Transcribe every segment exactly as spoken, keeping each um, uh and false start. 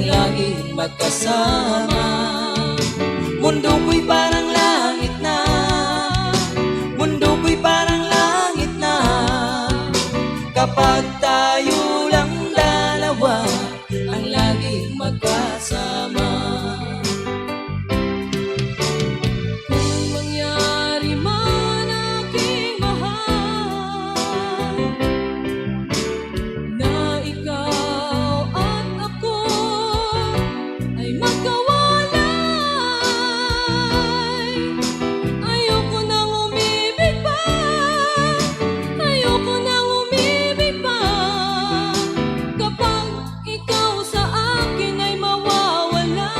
laging magkasama. Mundo ko'y parang langit na, mundo ko'y parang langit na, kapag tayo lang dalawa ang laging magkasama. Kung mangyari man, aking mahal, na ikaw at ako ay magkawalay, ayoko nang umibig pa, ayoko nang umibig pa. Kapag ikaw sa akin ay mawawala,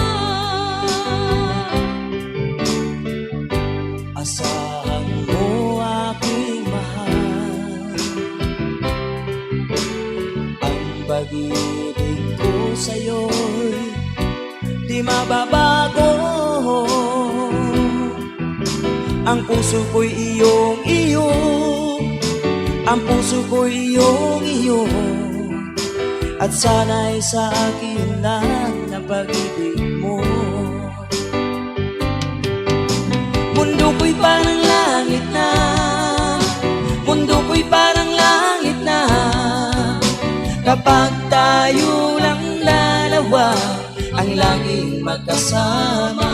asahan mo, aking mahal, ang pag-ibig ko sa'yo'y di mababago. Ang puso ko'y iyong iyo, ang puso ko'y iyong iyo, at sana'y sa akin lang ang pag-ibig mo. Mundo ko'y parang langit na, mundo ko'y parang langit na, kapag tayo lang dalawa ang laging magkasama.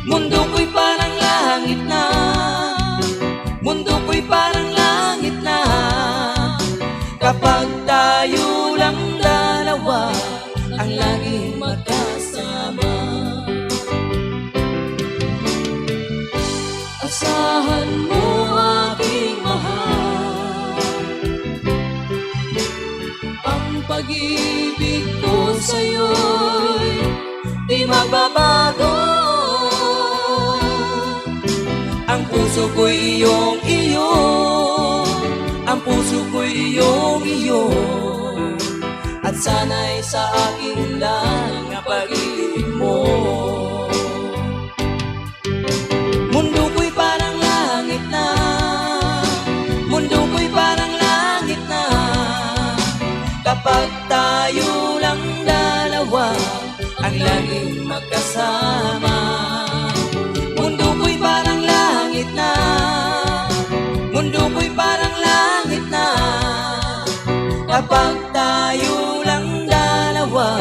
Mundo ko'y parang langit na, mundo ko'y parang langit na, kapag tayo lang dalawa ang laging magkasama. Asahan mo, aking mahal, ang pag-ibig ko sa'yo'y di magbabago. Ang puso ko'y iyong iyo, ang puso ko'y iyong iyo, at sana'y sa akin lang ang pag-ibig mo. Mundo ko'y parang langit na, mundo ko'y parang langit na, kapag tayo lang dalawa ang laging magkasama. Mundo ko'y parang langit na, mundo ko'y parang langit na, kapag tayo lang dalawa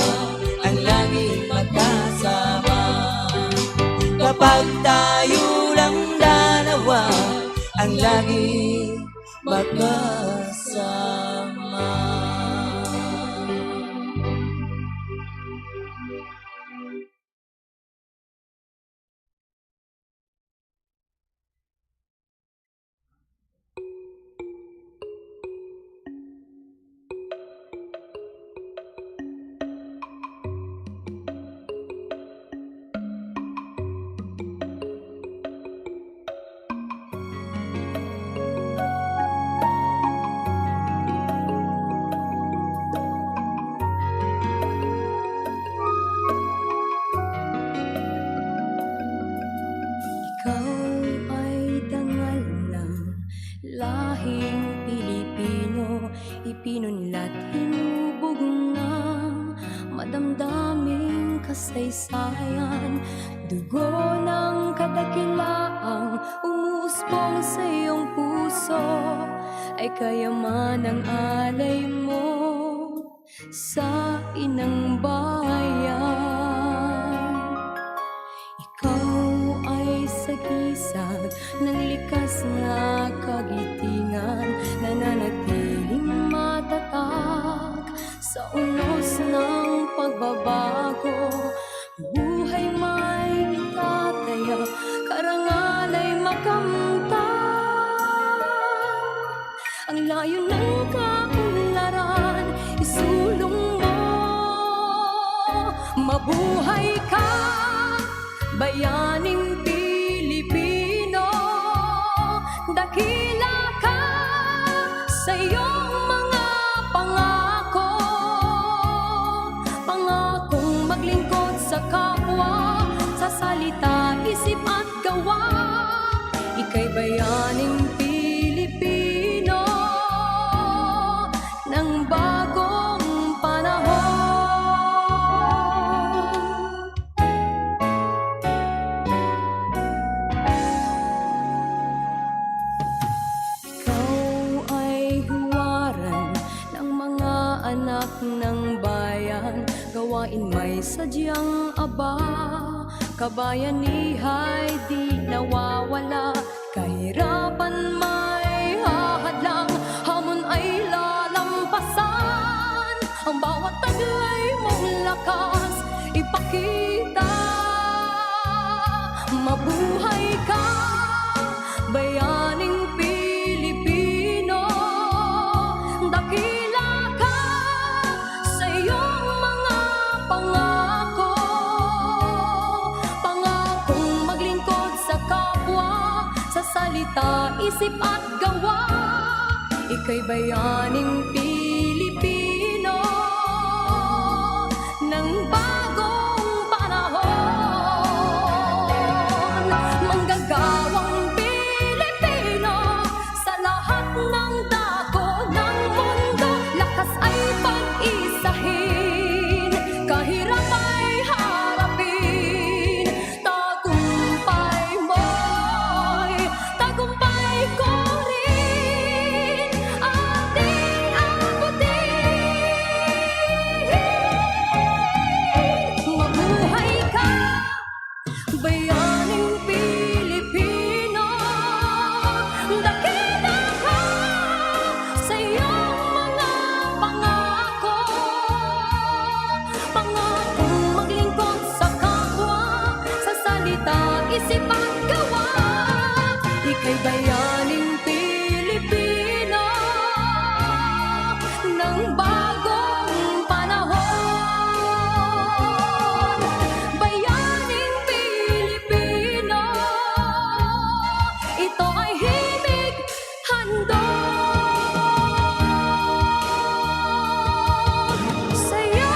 ang laging magkasama. Kapag tayo lang dalawa ang laging magkasama. Ikaw ay dangal ng lahing Pilipino, ipinunlat, hinubog ng madamdaming kasaysayan. Dugo ng kadakilaang umuusbong sa iyong puso, ay kayaman ang alay mo sa inang bayan. Ikaw ay sagisag ng likas na kagitingan, nananatiling matatag sa unos ng pagbabago. Buhay may itataya, karangal ay makamtan. Ang layo ng kaunlaran, isulong mo. Mabuhay ka, bayaning Pilipino. Dakila ka sa iyong mga pangako. Pangakong maglingkod sa kapwa, sa salita, isip at gawa. Ika'y bayaning Pilipino ng bagong panahon. Bayan, gawain may sadyang aba. Kabayanihay di nawawala. Kahirapan may hahadlang, hamon ay lalampasan. Ang bawat taglay mong lakas ipakita. Mabuhay ka, bayaning Pilipino. Dakila ka sa iyong mga pangako. Pangakong maglingkod sa kapwa, sa salita, isip at gawa. Ika'y bayaning Pilipino ng bagong panahon. Manggagawang Pilipino sa lahat ng dako ng mundo. Lakas ay pag-isahin, kahirap ay harapin. Tagumpay mo'y tagumpay ko rin. Ating abutin. Mabuhay ka, bayaning Pilipino. Dakila ka sa iyong mga pangako. Pangakong maglingkod sa kapwa, sa salita, isip at gawa. Ika'y bayaning Pilipino ng bagong panahon. Bayaning Pilipino, ito ay himig handog sa'yo.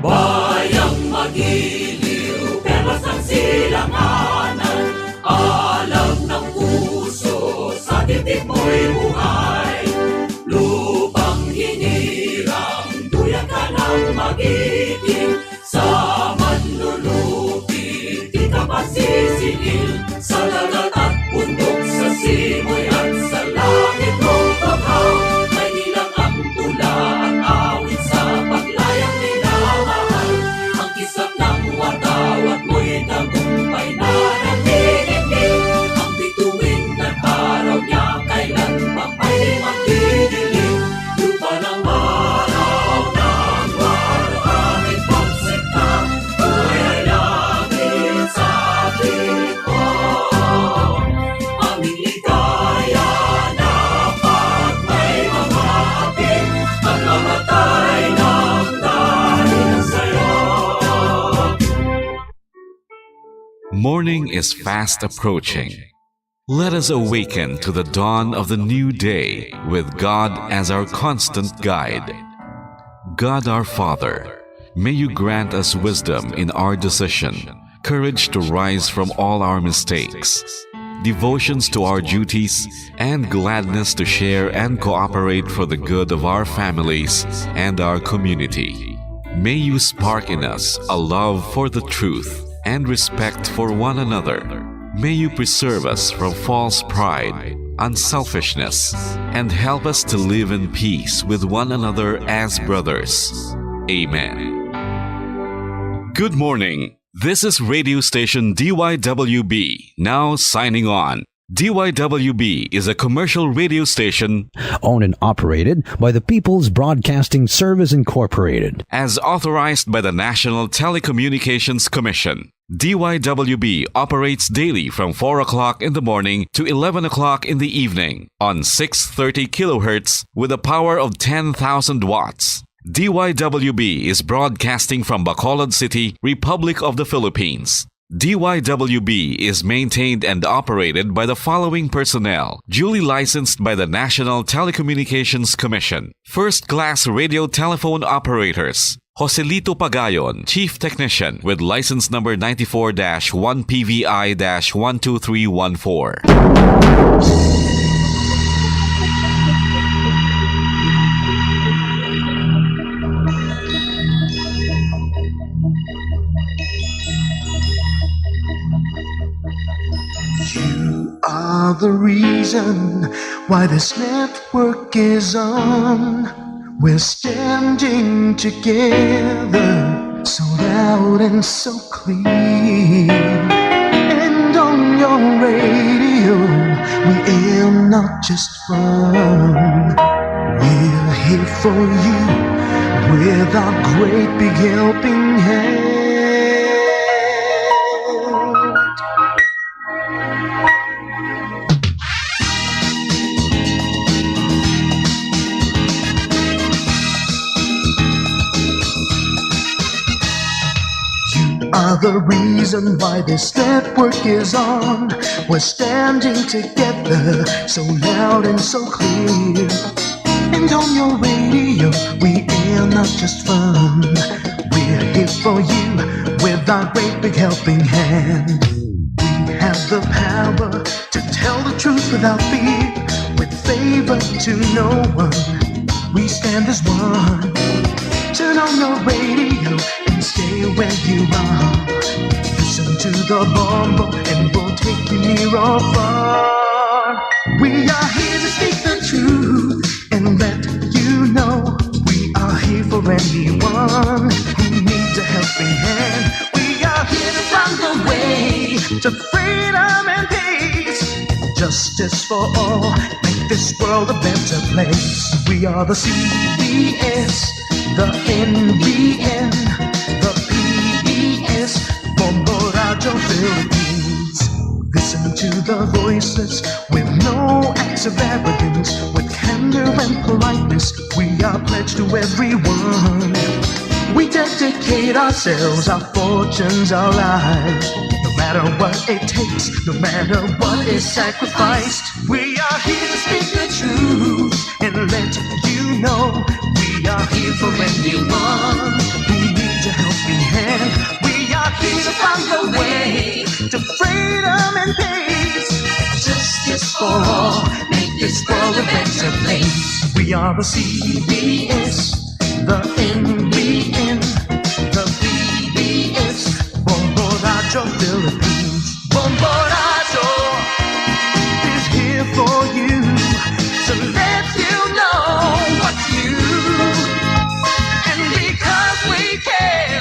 Bayang magiliw, perlas ang silanganan. Alam ng puso, sa titik mo'y buhay. Lupang hinirang, duyan ka ng magiting. Sa manlulupi, di ka masisiil. Sa dagat at bundok, sa simoy at sa langit mong bughaw, may ilang ang tula at awit sa paglayang minamahal. Ang kisap ng watawat mo'y tagumpay na nagdidikit. Ang bituin at araw niya kailan pa pwede magdidilim. Lupa ng maraw ng maraw, aming pagsikap, buhay ay langit sa ating Aming ligaya na pag may mamahating, ang mamatay ng dahil sa'yo. Morning is fast approaching. Let us awaken to the dawn of the new day with God as our constant guide. God our Father, may you grant us wisdom in our decision, courage to rise from all our mistakes, devotions to our duties, and gladness to share and cooperate for the good of our families and our community. May you spark in us a love for the truth and respect for one another. May you preserve us from false pride, unselfishness, and help us to live in peace with one another as brothers. Amen. Good morning. This is radio station D Y W B, now signing on. D Y W B is a commercial radio station owned and operated by the People's Broadcasting Service Incorporated. As authorized by the National Telecommunications Commission. D Y W B operates daily from four o'clock in the morning to eleven o'clock in the evening on six thirty kilohertz with a power of ten thousand watts. D Y W B is broadcasting from Bacolod City, Republic of the Philippines. D Y W B is maintained and operated by the following personnel, duly licensed by the National Telecommunications Commission. First class radio telephone operators, Joselito Pagayon, Chief Technician, with license number ninety-four dash one P V I dash one two three one four. are the reason why this network is on. We're standing together, so loud and so clear. And on your radio, we aim not just fun. We're here for you with our great big helping hand. You are the reason why this network is on. We're standing together, so loud and so clear. And on your radio, we air not just fun. We're here for you with our great big helping hand. We have the power to tell the truth without fear, with favor to no one. We stand as one. Turn on your radio and stay where you are. Listen to the Bombo and we'll take you near or far. We are here to speak the truth and let you know we are here for anyone who needs a helping hand. We are here to find the way to freedom and peace. Justice for all, make this world a better place. We are the C B S, the N B N, the P B S, Bombo Radyo Philippines. Listen to the voices with no acts of arrogance, with candor and politeness. We are pledged to everyone. We dedicate ourselves, our fortunes, our lives. No matter what it takes, no matter what is sacrificed, we are here to speak the truth and let you know we are here for anyone who needs a helping hand. We are here to find the way to freedom and peace. Justice for all, make this world a better place. We are the C B S, the N B N, the P B S, Bombo Radyo Philippines. Bombo Radyo is here for you to let you know what's new. And because we care,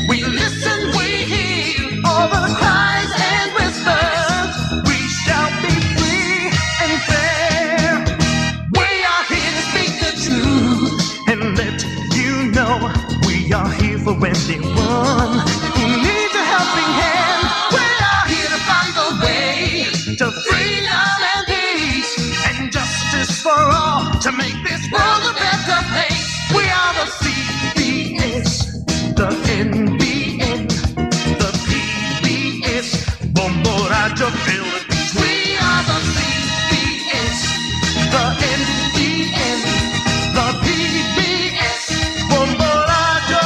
we listen, we hear all the cries and whispers. We shall be free and fair. We are here to speak the truth and let you know we are here for anyone who needs a helping hand. We are here to find the way to freedom and peace and justice for all to make this world a better place. We are the C B S, the N B N, the P B S, Bombo Radyo Philippines. We are the C B S, the N B N, the P B S, Bombo Radyo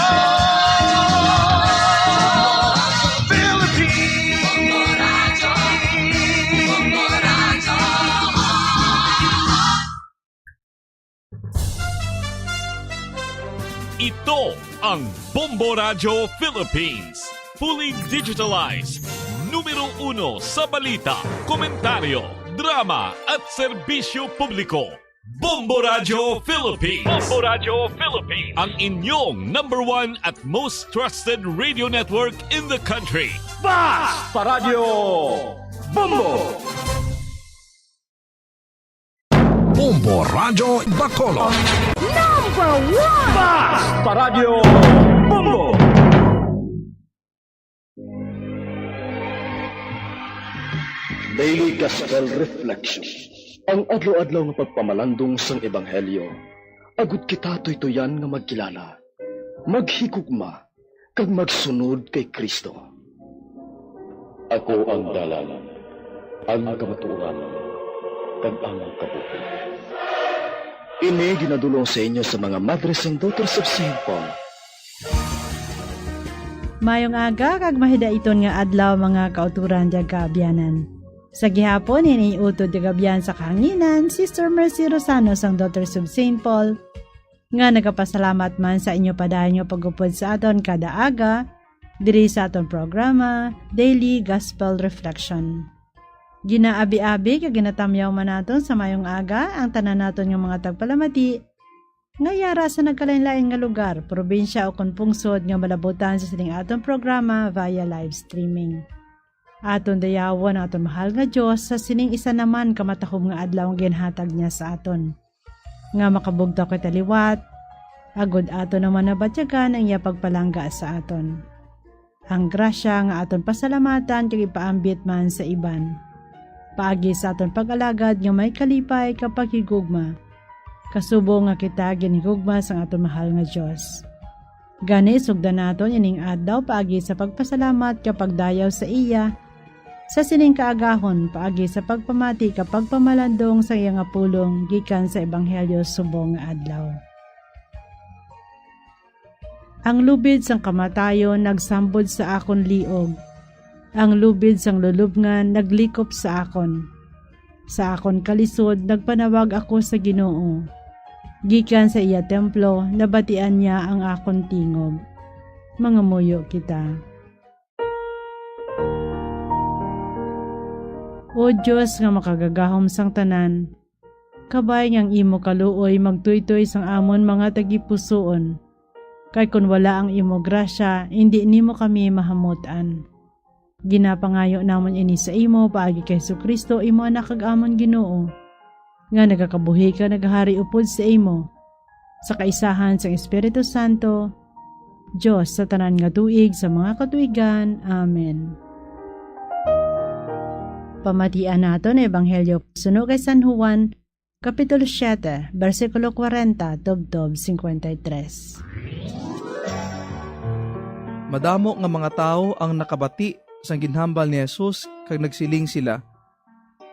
Philippines. Ito ang Bombo Radyo Philippines. Fully digitalized. Numero uno sa balita, komentaryo, drama at serbisyo publiko. Bombo Radyo Philippines. Bombo Radyo Philippines. Ang inyong number one at most trusted radio network in the country. Basta Radyo Bombo! Bombo Radyo Bacolod. Number one! Basta Radyo Bombo! Daily Gospel Reflection. Ang adlaw-adlaw nga pagpamalandong sang Ebanghelyo, agud kita tuytoyan nga magkilala, maghigugma, kag magsunod kay Cristo. Ako ang dalan, ang kamatuoran, kag ang kabuhi. Ini ginadul-ong sa inyo sa mga Madres and Daughters of Saint Paul. Mayong aga kag mahidaiton nga adlaw, mga kautoran diya kaabyanan. Sa gihapon, ini utod kag abyan sa kahanginan, Sister Mercy Rosano sang Daughters of Saint Paul, nga nagapasalamat man sa inyo padayon nga pag-upod sa aton kada aga diri sa aton programa, Daily Gospel Reflection. Ginaabi-abi kag ginatamyaw man naton sa mayong aga ang tanan naton nga mga tagpalamati nga yara sa nagkalain-lain nga lugar, probinsya, o kon pungsod nga malabutan sa sining aton programa via live streaming. Aton dayawon ang aton mahal nga Dios sa sining isa naman ka matahom nga adlaw nga ginhatag niya sa aton, nga makabugtaw kita liwat, agod aton naman nabatyagan ang iya pagpalangga sa aton. Ang grasya nga aton pasalamatan kag ipaambit man sa iban, paagi sa aton pag-alagad nga may kalipay kag paghigugma, kasubong nga kita ginhigugma sang aton mahal nga Dios. Gani, sugdan naton ining adlaw paagi sa pagpasalamat kag pagdayaw sa iya sa sining kaagahon, paagi sa pagpamati kag pagpamalandong sa iya nga pulong gikan sa ebanghelyo subong nga adlaw. Ang lubid sang kamatayon nagsambod sa akon liog, ang lubid sang lulubngan naglikop sa akon. Sa akon kalisod nagpanawag ako sa Ginoo. Gikan sa iya templo nabatian niya ang akon tingog. Mangamuyo kita. O Dios nga makagagahom sang tanan, kabay nga ang imo kaluoy magtuytoy sang amon mga tagipusoon, kay kon wala ang imo grasya, indi nimo kami mahamut-an. Ginapangayo namon ini sa imo paagi kay Jesu-Cristo, imo Anak kag amon Ginoo, nga nagakabuhi kag nagahari upod sa imo, sa kaisahan sang Espiritu Santo, Dios sa tanan nga tuig sa mga katuigan. Amen. Pamatian naton ang Ebanghelyo suno kay San Juan, Kapitulo siete, bersikulo kwarenta tubtob cincuenta y tres. Madamo nga mga tawo ang nakabati sang ginhambal ni Jesus, kag nagsiling sila,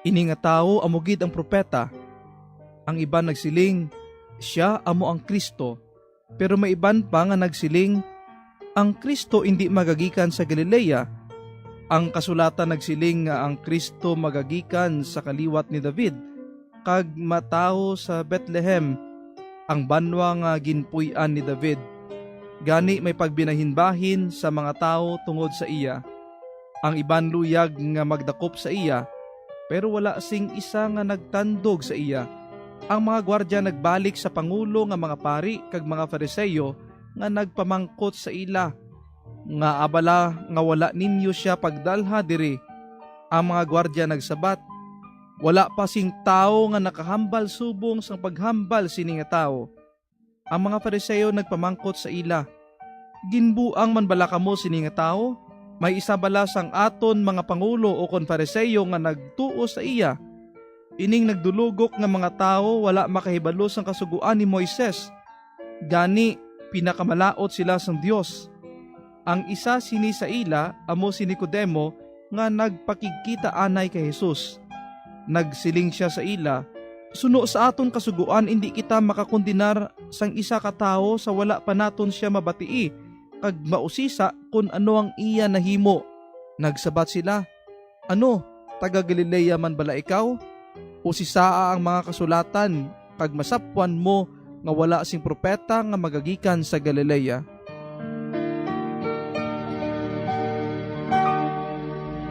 "Ini nga tawo amo gid ang propeta." Ang iban nagsiling, "Sia amo ang Cristo." Pero may iban pa nga nagsiling, "Ang Cristo indi magagikan sa Galilea. Ang kasulatan nagsiling nga ang Cristo magagikan sa kaliwat ni David, kag matawo sa Betlehem, ang banwa nga ginpuy-an ni David. Gani may pagbinahinbahin sa mga tawo tungod sa iya. Ang iban luyag nga magdakop sa iya, pero wala sing isa nga nagtandog sa iya. Ang mga gwardya nagbalik sa pangulo nga mga pari kag mga Fariseo nga nagpamangkot sa ila, "Ngaa bala nga wala ninyo sia pagdalha diri?" Ang mga gwardya nagsabat, "Wala pa sing tawo nga nakahambal subong sang paghambal sini nga tawo." Ang mga Fariseo nagpamangkot sa ila, "Ginbuang man bala kamo sini nga tawo? May isa bala sang aton mga pangulo ukon Fariseo nga nagtuo sa iya?" Ining nagdulugok nga mga tawo wala makahibalo sang Kasugoan ni Moises, gani pinakamalaut sila sang Dios. Ang isa sini sa ila amo si Nicodemo, nga nagpakigkita anay kay Jesus. Nagsiling sia sa ila, "Suno sa aton Kasugoan, indi kita makakondenar sang isa ka tawo sa wala pa naton sia mabatii kag mausisa kon ano ang iya nahimo." Nagsabat sila, "Ano, taga-Galilea man bala ikaw? Usisaa ang mga kasulatan, kag masapwan mo nga wala sing propeta nga magagikan sa Galilea."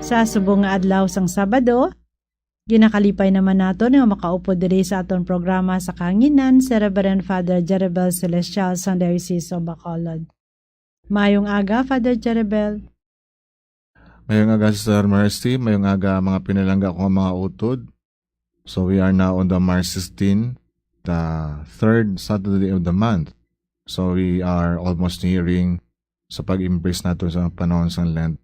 Sa subong nga adlaw sang Sabado, ginakalipay naman naton nga makaupod diri sa aton programa sa kahanginan si Reverend Father Jeribel Celestial sang Diocese of Bacolod. Mayong aga, Father Jeribel. Mayong aga, Sister Mercy. Mayong aga, mga pinalangga ko nga mga utod. So, we are now on the March sixteen, the third Saturday of the month. So, we are almost nearing sa pag-embrace nato sa panahon sa Lent.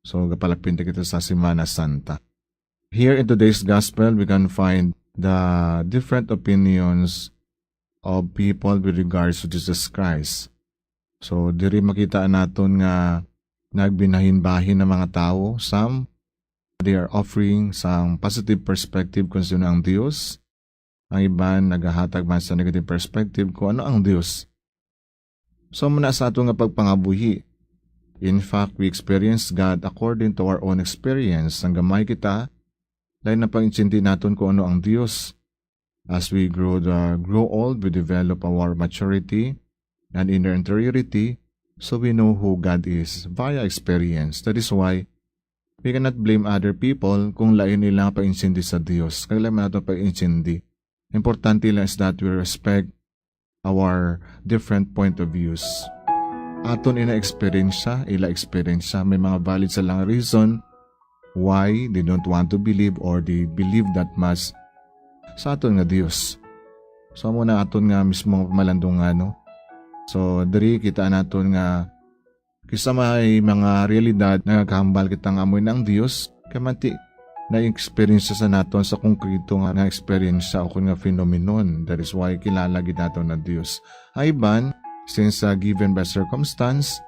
So, gapalapit na kita sa Semana Santa. Here in today's gospel, we can find the different opinions of people with regards to Jesus Christ. So, diri makita naton nga nagbinahinbahin ang mga tawo. Some, they are offering sang positive perspective kung sino ang Dios. Ang iban nagahatag man sa negative perspective kung ano ang Dios. So, muna sa ato nga pagpangabuhi. In fact, we experience God according to our own experience. Ang gamay kita, lain na pag-intindi naton kung ano ang Dios. As we grow, the, grow old, we develop our maturity and inner interiority, so we know who God is via experience. That is why We cannot blame other people kung lain nila ang pag-intindi sa Dios. Kag lain man aton pag-intindi. Importante lang is that we respect our different point of views. Aton ina eksperyensya, ila eksperyensya, may mga valid sa lang reason why they don't want to believe or they believe that much sa aton nga Dios. So, amo na aton nga mismo nga pamalandungan, no? So, diri kita naton nga kisa may mga realidad nga nagahambal kita nga amo na ang Dios, kay manti na-experience sa naton sa konkreto nga, nga eksperyensya o kun nga phenomenon. That is why kilala gid naton ang Dios. Ay ban, since, uh, given by circumstance,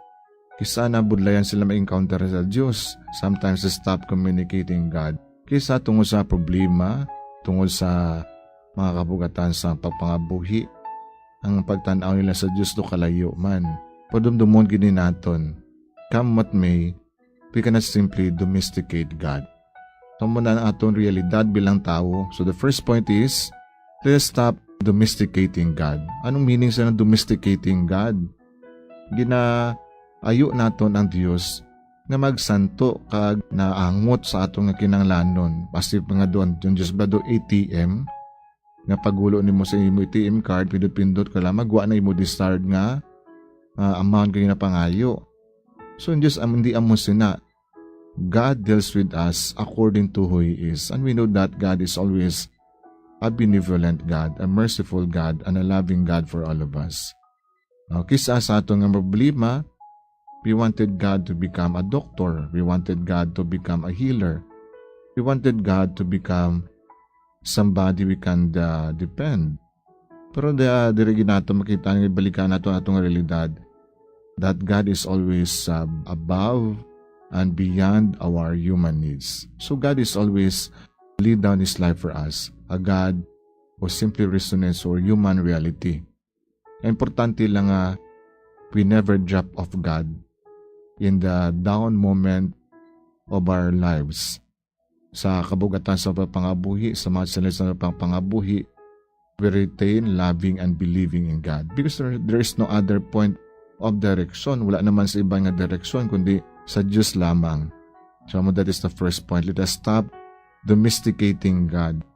kisa nabudlayan sila ma-encounter sa Dios. Sometimes they stop communicating God. Kisa tungod sa problema, tungod sa mga kabugatan sa pagpangabuhi, ang pagtan-aw nila sa Dios do kalayo man. Padumdumon gid ni naton. Come what may, we cannot simply domesticate God. Amo na ang aton realidad bilang tawo. So the first point is, let us stop domesticating God. Anong meaning sa domesticating God? Ginaayo naton ang Dios nga magsanto kag naangot sa aton nga kinahanglanon. As if nga doon, yung Dios ba do A T M? Nga pagulo nimo sa imo A T M card, pindot-pindot ka lang, magwa na imo desired nga, ah, amount nga ginapangayo. So, ang Dios am-, hindi amo sina. God deals with us according to who He is. And we know that God is always a benevolent God, a merciful God, and a loving God for all of us. Now, kisa sa aton nga problema, we wanted God to become a doctor. We wanted God to become a healer. We wanted God to become somebody we can, uh, depend. Pero da-, diri gid nato makita nga ibalikan nato atong realidad that God is always, uh, above and beyond our human needs. So God is always lay down His life for us, a God who simply resonates our human reality. Ang importante lang nga we never drop off God in the down moment of our lives. Sa kabugatan sa pagpangabuhi, sa mga challenge sa pagpangabuhi, we retain loving and believing in God. Because there, there is no other point of direction. Wala naman sa iba nga direksyon, kundi sa Diyos lamang. So, that is the first point. Let us stop domesticating God,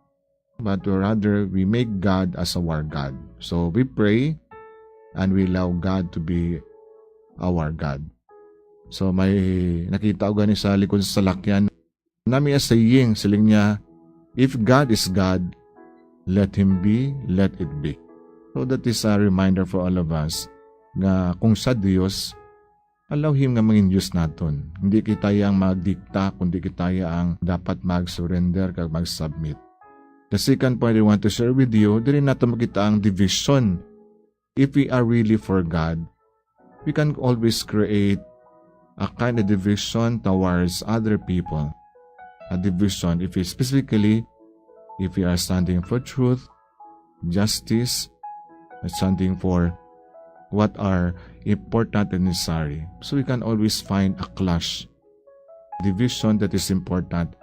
but rather we make God as our God. So, we pray and we allow God to be our God. So, may nakita ko gani sa likod sa salakyan. Nami a saying, siling niya, "If God is God, let Him be, let it be." So, that is a reminder for all of us nga kung sa Dios, allow Him nga mangin Dios naton. Hindi kita ang magdikta, kundi kita ang dapat mag-surrender kag mag-submit. The second point I want to share with you, diri nato makita ang division. If we are really for God, we can always create a kind of division towards other people. A division, if we specifically, if we are standing for truth, justice, and standing for what are important and necessary. So we can always find a clash, division that is important.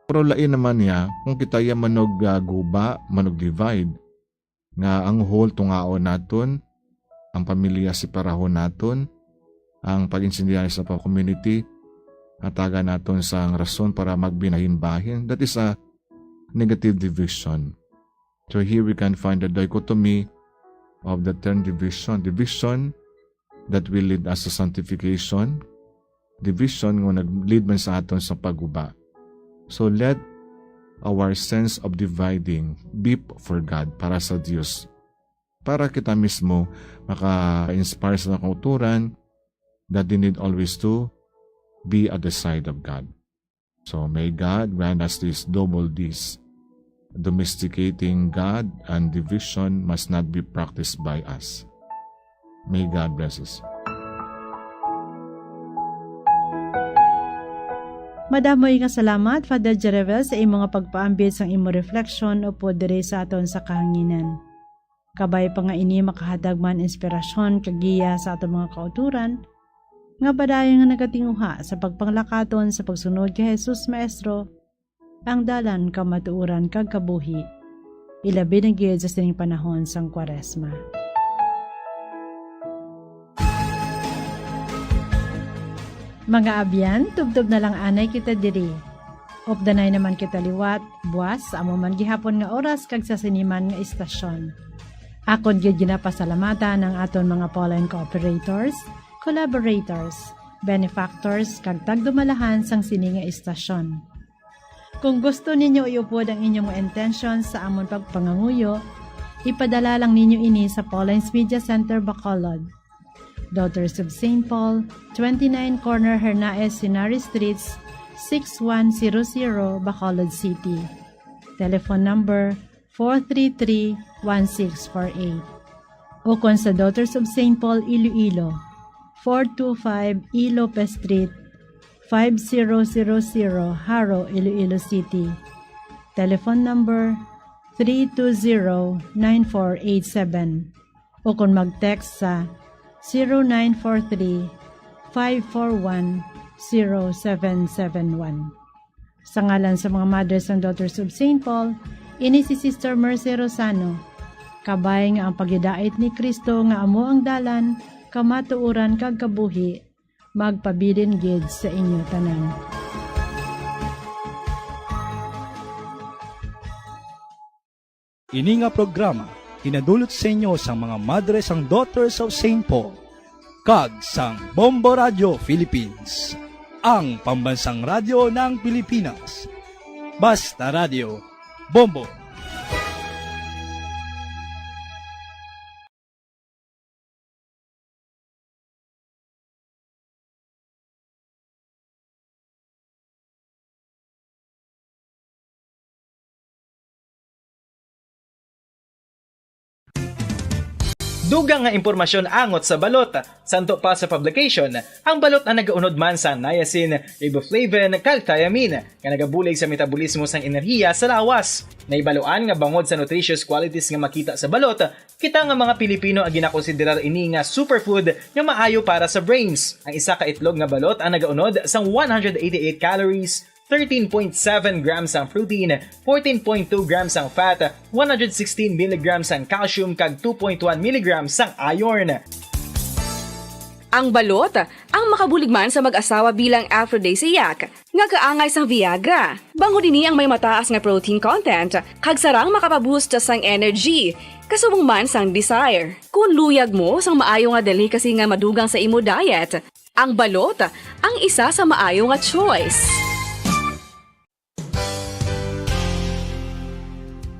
Pero lain naman niya kung kita ya manog, ah, guba, manog divide, nga ang whole tungaon naton, ang pamilya separahon naton, ang pag-intindihan sa pag-, community, hatagan naton sang rason para magbinahin-bahin. That is a negative division. So here we can find the dichotomy of the term division. Division that will lead us to sanctification, division nga nag-lead man sa aton sa pagguba. So let our sense of dividing be for God, para sa Dios, para kita mismo maka-inspire sa mga kauturan that they need always to be at the side of God. So may God grant us this double this. Domesticating God and division must not be practiced by us. May God bless us. Madamo nga salamat, Father Jereville, sa imo nga pagpaambit sang imo reflection upod diri sa aton sa kahanginan. Kabay pa nga ini makahatag man inspirasyon kag giya sa aton mga kauturan, nga padayon nga nagatinguha sa pagpanglakaton sa pagsunod kay Jesus, Maestro, ang dalan, kamatuoran, kag kabuhi, ilabi na gid sa sining panahon sang Kwaresma. Mga abyan, tubtob na lang anay kita diri. Updanay naman kita liwat, buas sa amo man gihapon nga oras kag sa sini man nga istasyon. Akon gid ginapasalamatan ang aton mga Pauline cooperators, collaborators, benefactors, kag tagdumalahan sang sini nga istasyon. Kung gusto ninyo iupod ang inyong mga intensyon sa amon pagpanganguyo, ipadala lang ninyo ini sa Pauline's Media Center, Bacolod, Daughters of Saint Paul, twenty-nine Corner Hernaez Henares Streets, six one zero zero, Bacolod City. Telephone number four three three, one six four eight. Ukon sa Daughters of Saint Paul, Iloilo, four two five E Lopez Street, five zero zero zero, Jaro, Iloilo City. Telephone number three two zero, nine four eight seven. Ukon mag-text sa zero nine four three, five four one, zero seven seven one. Sa ngalan sa mga Mothers and Daughters of Saint Paul, ini si Sister Mercy Rosano. Kabay nga ang paghidait ni Cristo nga amo ang dalan, kamatuoran, kag kabuhi, magpabilin gid sa inyo tanan. Ini nga programa ginadulot sa inyo sang mga Madres and Daughters of Saint Paul kag sang Bombo Radio Philippines, ang pambansang radyo ng Pilipinas. Basta Radio, Bombo! Dugang nga impormasyon angot sa balot. Santo pa sa publication, ang balot ang nagaunod man sa niacin, riboflavin, kag thiamine, nga nagabulig sa metabolismo sang enerhiya sa lawas. Naibaluan nga bangod sa nutritious qualities nga makita sa balot, kita nga mga Pilipino ang ginakonsiderar ini nga superfood nga maayo para sa brains. Ang isa ka itlog nga balot ang nagaunod sang one hundred eighty-eight calories, thirteen point seven grams ang protein, fourteen point two grams ang fat, one hundred sixteen milligrams ang calcium, kag two point one milligrams ang iron. Ang balot, ang makabulig man sa mag-asawa bilang aphrodisiac, nga kaangay sang Viagra. Bangod ini ang may mataas nga protein content, kag sarang makapaboost sang energy, kasubong man sang desire. Kung luyag mo sang maayo nga delicacy nga madugang sa imo diet, ang balot ang isa sa maayo nga choice.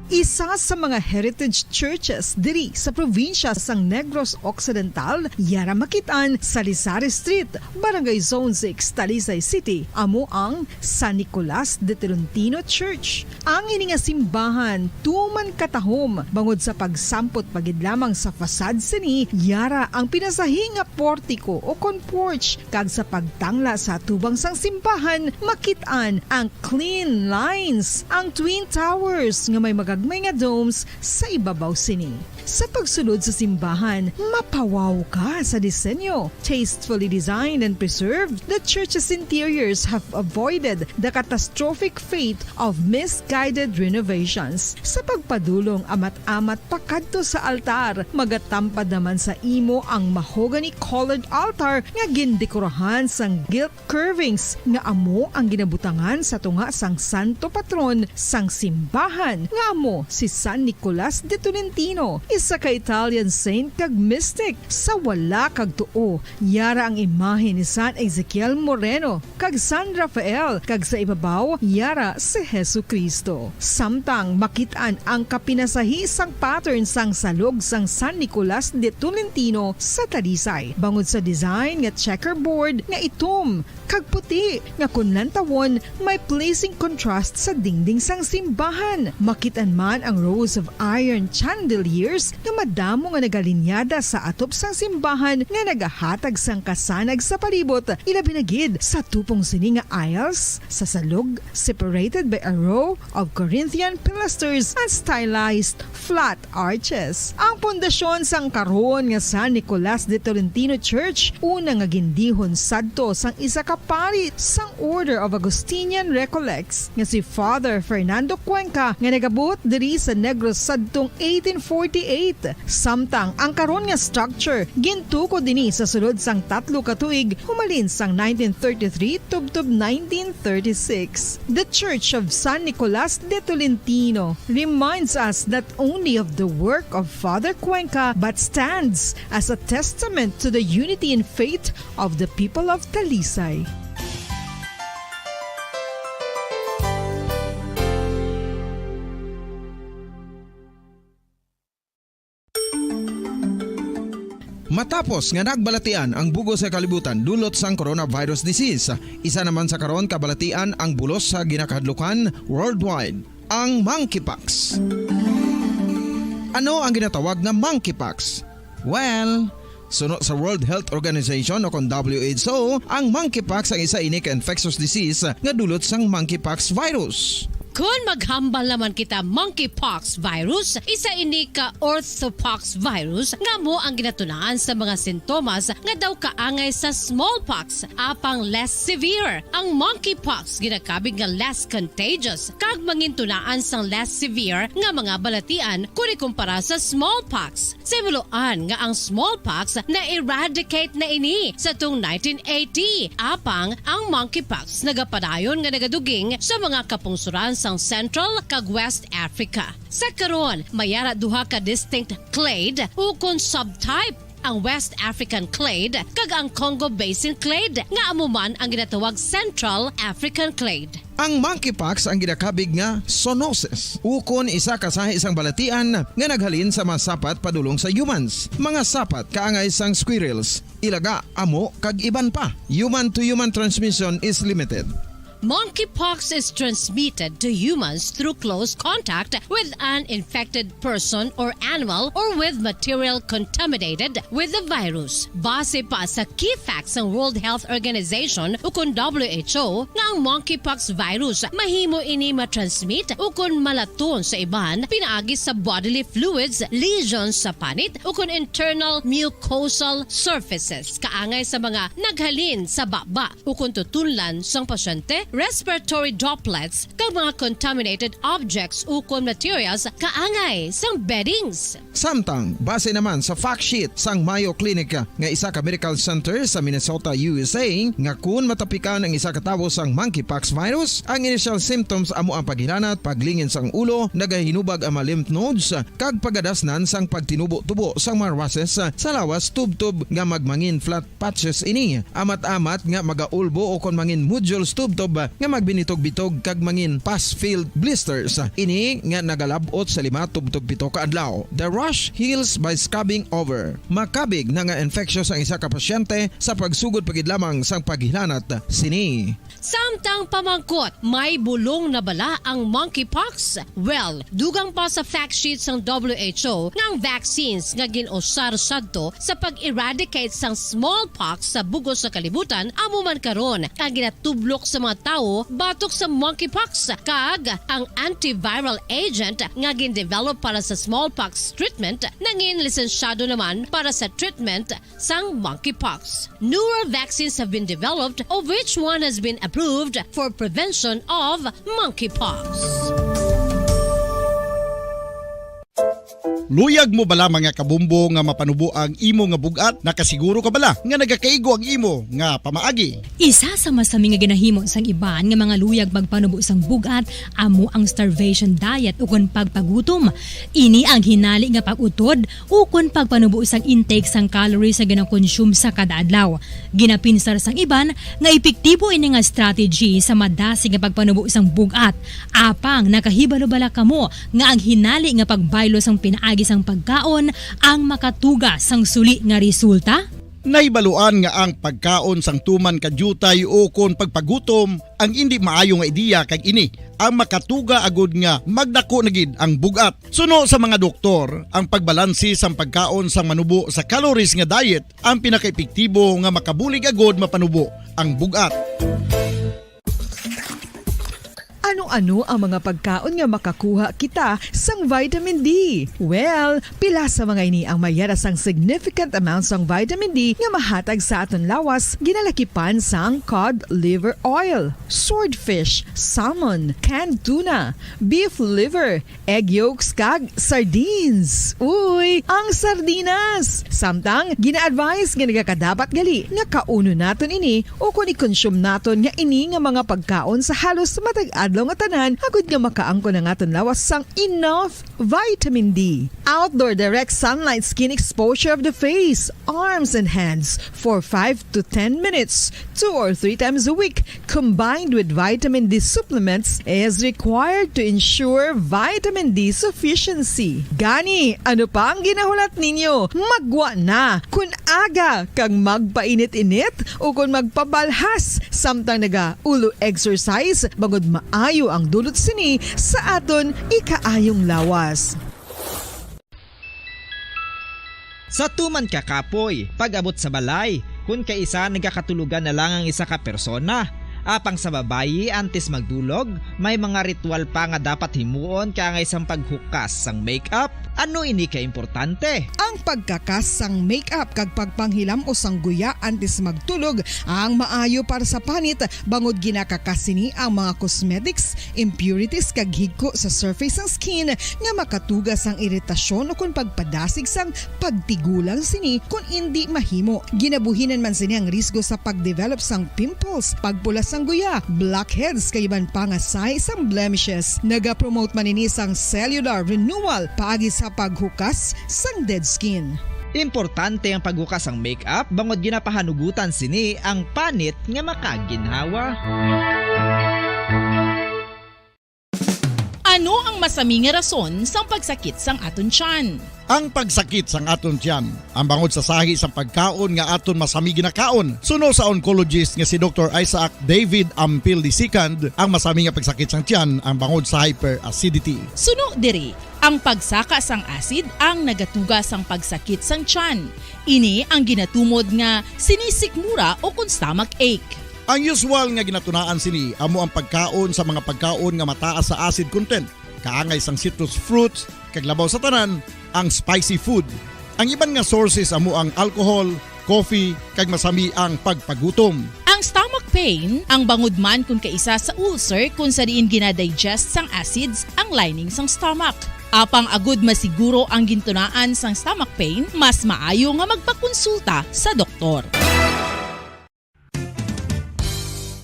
Isa sa mga heritage churches diri sa probinsya sang Negros Occidental, yara makit-an sa Lizares Street, Barangay Zone six, Talisay City, amo ang San Nicolas de Tolentino Church. Ang ini nga simbahan tuman katahom bangod sa pagsampot pa gid lamang sa fasad sini, yara ang pinasahi nga portiko o kon porch, kag sa pagtangla sa atubang sang simbahan, makit-an ang clean lines, ang twin towers nga may magagmay nga domes sa ibabaw sini. Sa pagsulod sa simbahan, mapawaw ka sa disenyo. Tastefully designed and preserved, the church's interiors have avoided the catastrophic fate of misguided renovations. Sa pagpadulong amat-amat pakadto sa altar, magatampad naman sa imo ang mahogany-colored altar nga gindekorahan sang gilt curvings nga amo ang ginabutangan sa tunga sang santo patron sang simbahan, nga amo si San Nicolas de Tolentino, isa ka Italian saint kag mystic. Sa wala kag tuo, yara ang imahe ni San Ezekiel Moreno kag San Rafael, kag sa ibabaw, yara si Jesu-Cristo. Samtang makit-an ang kapinasahi sang pattern sang salog sang San Nicolas de Tolentino sa Talisay, bangod sa design nga checkerboard nga itom kag puti nga kon lantawon may pleasing contrast sa dingding sang simbahan. Makit-an man ang rows of iron chandeliers nga madamo nga nagalinyada sa atop sang simbahan nga nagahatag sang kasanag sa palibot, ilabi na gid sa tupong sini nga aisles sa salog, separated by a row of Corinthian pilasters and stylized flat arches. Ang pundasyon sang karon nga San Nicolas de Tolentino Church, una nga gindihon sadto sang isa ka Pari sang Order of Augustinian Recollects nga si Father Fernando Cuenca nga nagabuot diri sa Negros sadtong eighteen forty-eight. Samtang ang karon nga structure gintukod ini sa sulod sang tatlo ka tuig humalin sang nineteen thirty-three tubtob nineteen thirty-six. The Church of San Nicolas de Tolentino reminds us not only of the work of Father Cuenca but stands as a testament to the unity in faith of the people of Talisay. Matapos nga nagbalatian ang bug-os nga kalibutan dulot sang coronavirus disease, isa naman sa karon kabalatian ang bulos sa ginakahadlukan worldwide, ang monkeypox. Ano ang ginatawag nga monkeypox? Well, suno sa World Health Organization o kon W H O, ang monkeypox ang isa ini ka infectious disease nga dulot sang monkeypox virus. Kon maghambal naman kita, monkeypox virus, isa ini ka orthopox virus nga amo ang ginatunaan sa mga sintomas nga daw kaangay sa smallpox, apang less severe. Ang monkeypox ginakabig nga less contagious kag mangintunaan sang less severe nga mga balatian kon ikumpara sa smallpox. Sa himuloan nga ang smallpox na-eradicate na ini sa tuong nineteen eighty, apang ang monkeypox nagapadayon nga nagaduging sa mga kapungsoran sang Central kag West Africa. Sa karon, may ara duha ka distinct clade ukon subtype, ang West African clade kag ang Congo Basin clade, nga amo man ang ginatawag Central African clade. Ang monkeypox ang ginakabig nga zoonosis, ukon isa ka sahi sang balatian nga naghalin sa mga sapat padulong sa humans, mga sapat kaangay sang squirrels, ilaga, amo, kag iban pa. Human-to-human transmission is limited. Monkeypox is transmitted to humans through close contact with an infected person or animal or with material contaminated with the virus. Base pa sa key facts sang World Health Organization ukon W H O nga ang monkeypox virus mahimo ini matransmit ukon malaton sa iban pinaagi sa bodily fluids, lesions sa panit ukon internal mucosal surfaces kaangay sa mga naghalin sa baba ukon tutunlan sang pasyente, respiratory droplets, kag mga contaminated objects ukon materials kaangay sang beddings. Samtang, base naman sa fact sheet sang Mayo Clinic nga isa ka medical center sa Minnesota, U S A, nga kun matapikan ang isa ka tawo sang monkeypox virus, ang initial symptoms amo ang paghilanat, paglingin sang ulo, nagahinubag ang mga lymph nodes, kag pagadasnan sang pagtinubo-tubo sang mga rushes sa lawas tubtob nga magmangin flat patches ini, amat-amat nga magaulbo ukon mangin nodules tubtob nga magbinitog-bitog kag mangin pus-filled blisters. Ini nga nagalab-ot sa lima tubtob pito ka adlaw. The rash heals by scabbing over. Makabig na nga infectious ang isa ka pasyente sa pagsugod pa gid lamang sang paghilanat sini. Samtang pamangkot, may bulong na bala ang monkeypox? Well, dugang pa sa fact sheet sang W H O nga ang vaccines nga gin-usar sadto sa pag-eradicate sang smallpox sa bug-os nga kalibutan amo man karon ang ginatublok sa mga tawo batok sa monkeypox, kag ang antiviral agent nga gin-develop para sa smallpox treatment nangin lisensyado naman para sa treatment sang monkeypox. Newer vaccines have been developed, of which one has been approved for prevention of monkeypox. Luyag mo bala, mga kabombo, nga mapanubo ang imo nga bug-at? Nakasiguro ka bala nga nagakaigo ang imo nga pamaagi? Isa sa masami nga ginahimo sang iban nga mga luyag magpanubo sang bug-at amo ang starvation diet ukon pagpagutom. Ini ang hinali nga pag-utod ukon pagpanubo sang intake sang calories nga ginakonsume sa kada adlaw. Ginapinsar sang iban nga epektibo ini nga strategy sa madasig nga pagpanubo sang bug-at. Apang nakahibalo bala kamo nga ang hinali nga pagbaylo sang pinaagi sang pagkaon ang makatuga sang suli nga resulta? Nahibaluan nga ang pagkaon sang tuman ka diutay ukon pagpagutom ang indi maayo nga ideya, kag ini ang makatuga agud nga magdako na gid ang bug-at. Suno sa mga doktor, ang pagbalanse sang pagkaon sang manubo sa calories nga diet ang pinakaepektibo nga makabulig agud mapanubo ang bug-at. Ano Ano ang mga pagkaon nga makakuha kita sang vitamin D? Well, pila sa mga ini ang mayara sang significant amount sang vitamin D nga mahatag sa aton lawas, ginalakipan sang cod liver oil, swordfish, salmon, canned tuna, beef liver, egg yolks, kag sardines. Uy, ang sardinas! Samtang, gina-advise nga nagakadapat gali nga kaunon naton ini ukon i-consume naton nga ini nga mga pagkaon sa halos matag adlaw nga tanan, agud nga makaangkon ang aton lawas sang enough vitamin D. Outdoor direct sunlight skin exposure of the face, arms, and hands for five to ten minutes, two or three times a week, combined with vitamin D supplements, is required to ensure vitamin D sufficiency. Gani, ano pa ang ginahulat ninyo? Maggwa na! Kun aga kag magpainit-init ukon magpabalhas samtang nagaulo exercise, bangod maayo ang dulot sini sa aton ikaayong lawas. Sa tuman ka kapoy, pag-abot sa balay, kun kaisa nagakatulogan na lang ang isa ka persona. Apang sa babayi, antes magdulog, may mga ritual pa nga dapat himuon kaangay sang paghukas sang makeup. Ano ini ka importante? Ang pagkakas sang makeup kag pagpanghilam-os sang guya antes magtulog ang maayo para sa panit, bangod ginakakas sini ang mga cosmetics, impurities kag higko sa surface sang skin nga makatuga sang iritasyon ukon pagpadasig sang pagtigulang sini kon indi mahimo. Ginabuhinan man sini ang risgo sa pagdevelop sang pimples, pagpula sang guya, blackheads kag iban pa nga sahi sang blemishes. Nagapromote man ini sang cellular renewal paagi sa paghukas sang dead skin. Importante ang paghukas sang makeup bangod ginapahanugutan sini ang panit nga makaginhawa. Ano ang masami nga rason sang pagsakit sang aton tiyan? Ang pagsakit sang aton tiyan ang bangod sa sahi sang pagkaon nga aton masami ginakaon. Suno sa oncologist nga si Doktor Isaac David Ampil the second, ang masami nga pagsakit sang tiyan ang bangod sa hyperacidity. Suno diri, ang pagsaka sang acid ang nagatuga sang pagsakit sang tiyan. Ini ang ginatumod nga sinisikmura ukon stomach ache. Ang usual nga ginatunaan sini amo ang pagkaon sa mga pagkaon nga mataas sa acid content, kaangay sang citrus fruits, kag labaw sa tanan, ang spicy food. Ang iban nga sources amo ang alcohol, coffee, kag masami ang pagpagutom. Ang stomach pain ang bangod man kon kaisa sa ulcer kon sa diin gina-digest sang acids ang lining sang stomach. Apang agud masiguro ang gintunaan sang stomach pain, mas maayo nga magpakonsulta sa doktor.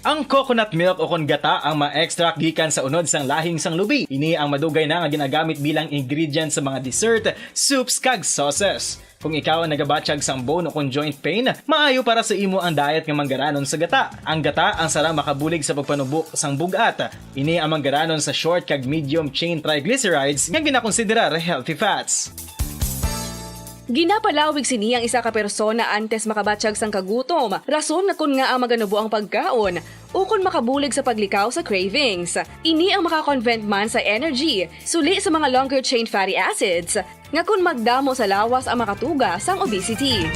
Ang coconut milk ukon gata ang ma-extract gikan sa unod sang lahing sang lubi. Ini ang madugay na nga ginagamit bilang ingredient sa mga dessert, soups, kag sauces. Kung ikaw ang nagabatyag sang bone ukon joint pain, maayo para sa imo ang diet nga manggaranon sa gata. Ang gata ang sarang makabulig sa pagpanubo sang bug-at. Ini ang manggaranon sa short kag medium chain triglycerides nga ginakonsiderar healthy fats. Ginapalawig sini ang isa ka persona antes makabatyag sang kagutom, rason na kon ngaa maganubo ang pagkaon, ukon makabulig sa paglikaw sa cravings. Ini ang maka-convert man sa energy, suli sa mga longer chain fatty acids, nga kon magdamo sa lawas ang makatuga sang obesity.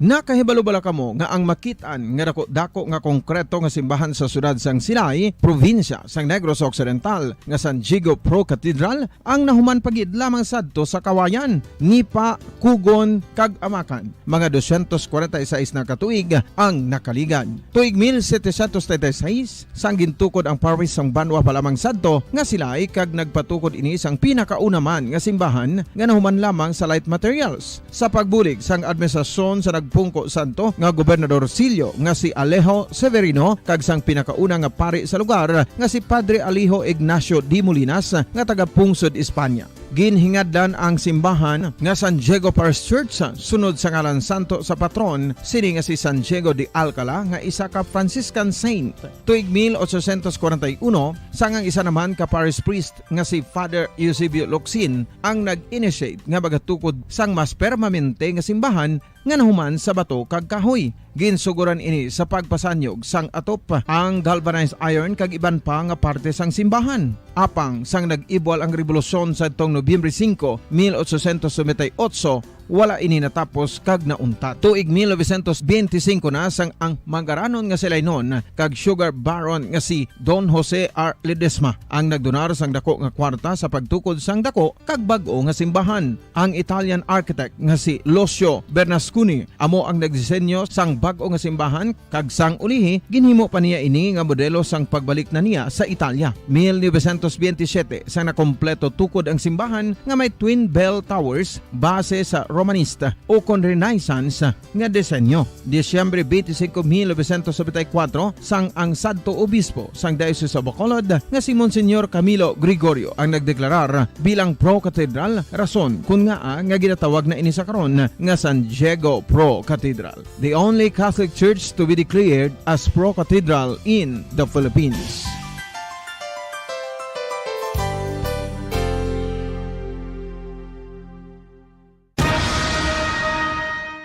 Nakahibalo bala kamo nga ang makit-an nga daku-daku nga konkreto nga simbahan sa siyudad sang Silay, probinsya sang Negros Occidental, nga San Diego Pro Cathedral ang nahuman pa gid lamang sadto sa Kawayan, Nipa, Kugon, kag Amacan? Mga dosyentos kwarenta y seis na ka tuig ang nakaligad. Tuig mil setecientos treinta y seis, sang gintukod ang parish sang banwa pa lamang sadto nga Silay, kag nagpatukod ini sang pinakauna man nga simbahan nga nahuman lamang sa light materials. Sa pagbulig sang administrasyon sa nagpungko sadto nga Gobernador Silyo nga si Alejo Severino kag sang pinakauna nga pari sa lugar nga si Padre Alejo Ignacio de Molinas nga taga-pungsod Espanya. Ginhingadlan ang simbahan nga San Diego Parish Church sunod sa ngalan santo sa patron sini nga si San Diego de Alcala nga isa ka Franciscan saint. Tuig mil ochocientos kwarenta y uno, sang ang isa naman ka parish priest nga si Father Eusebio Locsin ang nag-initiate nga magatukod sang mas permanente nga simbahan nga nahuman sa bato kag kahoy. Ginsugoran ini sa pagpasanyog sang atop, ang galvanized iron kag iban pa nga parte sang simbahan. Apang sang nag-ibwal ang rebolusyon sadtong Nobyembre singko, mil ochocientos noventa y ocho, Wala ini natapos kag nauntat. Tuig mil novecientos benti singko na sang ang mangaranon nga si Lainon kag sugar baron nga si Don Jose R. Ledesma ang nagdonar sang dako nga kwarta sa pagtukod sang dako kag bag-o nga simbahan. Ang Italian architect nga si Lucio Bernasconi amo ang nagdisenyo sang bag-o nga simbahan, kag sang ulihi, ginhimo pa niya ini nga modelo sang pagbalik na niya sa Italia. Mil novecientos benti siyete, sang nakompleto tukod ang simbahan nga may twin bell towers base sa Romanista o kon Renaissance nga disenyo. Disyembre twenty-five, mil novecientos setenta y cuatro, sang ang sadto obispo sang Diocese of Bacolod nga si Monsignor Camilo Gregorio ang nagdeklarar bilang pro-cathedral, rason kon ngaa nga ginatawag na ini sa karon nga San Diego Pro Cathedral, the only Catholic church to be declared as pro-cathedral in the Philippines.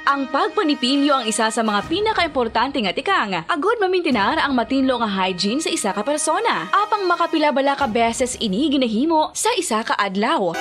Ang pagpanipilyo ang isa sa mga pinakaimportante nga tikang agod mamintinar ang matinlo nga hygiene sa isa ka persona. Apang makapila bala ka beses ini ginahimo sa isa ka adlaw?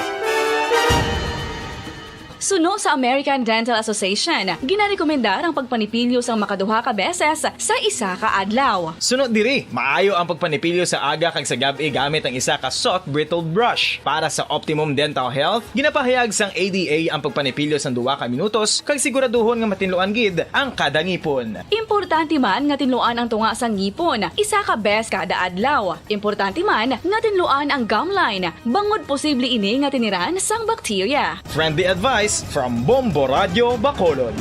Suno sa American Dental Association, ginarekomendar ang pagpanipilyo sang makaduha ka beses sa isa ka adlaw. Suno diri, maayo ang pagpanipilyo sa aga kag sa gab-i gamit ang isa ka soft bristled brush. Para sa optimum dental health, ginapahayag sang A D A ang pagpanipilyo sang duha ka minutos kag siguraduhon nga matinluan gid ang kada ngipon. Importante man nga tinluan ang tunga sang ngipon isa ka bes kada adlaw. Importante man nga tinluan ang gum line, bangod posible ini nga tiniran sang bakterya. Friendly advice from Bombo Radio Bacolod.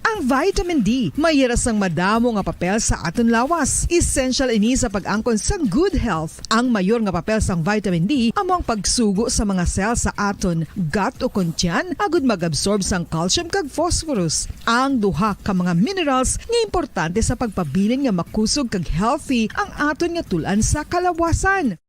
Ang vitamin D may ira sang madamo nga papel sa aton lawas. Essential ini sa pag-angkon sang good health. Ang mayor nga papel sang vitamin D amo ang pagsugo sa mga cell sa aton gut o kon tiyan agud mag-absorb sang calcium kag phosphorus, ang duha ka mga minerals nga importante sa pagpabilin nga makusog kag healthy ang aton nga tul-an sa kalawasan.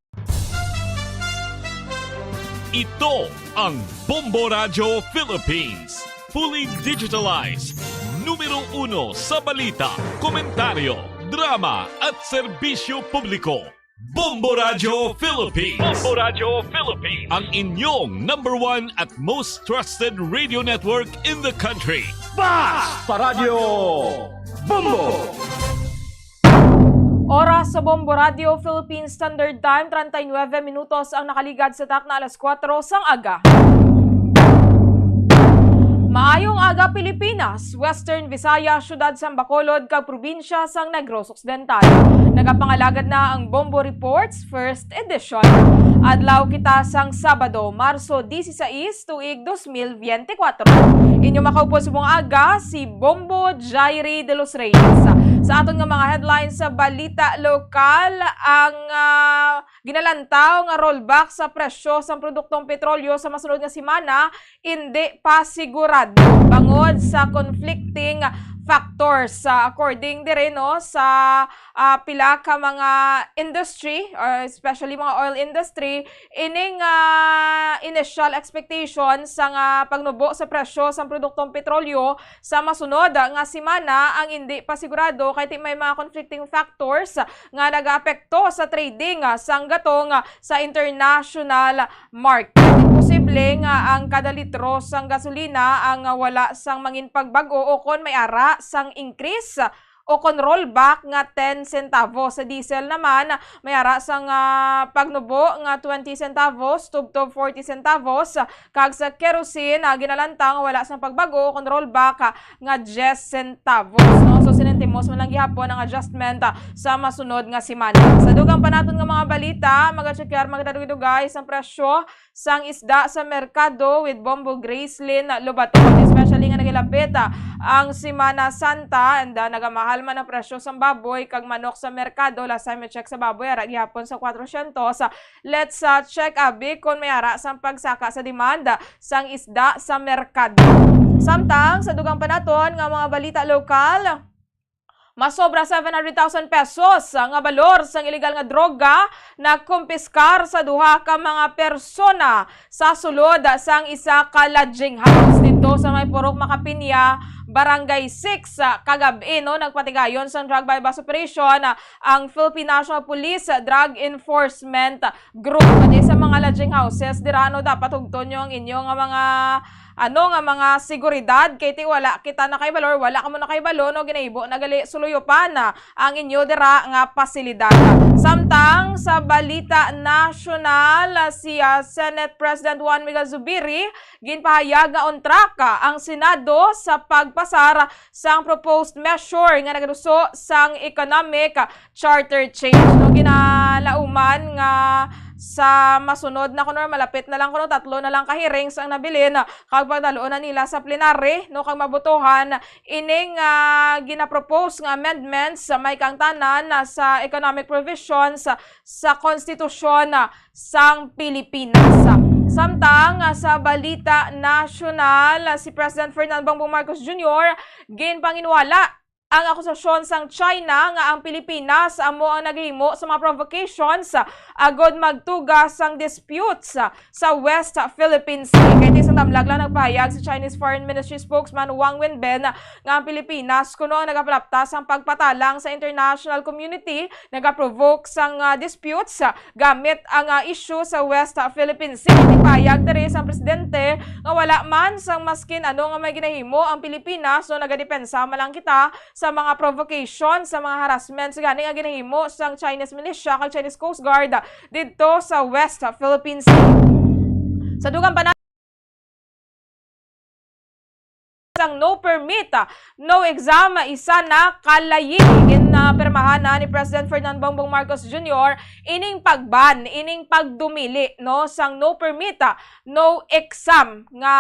Ito ang Bombo Radyo Philippines. Fully digitalized. Numero uno sa balita, komentaryo, drama at serbisyo publiko. Bombo Radyo Philippines. Bombo Radyo Philippines. Ang inyong number one at most trusted radio network in the country. Bas pa Radyo Bombo! Oras sa Bombo Radio Philippine Standard Time, treinta y nueve minutos ang nakaligad sa takna alas kuwatro sang aga. Maayong aga, Pilipinas, Western Visayas, siyudad sang Bacolod, kag probinsya sang Negros Occidental. Nagapangalagad na ang Bombo Reports First Edition. Adlaw kita sang Sabado, Marso dieciséis, tuig dos mil biyente kuwatro. Inyo makaupod subong aga si Bombo Jairi de los Reyes. Sa aton nga mga headlines sa balita lokal, ang, ah, ginalantaw nga rollback sa presyo sang produktong petrolyo sa masunod nga semana indi pa sigurado bangod sa conflicting factors. Ah, according diri, no, sa, ah, pila ka mga industry, or especially mga oil industry, ining, ah, initial expectation sa nga pagnubo sa presyo sang produktong petrolyo sa masunod nga semana ang indi pa sigurado kay ti may mga conflicting factors nga nagaapekto sa trading, ah, sang gatong, ah, sa international market. Posible nga ang kada litro sang gasolina ang, ah, wala sang mangin pagbag-o o kon may ara sang increase o kon rollback nga ten centavos. Sa diesel naman, may ara sang, ah, pagnubo nga twenty centavos, tubtob forty centavos, kag sa kerosene, ah, ginalantaw nga wala sang pagbag-o o kon rollback, ah, nga diyes centavos, no? So, sinintimos man lang gihapon ang adjustment, ah, sa masunod nga semana. Sa dugang pa naton nga mga balita, magatsukyar, magadugay-dugay sang presyo sang isda sa merkado with Bombo Gracelyn Lobaton, especially nga nagilapit, ah, ang Semana Santa, and, ah, nagamahal man ang presyo sang baboy kag manok sa merkado. Last time I check sa baboy, ara gihapon sa kwatrocientos. Ah, let's, ah, check, abi, kon may ara sang pagsaka sa demand sang isda sa merkado. Samtang sa dugang pa naton nga mga balita lokal, masobra seven hundred thousand pesos nga balor sang iligal nga droga nakumpiskar sa duha ka mga persona sa sulod sang isa ka lodging house didto sa may Purok Macapiña, Barangay six, ah, kagab-i, no, nagpatigayon sang drug buy-bust operation, ah, ang Philippine National Police, ah, Drug Enforcement Group. Pati sa mga lodging houses dira, no, dapat hugton nyo ang inyo nga mga, ano, nga mga seguridad, kay ti wala kita nakahibalo or wala kamo nakahibalo, no, ginahibo na gali suluyopan, ah, ang inyo dira nga pasilidad. Samtang sa balita nasyonal, ah, si, ah, Senate President Juan Miguel Zubiri ginpahayag nga on track, ah, ang Senado sa pagpasar sang proposed measure nga nagaduso sang economic, ah, charter change. No, ginalauman nga sa masunod na kuno, malapit na lang kuno, tatlo na lang ka hearings ang nabilin, ah, kag pagdalon na nila sa plenary, no, kag mabotohan ining, ah, ginapropose nga amendments sa may kaangtanan, ah, sa economic provisions, ah, sa konstitusyon, ah, sang Pilipinas. Samtang, ah, sa balita nasyonal, ah, si President Ferdinand Bongbong Marcos Junior ginpanginwala ang akusasyon sang China nga ang Pilipinas amo ang naghimo sa mga provocations, ah, agod magtuga sang disputes, ah, sa West Philippine Sea. Kay ti sa tamlag lang nagpahayag si Chinese Foreign Ministry spokesman Wang Wenbin nga ang Pilipinas kuno ang nagapalapta sang pagpatalang sa international community, nagaprovoke sang, ah, disputes, ah, gamit ang, ah, issue sa West, ah, Philippine Sea. Nagpahayag diri sang presidente nga wala man sang maskin ano nga may ginahimo ang Pilipinas, no, nagadepensa man lang kita sa mga provocation, sa mga harassment gani nga ginahimo sang Chinese militia kag Chinese Coast Guard didto sa West Philippine Sea. Sa dugang pa sang no permit, ah, no exam, ah, isa na ka layi. Ginapirmahan na ni President Ferdinand Bongbong Marcos Junior ining pagban, ining pagdumili, no, sang no permit, ah, no exam nga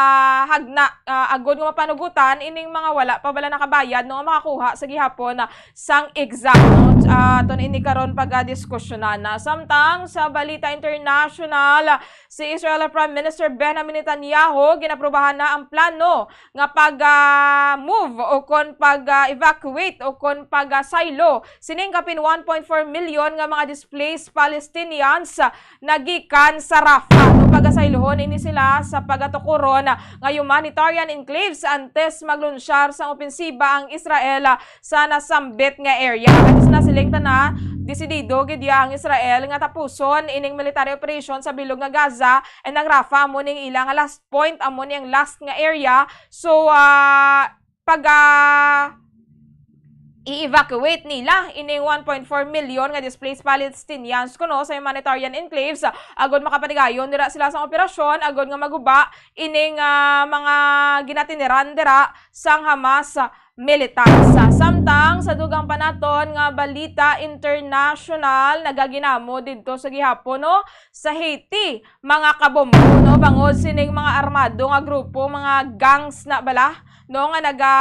hagna, ah, agod nga mapanugutan ining mga wala pa bala nakabayad, no, nga makakuha sa gihapon, ah, sang exam, no? Ah, aton ini karon pagadiskusyonan na. Samtang sa balita international, si Israel Prime Minister Benjamin Netanyahu ginaprubahan na ang plano nga pag, ah, move o kon pag, ah, evacuate o kon pag, ah, saylo sining kapin one point four million nga mga displaced Palestinians, ah, nagikan sa Rafah. No, pagasaylohon ini sila sa pagatukuron nga humanitarian enclaves antes maglunsyar sang opensiba ang Israel, ah, sa nasambit nga area. Kag sa nasiling tana, desidido gid ya ang Israel nga tapuson ining military operation sa bilog nga Gaza and ang Rafah amo ning ila nga last point, amo ni ang last nga area. So, ah, pag, ah, i-evacuate nila ining one point four million nga displaced Palestinians kuno sa humanitarian enclaves, ah, agod makapatigayon dira sila sa operasyon agod nga maguba ining, ah, mga ginatiniran dira sang Hamas, ah, militants. Samtang sa dugang pa naton nga balita international, nagaginamo didto sa gihapon, no, sa Haiti, mga kabombo, no, bangod sining mga armado nga grupo, mga gangs na bala, no, nga naga,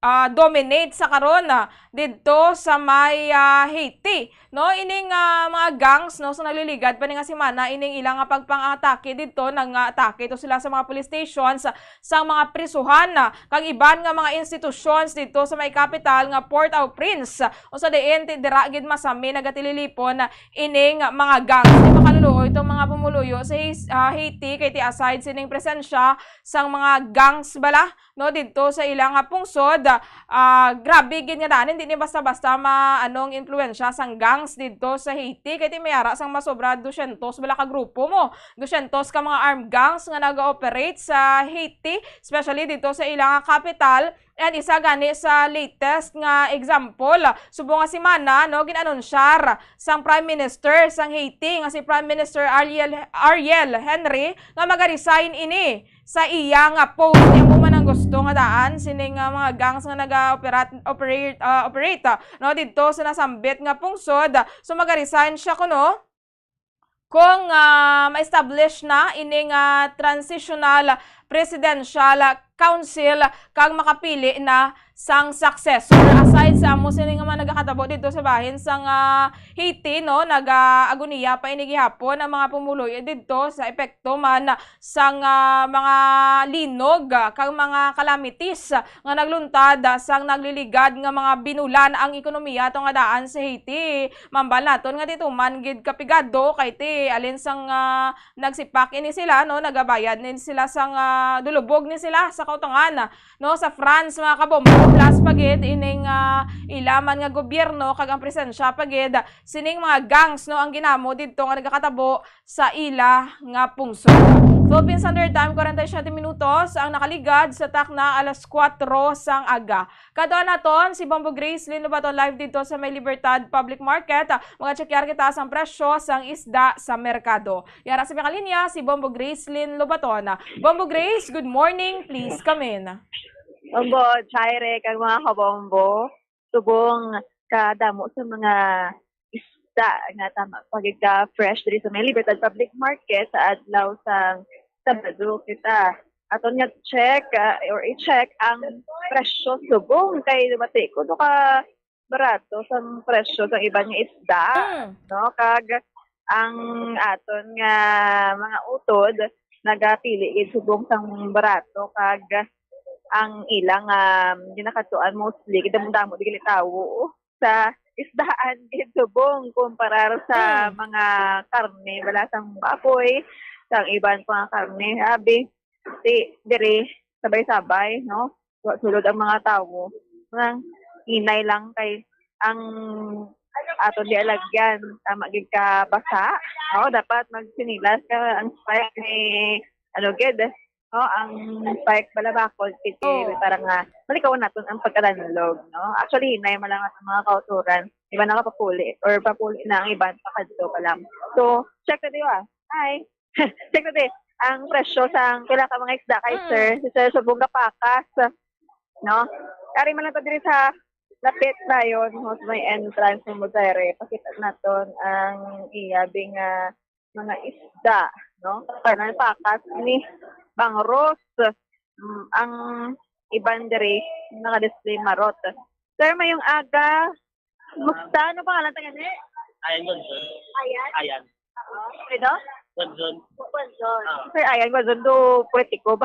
ah, dominate sa karon, ah, didto sa may, ah, Haiti. No, ining, ah, mga gangs, no, sa nagliligad pa ni nga semana, ining ilang nga pagpang-atake didto, nang-atake to sila sa mga police stations, sa mga prisuhan, ah, kag iban nga mga institutions didto sa may kapital nga Port-au-Prince. Usa diin ti dira gid masami nagatililipon, ah, ining mga gangs. Di makaluluoy tong mga pumuluyo sa His-, ah, Haiti, kay ti aside sining presensya sang mga gangs bala, no, didto sa ila nga pungsod, ah, grabe gid nga daan, hindi ni basta-basta ma-, anong impluwensya sang gangs didto sa Haiti, kay ti may ara sang masobra dusyentos bala ka grupo mo, dusyentos ka mga armed gangs nga naga-operate sa Haiti, especially didto sa ila nga kapital. And isa gani sa latest nga example, subong nga semana, no, gin-anunsyar sang Prime Minister sang Haiti nga si Prime Minister Ariel, Ariel Henry nga maga-resign ini sa iya nga post. Amo man ang gusto nga daan sining, ah, mga gangs nga naga-operat-, operate, ah, operate, ah, no, didto sa nasambit nga pungsod. So, maga-resign siya kuno kung, ah, ma-establish na ini nga transitional presidential council kag makapili na sang successor. Aside sa amo sini nga mga nagakatabo didto sa bahin sang, ah, Haiti, no, nag-aagoniya pa ini gihapon ang mga pumuluyo didto sa epekto man sang, ah, mga linog, ah, kag mga calamities, ah, nga nagluntad, ah, sang nagliligad nga mga binulan ang ekonomiya to nga daan sa Haiti. Mambal naton nga didto man gid kapigado kay ti alin sang, ah, nagsipak ini sila, no, nagabayad ni sila sang, ah, ah, dulubog ni sila sa kautangan, no, sa France, mga kabombo, plus pa gid ining, ah, ilaman nga gobyerno kag ang presensya pa gid sining mga gangs, no, ang ginamo didto nga nagakatabo sa ila nga pungsod. Philippine Standard Time, forty-seven minutos ang nakaligad sa takna alas kuwatro sang aga. Kadtuan naton si Bombo Grace Lynn Lobaton live didto sa may Libertad Public Market. Magachekyar kita sang presyo sang isda sa merkado. Yara sa may kalinya si Bombo Grace Lynn Lobaton. Bombo Grace, good morning. Please come in. Bombo, Chaire, kag mga kabombo, subong kadamo sa mga isda nga tama pa gid ka fresh diri sa may Libertad Public Market sa adlaw sang Sabado kita. Aton nga check, ah, or i-check ang presyo subong kay mati ko no ka barato sang presyo sang iban nga isda, Mm. no? Kag ang aton nga mga utod nagapili gid subong sang barato kag ang ilang, um, ginakadtuan mostly kay damo-damo di gali tawo sa isdaan gid subong kumparar sa Mm. mga karne, wala sang baboy, sang iban pa nga karne. Abi, ti diri sabay-sabay, no? Wa sulod ang mga tawo. Nang hinay lang kay ang aton di alagyan, tama gid ka basa. No, dapat magsinilas ka, ang spike ni, ano gid, no, ang spike balabakol, kay Oh. para nga malikawan naton ang pagkadanlog, no? Actually, hinay man lang ang mga kauturan. Iba nakapapuli or papuli na ang iban pa kadto pa lang. So, check na diwa. Hi. Check na di. Ang presyo sang pila ka mga isda kay Mm. sir, si sir subong gapakas, no? Ari man lang to diri sa lapit dayon, no, sa may entrance ng Mujayre. Pakita naton ang iya bing, ah, mga isda, no? Tanan pakas ni Bangros. Mm, ang iban diri naka-display marot. Sir, mayong aga. Musta? Ano pangalan ta gani? Ayan, Gonzon. Ayan? Ayan. Oo. Pwede? Gonzon. Gonzon. Ah. Sir Ayan Gonzon, do politiko ba?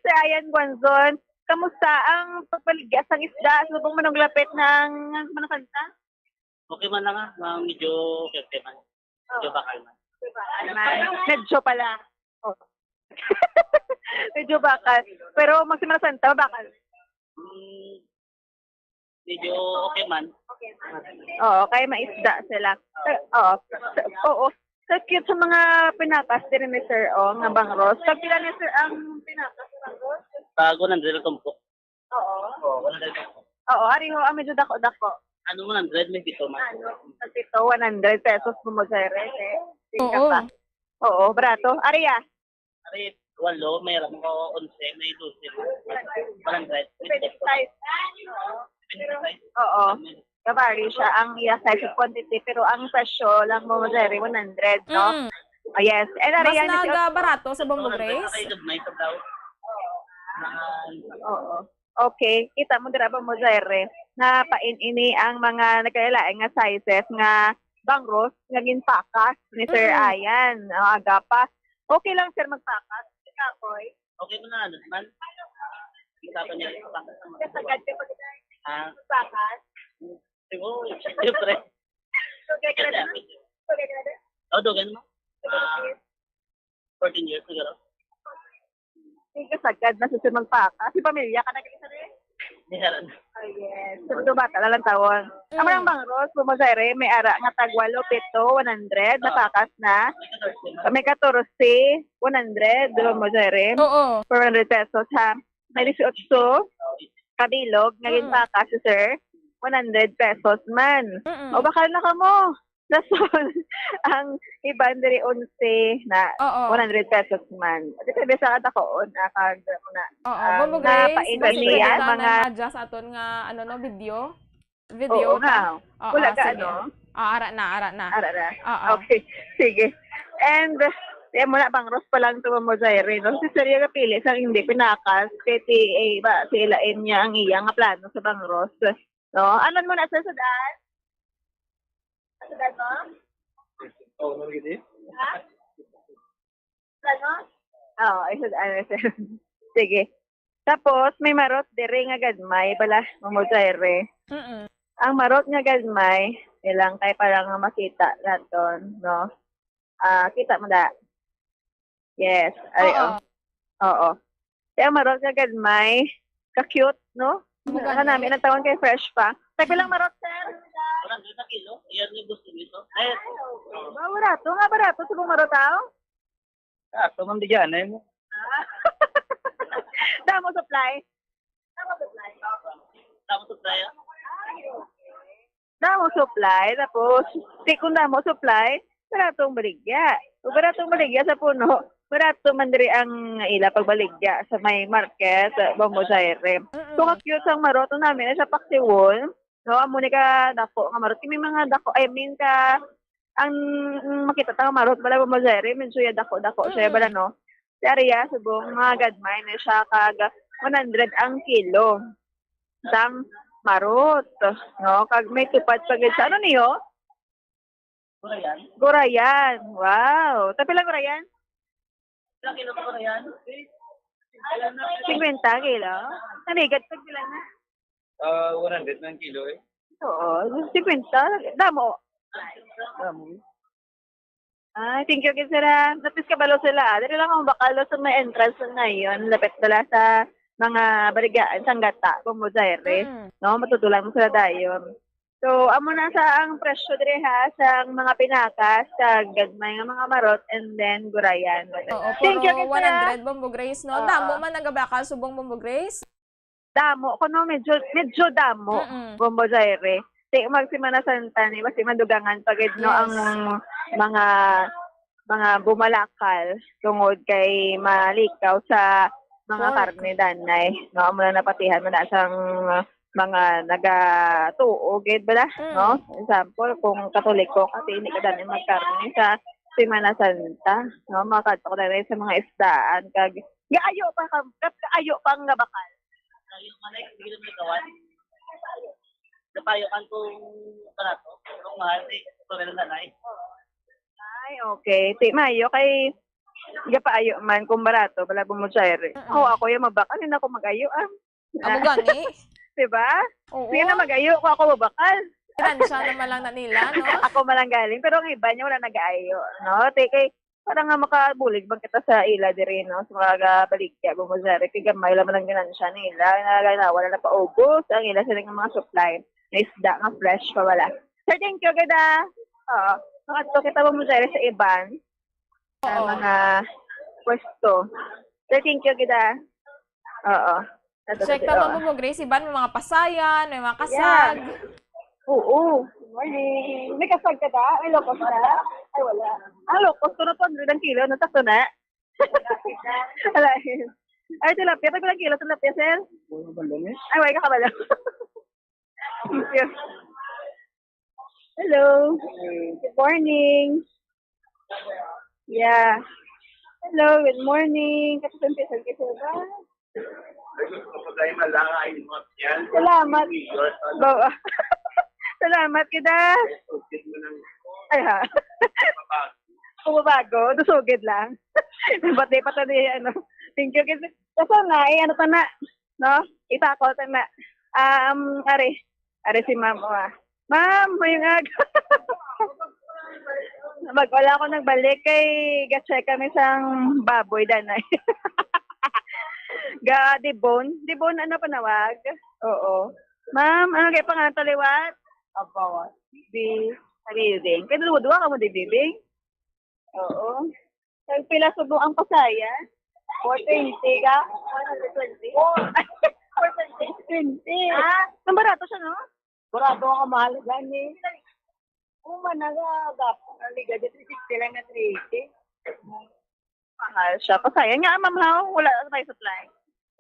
Sir Ayan Gonzon, kamusta ang pagbaligya sang isda? Subong man ang lapit ng, ano man ang kanta? Okay man lang, ah. Mga medyo okay, okay man. Medyo Oh. bakal man. Diba? Ano man? Medyo pala. Oh. Medyo bakal. Pero mag Semana Santa, bakal. Mm, medyo okay man. Oo, kay maisda sila. Pero, oo. Sa, oo. Sa cute sa mga pinakas diri ni sir, oh, nga bangros. Sa pila ni sir ang pinakas sa bangros? Pag one hundred ang tumpok. Oo. Oo, one hundred ang tumpok. Oo, ari ho, ang medyo dako-dako. Ano, one hundred, may pito man. Ano, sa pito, one hundred pesos mo mo sa rete. Oo. Oo, barato. Ari, ah. Ari, walo, may ra-, mga onse, may dose. One hundred. Depende sa size. Depende sa size. Oo. Kabali siya ang iya size of quantity, pero ang presyo lang mo, Jerry, one hundred, no? Mm. Oh, yes. And Mas ari, yan, nagabarato sa Bombo Grace? Ay, gagmay sa daw. Oo. Okay. Kita mo dira ba mo, Jerry? Napain ini ang mga nagkalain-lain nga sizes nga bangros nga ginpakas ni Sir Mm. Ayan. Oh, agapas. Okay lang, sir, magpakas. Ikaw, boy? Okay mo na, ano man? Kita pa niya, pakas ang mga Kasagad ka pag Ah. Pakas? Siguro, siyempre. Okay ka na? Okay ka na? Oh, dogan mo? Ah, fourteen years na garo. Sige, sagad na, susunod pa ka. Si pamilya ka na, Grace, ano eh? Meron. Oh, yes. Sundo bata na lang tawon. Mm. Ang mga bangros, Bombo Jerry, may ara nga tag walo, pito, one hundred, Ah. napakas na. May katorse man. May katorse, one hundred, Bombo Jerry. Oo. Four hundred pesos, ha? May dieciocho, kabilog, nga Mm. ginpakas si sir, one hundred pesos man. Mm-mm. O, bakal na kamo. Rason, ang iban diri onse na Oo. one hundred pesos man. Depende sa kadakoon, ah, kag, na, Oo, ang Bombo Grace, napainit basi niya, pwede ta mga na i-adjust aton nga, ano, no, video? Video Oo ta? nga. Oo, Wala ka, sige. ano? Ah, ara na, ara na. Ara na. Oo. Okay, sige. And, yan mo na, bangros pa lang to, Bombo Jerry, no? Si Sir yung napili sa hindi pinakas, kay T A ba, sila niya ang iya nga plano sa bangros. No? Anon mo na, sir, sa daan? Sa daan mo? Oo, nang gini? Ha? Ano? Oo, isa, ano, isa. Sige. Tapos, may marot diri nga gagmay, bala, Bombo Jerry. Mm-mm. Ang marot nga gagmay, ilang kay para nga makita naton, no? Ah, kita mo da? Yes, ari, Oo. oh. Oo. Kaya marot ka gad may ka-cute, no? Mugani. Ang nami, ang tawon kay fresh pa. Tagbilang marot, sir? Wala, hindi na kilo. Yan yung gusto nito. Eh, Ba, barato nga, barato. Subong marot, aw? Ah, ito man di dyan, eh. Damo supply. Damo supply. Damo supply, ah. Damo supply, tapos, di kung damo supply, baratong baligya. Kung baratong baligya sa puno, barato man diri ang ila pagbaligya sa may market, sa Bombo Jaire. Mm-mm. So, ka-cute sang marot, ang nami na sa paksiwon, no? Amo ni ka dako nga marot. May mga dako, I mean, ka, ang makita ta nga marot, bala, Bombo Jaire, medyo ya dako-dako siya, Mm-mm. bala, no? Sa area, subong, mga gagmay na siya, kag one hundred ang kilo sang marot, no? Kag may tupad pa gid sa, ano niyo? Gurayan. Gurayan. Wow. Tapila gurayan? Ilang kilo ka gurayan? Fifty kilo? Nanigat pag pila na? Ah, one hundred na ang kilo, eh. Oo, fifty. Damo. Damo, eh. Ay, thank you gid, sir, ha. At least kabalo sila, ah. Diri lang ang bakal sa may entrance na yun. Lapit nila sa mga baligyaan, Sanggata, Bombo Jaire. Mm. No, matutulang mo sila dayon. So, amo na sa ang presyo diri, ha, sa mga pinakas, sa gagmay nga mga marot, and then gurayan. Oo, Thank you puro gid, sir, ha. One hundred, Bombo Grace, no? Oo. Damo man nagabakal subong, Bombo Grace? Damo, kuno medyo, medyo damo, Mm-mm. Bombo Jaire. Di mag Semana Santa ni, basi madugangan pa gid, no, Yes. ang mga, mga bumalakal tungod kay malikaw sa mga Pork. karne danay, no? Amo na napatihan mo na sang mga nagatuo gid, bala, Mm. no? Example, kung Katoliko ka, di, hindi ka danay magkarne sa Semana Santa, no? Makadto ka danay sa mga isdaan, kag gaayo pa ka, gaayo pa ang gabakal. Kayo man ay, hindi lang nagawan. Kapayo man kung barato, kung mahal, eh, pamela na, eh. Ay, okay. Ti, maayo kay, gapaayo man kung barato, bala, Bombo Jaire. Mm-mm. Ako, ako yung mabakal, hindi ako mag-ayo, ah. Amo gani? Diba? Oo. Sige na mag-ayo, kung ako mabakal. Ganansya naman lang na nila, no? Ako man lang galing, pero ang iba niya wala nag-aayo, no? Ti, kay, para nga makabulig man kita sa ila diri, no? Sa mga baligya, Bombo Jaire, kay gamay lang man ang ganansya nila. Naganawa na napaubos ang ila sila nga mga supply. Nga isda nga fresh pa wala. Sir, thank you, gid, ah. Oo. Makadto kita, Bombo Jaire, sa iban. Sa Oo. mga pwesto. Sir, thank you, gid, ah. Oo. Check pa, oo. Bombo Grace, iban may mga pasayan, may mga kasag. Yeah. Oo. Good morning. May kasag ka da? May locos ka? Ay, wala. Ah, locos ko na to, ang kilo, no? Sakto na. Wala. Ay, tilapia. Pag ilang kilo tilapia, sir? Ay, wala ka kabalo. Thank you. Hello. Good morning. Yeah. Hello, good morning. Kapisan-pisan ka, sir, ba? Salamat. Bawa. Salamat, kita. Ay, ha. Kung mabago, dusugid lang. Ba't di pa to di, ano? Thank you, kita. Kaso na, eh, ano to na? No? Ipakol to na. Um, are, are si ma'am, oh, ah. Ma'am, may nga. Mag-, wala ako nagbalik kay ga-check kami sang baboy danay. Ga debone. Debone, ano panawag? Oo. Ma'am, ano kay pangalan to liwat? Abawa. Di, sa Bibing. Kaya duwa-duwa ka mo di Bibing? Oo. Kay pila subong ang pasaya? Four twenty ka? One hundred twenty? Four twenty. Twenty. Ah, ang barato siya, no? Barato ang mahal gani. Uma na nga, gap. Ang liga dito, sixty lang na three eighty. Mahal siya. Pasaya nga, ma'am, ha? Wala na tayo supply.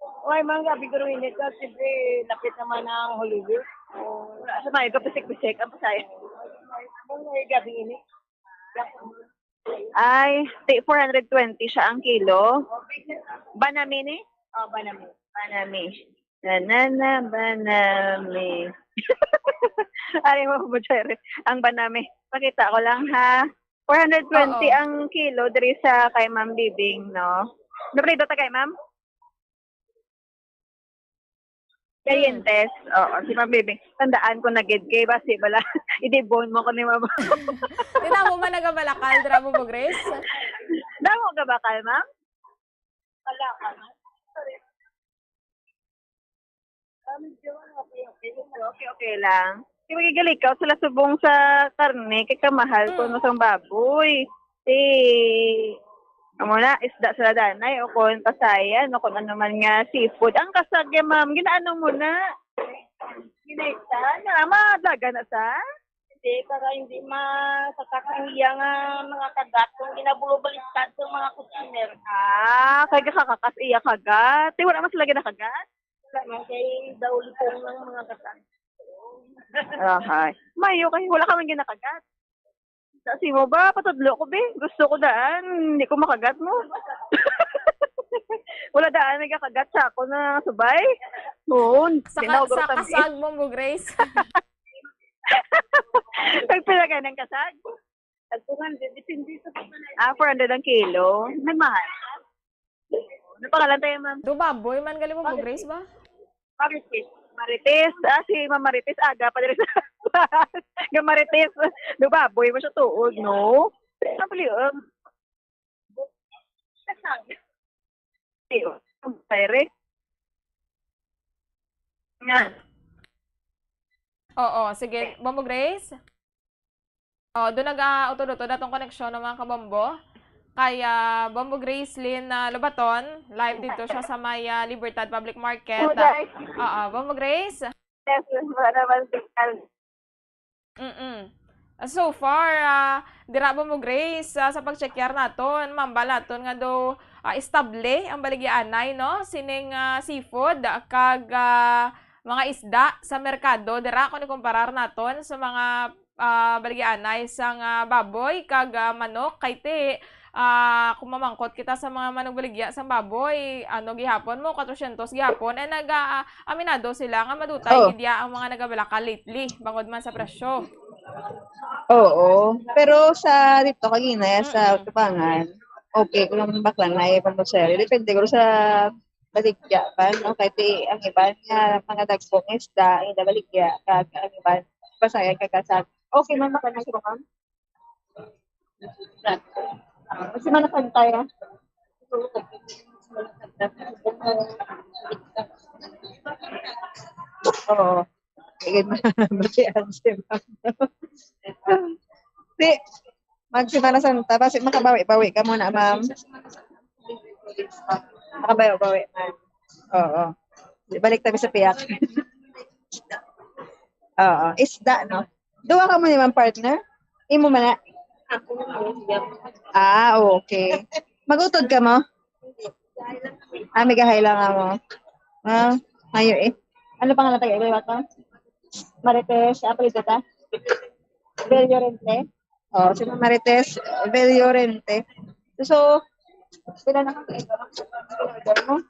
Uy, mga gabi, guro, hindi ka. Siyempre, lapit naman ang Holy Week. Wala siya, may kapisik-pisik. Ang pasaya. Mga gabi ini. Ay, ti-, four hundred twenty siya ang kilo. Banami ni? Oh, banami. Banami. Na, na, na, banami. Ay, mo, mo, Jerry. Ang banami. Pakita ko lang, ha. Four hundred twenty Oo. ang kilo diri sa kay Ma'am Bibing, no? Naprito ta kay Ma'am? Calientes. Oo, si Ma'am Bibing. Tandaan ko na gid kay basi bala. I-debone mo ko ni Ma'am. Di na mo man nagabalakal, dira mo, Bo Grace? Damo ka bakal, Ma'am? Wala ka na. Sorry. Ah, medyo okay, okay. Okay, okay lang. Kaya magigalikaw sila subong sa karne, kay kamahal ko Mm. no sang baboy. Si, amo na, isda sila danay, o kung pasayan, o kung ano man nga seafood. Ang kasag, eh, ma'am, ginaano mo na? Ginaitan? Na, madlaga na sa? Hindi, para hindi masatak ang iya nga mga kagat kung ginabulubaliktad sa mga customer. Ah, kay gakakakas iya kagat. Di wala mas lagi nakagat? Wala man, kay daw lipong ng mga kagat. Ahay. Mayo kay wala ka man ginakagat. Sa si mo ba? Patudlo ko, be. Gusto ko daan. Hindi ko makagat mo. Wala daan nagakagat sa ako na subay. Oo, Sa, ka, tinaw, sa grocery. Kasag mo mo, Grace. Pag pila ka ng kasag? Tag two hundred, depende sa pagpalay. Ah, four hundred ang kilo. Nagmahal. Ano pangalan tayo, ma'am? Do baboy man gali mo, Grace ba? Marites. Marites. Ah, si Ma'am Marites, aga pa diri sa Ga Marites. Do baboy mo siya tuod, no? Ang paliom. Pare. Nga. Oo, sige. Bombo Grace? Oh, doon nag-utod-utod atong koneksyon ng mga kabombo. Kay, ah, Bombo Grace Lynn, ah, Lobaton, live dito siya sa may, ah, Libertad Public Market. Hello, guys. Oo, Bombo Grace? Yes, wala naman signal. Mm-mm. So far, ah, dira, Bombo Grace, ah, sa pag-checkyar naton, mambal naton nga do, ah, estable ang baligyaanay, no? Sining, ah, seafood, kag, ah, mga isda sa merkado. Dira, kung ikumparar naton sa mga, ah, baligyaanay sang, ah, baboy kag, ah, manok, kay ti, ah, kung mamangkot kita sa mga manugbaligya sang baboy, ano gihapon mo, quatrocientos gihapon, eh, nag, ah, aminado sila nga madutay Oh. gid ya ang mga nagabalaka lately, bangod man sa presyo. Oo. Pero sa dito, kagina, sa Mm-mm. Tubangan, okay, kung bakla na, eh, pang-, depende ko sa baligya ba, no? Kay ti, ang iban nga mga dagkong isda, ang ila baligya, kag ang iban, pasaya, kag kasag. Okay, ma'am, makanang ko, ma'am. Ah, Semana Santa, ya. Oo. Sige, ma'am. Batian si ma'am. Di, mag Semana Santa, basi makabawi-bawi ka muna, ma'am. Makabawi-bawi, ma'am. Oo. Di, balik tayo sa piyak. Oo. Isda, no? Duha ka mo ni ma'am partner? Imo man na? Ako na lang siya. Ah, okay. Magutod ka mo? Ah, migahay lang ako. Ah, ayo eh. Ano pangalan tayo? Iba to? Marites, apelido ta? Del Llorente? Oh, si Ma'am Marites, Del Llorente. So, pila na ka order mo?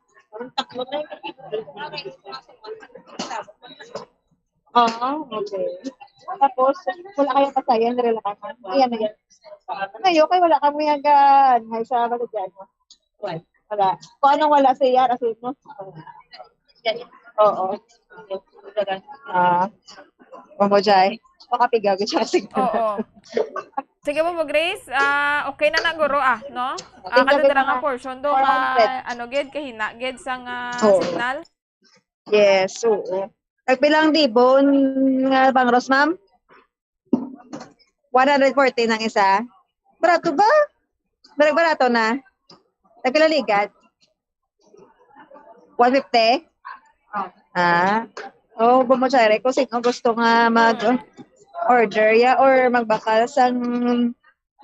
Tatlo na yun. Ah, okay. Tapos, wala kayo pasayan, relax. Ayan na yan. Ngayon, kay wala kami hanggang, ay, sa Valeriano. Wala. Wala. Kung anong wala siya, kasi mo. Oo. Ah, Mamo Jai. Makapiga ko siya. Sige. Oo. Sige po, Grace. Ah, okay na na, guro, ah, no? Ah, Thank you, kada dira nga ma'am. portion do, Four hundred. ah, ano, gid, kahina, gid, sang, ah, Oo. signal. Yes, oo. Tagpilang dibon nga bangros, ma'am? One hundred forty nang isa. Barato ba? Barag barato na. Tagpila ligad? One fifty? Ah. Oh, bumutsaray ko sino gusto nga mag-order ya or magbakal sang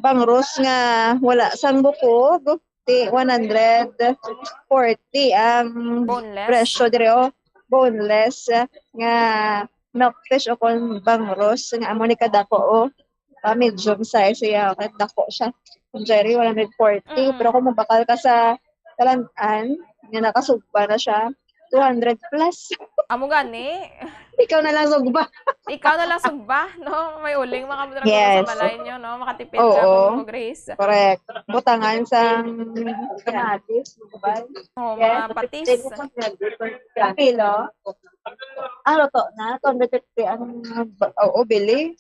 bangros nga wala sang bukog. Ti one hundred forty ang Boneless? presyo diri, oh. Boneless, ah, nga milkfish o kon bangros nga amo ni kadako, oh. Ah, medium size siya, kay dako siya. Kung Jerry, one hundred forty. Mm. Pero kung mabakal ka sa Talantan, nga nakasugba na siya, two hundred plus. Amo gani. Ikaw na lang sugba. Ikaw na lang sugba, no? May uling mga motor Yes. sa balay nyo, no? Makatipid Oo. ka, Ma'am Grace. Correct. Butangan sa kamatis, lubay. Oh, Yes, mga patis. Ang pilo. Ang luto na, two hundred fifty ang Oo, bili.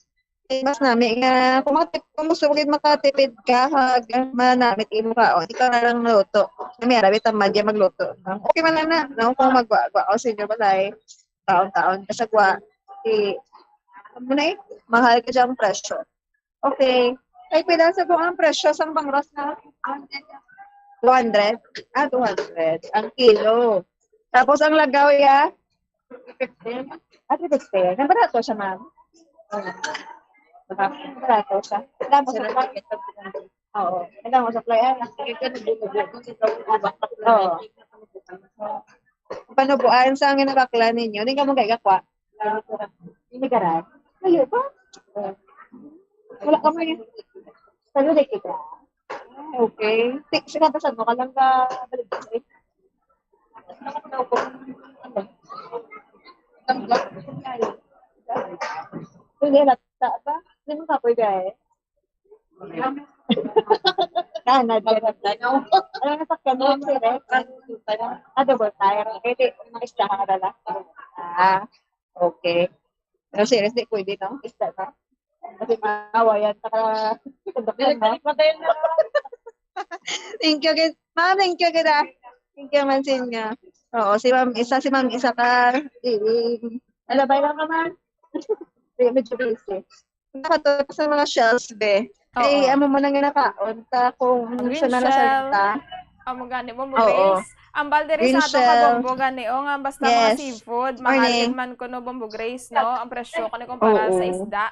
Mas nami nga, kung, mati- kung gusto mo gid makatipid ka, kag manamit imo kaon, ikaw na lang luto. Kami, arabi, tamad yan magluto, no? Okay man lang na, no? Kung magwa-wa ka sa inyo balay, taon-taon ka sa gwa, di, ano mo na eh, mahal ka dyan ang presyo. Okay. Kay pila sa buong presyo sang bangros na? Two hundred? Ah, two hundred. Ang kilo. Tapos ang lagaw, ya? Ah, three fifty. Ang barato siya, ma'am. Ang barato siya. Alam mo sa market. Oo. Alam mo sa playa. Oo. Panubuan sa ang ginabakla ninyo. Hindi ka mo gagakwa. Hindi ka rin. Layo pa. Wala ka mo yun. Sabi, di kita. Ah, okay. Tik, sinabasan mo ka lang ka balik. Hindi, lata ba? Hindi mo kapoy, guys. Kanad, kanad. Ano na sa kanad, sir, eh? Ah, double tire. Pwede, maisda ka na lang. Ah, okay. Pero serious, di pwede, no? Isda, no? Kasi maawa yan, saka, Thank you, gid. Ma'am, thank you, gid, ah. Thank you, man, sin nga. Oo, si ma'am, isa, si ma'am, isa ka, i-, i-, alabay lang naman. Medyo busy. Nakato sa mga shells, be. Ay, Oo. Amo mo na nga nakaon ta kung Green siya na shell. Salta. Amo gani mo, mo Oo. Grace. Ang balde rin Green sa ato shell. Kabombo gani, o nga basta mga Yes. Seafood, Morning. Mahal man kuno, Bombo Grace, no? Ang presyo kuno kumpara sa Oo. Isda.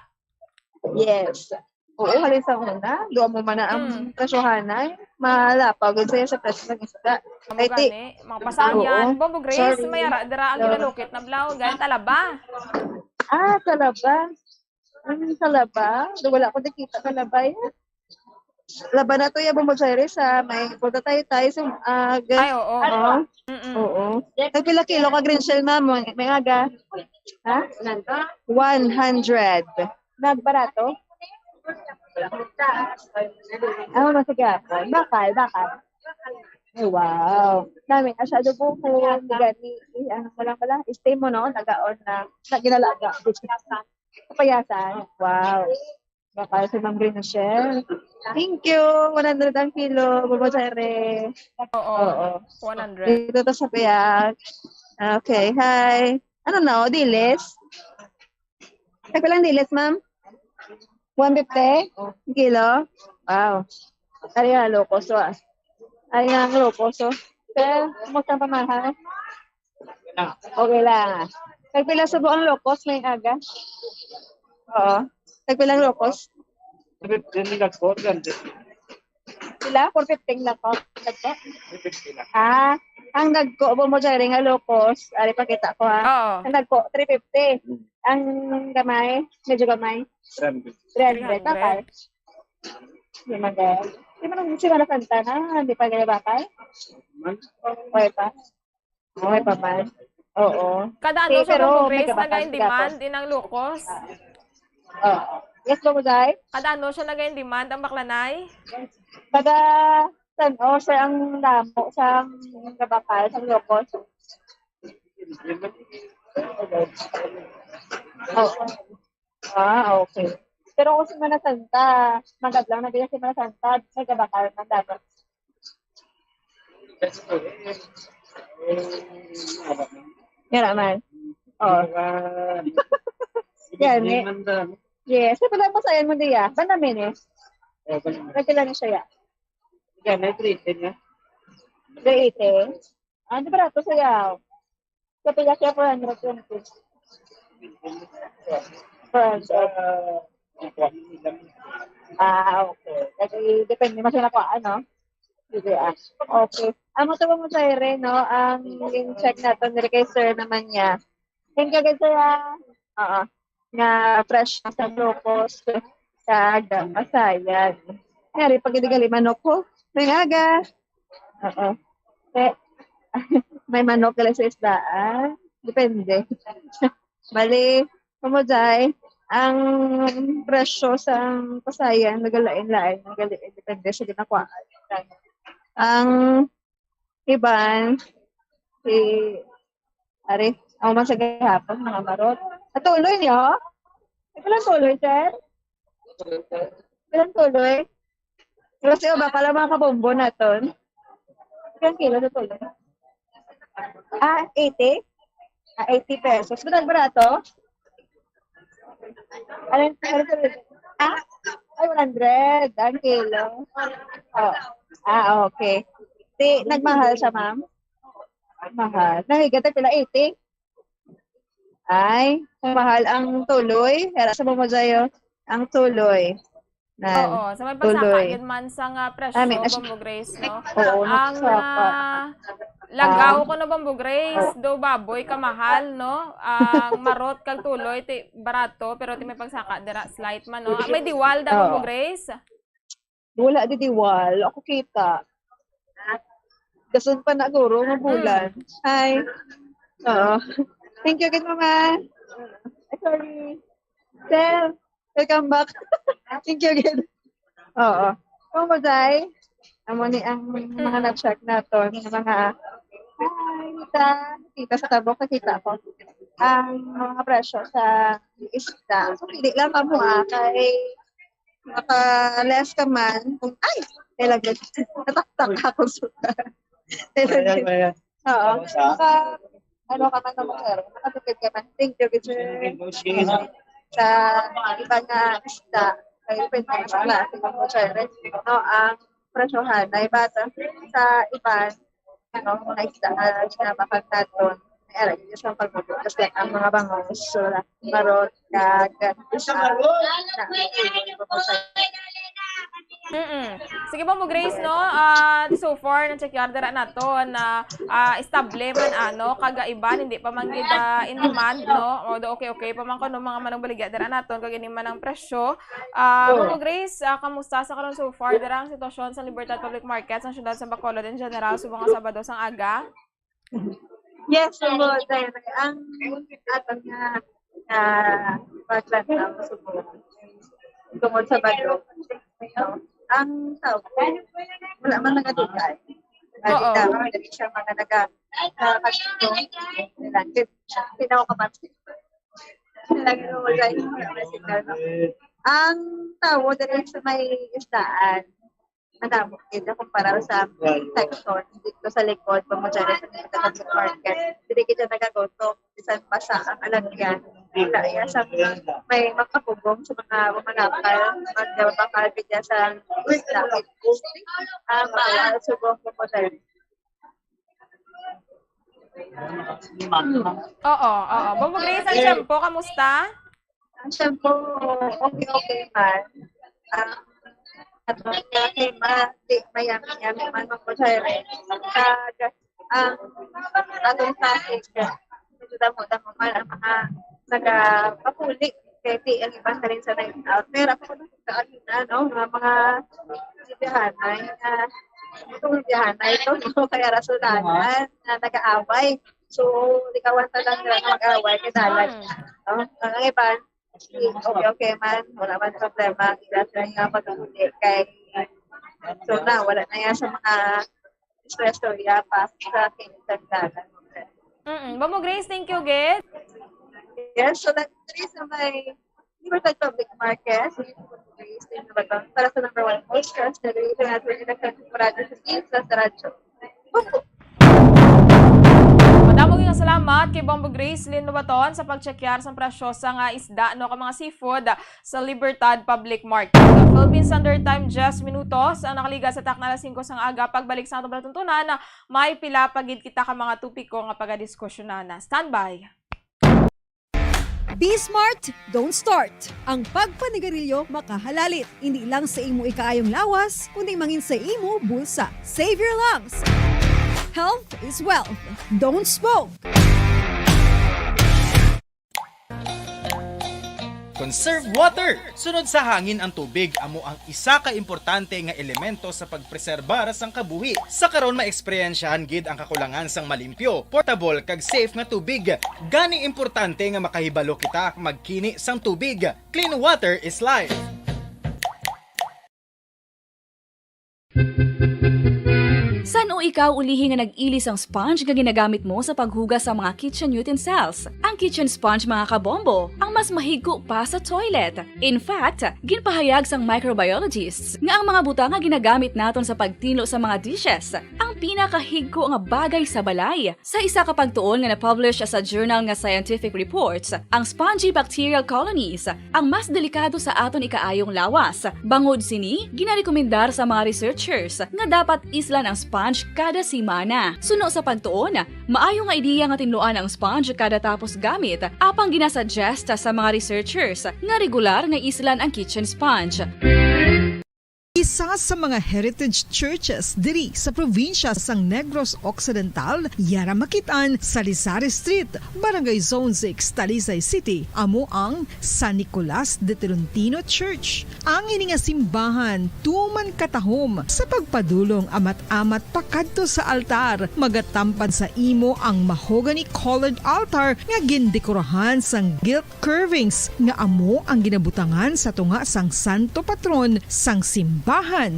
Yes. Oo, halin sa una, duha mo man na ang Mm. presyohanay. Malapaw gid sa'yo sa presyo ng isda. Amo Ay, ti- gani, mga pasahan Oo. Yan. Bombo Grace, Sorry. May ara, dira ang So- ginalukit na blaw, gani talaba. Ah, talaba. Ang talaba? Do, wala ko nakita talaba yan. Laba na to, ya, Bombo Jerry, sa may punta tayo, tayo sa, ah, gan- Ay, oo. Ano? Mm-mm. Oo. Nagpila kilo ka green shell, ma'am? May, may aga. Ha? One hundred. Nagbarato? Ah, mas sige ako. Bakal, bakal. Ay, wow. Dami na siya. Adobo ko. Gani, eh, ano mo lang pala? Stay mo, no? Nagaon na. Na ginalaga. Kapayasan. Wow. Bakal si Ma'am Rinochelle. Thank you. One hundred ang kilo. Bombo Jerry. Oo. Oo. One hundred. Dito to sa Payag. Okay. Hi. Ano na, o, dilis? Tagpila ang dilis, ma'am? One fifty? Kilo? Wow. Ari nga, locos, ah. Ari nga, locos, oh. Sir, kumusta ang pamahaw? Okay lang. Tagpila subo ang locos, may aga? Oo. Tagpila ang locos? Fifteen lang po, ganda. Sila, four fifty lang po. Dagko? Three fifty lang. Ah, ang dagko, Bombo Jerry, nga locos, ari, pakita ko, ha. Oo. Ang dagko, three fifty. Ang gamay, medyo gamay. Seven fifty. Three hundred. Three hundred. Bakal. Di man, guys. Di man ang Semana Santa na, di pa gaya bakal? Man? Okay pa. Okay pa man. Oo. Kada ano Eh, siya, pero Bombo may Grace, kabakal nag-in-demand, tapos. Inang locos? Oo. Yes, Bombo Jai? Kada ano siya nag-in-demand, ang baklanay? Kada, san, oh, siya ang damo, siya ang kabakal, sa locos. Oo. Ah, okay. Pero kung Semana Santa, magad lang na din Semana Santa, may kabakal man dapat. Yan naman. Oh. Yan, eh. Yes. Sa pala pasayan mo diya. Ba namin eh? Nagkila na siya ya. Yan, may three eighty na. Three eighty? Ah, di ba rato siya? Sa pila siya, four hundred twenty. Four hundred. Ah, okay. Kasi depende man siya na kung ano. Sige, ah. Okay. Amo to mo sa ere, no? Ang link check nato, nire kay sir naman niya. Thank you, guys, sir, ah. Oo. Nga fresh sa locos. Kag, asayan. Ngari, pag hindi gali manok ko. May aga. Oo. Eh, may manok gali sa isdaan. Depende. Bali, Bombo Jai, ang presyo sa pasayan, nagalain-lain, nagalain, depende sa ginakuhaan. Ang iban, si, ari, ako man sa gihapon, mga marot. Natuloy niyo? Ito lang tuloy, sir? Ilang tuloy? Pero si Oba pala mga kabombo naton. Ilang kilo sa tuloy? Ah, eighty? Ah, eighty pesos. Ba't ang barato? Ano, ano, ah, ay, one hundred ang kilo. Oh. Ah, okay. Di, nagmahal siya, ma'am? Mahal. Nahiga, tag pila, eighty? Ay, mahal ang tuloy. Hera sa Mamajayo, ang tuloy. Nan, Oo, sa may pagsaka tuloy. Yun man sa nga presyo, Amin, as- Bombo Grace, no? Oo, Ang nagsaka. Ah, lagaw Ah. ko na, Bombo Grace, do baboy kamahal, no? Ang marot kag tuloy, ti barato, pero ti may pagsaka dira, slight man, no? May diwal da, Oo. Bombo Grace? Wala di diwal. Ako kita. Dason pa na guro nga bulan. Hi. Oo. Thank you again, mama. Ay, sorry. Sir, welcome back. Thank you again. Oo. Kung mo, Jai, amo ni ang mga Mm. na-check nato, yung mga, hi, kita, kita sa tabok, nakita ko. Ang mga presyo sa isda. So, pili lang kamo, ah, kay maka-less ka man. Kung, ay, kailangan, nataktak ako. Kailangan, Ayan, ayan. Oo. Tapos, ah, Maka, ano ka man, no, sir? Makatipid ka man. Thank you, good sir. Sa iba nga isda, kayo pwede na sa klase ng sir. No, ang presyohan na iba sa, sa iba, ano, mga isda na ginabakal naton. Ay, alam niyo, sa pagbubukas lang ang mga bangus. So, marot, kag, ah, na, Mm-mm. Sige, Bombo Grace, no? Ah, so far, na-check yard dira nato na, ah, estable man, ano, kag iban, hindi pa man gid, ah, in demand, no? Although okay, okay pa man kuno mga manugbaligya dira nato, kag ini man ang presyo. Ah, Oo. Bombo Grace, ah, kamusta sa karon so far dira ang sitwasyon sa Libertad Public Market sa siyudad sa Bacolod in general, subong nga Sabado sang aga? Yes, so, dahil ang aton nga, ah, paglantaw sa buwan tungod sa bagyo, no? Ang tao, wala man nagadugay. Oo. Dali siya mga naga-, ah, nila. Pinawakapansin. Lagi mo dyan, wala may signal, no? Ang tao dali sa may isdaan, madamo gid na kumpara sa section dito sa likod, pa mo dyan sa Tagalog Market. Dili gid siya nagagutom. Bisan basa ang alagyan. Wala iya sa may makapugong sa mga manakal. Magbabakal gid iya sa isda. Ang bawal subong mo dyan. Oo, oo. Bombo Grace, ang shampoo, kamusta? Ang shampoo, okay, okay man. Ah, ano, okay man. Di, mayami-yami man, Ma'am Rosary. Kag, ang atong traffic, medyo damo-damo man ang mga nagapapuli. Kaya di, ang iba na rin sa night out. Pero ako, ano, sa ano na, no? Mga, mga biyahanay, ah, itong biyahanay ito, no? Kaya rasulanan na nag-aaway. So, likawan ta lang nila nga mag-away, kay dalan. Mm. No? Ang iban, okay, okay man, wala man problema, ila sila nga pag-uli kay, so na, wala na yan sa mga istorya-istorya pa sa kinitan dalan. Mm-mm. Bombo Grace, thank you, gid. Yes, so that's the reason why Libertad Public Market, para sa number one most trusted regional production team sa radyo. Madamo nga salamat kay Bombo Grace Lynn Lubaton sa pagtsekyar sa presyo sa nga isda, no, ka mga seafood sa Libertad Public Market. Philippine Standard Time, diyes minutos ang nakaliga sa takna alas singko sang aga. Pagbalik sa atong palatuntunan, may pila pa gid kita ka mga topiko nga pagadiskusyonan. Standby. Be smart, don't start. Ang pagpanigarilyo makahalalit, hindi lang sa imo ikaayong lawas, kundi mangin sa imo bulsa. Save your lungs. Health is wealth. Don't smoke. Conserve water! Sunod sa hangin ang tubig amo ang isa ka importante nga elemento sa pagpreserbar sang kabuhi. Sa karon, maeksperyensyahan gid ang kakulangan sang malimpyo, portable, kag safe nga tubig. Gani importante nga makahibalo kita magkini sang tubig. Clean water is life. San-o Ikaw ulihi nga nag-ili sang sponge nga ginagamit mo sa paghugas sa mga kitchen utensils. Ang kitchen sponge, mga kabombo, ang mas mahigko pa sa toilet. In fact, ginpahayag sang microbiologists nga ang mga butang nga ginagamit naton sa pagtinlo sa mga dishes ang pinakahigko nga bagay sa balay. Sa isa ka pagtuon nga na-publish sa journal nga Scientific Reports, ang spongy bacterial colonies ang mas delikado sa aton ikaayong lawas. Bangod sini, ginarekomendar sa mga researchers nga dapat islan ang sponge kada semana. Suno sa pagtuon, maayo nga ideya nga tinluan ang sponge kada tapos gamit, apang ginasuggest sa mga researchers nga regular nga islan ang kitchen sponge. Isa sa mga heritage churches diri sa probinsya sang Negros Occidental, yara makit-an sa Lizares Street, Barangay Zone six, Talisay City, amo ang San Nicolas de Tolentino Church. Ang ini nga simbahan tuman katahom sa pagpadulong amat-amat pakadto sa altar. Magatampad sa imo ang mahogany-colored altar nga gindekorahan sang gilt curvings nga amo ang ginabutangan sa tunga sang santo patron sang simbahan,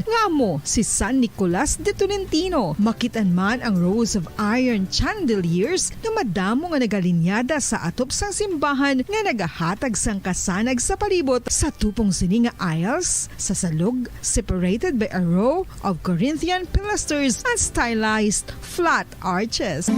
nga amo si San Nicolas de Tolentino. Makit-an man ang rows of iron chandeliers nga madamo nga nagalinyada sa atop sang simbahan nga nagahatag sang kasanag sa palibot. Sa tupong sini nga aisles, sa salog, separated by a row of Corinthian pilasters and stylized flat arches.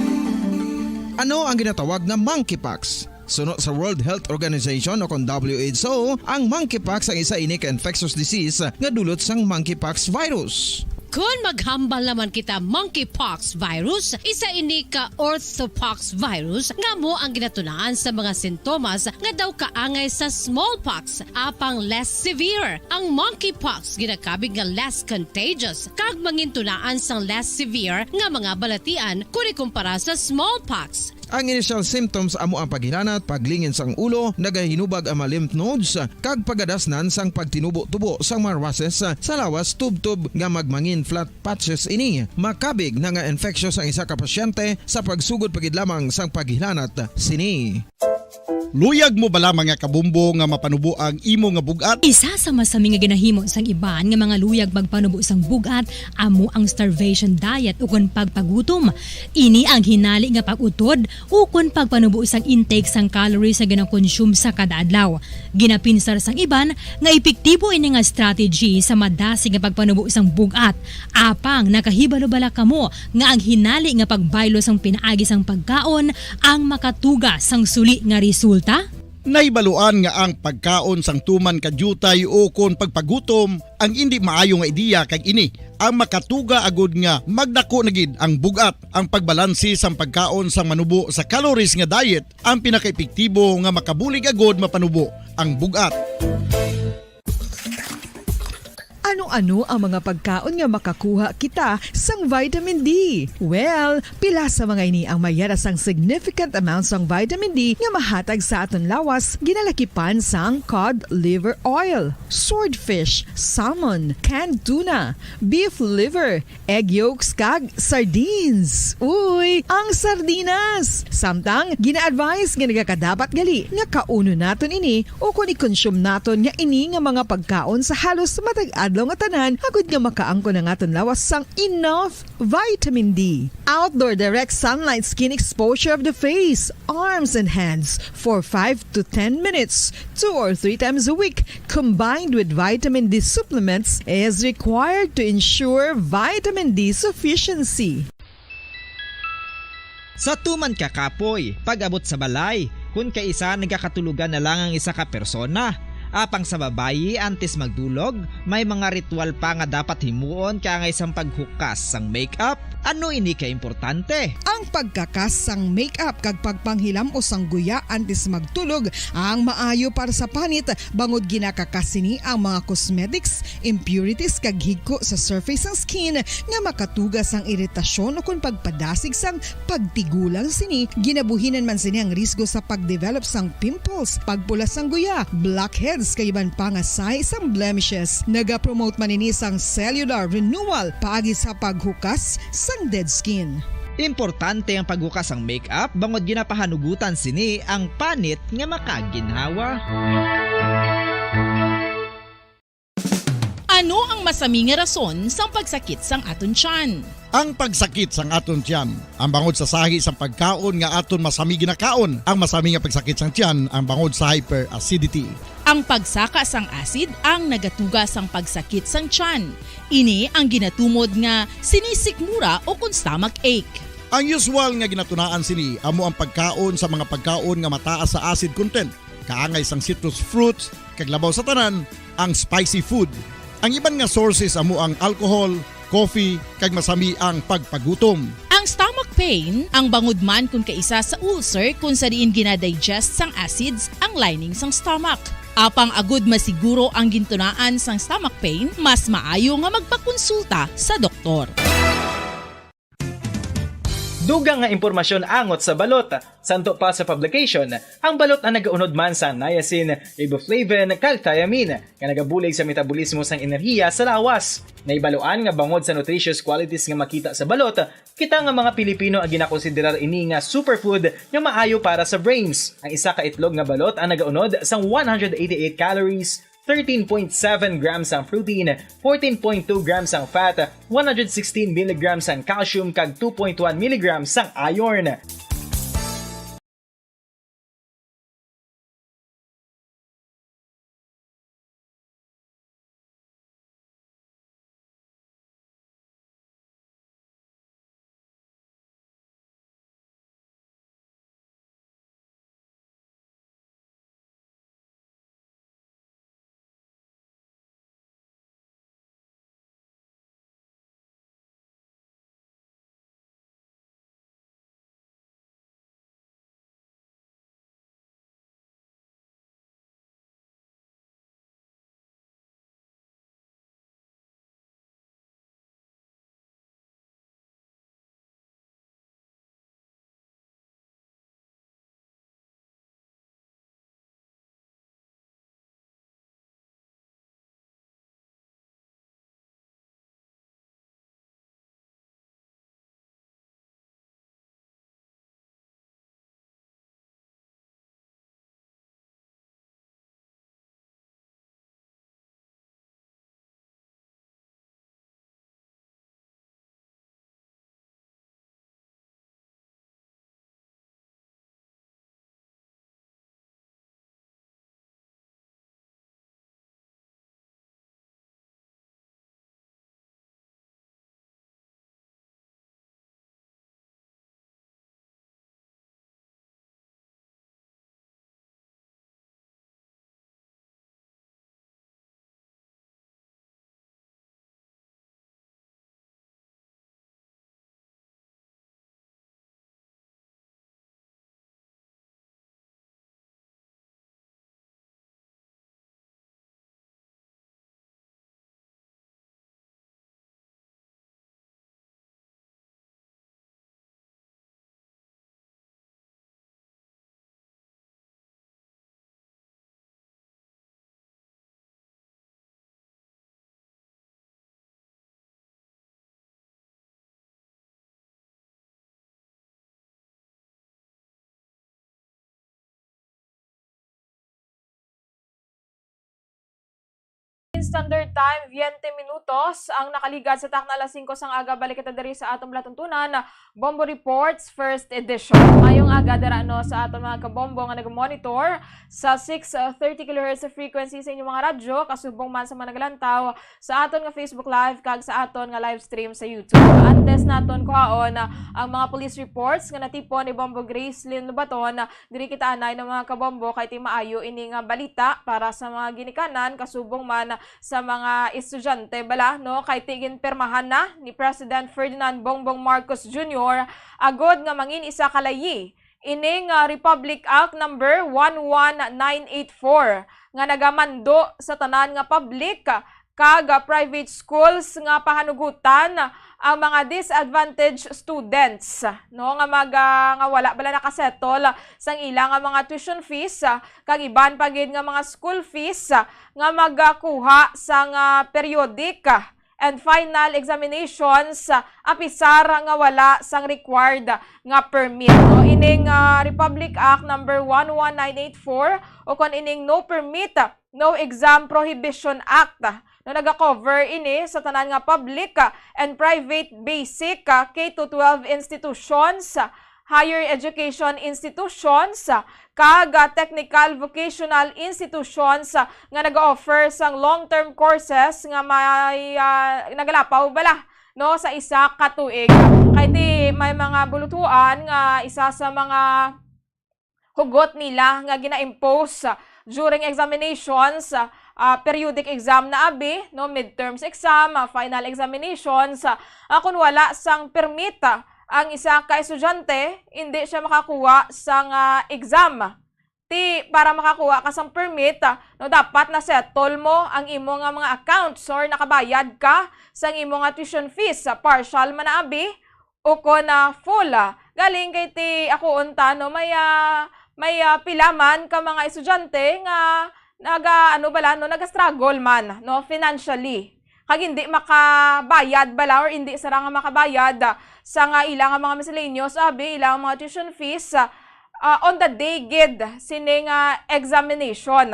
Ano ang ginatawag nga monkeypox? Suno sa World Health Organization o kon W H O, ang monkeypox ang isa ini ka infectious disease nga dulot sang monkeypox virus. Kon maghambal naman kita, monkeypox virus, isa ini ka orthopox virus nga amo ang ginatunaan sa mga sintomas nga daw kaangay sa smallpox, apang less severe. Ang monkeypox ginakabig nga less contagious kag mangintunaan sang less severe nga mga balatian kon ikumpara sa smallpox. Ang initial symptoms amo ang paghilanat, paglingin sang ulo, nagahinubag ang mga lymph nodes, kag pagadasnan sang pagtinubo-tubo sang mga rushes sa lawas, tubtob nga magmangin flat patches ini. Makabig na nga infectious ang isa ka pasyente sa pagsugod pa gid lamang sang paghilanat sini. Luyag mo bala, mga kabombo, nga mapanubo ang imo nga bug-at? Isa sa masami nga ginahimo sang iban nga mga luyag magpanubo sang bug-at amo ang starvation diet ukon pagpagutom. Ini ang hinali nga pag-utod ukon pagpanubo sang intake sang calories nga ginakonsume sa kada adlaw. Ginapinsar sang iban nga epektibo ini nga strategy sa madasig nga pagpanubo sang bug-at. Apang nakahibalo bala kamo nga ang hinali nga pagbaylo sang pinaagi sang pagkaon ang makatuga sang suli nga resulta? Nahibaluan nga ang pagkaon sang tuman ka diutay ukon pagpagutom ang indi maayo nga ideya, kag ini ang makatuga agud nga magdako na gid ang bug-at. Ang pagbalanse sang pagkaon sang manubo sa calories nga diet ang pinakaepektibo nga makabulig agud mapanubo ang bug-at. Ano-ano ang mga pagkaon nga makakuha kita sang vitamin D? Well, pila sa mga ini ang may yara sang significant amount sang vitamin D nga mahatag sa aton lawas, ginalakipan sang cod liver oil, swordfish, salmon, canned tuna, beef liver, egg yolks, kag sardines. Uy, ang sardinas! Samtang, gina-advise nga nagakadapat gali nga kaunon naton ini ukon i-consume naton nga ini nga mga pagkaon sa halos matag adlaw nga tanan, agud nga makaangkon ang aton lawas sang enough vitamin D. Outdoor direct sunlight skin exposure of the face, arms, and hands for five to ten minutes, two or three times a week, combined with vitamin D supplements, is required to ensure vitamin D sufficiency. Sa tuman ka kapoy, pag-abot sa balay, kun kaisa nagakatulogan na lang ang isa ka persona. Apang sa babayi, antes magdulog, may mga ritual pa nga dapat himuon kaangay sang paghukas sang makeup. Ano ini ka importante? Ang pagkakas sang makeup kag pagpanghilam-os sang guya antes magtulog ang maayo para sa panit, bangod ginakakas sini ang mga cosmetics, impurities, kag higko sa surface sang skin nga makatuga sang iritasyon ukon pagpadasig sang pagtigulang sini. Ginabuhinan man sini ang risgo sa pag-develop sang pimples, pagpula sang guya, blackheads, kag iban pa nga sahi sang blemishes. Nagapromote man ini sang cellular renewal paagi sa paghukas sang dead skin. Importante ang paghukas sang makeup bangod ginapahanugutan sini ang panit nga makaginhawa. Ano ang masami nga rason sang pagsakit sang aton tiyan? Ang pagsakit sang aton tiyan, ang bangod sa sahi sang pagkaon nga aton masami ginakaon. Ang masami nga pagsakit sang tiyan, ang bangod sa hyperacidity. Ang pagsaka sang acid ang nagatuga sang pagsakit sang tiyan. Ini ang ginatumod nga sinisikmura o kon stomach ache. Ang usual nga ginatunaan sini amo ang pagkaon sa mga pagkaon nga mataas sa acid content, kaangay sang citrus fruits, kag labaw sa tanan, ang spicy food. Ang iban nga sources amo ang alcohol, coffee, kag masami ang pagpagutom. Ang stomach pain, ang bangod man kon kaisa sa ulcer kon sa diin ginadigest sang acids ang lining sang stomach. Apang agud masiguro ang gintunaan sang stomach pain, mas maayo nga magpakonsulta sa doktor. Dugang nga impormasyon angot sa balot. Santo pa sa publication, ang balot ang nagaunod man sa niacin, riboflavin, kag thiamine, nga nagabulig sa metabolismo sang enerhiya sa lawas. Nahibaluan nga bangod sa nutritious qualities nga makita sa balot, kita nga mga Pilipino ang ginakonsiderar ini nga superfood nga maayo para sa brains. Ang isa ka itlog nga balot ang nagaunod sang one hundred eighty-eight calories, thirteen point seven grams ang protein, fourteen point two grams ang fat, one hundred sixteen milligrams ang calcium, kag two point one milligrams ang iron. Standard Time, veinte minutos ang nakaligad sa takna alas singko sang aga. Balik kita diri sa atong palatuntunan, Bombo Reports, first edition. Mayong aga dira, no, sa aton mga kabombo nga nag-monitor sa six thirty kilohertz frequency sa inyong mga radyo, kasubong man sa mga naglantaw sa aton nga Facebook Live kag sa aton nga live stream sa YouTube. Antes naton kuhaon, ah, ang mga police reports nga natipon ni Bombo Gracelyn Lobaton, ah, diri kita anay, no, mga kabombo, kay ti maayo ini nga balita para sa mga ginikanan, kasubong man sa mga estudyante bala, no, kay ti ginpirmahan na ni President Ferdinand Bongbong Marcos Junior agod nga mangin-isa ka layi ining, ah, Republic Act number one one nine eight four nga nagamando sa tanan nga public kag, ah, private schools nga pahanugutan ang mga disadvantaged students, no, nga mag-, ah, nga wala bala nakasettle sang ila nga mga tuition fees, ah, kag iban pa gid nga mga school fees, ah, nga magakuha sang, ah, periodic, ah, and final examinations, ah, apisar nga wala sang required nga permit, no? Ining, ah, Republic Act number one one nine eight four, o kon ining No Permit, No Exam Prohibition Act, No, naga-cover ini sa tanan nga public, ah, and private basic, ah, K to twelve institutions, ah, higher education institutions, ah, kag, ah, technical vocational institutions, ah, nga nag-offer sang long-term courses nga may, ah, nagalapaw bala, no, sa isa ka tuig. Kay ti may mga bulutuan nga isa sa mga hugot nila nga gina-impose during examinations, ah, periodic exam na abi, no, midterms exam, ah, final examinations, ah, ah, kung wala sang permit, ah, ang isa ka estudyante, hindi siya makakuha sang, ah, exam. Ti, para makakuha ka sang permit, ah, no, dapat na-settle mo ang imo nga mga accounts or nakabayad ka sang imo nga tuition fees, ah, partial man na abi, ukon, ah, full, ah. Galing kay ti ako unta, no, may, ah, may, ah, pila man ka mga estudyante nga naga, ano bala, no, naga-struggle man, no, financially. Kag hindi makabayad bala or hindi sila nga makabayad, ah, sa nga ila nga mga miscellaneous, abi, ila nga mga tuition fees, ah, ah, on the day gid sini nga examination.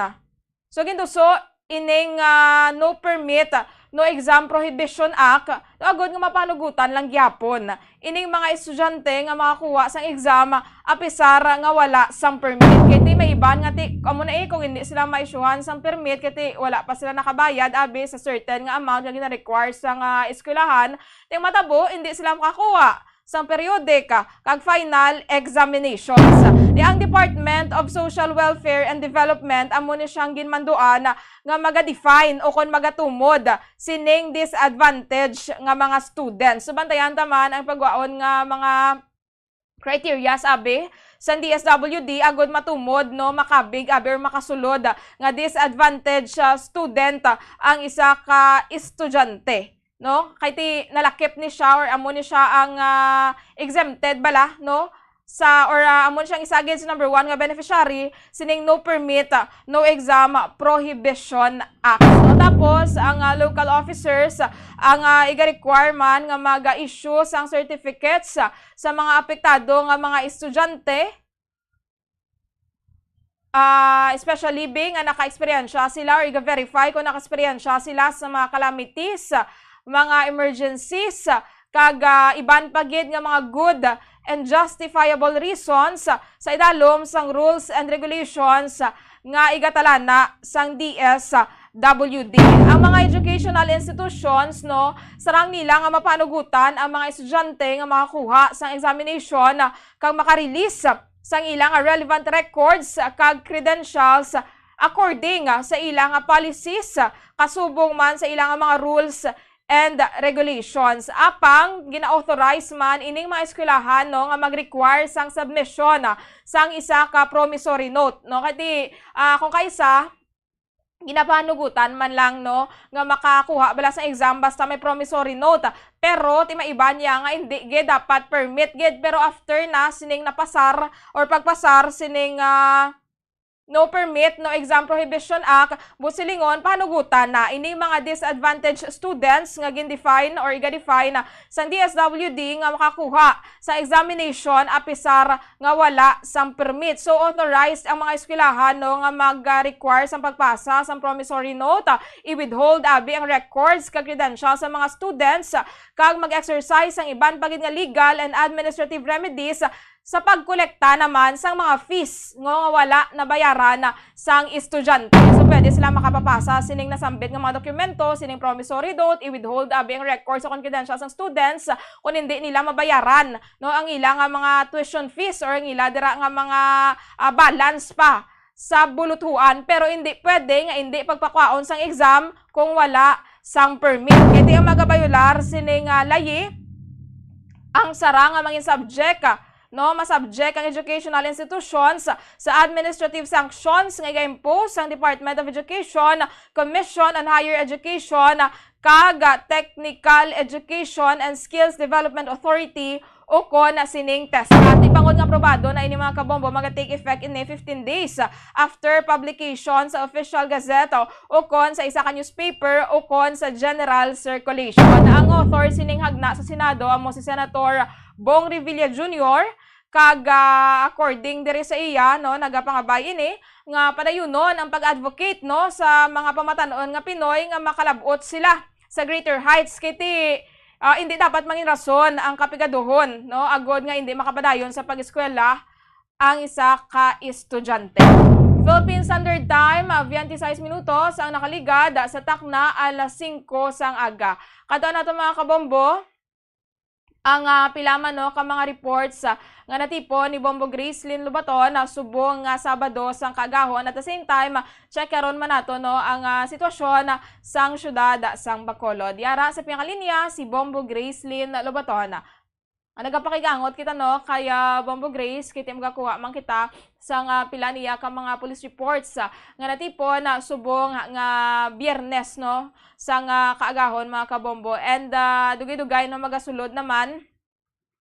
So, gintuso ining, ah, No Permit, No Exam Prohibition Act, no, agod nga mapanugutan lang gyapon ining mga estudyante nga makakuha sang exam, apisar nga wala sang permit. Kay ti may iban nga ti, amo na eh, kung hindi sila maisyuhan sang permit, kay ti wala pa sila nakabayad, abi, sa certain nga amount nga gina-require sang eskwelahan, ti matabo, hindi sila makakuha sang periodic, ah, kag final examinations. Di ang Department of Social Welfare and Development amo ni siyang ginmanduan nga maga-define o kon magatumod sining disadvantage nga mga students. So, bantayan ta man ang pagwaon nga mga criteria, abi, sa D S W D agud matumod, no, makabig, abi, or makasulod nga disadvantage, ah, student, ah, ang isa ka estudyante, no? Kay ti nalakip ni siya or amo ni siya ang, ah, exempted bala, no? Sa, or, ah, amo ni siyang isa gid sa number one nga beneficiary sining No Permit, ah, No Exam Prohibition Act. No? Tapos, ang, ah, local officers, ah, ang, ah, iga-require man nga mag-issue sang certificates, ah, sa mga apektado nga mga estudyante, ah, especially bi nga naka-eksperyensya sila or iga-verify kung naka-eksperyensya sila sa mga calamities, mga emergencies, kag, ah, iban pa gid nga mga good and justifiable reasons sa idalom sang rules and regulations nga igatalana sang D S W D. Ang mga educational institutions, no, sarang nila nga mapanugutan ang mga estudyante nga makakuha sang examination kag makarelease sang ila nga relevant records kag credentials according sa ila nga policies, kasubong man sa ila nga mga rules and regulations. Apang gina-authorize man ining mga eskwelahan, no, nga mag-require sang submission, ah, sang isa ka promissory note, no? Kay ti, ah, kung kaisa, ginapanugutan man lang, no, nga makakuha bala sa exam basta may promissory note. Pero ti may iba niya nga hindi gid, dapat permit gid. Pero after na sining napasar or pagpasar sining, ah, No Permit, No Exam Prohibition Act, buot silingon, pahanugutan na ini mga disadvantaged students nga gin-define or iga-define sang D S W D nga makakuha sa examination apisar nga wala sang permit. So, authorized ang mga eskwelahan, no, nga mag-require sang pagpasa sang promissory note, i-withhold abi ang records kag credentials sa mga students, kag mag-exercise sang iban pa gid nga legal and administrative remedies sa pagkolekta naman sang mga fees nga wala nabayaran sang estudyante. So, pwede sila makapapasa sining nasambit nga mga dokumento, sining promissory note, i-withhold abi ang records sa confidential sang students kung hindi nila mabayaran, no, ang ila nga mga tuition fees or ang ila dira nga mga, ah, balance pa sa bulutuan. Pero hindi pwede nga hindi pagpakwaon sang exam kung wala sang permit. Kay ti ang magabayular sining, ah, layi, ang sara nga mangin-subject, ah, no, ma-subject ang educational institutions sa administrative sanctions nga iga-impose sang Department of Education, Commission on Higher Education, kag Technical Education and Skills Development Authority, ukon sining TESDA. Ti bangod nga aprobado na ini, mga kabombo, maga-take effect ini fifteen days after publication sa Official Gazette, ukon sa isa ka newspaper, ukon sa general circulation. Ang author sining hagna sa Senado amo si Senator Bong Revilla Junior, kag, ah, according diri sa iya, no, nagapangabay ini nga padayunon ang pag-advocate, no, sa mga pamatan-on nga Pinoy nga makalab-ot sila sa Greater Heights, kay ti, ah, hindi dapat mangin rason ang kapigaduhon, no, agod nga hindi makapadayon sa pag-eskwela ang isa ka estudyante. Philippine Standard Time, ah, twenty-six minutos ang nakaligad sa takna alas singko sang aga. Kadto nato, mga kabombo, ang, ah, pila man, no, ka mga reports, ah, nga natipon ni Bombo Gracelyn Lobaton, ah, subong nga Sabado sang kaagahon. At the same time, ah, check karon man nato, no, ang, ah, sitwasyon, ah, sang syudad, ah, sang Bacolod. Yara sa pinakalinya si Bombo Gracelyn Lobaton. Ang nagapakigangot kita, no, kay, ah, Bombo Grace, kay ti magakuha man kita sang, ah, pila niya ka mga police reports, ah, nga natipon, ah, subong nga Biyernes, no, sang, ah, kaagahon, mga kabombo. And, ah, dugay-dugay, no, magasulod naman,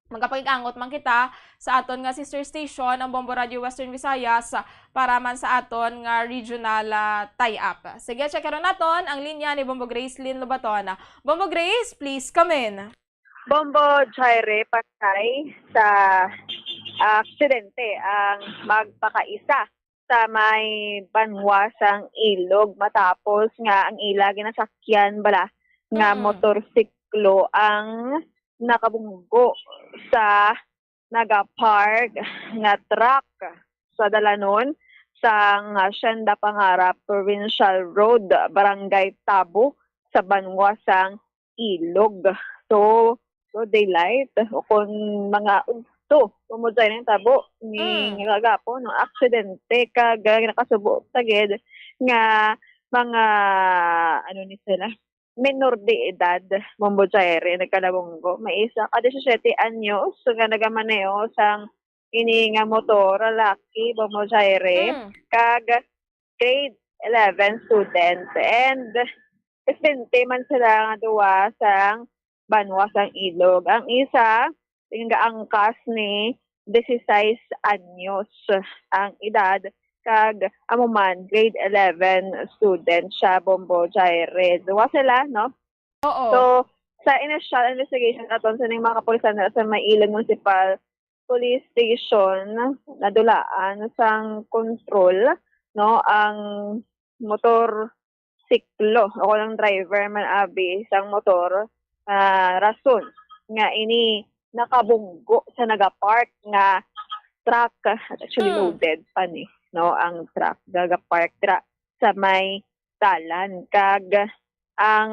magapakig-angot man kita sa aton nga sister station, ang Bombo Radio Western Visayas, ah, para man sa aton nga regional, ah, tie-up. Sige, check karon naton ang linya ni Bombo Gracelyn Lobaton. Bombo Grace, please come in. Bombo Jaire, patay sa aksidente ang magpakaisa sa may banwa sang Ilog matapos nga ang ila ginasakyan bala nga Mm. motorsiklo ang nakabunggo sa nagapark nga truck sa dalanon sang Hacienda Pangarap Provincial Road, Barangay Tabo, sa banwa sang Ilog. So, so daylight o kon mga udto, kung mo dyan ang tabo ni Mm. kagapon, no, aksidente kag, ah, nakasubo sa gid nga mga, ano ni sila, menor de edad, Bombo Jaire, nagkalabunggo. May isa ka disisiete anyos nga nagamaneho sang ini nga motor, lalaki, Bombo Jaire, Mm. kag grade eleven student. And residente man sila nga duwa sang banwa sang Ilog. Ang isa, tinggaangkas ni dieciséis anyos ang edad, kag amo man, grade eleven student siya, Bombo Jaire. Duwa sila, no? Oo. So, sa initial investigation aton sa ning mga kapulisan sa may Ilog Municipal Police Station, nadulaan sang kontrol, no, ang motor siklo o ang driver man abi sang motor, ah, rason nga ini nakabunggo sa nagapark nga truck, actually Mm. loaded pa ni, no, ang truck nagapark dira sa may dalan. Kag ang,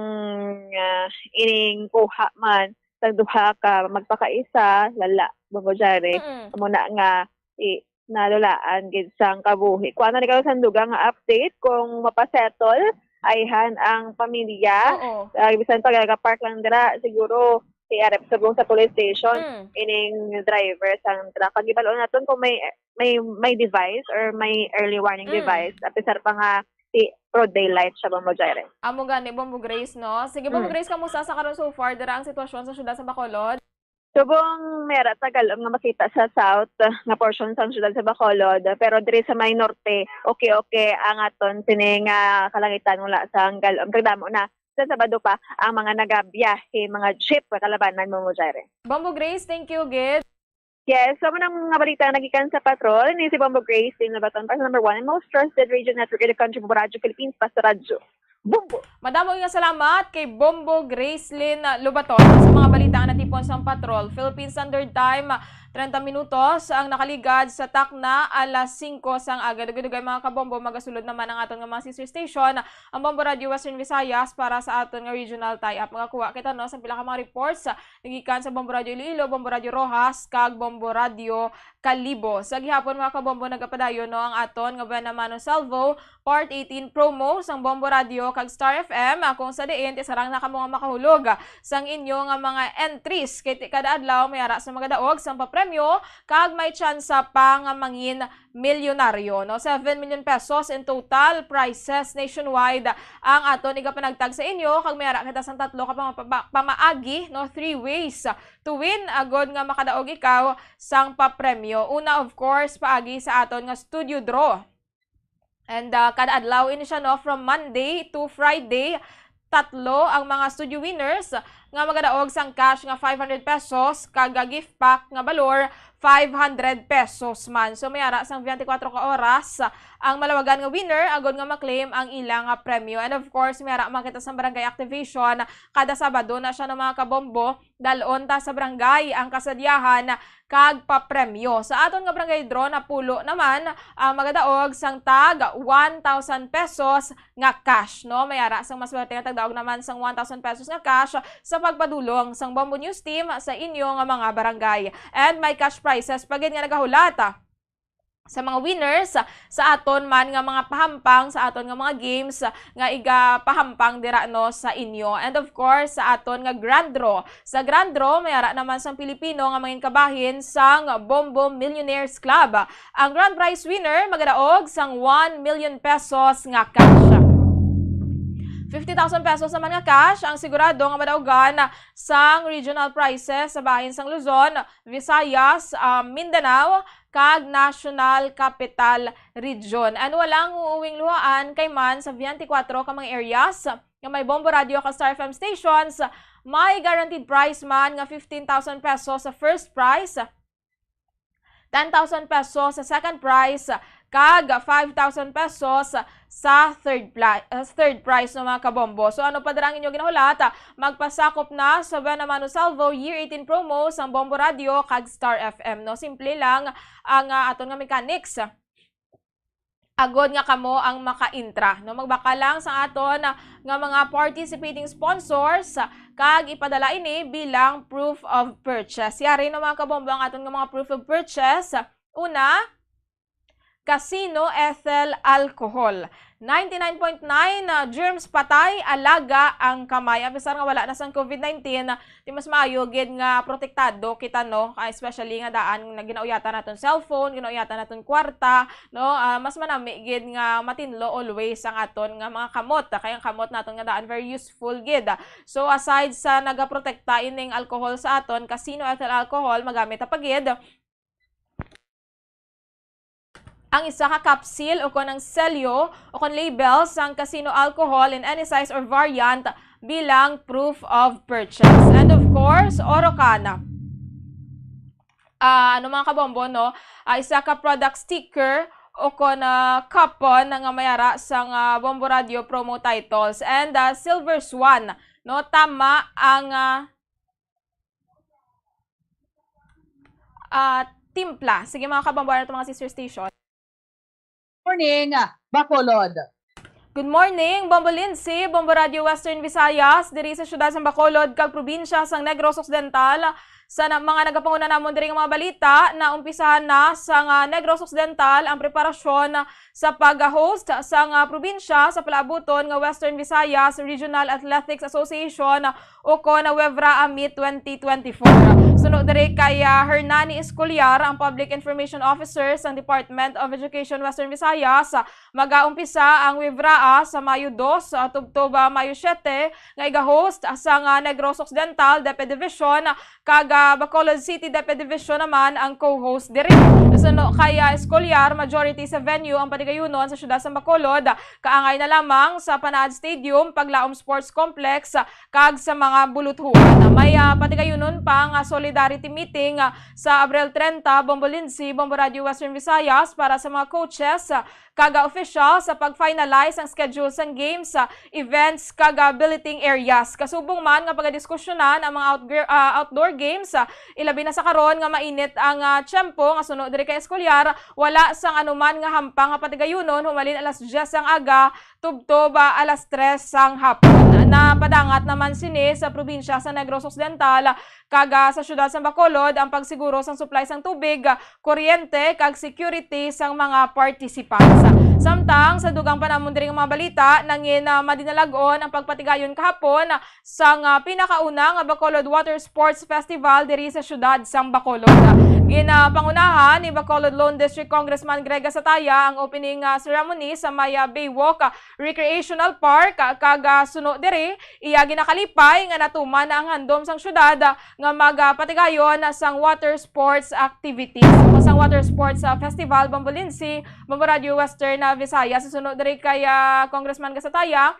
ah, ining kuha man sa duha ka magpakaisa, lala, Bombo Jaire, Mm. amo na nga i-, nalulaan gid sang kabuhi. Kuha na ni kayo sang dugang nga update kung mapasettle ayhan ang pamilya. Oo. Ah, bisan pa nagapark lang dira, siguro i-arrest subong sa police station Mm. ining driver sang truck. Kag ibalo naton kung may, may, may device or may early warning Mm. device, apisar pa nga si broad daylight siya, Bombo Jaire. Amo gani, Bombo Grace, no? Sige, Bombo Mm. Grace, kamusta sa karon so far dira ang sitwasyon sa syudad sa Bacolod? Subong may ara tagalom nga makita sa south, ah, nga portion sang syudad sa Bacolod, pero diri sa may norte, okay-okay ang aton sini nga kalangitan, wala sang galom. Kag damo na sa Sabado pa ang mga nagabiyahe, mga jeep, kalabanan, Bombo Jaire. Bombo Grace, thank you gid. Yes, so, amo nang mga balita nga nagikan sa Patrol. Ini si Bombo Grace, din Labaton, para sa number one and most trusted radio network in the country, Bombo Radyo Philippines, basta radyo. Bombo! Madamo nga salamat kay Bombo Gracelyn Lobaton sa mga balita nga natipon sa Patrol. Philippine Standard Time, treinta minutos ang nakaligad sa takna alas singko sang aga. Dugay-dugay, mga kabombo, magasulod naman ang aton nga mga sister station, ang Bombo Radio Western Visayas, para sa aton nga regional tie-up. Magakuha kita, no, sa pila ka mga reports, ah, nagikan sa Bombo Radio Iloilo, Bombo Radio Roxas, kag Bombo Radio Kalibo. Sa gihapon, mga kabombo, nagapadayon, no, ang aton nga Buena Mano Salvo Part eighteen promo sang Bombo Radio kag Star F M, ah, kung sa diin ti sarang na kamo nga makahulog, ah, sang inyo nga mga entries. Kay ti-, kada adlaw may ara sa magadaog sang papremyo kag may tsansa pa nga mangin milyonaryo, no? Seven million pesos in total prizes nationwide ang aton igapanagtag sa inyo, kag may ara kita sang tatlo ka pama-, pama-, pamaagi, no? Three ways to win, agod nga makadaog ikaw sang papremyo. Una, of course, paagi sa aton nga studio draw. And, ah, kada adlaw ini siya, no, from Monday to Friday, tatlo ang mga studio winners nga magadaog sang cash nga five hundred pesos kag gift pack nga balor five hundred pesos man. So, may ara sang twenty-four ka oras ang malawagan nga winner agod nga ma-claim ang ilang, ah, premyo. And of course, may ara man kita sang barangay activation kada Sabado na siya, no, mga kabombo. Dalon ta sa barangay ang kasadyahan kag papremyo. Sa aton nga barangay draw, napulo naman ang magadaog sang tag one thousand pesos nga cash, no? May ara sang maswerte nga tagdaog naman sang one thousand pesos nga cash sa pagpadulong sang Bombo News Team sa inyo nga mga barangay. And may cash prizes pa gid nga nagahulat, ah, sa mga winners sa aton man nga mga pahampang, sa aton nga mga games nga igapahampang dira, no, sa inyo. And of course, sa aton nga grand draw. Sa grand draw, may ara naman sang Pilipino nga mangin kabahin sang Bombo Millionaires Club. Ang grand prize winner magadaog sang one million pesos nga cash. Fifty thousand pesos naman nga cash ang sigurado nga madaugan sang regional prizes sa bahin sang Luzon, Visayas, ah, Mindanao, kag National Capital Region. And walang uuwing luhaan kay man sa twenty-four ka mga areas nga may Bombo Radio kag Star F M stations, may guaranteed prize man nga fifteen thousand pesos sa first prize, ten thousand pesos sa second prize, kag five thousand pesos sa third pla-, uh, third prize, no, mga kabombo. So, ano pa dira ang inyo ginahulat? Magpasakop na sa Buena Mano Salvo Year eighteen promo sang Bombo Radio kag Star F M, no? Simple lang ang, ah, aton nga mechanics agod nga kamo ang maka-intra, no? Magbakal lang sa aton nga mga participating sponsors kag ipadala ini bilang proof of purchase. Yari, no, mga kabombo, ang aton nga mga proof of purchase. Una, Casino Ethyl Alcohol. Ninety-nine point nine, ah, germs patay, alaga ang kamay. Apisar nga wala na sang COVID nineteen, ah, di mas maayo gid nga protektado kita, no? Ah, especially nga daan nga ginauyatan naton cellphone, ginauyatan naton kwarta, no? Ah, mas manami gid nga matinlo always ang aton nga mga kamot. Kay ang kamot naton nga daan very useful gid. So, aside sa nagaprotekta ining alcohol sa aton, Casino Ethyl Alcohol, magamit ta pa gid ang isa ka kapsil o kon ang selyo o kon label sang Casino alcohol in any size or variant bilang proof of purchase. And of course, Orocan. Ah, ano, mga kabombo, no? Ah, isa ka product sticker o kon, ah, coupon nga may ara sang, ah, Bombo Radio promo titles. And, ah, Silver Swan, no? Tama ang, ah, ah, timpla. Sige, mga kabombo, ano itong mga sister station? Morning, Bacolod. Good morning, Bombo Lindsay, Bombo Radio Western Visayas, diri sa siyudad sa Bacolod kag probinsya sang Negros Occidental. Sa na-, mga nagapanguna namon diri nga mga balita, naumpisahan na sang, ah, Negros Occidental ang preparasyon sa pag-host sang, ah, probinsya sa palaabuton nga Western Visayas Regional Athletics Association o kon WEVRAA Meet twenty twenty-four. Suno diri kay, ah, Hernani Escolar, ang Public Information Officer sang Department of Education Western Visayas, magaumpisa ang WEVRAA sa Mayo dos, ah, tubtob, ah, Mayo siete, nga iga-host sang, ah, Negros Occidental DepEd Division, kag, ah, Bacolod City DepEd Division naman ang co-host diri. Suno kay, ah, Escolar, majority sa venue ang patigayunon sa siyudad sa Bacolod, kaangay na lamang sa Panaad Stadium, Paglaom Sports Complex, kag sa mga buluthuan. May, ah, patigayunon pa nga solidarity meeting, ah, sa Abril treinta, Bombo Lindsay, Bombo Radio Western Visayas para sa mga coaches, ah, kag, ah, officials sa pag-finalize ang schedule sang games, ah, events, kag, ah, billeting areas. Kasubong man nga pagadiskusyonan ang mga outgir-, ah, outdoor games, ah, ilabi na sa karon nga mainit ang, ah, tiyempo nga suno diri kay Escolar, wala sang anuman nga hampang nga patigayunon humalin alas diyes sang aga tubtob, ah, alas tres sang hapon. Napadangat naman sini sa probinsya sa Negros Occidental, kag, ah, sa siyudad sa Bacolod ang pagsiguro sang supply sang tubig, ah, kuryente, kag security sang mga participants. Samtang sa dugang pa namon diri nga mga balita, nangin, ah, madinalag-on ang pagpatigayon kahapon sang, ah, pinakauna nga Bacolod Water Sports Festival diri sa siyudad sang Bacolod. Ginapangunahan ni Bacolod Lone District Congressman Greg Gasataya ang opening, ah, ceremony sa may, ah, Baywalk, ah, Recreational Park, ah, kag, ah, suno diri, iya ginakalipay nga natuman na ang handom sang siyudad, ah, nga magapatigayon sang water sports activities o sang water sports, ah, festival, Bombo Lindsay, Bombo Radio Western, ah, Visayas. Suno diri kay, ah, Congressman Gasataya,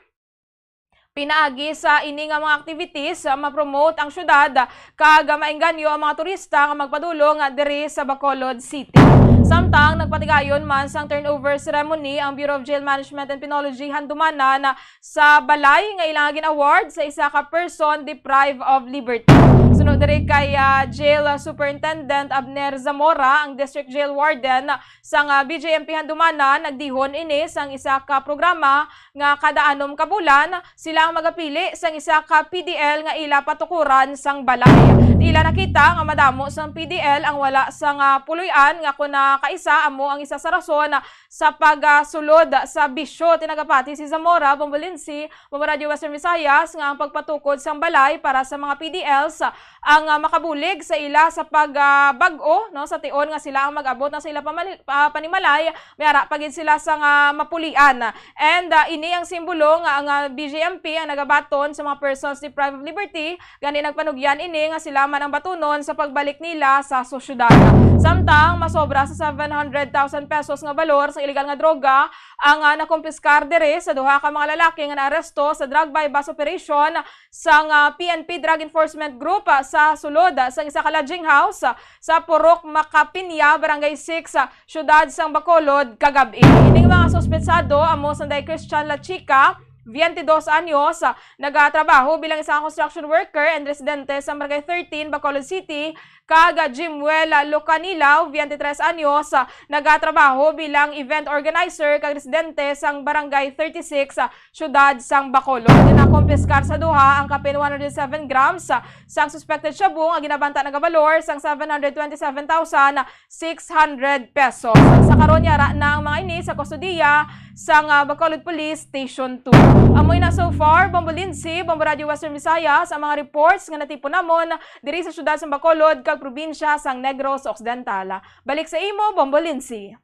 Pinaagi sa ini nga mga activities, ah, ma-promote ang syudad, kag, ah, maengganyo ang mga turista nga magpadulong, ah, diri sa Bacolod City. Samtang nagpatigayon man sang turnover ceremony ang Bureau of Jail Management and Penology Handumanan, ah, sa balay nga ilang gin-award sa isa ka person deprived of liberty. Suno diri kay, ah, Jail Superintendent Abner Zamora, ang District Jail Warden sang, ah, B J M P Handumanan, nagdihon ini sang isa ka programa nga kada anom ka bulan sila ang magapili sang isa ka P D L nga ila patukuran sang balay. Di ila nakita nga madamo sang P D L ang wala sang, ah, puloy-an, nga kon nakaisa amo ang isa sa rason sa pagsulod sa bisyo. Tinagapati si Zamora, Bombo Lindsay, Bombo Radyo Western Visayas, nga ang pagpatukod sang balay para sa mga P D Ls ang, ah, makabulig sa ila sa pag, ah, bag-o, no, sa tion nga sila ang mag-abot na sa ila pamali-, pa-, panimalay, may ara pa gid sila sang, ah, mapulian. And, ah, ini ang simbolo nga ang, ah, B J M P ang nagabaton sa mga persons deprived of liberty, gani nagpanugyan ini nga sila man ang batunon sa pagbalik nila sa sosyedad. Samtang masobra sa seven hundred thousand pesos nga balor sa iligal nga droga ang, ah, nakumpiskar diri sa duha ka mga lalaki nga naaresto sa drug buy-bust operation sang, ah, P N P Drug Enforcement Group, ah, sa sulod, ah, sang isa ka lodging house, ah, sa Purok Macapiña, Barangay six, ah, siyudad sang Bacolod, kagab-i. Ining mga suspetsado amo sanday Christian Lachica, twenty dos anyos, ah, nagatrabaho bilang isa ka construction worker and residente sa Barangay thirteen, Bacolod City, kag, ah, Jimuel, ah, Locanilao, twenty tres anyos, ah, nagatrabaho bilang event organizer kag residente sang Barangay thirty-six, ah, siyudad sang Bacolod. Nakumpiskar sa duha ang kapin one hundred seven grams, ah, sang suspected shabu nga ginabanta nagabalor sang seven hundred twenty-seven thousand six hundred pesos. Sa karon, yara na ang mga ini sa kustodiya sang, ah, Bacolod Police Station two. Amoy na so far, Bombo Lindsay, Bombo Radyo Western Visayas, ang mga reports nga natipon namon diri sa siyudad sang Bacolod kag probinsya sang Negros Occidental. Balik sa imo, Bombo Lindsay.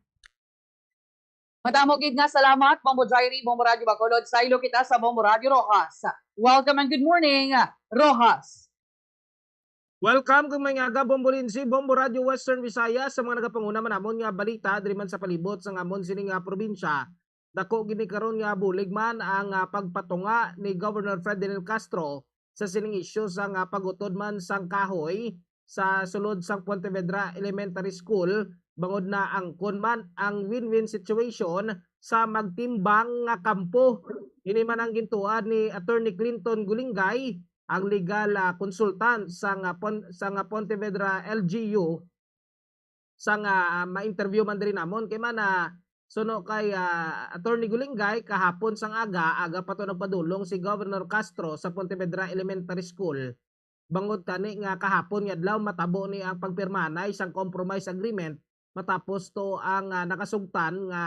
Madamo gid nga salamat, Bombo Jairi, Bombo Radyo Bacolod. Saylo kita sa Bombo Radyo Roxas. Welcome and good morning, Roxas. Welcome kag maayong aga, Bombo Lindsay, Bombo Radyo Western Visayas, sa mga nagapanguna man namon nga balita diri man sa palibot sang amon sini nga probinsya. Dako gid ni karon nga bulig man ang, ah, pagpatunga ni Governor Ferdinand Castro sa sining isyu sang, ah, pag-utod man sang kahoy sa sulod sang Pontevedra Elementary School, bangod naangkon man ang win-win situation sa magtimbang nga kampo. Ini man ang gintuad ni Attorney Clinton Gulingay, ang legal, ah, consultant sang, ah, Pon-, sang, ah, Pontevedra L G U, sang, ah, ma-interview man diri namon. Kay man, ah, suno kay, ah, Attorney Gulingay, kahapon sang aga, aga pa to nagpadulong si Governor Castro sa Pontevedra Elementary School. Bangod kani nga kahapon nga adlaw matabo ni ang pagpirmahanay sang compromise agreement, matapos to ang, ah, nakasugtan nga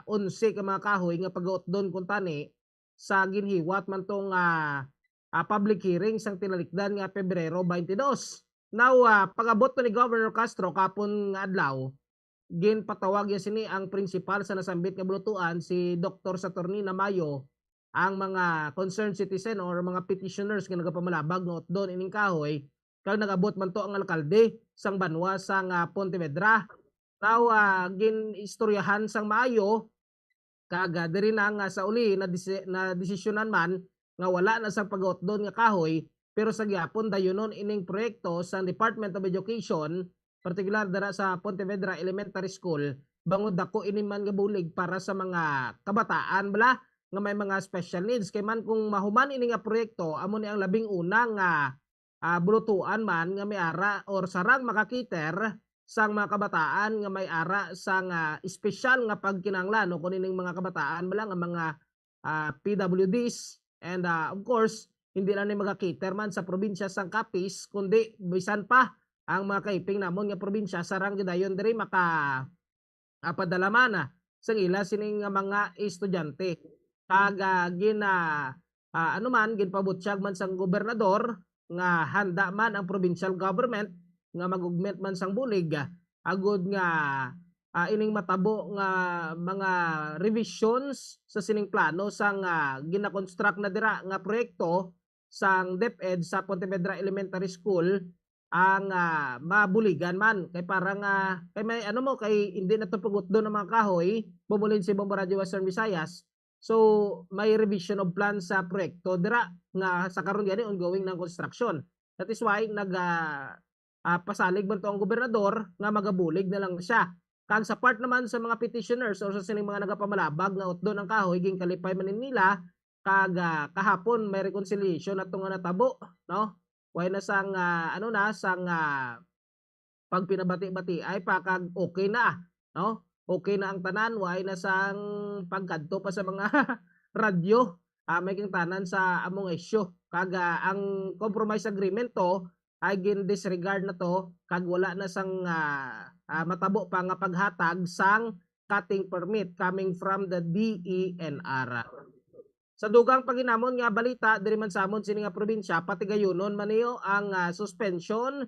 onse ka mga kahoy nga pagautdon kuntani sa ginhiwat man tong, ah, ah, public hearing sang tinalikdan nga Pebrero twenty-two. Now, ah, pag-abot to ni Governor Castro kapon nga adlaw, ginpatawag niya sini ang principal sa nasambit nga bulutuan, si Doktor Saturnina Mayo, ang mga concerned citizen or mga petitioners nga nagapamalabag nga utdon ining kahoy, kag nag-abot man to ang alkalde sang banwa sang, ah, Pontevedra. Now, ah, gin-istoryahan sang maayo, kag, ah, diri na nga sa uli na desi-, na desisyonan man nga wala na sang pagautdon nga kahoy, pero sa gihapon dayunon ining proyekto sang Department of Education, partikular dira sa Pontevedra Elementary School, bangod dako ini man nga bulig para sa mga kabataan bala nga may mga special needs. Kay man kung mahuman ini nga proyekto, amo ni ang labing una nga, ah, bulutuan man nga may ara or sarang makakiter sang mga kabataan nga may ara sang, ah, espesyal nga pagkinahanglan, o kung ining mga kabataan bala nga mga, ah, P W Ds. And, ah, of course, hindi lang ni magakiter man sa probinsya sang Capiz, kundi bisan pa ang mga kaiping namon nga probinsya, sarang gidayon diri maka, ah, padala man, ah, sang ila sining nga mga estudyante. Kag, ah, gin-, ah, ah, ano man, ginpabutyag man sang gobernador nga handa man ang provincial government nga mag-augment man sang bulig, ah, agud nga, ah, ining matabo nga mga revisions sa sining plano sang, ah, gina-construct na dira nga proyekto sang DepEd sa Pontevedra Elementary School ang, ah, mabuligan man. Kay parang, ah, kay may ano mo, kay hindi na to pagutdon ang mga kahoy, bumulin si Bombo Radyo Western Visayas. So, may revision of plan sa proyekto dira nga sa karon gani ongoing ng construction. That is why nag ah, ah, pasalig man to ang gobernador nga magabulig na lang siya. Kag sa part naman sa mga petitioners or sa sining mga nagapamalabag nga utdon ang kahoy, ginkalipay man nila, kag ah, kahapon may reconciliation ato nga natabo, no? Way na sang ah, ano na, sang ah, pagpinabati-bati ay pa kag okay na, no? Okay na ang tanan, way na sang pagkadto pa sa mga radyo. Ah, may kang tanan sa among issue. Kag ah, ang compromise agreement to ay gin-disregard na to kag wala na sang ah, ah, matabo pa nga paghatag sang cutting permit coming from the D E N R. Sa dugang paginamon nga balita diri man sa amon sini nga probinsya, patigayunon man niyo ang ah, suspension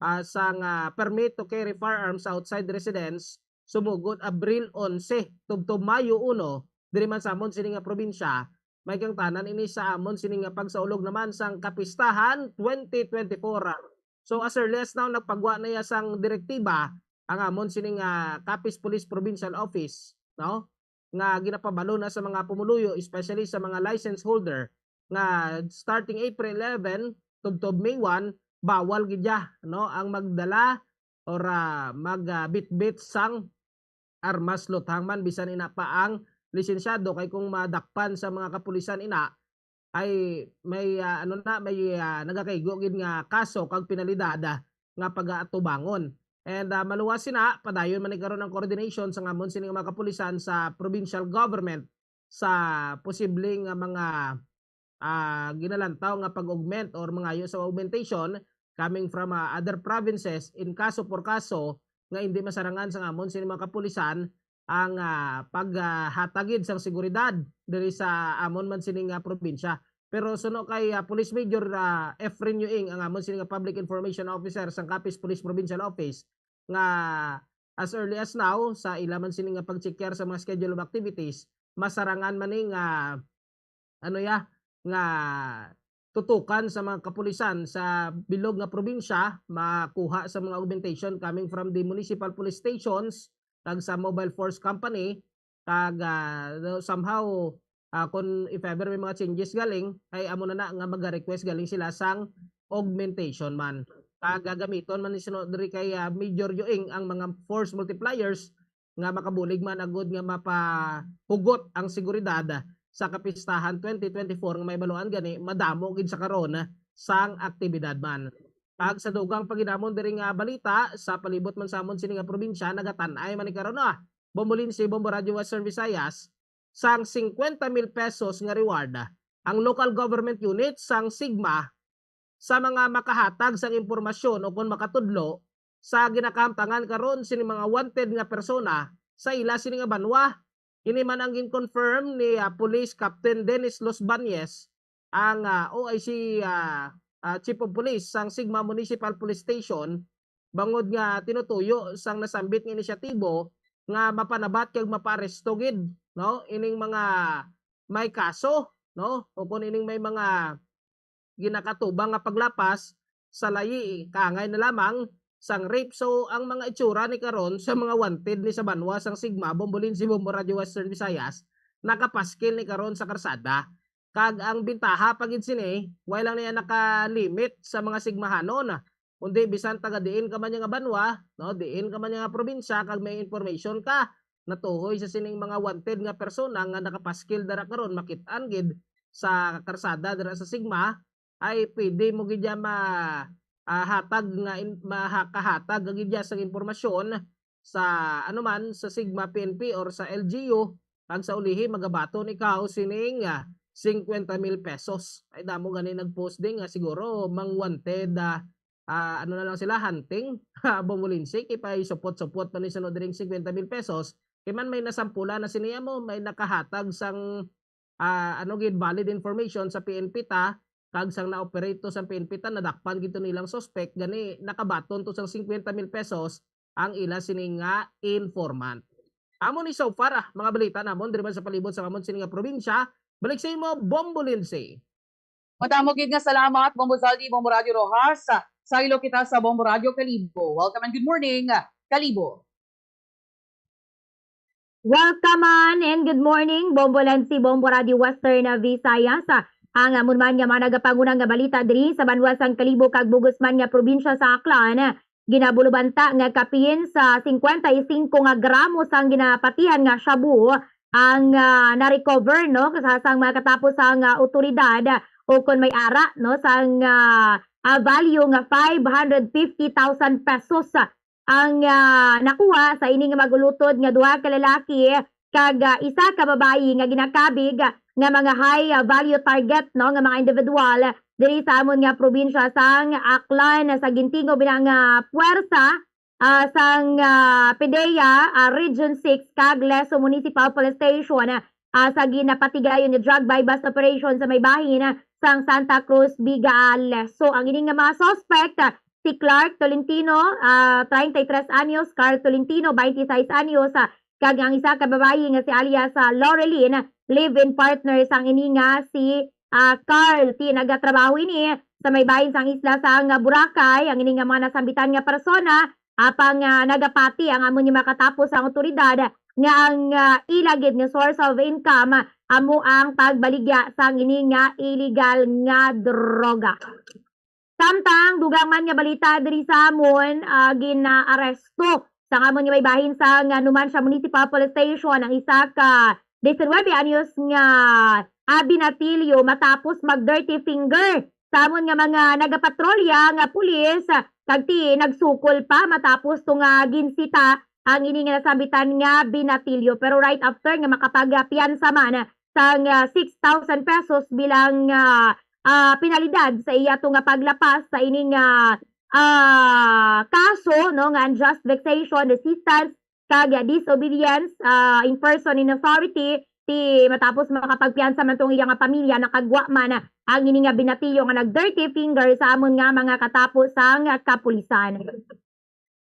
ah, sang ah, permit to carry firearms outside residence sumugod Abril onse tubtob Mayo uno diri man sa amon sini nga probinsya. May kang tanan ini sa amon sini nga pagsaulog naman sang kapistahan twenty twenty-four. So as early as now, nagpagwa na ya sang direktiba ang amon sini nga Capiz Police Provincial Office, no? Nga ginapabalo na sa mga pumuluyo, especially sa mga license holder, nga starting April eleven tubtob May one, bawal gid ya, no, ang magdala or ah, magbitbit sang armas, luthang man bisan ina pa ang lisensyado, kay kung madakpan sa mga kapulisan ina ay may ah, ano na, may ah, nagakaigo gid nga kaso kag penalidad ah, nga pagaatubangon. And ah, maluwas sina, padayon man ni karon ang coordination sa ngamon sini nga mga kapulisan sa provincial government sa posibleng nga mga ah, ginalantaw nga pag-augment or mangayo sa augmentation coming from ah, other provinces in kaso por kaso nga hindi masarangan sa ngamon sini mga kapulisan ang ah, paghatag gid sang seguridad diri sa amon man sini nga probinsya. Pero suno kay ah, Police Major ah, Efren Yuing, ang amon sini nga Public Information Officer sang Capiz Police Provincial Office, nga as early as now, sa ila man sini nga pagchekyar sa mga schedule of activities, masarangan man ni nga ano ya, nga tutukan sa mga kapulisan sa bilog nga probinsya, makuha sa mga augmentation coming from the municipal police stations kag sa mobile force company, kag ah, somehow ah, kung if ever may mga changes galing, ay amo na na nga maga-request galing sila sang augmentation man. Kag gagamiton man ni sino diri kay ah, Major Yuing ang mga force multipliers nga makabulig man agud nga mapahugot ang seguridad sa kapistahan twenty twenty-four nga may baluan gani madamo gid sa karon sang aktibidad man. Kag sa dugang paginamon diri nga balita, sa palibot man sa amon sini nga probinsya, nagatan-ay man ni karon na Bombolinsi, Bombo Radio Western Visayas, sang fifty mil pesos nga reward ang local government unit sang sigma sa mga makahatag sang impormasyon o kon makatudlo sa ginakahamtangan karon sini mga wanted nga persona sa ila sini nga banwa. Ini man ang gin-confirm ni ah, Police Captain Dennis Los Bañez, ang ah, O I C ah, ah, Chief of Police sang Sigma Municipal Police Station, bangod nga tinutuyo sang nasambit nga inisyatibo nga mapanabat kag mapaaresto gid, no, ining mga may kaso, no, o kung ining may mga ginakatubang nga paglapas sa layi, kaangay na lamang sang rape. So ang mga itsura ni karon sa mga wanted ni sa banwa sang Sigma, Bombolinsi, Bombo Radio Western Visayas, nakapaskil ni karon sa karsada. Kag ang bintaha pa gid sini, way lang niya nakalimit sa mga sigmahanon, kundi bisan taga diin ka man nga banwa, no, diin ka man nga probinsya, kag may information ka natuhoy sa sining mga wanted nga persona nga nakapaskil dara karon, makit-an gid sa karsada dira sa Sigma, ay pwede mo gid ya ma ah, hatag nga in- mahakahatag gid ya sang impormasyon sa ano man, sa Sigma, P N P or sa L G U, kag sa ulihi magabaton ikaw sining ah, fifty mil pesos. Ay damo gani nag-post din nga siguro mang wanted ah, ah, ano na lang sila, hunting, Bombolinsi, kay pay supot-supot pa ni sunod dring fifty mil pesos. Kay man may nasampula na sini mo, may nakahatag sang ah, ano gid, valid information sa P N P ta, kag sang na-operate to sa P N P ta, nadakpan gid to nilang suspect, gani nakabaton to sang fifty mil pesos ang ila sini nga informant. Amo ni so far ah, mga balita namon diri man sa palibot sa amon sini nga probinsya. Balik sa imo, Bombolinsi. Madamo gid nga salamat, Bombo Zaldi, Bombo Radio Rojas. Saylo kita sa Bombo Radio Kalibo. Welcome and good morning, Kalibo. Welcome man and good morning, Bombo Lansi, Bombo Radio Western Visayas. Ang amon man nga mga nagapangunang nga balita diri sa banwa sang Kalibo kag bugos man nga probinsya sa Aklan. Ginabulubanta nga kapin sa singkwenta y singko nga gramo sang ginapatihan nga shabu ang, ah, na-recover, no, sa, sang mga katapos sang, ah, otoridad, o kon may ara, no, sang, ah, ah, value nga five hundred fifty thousand pesos ang, ah, nakuha sa ini nga mag-ulutod nga duha ka lalaki kag, ah, isa ka babayi nga ginakabig nga mga high, ah, value target, no, nga mga individual diri sa amon nga probinsya sang Aklan. Sa gintingob ina nga puwersa, ah, sang, ah, PDEA, ah, Region six kag Leso Municipal Police Station, ah, sa ginapatigayon nga drug buy-bust operation sa may bahin, ah, sang Santa Cruz, Viga, ah, Leso. Ang ini nga mga suspect, ah, si Clark Tolentino, ah, treinta y tres anyos, Carl Tolentino, twenty-six anyos, ah, kag ang isa ka babayi nga si alias, ah, Loreline, live-in partner sang ini nga si, ah, Carl. Ti nagatrabaho ini sa may bahin sang isla sang, ah, Boracay. Ang ini nga mga nasambitan nga persona, apang, ah, nagapati ang amo ni makatapos ang otoridad nga ang, ah, ila gid nga source of income, ah, amo ang pagbaligya sang ini nga illegal nga droga. Samtang dugang man nga balita diri sa amon, ah, ginaaresto sang amon nga may bahin sang, ah, Numancia Municipal Police Station ang isa ka diecinuebe anyos nga, ah, binatilyo matapos mag-dirty finger sa amon nga mga nagapatrolya nga pulis, ah, kag ti nagsukol pa matapos to nga ginsita ang ini nga nasambitan nga binatilyo. Pero right after nga makapagpiyansa man sang, ah, six thousand pesos bilang, ah, ah, penalidad sa iya to nga paglapas sa ini nga, ah, kaso, no, nga unjust vexation, resistance, kag disobedience, ah, in person in authority, ti matapos makapagpiyansa man tong iya nga pamilya, nakagwa man ang ini nga binatilyo nga nag-dirty finger sa amon nga mga katapo sang kapulisan.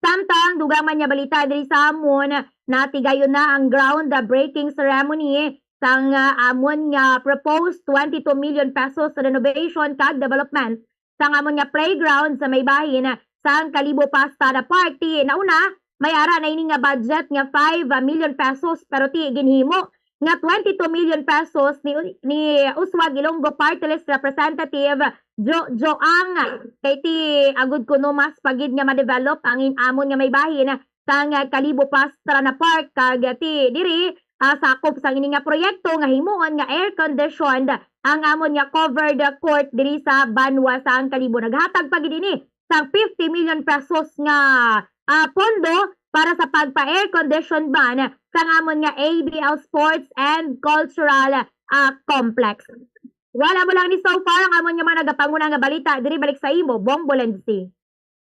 Samtang dugang man nga balita diri sa amon, natigayon na ang groundbreaking ceremony sang, ah, amon nga proposed twenty-two million pesos renovation kag development sang amon nga playground sa may bahin sang Kalibo Pastada Park. Ti nauna, may ara na ini nga budget nga five million pesos, pero ti ginhimo nga twenty-two million pesos ni, ni Uswag Ilonggo Party List Representative Jo, Joang. Kay ti agud kuno mas pa gid nga ma-develop ang in-, amon nga may bahin sang Kalibo Pastrana Park, kag ti diri, ah, sakop sang ini nga proyekto nga himuon nga air-conditioned ang amon nga covered court diri sa banwa sang Kalibo. Naghatag pa gid ini sang fifty million pesos nga, ah, pondo para sa pagpa-air condition ban sang amon nga A B L Sports and Cultural, ah, Complex. Wala mo lang ni so far ang amon nga mga nagapanguna nga balita. Diri balik sa imo, Bong Bolensi.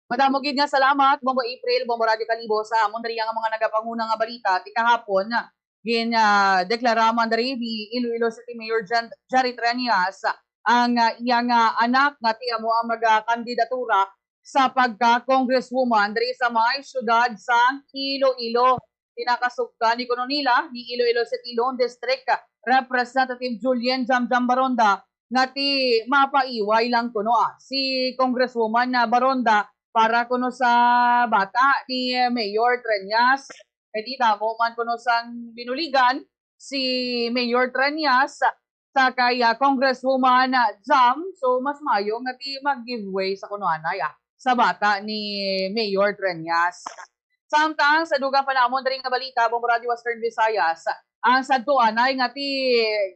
Madamo gid nga salamat, Bombo April, Bombo Radyo Kalibo, sa amon diri nga mga nagapanguna nga balita. Ti kahapon, gin, ah, deklara man diri ni Iloilo City Mayor Jan-, Jari Treñas ang, ah, iyang, ah, anak nga ti amo ang magakandidatura sa pagka-congresswoman diri sa may siyudad sang Iloilo. Pinakasugdan ni kuno nila ni Iloilo City Lone District Representative Julian Jamjam Baronda nga ti mapaiway lang kuno, ah, si Congresswoman, ah, Baronda para kuno sa bata ni Mayor Treñas. Kay di damo man kuno sang binuligan si Mayor Treñas sa kay, ah, Congresswoman, ah, Jam. So, mas maayo nga ti mag-give way sa kuno anay, ah, sa bata ni Mayor Treñas. Samtang sa dugang pa namon diri nga balita, Bombo Radyo Western Visayas, ang sadto anay nga ti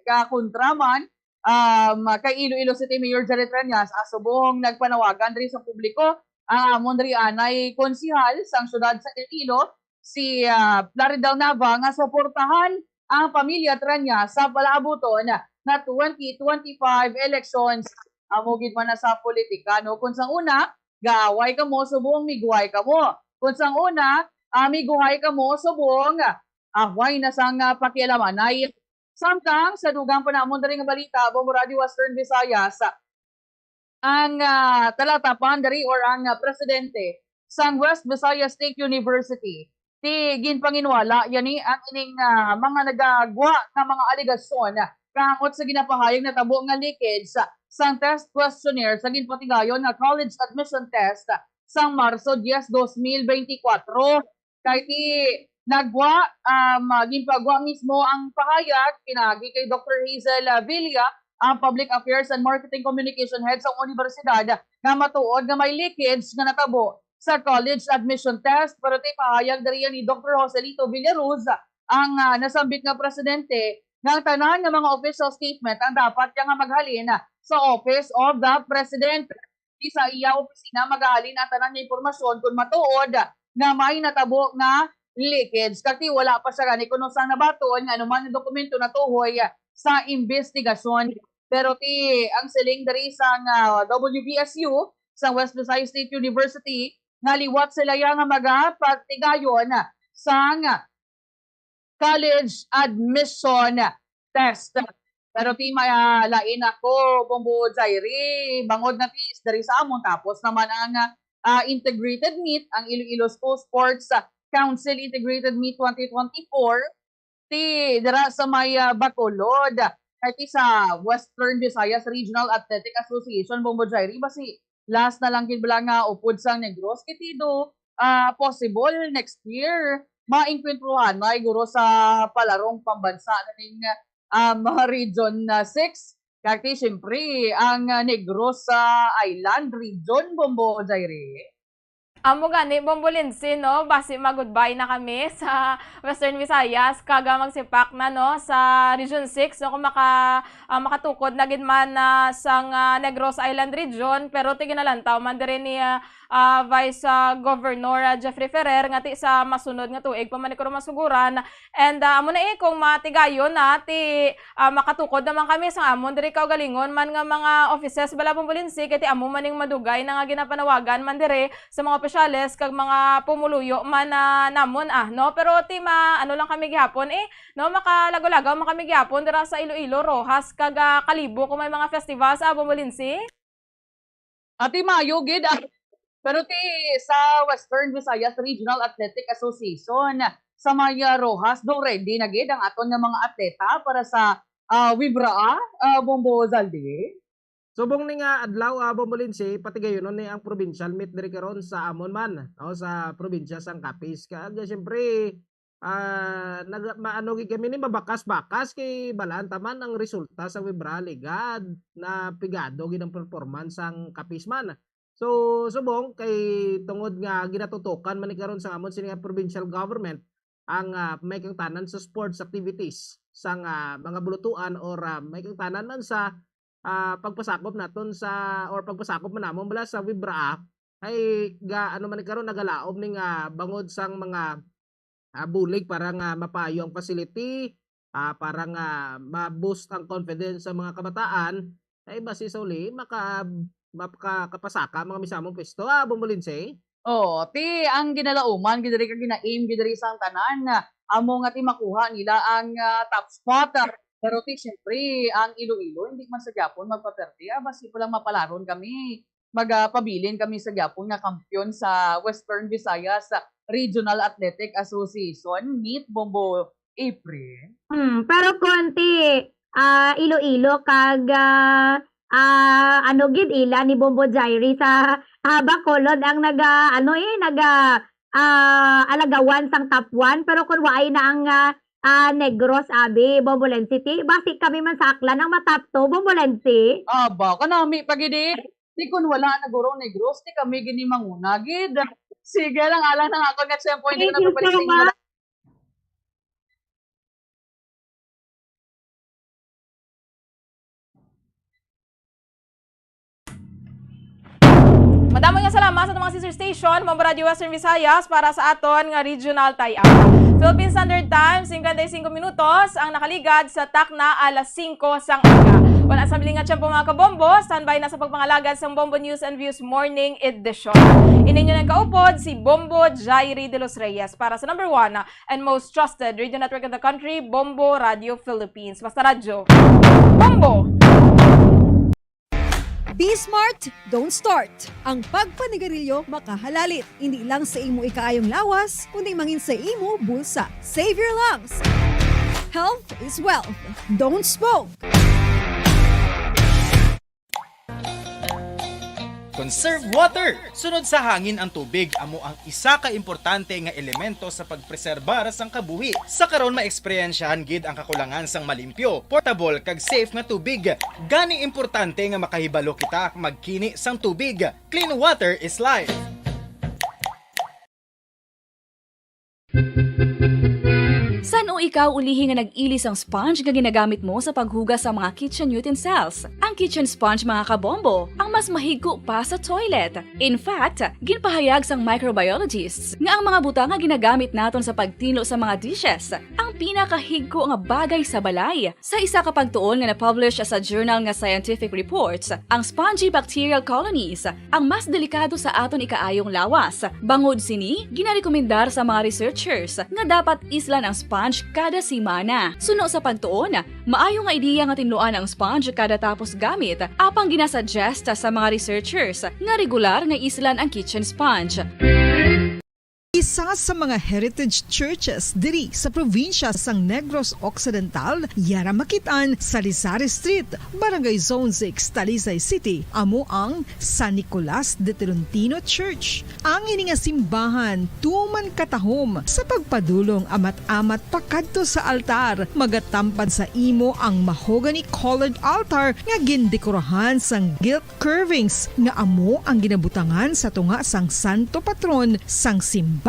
kakontra man, um, kay Iloilo City Mayor Jari Treñas, ah, subong nagpanawagan diri sa publiko ang amon diri anay konsehal sang siyudad sa Iloilo, si, ah, Plaridel Nava, nga suportahan ang pamilya Treñas sa palaabuton nga twenty twenty-five elections. Amo gid man na sa politika, no? Kung sang una, gaaway kamo, subong miguhay kamo. Kung sang una, ah, miguhay kamo, subong, ah, way na sang, ah, pakialamanay. Samtang sa dugang pa namon diri nga balita, Bombo Radio Western Visayas, ang, ah, talatapan diri or ang, ah, presidente sang West Visayas State University, ti ginpanginwala yani ang ining, ah, mga nagagwa nga mga alegasyon kahangot sa ginapahayag natabo nga leakage sang test questionnaire sa ginpatigayon nga college admission test sang Marso diyes, dos mil beintikwatro. Kay ti Nagwa, um, ah, ginpagwa mismo ang pahayag pinaagi kay Doktor Hazel, ah, Villa, ang Public Affairs and Marketing Communication Head sa universidad, nga matuod nga may leakage nga natabo sa college admission test. Pero ti pahayag diri ni Doktor Joselito Villaruz, ang, ah, nasambit nga presidente, nga ang tanan nga mga official statement ang dapat nga maghalin sa Office of the President. Di sa iya opisina magahalin ang tanan nga impormasyon kung matuod nga may natabo nga leakage. Kag ti wala pa siya gani kung unsa nabaton nga anuman nga dokumento natuhoy sa investigasyon. Pero ti ang siling diri sang, ah, W V S U, sa West Visayas State University, nga liwat sila ya nga magapatigayon sang college admission test. Pero ti may, ah, lain ako, Bombo Jairi, bangod na ti diri sa amon, tapos naman ang, ah, integrated meet, ang Iloilo School Sports, ah, Council Integrated Meet twenty twenty-four, ti dira sa may, ah, Bacolod, kay ti sa Western Visayas Regional Athletic Association, Bombo Jairi, basi last na lang gid bala nga upod sang Negros, kay ti do, ah, possible next year maengkwentruhan na guro sa palarong pambansa na ning, um, Region, ah, six. Kag ti, siyempre, ang, ah, Negros, ah, Island Region, Bombo Jairi. Amo gani, Bombo Lindsay, no? Basi mag-goodbye na kami sa Western Visayas, kag, ah, magsipak na, no, sa Region six, no, kung maka-, ah, makatukod na gid man, ah, sang, ah, Negros Island Region, pero ti ginalantaw man diri ni, ah, ah, Vice, ah, Governor, ah, Jeffrey Ferrer nga ti sa masunod nga tuig pa man ni kuro masuguran. And, ah, amo na, eh, kung matigayon na, ti, ah, makatukod naman kami sa amon diri kaugalingon man nga mga offices bala, Bombo Lindsay, kay ti amo man ning madugay na nga ginapanawagan man diri sa mga opisyales kag mga pumuluyo man, ah, namon, ah, no? Pero ti ma-, ano lang kami gihapon, eh, no? Makalagaw-lagaw man kami gihapon dira sa Iloilo, Roxas, kag, ah, Kalibo kung may mga festivals, ah, Bombo Lindsay. Ati maayo gid, ah, pero ti sa Western Visayas Regional Athletic Association, sa may, ah, Roxas, do ready na gid ang aton nga mga atleta para sa, ah, WVRAA, ah, Bombo Zaldi? Subong ni nga adlaw, ah, Bombo Lindsay, patigayonon ni ang provincial meet diri karon sa amon man, no, sa probinsya sang Capiz. Kag, ah, siyempre, ah, nag-, maano gid kami ni, mabakas-bakas kay balaan ta man ang resulta sa WVRAA Liga, na pigado gid ang performance sang Capiz man. So, subong kay tungod nga ginatutokan man ni karon sa amon sini nga provincial government ang, ah, may kangtanan sa sports activities sang, ah, mga bulutuan or, ah, may kangtanan man sa, ah, pagpasakop naton sa, or pagpasakop man namon bala sa WVRAA, ay ga-, ano man ni karon, nagalaom ni nga bangod sang mga ah, bulig para nga mapayo ang facility, ah, para nga ma-boost ang confidence sa mga kabataan, ay basi sa uli, maka-, makakapasaka mga misamong pwesto, ah, Bombo Lindsay? Oo, ti ang ginalauman gid diri kag gina-aim gid diri sang tanan, ah, amo nga ti makuha nila ang, ah, top spot. Pero ti siyempre, ang Iloilo hindi man sa gyapon magpaperte, ah, basi pa lang mapalaron kami, magapabilin kami sa gyapon nga kampiyon sa Western Visayas Regional Athletic Association meet, Bombo April. Hmm, pero konti, ah, Iloilo kag, ah, ah, ano gid ila ni Bombo Jairi sa, ah, Bacolod ang naga, ano eh, naga, ah, alagawan sang top one, pero kung waay na ang, ah, ah, Negros, abi, Bombo Lindsay, basi kami man sa Aklan ang ma-top two, Bombo Lindsay. Aba, kanami pa gid eh. Di kun wala na guro Negros, di kami gini manguna gid. Sige lang, alang na nga ako nga tiyempo, hindi ko na Thank you so pagbalik sa inyo. Much. Madamo nga salamat sa mga sister station, Bombo Radio Western Visayas, para sa aton nga regional tie-up. Philippine Standard Time, singkwenta y cinco minutos ang nakaligad sa takna alas singko sang aga. Wala sa biling nga tiyempo, mga kabombo, standby na sa pagpangalagad sang Bombo News and Views Morning Edition. Ini inyo nang kaupod, si Bombo Jairi de los Reyes, para sa number one and most trusted radio network in the country, Bombo Radio Philippines. Basta radyo, Bombo! Be smart, don't start. Ang pagpanigarilyo makahalalit, hindi lang sa imo ikaayong lawas, kundi mangin sa imo bulsa. Save your lungs. Health is wealth. Don't smoke. Conserve water. Sunod sa hangin ang tubig, amo ang isa ka importante nga elemento sa pagpreserbar sang kabuhi. Sa karon, maeksperyensyahan gid ang kakulangan sang malimpyo, portable, kag safe nga tubig. Gani importante nga makahibalo kita magkini sang tubig. Clean water is life. San-o ikaw ulihi nga nag-ili sang sponge nga ginagamit mo sa paghugas sa mga kitchen utensils? Ang kitchen sponge, mga kabombo, ang mas mahigko pa sa toilet. In fact, ginpahayag sang microbiologists nga ang mga butang nga ginagamit naton sa pagtinlo sa mga dishes ang pinakahigko nga bagay sa balay. Sa isa ka pagtuon nga na-publish sa journal nga Scientific Reports, ang spongy bacterial colonies ang mas delikado sa aton ikaayong lawas. Bangod sini, ginarekomendar sa mga researchers nga dapat islan ang sponge kada semana. Suno sa pagtuon, maayo nga ideya nga tinluan ang sponge kada tapos gamit, apang ginasuggest sa mga researchers nga regular nga islan ang kitchen sponge. Isa sa mga heritage churches diri sa probinsya sang Negros Occidental, yara makit-an sa Rizal Street, Barangay Zone six, Talisay City, amo ang San Nicolas de Tolentino Church. Ang ini nga simbahan tuman katahom sa pagpadulong amat-amat pakadto sa altar. Magatampad sa imo ang mahogany-colored altar nga gindekorahan sang gilt curvings nga amo ang ginabutangan sa tunga sang santo patron sang simbahan,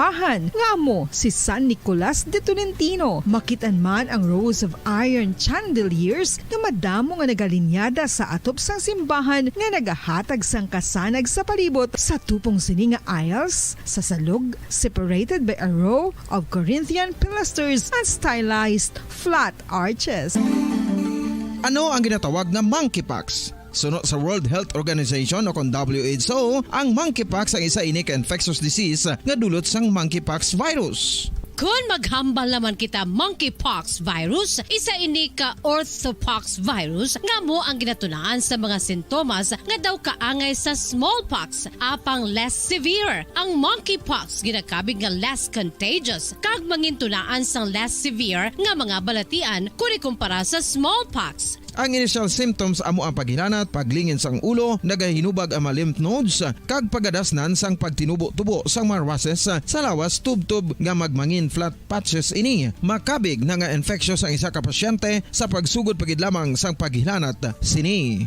nga amo si San Nicolas de Tolentino. Makit-an man ang rows of iron chandeliers nga madamo nga nagalinyada sa atop sang simbahan nga nagahatag sang kasanag sa palibot. Sa tupong sini nga aisles, sa salog, separated by a row of Corinthian pilasters and stylized flat arches. Ano ang ginatawag nga monkeypox? Suno sa World Health Organization o kon W H O, ang monkeypox ang isa ini ka infectious disease nga dulot sang monkeypox virus. Kon maghambal naman kita monkeypox virus, isa ini ka orthopox virus nga amo ang ginatunaan sa mga sintomas nga daw kaangay sa smallpox, apang less severe. Ang monkeypox ginakabig nga less contagious kag mangintunaan sang less severe nga mga balatian kon ikumpara sa smallpox. Ang initial symptoms amo ang paghilanat, paglingin sang ulo, nagahinubag ang mga lymph nodes, kag pagadasnan sang pagtinubo-tubo sang mga rushes sa lawas tubtob nga magmangin flat patches ini. Makabig na nga infectious ang isa ka pasyente sa pagsugod pa gid lamang sang paghilanat sini.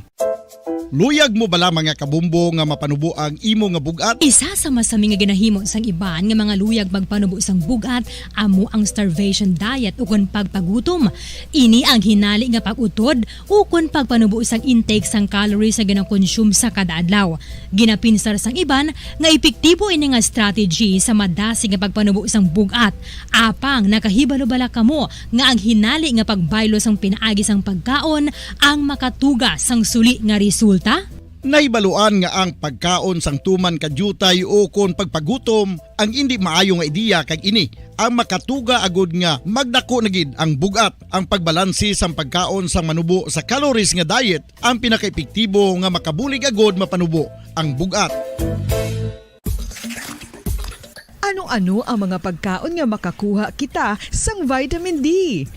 Luyag mo bala, mga kabombo, nga mapanubo ang imo nga bug-at? Isa sa masami nga ginahimo sang iban nga mga luyag magpanubo sang bug-at amo ang starvation diet ukon pagpagutom. Ini ang hinali nga pag-utod ukon pagpanubo sang intake sang calories nga ginakonsume sa kada adlaw. Ginapinsar sang iban nga epektibo ini nga strategy sa madasig nga pagpanubo sang bug-at. Apang nakahibalo bala kamo nga ang hinali nga pagbaylo sang pinaagi sang pagkaon ang makatuga sang suli nga resulta? Nahibaluan nga ang pagkaon sang tuman ka diutay ukon pagpagutom ang indi maayo nga ideya, kag ini ang makatuga agud nga magdako na gid ang bug-at. Ang pagbalanse sang pagkaon sang manubo sa calories nga diet ang pinakaepektibo nga makabulig agud mapanubo ang bug-at. Ano-ano ang mga pagkaon nga makakuha kita sang vitamin D?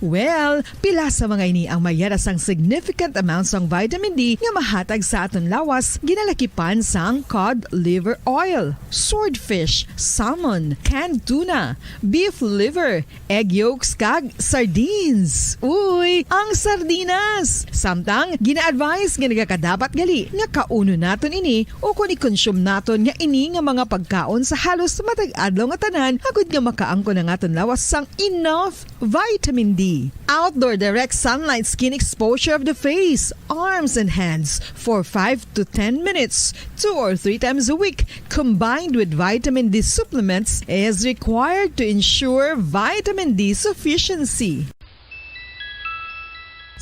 Well, pila sa mga ini ang may yara sang significant amount sang vitamin D nga mahatag sa aton lawas, ginalakipan sang cod liver oil, swordfish, salmon, canned tuna, beef liver, egg yolks, kag sardines. Uy, ang sardinas! Samtang, gina-advise nga nagakadapat gali nga kaunon naton ini ukon i-consume naton nga ini nga mga pagkaon sa halos matag adlaw nga tanan, agud nga makaangkon ang aton lawas sang enough vitamin D. Outdoor direct sunlight skin exposure of the face, arms, and hands for five to ten minutes, two or three times a week, combined with vitamin D supplements, is required to ensure vitamin D sufficiency.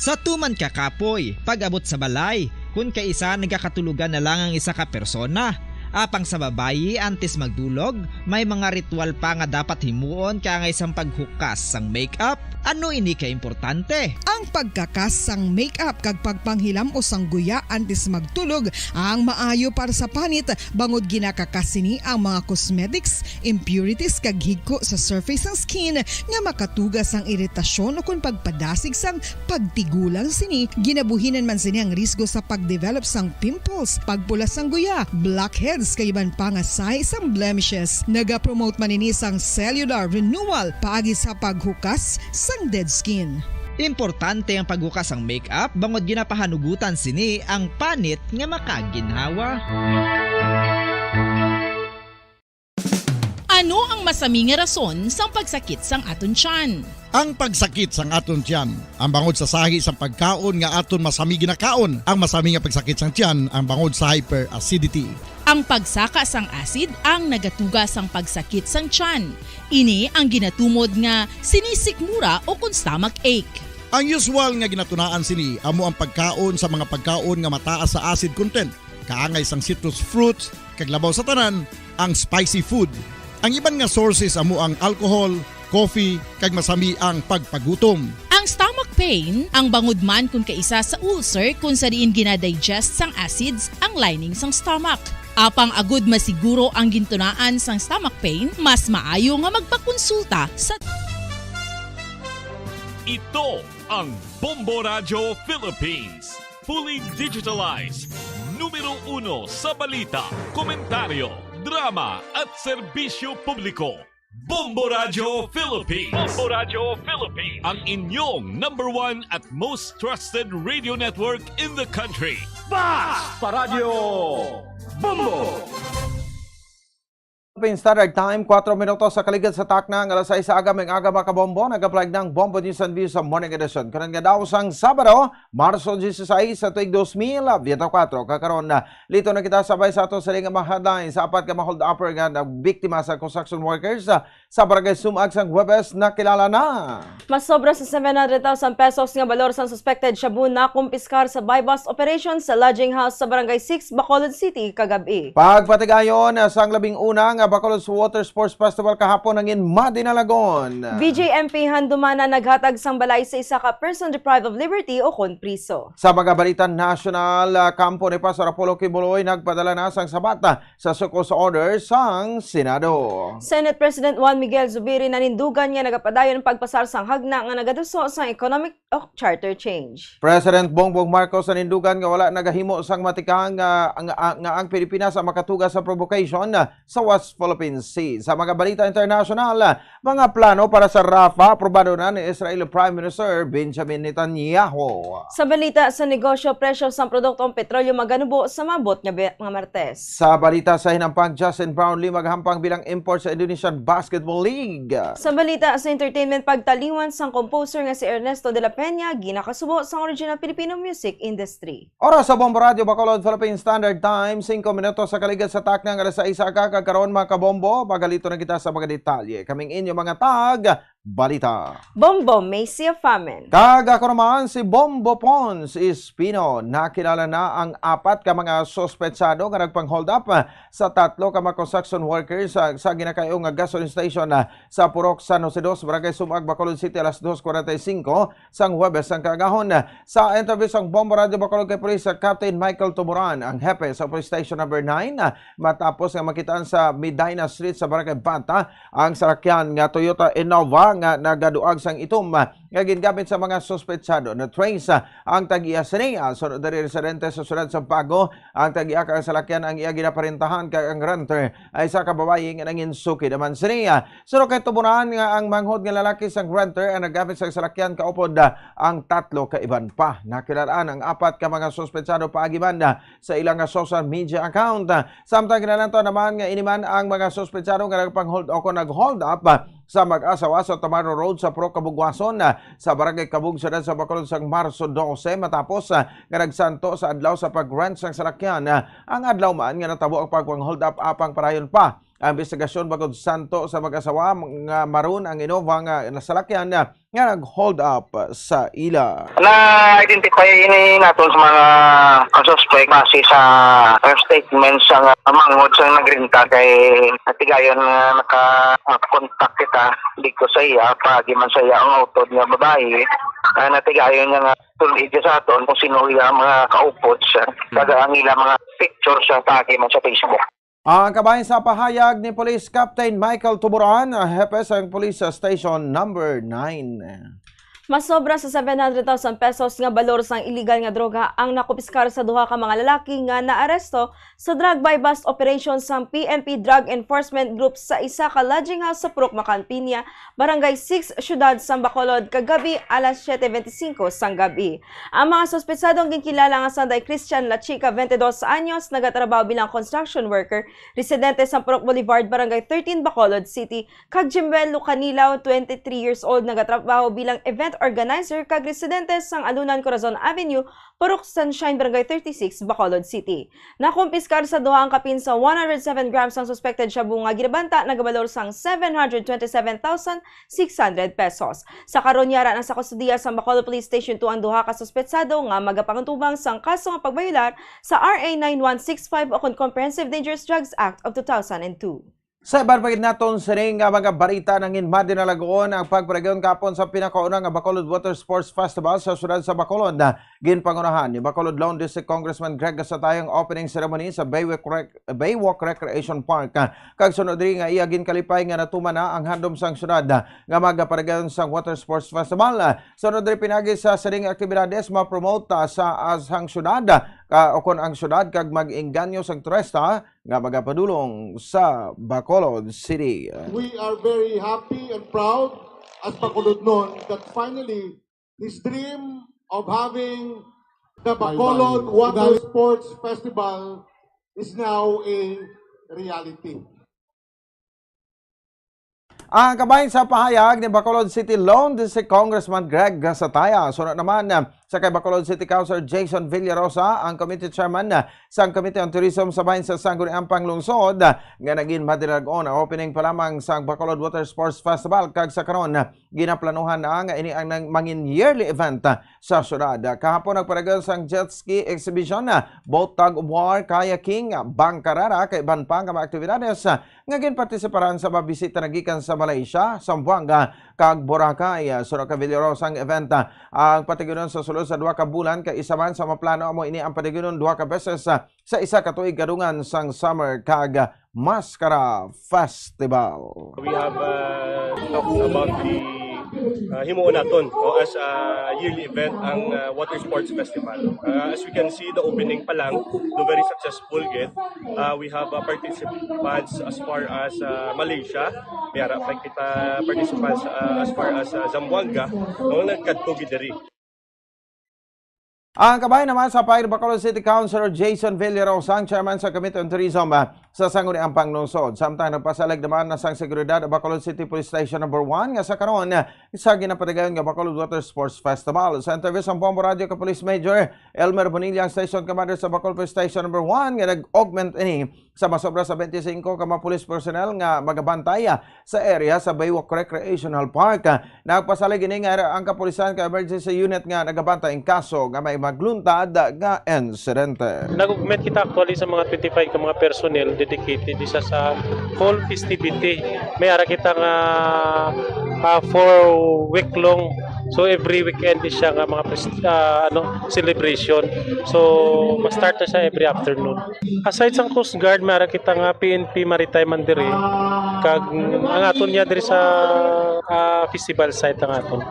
Sa tuman ka kapoy, pag-abot sa balay, kun kaisa nagakatulogan na lang ang isa ka persona. Apang sa babayi, antes magdulog, may mga ritual pa nga dapat himuon kaangay sang paghukas sang makeup, Ano ini ka importante? Ang pagkakas sang makeup kag pagpanghilam-os sang guya antes magtulog ang maayo para sa panit, bangod ginakakas sini ang mga cosmetics, impurities kag higko sa surface sang skin nga makatuga sang iritasyon ukon pagpadasig sang pagtigulang sini. Ginabuhinan man sini ang risgo sa pag-develop sang pimples, pagpula sang guya, blackheads kag iban pa nga sahi sang blemishes. Nagapromote man ini sang cellular renewal paagi sa paghukas sang dead skin. Importante ang paghukas sang makeup bangod ginapahanugutan sini ang panit nga makaginhawa. Ano ang masami nga rason sang pagsakit sang aton tiyan? Ang pagsakit sang aton tiyan, ang bangod sa sahi sang pagkaon nga aton masami ginakaon. Ang masami nga pagsakit sang tiyan, ang bangod sa hyperacidity. Ang pagsaka sang acid ang nagatuga sang pagsakit sang tiyan. Ini ang ginatumod nga sinisikmura ukon stomach ache. Ang usual nga ginatunaan sini amo ang pagkaon sa mga pagkaon nga mataas sa acid content, kaangay sang citrus fruits, kag labaw sa tanan, ang spicy food. Ang iban nga sources amo ang alcohol, coffee, kag masami ang pagpagutom. Ang stomach pain, ang bangod man kon kaisa sa ulcer kon sa diin ginadigest sang acids ang lining sang stomach. Apang agud masiguro ang gintunaan sang stomach pain, mas maayo nga magpakonsulta sa Ito ang Bombo Radyo Philippines. Fully digitalized. Numero uno sa balita, komentaryo, drama at serbisyo publiko. Bombo Radyo Philippines. Bombo Radyo Philippines. Ang inyong number one at most trusted radio network in the country. Basta Radyo Bombo! Philippine Standard Time, kuwatro minutos sa kaligid sa takna nga alas sais sa aga, may aga, mga kabombo. Nag-apply ng Bombo News and Views sa Morning Edition. Karon nga daw sang Sabado, Marso dieciséis sa tuig dos mil veinticuatro. Kakaron, ah, lito na kita sabay sa ato sa nga mga headlines. Sa apat ka mga hold-upper nga nagbiktima sa construction workers, ah, sa Barangay Sumag sang Huwebes, nakilala na. Mas sobra sa seven hundred thousand pesos nga balor sang suspected shabu nakumpiskar sa buy-bust operation sa lodging house sa Barangay six, Bacolod City, kagab-i. Pagpatigayon sang labing una nga Bacolod's Water Sports Festival kahapon nangin madinalagon. B J M P Handumanan naghatag sang balay sa isa ka person deprived of liberty ukon priso. Sa mga balita nasyonal, ah, kampo ni Pastor Apollo Quiboloy nagpadala na sang sabat, ah, sa sucos order sang Senado. Senate President Juan Miguel Zubiri nanindugan nga nagapadayon ang pagpasar sang hagna nga nagaduso sang economic o charter change. President Bongbong Marcos nanindugan nga wala nagahimo sang matikang nga, nga, nga ang Pilipinas ang makatuga sa provocation sa West Philippine Sea. Sa mga balita internasyonal, mga plano para sa Rafah, aprobado na ni Israel Prime Minister Benjamin Netanyahu. Sa balita sa negosyo, presyo sang produktong petrolyo maganubo sa maabot nga be-, nga Martes. Sa balita sa hinampang, Justin Brownlee magahampang bilang import sa Indonesian Basketball League. Sa balita sa entertainment, pagtaliwan sang composer nga si Ernesto de la Peña ginakasubo sang original Filipino music industry. Oras sa Bombo Radyo Bacolod, Philippine Standard Time, singko minutos sa kaligid sa takna nga alas sais sa aga, kag karon, mga kabombo, pagalito na kita sa mga detalye. Kaming inyo mga tag balita. Bombo Macy Famen. Kag ako naman si Bombo Pons Espino. Nakilala na ang apat ka mga suspetsado nga nagpang-hold up sa tatlo ka mga construction workers sa, sa ginakayo nga gasoline station, ah, sa Purok San Jose dos, Barangay Sumag, Bacolod City, alas dos cuarenta y cinco sang Huwebes sang kaagahon. Sa interview sang Bombo Radyo Bacolod kay Police Captain Michael Tumuran, ang hepe sa Police Station Number nine, matapos nga makitaan sa Medina Street sa Barangay Banta ang salakyan nga Toyota Innova nga nagaduag sang itom nga gingamit sa mga suspetsado. Na-trace ang tag-iya sini, ah, sunod diri residente sa siyudad sa Bago ang tag-iya kag salakyan ang iya ginaparentahan kag ang renter ay isa ka babayi nga nangin suki naman sini. Suno kay Tumuran nga ang manghod nga lalaki sang renter ang naggamit sa salakyan kaupod, ah, ang tatlo ka iban pa. Nakilalaan ang apat ka mga suspetsado paagi man, ah, sa ilang nga social media account. Samtang kinalantaw naman nga ini man ang mga suspetsado nga nagpang-hold o kon nag-hold up, ah, sa mag-asawa sa Tamaro Road sa Purok Kabugwason, ah, sa Barangay Kabug, siyudad sa Bacolod sang Marso dose matapos, ah, nga nagsanto sa adlaw sa pag-rent sang salakyan. Ah, ang adlaw man nga natabo ang pagpang-hold up apang padayon pa ang investigasyon bangod santo sa mag-asawa nga maroon ang Innova nga nasalakyan nga nag-hold up sa ila. Na-identify ini naton sa mga, ang suspect base sa, ang statement sa mga manghod sa nagrenta kay natigayon nga naka-contact kita dito sa iya, paagi man sa iya ang utod nga babae, ah, natigayon niya nga tul-id siya sa aton kung sino iya mga kaupod siya. Hmm. Kag ang ila mga picture siya paagi man sa Facebook. Ang kabahin sa pahayag ni Police Captain Michael Tuburan, hepe sang Police Station Number nine. Masobra sa seven hundred thousand pesos nga balor sang iligal nga droga ang nakumpiskar sa duha ka mga lalaki nga naaresto sa drug buy-bust operation sang P N P Drug Enforcement Group sa isa ka lodging house sa Purok Macan Piña, Barangay six, Siyudad sang Bacolod, kagabi alas siete veinticinco sang gabi. Ang mga suspetsado ang ginkilala nga sanday Christian Lachica, twenty-dos anyos, nagatrabaho bilang construction worker, residente sa Purok Boulevard, Barangay thirteen, Bacolod City, kag Jimwel Lucanilaw, twenty-three years old, nagatrabaho bilang event organizer kag residente sang Alunan, Corazon Avenue, Purok Sunshine, Barangay thirty-six, Bacolod City. Nakumpiskar sa duha ang kapin sa one hundred seven grams ang suspected shabu nga ginabanta nagabalor sang seven hundred twenty-seven thousand six hundred pesos. Sa karon, yara na sa kustodiya sa Bacolod Police Station two ang duha ka suspetsado nga magapangtubang sang kaso nga pagbayolar sa R A nine one six five ukon Comprehensive Dangerous Drugs Act of two thousand and two. Sa iban pa gid naton sining nga mga balita, nangin madinalagon ang pagpadayon kahapon sa pinakauna nga Bacolod Water Sports Festival sa siyudad sa Bacolod. Ginpangunahan ni Bacolod Lone District Congressman Greg Gasatay ang opening ceremony sa Baywalk Rec-, Baywalk Recreation Park. Kag sunod diri nga iya ginkalipay nga natuman na ang handom sang siyudad nga magapadayon sang Water Sports Festival. Sunod diri pinagi sa sining aktibidades, ma-promote, ah, sa, ah, sang siyudad, ka, o kon ang siyudad kag mag-engganyo sang turista nga magapadulong sa Bacolod City. We are very happy and proud as Bacolodnon that finally this dream of having the Bacolod Water Sports Festival is now a reality. Ang kabahin sa pahayag ni Bacolod City Lone District Congressman Greg Gasataya. Sunod naman, ah, sa kay Bacolod City Councilor Jason Villarosa, ang committee chairman, ah, sang Committee on Tourism sa bahin sa Sangguniang Panglungsod, ah, nga nagin madinalagon ang opening pa lamang sang Bacolod Water Sports Festival, kag sa karon, ah, ginaplanuhan na nga ini ang nang-, mangin yearly event, ah, sa syudad. Kahapon nagpadayon sang jet ski exhibition, ah, boat tug of war, kayaking, ah, bangkarara, kag iban pa nga mga aktibidades, ah, nga ginpartisiparan sa mga bisita nagikan sa Malaysia, Zamboanga, kag Boracay. Sunod kay Villarosa, ang event, ah, ang patigyonon sa sulod sa duha ka bulan, kay isa man sa mga plano amo ini ang patigyonon duha ka beses, ah, sa isa ka tuig kadungan sang summer kag Mascara Festival. We have, uh, talked about the, uh, himuon naton, no, as a yearly event ang, uh, Water Sports Festival. Uh, as we can see, the opening pa lang, do very successful gid. Uh, we have, uh, participants as far as, uh, Malaysia. May ara pa kita participants, uh, as far as, uh, Zamboanga, no, nagkadto gid diri. Ang kabahin naman sa pahayag ni Bacolod City Councilor Jason Villarosa, ang chairman sa Committee on Tourism, ah, sa Sangguniang Panglungsod. Samtang nagpasalig naman na sang seguridad ang Bacolod City Police Station Number One nga sa karon, ah, sa ginapatigayon nga Bacolod Water Sports Festival. Sa interview sa Bombo Radio kay Police Major Elmer Bonilla, ang station commander sa Bacolod Police Station Number One, nga nag-augment ini sa masobra sa twenty-five ka mga police personnel nga magabantay, ah, sa area sa Baywalk Recreational Park. Ah, nagpasalig ini nga ang kapulisan ka emergency unit nga nagabantay ang kaso nga may magluntad nga insidente. Nag-augment kita actually sa mga twenty-five ka mga personnel dedicated isa sa whole festivity. May ara kita nga, ah, four week long. So every weekend is siya nga mga pres-, ah, ano, celebration. So ma-start na siya every afternoon. Aside sang Coast Guard, may ara kita nga P N P Maritime man diri. Kag ang aton niya diri sa, ah, festival site ang aton.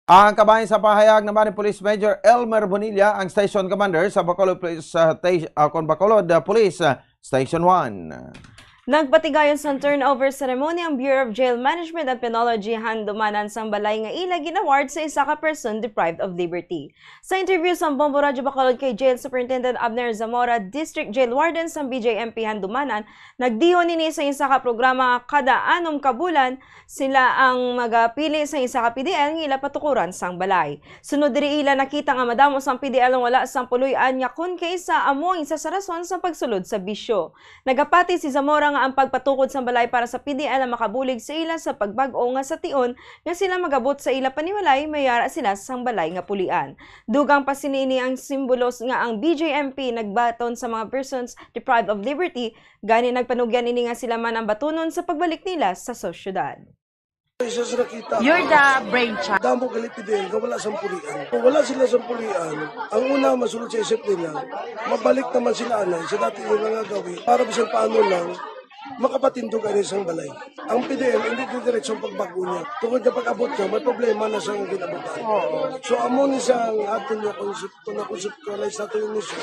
Ang kabahin sa pahayag naman ni Police Major Elmer Bonilla, ang station commander sa Bacolod Police, ah, sta-, ah, kon Bacolod, ah, Police, ah, Station One. Nagpatigayon sang turnover ceremony ang Bureau of Jail Management and Penology Handumanan sang balay nga ila gin-award sa isa ka person deprived of liberty. Sa interview sa Bombo Radyo Bacolod kay Jail Superintendent Abner Zamora, District Jail Warden sang B J M P Handumanan, nagdihon ini sa isa ka programa nga kada anom ka bulan sila ang magapili sa isa ka P D L nga ila patukuran sang balay. Sunod diri ila nakita nga madamo sang P D L ang wala sang puloy-an nga kon kaisa amo ang isa sa rason sa pagsulod sa bisyo. Nagapati si Zamora nga ang pagpatukod sang balay para sa P D L ang makabulig sa ila sa pagbag-o nga sa tion nga sila magabot sa ila panimalay, may ara sila sang balay nga pulian. Dugang pa sini, ini ang simbolos nga ang B J M P nagbaton sa mga persons deprived of liberty, gani nagpanugyan ini nga sila man ang batunon sa pagbalik nila sa sosyedad. Isa sa nakita. You're the brain child. Damo gali P D L nga wala sang pulian. Kung wala sila sang pulian, ang una masulod sa isip nila, mabalik naman sila anay sa dati nila nga gawi para bisan paano lang makapatindog ani sang balay. Ang P D L hindi diretso ang pagbag-o niya. Tungod nga pag-abot niya, may problema na sa ginabutan. So amo ni sang aton nga konsep-, kung na-conceptualize nato yun siya,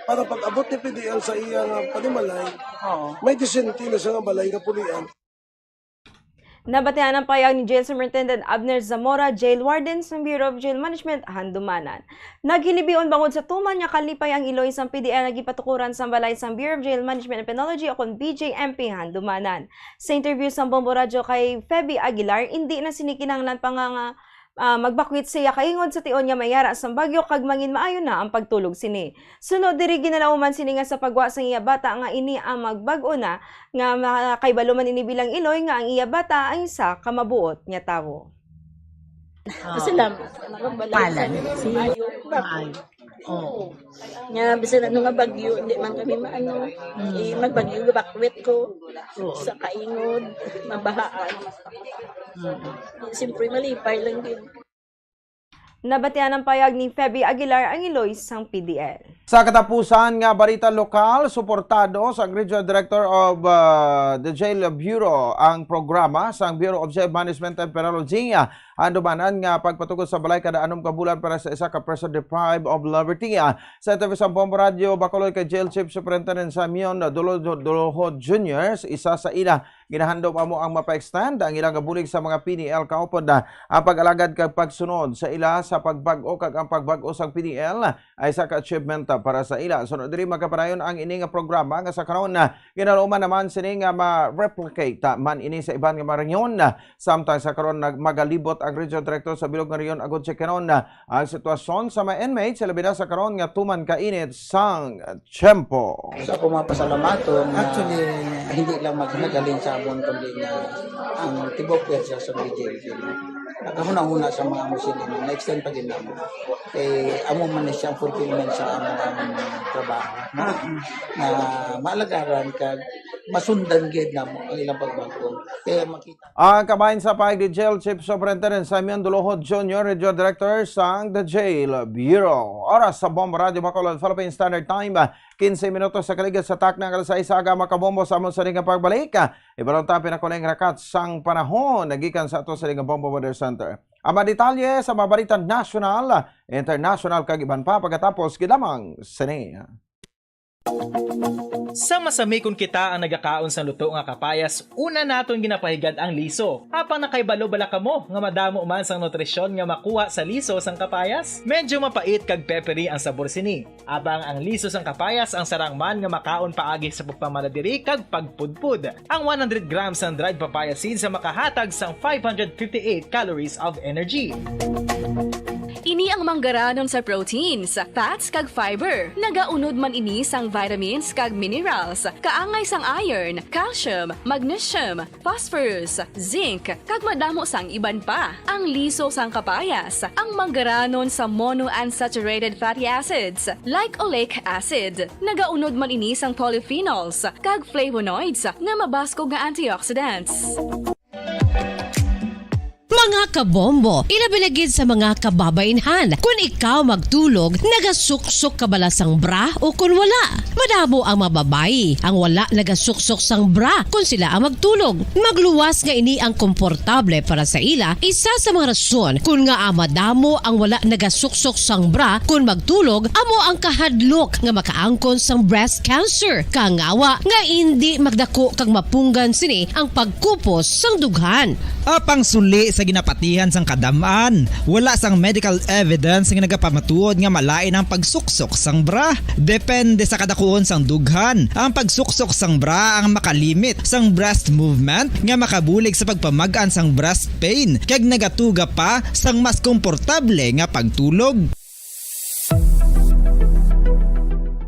para pag-abot ni P D L sa iya nga panimalay, Oo. may disente na siya nga balay nga pulian. Nabatian ang payag ni Jail Superintendent Abner Zamora, Jail Warden sang Bureau of Jail Management, Handumanan. Naghilibion bangod sa tuman nga kalipay ang iloy sang P D L nga gipatukuran sang balay sang Bureau of Jail Management and Penology o kon B J M P Handumanan. Sa interview sang Bombo Radyo kay Feby Aguilar, indi na sini kinahanglan pa nga, nga ah, magbakwit sa iya kaingod sa tion nga may ara sang bagyo kag manginmaayo na ang pagtulog sini. Sunod diri, ginalauman sini nga sa pagwa sang iya bata nga ini ang magbag-o na, nga makahibalo man ini bilang iloy nga ang iya bata ang isa ka mabuot nga tawo. Salamat. Nakabalay sa Palan. Si Mayo. Ay. Oo. Nga, bisan ano nga bagyo, hindi man kami maano. Eh, magbagyo, bakwit ko. Oo. Sa kaingod, mabahaan. Siyempre, malipay lang yun. Nabatian ang payag ni Feby Aguilar ang iloy sang P D L. Sa katapusan nga balita lokal, suportado sa Regional Director of uh, the Jail Bureau ang programa sang Bureau of Jail Management and Penology. Ang dumanan nga pagpatukod sa balay kada anom ka bulan para sa isa ka person deprived of liberty. Sa interview sa Bombo Radio Bacolod kay Jail Chief Superintendent Simeon Dolo-, Dolohod Junior, isa sa ila, ginahandom amo ang mapa-extend ang ilang bulig sa mga P D L kaupod na ang pag-alagad kag pagsunod sa ila sa pagbag-o kag ang pagbag-o sang P D L ay isa ka achievement para sa ila. Sunod diri, magkapanayon ang ini nga programa nga sa karon, ah, ginalauman naman sini nga ma-replicate, ah, man ini sa iban nga mga rehiyon. Samtang sa karon, nag-, magalibot ang Regional Director sa bilog nga rehiyon agud checkenon, ah, ang sitwasyon sa mga inmates, labi na sa karon nga tuman ka init sang tiyempo. Sa ako mapasalamaton nga Actually, hindi lang magmagaling sa amon kundi nga ang tibok pwersa sa B J P. Nakahuna-huna sa mga amo sila, na-extend pa gid namo. Eh, amo man ni siya ang fulfillment sa among trabaho. Na, na maalagaran kag masundan gid namo ang ilang pagbagong. Kaya makita Ang kabahin sa pahayag ni Jail Chief Superintendent Simeon Dolohod Junior, Regional Director sang The Jail Bureau. Oras sa Bombo Radio Bacolod, Philippine Standard Time, quince minutos sa kaligid sa takna nga alas sais sa aga, makabombo sa amon sa nga pagbalik. Ibalon ta pinakuling rakat sang panahon nagikan sa ato sa nga Bombo Weather Center. Ang mga detalye sa mga balita nasyonal, internasyonal kag iban pa pagkatapos gid lamang sini. Sa masamikon kita ang nagakaon sang luto nga kapayas, una naton ginapahigad ang liso. Apang nakahibalo bala kamo nga madamo man sang nutrisyon nga makuha sa liso sang kapayas? Medyo mapait kag peppery ang sabor sini. Apang ang liso sang kapayas ang sarang man nga makaon paagi sa pagpamala diri kag pagpudpod. Ang one hundred grams sang dried papaya seeds ang makahatag sang five hundred fifty-eight calories of energy. Ini ang manggaranon sa proteins, fats, kag fiber. Nagaunod man ini sang vitamins kag minerals, kaangay sang iron, calcium, magnesium, phosphorus, zinc, kag madamo sang iban pa. Ang liso sang kapayas, ang manggaranon sa monounsaturated fatty acids, like oleic acid. Nagaunod man ini sang polyphenols kag flavonoids nga mabaskog nga antioxidants. Mga kabombo, ilabi na gid sa mga kababainhan. Kun ikaw magtulog, nagasuksok ka bala sang bra o kun wala? Madamo ang mga babayi ang wala nagasuksok sang bra kun sila ang magtulog. Magluwas nga ini ang komportable para sa ila, isa sa mga rason kun ngaa madamo ang wala nagasuksok sang bra kun magtulog amo ang kahadlok nga makaangkon sang breast cancer, kangawa nga indi magdako kag mapunggan sini ang pagkupos sang dughan. Apang suli sa ginapatihan sang kadam-an, wala sang medical evidence nga nagapamatuod nga malain ang pagsuksok sang bra. Depende sa kadakuon sang dughan, ang pagsuksok sang bra ang makalimit sang breast movement nga makabulig sa pagpamag-an sang breast pain kag nagatuga pa sang mas komportable nga pagtulog.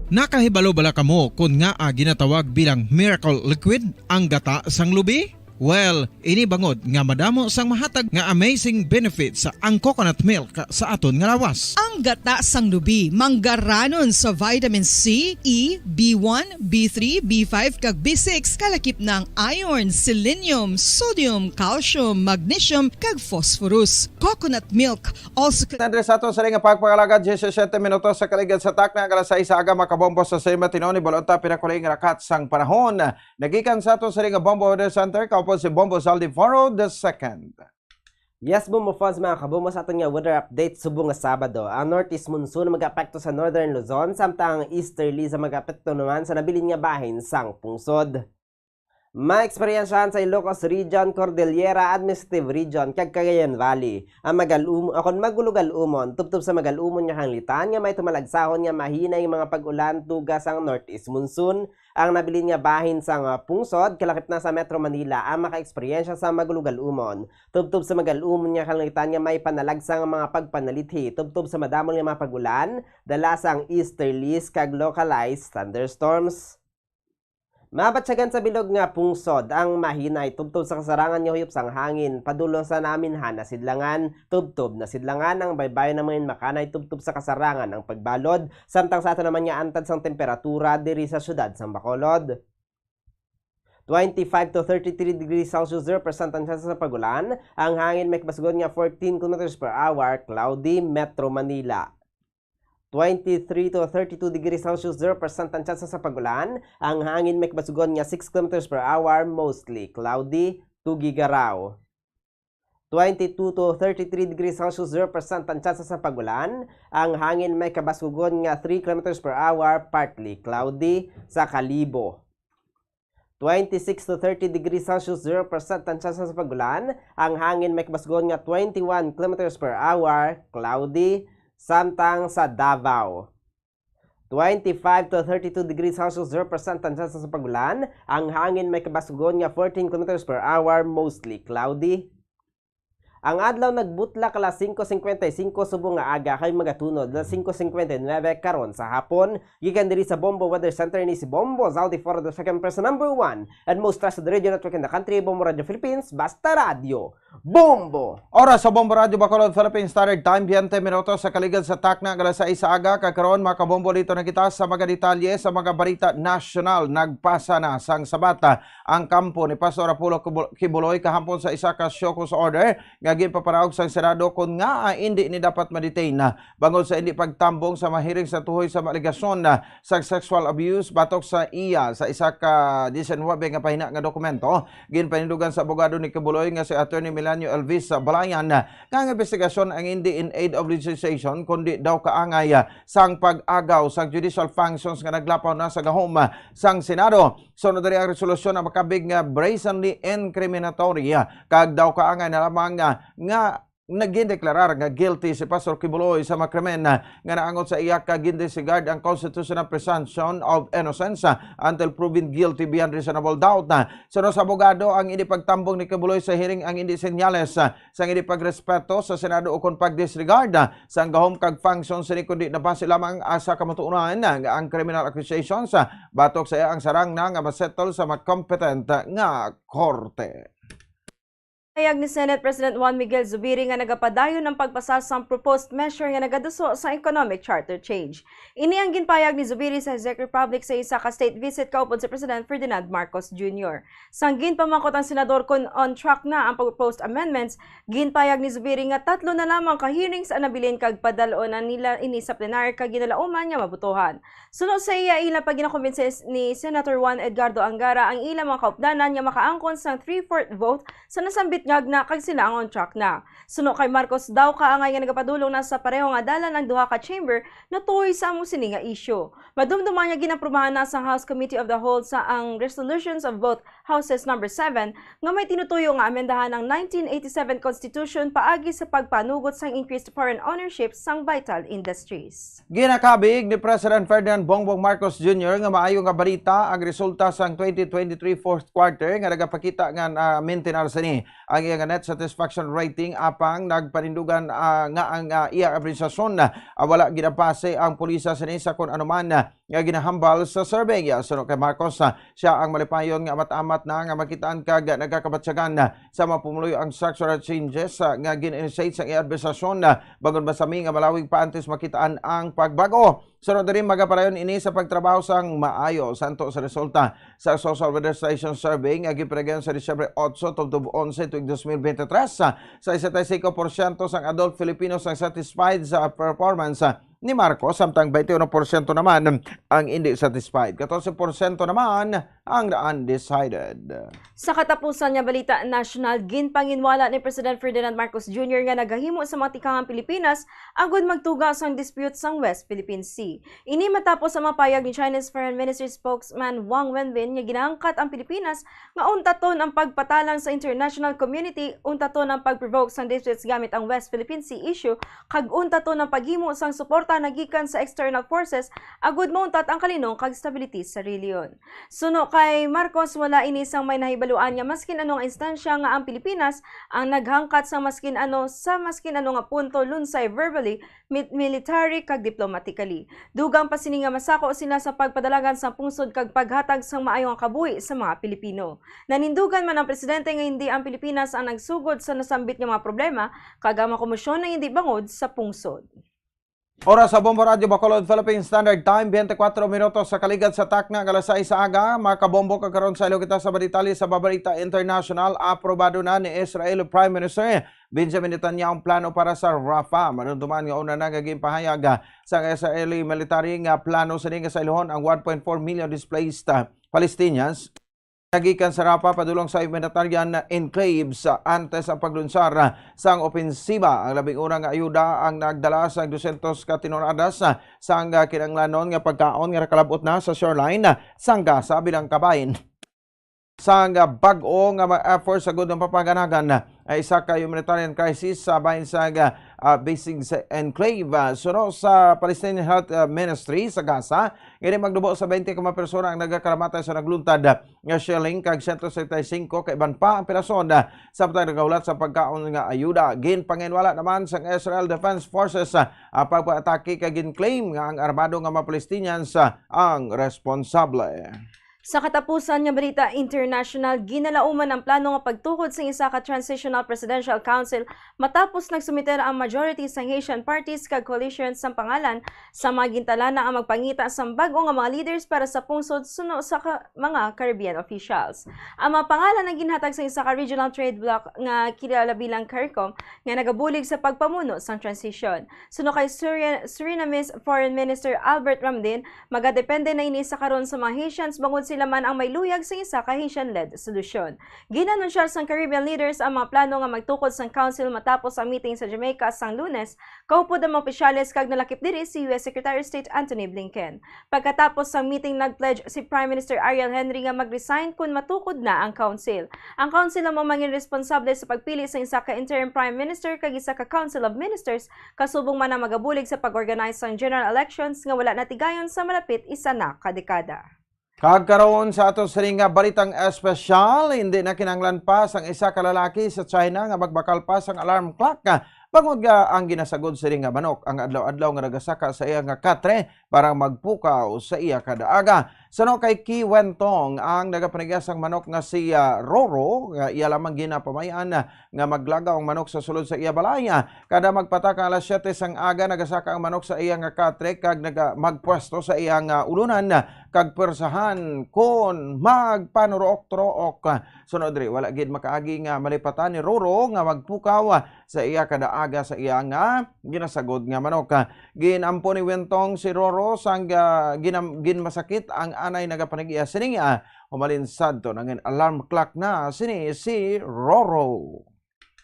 Nakahibalo bala kamo kon ngaa ginatawag bilang miracle liquid ang gata sang lubi? Well, ini bangod nga madamo sang mahatag nga amazing benefits ang coconut milk sa aton nga lawas. Ang gata sang lubi manggaranon sa vitamin C, E, B one, B three, B five, kag B six, kalakip na ang iron, selenium, sodium, calcium, magnesium, kag phosphorus. Coconut milk also Andre Sato sa ring pagpangalagad, diyesisiyete minutos sa kaligad sa takna, alas sais sa aga, makabombo sa sima tinon ni Balota, pinakuling rakat sang panahon. Nagikan sa ato sa ring Bombo Weather Center, kaupod si Bombo Zaldi Faro the second. Yes, Bombo fans, mga kabombo, sa aton nga weather update subong nga Sabado. Ang northeast monsoon mag-apekto sa northern Luzon, samtang ang easterly sa mag-apekto naman sa nabilin nga bahin sang pungsod. Maeksperiensyahan sa Ilocos Region, Cordillera Administrative Region, kag Cagayan Valley ang magal-um-, akon magulugal-umon, tubtob sa magal-umon nga kalangitan nga may tumalagsahon nga mahinay nga mga pag-ulan tuga sang northeast monsoon. Ang nabilin nga bahin sang pungsod, kalakip na sa Metro Manila, ang makaeksperyensya sa magulugal-umon, tubtob sa magal-umon nga kalangitan nga may panalagsa nga mga pagpanalithi, tubtob sa madamol nga mga pag-ulan, dala sang easterlies kag localized thunderstorms. Mabatyagan sa bilog nga pungsod ang mahinay tubtob sa kasarangan nga huyop sang hangin, padulong sa naminhan na sidlangan, tubtob na sidlangan ang baybayon naman makanay tubtob sa kasarangan ang pagbalod, samtang sa ato naman nga antad sang temperatura diri sa siyudad sang Bacolod. Twenty-five to thirty-three degrees Celsius, zero percent ang tsansa sa pag-ulan. Ang hangin may kabasgon nga fourteen kilometers per hour, cloudy, Metro Manila. Twenty-three to thirty-two degrees Celsius, zero percent ang tsansa sa pag-ulan. Ang hangin may kabasgon nga six kilometers per hour, mostly cloudy, Tuguegarao. Twenty-two to thirty-three degrees Celsius, zero percent ang tsansa sa pag-ulan. Ang hangin may kabasgon nga three kilometers per hour, partly cloudy, sa Kalibo. Twenty-six to thirty degrees Celsius, zero percent ang tsansa sa pag-ulan. Ang hangin may kabasgon nga twenty-one kilometers per hour, cloudy, samtang sa Davao. Twenty-five to thirty-two degrees Celsius, zero percent ang tsansa sa pag-ulan. Ang hangin may kabasgon nga fourteen kilometers per hour, mostly cloudy. Ang adlaw nagbutlak alas singko singkwenta y singko subong nga aga kag magatunod alas singko singkwenta y nuebe karon sa hapon. Gikan diri sa Bombo Weather Center, ni si Bombo Zaldi Faro the second, person number one and most trusted radio network in the country, Bombo Radio Philippines, basta radyo, Bombo! Oras sa Bombo Radio Bacolod, Philippine Standard Time, twenty minutos sa kaligad sa takna nga alas sais sa aga. Kag karon, mga kabombo, dito na kita sa mga detalye sa mga balita nasyonal. Nagpasa na sang sabata ang kampo ni Pastor Apollo Kibu-, Kibuloy kahapon sa isa ka show cause order nga ginpaparaog sang Senado kon ngaa indi ni dapat ma-detain, ah, bangod sa indi pagtambong sa mahiring sa tuhoy sa mga alegasyon, ah, sa sexual abuse batok sa iya. Sa isa ka diecinuebe nga pahina nga dokumento, ginpanindugan sa abogado ni Kibuloy nga si Attorney Milanio Elvis Balayan, ah, nga ang investigasyon ang indi in aid of legislation, kundi daw kaangay, ah, sang pag-agaw sang judicial functions nga naglapaw na sa gahom, ah, sang Senado. Sunod diri ang resolusyon na makabig nga brazenly incriminatory, ah, kag daw kaangay na lamang, ah, nga nagindeklarar nga guilty si Pastor Kibuloy sa mga krimen, ah, nga naangot sa iya kag gindisregard ang constitutional presumption of innocence, ah, until proven guilty beyond reasonable doubt. Ah, suno sa abogado, ang indi pagtambong ni Kibuloy sa hearing ang indi senyales, ah, sang indi pagrespeto sa Senado ukon pagdisregard, ah, sang gahom kag function sini, kundi nabase lamang, ah, sa kamatuoran, ah, nga ang criminal accusations, ah, batok sa iya ang sarang na nga masettle sa mga competent, ah, nga korte. Pahayag ni Senate President Juan Miguel Zubiri nga nagapadayon ang pagpasa sang proposed measure nga nagaduso sa economic charter change. Ini ang ginpahayag ni Zubiri sa Czech Republic sa isa ka state visit kaupod si President Ferdinand Marcos Junior. Sang ginpamangkot ang senador kon on track na ang proposed amendments, ginpahayag ni Zubiri nga tatlo na lamang ka hearings ang nabilin kag padal-on na nila ini sa plenary kag ginalauman nga mabotohan. Suno sa iya, ila pa ginakumbinsi ni Senator Juan Edgardo Angara ang ila mga kaupdanan nga makaangkon sang three-fourth vote sa nasambit nga agna kag sila ang on track na. Suno kay Marcos, daw kaangay nga nagapadulong na sa pareho nga dalan ang duha ka chamber natuhoy sa amo sini nga isyu. Madumduman nga ginaprubahan na sang House Committee of the Whole sa ang resolutions of both Houses number seven nga may tinutuyo nga amendahan ang nineteen eighty-seven Constitution paagi sa pagpanugot sang increased foreign ownership sang vital industries. Ginakabig ni President Ferdinand Bongbong Marcos Junior nga maayo nga balita ang resulta sang twenty twenty-three fourth quarter nga nagapakita nga, ah, maintenance sini ang iya nga net satisfaction rating, apang nagpanindugan, ah, nga ang, ah, iya apresyasyon, ah, wala ginapase ang pulisa sini sa kon anuman, ah, nga ginahambal sa survey. Suno kay Marcos, ah, siya ang malipayon nga amat-amat na nga makitaan kag nagakabatyagan, ah, sa mga pumuluyo ang structural changes, ah, nga gin-initiate sa iya administrasyon, ah, bangod masami nga malawig pa antes makitaan ang pagbago. Sunod diri, magapadayon ini sa pagtrabaho sang maayo santo sa resulta sa Social Weather Station Survey nga ginpanagihan sa Disyembre otso tubtob onse tuig dos mil bente tres. Sa sesenta y cinco porsyento sang adult Filipinos ang satisfied sa performance ni Marcos, samtang twenty-one porsyento naman ang hindi satisfied. Katorse porsyento naman ang undecided. Sa katapusan nga balita nasyonal, ginpanginwala ni President Ferdinand Marcos Junior nga nagahimo sa mga tikang ang Pilipinas agud magtuga sang dispute sang West Philippine Sea. Ini matapos ang mga payag ni Chinese Foreign Ministry spokesman Wang Wenbin nga ginahangkat ang Pilipinas nga untaton ang pagpatalang sa international community, untaton ang pag-provoke sang disputes gamit ang West Philippine Sea issue, kag untaton ang paghimo sang suporta nagikan sa external forces agud mauntat ang kalinong kag stability sa rehiyon. Suno kay Marcos, wala ini sang may nahibaluan nga maskin ano nga instansya nga ang Pilipinas ang naghangkat sang maskin ano sa maskin ano nga punto, lunsay verbally, mit-, military, kag diplomatically. Dugang pa sini nga masako sila sa pagpadalagan sang pungsod kag paghatag sang maayo nga kabuhi sa mga Pilipino. Nanindugan man ang presidente nga hindi ang Pilipinas ang nagsugod sa nasambit nga mga problema kag ang mga komosyon ang hindi bangod sa pungsod. Oras sa Bombo Radyo Bacolod, Philippine Standard Time, twenty-four minutos sa kaligad sa takna nga alas sais sa aga. Mga kabombo, kag karon sa ilo kita sa mga detalye sa babalita international. Aprobado na ni Israel Prime Minister Benjamin Netanyahu ang plano para sa Rafah. Madumduman nga una na nga ginpahayag, ah, sang Israeli military nga plano sini nga sailohon ang one point four million displaced, ah, Palestinians nagikan sa Rafah padulong sa humanitarian enclaves, ah, antes ang paglunsar, ah, sang opensiba. Ang labing una nga ayuda ang nagdala sa dosyentos ka toneladas, ah, sang, ah, kinahanglanon nga pagkaon nga nakalab-ot na sa shoreline, ah, sang Gaza bilang kabahin sang, ah, bag-o nga mga efforts sa gudong papaganagan, ah, isa ka humanitarian crisis sa bahin sa, ah, ah, Basic Enclave. Ah, suno sa Palestinian Health, ah, Ministry sa Gaza, ini magnubo sa twenty ka mga persona ang nagakalamatay sa nagluntad, ah, nga shelling, kag siyento sesenta y cinco ka iban pa ang pirason, ah, samtang nagahulat sa pagkaon nga ayuda. Ginpanginwala naman sang Israel Defense Forces, ah, ang pagpaatake kag gin-claim nga ang armado nga mga Palestinians, ah, ang responsable. Sa katapusan nga balita international, ginalauman ang plano nga pagtukod sang isa ka transitional presidential council matapos nagsumiter ang majority sang Haitian parties kag coalition sang pangalan sa mga gintalana nga magpangita sang bag-o nga mga leaders para sa pungsod suno sa ka-, mga Caribbean officials. Ang mga pangalan ang ginhatag sa isa ka regional trade bloc nga kilala bilang CARICOM nga nagabulig sa pagpamuno sang transition. Suno kay Suri-, Surinamese Foreign Minister Albert Ramdin, magadepende na ini sa karon sa mga Haitians bangod sila man ang may luyag sa isa ka Haitian-led solusyon. Gin-anunsyar sang Caribbean leaders ang mga plano nga magtukod sang council matapos ang meeting sa Jamaica sang Lunes, kaupod ang mga opisyales kag nalakip diri si U S Secretary of State Antony Blinken. Pagkatapos sang meeting, nag-pledge si Prime Minister Ariel Henry nga mag-resign kon matukod na ang council. Ang council amo mangin responsable sa pagpili sa isa ka interim prime minister kag isa ka council of ministers, kasubong man ang magabulig sa pag-organize sang general elections nga wala natigayon sa malapit isa na ka dekada. Kag karon sa ato sini nga balitang espesyal, hindi na kinahanglan pa sang isa ka lalaki sa China nga magbakal pa sang alarm clock, ah, bangod nga ang ginasagod sini nga manok ang adlaw-adlaw nga nagasaka sa iya nga katre para magpukaw sa iya kada aga. Suno kay Ki Wentong, ang nagapanag-iya sang manok nga si, ah, Roro, nga iya lamang ginapamay-an, ah, nga maglagaw ang manok sa sulod sa iya balay. Kada magpatak ang alas siyete sang aga, nagasaka ang manok sa iya nga katre kag naga-, magpwesto sa iya nga ulunan kag pwersahan kon magpanurook-turook. Sunod diri, wala gid makaagi nga malipatan ni Roro nga magpukaw sa iya kada aga sa iya nga ginasagod nga manok. Gin-ampo ni Wentong si Roro sang, ah, ginam-, ginmasakit ang anay nagapanag-iya sini, ah, humalin sadto nangin alarm clock na sini si Roro.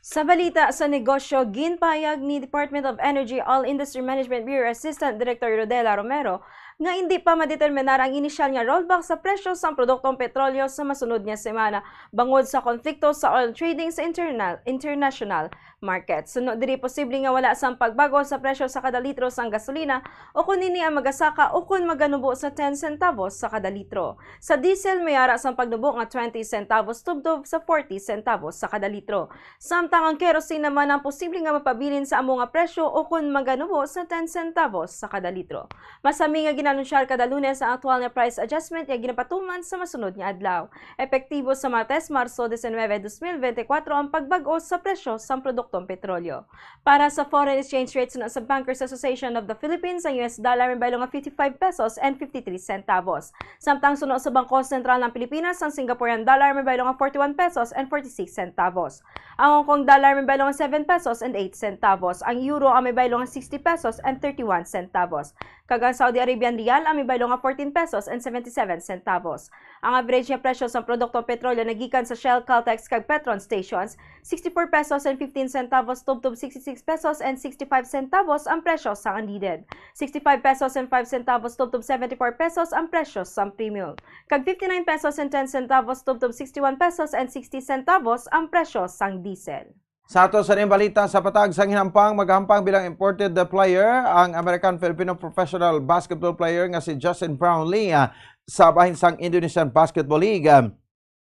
Sa balita sa negosyo, ginpahayag ni Department of Energy Oil Industry Management Bureau Assistant Director Rodela Romero nga indi pa madeterminar ang inisyal nga rollback sa presyo sang produktong petrolyo sa masunod nga semana bangod sa konflikto sa oil trading sa internal, international market. Suno diri, posible nga wala sang pagbag-o sa presyo sa kada litro sang gasolina, o kon ini ang magasaka o kon maganubo sa ten centavos sa kada litro. Sa diesel, may ara sang pagnubo nga twenty centavos tubtob sa forty centavos sa kada litro. Samtang ang kerosene naman ang posible nga mapabilin sa amo nga presyo o kon maganubo sa ten centavos sa kada litro. Masami nga gina- Anunsiyar kada Lunes ang aktual nga price adjustment nga ginapatuman sa masunod nga adlaw. Epektibo sa Martes, Marso diecinueve, dos mil bente kuwatro, ang pagbag-o sa presyo sang produktong petrolyo. Para sa foreign exchange rate, suno sa Bankers Association of the Philippines, ang U S dollar may baylo nga fifty-five pesos and fifty-three centavos. Samtang suno sa Bangko Sentral ng Pilipinas, ang Singaporean dollar may baylo nga forty-one pesos and forty-six centavos. Ang Hong Kong dollar may baylo nga seven pesos and eight centavos. Ang euro ang may baylo nga sixty pesos and thirty-one centavos. Kag ang Saudi Arabian riyal ang may baylo nga fourteen pesos and seventy-seven centavos. Ang average nga presyo sang produktong petrolyo nagikan sa Shell, Caltex, kag Petron stations, sixty-four pesos and fifteen centavos tubtob sixty-six pesos and sixty-five centavos ang presyo sang unleaded, sixty-five pesos and five centavos tubtob seventy-four pesos ang presyo sang premium, kag fifty-nine pesos and ten centavos tubtob sixty-one pesos and sixty centavos ang presyo sang diesel. Sa ato sa ning balita, sa patag sang hinampang, magahampang bilang imported player ang American-Filipino professional basketball player nga si Justin Brownlee, ah, sa bahin sang Indonesian Basketball League. Ah,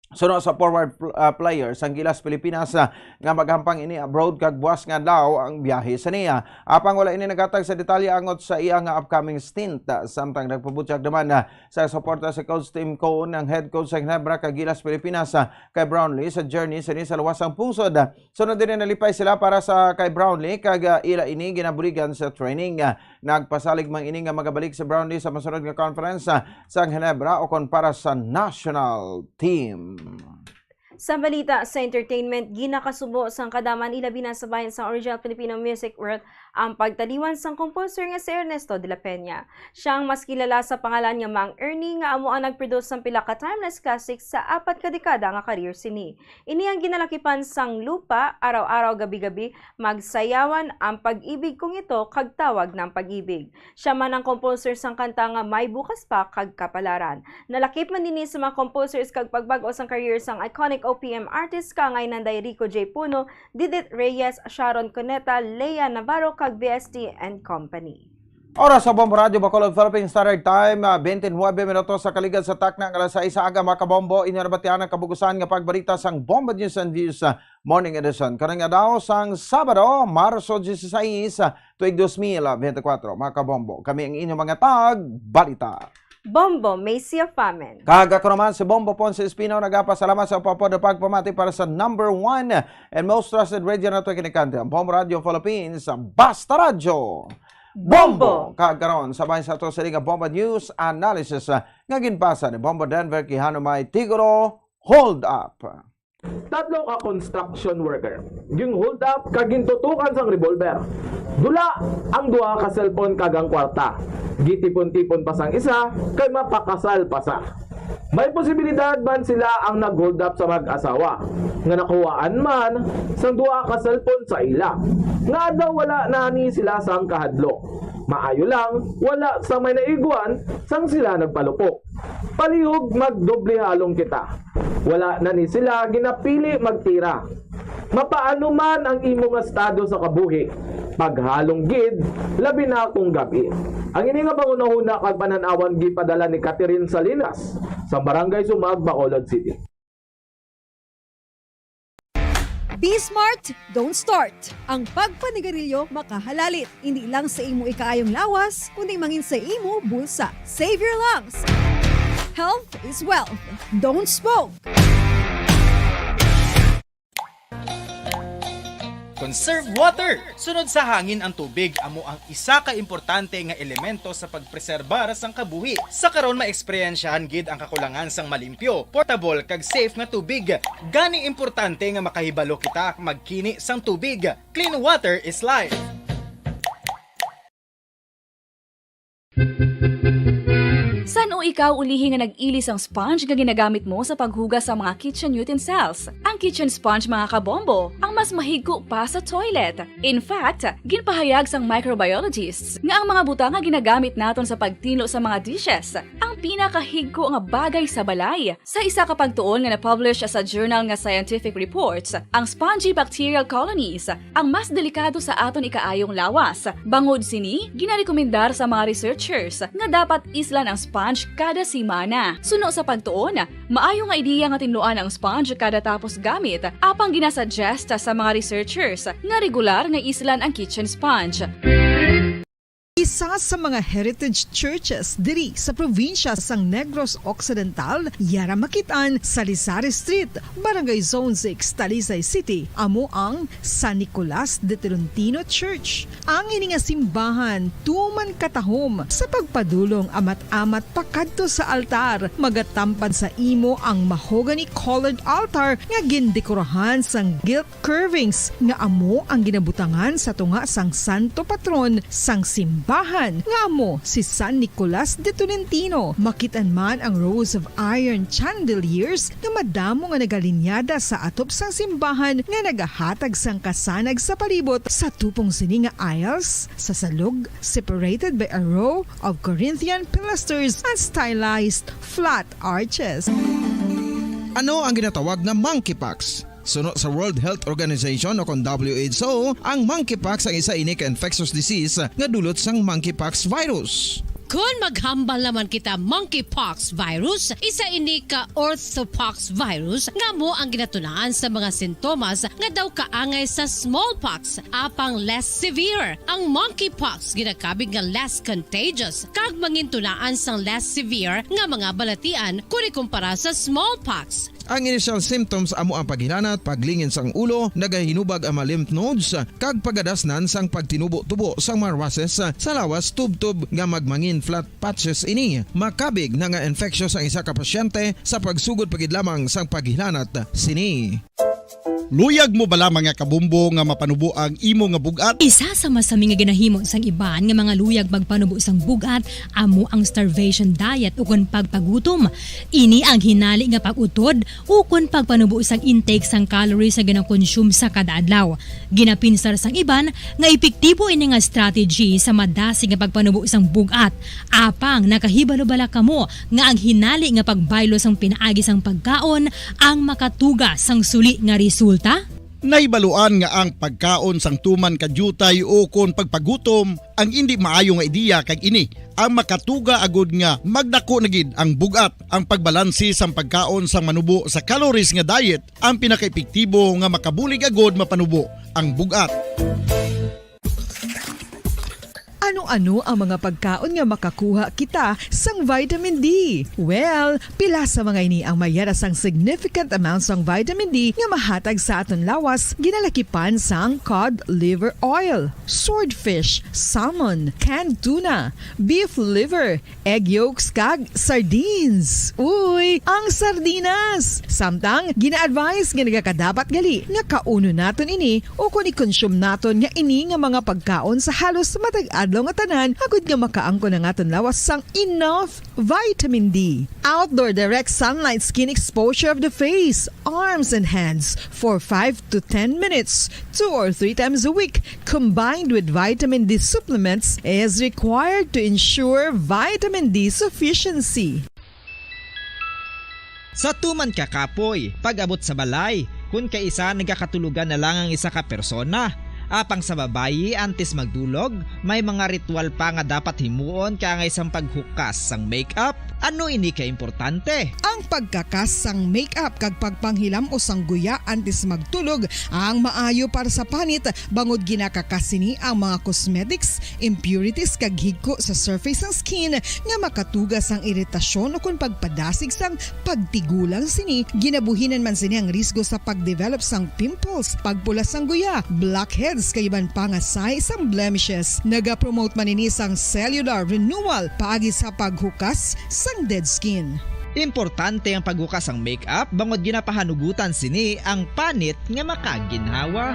suno sa forward pl-, ah, player sang Gilas Pilipinas, ah, nga magahampang ini abroad kag buas nga adlaw ang biyahe sa niya. Apang wala ini naghatag sa detalye angot sa iya nga upcoming stint, ah, samtang nagpabutyag naman, ah, sa suporta si Coach Tim Cone, ang head coach sa Ginebra kag Gilas Pilipinas, ah, kay Brownlee sa journey sini sa luwas sang pungsod. Sunod diri, nalipay sila para sa kay Brownlee kag, ah, ila ini ginabuligan sa training. Ah, nagpasalig man ini nga magabalik si Brownlee sa masunod nga conference, ah, sa Ginebra ukon para sa national team. Sa balita sa entertainment, ginakasubo sang kadam-an, ilabi na sa bahin sang original Filipino music world, ang pagtaliwan sang composer nga si Ernesto de la Peña. Siya ang mas kilala sa pangalan nga Mang Ernie, nga amo ang nag-produce sang pila ka timeless classics sa apat ka dekada nga career sini. Ini ang ginalakipan sang Lupa, Araw-araw, Gabi-gabi, Magsayawan, Ang Pag-ibig Kong Ito, kag Tawag ng Pag-ibig. Siya man ang composer sang kanta nga May Bukas Pa kag Kapalaran. Nalakip man ini sa mga composers kag pagbag-o sang career sang iconic O P M artist kaangay Nanday Rico J Puno, Didit Reyes, Sharon Cuneta, Lea Navarro, kag V S T and Company. Oras sa Bombo Radyo Bacolod, Philippine Standard Time, ah, twenty-nine minutos sa kaligad sa takna nga alas sais sa aga, mga kabombo. Inyo nabatian ang kabug-usan nga pagbalita sang Bombo News and Views, ah, Morning Edition. Karon nga daw sang Sabado, Marso dieciséis, ah, tuig dos mil bente kuwatro, mga kabombo. Kami ang inyong mga tag balita. Bombo Macy Afamen. Kag ako naman si Bombo Ponce Espino, nagapasalamat sa pagpapod pagpamati para sa number one and most trusted radio network in the country, ang Bombo Radio Philippines, Basta Radyo Bombo. Bombo. Kag karon, sabay sa ato sa liga Bombo News Analysis, ah, nga ginbasa ni Bombo Denver Quijano, may titulo, Hold Up. Tatlo ka construction worker gin-hold up kag gintutukan sang revolver. Dula ang duha ka cellphone kag ang kwarta. Gitipon-tipon pa sang isa kay mapakasal pa sa. May posibilidad man sila ang nag-hold up sa mag-asawa nga nakuhaan man sang duha ka cellphone sa ila, nga daw wala na ni sila sang kahadlok. Maayo lang, wala sa may naigwan sang sila nagpalupok. Palihog magdoble halong kita. Wala na ni sila ginapili magtira. Mapaano man ang imo nga estado sa kabuhi, paghalong gid, labi na kung gab-i. Ang ini nga panghunahuna kag panan-awan gipadala ni Catherine Salinas sa Barangay Sumag, Bacolod City. Be smart, don't start. Ang pagpanigarilyo makahalalit, hindi lang sa imo ikaayong lawas, kundi mangin sa imo bulsa. Save your lungs. Health is wealth. Don't smoke. Conserve water. Sunod sa hangin ang tubig, amo ang isa ka importante nga elemento sa pagpreserbar sang kabuhi. Sa karon, maeksperyensyahan gid ang kakulangan sang malimpyo, portable, kag safe nga tubig. Gani importante nga makahibalo kita magkini sang tubig. Clean water is life. San-o ikaw ulihi nga nag-ili sang sponge nga ginagamit mo sa paghugas sa mga kitchen utensils? Ang kitchen sponge, mga kabombo, ang mas mahigko pa sa toilet. In fact, ginpahayag sang microbiologists nga ang mga butang nga ginagamit naton sa pagtinlo sa mga dishes ang pinakahigko nga bagay sa balay. Sa isa ka pagtuon nga na-publish sa journal nga Scientific Reports, ang spongy bacterial colonies ang mas delikado sa aton ikaayong lawas. Bangod sini, ginarekomendar sa mga researchers nga dapat islan ang sponge kada semana. Suno sa pagtuon, maayo nga ideya nga tinluan ang sponge kada tapos gamit, apang ginasuggest sa mga researchers nga regular nga islan ang kitchen sponge. Be Sa, sa mga heritage churches diri sa probinsya sang Negros Occidental, yara makit-an sa Lizares Street, Barangay Zone six, Talisay City, amo ang San Nicolas de Tolentino Church. Ang ini nga simbahan tuman katahom sa pagpadulong amat-amat pakadto sa altar, magatampad sa imo ang mahogany colored altar nga gindekorahan sang gilt curvings nga amo ang ginabutangan sa tunga sang santo patron sang simbahan, nga amo si San Nicolas de Tolentino. Makit-an man ang rows of iron chandeliers nga madamo nga nagalinyada sa atop sang simbahan nga nagahatag sang kasanag sa palibot. Sa tupong sini nga aisles, sa salog, separated by a row of Corinthian pilasters and stylized flat arches. Ano ang ginatawag nga monkeypox? Suno sa World Health Organization o kon W H O, ang monkeypox ang isa ini ka infectious disease nga dulot sang monkeypox virus. Kon maghambal naman kita monkeypox virus, isa ini ka orthopox virus nga amo ang ginatunaan sa mga sintomas nga daw kaangay sa smallpox, apang less severe. Ang monkeypox ginakabig nga less contagious kag mangintunaan sang less severe nga mga balatian kon ikumpara sa smallpox. Ang initial symptoms amo ang paghilanat, paglingin sang ulo, nagahinubag ang mga lymph nodes, kag pagadasnan sang pagtinubo-tubo sang mga rushes sa lawas, tubtob nga magmangin flat patches ini. Makabig na nga infectious ang isa ka pasyente sa pagsugod pa gid lamang sang paghilanat sini. Luyag mo bala, mga kabumbo, nga mapanubo ang imo nga bug-at? Isa sa masami nga ginahimo sang iban nga mga luyag magpanubo sang bug-at amo ang starvation diet ukon pagpagutom. Ini ang hinali nga pag-utod ukon pagpanubo sang intake sang calories nga ginakonsume sa kada adlaw. Ginapinsar sang iban nga epektibo ini nga strategy sa madasig nga pagpanubo sang bug-at. Apang nakahibalo bala kamo nga ang hinali nga pagbaylo sang pinaagi sang pagkaon ang makatuga sang suli nga resulta? Nahibaluan nga ang pagkaon sang tuman ka diutay ukon pagpagutom ang indi maayo nga ideya, kag ini ang makatuga agud nga magdako na gid ang bug-at. Ang pagbalanse sang pagkaon sang manubo sa calories nga diet ang pinakaepektibo nga makabulig agud mapanubo ang bug-at. Ano-ano ang mga pagkaon nga makakuha kita sang vitamin D? Well, pila sa mga ini ang may yara sang significant amount sang vitamin D nga mahatag sa aton lawas, ginalakipan sang cod liver oil, swordfish, salmon, canned tuna, beef liver, egg yolks, kag sardines. Uy, ang sardinas! Samtang, gina-advise nga nagakadapat gali nga kaunon naton ini ukon i-consume naton nga ini nga mga pagkaon sa halos matag adlaw nga tanan, agud nga makaangkon ang aton lawas sang enough vitamin D. Outdoor direct sunlight skin exposure of the face, arms, and hands for five to ten minutes, two or three times a week, combined with vitamin D supplements, is required to ensure vitamin D sufficiency. Sa tuman ka kapoy, pag-abot sa balay, kun kaisa nagakatulogan na lang ang isa ka persona. Apang sa babayi, antes magdulog, may mga ritual pa nga dapat himuon kaangay sang paghukas sang makeup. Ano ini ka importante? Ang pagkakas sang makeup kag pagpanghilam-os sang guya antes magtulog ang maayo para sa panit, bangod ginakakas sini ang mga cosmetics, impurities, kag higko sa surface sang skin nga makatuga sang iritasyon ukon pagpadasig sang pagtigulang sini. Ginabuhinan man sini ang risgo sa pagdevelop sang pimples, pagpula sang guya, blackheads, kag iban pa nga sahi sang blemishes. Nagapromote man ini sang cellular renewal paagi sa paghukas sang dead skin. Importante ang paghukas sang makeup bangod ginapahanugutan sini ang panit nga makaginhawa.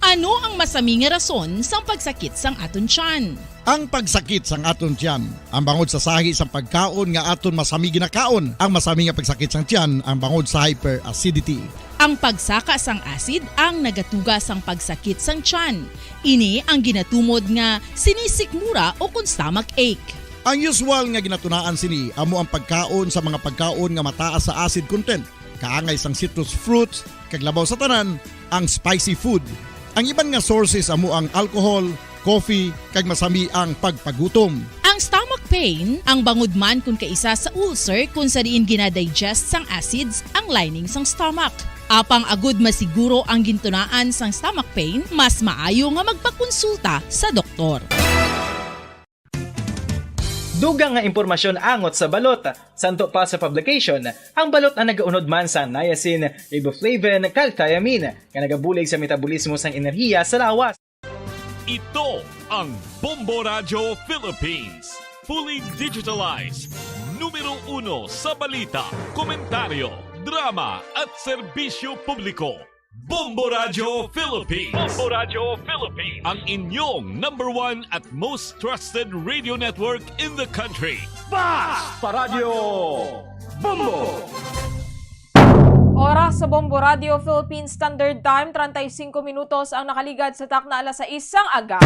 Ano ang masami nga rason sang pagsakit sang aton tiyan? Ang pagsakit sang aton tiyan, ang bangod sa sahi sang pagkaon nga aton masami ginakaon. Ang masami nga pagsakit sang tiyan, ang bangod sa hyperacidity. Ang pagsaka sang acid ang nagatuga sang pagsakit sang tiyan. Ini ang ginatumod nga sinisikmura o kon stomach ache. Ang usual nga ginatunaan sini amo ang pagkaon sa mga pagkaon nga mataas sa acid content, kaangay sang citrus fruits, kag labaw sa tanan, ang spicy food. Ang iban nga sources amo ang alcohol, coffee, kag masami ang pagpagutom. Ang stomach pain ang bangod man kon kaisa sa ulcer, kon sa diin ginadigest sang acids ang lining sang stomach. Apang agud masiguro ang gintunaan sang stomach pain, mas maayo nga magpakonsulta sa doktor. Dugang nga impormasyon angot sa balot. Santo pa sa publication, ang balot ang nagaunod man sa niacin, riboflavin, kag thiamine, nga nagabulig sa metabolismo sang enerhiya sa lawas. Ito ang Bombo Radyo Philippines, fully digitalized, numero uno sa balita, komentaryo, drama, at serbisyo publiko. Bombo Radyo Philippines. Bombo Radyo Philippines. Ang inyong number one at most trusted radio network in the country. Basta Radyo Bombo! Oras sa Bombo Radyo Philippines Standard Time, treinta y cinco minutos ang nakaligad sa takna alas sais sang aga.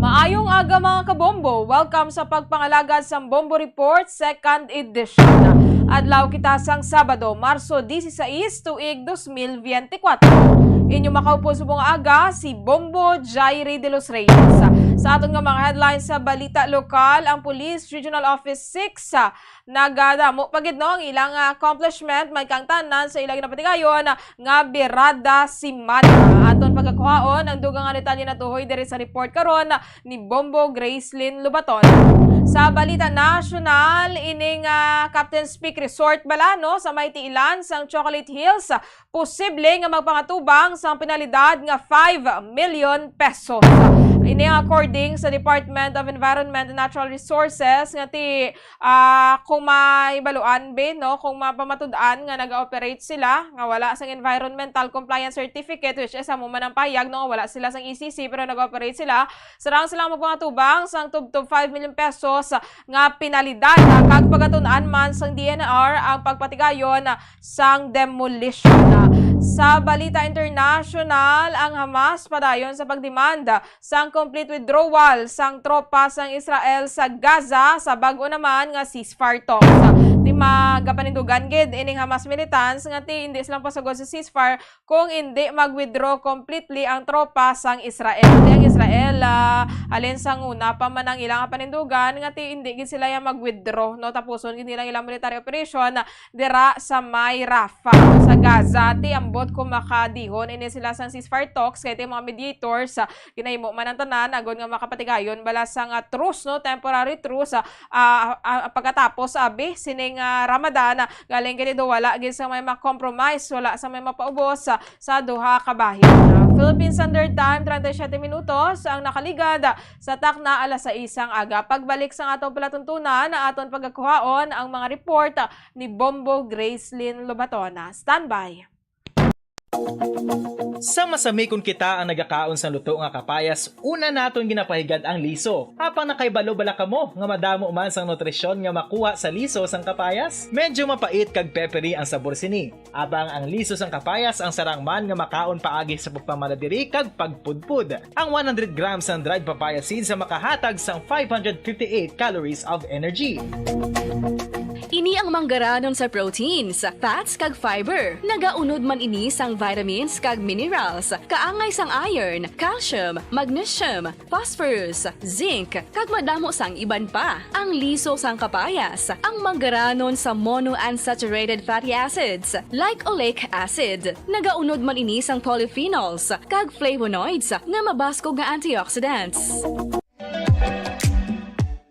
Maayong aga, mga kabombo. Welcome sa pagpangalagad sang Bombo Report, second edition. Adlaw kita sang Sabado, Marso dieciséis, tuig dos mil veinticuatro. Inyo makaupod subong nga aga, si Bombo Jairi de los Reyes. Sa aton nga mga headlines sa balita lokal, ang Police Regional Office six, ah, nagadamo pa gid, no, ang ilang, ah, accomplishment, may kaangtanan sa ilang ginapatigayon nga birada semana. Aton pagakuhaon ang dugang nga detalye natuhoy diri sa report karon ni Bombo Gracelyn Lobaton. Sa balita nasyonal, ining, ah, Captain's Peak Resort bala, no, sa may tiilan sang Chocolate Hills, posible nga magpangatubang sang penalidad nga five million pesos. Ini ang according sa Department of Environment and Natural Resources nga ti, ah, kung mahibaluan, be, no, kung mapamatud-an nga nag-ooperate sila nga wala sang environmental compliance certificate, which is amo man ang pahayag, no, nga wala sila sang E C C pero nag-ooperate sila, sarang sila magpangatubang sang tubtob five million pesos nga penalidad, ah, kag pagatun-an man sang D N R ang pagpatigayon sang demolition. Sa balita international, ang Hamas padayon sa pagdemanda sang complete withdrawal sang tropa sang Israel sa Gaza sa bag-o naman nga ceasefire talks. Ti magapanindugan gid ining Hamas militants nga ti indi sila pasagod sa ceasefire kung indi mag-withdraw completely ang tropa sang Israel. Ti ang Israel, ah, halin sang una pa man ang ilang panindugan nga ti indi gid sila ya mag-withdraw, no? Tapuson gid nila ang ilang military operation dira sa may Rafah, sa Gaza. Ti ambot kung makadihon ini sila sang ceasefire talks, kay ti mga mediators, ah, ginahimo man ang tanan agod nga makapatigayon bala sang, ah, truce, no, temporary truce, ah, ah, ah, pagkatapos, abi, sining, ah, Ramadan, ah, galing kini do wala gid sa may ma-compromise, wala sa may mapaubos, ah, sa duha ka bahin. Ah, Philippine Standard Time, treinta y siete minutos ang nakaligad, ah, sa takna alas sais ang aga. Pagbalik sang atong palatuntunan, aton pagakuhaon ang mga report, ah, ni Bombo Gracelyn Lobatona. Standby. Sa masami kon kita ang nagakaon sang luto nga kapayas, una naton ginapahigad ang liso. Apang nakahibalo bala kamo nga madamo man sang nutrisyon nga makuha sa liso sang kapayas? Medyo mapait kag peppery ang sabor sini. Apang ang liso sang kapayas ang sarang man nga makaon paagi sa pagpamala diri kag pagpudpod. Ang one hundred grams sang dried papaya seeds ang makahatag sang five hundred fifty-eight calories of energy. Ini ang manggaranon sa proteins, fats, kag fiber. Nagaunod man ini sang vitamins kag minerals, kaangay sang iron, calcium, magnesium, phosphorus, zinc, kag madamo sang iban pa. Ang liso sang kapayas, ang manggaranon sa monounsaturated fatty acids, like oleic acid. Nagaunod man ini sang polyphenols kag flavonoids nga mabaskog nga antioxidants.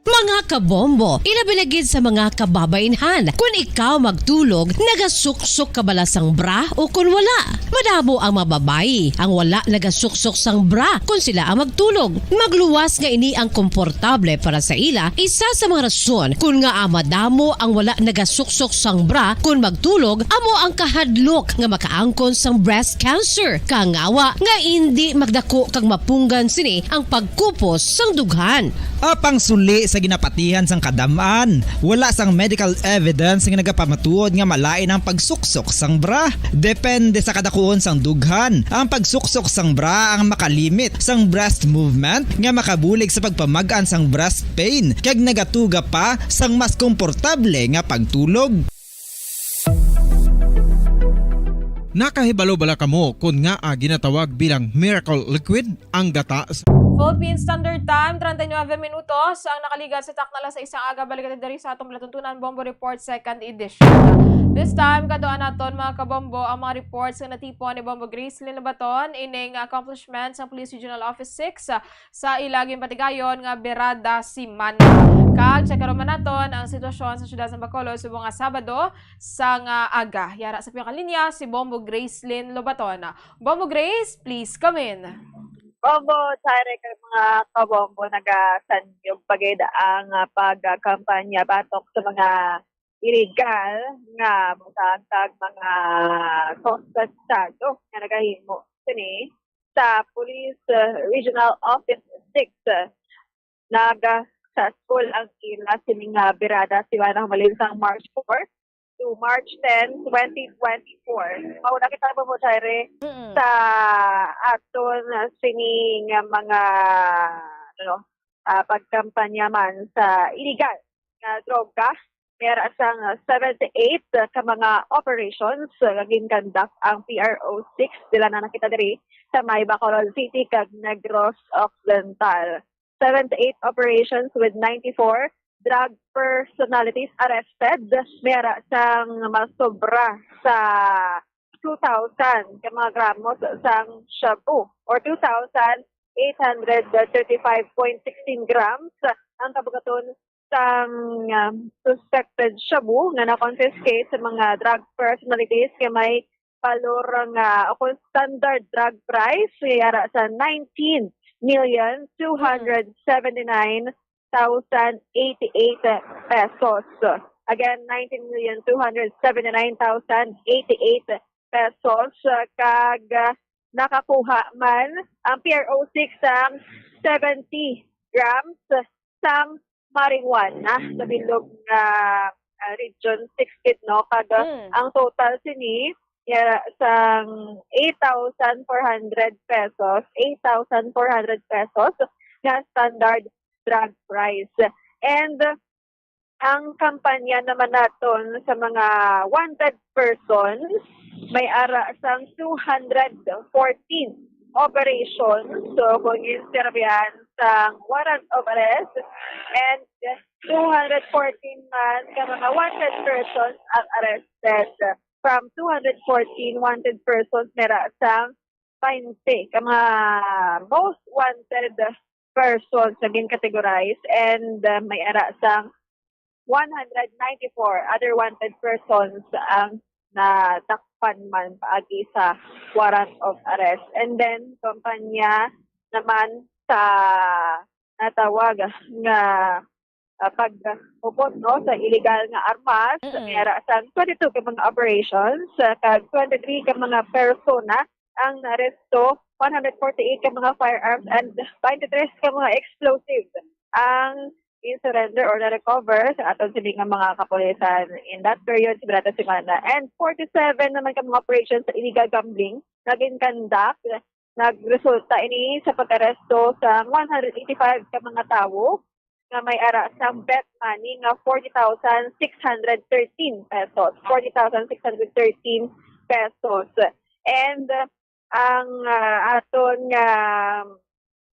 Mga kabombo, ilabi na gid sa mga kababainhan, kun ikaw magtulog, nagasuksok ka bala sang bra o kun wala? Madamo ang mga babayi ang wala nagasuksok sang bra kun sila ang magtulog. Magluwas nga ini ang komportable para sa ila, isa sa mga rason kun ngaa madamo ang wala nagasuksok sang bra kun magtulog amo ang kahadlok nga makaangkon sang breast cancer, kangawa nga indi magdako kag mapunggan sini ang pagkupos sang dughan. Apang suli sa ginapatihan sang kadam-an, wala sang medical evidence nga nagapamatuod nga malain ang pagsuksok sang bra. Depende sa kadakuon sang dughan, ang pagsuksok sang bra ang makalimit sang breast movement nga makabulig sa pagpamag-an sang breast pain kag nagatuga pa sang mas komportable nga pagtulog. Nakahibalo bala kamo kon ngaa ginatawag bilang miracle liquid ang gata sa Philippine Standard Time, treinta y nueve minutos ang nakaligal sa takna alas sais sang aga. Balik kita diri sa atong palatuntunan, Bombo Report, second edition. This time, kaduan naton, mga kabombo, ang mga reports nga natipon ni Bombo Gracelyn Lobaton ining accomplishment sa Police Regional Office six, ah, sa ila ginpatigayon nga Birada Semana. Kag check man naton ang sitwasyon sa siyudad sa Bacolod subong nga Sabado sang aga. Yara sa pihak nga linya si Bombo Gracelyn Lobaton. Bombo Grace, please come in. Bombo, Tyre, kag mga kabombo, nagasanyog pa gid ang, ah, pagkampanya batok sa mga illegal nga butang kag mga suspetsado nga nagahimo sini sa Police, ah, Regional Office six. Nag-successful ang ila sining, ah, Birada Semana humalin sang March four to March ten, twenty twenty-four. Mao na kita, Bombo, Tyre, Mm. sa aton, ah, sining, ah, mga, ano, ah, pagkampanya man sa illegal nga droga. May ara sang, ah, seventy-eight ka mga operations nga gin-conduct ang P R O six, dila na nakita diri sa may Bacolod City kag Negros Occidental. Seventy-eight operations with ninety-four drug personalities arrested. May ara sang masobra sa two thousand ka mga gramos sang shabu, or two thousand eight hundred thirty-five point sixteen grams ang kabugaton sang, um, suspected shabu nga na-confiscate sa mga drug personalities nga may balor nga, o kung standard drug price, yara sa nineteen million two hundred seventy-nine thousand eighty-eight pesos. Again, nineteen million two hundred seventy-nine thousand eighty-eight pesos. Kag, ah, nakakuha man ang P R O six sang seventy grams sang marijuana sa bilog nga, ah, Region six gid, no? Kag, ah, Mm. ang total sini, ya, sang eight thousand four hundred pesos, eight thousand four hundred pesos nga standard drug price. And, ah, ang kampanya naman naton sa mga wanted persons, may ara sang two hundred fourteen operations. So, kung ginserbihan sang warrant of arrest, and two hundred fourteen man ka mga wanted persons ang arrested. From two hundred fourteen wanted persons, may ara sang twenty ka mga most wanted persons nga gin-categorize, and, uh, may ara sang one hundred ninety-four other wanted persons ang natakpan man paagi sa warrant of arrest. And then, kampanya naman sa natawag nga, ah, paghugot, no, sa illegal nga armas, Mm. may ara sang twenty-two ka mga operations, ah, kag twenty-three ka mga persona ang naaresto, one hundred forty-eight ka mga firearms, and twenty-three ka mga explosive ang in-surrender or na-recover sa aton sini nga mga kapulisan in that period sa Birada Semana. And forty-seven naman ka mga operations sa illegal gambling nga gin-conduct. Nagresulta ini sa pag-aresto sa one hundred eighty-five ka mga tawo nga may ara sang bet money nga forty thousand six hundred thirteen pesos, forty thousand six hundred thirteen pesos. And, uh, ang, uh, aton nga,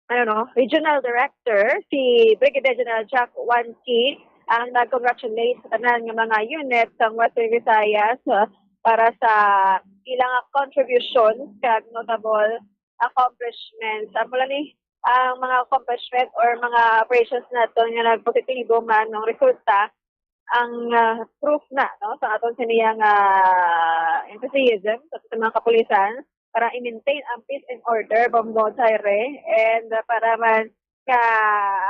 ano, no, Regional Director, si Brigadier General Jack Wanqui, ang nag-congratulate sa tanan nga mga unit sang Western Visayas, uh, para sa ilang contributions kag notable accomplishments. Amo lang ni ang mga accomplishment or mga operations naton nga nagpositibo man ang resulta, ang, ah, proof na, no, sa aton sini nga, ah, enthusiasm sa, sa mga kapulisan para i-maintain ang peace and order, Bombo Tyre, and, ah, para man ka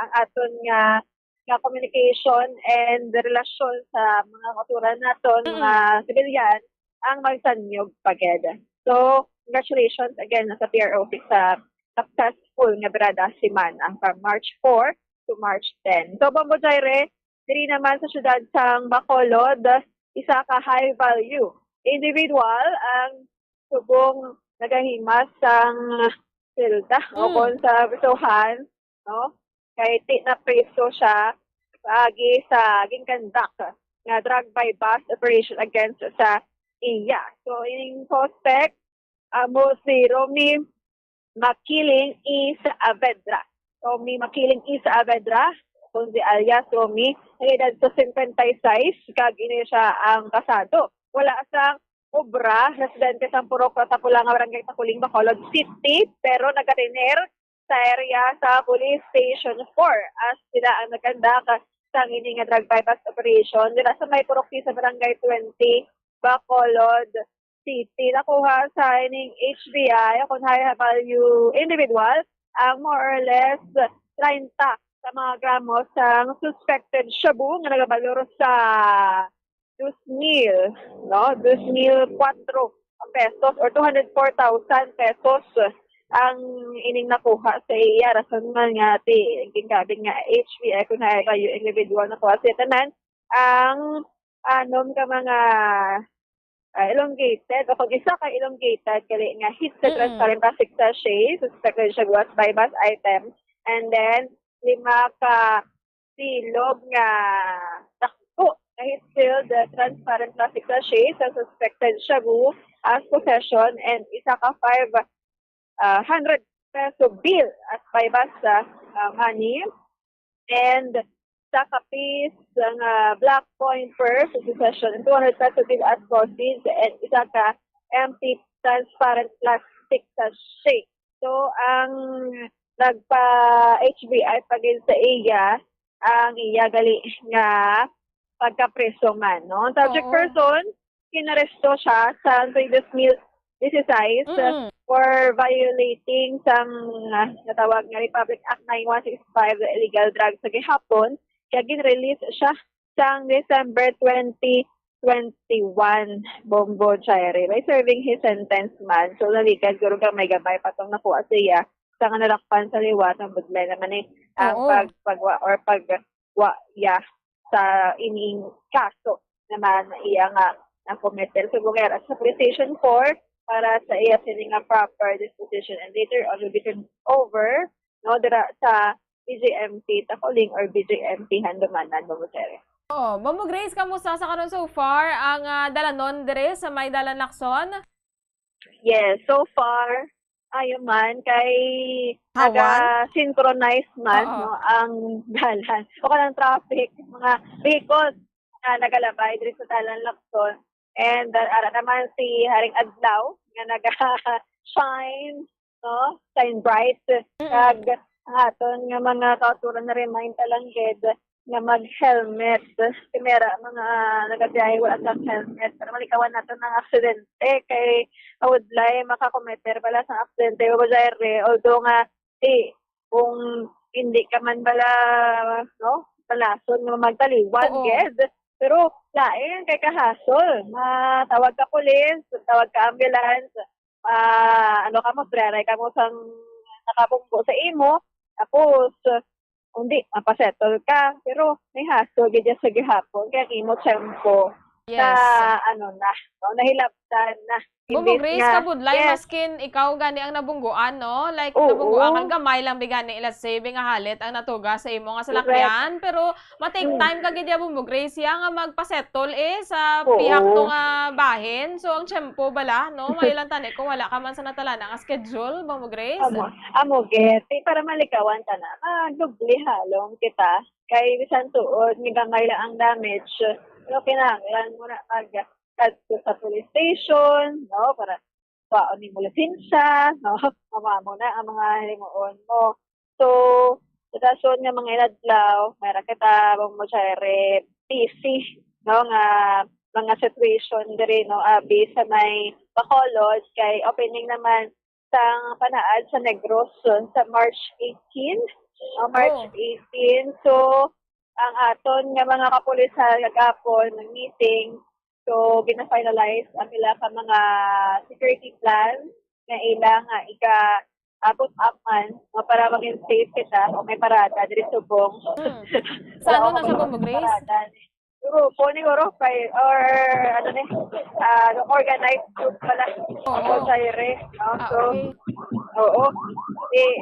ang aton nga, nga communication and relasyon sa mga kauturan naton, Mm. mga sibilyan, ang magsanyog pa gid. So, congratulations again sa P R O sa successful nga Birada Semana from March four to March ten. So, Bombo Tyre, diri naman sa siyudad sang Bacolod, isa ka high value individual ang subong nagahimas sang selda o Mm. kon sa prisohan, no? Kay ti-, napriso siya paagi sa gin-conduct nga drug buy-bust operation against sa iya. So, ining suspect, amo si Romy Makiling E. Saavedra. Romy Makiling Saavedra, kung si alias Romy, nga edad sa singkwenta y seis, kag ini siya ang kasado. Wala sang obra, residente sang Purok Tapulanga, Barangay Taculing, Bacolod City, pero nagatener sa area sa Police Station four as sila ang nagkandak sang ini nga drug buy-bust operation dira sa may Purok C sa Barangay twenty, Bacolod City. Nakuha sa ining H B I, kon high value individual, ang more or less treinta sa mga gramo sang suspected shabu nga nagabalor sa dos mil, no? Dos mil kuwatro pesos or two hundred four thousand pesos ang ining nakuha sa iya. Rason man nga ti, ginkabig nga H B I, kon high value individual, nakuha sa tanan ang anom ka mga, ah, elongated, o kung isa ka elongated, gali nga heat sa Mm. transparent plastic sachet, suspected shabu as buy-bust item, and then lima ka silog nga dakpo nga heat-sealed, uh, transparent plastic sachet sa suspected shabu as possession, and isa ka five, uh, hundred peso bill as buy-bust, uh, uh, money, and sa kapis nga black coin purse sa possession, and two hundred peso bill as proceeds, and isa ka empty transparent plastic sachet. So, ang nagpa-H B I pa gid sa iya, ang iya gali nga pagkapreso man, no? Ang subject Oo. person, inaresto siya sa twenty sixteen Mm-mm. for violating sang, ah, natawag nga Republic Act nine one six five, illegal drugs sa gihapon. Kaya gin-release siya sang December twenty twenty-one, Bombo Chaire, by serving his sentence man. So, nalikan guro gamay-gamay pa tong nakuha siya sa nga nadakpan sa liwat ang budlay naman eh, ang Oo. pag-, pagwa or pagwa iya sa ining kaso naman na iya nga nakometer. So, gugera sa Police Station four para sa iya sini nga proper disposition, and later on will be turned over, no, dira sa B J M P Taculing or B J M P Handumanan, Bombo Chaire. Oh, Bombo Grace, kamusta sa karon so far ang, ah, dalanon dire sa may Dalan Lacson? Yes, so far, ayo man, kay Hawan? naga-synchronize man, Oo. no, ang dalan. O kanang traffic, mga vehicles na nagalabay diri sa Dalan Lacson. And, uh, ara naman si Haring Adlaw nga naga-shine, no? Shine bright. Mm-mm. Kag ang aton nga mga kauturan na remind ta lang gid nga mag-helmet. Kay may ara mga nagabiyahe wala sang helmet. Para malikawan naton ang aksidente. Kay maudlay makakometer bala sang aksidente, Bombo Chaire. Although nga, di, kung hindi ka man bala, no, balason nga magtaliwan, Oo. gid. Pero lain kay kahasol. Matawag ka pulis, tawag ka ambulance, ah, ano ka mo, brearay ka mo sang nakabunggo sa imo. Tapos, hindi, mapasettle ka. Pero may hasol gid siya sa gihapon. Kaya ang imo tiyempo Yes. na, ano na, no, nahilabtan na. Bombo Imbis Grace, nga, kabudlay, yes. maskin ikaw gani ang nabungguan, no? Like, Oo. nabungguan ka, gamay lang bi gani, let's say, bi nga halit ang natuga sa imo nga Correct. salakyan, pero ma-take Mm. time ka gid ya, Bombo Grace, ya nga magpasettle, eh, sa Oo. pihak to nga bahin. So, ang tiyempo bala, no? Maayo lang tani kung wala ka man sa natalana nga schedule, Bombo Grace. Amo, amo, gid. Eh, para malikawan ta na, ah, doble halong kita. Kay bisan tuod, nga gamay lang ang damage, pero kinahanglan mo na mag-, kadto sa police station, no? Para kuhaon nimo lisensya, no? Mamo na ang mga himuon mo. So, sa dason nga mga inadlaw, may ra kita, Bombo Chaire, busy, no, nga mga situation diri, no, abi sa may Bacolod, kay opening naman sang panaad sa Negros, uh, sa March eighteen, no, March Oh. eighteen. So, ang aton nga mga kapulisan kagapon nag-meeting. So, gina-finalize ang ila ka mga security plan nga ila nga ika-, ah, put up man, no, para maging safe kita o may parada diri subong. Hmm. Sa ano Wala na ako siya, Bombo Grace? parada. Grupo ni Oro kay, or ano ni, ah, organized group pala. Oo. Ako sa ire, no? Ah, So, okay. oo. Eh,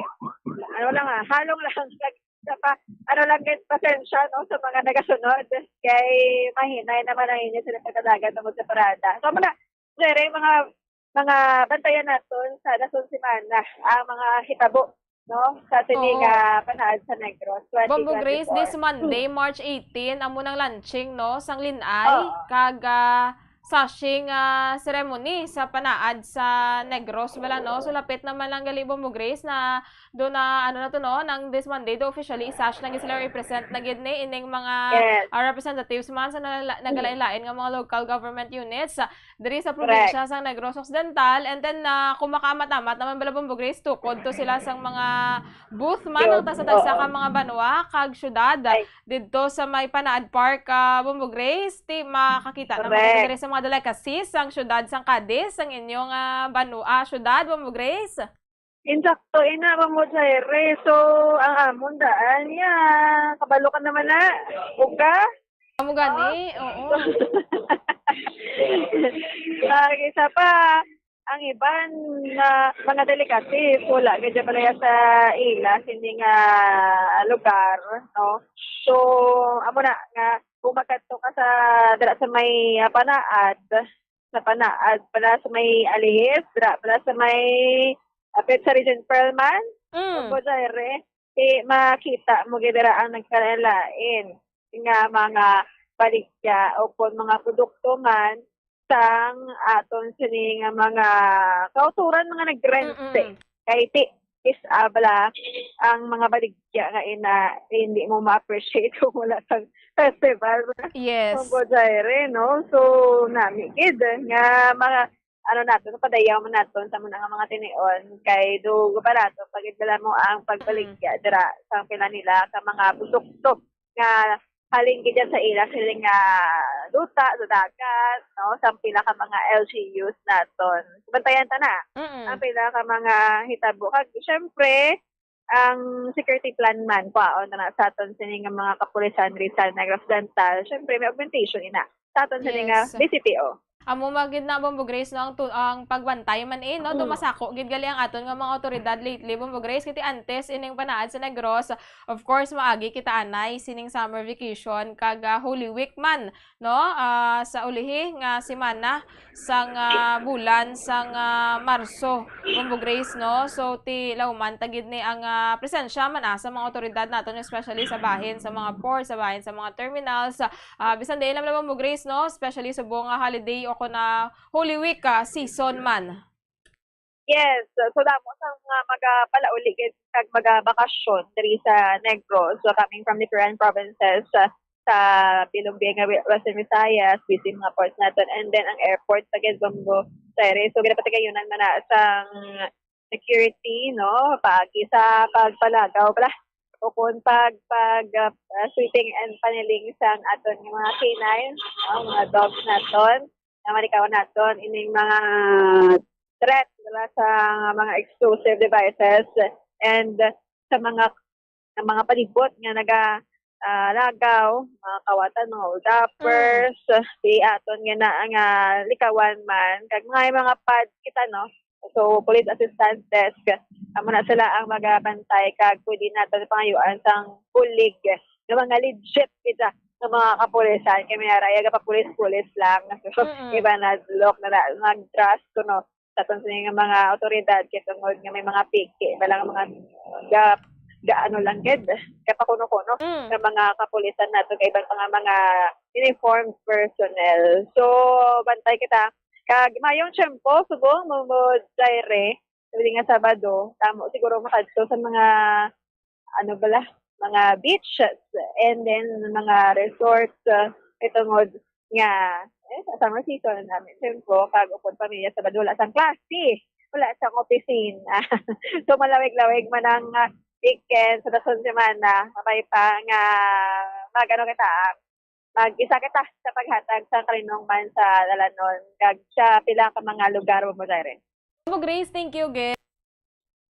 ano lang ah, halong lang sa, sa pa, ano lang guys, pasensya, no, sa mga nagasunod. Kay mahinay naman ang inyo sila sa kadagat tungod sa parada. So, muna, Jere, mga, mga bantayan naton sa dason semana ang mga hitabo no? Sa sini Oo. nga panaad sa Negros, Bombo Grace, twenty twenty-four. This Monday, March eighteen, amo nang launching, no, sang Linay, Oo. kag, ah, sashing, ah, ceremony sa panaad sa Negros, bala, no? So, lapit naman lang gali, Bombo Grace, na do na, ano na to, no, nang this Monday, do officially i-sash na gid sila, represent na gid ni ining mga, Yes. ah, representatives man sa nala-, nagalain-lain nga mga local government units, ah, diri sa Correct. probinsya sang Negros Occidental. And then, ah, kung makaamat-amat naman bala, Bombo Grace, tukod to sila sang mga booth man, ang Yun. tagsa-tagsa Oo. ka mga banwa kag syudad, ah, Ay. didto sa may Panaad Park, ah, Bombo Grace, ti makakita naman nato Correct. diri sa mga delicacies sang syudad sang Cadiz, ang inyong, ah, banwa, ah, syudad, Bombo Grace. Insakto ina, Bombo Jaire. So, ang amon daan niya. Kabalo ka naman na. Ug ka? Amo gani, oo. Ah, isa pa, ang iban na mga delicacies, wala ka dyan pala sa ila, sini nga lugar, no? So, amo na nga, kung makadto ka sa, dira sa may, ah, Panaad, sa Panaad, pala sa may Alihis, dira pala sa may, apit sa Regent Pearl man, Mm. Bombo Jaire, eh, makita mo gid dira ang nagkalain-lain nga mga baligya o kon mga produkto man sang aton sini nga mga kauturan, mga nag-rent, Mm-mm. eh. Kay ti-, is, ah, bala, ang mga baligya nga ina, hindi mo ma-appreciate kung wala sang festival. Yes. Bombo Jaire, no? So, nami gid nga mga, ano naton, padayaw man naton sa muna nga mga tinion, kay do barato pa gid bala mo ang pagbaligya Mm. dira sa pila nila ka mga produkto nga halin gid sa ila siling nga duta sa dagat, no? Sa pila ka mga L G Us naton. Bantayan ta na Mm. ang pila ka mga hitabo. Kag, syempre, ang security plan man, kwaon na sa aton sini nga mga kapulisan, Rizal, Negros Occidental, syempre, may augmentation ina sa aton sini nga Yes. B C P O. Amo man gid na, Bombo Grace, no, ang tu-, ang pagbantay man, eh, no, Mm. dumasako gid gali ang aton nga mga awtoridad lately, Bombo Grace, kay ti antes ining panaad sa Negros, of course, maagi kita anay sining summer vacation kag, ah, Holy Week man, no, ah, sa ulihi nga semana sang, ah, bulan sang, ah, Marso, Bombo Grace, no? So, ti lauman ta gid ni ang, ah, presensya man, ah, sa mga awtoridad naton, especially sa bahin sa mga ports, sa bahin sa mga terminals, ah, bisan diin lang, Bombo Grace, no? Especially subong nga holiday o kon, ah, Holy Week, ah, season man. Yes, so, so damo sa mga magapalauli gid kag magabakasyon diri sa Negros, so coming from different provinces, ah, sa bilog nga Western Visayas, busy mga ports naton, and then ang airport sa gid, Bombo Jaire. So, ginapatigayunan man na sang security, no? Paagi sa pagpalagaw pala, o kung pag, pag, ah, sweeping and paneling sang aton nga mga canine, no? Mga dogs naton, nga malikawan naton ining mga threat nila sa mga explosive devices and sa mga, sa mga palibot nga naga, ah, lagaw, mga kawatan, mga hold-uppers, Mm. di aton nga na nga likawan man, kag mga, mga pad kita, no? So, Police Assistance Desk, amo na sila ang magabantay kag pwede naton pangayuan sang bulig nga mga legit kita nga mga kapulisan, kay may araya pa pulis-pulis lang. So, Mm. iba na look na, na nag-trust kuno sa aton sini nga mga awtoridad, kay tungod nga may mga piki, iba lang mga ga-, gaano lang gid, kay pakuno-kuno Mm. nga mga kapulisan nato kay iban pa nga mga uniformed personnel. So, bantay kita. Kag mayong tiyempo, subong, Bombo Jaire, pwede nga Sabado, tamo siguro makadto sa mga, ano bala, mga beaches, and then mga resorts, uh, kay tungod nga, eh, sa summer season na namin, siyempre, kag upod pamilya, Sabado, wala sang klase, wala sang opisina. So, malawig-lawig man ang, ah, weekend, sa dason semana, mabay pa nga mag-, ano kita, ah, mag-isa kita sa paghatag sa kalinong man sa dalanon, kag sa pila ka mga lugar, Bombo Jaire. Bombo Grace, thank you again.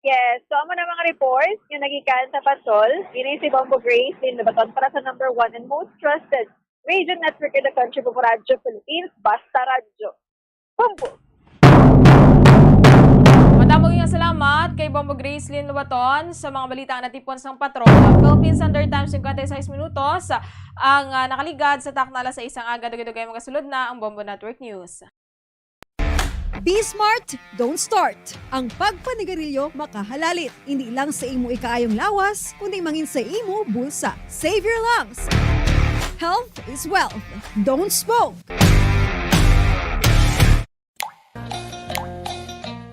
Yes, so amo na mga reports nga nagikan sa Patol. Ini si Bombo Grace Lin Lobaton para sa number one and most trusted radio network in the country, Bombo Radyo Philippines, Basta Radyo. Bombo! Madamo nga salamat kay Bombo Grace Lin Lobaton sa mga balita nga natipon sang Patrol. Philippine Standard Time, singkwenta y seis minutos ang, ah, nakaligad sa takna alas sais ang aga. Dugay-dugay magasulod na ang Bombo Network News. Be smart, don't start. Ang pagpanigarilyo makahalalit, hindi lang sa imo ikaayong lawas, kundi mangin sa imo bulsa. Save your lungs. Health is wealth. Don't smoke.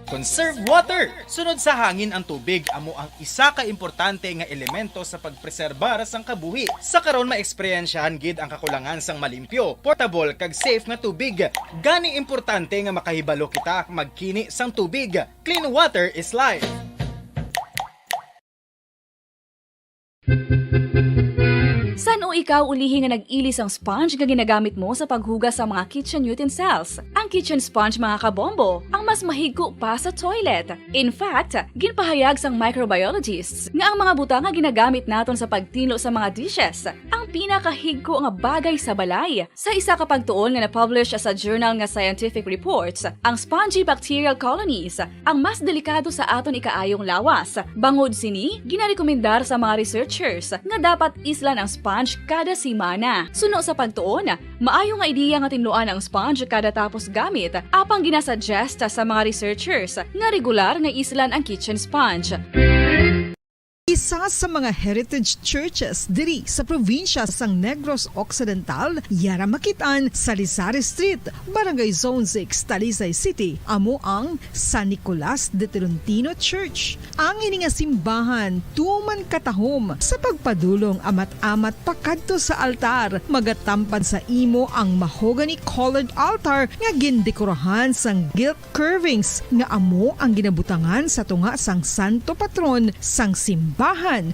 Conserve water. Sunod sa hangin ang tubig amo ang isa ka importante nga elemento sa pagpreserbar sang kabuhi. Sa karon, maeksperyensyahan gid ang kakulangan sang malimpyo, portable, kag safe nga tubig. Gani importante nga makahibalo kita magkini sang tubig. Clean water is life. San-o ikaw ulihi nga nag-ili sang sponge nga ginagamit mo sa paghugas sa mga kitchen utensils? Ang kitchen sponge, mga kabombo, ang mas mahigko pa sa toilet. In fact, ginpahayag sang microbiologists nga ang mga butang nga ginagamit naton sa pagtinlo sa mga dishes ang pinakahigko nga bagay sa balay. Sa isa ka pagtuon nga na-publish sa journal nga Scientific Reports, ang spongy bacterial colonies ang mas delikado sa aton ikaayong lawas. Bangod sini, ginarekomendar sa mga researchers nga dapat islan ang sponge kada semana. Suno sa pagtuon, maayo nga ideya nga tinluan ang sponge kada tapos gamit, apang ginasuggest sa mga researchers nga regular nga islan ang kitchen sponge. Isa sa mga heritage churches diri sa probinsya sang Negros Occidental, yara makit-an sa Rizal Street, Barangay Zone six, Talisay City, amo ang San Nicolas de Tolentino Church. Ang ini nga simbahan tuman katahom sa pagpadulong amat-amat pakadto sa altar. Magatampad sa imo ang mahogany colored altar nga gindekorahan sang gilt curvings nga amo ang ginabutangan sa tunga sang santo patron sang simbahan,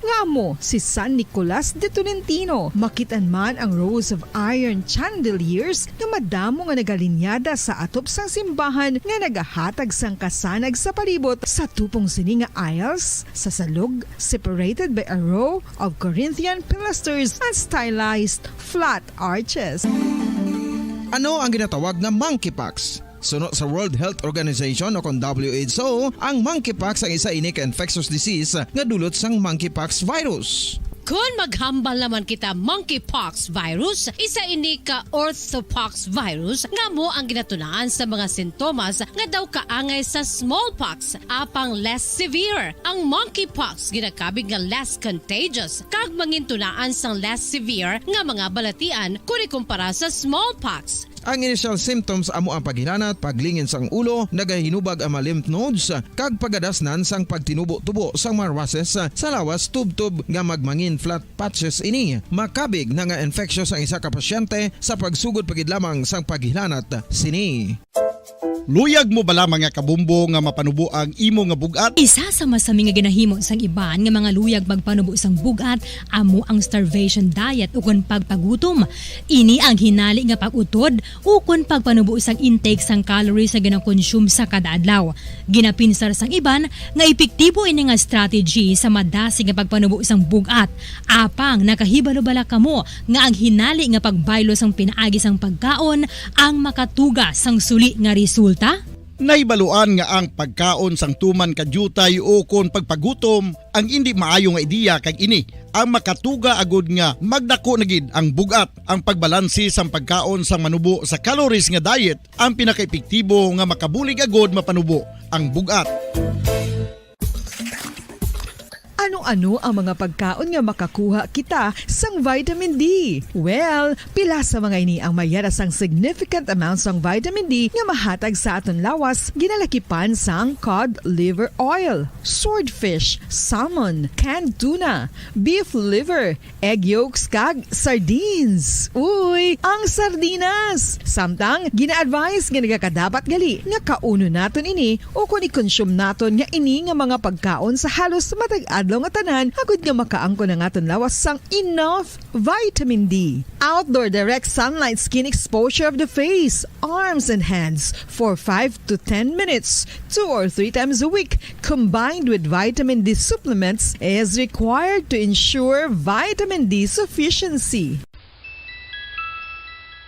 nga amo si San Nicolas de Tolentino. Makit-an man ang rows of iron chandeliers nga madamo nga nagalinyada sa atop sang simbahan nga nagahatag sang kasanag sa palibot. Sa tupong sini nga aisles, sa salog, separated by a row of Corinthian pilasters and stylized flat arches. Ano ang ginatawag nga monkeypox? Suno sa World Health Organization o kon W H O, ang monkeypox ang isa ini ka infectious disease nga dulot sang monkeypox virus. Kon maghambal naman kita monkeypox virus, isa ini ka orthopox virus nga amo ang ginatunaan sa mga sintomas nga daw kaangay sa smallpox, apang less severe. Ang monkeypox ginakabig nga less contagious kag mangintunaan sang less severe nga mga balatian kon ikumpara sa smallpox. Ang initial symptoms amo ang paghilanat, paglingin sang ulo, nagahinubag ang mga lymph nodes, kag pagadasnan sang pagtinubo-tubo sang mga rushes sa lawas tubtob nga magmangin flat patches ini. Makabig na nga infectious ang isa ka pasyente sa pagsugod pa gid lamang sang paghilanat sini. Luyag mo bala, mga kabombo, nga mapanubo ang imo nga bug-at? Isa sa masami nga ginahimo sang iban nga mga luyag magpanubo sang bug-at amo ang starvation diet ukon pagpagutom. Ini ang hinali nga pag-utod ukon pagpanubo sang intake sang calories nga ginakonsume sa kada adlaw. Ginapinsar sang iban nga epektibo ini nga strategy sa madasig nga pagpanubo sang bug-at. Apang nakahibalo bala kamo nga ang hinali nga pagbaylo sang pinaagi sang pagkaon ang makatuga sang suli nga resulta? Nahibaluan nga ang pagkaon sang tuman ka diutay ukon pagpagutom ang indi maayo nga ideya, kag ini ang makatuga agud nga magdako na gid ang bug-at. Ang pagbalanse sang pagkaon sang manubo sa calories nga diet ang pinakaepektibo nga makabulig agud mapanubo ang bug-at. Ano-ano ang mga pagkaon nga makakuha kita sang vitamin D? Well, pila sa mga ini ang may yara sang significant amount sang vitamin D nga mahatag sa aton lawas, ginalakipan sang cod liver oil, swordfish, salmon, canned tuna, beef liver, egg yolks, kag sardines. Uy, ang sardinas! Samtang, gina-advise nga nagakadapat gali nga kaunon naton ini ukon i-consume naton nga ini nga mga pagkaon sa halos matag adlaw nga tanan, agud nga makaangkon ang aton lawas sang enough vitamin D. Outdoor direct sunlight skin exposure of the face, arms, and hands for five to ten minutes, two or three times a week, combined with vitamin D supplements, is required to ensure vitamin D sufficiency.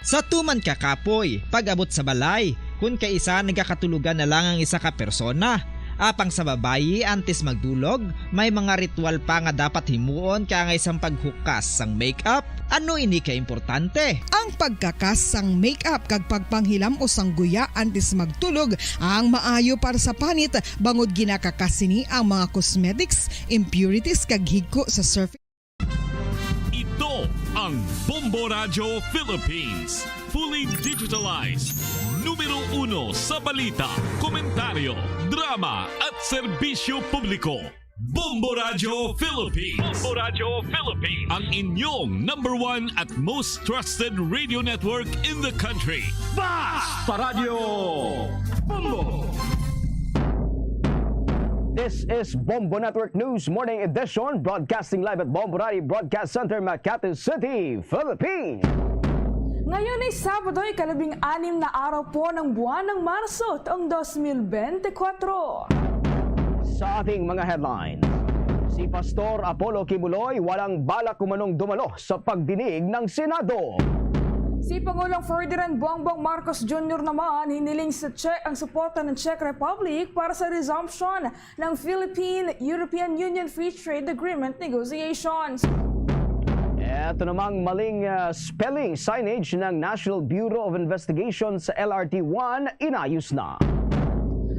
Sa tuman ka kapoy, pag-abot sa balay, kun kaisa nagakatulogan na lang ang isa ka persona. Apang sa babayi, antes magdulog, may mga ritual pa nga dapat himuon kaangay sang paghukas sang makeup, Ano ini kaimportante? Ang pagkakas sang make-up kag pagpanghilam-os sang guya antes magtulog ang maayo para sa panit, bangod ginakakas sini ang mga cosmetics, impurities kag higko sa surface. Ito ang Bombo Radyo Philippines. Fully digitalized. Numero uno sa balita, komentaryo, drama at serbisyo publiko. Bombo Radyo Philippines. Bombo Radyo Philippines. Ang inyong number one at most trusted radio network in the country. Basta Radyo Bombo! This is Bombo Network News Morning Edition, broadcasting live at Bombo Radio Broadcast Center, Makati City, Philippines. Ngayon ay Sabado, ikalabing anim na araw po ng buwan ng Marso, taong dos mil bente kwatro. Sa ating mga headlines, si Pastor Apollo Kibuloy walang balak umanong dumalo sa pagdinig ng Senado. Si Pangulong Ferdinand Bongbong Marcos Junior naman hiniling sa Czech ang suporta ng Czech Republic para sa resumption ng Philippine-European Union Free Trade Agreement negotiations. Ito namang maling ah, spelling signage ng National Bureau of Investigation sa L R T one inayos na.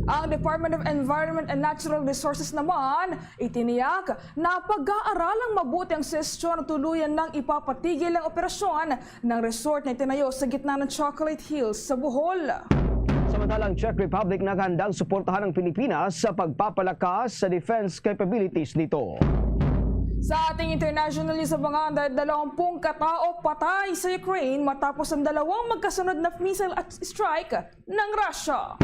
Ang Department of Environment and Natural Resources naman itiniyak na pag-aaralang mabuti ang sitwasyon at tuluyan nang ipapatigil ang operasyon ng resort na itinayo sa gitna ng Chocolate Hills sa Bohol. Samantala, ang Czech Republic naghandang suportahan ang Pilipinas sa pagpapalakas sa defense capabilities nito. Sa ating international news, abangan, dalawampung katao patay sa Ukraine matapos ang dalawang magkasunod na missile at strike ng Russia.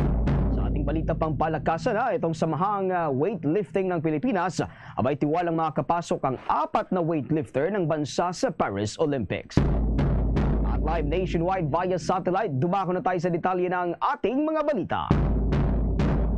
Sa ating balita pang palakasan, ha, itong samahang ah, weightlifting ng Pilipinas, abay tiwalang makakapasok ang apat na weightlifter ng bansa sa Paris Olympics. At live nationwide via satellite, dumako na tayo sa detalye ng ating mga balita.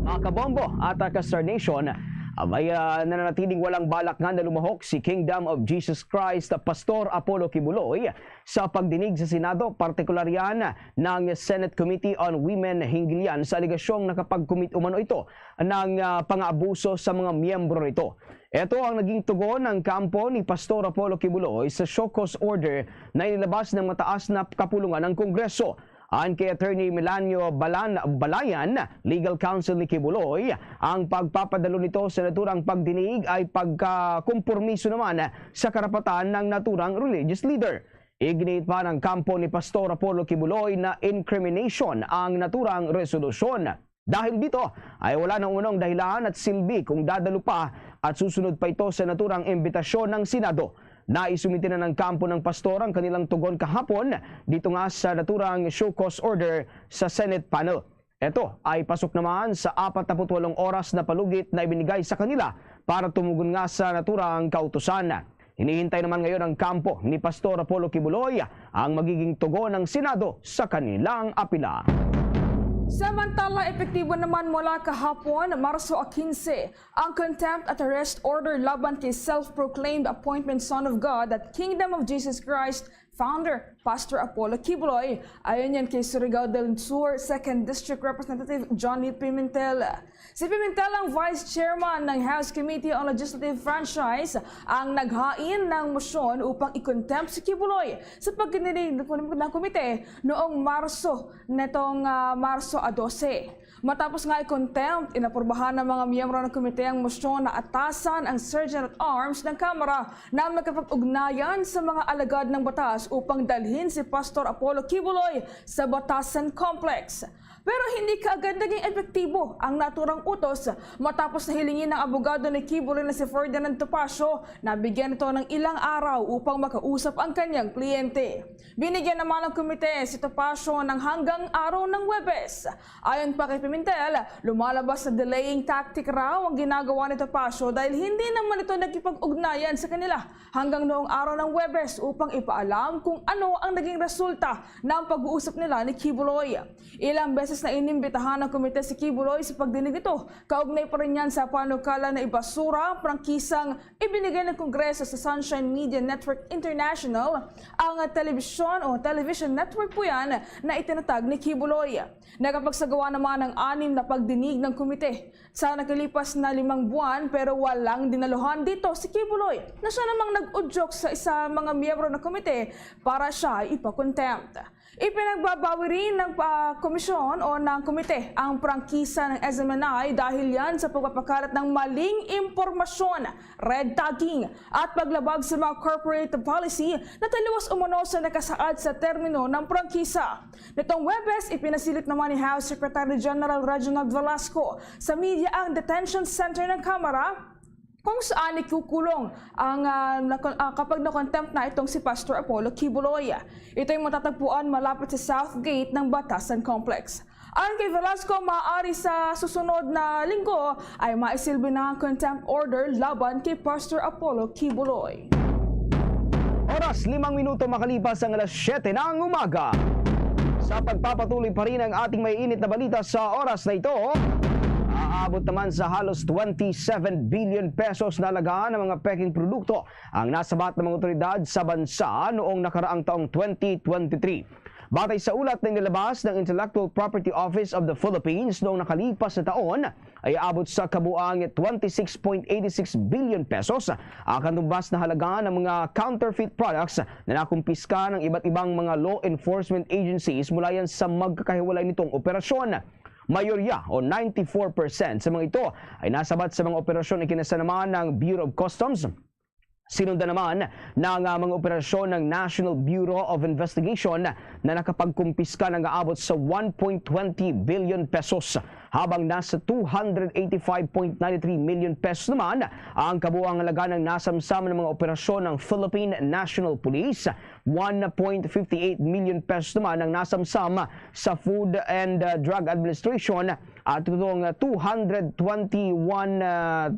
Mga kabombo at ah, ka-Star Nation, abay ah, nananatiling walang balak nga na lumahok si Kingdom of Jesus Christ Pastor Apollo Kibuloy sa pagdinig sa Senado, partikular yan ng Senate Committee on Women hinggil yan sa alegasyong nakapagkumit umano ito ng ah, pang-abuso sa mga miyembro nito. Ito ang naging tugon ng kampo ni Pastor Apollo Kibuloy sa show cause order na inilabas ng mataas na kapulungan ng Kongreso. Ayon kay Attorney Melanio Balan Balayan, legal counsel ni Kibuloy, ang pagpapadalo nito sa naturang pagdinig ay pagkakompormiso naman sa karapatan ng naturang religious leader. Iginiit pa ng kampo ni Pastor Apollo Kibuloy na incrimination ang naturang resolusyon. Dahil dito ay wala nang unong dahilan at silbi kung dadalo pa at susunod pa ito sa naturang imbitasyon ng Senado. Naisumite na ng kampo ng pastor ang kanilang tugon kahapon dito nga sa naturang show cause order sa Senate panel. Ito ay pasok naman sa apat na put walong oras na palugit na ibinigay sa kanila para tumugon nga sa naturang kautusan. Hinihintay naman ngayon ang kampo ni Pastor Apollo Kibuloy ang magiging tugon ng Senado sa kanilang apila. Samantala, epektibo naman mula kahapon, Marso quince, ang contempt at arrest order laban kay self-proclaimed appointment Son of God at Kingdom of Jesus Christ founder, Pastor Apollo Kibuloy, ayon yan kay Surigao del Sur Second District Representative Johnny Pimentel. Si Pimentel ang Vice Chairman ng House Committee on Legislative Franchise ang naghain ng motion upang i-contempt si Kibuloy sa pagdinig ng komite noong Marso, netong ah, Marso a dose. Matapos nga i-contempt, inaprubahan ng mga miyembro ng komite ang motion na atasan ang Sergeant at Arms ng Kamara na makipag-ugnayan sa mga alagad ng batas upang dalhin si Pastor Apollo Kibuloy sa Batasan Complex. Pero hindi kaagad naging epektibo ang naturang utos matapos na hilingin ng abogado ni Kibuloy na si Ferdinand Topacio na bigyan ito ng ilang araw upang makausap ang kanyang kliyente. Binigyan naman ng komite si Topacio ng hanggang araw ng Huwebes. Ayon pa kay Pimentel, lumalabas na delaying tactic raw ang ginagawa ni Topacio dahil hindi naman ito nakipag-ugnayan sa kanila hanggang noong araw ng Huwebes upang ipaalam kung ano ang naging resulta ng pag-uusap nila ni Kibuloy. Ilang beses na inimbitahan ang komite si Quiboloy sa pagdinig nito. Kaugnay pa rin yan sa panukala na ibasura ang prangkisang ibinigay ng Kongreso sa Sunshine Media Network International, ang telebisyon o television network po yan na itinatag ni Quiboloy. Nakapagsagawa naman ang anim na pagdinig ng komite sa nakalipas na limang buwan, pero walang dinaluhan dito si Quiboloy, na siya namang nag-udyok sa isa mga miyembro ng komite para siya ay ipa-contempt. Ipinagbabawi rin ng, ah, komisyon o ng komite ang prangkisa ng S M N I dahil yan sa pagpapakalat ng maling impormasyon, red tagging, at paglabag sa mga corporate policy na taliwas umano sa nakasaad sa termino ng prangkisa. Nitong Huwebes, ipinasilit naman ni House Secretary General Reginald Velasco sa media ang detention center ng Kamara kung saan ikukulong ang, ah, nakon-, ah, kapag na-contempt na itong si Pastor Apollo Quiboloy. Ito'y matatagpuan malapit sa South Gate ng Batasan Complex. Ayon kay Velasco, maaari sa susunod na linggo ay maisilbi na ang contempt order laban kay Pastor Apollo Quiboloy. Oras, limang minuto makalipas ang alas siyete ng umaga. Sa pagpapatuloy pa rin ang ating maiinit na balita sa oras na ito, aabot naman sa halos twenty-seven billion pesos na halaga ng mga peking produkto ang nasabat ng mga otoridad sa bansa noong nakaraang taong twenty twenty-three. Batay sa ulat na inilabas ng Intellectual Property Office of the Philippines noong nakalipas na taon, ay aabot sa kabuang twenty-six point eighty-six billion pesos ang katumbas na halaga ng mga counterfeit products na nakumpiska ng iba't ibang mga law enforcement agencies mula yan sa magkakahiwalay nitong operasyon. Mayorya o ninety-four percent sa mga ito ay nasabat sa mga operasyon na ikinasanaman ng Bureau of Customs. Sinundan naman ng, ah, mga operasyon ng National Bureau of Investigation na nakapagkumpiska ng aabot sa one point twenty billion pesos, habang nasa two hundred eighty-five point nine three million pesos naman ang kabuang halaga ng nasamsam ng mga operasyon ng Philippine National Police, one point fifty eight million pesos naman ang nasamsam sa Food and, ah, Drug Administration, at itong two hundred twenty-one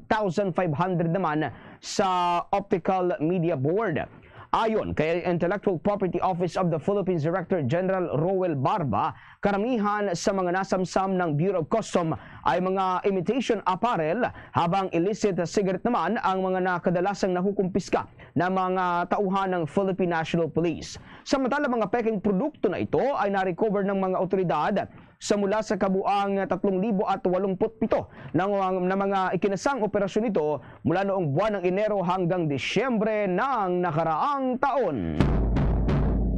thousand five hundred naman sa Optical Media Board. Ayon kay Intellectual Property Office of the Philippines Director General Roel Barba, karamihan sa mga nasamsam ng Bureau of Custom ay mga imitation apparel, habang illicit cigarette naman ang mga nakadalasang nakukumpiska ng mga tauhan ng Philippine National Police. Samantala, mga peking produkto na ito ay na-recover ng mga otoridad sa mula sa kabuang tatlong libo at walumpu't pito na, na mga ikinasang operasyon nito mula noong buwan ng Enero hanggang Disyembre ng nakaraang taon.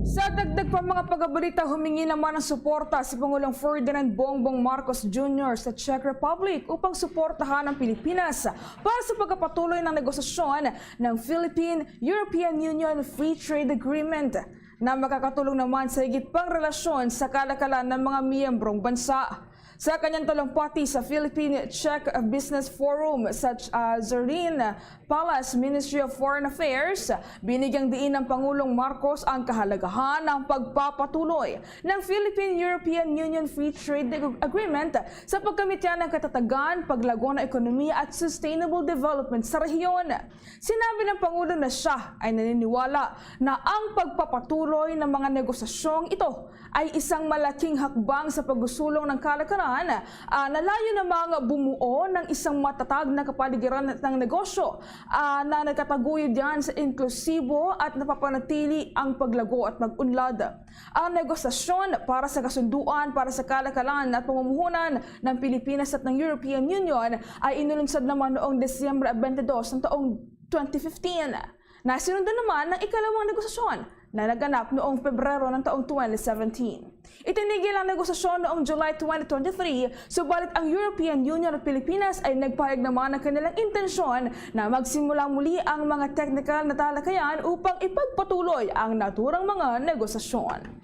Sa dagdag pa mga pagabalita, humingi naman ng suporta si Pangulong Ferdinand Bongbong Marcos Junior sa Czech Republic upang suportahan ang Pilipinas para sa pagpapatuloy ng negosasyon ng Philippine-European Union Free Trade Agreement na makakatulong naman sa higit pang relasyon sa kalakalan ng mga miyembrong bansa. Sa kanyang talumpati sa Philippine-Czech Business Forum sa, ah, Zrin Palace Ministry of Foreign Affairs, binigyang diin ng Pangulong Marcos ang kahalagahan ng pagpapatuloy ng Philippine-European Union Free Trade Ag-, Agreement sa pagkamit niya ng katatagan, paglago ng ekonomiya at sustainable development sa rehiyon. Sinabi ng Pangulo na siya ay naniniwala na ang pagpapatuloy ng mga negosasyong ito ay isang malaking hakbang sa pagsusulong ng kalakalan, ah, na layo namang bumuo ng isang matatag na kapaligiran ng negosyo, ah, na nagkataguyod yan sa inklusibo at napapanatili ang paglago at pag-unlad. Ang negosasyon para sa kasunduan para sa kalakalan at pamumuhunan ng Pilipinas at ng European Union ay inulunsad naman noong Disyembre twenty-two ng taong twenty fifteen. Nasundan naman ng ikalawang negosasyon na naganap noong Pebrero ng taong twenty seventeen. Itinigil ang negosasyon noong July twenty twenty-three, subalit ang European Union at Pilipinas ay nagpahayag naman ng kanilang intensyon na magsimula muli ang mga teknikal na talakayan upang ipagpatuloy ang naturang mga negosasyon.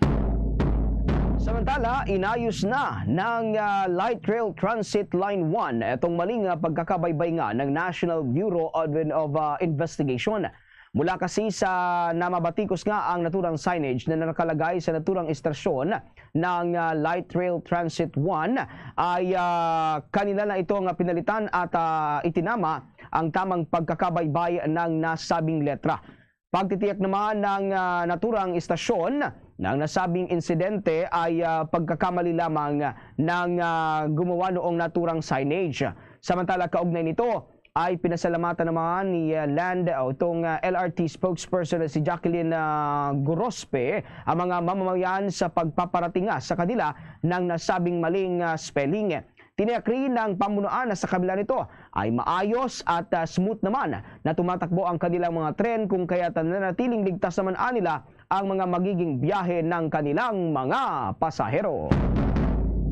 Samantala, inayos na ng, ah, Light Rail Transit Line one itong maling, ah, pagkakabaybay nga ng National Bureau of, of, ah, Investigation. Mula kasi sa namabatikos nga ang naturang signage na nakalagay sa naturang istasyon ng, ah, Light Rail Transit one ay, ah, kanila na ito nga pinalitan at, ah, itinama ang tamang pagkakabaybay ng nasabing letra. Pagtitiyak naman ng, ah, naturang istasyon na ang nasabing insidente ay, ah, pagkakamali lamang ng, ah, gumawa noong naturang signage. Samantala, kaugnay nito, ay pinasalamatan naman ni, ah, Land, o itong, ah, L R T spokesperson na si Jacqueline, ah, Gorospe, ang mga mamamayan sa pagpaparatinga sa kanila ng nasabing maling, ah, spelling. Tiniyak rin ng pamunuan na sa kabila nito ay maayos at, ah, smooth naman na tumatakbo ang kanilang mga tren, kung kaya't nananatiling ligtas naman anila ang mga magiging biyahe ng kanilang mga pasahero.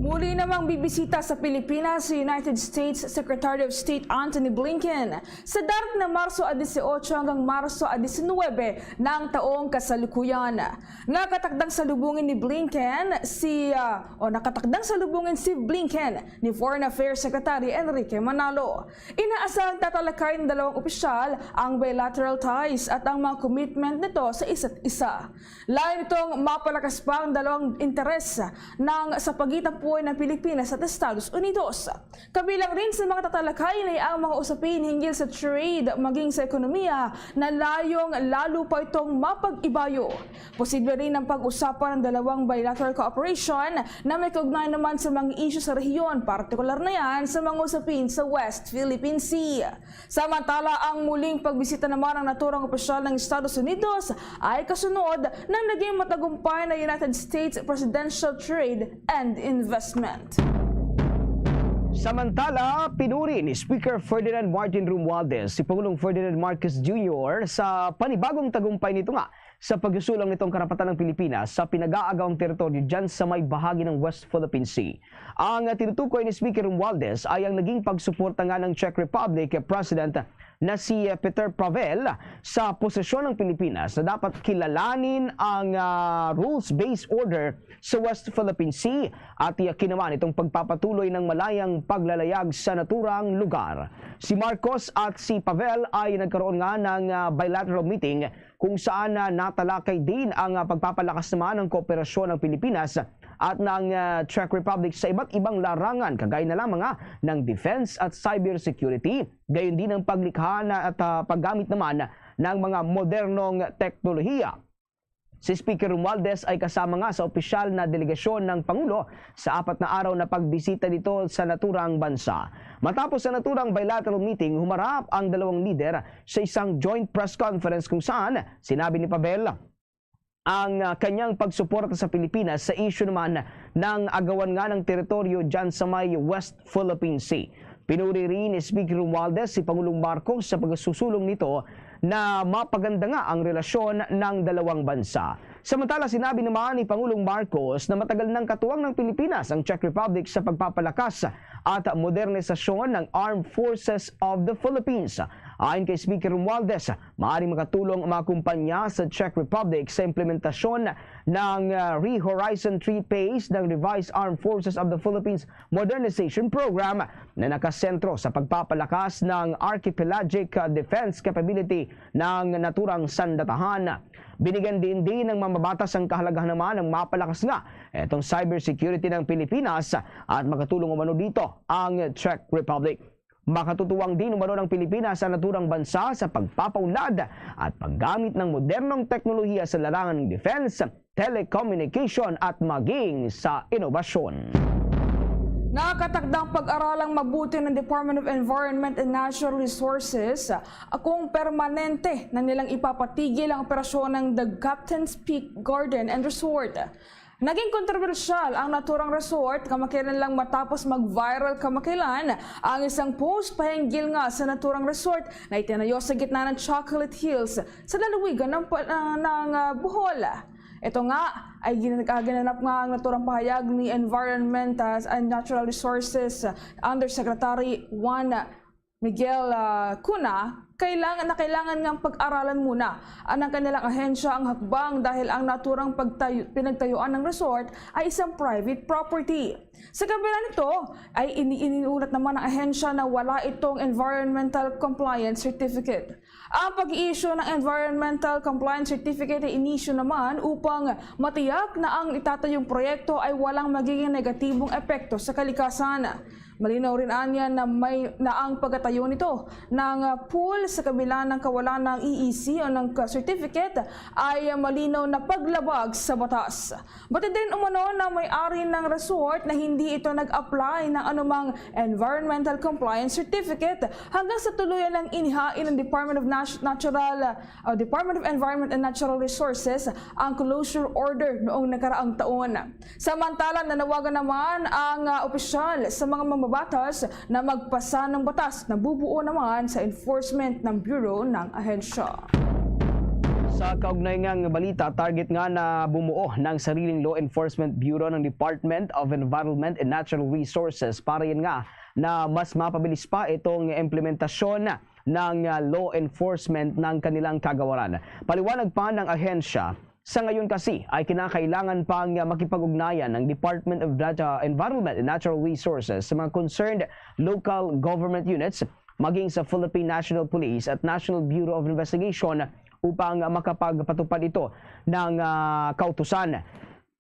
Muli namang bibisita sa Pilipinas si United States Secretary of State Antony Blinken sa darating na Marso a dieciocho hanggang Marso a diecinuebe ng taong kasalukuyan. Nakatakdang salubungin ni Blinken si, ah, o nakatakdang salubungin si Blinken ni Foreign Affairs Secretary Enrique Manalo. Inaasahang tatalakayin ng dalawang opisyal ang bilateral ties at ang mga commitment nito sa isa't isa. Layo nitong mapalakas pa ang dalawang interes ng sa pagitan po ng Pilipinas at Estados Unidos. Kabilang rin sa mga tatalakayin ay ang mga usapin hinggil sa trade, maging sa ekonomiya na layong lalo pa itong mapag-ibayo. Posible rin ang pag-usapan ng dalawang bilateral cooperation na may kaugnay naman sa mga isyu sa rehiyon, partikular na yan sa mga usapin sa West Philippine Sea. Samantala, ang muling pagbisita naman ng naturang opisyal ng Estados Unidos ay kasunod ng naging matagumpay na United States Presidential Trade and Investment. Samantala, pinuri ni Speaker Ferdinand Martin Romualdez si Pangulong Ferdinand Marcos Junior sa panibagong tagumpay nito nga sa pagsusulang nitong karapatan ng Pilipinas sa pinag-aagawang teritoryo dyan sa may bahagi ng West Philippine Sea. Ang tinutukoy ni Speaker Romualdez ay ang naging pagsuporta nga ng Czech Republic President na si Petr Pavel sa posisyon ng Pilipinas na dapat kilalanin ang, ah, rules-based order sa West Philippine Sea at yakin naman itong pagpapatuloy ng malayang paglalayag sa naturang lugar. Si Marcos at si Pavel ay nagkaroon nga ng, ah, bilateral meeting kung saan, ah, natalakay din ang, ah, pagpapalakas naman ng kooperasyon ng Pilipinas at ng, ah, Czech Republic sa iba't ibang larangan, kagaya na lamang, ah, ng defense at cybersecurity, gayon din ang paglikha na at, ah, paggamit naman ng mga modernong teknolohiya. Si Speaker Romualdez ay kasama nga sa opisyal na delegasyon ng Pangulo sa apat na araw na pagbisita dito sa naturang bansa. Matapos sa naturang bilateral meeting, humarap ang dalawang lider sa isang joint press conference kung saan sinabi ni Pavel ang, ah, kanyang pagsuporta sa Pilipinas sa isyu naman ng agawan nga ng teritoryo dyan sa may West Philippine Sea. Pinuri rin ni Speaker Romualdez si Pangulong Marcos sa pagsusulong nito na mapaganda nga ang relasyon ng dalawang bansa. Samantala, sinabi naman ni Pangulong Marcos na matagal nang katuwang ng Pilipinas ang Czech Republic sa pagpapalakas at modernisasyon ng Armed Forces of the Philippines. Ayon kay Speaker Romualdez, maaaring makatulong ang mga kumpanya sa Czech Republic sa implementasyon ng, ah, Re-Horizon three phase ng Revised Armed Forces of the Philippines Modernization Program na nakasentro sa pagpapalakas ng archipelagic, ah, defense capability ng naturang sandatahan. Binigyan din din ng mambabatas ang kahalagahan naman ng mapalakas nga itong cybersecurity ng Pilipinas at makatulong umano dito ang Czech Republic. Makatutuwang din umano ng Pilipinas sa naturang bansa sa pagpapaunlad at paggamit ng modernong teknolohiya sa larangan ng defense, telecommunication at maging sa inobasyon. Nakatakdang pag-aralang mabuti ng Department of Environment and Natural Resources kung permanente na nilang ipapatigil ang operasyon ng The Captain's Peak Garden and Resort. Naging kontrobersyal ang naturang resort kamakailan lang matapos mag-viral kamakailan ang isang post pahinggil nga sa naturang resort na itinayo sa gitna ng Chocolate Hills sa lalawigan ng, pa- ng, ng, ah, Bohol. Ito nga ay gin- ah, ginanap nga ang naturang pahayag ni Environment, ah, and Natural Resources, ah, Undersecretary Juan Miguel, ah, Cuna, kailangan na kailangan ngang pag-aralan muna ang kanilang ahensya ang hakbang dahil ang naturang pagtayo, pinagtayuan ng resort ay isang private property. Sa kabila nito, ay ini-, iniulat naman ng ahensya na wala itong environmental compliance certificate. Ang pag-i-issue ng environmental compliance certificate ay inisyu naman upang matiyak na ang itatayong proyekto ay walang magiging negatibong epekto sa kalikasan. Malinaw rin anya na may na ang pagkatayo nito ng, ah, pool sa kabila ng kawalan ng E E C o ng ka-, certificate ay, ah, malinaw na paglabag sa batas. Batid din umano na may-ari ng resort na hindi ito nag-apply ng anumang environmental compliance certificate hanggang sa tuluyan ng inihain ng Department of Nat-, Natural, uh, Department of Environment and Natural Resources ang closure order noong nakaraang taon. Samantala, nanawagan naman ang, uh, opisyal sa mga mambabatas na magpasa ng batas na bubuo naman sa enforcement ng Bureau ng ahensya. Sa kaugnay nga balita, target nga na bumuo ng sariling law enforcement bureau ng Department of Environment and Natural Resources para yan nga na mas mapabilis pa itong implementasyon ng, ah, law enforcement ng kanilang kagawaran. Paliwanag pa ng ahensya, sa ngayon kasi ay kinakailangan pang, ah, makipag-ugnayan ng Department of Nat-, ah, Environment and Natural Resources sa mga concerned local government units, maging sa Philippine National Police at National Bureau of Investigation upang makapagpatupad ito ng, ah, kautusan.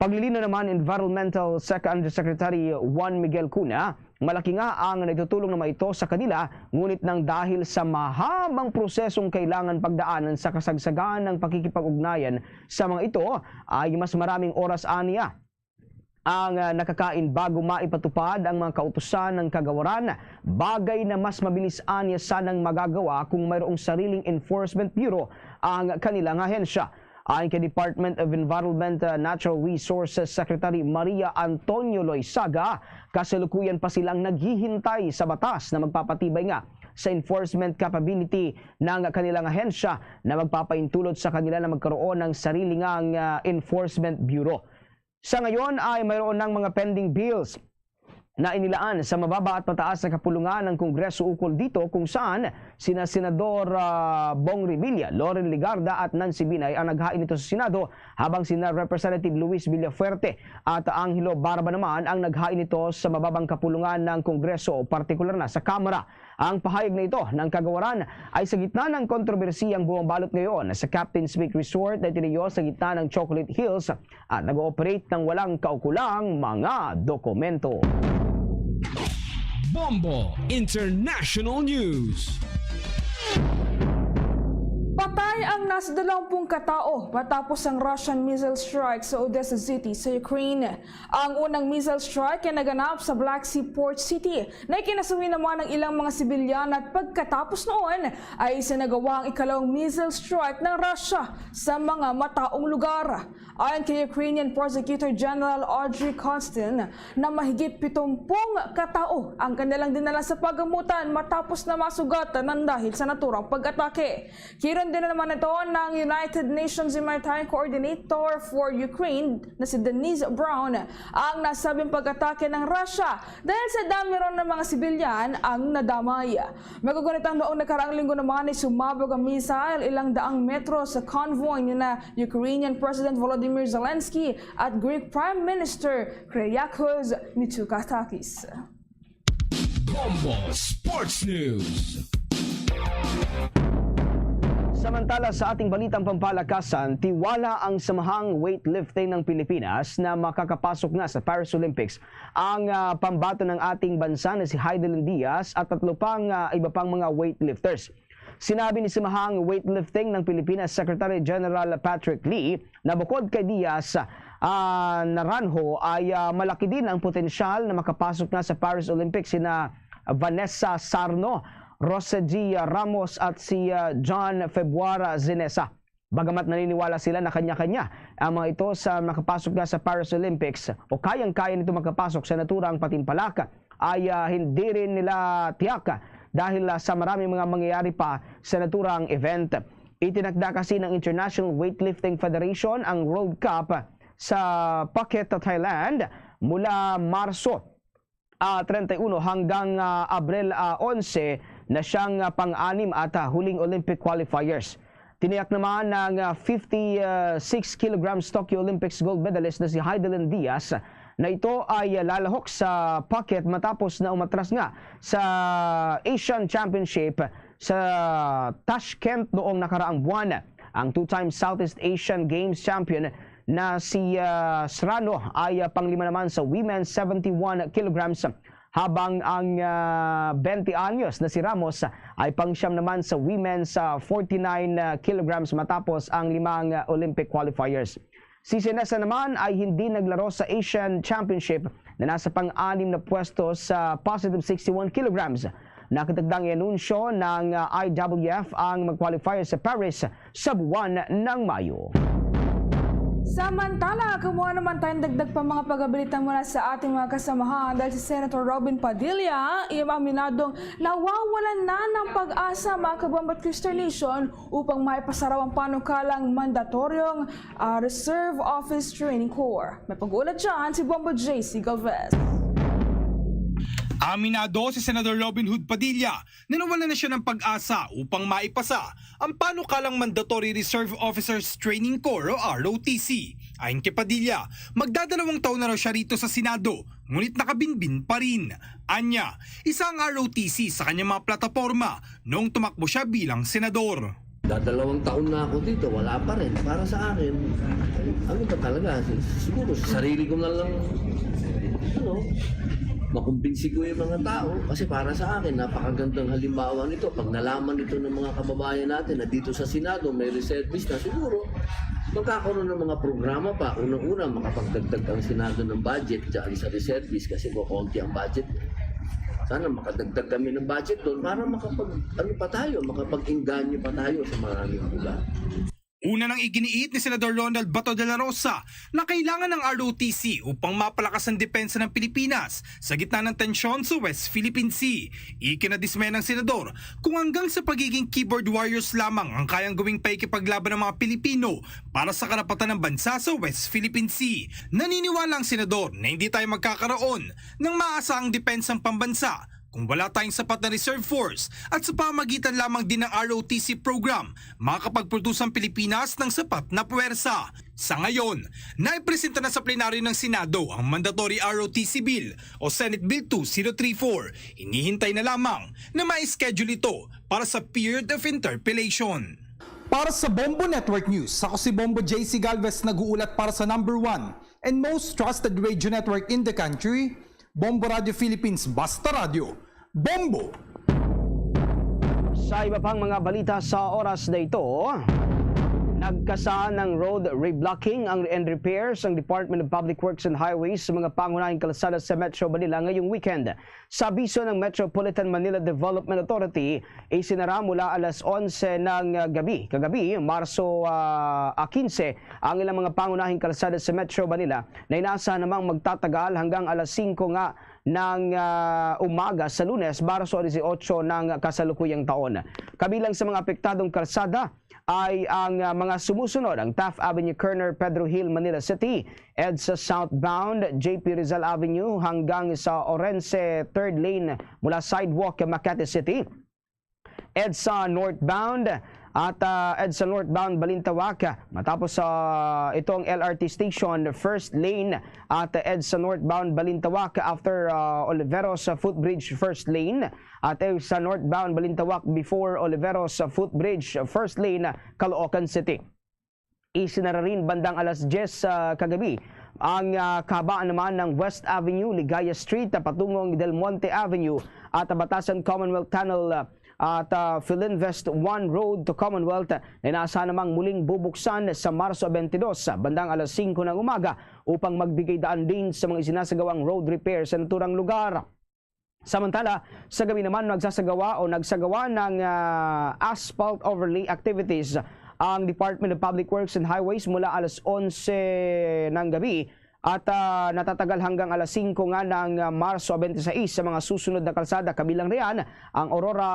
Paglilinaw naman, Environmental Sec-, Undersecretary Juan Miguel Cuna, malaki nga ang naitutulong naman ito sa kanila, ngunit nang dahil sa mahabang prosesong kailangan pagdaanan sa kasagsagan ng pakikipag-ugnayan sa mga ito, ay mas maraming oras aniya ang, ah, nakakain bago maipatupad ang mga kautusan ng kagawaran, bagay na mas mabilis aniya sanang magagawa kung mayroong sariling enforcement bureau ang kanilang ahensya. Ayon kay Department of Environment, ah, Natural Resources Secretary Maria Antonio Loizaga, kasalukuyan pa silang naghihintay sa batas na magpapatibay nga sa enforcement capability ng kanilang ahensya na magpapaintulot sa kanila na magkaroon ng sarili ngang, ah, enforcement bureau. Sa ngayon ay mayroon ng mga pending bills na inilaan sa mababa at mataas na kapulungan ng Kongreso ukol dito, kung saan sina Senador, ah, Bong Revilla, Loren Legarda at Nancy Binay ang naghain nito sa Senado, habang sina Representative Luis Villafuerte at Angelo Barba naman ang naghain nito sa mababang kapulungan ng Kongreso, partikular na sa Kamara. Ang pahayag na ito ng kagawaran ay sa gitna ng kontrobersiyang bumabalot ngayon sa Captain's Peak Resort na itinayo sa gitna ng Chocolate Hills at nag-ooperate ng walang kaukulang mga dokumento. Bombo International News. Patay ang nasa dalawampung ka tawo matapos ang Russian missile strike sa Odessa City sa Ukraine. Ang unang missile strike ay naganap sa Black Sea port city na ikinasuhi naman ang ilang mga sibilyan at pagkatapos noon ay isinagawa ang ikalawang missile strike ng Russia sa mga mataong lugar. Ayon kay Ukrainian Prosecutor General Audrey Kostin, na mahigit pitumpung ka tawo ang kanilang dinala sa pagamutan matapos na masugatan nang dahil sa naturang pag-atake. Kiron din naman ito ng United Nations Humanitarian Coordinator for Ukraine na si Denise Brown ang nasabing pag-atake ng Russia dahil sa dami raw ng mga sibilyan ang nadamay. Magkugunit ang noong nakaraang linggo naman ay sumabog ang missile ilang daang metro sa convoy ni na Ukrainian President Volodymyr Zelensky at Greek Prime Minister Kyriakos Mitsotakis. Bombo Sports News. Samantala, sa ating balitang pampalakasan, tiwala ang Samahang Weightlifting ng Pilipinas na makakapasok na sa Paris Olympics ang, ah, pambato ng ating bansa na si Heidelin Diaz at tatlo pang, ah, iba pang mga weightlifters. Sinabi ni Samahang Weightlifting ng Pilipinas Secretary General Patrick Lee na bukod kay Diaz, ah, Naranjo ay, ah, malaki din ang potensyal na makapasok na sa Paris Olympics sina Vanessa Sarno, Rosegie Ramos at si, ah, John Februara Zinesa. Bagamat naniniwala sila na kanya-kanya ang mga ito sa makapasok na sa Paris Olympics o kayang-kaya nito makapasok sa naturang patimpalak, ay, ah, hindi rin nila tiyak dahil, ah, sa maraming mga mangyayari pa sa naturang event. Itinakda kasi ng International Weightlifting Federation ang World Cup sa Phuket, Thailand mula Marso, ah, treinta y uno hanggang, ah, Abril, ah, onse na siyang, ah, pang-anim at, ah, huling Olympic qualifiers. Tiniyak naman ng, ah, fifty-six kilograms Tokyo Olympics gold medalist na si Heidelin Diaz na ito ay, ah, lalahok sa Phuket matapos na umatras nga sa Asian Championship sa Tashkent noong nakaraang buwan. Ang two-time Southeast Asian Games champion na si, ah, Sarno ay, ah, panglima naman sa women's seventy-one kilograms habang ang, ah, twenty anyos na si Ramos ay pangsyam naman sa women's, ah, forty-nine kilograms matapos ang limang, ah, Olympic qualifiers. Si Sinesa naman ay hindi naglaro sa Asian Championship na nasa pang-anim na pwesto sa positive sixty-one kilograms. Nakatagdang i-anunsyo ng, ah, I W F ang mag-qualify sa Paris sa buwan ng Mayo. Samantala, kumuha naman tayong dagdag pa mga pagabalita mula sa ating mga kasamahan dahil si Senator Robin Padilla ay aminadong nawawalan na ng pag-asa, mga kabombo at Christian Nation, upang maipasaraw ang panukalang mandatoryong, ah, Reserve Office Training Corps. May pag-ulat dyan si Bombo J C Galvez. Aminado si Senador Robin Hood Padilla na nawala na siya ng pag-asa upang maipasa ang panukalang Mandatory Reserve Officers Training Corps o R O T C. Ayon kay Padilla, magdadalawang taon na raw siya rito sa Senado, ngunit nakabinbin pa rin. Anya, isa ang R O T C sa kanyang mga plataporma noong tumakbo siya bilang senador. Dadalawang taon na ako dito, wala pa rin. Para sa akin, ano ba talaga? Siguro, sa sarili ko na lang, ano, makumbinsi ko yung mga tao. Kasi para sa akin, napakagandang halimbawa nito. Pag nalaman ito ng mga kababayan natin na dito sa Senado, may reservist na, siguro, magkakaroon ng mga programa pa. Unang-una, makapagdagdag ang Senado ng budget dyan sa reservist kasi kukonti ang budget. Sana makadagdag kami ng budget doon para makapag, ano pa tayo, makapag-engganyo pa tayo sa maraming lugar. Una nang iginiit ni Senador Ronald Bato de la Rosa na kailangan ng R O T C upang mapalakas ang depensa ng Pilipinas sa gitna ng tensyon sa West Philippine Sea. Ikinadismaya ng senador kung hanggang sa pagiging keyboard warriors lamang ang kayang gawing pakikipaglaban ng mga Pilipino para sa karapatan ng bansa sa West Philippine Sea. Naniniwala ang senador na hindi tayo magkakaroon ng maasahang depensang pambansa kung wala tayong sapat na reserve force at sa pamagitan lamang din ng R O T C program, makakapagproduce ang Pilipinas ng sapat na puwersa. Sa ngayon, naipresenta na sa plenaryo ng Senado ang Mandatory R O T C Bill o Senate Bill two zero three four. Hinihintay na lamang na ma-schedule ito para sa period of interpellation. Para sa Bombo Network News, ako si Bombo J C Galvez, nag-uulat para sa number one and most trusted radio network in the country, Bombo Radio Philippines, Basta Radyo, Bombo! Sa iba pang mga balita sa oras na ito, nagkasa ng road reblocking ang, and repairs ang Department of Public Works and Highways sa mga pangunahing kalsada sa Metro Manila ngayong weekend. Sa abiso ng Metropolitan Manila Development Authority, isinara mula alas onse ng, ah, gabi, kagabi, Marso, ah, ah, kinse, ang ilang mga pangunahing kalsada sa Metro Manila na inaasahan namang magtatagal hanggang alas singko nga ng, ah, umaga sa Lunes, Marso dieciocho ng kasalukuyang taon. Kabilang sa mga apektadong kalsada ay ang, ah, mga sumusunod: ang Taft Avenue corner, Pedro Hill, Manila City, EDSA southbound, J P Rizal Avenue hanggang sa Orense third lane mula sidewalk, Makati City, EDSA northbound at, ah, EDSA northbound Balintawak, matapos sa itong L R T station, first lane, at EDSA northbound Balintawak after, ah, Oliveros footbridge, first lane, at EDSA northbound Balintawak before Oliveros footbridge, first lane, Caloocan City. Isinara rin bandang alas diyes, ah, kagabi ang, ah, kahabaan naman ng West Avenue, Ligaya Street, ah, patungong Del Monte Avenue at Batasan Commonwealth Tunnel, ah, at, ah, Filinvest one Road to Commonwealth, ah, na inaasahan namang muling bubuksan sa Marso twenty-two, ah, bandang alas singko ng umaga upang magbigay daan din sa mga isinasagawang road repair sa naturang lugar. Samantala, sa gabi naman, nagsasagawa o nagsagawa ng, ah, asphalt overlay activities ang Department of Public Works and Highways mula alas onse ng gabi at, ah, natatagal hanggang alas singko nga ng, ah, Marso twenty-six sa mga susunod na kalsada, kabilang riyan ang Aurora,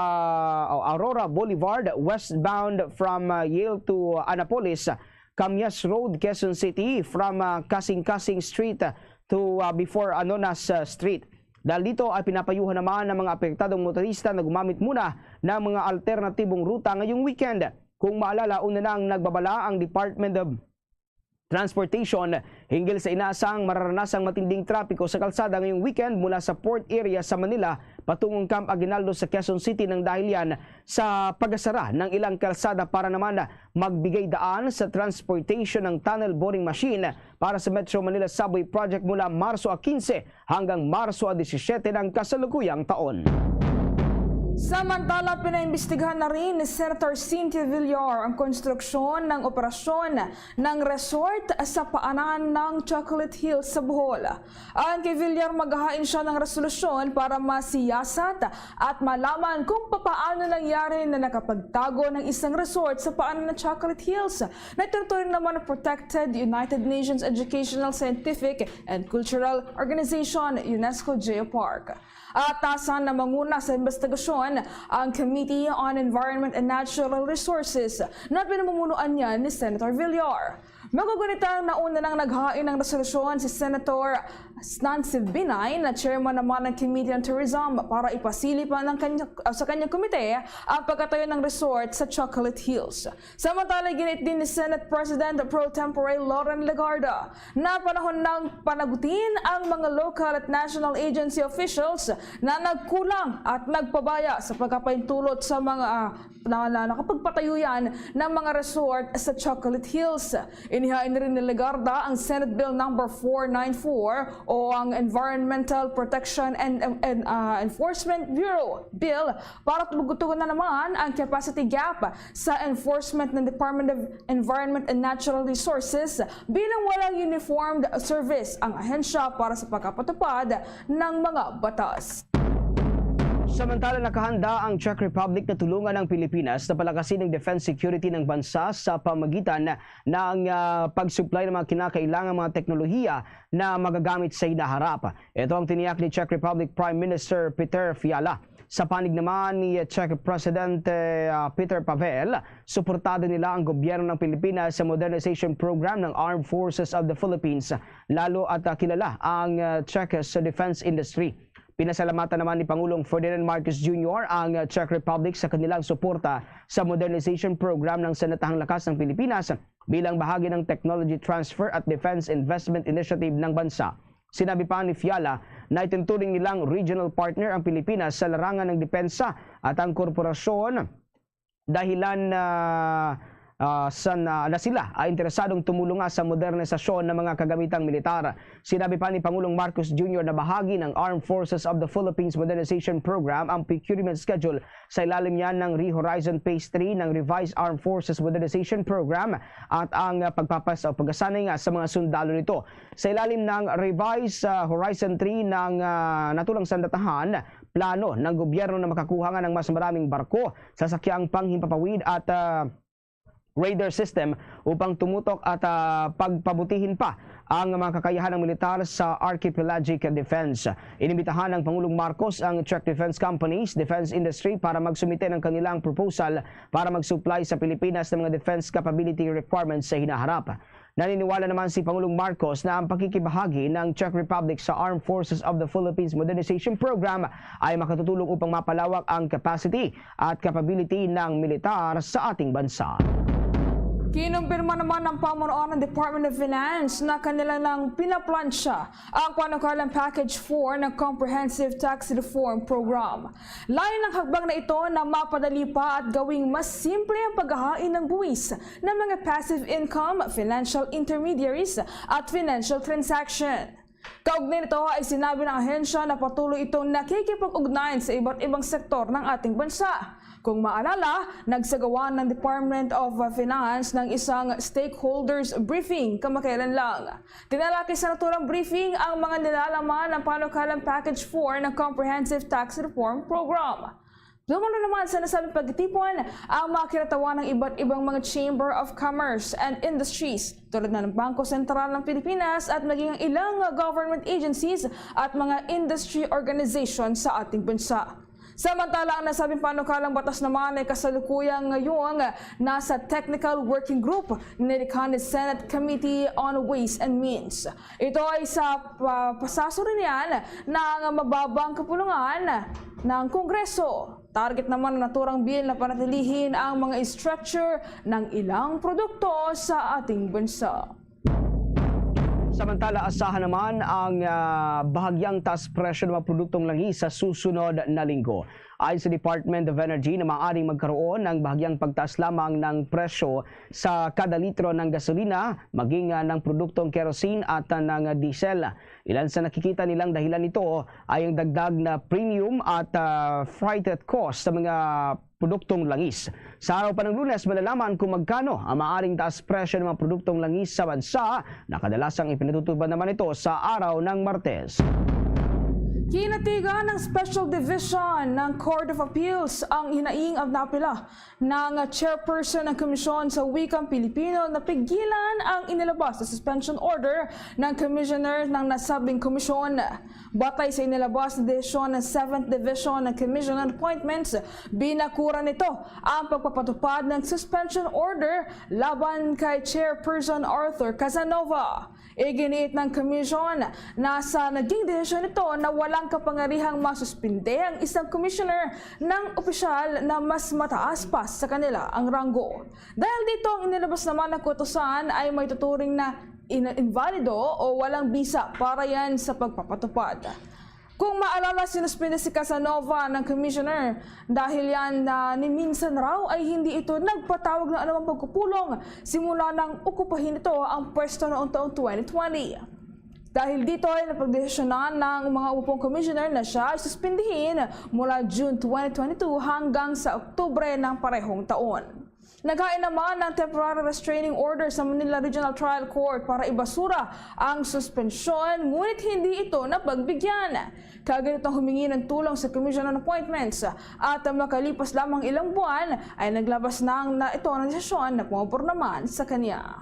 o Aurora Boulevard westbound from, ah, Yale to Annapolis, Camias Road, Quezon City, from, ah, Kasing-Kasing Street to, ah, before Anonas, ah, Street. Dahil dito ay pinapayuhan naman ng mga apektadong motorista na gumamit muna ng mga alternatibong ruta ngayong weekend. Kung maalala, una nang nagbabala ang Department of Transportation hinggil sa inaasang mararanasang matinding trapiko sa kalsada ngayong weekend mula sa port area sa Manila patungong Camp Aguinaldo sa Quezon City nang dahil yan sa pagasara ng ilang kalsada para naman magbigay daan sa transportation ng tunnel boring machine para sa Metro Manila Subway Project mula Marso a quince hanggang Marso a disisyete ng kasalukuyang taon. Samantala, pinaimbestigahan na rin ni Senator Cynthia Villar ang konstruksyon ng operasyon ng resort sa paanan ng Chocolate Hills sa Bohol. Ayon kay Villar, maghahain siya ng resolusyon para masiyasat at malaman kung papaano nangyari na nakapagtago ng isang resort sa paanan ng Chocolate Hills na tinuturing naman na protected United Nations Educational, Scientific, and Cultural Organization, UNESCO Geopark. Atasan na manguna sa investigasyon ang Committee on Environment and Natural Resources na pinamumunuan niya ni Senator Villar. Magugunitan, nauna nang naghain ng resolusyon si Senator Nancy Binay, na chairman naman ng Committee on Tourism, para ipasilip ng kanya, sa kanyang komite ang pagkatayo ng resort sa Chocolate Hills. Samantala, ginit din ni Senate President Pro Tempore Loren Legarda na panahon nang panagutin ang mga local at national agency officials na nagkulang at nagpabaya sa pagkapaintulot sa mga, ah, na, na nakapagpatayo yan ng mga resort sa Chocolate Hills. Inihain rin ni Legarda ang Senate Bill number four nine four o ang Environmental Protection and, and, ah, Enforcement Bureau Bill para tugutugon na naman ang capacity gap sa enforcement ng Department of Environment and Natural Resources bilang walang uniformed service ang ahensya para sa pagkapatupad ng mga batas. Samantala, nakahanda ang Czech Republic na tulungan ang Pilipinas na palakasin ang defense security ng bansa sa pamagitan ng, ah, pag-supply ng mga kinakailangang mga teknolohiya na magagamit sa hinaharap. Ito ang tiniyak ni Czech Republic Prime Minister Peter Fiala. Sa panig naman ni Czech Presidente, ah, Peter Pavel, suportado nila ang gobyerno ng Pilipinas sa modernization program ng Armed Forces of the Philippines. Lalo at, ah, kilala ang, ah, Czech sa defense industry. Pinasalamatan naman ni Pangulong Ferdinand Marcos Junior ang, ah, Czech Republic sa kanilang suporta sa modernization program ng Sandatahang Lakas ng Pilipinas bilang bahagi ng Technology Transfer at Defense Investment Initiative ng bansa. Sinabi pa ni Fiala na itinuturing nilang regional partner ang Pilipinas sa larangan ng depensa at ang korporasyon dahilan na, ah, sa na, na sila ay interesadong tumulong nga sa modernisasyon ng mga kagamitang militar. Sinabi pa ni Pangulong Marcos Junior na bahagi ng Armed Forces of the Philippines Modernization Program ang procurement schedule sa ilalim niya ng Re-Horizon Phase three ng Revised Armed Forces Modernization Program at ang, ah, pagpapas o pagkasanay nga sa mga sundalo nito. Sa ilalim ng Revised, ah, Horizon three ng, ah, natulang sandatahan, plano ng gobyerno na makakuha nga ng mas maraming barko, sasakyang panghimpapawid at, ah, radar system upang tumutok at, ah, pagpabutihin pa ang mga kakayahan ng militar sa archipelagic defense. Inimbitahan ng Pangulong Marcos ang Czech defense companies, defense industry para magsumite ng kanilang proposal para mag-supply sa Pilipinas ng mga defense capability requirements sa hinaharap. Naniniwala naman si Pangulong Marcos na ang pakikibahagi ng Czech Republic sa Armed Forces of the Philippines Modernization Program ay makatutulong upang mapalawak ang capacity at capability ng militar sa ating bansa. Kinumpirma naman ng pamunuan ng Department of Finance na kanila nang pinaplansya ang panukalang Package four ng Comprehensive Tax Reform Program. Layo ng hakbang na ito na mapadali pa at gawing mas simple ang paghahain ng buwis ng mga passive income, financial intermediaries, at financial transaction. Kaugnay nito ay sinabi ng ahensya na patuloy itong nakikipag-ugnayan sa iba't ibang sektor ng ating bansa. Kung maalala, nagsagawa ng Department of Finance ng isang stakeholders briefing kamakailan lang. Tinalakay sa naturang briefing ang mga nilalaman ng panukalang Package four ng Comprehensive Tax Reform Program. Dumalo naman sa nasabing pagtitipon ang mga kinatawan ng iba't ibang mga Chamber of Commerce and Industries, tulad na ng Bangko Sentral ng Pilipinas at maging ang ilang government agencies at mga industry organization sa ating bansa. Samantala, ang nasabing panukalang batas naman ay kasalukuyang ngayong nasa technical working group na nilikha ni Senate Committee on Ways and Means. Ito ay sa pa-, pasaso rin yan ng mababang kapulungan ng Kongreso. Target naman ng naturang bill na panatilihin ang mga structure ng ilang produkto sa ating bansa. Samantala, asahan naman ang, ah, bahagyang taas presyo ng mga produktong langis sa susunod na linggo. Ayon sa Department of Energy na maaaring magkaroon ng bahagyang pagtaas lamang ng presyo sa kada litro ng gasolina, maging, ah, ng produktong kerosene at, ah, ng diesel. Ilan sa nakikita nilang dahilan nito ay ang dagdag na premium at, ah, freight cost sa mga produktong langis. Sa araw pa ng Lunes, malalaman kung magkano ang maaring taas presyo ng mga produktong langis sa bansa na kadalasang ipinatutupad naman ito sa araw ng Martes. Kinatigan ng Special Division ng Court of Appeals ang hinaing at napila ng chairperson ng Komisyon sa Wikang Pilipino na pigilan ang inilabas na suspension order ng commissioner ng nasabing komisyon. Batay sa inilabas na desisyon ng Seventh Division ng Commission on Appointments, binakuran nito ang pagpapatupad ng suspension order laban kay Chairperson Arthur Casanova. Iginiit ng commission na sa naging desisyon nito na walang kapangyarihang masuspinde ang isang commissioner ng opisyal na mas mataas pa sa kanila ang ranggo. Dahil dito, ang inilabas naman na kautusan ay may tuturing na in-, invalido o walang bisa para yan sa pagpapatupad. Kung maalala, sinuspindi si Casanova ng commissioner dahil yan na ni minsan raw ay hindi ito nagpatawag ng anumang pagpupulong simula nang okupahin ito ang pwesto noong taong twenty twenty. Dahil dito ay napagdesisyonan ng mga upong commissioner na siya ay suspendihin mula June twenty twenty-two hanggang sa Oktubre ng parehong taon. Naghain naman ng temporary restraining order sa Manila Regional Trial Court para ibasura ang suspensyon, ngunit hindi ito napagbigyan. Kaya ganitong humingi ng tulong sa Commission on Appointments at makalipas lamang ilang buwan ay naglabas na, na ito ng desisyon na pumabor naman sa kanya.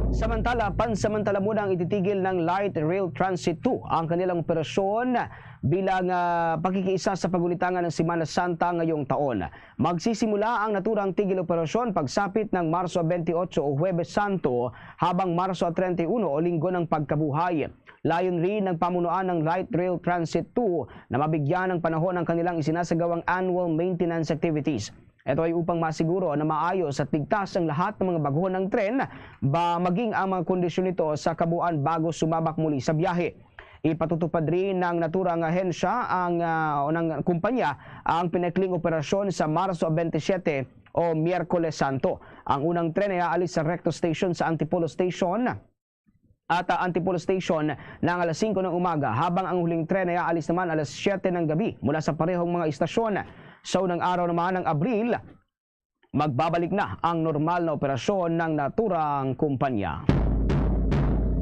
Samantala, pansamantala muna ang ititigil ng Light Rail Transit two ang kanilang operasyon bilang, ah, pakikiisa sa pagulitangan ng Semana Santa ngayong taon. Magsisimula ang naturang tigil operasyon pagsapit ng Marso twenty-eight o Huwebes Santo, habang Marso treinta y uno o Linggo ng Pagkabuhay. Layon rin ng pamunuan ng Light Rail Transit two na mabigyan ng panahon ang kanilang isinasagawang annual maintenance activities. Ito ay upang masiguro na maayos at ligtas ang lahat ng mga baguhon ng tren, ba maging ang mga kondisyon nito sa kabuuan bago sumabak muli sa biyahe. Ipatutupad rin ng naturang ahensya ang, ah, o ng kumpanya ang pinakling operasyon sa Marso twenty-seven o Miyerkules Santo. Ang unang tren ay aalis sa Recto Station sa Antipolo Station at, ah, Antipolo Station ng alas singko ng umaga, habang ang huling tren ay aalis naman alas siyete ng gabi mula sa parehong mga istasyon. Sa unang araw naman ng Abril, magbabalik na ang normal na operasyon ng naturang kumpanya.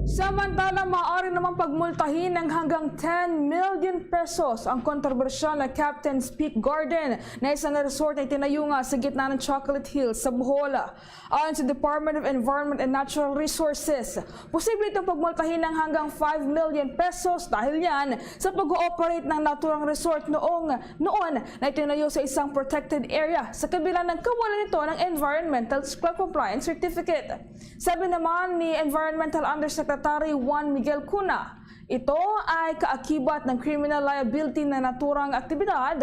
Samantala, maaari namang pagmultahin ng hanggang ten million pesos ang kontrobersyal na Captain's Peak Garden na isang resort na itinayo nga sa gitna ng Chocolate Hills sa Bohol. Ayon sa Department of Environment and Natural Resources, posible itong pagmultahin ng hanggang five million pesos dahil yan sa pag-ooperate ng naturang resort noong, noon na itinayo sa isang protected area sa kabila ng kawalan nito ng environmental compliance certificate. Sabi naman ni Environmental Undersecretary Juan Miguel Cuna, ito ay kaakibat ng criminal liability na naturang aktibidad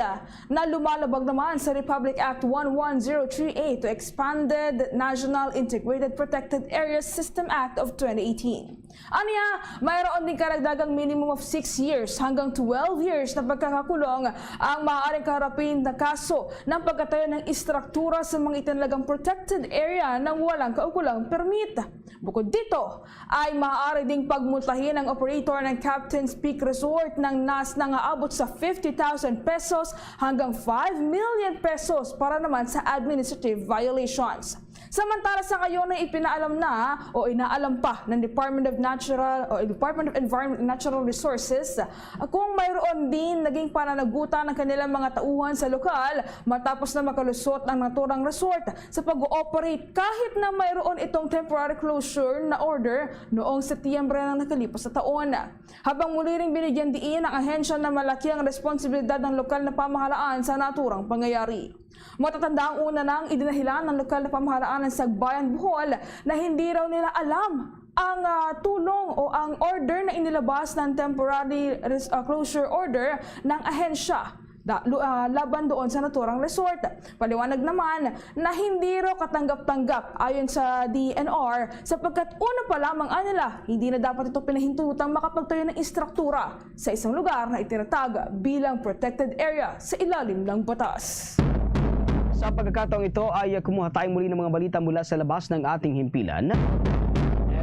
na lumalabag naman sa Republic Act one one zero three A to Expanded National Integrated Protected Areas System Act of twenty eighteen. Anya, mayroon ding karagdagang minimum of six years hanggang twelve years na pagkakakulong ang maaaring kaharapin na kaso ng pagkatayo ng istruktura sa mga itinalagang protected area nang walang kaukulang permit. Bukod dito, ay maaari ding pagmultahin ang operator ng Captain's Peak Resort ng nas-, nangaabot sa fifty thousand pesos hanggang five million pesos para naman sa administrative violations. Samantala, sa ngayon ay ipinaalam na o inaalam pa ng Department of Natural o Department of Environment and Natural Resources kung mayroon din naging pananagutan ng kanilang mga tauhan sa lokal matapos na makalusot ang naturang resort sa pag-ooperate kahit na mayroon itong temporary closure na order noong Setyembre ng nakalipas na taon. Habang muli ring binigyan diin ang ahensya na malaki ang responsibilidad ng lokal na pamahalaan sa naturang pangyayari. Matatanda ang una nang idinahilan ng lokal na pamahalaan ng Sagbayan, Bohol, na hindi raw nila alam ang, ah, tulong o ang order na inilabas ng temporary res-, ah, closure order ng ahensya. da, lu- ah, laban doon sa naturang resort. Paliwanag naman na hindi raw katanggap-tanggap ayon sa D E N R sapagkat una pa lamang anila, hindi na dapat ito pinahintulutang makapagtayo ng istruktura sa isang lugar na itinatag bilang protected area sa ilalim ng batas. Sa pagkakataong ito ay kumuha tayo muli ng mga balita mula sa labas ng ating himpilan.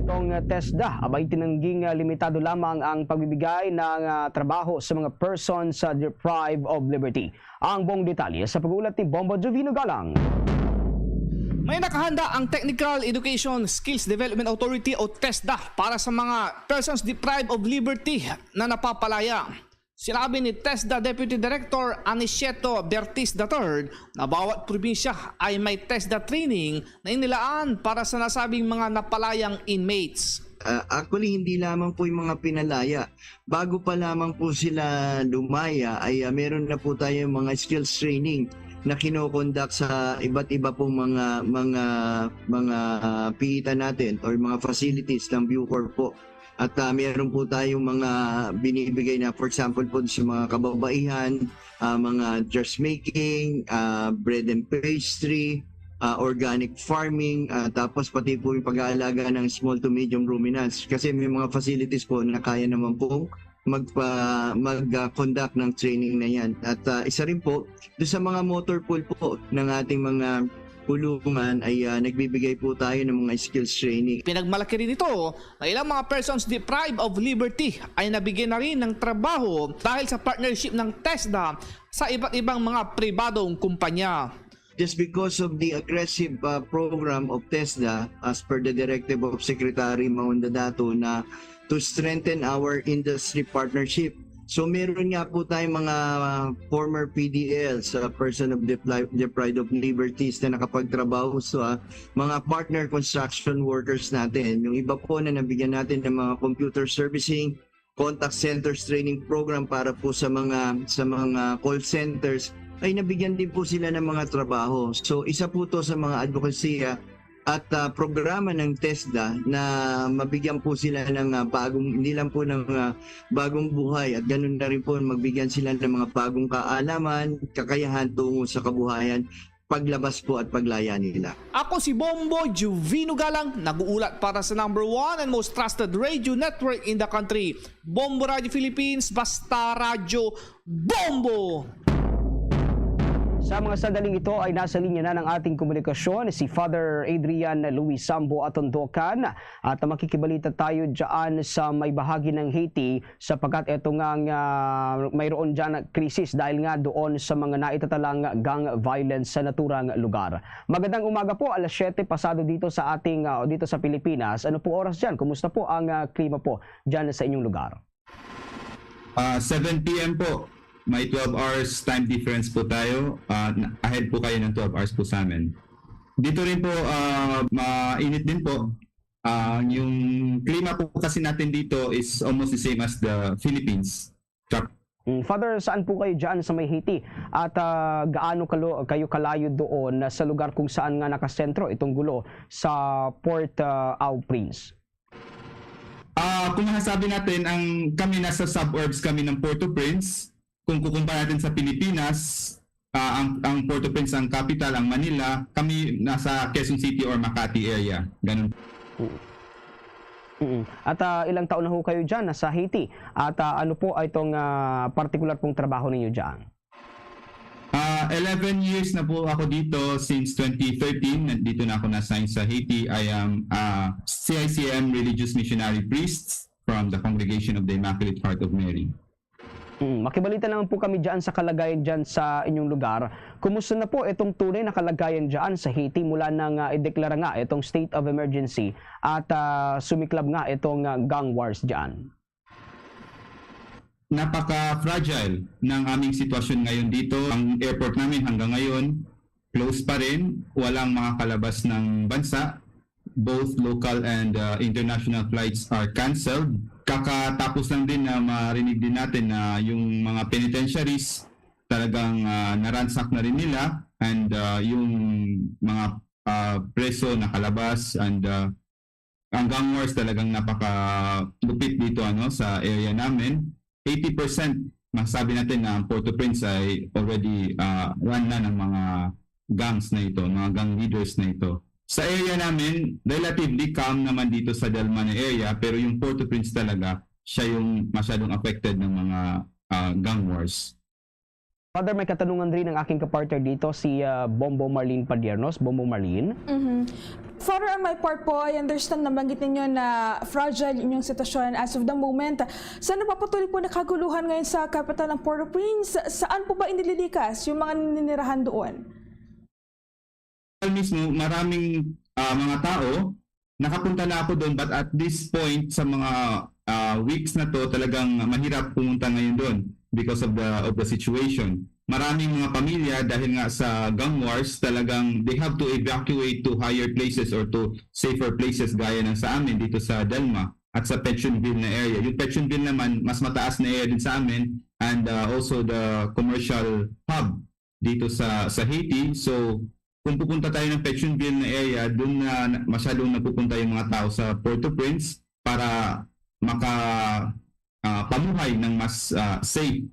Itong TESDA, abay tinangging, ah, limitado lamang ang pagbibigay ng, ah, trabaho sa mga persons, ah, deprived of liberty. Ang buong detalye sa pag-uulat ni Bombo Jovino Galang. May nakahanda ang Technical Education Skills Development Authority o TESDA para sa mga persons deprived of liberty na napapalaya. Sinabi ni TESDA Deputy Director Aniceto Bertis the third na bawat probinsya ay may TESDA training na inilaan para sa nasabing mga napalayang inmates. Ah, actually, hindi lamang po yung mga pinalaya. Bago pa lamang po sila lumaya, ay, ah, meron na po tayong mga skills training na kinokondak sa iba't iba pong mga, mga, mga piitan natin or mga facilities ng Bucor po. At, ah, meron po tayong mga binibigay na, for example po, sa mga kababaihan, ah, mga dressmaking, ah, bread and pastry, ah, organic farming, ah, tapos pati po yung pag-aalaga ng small to medium ruminants. Kasi may mga facilities po na kaya naman pong magpa-, mag, ah, conduct ng training na yan. At, ah, isa rin po, doon sa mga motor pool po ng ating mga kulungan ay, ah, nagbibigay po tayo ng mga skills training. Pinagmalaki rin ito na ilang mga persons deprived of liberty ay nabigyan na rin ng trabaho dahil sa partnership ng TESDA sa iba't ibang mga pribadong kumpanya. Just because of the aggressive, uh, program of TESDA, as per the directive of Secretary Maunda Dato, na to strengthen our industry partnership. So, meron nga po tayong mga, uh, former P D Ls, uh, person of depri-, deprived of liberties na nakapagtrabaho sa mga partner construction workers natin. Yung iba po na nabigyan natin ng mga computer servicing, contact centers training program para po sa mga, sa mga call centers, ay nabigyan din po sila ng mga trabaho. So, isa po to sa mga advocacy, ah, at, ah, programa ng TESDA na mabigyan po sila ng, ah, bagong, hindi lang po ng, ah, bagong buhay, at ganun na rin po magbigyan sila ng mga bagong kaalaman, kakayahan tungo sa kabuhayan, paglabas po at paglaya nila. Ako si Bombo Juvino Galang, nag-uulat para sa number one and most trusted radio network in the country, Bombo Radio Philippines, basta radyo, Bombo! Sa mga sandaling ito ay nasa linya na ng ating komunikasyon si Father Adrian Luis Sambo Atondocan at makikibalita tayo dyan sa may bahagi ng Haiti sapagkat eto nga, nga mayroon dyan krisis dahil nga doon sa mga naitatalang gang violence sa naturang lugar. Magandang umaga po, alas siyete pasado dito sa ating, ah, dito sa Pilipinas. Ano po oras dyan? Kumusta po ang, ah, klima po dyan sa inyong lugar? Ah, seven P M po. May twelve hours time difference po tayo. Ah, na-, ahead po kayo ng twelve hours po sa amin. Dito rin po, ah, mainit din po. Ah, yung klima po kasi natin dito is almost the same as the Philippines. Trap- Mm, Father, saan po kayo dyan sa may Haiti? At, ah, gaano kalo-, kayo kalayo doon sa lugar kung saan nga nakasentro itong gulo sa Port, ah, au Prince? Ah, kung masasabi natin, ang, kami nasa suburbs kami ng Port-au-Prince. Kung kukumpara natin sa Pilipinas, ah, ang, ang Port-au-Prince ang capital, ang Manila, kami nasa Quezon City or Makati area. Ganun. Mm. Mm. At, ah, ilang taon na ho kayo dyan, nasa Haiti? At, ah, ano po ay itong, ah, partikular pong trabaho ninyo dyan? Ah, eleven years na po ako dito, since twenty thirteen. Nandito na ako na-assign sa Haiti. I am, ah, C I C M religious missionary priest from the Congregation of the Immaculate Heart of Mary. Mm, makibalita naman po kami dyan sa kalagayan dyan sa inyong lugar. Kumusta na po itong tunay na kalagayan dyan sa Haiti mula nang, ah, ideklara nga itong state of emergency at, ah, sumiklab nga itong, ah, gang wars dyan? Napaka-fragile ng aming sitwasyon ngayon dito. Ang airport namin hanggang ngayon, close pa rin. Walang makakalabas ng bansa. Both local and, uh, international flights are canceled. Kakatapos lang din na marinig din natin na yung mga penitentiaries talagang, uh, na-ransack na rin nila, and, uh, yung mga, uh, preso nakalabas, and, uh, ang gang wars talagang napakalupit dito, ano, sa area namin. Eighty percent masabi natin na ang Port-au-Prince ay already, ah, run na ng mga gangs na ito, mga gang leaders na ito. Sa area namin, relatively calm naman dito sa Delma na area, pero yung Port-au-Prince talaga, siya yung masyadong affected ng mga, ah, gang wars. Father, may katanungan rin ang aking kapartner dito, si ah, Bombo Marlene Padiernos. Bombo Marlene. Mhm. Father, on my part po, I understand na banggit ninyo na fragile inyong sitwasyon as of the moment. Sa napapatuloy po na kaguluhan ngayon sa kapital ng Port-au-Prince, saan po ba inililikas yung mga naninirahan doon? Mismo, maraming ah, mga tao, nakapunta na ako doon, but at this point, sa mga ah, weeks na to, talagang mahirap pumunta ngayon doon because of the of the situation. Maraming mga pamilya, dahil nga sa gang wars, talagang they have to evacuate to higher places or to safer places, gaya ng sa amin dito sa Delma at sa Petionville na area. Yung Petionville naman, mas mataas na area din sa amin, and ah, also the commercial hub dito sa sa Haiti. So kung pupunta tayo ng Petionville na area, doon na na- masyadong napupunta yung mga tao sa Port-au-Prince para maka ah, pamuhay ng mas ah, safe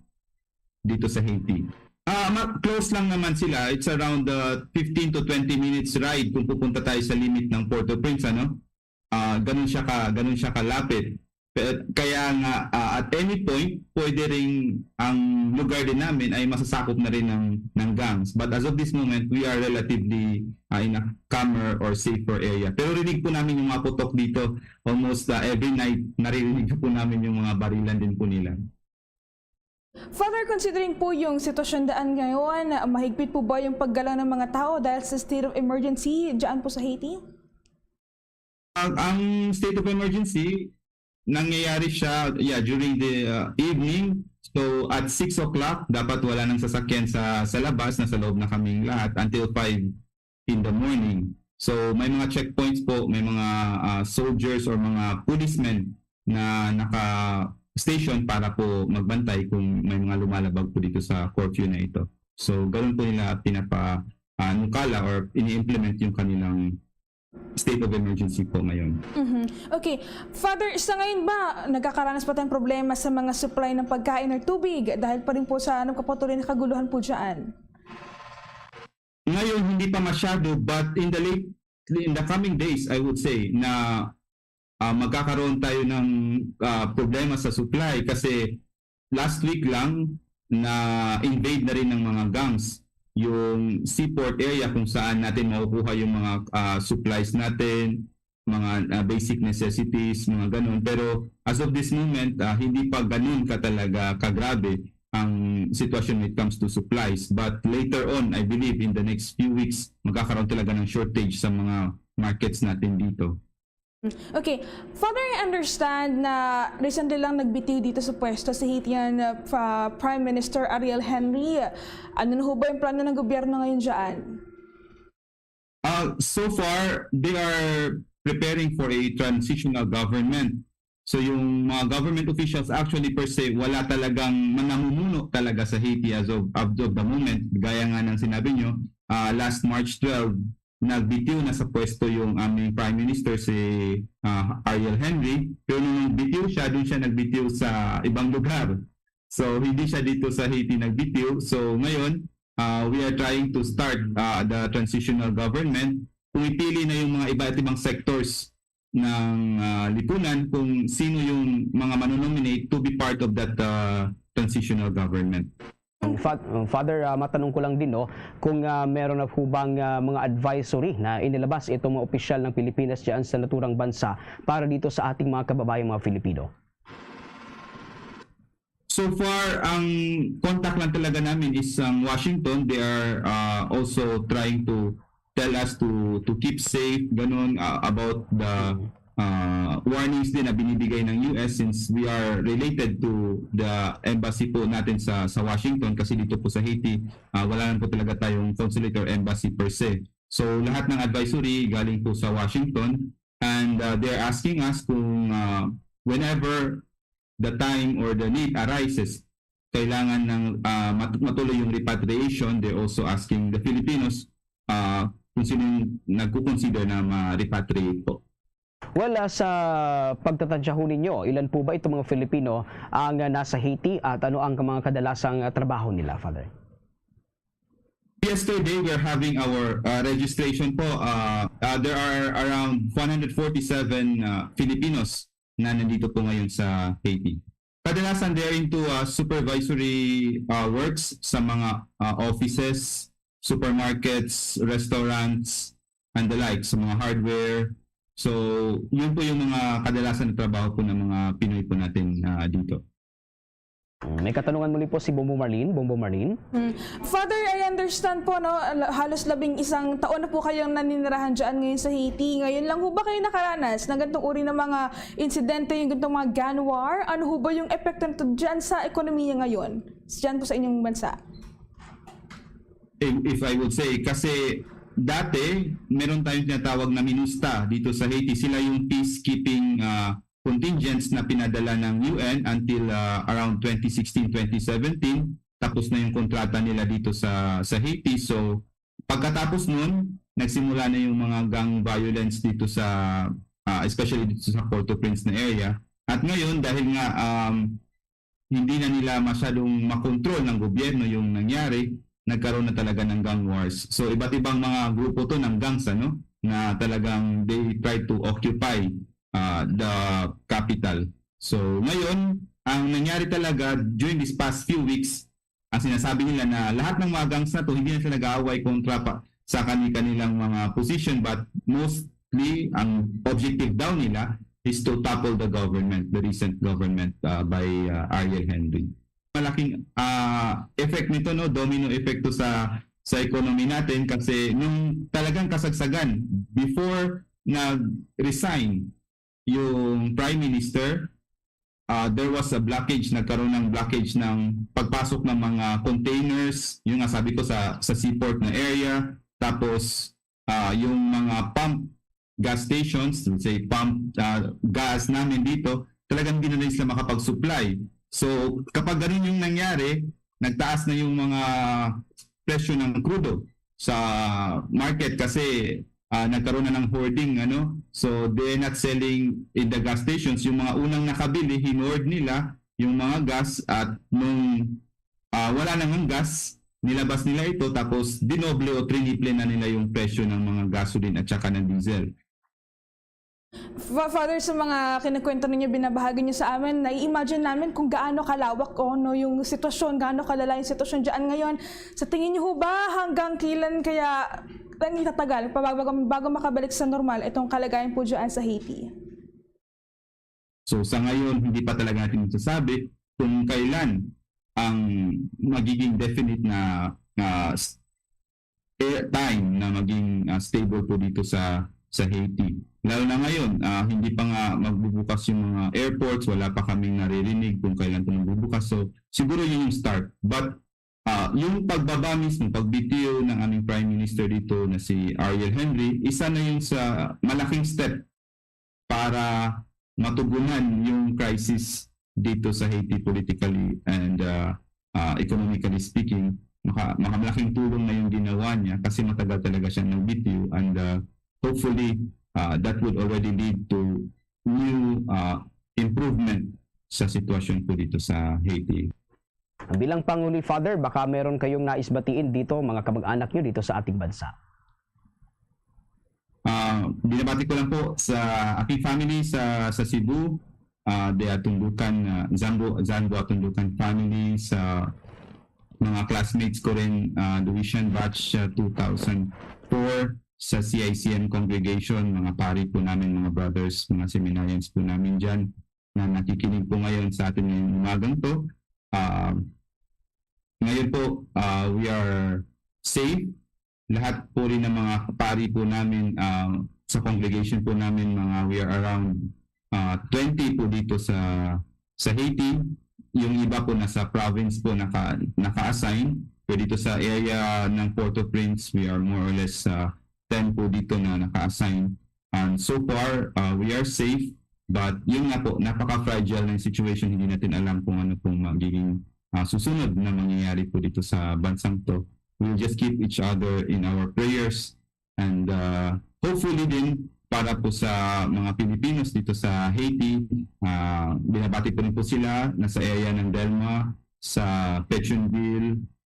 dito sa Haiti. Ah, ma- close lang naman sila. It's around uh, fifteen to twenty minutes ride kung pupunta tayo sa limit ng Port-au-Prince, ano? Ah, ganun siya ka ganun siya kalapit. Pe- Kaya nga ah, at any point pwede ring ang lugar din namin ay masasakop na rin ng ng gangs. But as of this moment, we are relatively ah, in a calmer or safer area. Pero rinig po namin yung mga putok dito almost ah, every night. Naririnig po namin yung mga barilan din po nila. Father, considering po yung sitwasyon daan ngayon, mahigpit po ba yung paggalaw ng mga tao dahil sa state of emergency dyan po sa Haiti? Ang, ang state of emergency, nangyayari siya yeah, during the uh, evening. So at six o'clock, dapat wala nang sasakyan sa, sa labas, nasa loob na kaming lahat until five in the morning. So may mga checkpoints po, may mga uh, soldiers or mga policemen na naka-station para po magbantay kung may mga lumalabag po dito sa curfew na ito. So ganun po nila pinapa uh, nukala or ini-implement yung kanilang state of emergency po ngayon. Mhm. Okay. Father, sa ngayon ba, nagkakaranas pa tayong problema sa mga supply ng pagkain or tubig dahil pa rin po sa nagpapatuloy na kaguluhan po dyan? Ngayon, hindi pa masyado, but in the late, in the coming days, I would say na ah, magkakaroon tayo ng ah, problema sa supply kasi last week lang na invade na rin ng mga gangs yung seaport area kung saan natin makukuha yung mga ah, supplies natin, mga ah, basic necessities, mga ganun. Pero as of this moment, ah, hindi pa ganun ka talaga kagrabe ang sitwasyon when it comes to supplies. But later on, I believe in the next few weeks, magkakaroon talaga ng shortage sa mga markets natin dito. Okay. Father, I understand na recently lang nagbitiw dito sa pwesto si Haitian uh, Prime Minister Ariel Henry. Ano na ho ba yung plano ng gobyerno ngayon dyan? Uh, so far, they are preparing for a transitional government. So yung mga government officials actually per se, wala talagang manamumuno talaga sa Haiti as of, as of the moment. Gaya nga ng sinabi nyo, uh, last March twelve, nagbitiw na sa pwesto yung aming Prime Minister si uh, Ariel Henry. Pero nung nagbitiw siya, doon siya nagbitiw sa ibang lugar. So hindi siya dito sa Haiti nagbitiw. So ngayon, uh, we are trying to start uh, the transitional government. Pumipili na yung mga iba't ibang sectors ng uh, lipunan kung sino yung mga manonominate to be part of that uh, transitional government. Father, uh, matanong ko lang din, no, kung uh, meron na po bang uh, mga advisory na inilabas itong mga opisyal ng Pilipinas dyan sa naturang bansa para dito sa ating mga kababayang mga Filipino? So far, ang contact lang talaga namin is ang Washington. They are uh, also trying to tell us to to keep safe, ganun, uh, about the uh, warnings din na binibigay ng U S since we are related to the embassy po natin sa sa Washington kasi dito po sa Haiti, uh, wala lang po talaga tayong consulate or embassy per se. So lahat ng advisory galing po sa Washington and uh, they're asking us kung uh, whenever the time or the need arises, kailangan ng uh, mat- matuloy yung repatriation. They're also asking the Filipinos uh, kung sino yung nagkukonsider na ma-repatriate po. Well, ah, sa pagtatansya ho ninyo, ilan po ba itong mga Filipino ang, ah, nasa Haiti at ano ang mga kadalasang, ah, trabaho nila, Father? Yesterday, we're having our uh, registration po. Uh, uh, there are around one hundred forty-seven uh, Filipinos na nandito po ngayon sa Haiti. Kadalasan, they're into uh, supervisory uh, works sa mga uh, offices, supermarkets, restaurants, and the like, sa mga hardware. So, yun po yung mga kadalasan na trabaho po ng mga Pinoy po natin uh, dito. May katanungan muli po si Bombo Marlene. Bombo Marlene? Mm. Father, I understand po, no, halos labing isang taon na po kayong naninirahan dyan ngayon sa Haiti. Ngayon lang ho ba kayo nakaranas ng ganitong uri ng mga insidente, yung ganitong mga gang war? Ano ho ba yung epekto nito dyan sa ekonomiya ngayon? Dyan po sa inyong bansa? If, if I would say, kasi dati, meron tayong tinatawag na MINUSTA dito sa Haiti. Sila yung peacekeeping uh, contingents na pinadala ng U N until uh, around twenty sixteen, twenty seventeen. Tapos na yung kontrata nila dito sa sa Haiti. So pagkatapos nun, nagsimula na yung mga gang violence dito sa uh, especially dito sa Port-au-Prince na area. At ngayon dahil nga um, hindi na nila masyadong makontrol ng gobyerno yung nangyari, nagkaroon na talaga ng gang wars. So iba't ibang mga grupo to ng gangs ano na talagang they try to occupy uh, the capital. So ngayon, ang nangyari talaga during these past few weeks, ang sinasabi nila na lahat ng mga gangs na to hindi na sila nag-aaway kontra pa sa kani-kanilang mga position, but mostly ang objective daw nila is to topple the government, the recent government uh, by uh, Ariel Henry. Malaking uh, effect nito, no, domino effect to sa sa economy natin kasi nung talagang kasagsagan before nag-resign yung prime minister, uh, there was a blockage, nagkaroon ng blockage ng pagpasok ng mga containers, yung nga sabi ko sa sa seaport na area, tapos uh, yung mga pump gas stations, say pump uh, gas namin dito, talagang hindi na sila makapag-supply. So kapag ganun yung nangyari, nagtaas na yung mga presyo ng krudo sa market kasi uh, nagkaroon na ng hoarding, ano? So they're not selling in the gas stations. Yung mga unang nakabili, hinord nila yung mga gas at nung uh, wala nang gas, nilabas nila ito tapos dinoble o triniple na nila yung presyo ng mga gasoline at saka ng diesel. Father, sa mga kinakwento ninyo, binabahagi niyo sa amin, nai-imagine namin kung gaano kalawak o no, yung sitwasyon, gaano kalala yung sitwasyon dyan ngayon. Sa tingin niyo ba, hanggang kailan kaya ang itatagal bago, bago makabalik sa normal itong kalagayan po dyan sa Haiti? So sa ngayon, hindi pa talaga natin masasabi kung kailan ang magiging definite na uh, time na maging uh, stable po dito sa sa Haiti. Lalo na ngayon, uh, hindi pa nga magbubukas yung mga airports, wala pa kaming naririnig kung kailan po magbubukas. So siguro yun yung start. But uh, yung pagbaba mismo, pagbitiw ng aming Prime Minister dito na si Ariel Henry, isa na yung sa malaking step para matugunan yung crisis dito sa Haiti politically and uh, uh, economically speaking. Maka, makamalaking tulong na yung ginawa niya kasi matagal talaga siya nagbitiw and uh, hopefully uh, that would already lead to new uh, improvement sa sitwasyon po dito sa Haiti. Bilang panghuli, Father, baka meron kayong nais batiin dito, mga kamag-anak nyo dito sa ating bansa. Uh, binabati ko lang po sa aking family sa sa Cebu, uh, the Atundukan, uh, Zambo, Zambo Atundukan family, sa mga classmates ko rin, uh, Duishan batch uh, two thousand four, sa C I C M congregation, mga pari po namin, mga brothers, mga seminarians po namin dyan na nakikinig po ngayon sa atin ngayong umagang to. Uh, ngayon po, uh, we are safe. Lahat po rin ng mga pari po namin uh, sa congregation po namin, mga we are around uh, twenty po dito sa sa Haiti. Yung iba po nasa province po naka, naka-assign. Pero dito sa area ng Port-au-Prince, we are more or less uh, ten po dito na naka-assign. And so far, uh, we are safe. But yun nga po, napaka-fragile ng situation. Hindi natin alam kung ano pong magiging uh, susunod na mangyayari po dito sa bansang to. We'll just keep each other in our prayers. And uh, hopefully din, para po sa mga Pilipinos dito sa Haiti. Ah, binabati po rin po sila na sa area ng Delma, sa Petionville,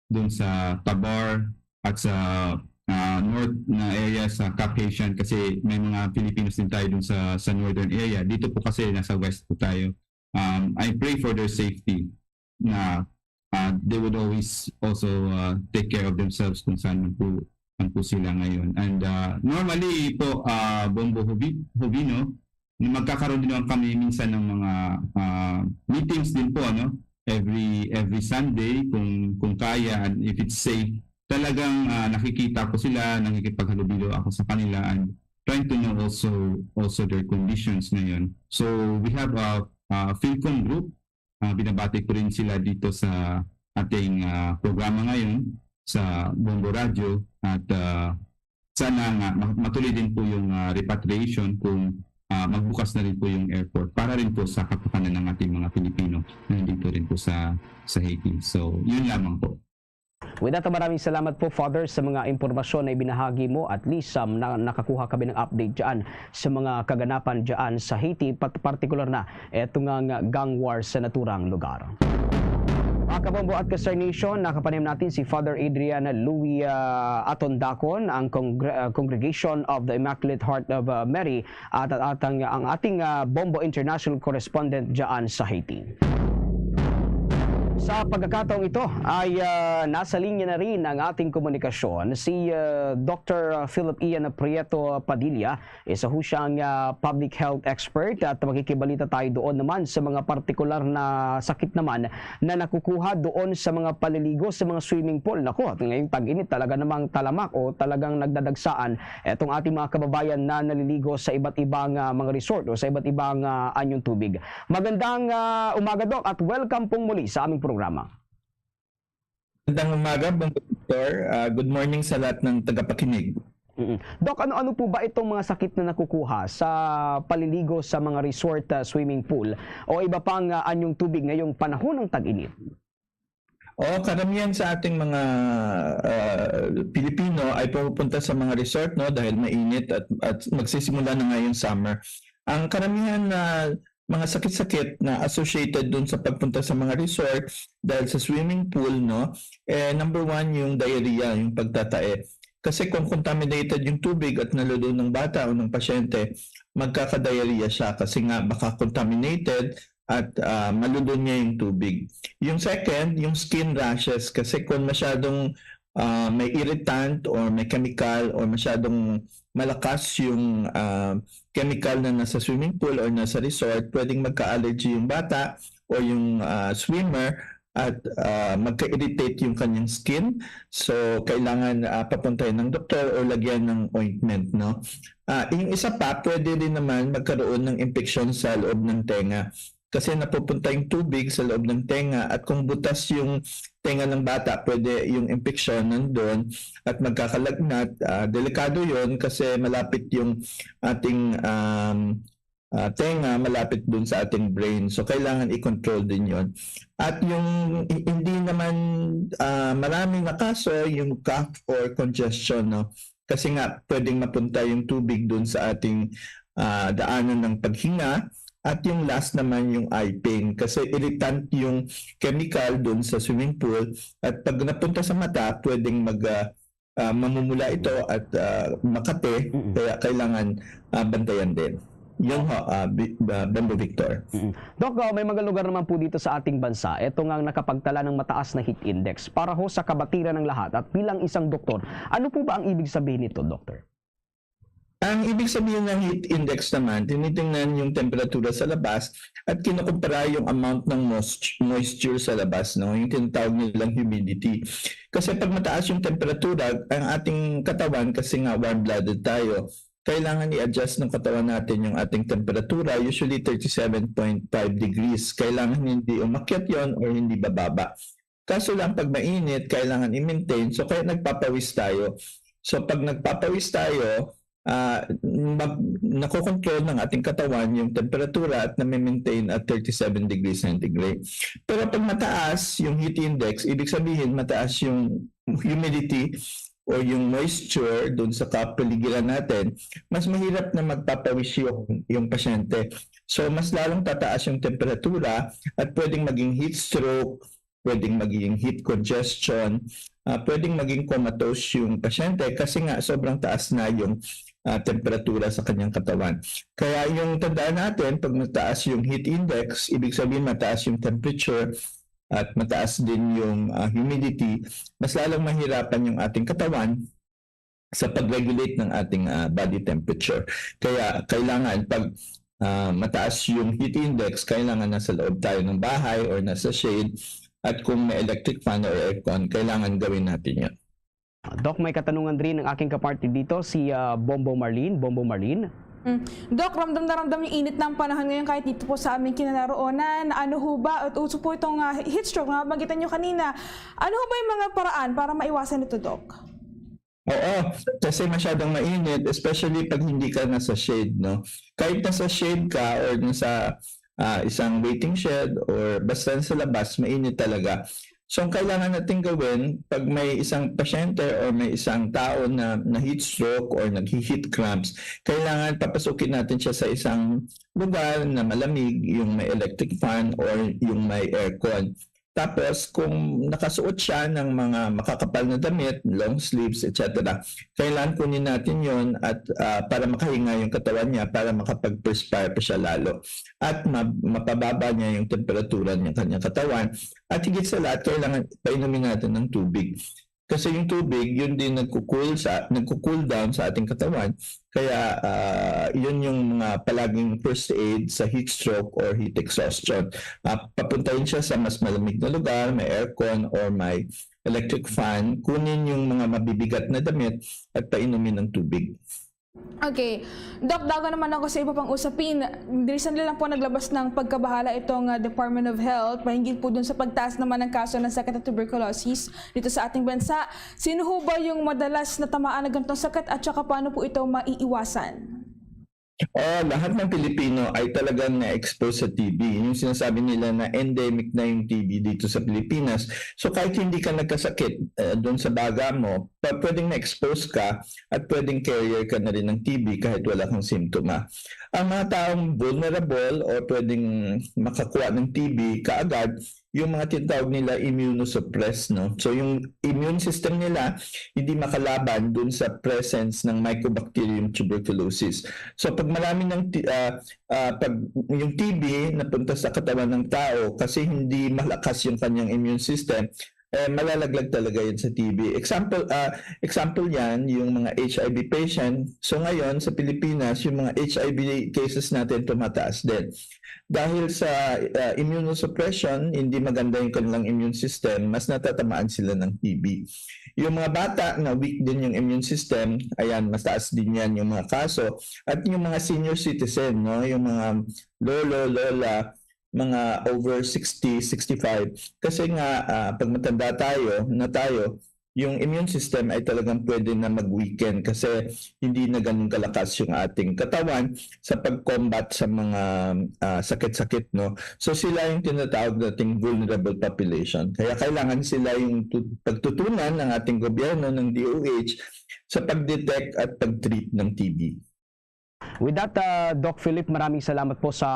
dun sa Tabar, at sa, ah, north na area sa Cap Haitian, kasi may mga Filipinos din tayo dun sa, sa northern area. Dito po kasi nasa west po tayo. Um, I pray for their safety na, ah, they would always also, ah, take care of themselves kung saan man po, man po sila ngayon. And, ah, normally po, ah, Bombo Hovi-, Hovino, na magkakaroon din naman kami minsan ng mga, ah, meetings din po, ano, every, every Sunday kung, kung kaya and if it's safe. Talagang, ah, nakikita ko sila, nakikipaghalubilo ako sa kanila and trying to know also, also their conditions ngayon. So we have a, a Philcom group. Ah, binabati ko rin sila dito sa ating, ah, programa ngayon sa Bombo Radio at, ah, sana nga ma-, matuloy din po yung, ah, repatriation kung, ah, magbukas na rin po yung airport para rin po sa kapakanan ng ating mga Pilipino na nandito rin po sa, sa Haiti. So, yun lamang po. With that, maraming salamat po, Father, sa mga impormasyon na ibinahagi mo. At least, um, na, nakakuha kami ng update dyan sa mga kaganapan dyan sa Haiti, pat-, partikular na eto nga, nga gang war sa naturang lugar. Mga kabombo at ka-Star Nation, nakapanayam natin si Father Adrian Louis, ah, Atondakon, ang congre-, ah, Congregation of the Immaculate Heart of, ah, Mary, at, at ang, ang ating, ah, Bombo International Correspondent dyan sa Haiti. Sa pagkakataong ito ay, ah, nasa linya na rin ang ating komunikasyon si, ah, Doktor Philip Ian Prieto Padilla, isa ho siyang, ah, public health expert, at makikibalita tayo doon naman sa mga partikular na sakit naman na nakukuha doon sa mga paliligo sa mga swimming pool. Naku, at ngayong tag-init talaga namang talamak o talagang nagdadagsaan etong ating mga kababayan na naliligo sa iba't ibang, ah, mga resort o sa iba't ibang, ah, anyong tubig. Magandang, ah, umaga, Doc, at welcome pong muli sa aming programa. Magandang umaga, Bombo Victor. Ah, good morning sa lahat ng tagapakinig. Mm-mm. Doc, ano-ano po ba itong mga sakit na nakukuha sa paliligo sa mga resort, ah, swimming pool o iba pang, ah, anyong tubig ngayong panahon ng tag-init? Oo, karamihan sa ating mga, ah, Pilipino ay pumupunta sa mga resort, no, dahil mainit at, at magsisimula na nga yung summer. Ang karamihan na mga sakit-sakit na associated dun sa pagpunta sa mga resort dahil sa swimming pool, no, eh, number one, yung diarrhea, yung pagtatae. Kasi kung contaminated yung tubig at nalulun ng bata o ng pasyente, magkaka-diarrhea siya kasi nga baka contaminated at, ah, malulun niya yung tubig. Yung second, yung skin rashes. Kasi kung masyadong, ah, may irritant or may chemical or masyadong malakas yung, ah, chemical na nasa swimming pool or nasa resort, pwedeng magka-allergy yung bata o yung, ah, swimmer at, ah, magka-irritate yung kanyang skin. So, kailangan, ah, papuntahin ng doktor o lagyan ng ointment, no? Ah, yung isa pa, pwede rin naman magkaroon ng impeksyon sa loob ng tenga. Kasi napupunta yung tubig sa loob ng tenga at kung butas yung tenga ng bata, pwede yung impeksyon nandun at magkakalagnat. Ah, delikado yon kasi malapit yung ating, um, ah, tenga, malapit dun sa ating brain. So, kailangan i-control din yon. At yung hi-, hindi naman, ah, marami na kaso, yung cough or congestion, no? Kasi nga, pwedeng mapunta yung tubig dun sa ating, ah, daanan ng paghinga. At yung last naman, yung eye pain. Kasi irritant yung chemical dun sa swimming pool. At pag napunta sa mata, pwedeng mag, ah, ah, mamumula ito at, ah, makate. Mm-mm. Kaya kailangan, ah, bantayan din. Yung ho, ah, Bi-, ah, Bombo Victor. Mm. Doc, ah, may mga lugar naman po dito sa ating bansa, ito nga ang nakapagtala ng mataas na heat index. Para ho sa kabatiran ng lahat at bilang isang doktor, ano po ba ang ibig sabihin nito, Doctor? Ang ibig sabihin ng heat index naman, tinitingnan yung temperatura sa labas at kinukumpara yung amount ng moist-, moisture sa labas, no? Yung tinatawag nilang humidity. Kasi pag mataas yung temperatura, ang ating katawan, kasi nga warm-blooded tayo, kailangan i-adjust ng katawan natin yung ating temperatura, usually thirty-seven point five degrees. Kailangan hindi umakyat yon or hindi bababa. Kaso lang, pag mainit, kailangan i-maintain. So, kaya nagpapawis tayo. So, pag nagpapawis tayo, ah, mag-, nakokontrol ng ating katawan yung temperatura at nami-maintain at thirty-seven degrees centigrade. Pero pag mataas yung heat index, ibig sabihin mataas yung humidity, o yung moisture dun sa kapaligiran natin, mas mahirap na magpapawis yung, yung pasyente. So, mas lalong tataas yung temperatura at pwedeng maging heat stroke, pwedeng maging heat congestion, ah, pwedeng maging comatose yung pasyente kasi nga sobrang taas na yung, ah, temperatura sa kanyang katawan. Kaya yung tandaan natin, pag mataas yung heat index, ibig sabihin mataas yung temperature at mataas din yung, ah, humidity, mas lalong mahirapan yung ating katawan sa pag-regulate ng ating, ah, body temperature. Kaya kailangan pag, ah, mataas yung heat index, kailangan nasa loob tayo ng bahay or nasa shade. At kung may electric fan or aircon, kailangan gawin natin yun. Doc, may katanungan rin ang aking kapartner dito, si ah, Bombo Marlene. Bombo Marlene? Mm. Doc, ramdam na ramdam yung init ng panahon ngayon kahit dito po sa aming kinaroonan. Ano ho ba, at uso po itong ah, heat stroke na nabanggit nyo kanina. Ano ho ba yung mga paraan para maiwasan ito, Doc? Oo, kasi masyadong mainit, especially pag hindi ka nasa shade, no? Kahit nasa shade ka or nasa ah, isang waiting shed or basta sa labas, mainit talaga. So, ang kailangan natin gawin, pag may isang pasyente or may isang tao na na-heat stroke or naghi-heat cramps, kailangan papasukin natin siya sa isang lugar na malamig, yung may electric fan or yung may aircon. Tapos, kung nakasuot siya ng mga makakapal na damit, long sleeves, et cetera, kailangan kunin natin yon at ah, para makahinga yung katawan niya, para makapag-perspire pa siya lalo. At ma- mapababa niya yung temperatura ng kanyang katawan. At higit sa lahat, kailangan painumin natin ng tubig. Kasi yung tubig, yun din nagko-cool sa nagko-cool down sa ating katawan. Kaya ah, yun yung mga palaging first aid sa heat stroke or heat exhaustion. Ah, papuntahin siya sa mas malamig na lugar, may aircon or may electric fan. Kunin yung mga mabibigat na damit at painumin ng tubig. Okay. Doc, dago naman ako sa iba pang usapin. Recently lang po naglabas ng pagkabahala itong ah, Department of Health, mahinggil po dun sa pagtaas naman ng kaso ng sakit ng tuberculosis dito sa ating bansa. Sino ho ba yung madalas na tamaan ng ganitong sakit at saka paano po ito maiiwasan? Ah, lahat ng Pilipino ay talagang na-expose sa T B. Yung sinasabi nila na endemic na yung T B dito sa Pilipinas. So kahit hindi ka nagkasakit uh, doon sa baga mo, pa- pwedeng na-expose ka at pwedeng carrier ka na rin ng T B kahit wala kang simptoma. Ang mga taong vulnerable o pwedeng makakuha ng T B kaagad, yung mga tinatawag nila immunosuppressed, no? So yung immune system nila hindi makalaban dun sa presence ng Mycobacterium tuberculosis. So pag marami ng ti- ah, ah, pag yung T B napunta sa katawan ng tao kasi hindi malakas yung kanyang immune system, eh, malalaglag talaga yun sa T B. Example, ah, example yan, yung mga H I V patient. So ngayon, sa Pilipinas, yung mga H I V cases natin tumataas din. Dahil sa ah, immunosuppression, hindi maganda yung kanilang immune system, mas natatamaan sila ng T B. Yung mga bata na weak din yung immune system, ayan, mataas din yan yung mga kaso. At yung mga senior citizen, no, yung mga lolo, lola, mga over sixty, sixty-five. Kasi nga, ah, pag matanda tayo, na tayo, yung immune system ay talagang pwede na mag-weaken kasi hindi na ganun kalakas yung ating katawan sa pag-combat sa mga ah, sakit-sakit, no? So sila yung tinatawag nating vulnerable population. Kaya kailangan sila yung tu- pagtutunan ng ating gobyerno, ng D O H, sa pag-detect at pag-treat ng T B. With that, uh, Doc Philip, maraming salamat po sa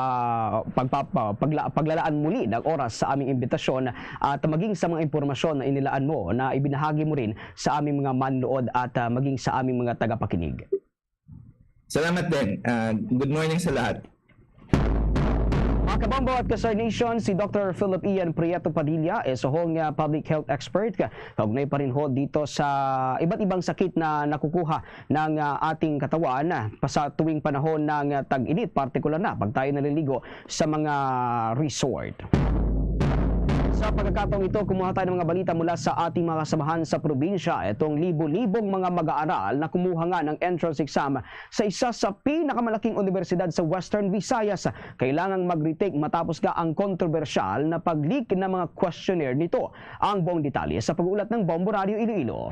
pagpapa, pagla, paglalaan muli ng oras sa aming imbitasyon at maging sa mga impormasyon na inilaan mo na ibinahagi mo rin sa aming mga manunood at uh, maging sa aming mga tagapakinig. Salamat din. Uh, good morning sa lahat. Mga kabombo at ka-Star Nation, si Doctor Philip Ian Prieto Padilla, isa hong uh, public health expert, kaugnay pa rin ho dito sa iba't ibang sakit na nakukuha ng uh, ating katawan uh, pa sa tuwing panahon ng uh, tag-init, partikular na pag tayo naliligo sa mga resort. Sa pagkakataong ito, kumuha tayo ng mga balita mula sa ating mga kasamahan sa probinsya. Itong libo-libong mga mag-aaral na kumuha nga ng entrance exam sa isa sa pinakamalaking unibersidad sa Western Visayas kailangang mag-retake matapos nga ang kontrobersyal na pag-leak ng mga questionnaire nito. Ang buong detalye sa pag-uulat ng Bombo Radio Iloilo.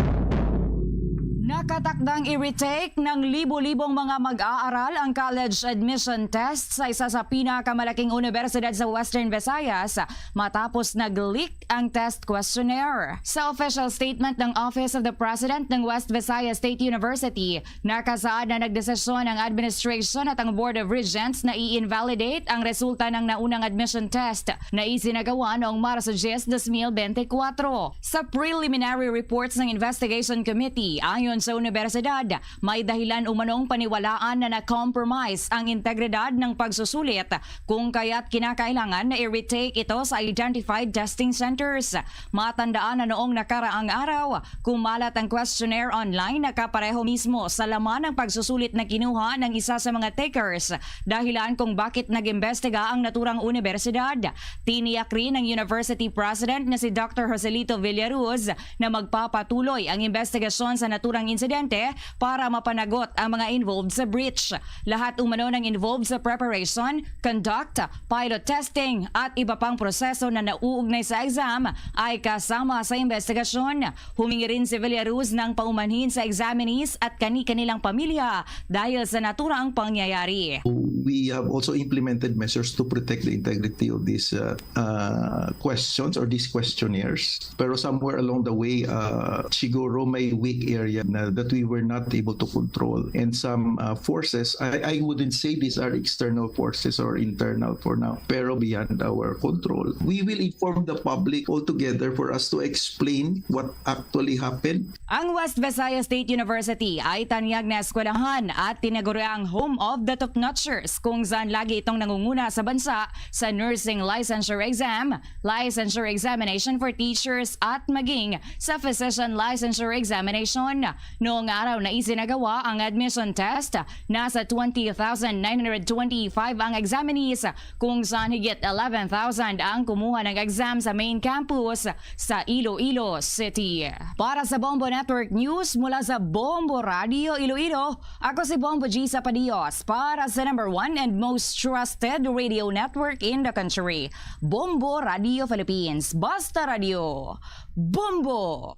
Nakatakdang i-retake ng libo-libong mga mag-aaral ang college admission test sa isa sa pinakamalaking unibersidad sa Western Visayas matapos nag-leak ang test questionnaire. Sa official statement ng Office of the President ng West Visayas State University, nakasaad na nagdesisyon ang administration at ang Board of Regents na i-invalidate ang resulta ng naunang admission test na isinagawa noong Marso diyes, dos mil bente kwatro. Sa preliminary reports ng Investigation Committee, ayon sa universidad, may dahilan umanong paniwalaan na na-compromise ang integridad ng pagsusulit, kung kaya't kinakailangan na i-retake ito sa identified testing centers. Matandaan na noong nakaraang araw, kumalat ang questionnaire online na kapareho mismo sa laman ng pagsusulit na kinuha ng isa sa mga takers, dahilan kung bakit nag-imbestiga ang naturang universidad. Tiniyak rin ng university president na si Doctor Joselito Villaruz na magpapatuloy ang investigasyon sa naturang insidente para mapanagot ang mga involved sa breach. Lahat umano ng involved sa preparation, conduct, pilot testing, at iba pang proseso na nauugnay sa exam ay kasama sa investigasyon. Humingi rin si Villaruz ng paumanhin sa examinees at kani-kanilang pamilya dahil sa naturang pangyayari. We have also implemented measures to protect the integrity of these uh, uh, questions or these questionnaires. Pero somewhere along the way, uh, siguro may weak area na that we were not able to control. And some uh, forces, I, I wouldn't say these are external forces or internal for now, pero beyond our control. We will inform the public altogether for us to explain what actually happened. Ang West Visayas State University ay tanyag na eskwelahan at tinaguriang home of the top-notchers, kung saan lagi itong nangunguna sa bansa sa nursing licensure exam, licensure examination for teachers, at maging sa physician licensure examination. Noong araw na isinagawa ang admission test, nasa twenty thousand nine hundred twenty-five ang examinees, kung saan higit eleven thousand ang kumuha ng exam sa main campus sa Iloilo City. Para sa Bombo Network News mula sa Bombo Radio Iloilo, ako si Bombo G Sapadios para sa number one and most trusted radio network in the country, Bombo Radio Philippines. Basta Radio, Bombo!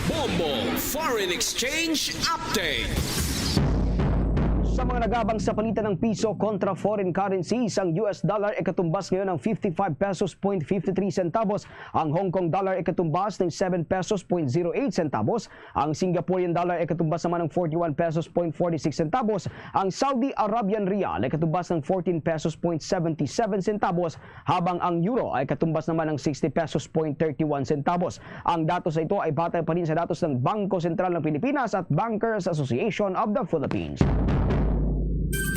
Bombo Foreign Exchange Update. Sa mga nagabang sa palitan ng piso kontra foreign currencies, ang U S dollar ikatumbas ngayon ng fifty-five pesos point fifty-three centavos, ang Hong Kong dollar ikatumbas ng seven pesos point zero eight centavos, ang Singaporean dollar ikatumbas naman ng forty-one pesos point forty-six centavos, ang Saudi Arabian riyal ikatumbas ng fourteen pesos point seventy-seven centavos, habang ang euro ay katumbas naman ng sixty pesos point thirty-one centavos. Ang datos na ito ay batay pa rin sa datos ng Bangko Sentral ng Pilipinas at Bankers Association of the Philippines.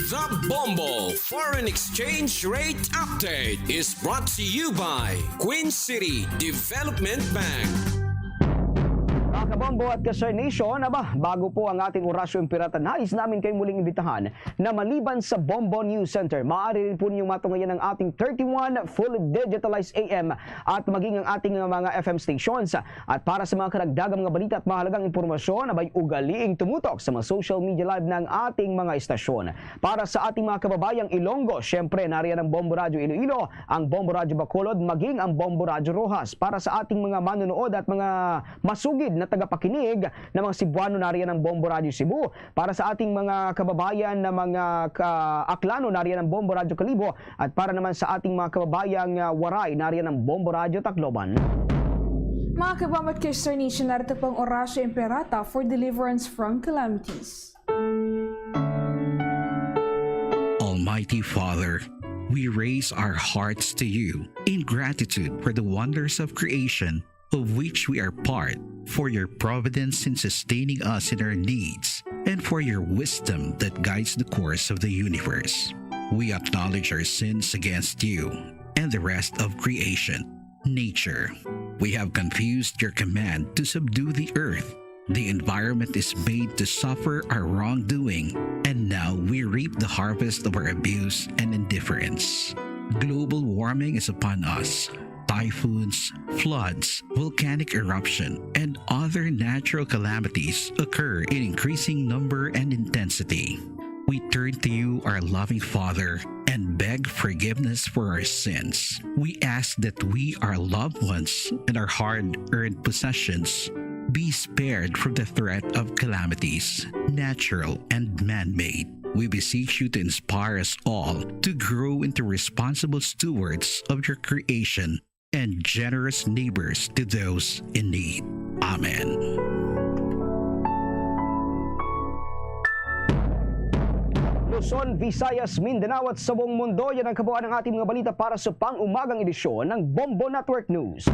The Bombo Foreign Exchange Rate Update is brought to you by Queen City Development Bank. Mga kabombo at ka-Star Nation, aba, bago po ang ating Orasyo Imperata, nais namin kayo muling imbitahan na maliban sa Bombo News Center, maaari rin po ninyong matungayan ang ating thirty-one fully digitalized A M at maging ang ating mga F M stations. At para sa mga karagdagang mga balita at mahalagang impormasyon, abay ugaliing tumutok sa mga social media live ng ating mga istasyon. Para sa ating mga kababayang Ilonggo, syempre, nariyan ang Bombo Radyo Iloilo, ang Bombo Radyo Bacolod, maging ang Bombo Radyo Roxas. Para sa ating mga manonood at mga masugid na tagapakinig na mga Cebuano, nariyan ang Bombo Radyo Cebu. Para sa ating mga kababayan na mga ka-, Aklano, nariyan ang Bombo Radyo Kalibo. At para naman sa ating mga kababayang, ah, Waray, nariyan ang Bombo Radyo Tacloban. Mga kabombo at ka-Star Nation, narito po ang Orasyo Imperata for deliverance from calamities. Almighty Father, we raise our hearts to you in gratitude for the wonders of creation of which we are part, for your providence in sustaining us in our needs, and for your wisdom that guides the course of the universe. We acknowledge our sins against you and the rest of creation, nature. We have confused your command to subdue the earth. The environment is made to suffer our wrongdoing, and now we reap the harvest of our abuse and indifference. Global warming is upon us. Typhoons, floods, volcanic eruption, and other natural calamities occur in increasing number and intensity. We turn to you, our loving Father, and beg forgiveness for our sins. We ask that we, our loved ones, and our hard earned possessions be spared from the threat of calamities, natural and man made. We beseech you to inspire us all to grow into responsible stewards of your creation and generous neighbors to those in need. Amen. Luzon, Visayas, Mindanao at sa buong mundo, yan ang kabuuan ng ating mga balita para sa pang-umagang edisyon ng Bombo Network News.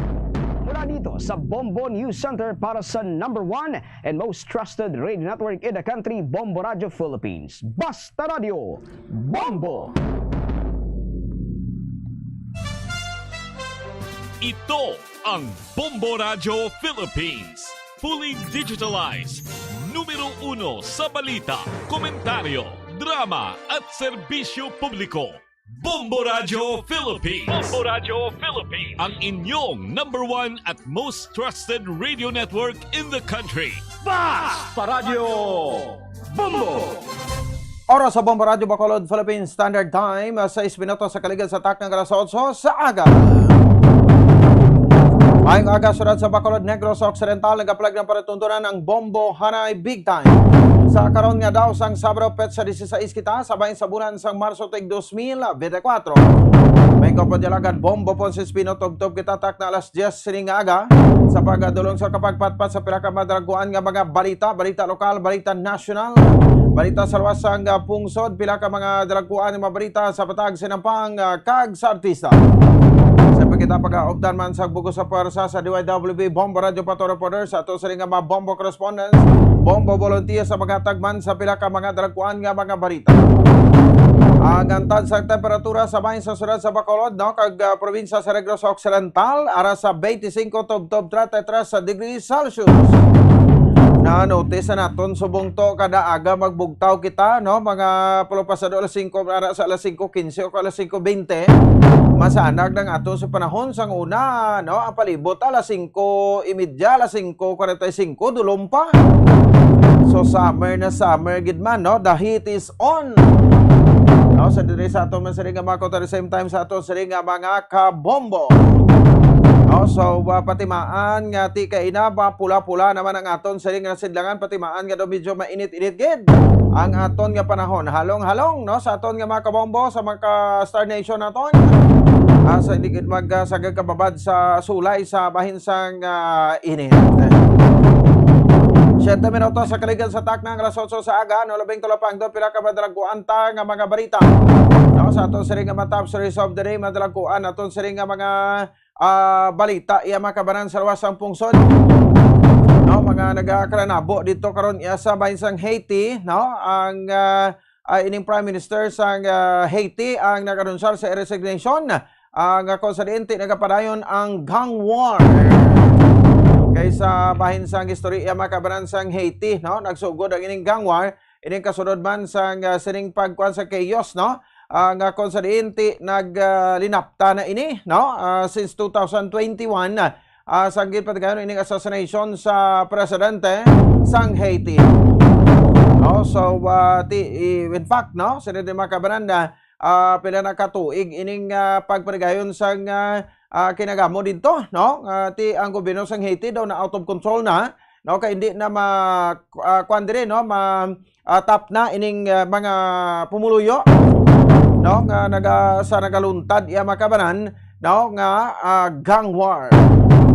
Mula dito sa Bombo News Center para sa number one and most trusted radio network in the country, Bombo Radio Philippines. Basta Radio, Bombo! Ito ang Bombo Radio Philippines. Fully digitalized. Numero uno sa balita, komentaryo, drama at serbisyo publiko. Bombo Radio Philippines. Bombo Radio Philippines. Ang inyong number one at most trusted radio network in the country. Basta Radio Bombo! Oras sa Bombo Radio Bacolod, Philippine Standard Time, ah, sais minutos sa kaligad sa takna nga alas otso sa aga. Maayong aga, syudad sa Bacolod, Negros Occidental, nagapalag ng palatuntunan ang Bombo Hanay Big Time. Sa karon nga daw sang Sabado, petsa disisais kita, sa bahin sa bulan sang Marso, tig dos mil bente kuwatro. May kapadyalag Bombo Ponce Espino, tubtob kita takna alas diyes sining nga aga. Sa pagdulong sa kapagpatpat sa pila ka madalaguan nga mga balita, balita lokal, balita nasyonal, balita sa luwas sang, ah, pungsod, pila ka mga dalaguan nga mga balita sa patag, sinampang, ah, kag sa artista. Sa pagkita pag-aupdan man sa bugos sa pwersa sa D Y W B Bombo Radio Pato Reporter, sa ato sini nga mga Bombo correspondents, Bombo volunteer sa paghatag man sa pila ka mga dalaguan nga mga balita. Ang antad sa temperatura sa bahin sa syudad sa Bacolod, no, kag, ah, probinsya sa Negros Occidental, ara sa twenty-five tubtob thirty-three sa degree Celsius. Na-notice na naton subong to kada aga magbugtaw kita, no, mga pulo pasado alas singko, ara sa alas singko quince o alas singko veinte. Masanag ang ato sa panahon sang una, no, ang palibot alas singko y media, alas singko kwarenta y singko, dulom pa. So, summer na summer gid man, no? The heat is on. No, sa diri sa ato man sini nga mga kuto, at the same time sa ato sini nga mga kabombo. No, so, uh, patimaan nga ti kaina ba pula-pula naman ang aton sini nga sidlangan, patimaan nga daw medyo mainit-init gid ang aton nga panahon. Halong-halong, no, sa aton nga mga kabombo, sa mga ka-Star Nation naton. Ah, sa hindi gid mag, ah, sagad kababad sa sulay sa bahin sang, ah, init. Siyete minutos sa kaligad sa takna nga alas otso sa aga, no, labing tulapangdo, pila ka madalaguan ta nga mga balita. No, sa aton sini nga mga top stories of the day, madalaguan aton sini nga mga, ah, balita, iya mga kabanan sa luwas sang pungsod. No, mga nagakaranabo dito karon iya sa bahin sang Haiti, no, ang, ah, ah, ining Prime Minister sang, ah, Haiti ang nag-anunsar sa resignation, ah, nga kung sa diin ti nagapadayon ang gang war. Kay sa bahin sang istorya, mga kabanan, sang Haiti, no? Nagsugod ang ining gang war, ining kasunod man sang, ah, sining pagkuan sa chaos, no? Ah, nga kung sa diin ti nag, ah, linapta na ini, no? Ah, since two thousand twenty-one, ah, sa ginpatigayon ining assassination sa presidente sang Haiti. No, so, ah, ti, i-, in fact, no, sini din mga kabanan na, ah, pila na ka tuig ining, ah, pagpatigayon sang, ah, ah, kinagamo dito, no? Ah, ti ang gobyerno sang Haiti daw na out of control na, no? Kay hindi na ma-, ah, kuwan diri, no? Ma-, ah, tap na ining, ah, mga pumuluyo, no, nga naga-, sa nagaluntad iya mga kabanan, no, nga, ah, gang war.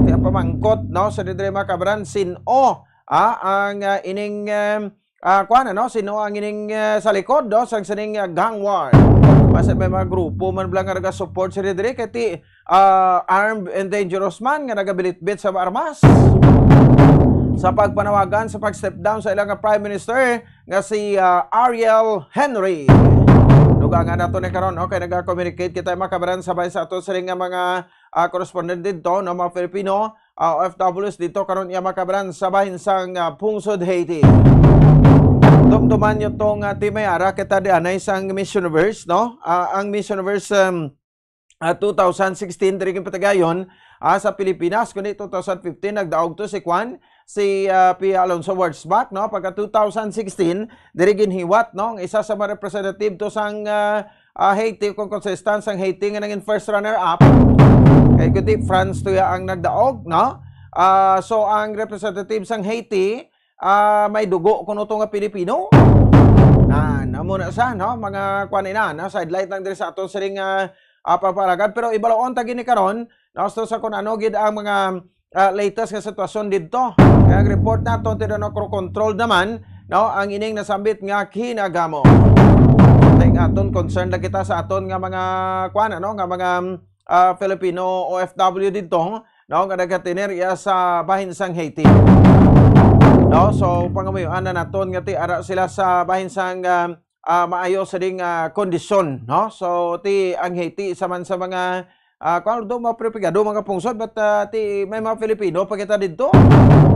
Kaya pamangkot, no, sa diri mga kabanan, sin-o, ah, ang, ah, ining, em, ah, kuwan, ano, sin-o ang ining, eh, sa likod, no, sang sining, ah, gang war. Basta may mga grupo man bala nga naga-support sa diri, kay ti, ah, armed and dangerous man nga nagabilitbit sa armas sa pagpanawagan sa pag-step down sa ilang Prime Minister nga si, ah, Ariel Henry. Dugangan nato ni karon, no, kay naga-communicate kita, mga kabanan, sabay sa ato sining nga mga, ah, correspondent dito, no, mga Filipino, ah, O F Ws dito karon, iya mga kabanan, sa bahin sang, ah, pungsod Haiti. Dumduman nyo tong, ah, Team Mayara, kita di anay sang Miss Universe, no? Ah, ang Miss Universe, um, ah, two thousand sixteen, diri ginpatigayon, ah, sa Pilipinas, kundi two thousand fifteen, nagdaog to si Kwan, si, ah, Pia Alonso Wurzbach, no? Pagka two thousand sixteen, diri ginhiwat, no? Ang isa sa mga representative to sang, ah, ah, Haiti, kung consistent sang Haiti nga nangin first runner-up. Kay kundi France to ya ang nagdaog, no? Ah, so, ang representative sang Haiti, ah, may dugo kuno to nga Pilipino. Na, namo na sa, no? Mga kwan ina, no? Sidelight lang diri sa aton sining, ah, ah, pagpalagad. Pero ibaloon ta gini karon, no, so sa kung ano gid ang mga, ah, latest nga sitwasyon didto. Kaya ang report naton, ti ano, control naman, no, ang ining nasambit nga kinagamo. Kay nga aton concern lang kita sa aton nga mga, kuan, ano, nga mga, ah, Filipino O F W didto, no, nga nagatener iya sa bahin sang Haiti. No, so pangamuyoan na naton nga ti ara sila sa bahin sang, ah, ah, maayo sa ding, ah, kondisyon, no? So ti ang Haiti isa man sa mga, ah, kung ano, mga pribilegado, mga pungsod, but, ah, ti may mga Filipino pa kita didto,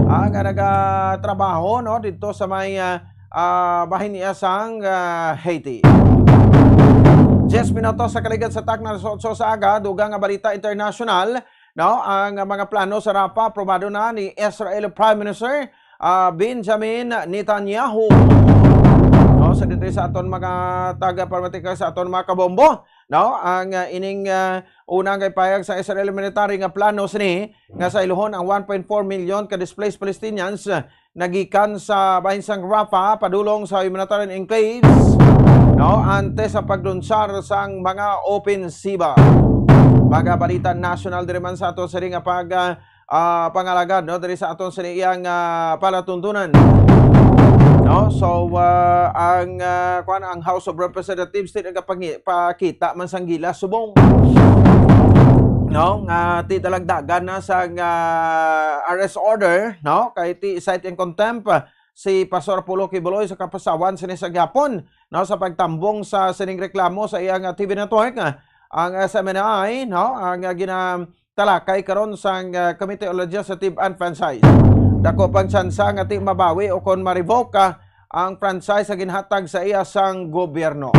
ah, nga nagatrabaho, no, didto sa may, ah, ah, bahin niya sang, ah, Haiti. Diyes minutos sa kaligad sa takna sa otso sa aga, dugang nga balita international, no? Ang mga plano sa Rafah aprobado na ni Israel Prime Minister, ah, Benjamin Netanyahu. No, sa dito sa aton mga taga-, pamatika sa aton mga kabombo, no? Ang, ah, ining, ah, unang ipahayag sa Israel military nga plano sini nga sayluhon ang one point four million ka displaced Palestinians, ah, nagikan sa bahin sang Rafah padulong sa humanitarian enclaves, no, antes sa paglunsar sang mga opensiba. Mga balita national diri man sa ato sini nga pag, ah, ah, pangalagad, no, diri sa aton sini iyang, ah, palatuntunan. No? So, ah, ang, ah, kuwan, ang House of Representatives ti nagapangi-, pakita man sang gilas subong, no, nga ti dalagdagan na sang, ah, arrest order, no, kay ti cite in contempt si Pastor Apollo Quiboloy sa kapasawan sini sa gihapon, no, sa pagtambong sa sining reklamo sa iyang, ah, T V network, ah, ang S M N I, no, ang, ah, gina-, talakay karon sang, ah, Committee on Legislative and Franchise. Dako pang tsansa nga ti mabawi o kon ma-revoke, ah, ang franchise sa ginhatag sa iya sang gobyerno.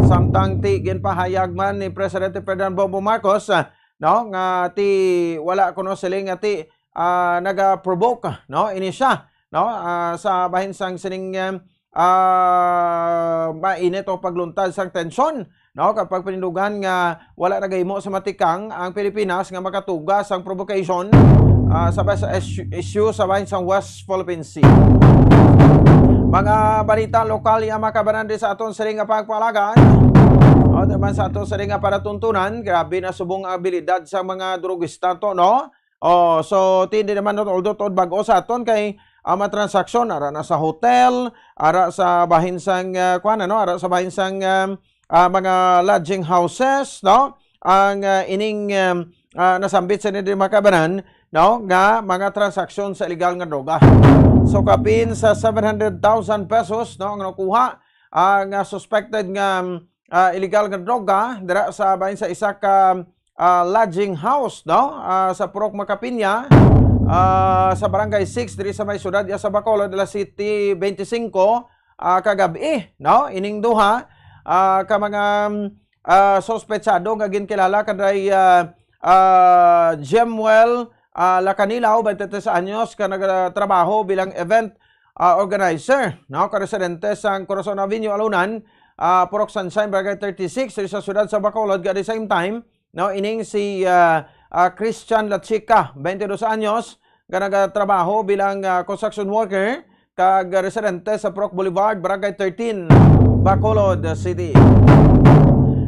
Samtang ti ginpahayag man ni Presidente Ferdinand Bongbong Marcos, ah, no, nga ti wala kuno siling nga ti, ah, naga-provoke, no, ini siya, no, ah, sa bahin sang sining, ah, ah, mainit o pagluntad sang tensyon, no? Kag pagpanindugan nga wala nagahimo sa matikang ang Pilipinas nga makatuga sang provocation, ah, sa bas-, issue, issue sa bahin sang West Philippine Sea. Mga balita lokal, ya, mga kabanan, di sa aton siring nga pagpalagan. O, naman sa aton siring nga panatuntunan, grabe na subong ang abilidad sa mga drugista to, no? Oh, so, ti, di naman, although tuod bag-o sa aton kay ang mga transaksyon, ara na sa hotel, ara sa bahin sang, ah, kuwan, ano, ara sa bahin sang, um, ah, mga lodging houses, no? Ang, ah, ining, um, ah, nasambit sa nila, mga kabanan, no, nga mga transaksyon sa illegal nga droga. So, kapin sa seven hundred thousand pesos, no, ang nakuha, ang, ah, suspected nga, um, ah, illegal nga droga dira sa bahin sa isa ka, ah, lodging house, no? Ah, sa Purok Macapiña, ah, sa Barangay six, diri sa may siyudad ya sa Bacolod, alas siyete bente singko, ah, kagab-i, no? Ining duha, ah, ka mga, ah, suspetsado nga ginkilala kanday, ah, ah, Jemuel, ah, Lacanilaw, twenty-three anyos, ka nagatrabaho bilang event, ah, organizer, no? Ka residente sang Corazon Avenue, Alunan, ah, Purok Sunshine, Barangay thirty-six, sa siyudad sa Bacolod. At the same time, no, ining si, ah, ah, Christian Lachica, twenty-dos anyos, nga nagatrabaho bilang, ah, construction worker kag residente sa Purok Boulevard, Barangay thirteen, Bacolod City.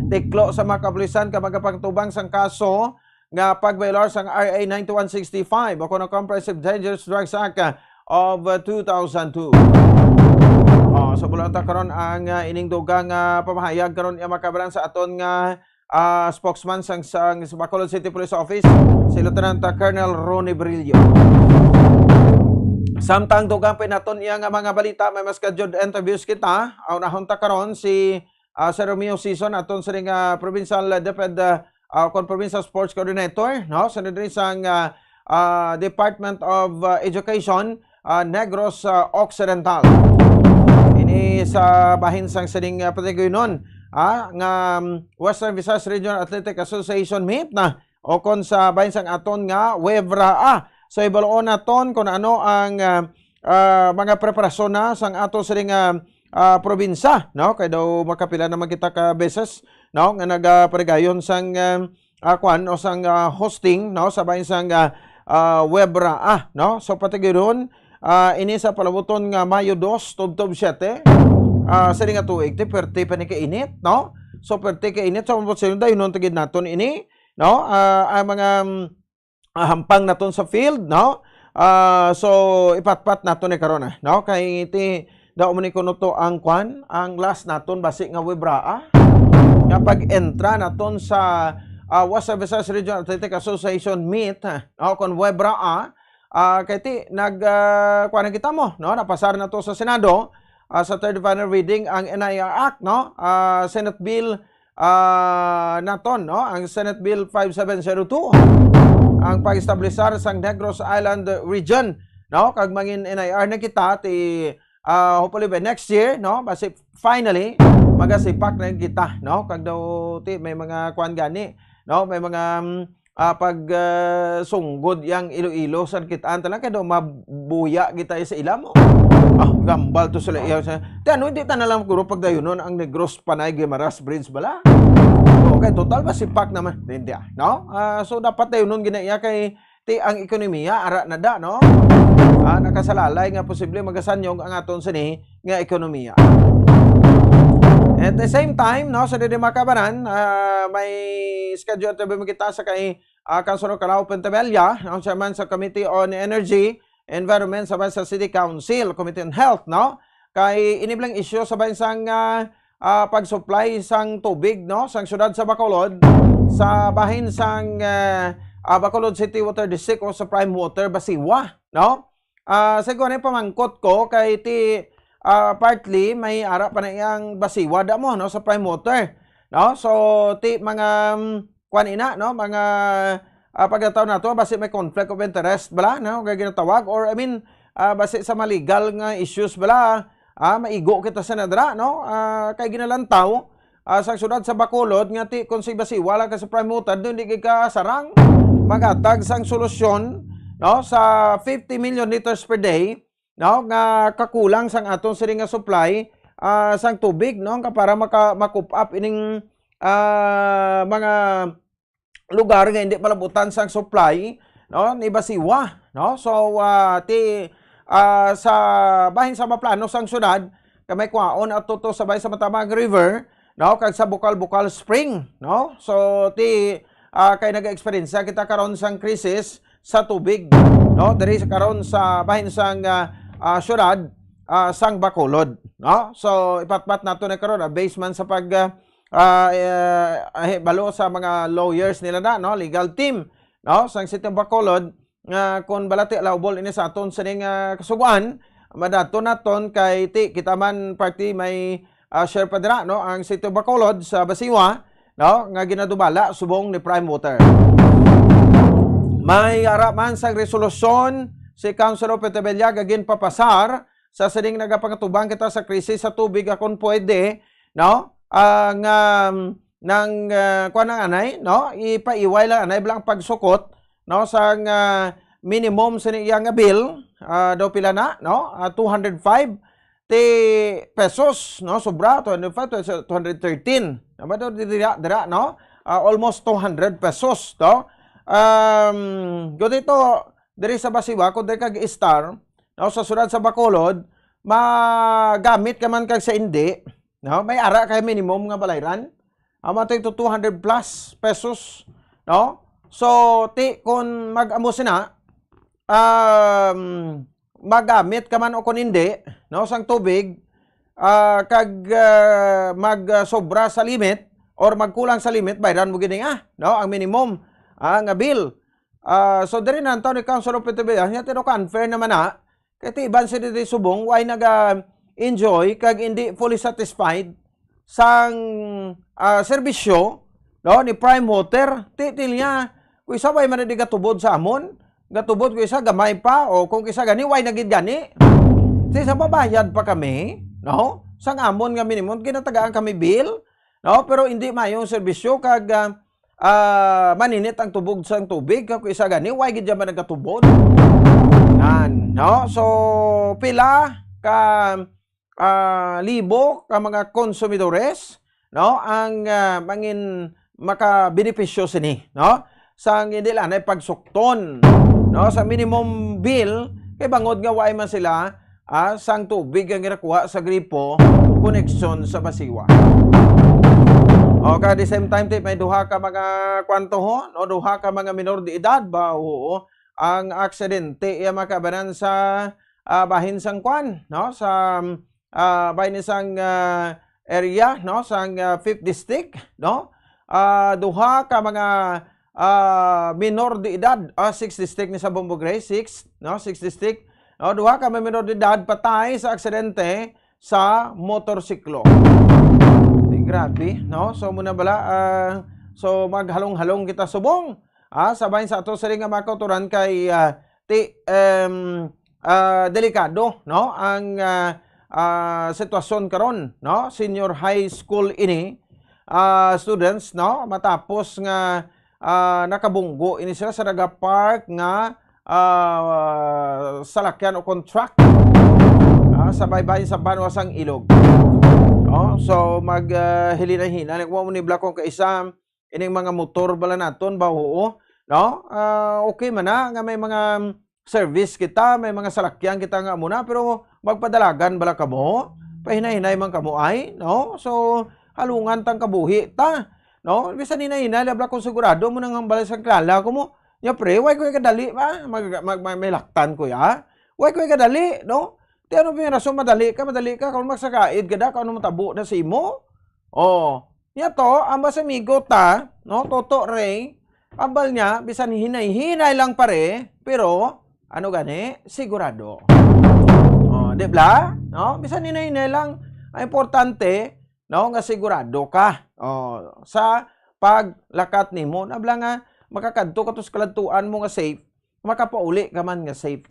Tiklo sa mga kapulisan ka magapagtubang sang kaso nga pag-violar sang R A nine one six five o kuno Comprehensive Dangerous Drugs Act of, uh, two thousand two. Oh, so, bulan ta karon ang, uh, ining dugang, uh, pamahayag karon nga makabaran sa aton nga, uh, spokesman sang, sang Bacolod City Police Office, si Lieutenant, uh, Colonel Ronnie Brillo. Samtang dugang pa naton iya nga mga balita, may mas ka-job interviews kita. Ang unahon ta karon si, ah, Sir Romeo Sison, aton siring nga provincial, ah, DepEd, ah, ah, kon provincial sports coordinator, no? Sa diri sang, ah, ah, Department of, ah, Education, ah, Negros, ah, Occidental. Ini sa bahin sang sining, ah, patiguynon, ah, nga, um, Western Visayas Region Athletic Association meet na, o kon sa bahin sang aton nga WEVRA. So, ibaluon naton kung ano ang, ah, ah, mga preparasyon na sang ato siring nga, ah, probinsya, no? Kay daw makapila naman kita ka beses, no, nga nagaparigayon sang, ah, ah, kwan o sang, ah, hosting, no, sa bahin sang, ah, ah, WEVRA, ah, no? So, patiguynon, ah, ini sa palabuton nga Mayo dos, tubtob siyete, ah, siring nga tuig, ti, perte pa ni kainit, no? So, perte kainit, so, ambot sino dayon, tigid naton ini, no? Ah, ang mga, mm, ah, hampang naton sa field, no? Ah, so, ipatpat naton ni karon, ah, no? Kay ti, daw mo ni kuno to ang kwan, ang last naton basi nga Webraa. Nga pag-entra naton sa, ah, West Visayas Region Athletic Association meet, ah, no? Kon Webraa, ah, kay ti, nag, ah, kwan na kita mo, no? Napasar na to sa Senado, ah, sa third final reading ang N I R Act, no? Ah, Senate Bill ah, naton, no? Ang Senate Bill five seven zero two, ang pag-establisar sang Negros Island Region, no? Kag mangin N I R na kita ti, ah, hopefully by next year, no? Basi finally magasipak na kita, no? Kag daw ti may mga kuan gani, no? May mga, mm, ah, pag, ah, sunggod yang Iloilo sa kitaan talang kay daw mabuya kita sa ila mo. Ah, gambal to sila iya sa. Ti ano, hindi ta na lang guro pagdayunon ang Negros Panay Guimaras Bridge bala. Okay, total ba sipak naman? Hindi, ah, no? Ah, so dapat dayunon gina iya kay ti ang ekonomiya ara na da, no? Ah, nakasalalay nga posible magasanyog ang aton sini nga ekonomiya. At the same time, no, sa didi makabanan, ah, may schedule tabi mo kita sa kay ah, Councilor Carao Pentebella, ang chairman sa Committee on Energy, Environment, sa sa City Council, Committee on Health, no? Kay ini bala ang issue sa bahin sang, ah, ah, pag-supply sang tubig, no, sang siyudad sa Bacolod, sa bahin sang, ah, ah, Bacolod City Water District o sa Prime Water Basiwa, no? Ah, sa kuwan, pamangkot ko kay ti, ah, partly may ara pa na iyang Basiwa da mo, no, sa Prime Water, no? So, ti mga, mm, kuan ina, no? Mga, ah, pagkataon nato, basi may conflict of interest bala, no? Kaya ginatawag, or I mean, ah, basi sa mga legal nga issues bala, ah, maigo kita sa nadra, no? Ah, kay ginalantaw, ah, sa siyudad sa Bacolod nga ti kon si Basiwa lang ka sa Prime Water, doon di ka sarang magatag sang solusyon, no? Sa fifty million liters per day, no? Nga kakulang sang aton sini nga supply, ah, sang tubig, no? Nga para maka, makup up ining, ah, mga lugar nga hindi malabutan sang supply, no, ni Basiwa, no? So, ah, ti, ah, sa bahin sa maplano sang syudad, kay may kuhaon ato to sa bahin sa Matabang River, no, kag sa Bukal-Bukal Spring, no? So, ti, ah, kay nag-eksperyensya kita karon sang krisis sa tubig, no? Diri sa karon sa bahin sang, ah, ah, syudad, ah, sang Bacolod, no? So, ipatpat nato na karon, ah, based man sa pag, ah, ah, eh, ah, hibalo sa mga lawyers nila na, no, legal team, no, sang City of Bacolod, nga kung balati allowable ini sa aton sining, ah, kasugoan, madaton naton kay ti kita man party may, ah, share pa dira, no, ang City of Bacolod sa Basiwa, no, nga ginadubala subong ni Prime Water. May ara man sang resolusyon si Councilor Pentebella nga ginpapasar sa sining nagapangatubang kita sa krisis sa tubig, akon pwede, no? Ah, nga, nang, ah, kuwan ang anay, no? Ipaiway lang anay, bilang pagsukot, no? Sang, ah, minimum sa iya nga bill, ah, daw pila na, no? Ah, two hundred five ti pesos, no? Sobra, two hundred five, two hundred thirteen. Ano ba daw dira, dira, no? Ah, almost two hundred pesos, to. Um, go dito, diri sa Basiwa, kung diri kag Star, no, sa siyudad sa Bacolod, magamit ka man kag sa indi, no? May ara kay minimum nga balayran. Amo to two hundred plus pesos, no? So, ti, kung mag-amo sina, um, magamit ka man o kung hindi, no, sang tubig, ah, kag, ah, mag, ah, sobra sa limit or magkulang sa limit, bayran mo gid, ah, no, ang minimum, ah, nga bill. Ah, so, diri na ang tao ni Council of Petrobias, nga tino ka unfair naman na, kay ti iban sila di subong, way naga-enjoy, kag hindi fully satisfied sang, ah, serbisyo, no, ni Prime Water. Ti, ti niya, kung isa way man di gatubod sa amon, gatubod kung isa gamay pa, o kung isa gani, way na gid gani. Ti sa mabayad pa kami, no? Sang amon nga minimum, ginatagaan kami bill, no? Pero hindi mayong serbisyo, kag, ah, ah, maninit ang tubog sang tubig, kag kung isa gani, way gid dyan man nagatubod. Yan, no? So, pila ka, ah, libo ka mga konsumidores, no? Ang, ah, mangin makabenepisyo sini, no? Sang hindi lang na pagsukton, no? Sa minimum bill, kay bangod nga way man sila, ah, sang tubig ang ginakuha sa gripo, koneksyon sa Basiwa. O, ka the same time, ti, may duha ka mga kwanto, ho, no? Duha ka mga minor de edad ba? Oo. Ang aksidente, iya makabanan sa, ah, bahin sang kwan, no? Sa, ah, bahin sang, ah, area, no? Sang, ah, fifth District, no? Ah, duha ka mga, ah, minor de edad, ah, sixth District ni sa Bombo Gray, six, no? Sixth District, no? Duha ka mga minor de edad patay sa aksidente sa motorsiklo. Di, grabe, no? So, muna bala, ah, so, maghalong-halong kita subong, ah, sa bahin sa ato sini nga mga kauturan kay, ah, ti, em, ah, delikado, no? Ang, ah, ah, sitwasyon karon, no? Senior high school ini, ah, students, no? Matapos nga, ah, nakabunggo ini sila sa nagapark nga, ah, salakyan o kon truck, ah, sa baybayon sa banwa sang ilog. No? So, mag, ah, hilina-hina. Like, wa mo ni bala kung kaisa, ining mga motor bala naton ba, oo, no? Ah, okay man na nga may mga service kita, may mga salakyan kita nga amo na, pero magpadalagan bala kamo? Pahinay-hinay man kamo ay, no? So, halungan tang kabuhi ta, no? Bisan hinay-hinay, labla kung sigurado mo nang hambal sa klala ko mo. Nya, pre, way ko kadali ba? Mag, mag, mag, may laktan ko ya. Way ko kadali, no? Ti ano ba yung rason madali ka, madali ka, kung magsakaid ka da, kung ano matabo na sa imo? Oh, nya to, ang mas amigo ta, no? Toto Ray, ambal niya, bisan hinay-hinay lang pare, pero, ano gani, sigurado. Oh, di bla? No? Bisan hinay-hinay lang, ang importante, no, nga sigurado ka, oh, sa paglakat nimo. Nabla nga, makakadto ka to sa kaladtuan mo nga safe, makapauli ka man nga safe.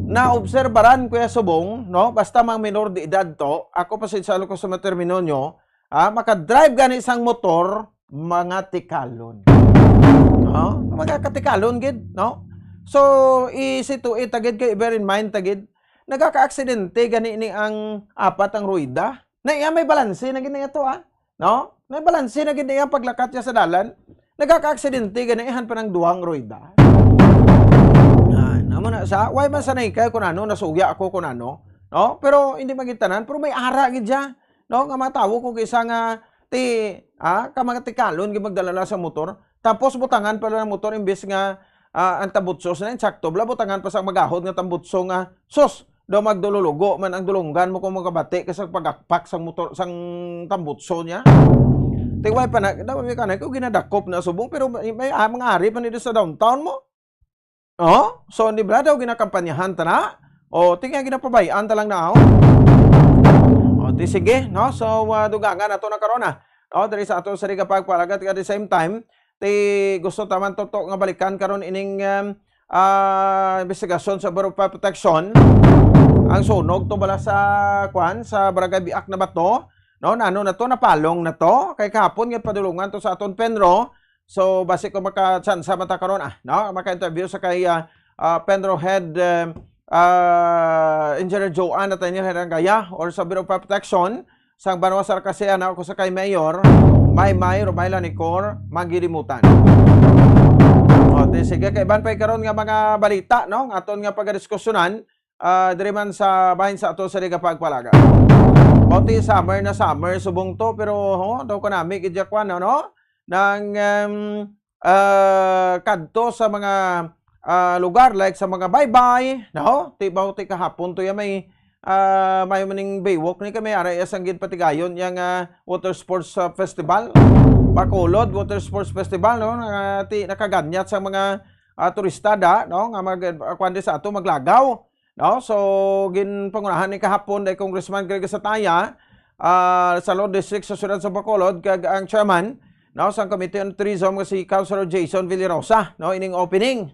Naobserbaran, Kuya Subong, no, basta mang minor de edad to, ako, pasensya ko sa mga termino nyo, ah, makadrive gani sang motor, mga tikalon. No? Mga katikalon gid, no? So, i-situate ta gid kay, bear in mind ta gid, nagakaaksidente gani ni ang apat ang rueda. Na iya may balanse na gid na ito, ah. No? May balanse na gid na iya ang paglakat niya sa dalan. Nagakaaksidente gani han pa nang duhang rueda. Ah, namo na sa, why man sanay kay kun ano, nasuya ako kun ano, no? Pero hindi magitanan, pero may ara gid siya, no? Nga mga tawo kung kisa nga ti, ah, ka mga tikalon gid magdala na sa motor. Tapos butangan pa lang ang motor imbes nga, ah, ang tambutso sa insakto, bla, butangan pa sa magahod nga tambutso nga, sus, daw magdululugo man ang dulunggan mo kung magabati ka sa pagakpak sang motor, sang tambutso niya. Tiway pa na, daw may kanay ko ginadakop na subong, pero may, may, ah, mga ari pa ni sa downtown mo. Oh, so, di ba daw ginakampanyahan ta na? O, ti nga ginapabayaan ta lang na, oh. O, ti sige, no? So, ah, dugangan nato na karon, ah. O, diri sa ato sa Riga Pagpalagat, at the same time, ti gusto ta man to, to nga balikan karon ining, um, ah, investigasyon sa Bureau of Fire Protection. Ang sunog to bala sa, kwan, sa Barangay Biak na Bato, no? Nano na to, napalong na to. Kay kahapon nga padulungan to sa aton PENRO, so, basi ko makatsansa man ta karon, ah, no? Maka-interview sa kay, ah, ah, PENRO Head, eh, ah, Engineer Joanne Nathaniel Herangaya or sa Bureau of Protection sang Banwa sa Arcasia, na ako sa kay Mayor Maymay Romay Lanicor Manggilimutan. O, ti sige, kay iban pa karon nga mga balita, no? Nga aton nga pagadiskusyonan, ah, diri man sa bahin sa ato sa Riga Pagpalagat. Mao ti summer na summer subong to, pero, ho, daw kanami gid ya kwan, no? Nang, em, ah, kadto sa mga, ah, lugar, like sa mga baybay, no? Ti ba, ti kahapon to ya may, ah, may maning baywalk ni kami, ara ya sang ginpatigayon ya nga water sports, ah, festival. Bacolod Water Sports Festival, no? Nga ti nakaganyat sa mga, ah, turista da, no? Nga mag, ah, kuwan di sa ato maglagaw. No? So, ginpangunahan ni kahapon day Congressman Greg Sataya, ah, sa Lourdes District sa siyudad sa Bacolod, kag ang chairman, no, sang Committee on Tourism nga si Councilor Jason Villarosa, no, ining opening.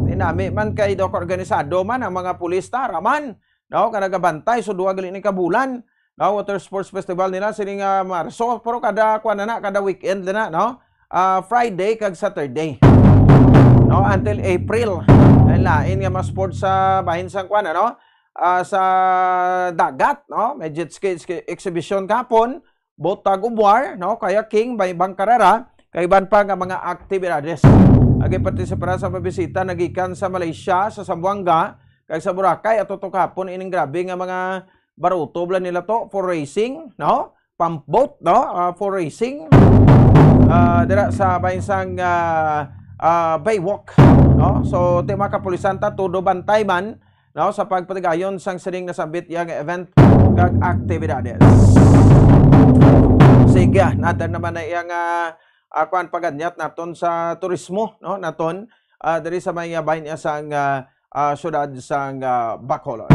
Tinami man kay daw organisado man ang mga pulis ta, raman, no, nga nagabantay, so duha gali ni kabulan, no, Water Sports Festival nila sining, ah, Marso, pero kada kuan na na, kada weekend na na, no? Ah, Friday kag Saturday. No, until April. Lain-lain nga mga sports sa bahin sang kuan, ano? Ah, sa dagat, no? May jet ski, ski exhibition kahapon, boat tug of war, no? Kayaking, may ibang karera, kag iban pa nga mga aktibidades. Agi partisipar sa pabisita nagikan sa Malaysia, sa Zamboanga, kag sa Boracay, ato to kahapon ining grabe nga mga baruto bala nila to for racing, no? pump boat, no? Ah, for racing. Ah, dira sa bahin sang, ah, ah, Baywalk, no? So, ti mga kapulisan ta, todo bantay man, no? Sa pagpatigayon sang sining nasambit iya nga event kag aktibidades. Sige, another naman na iya nga, ah, kuan, paganyat naton sa turismo, no? Naton, ah, diri sa may, ah, bahin iya sang, ah, ah, siyudad sang, ah, Bacolod.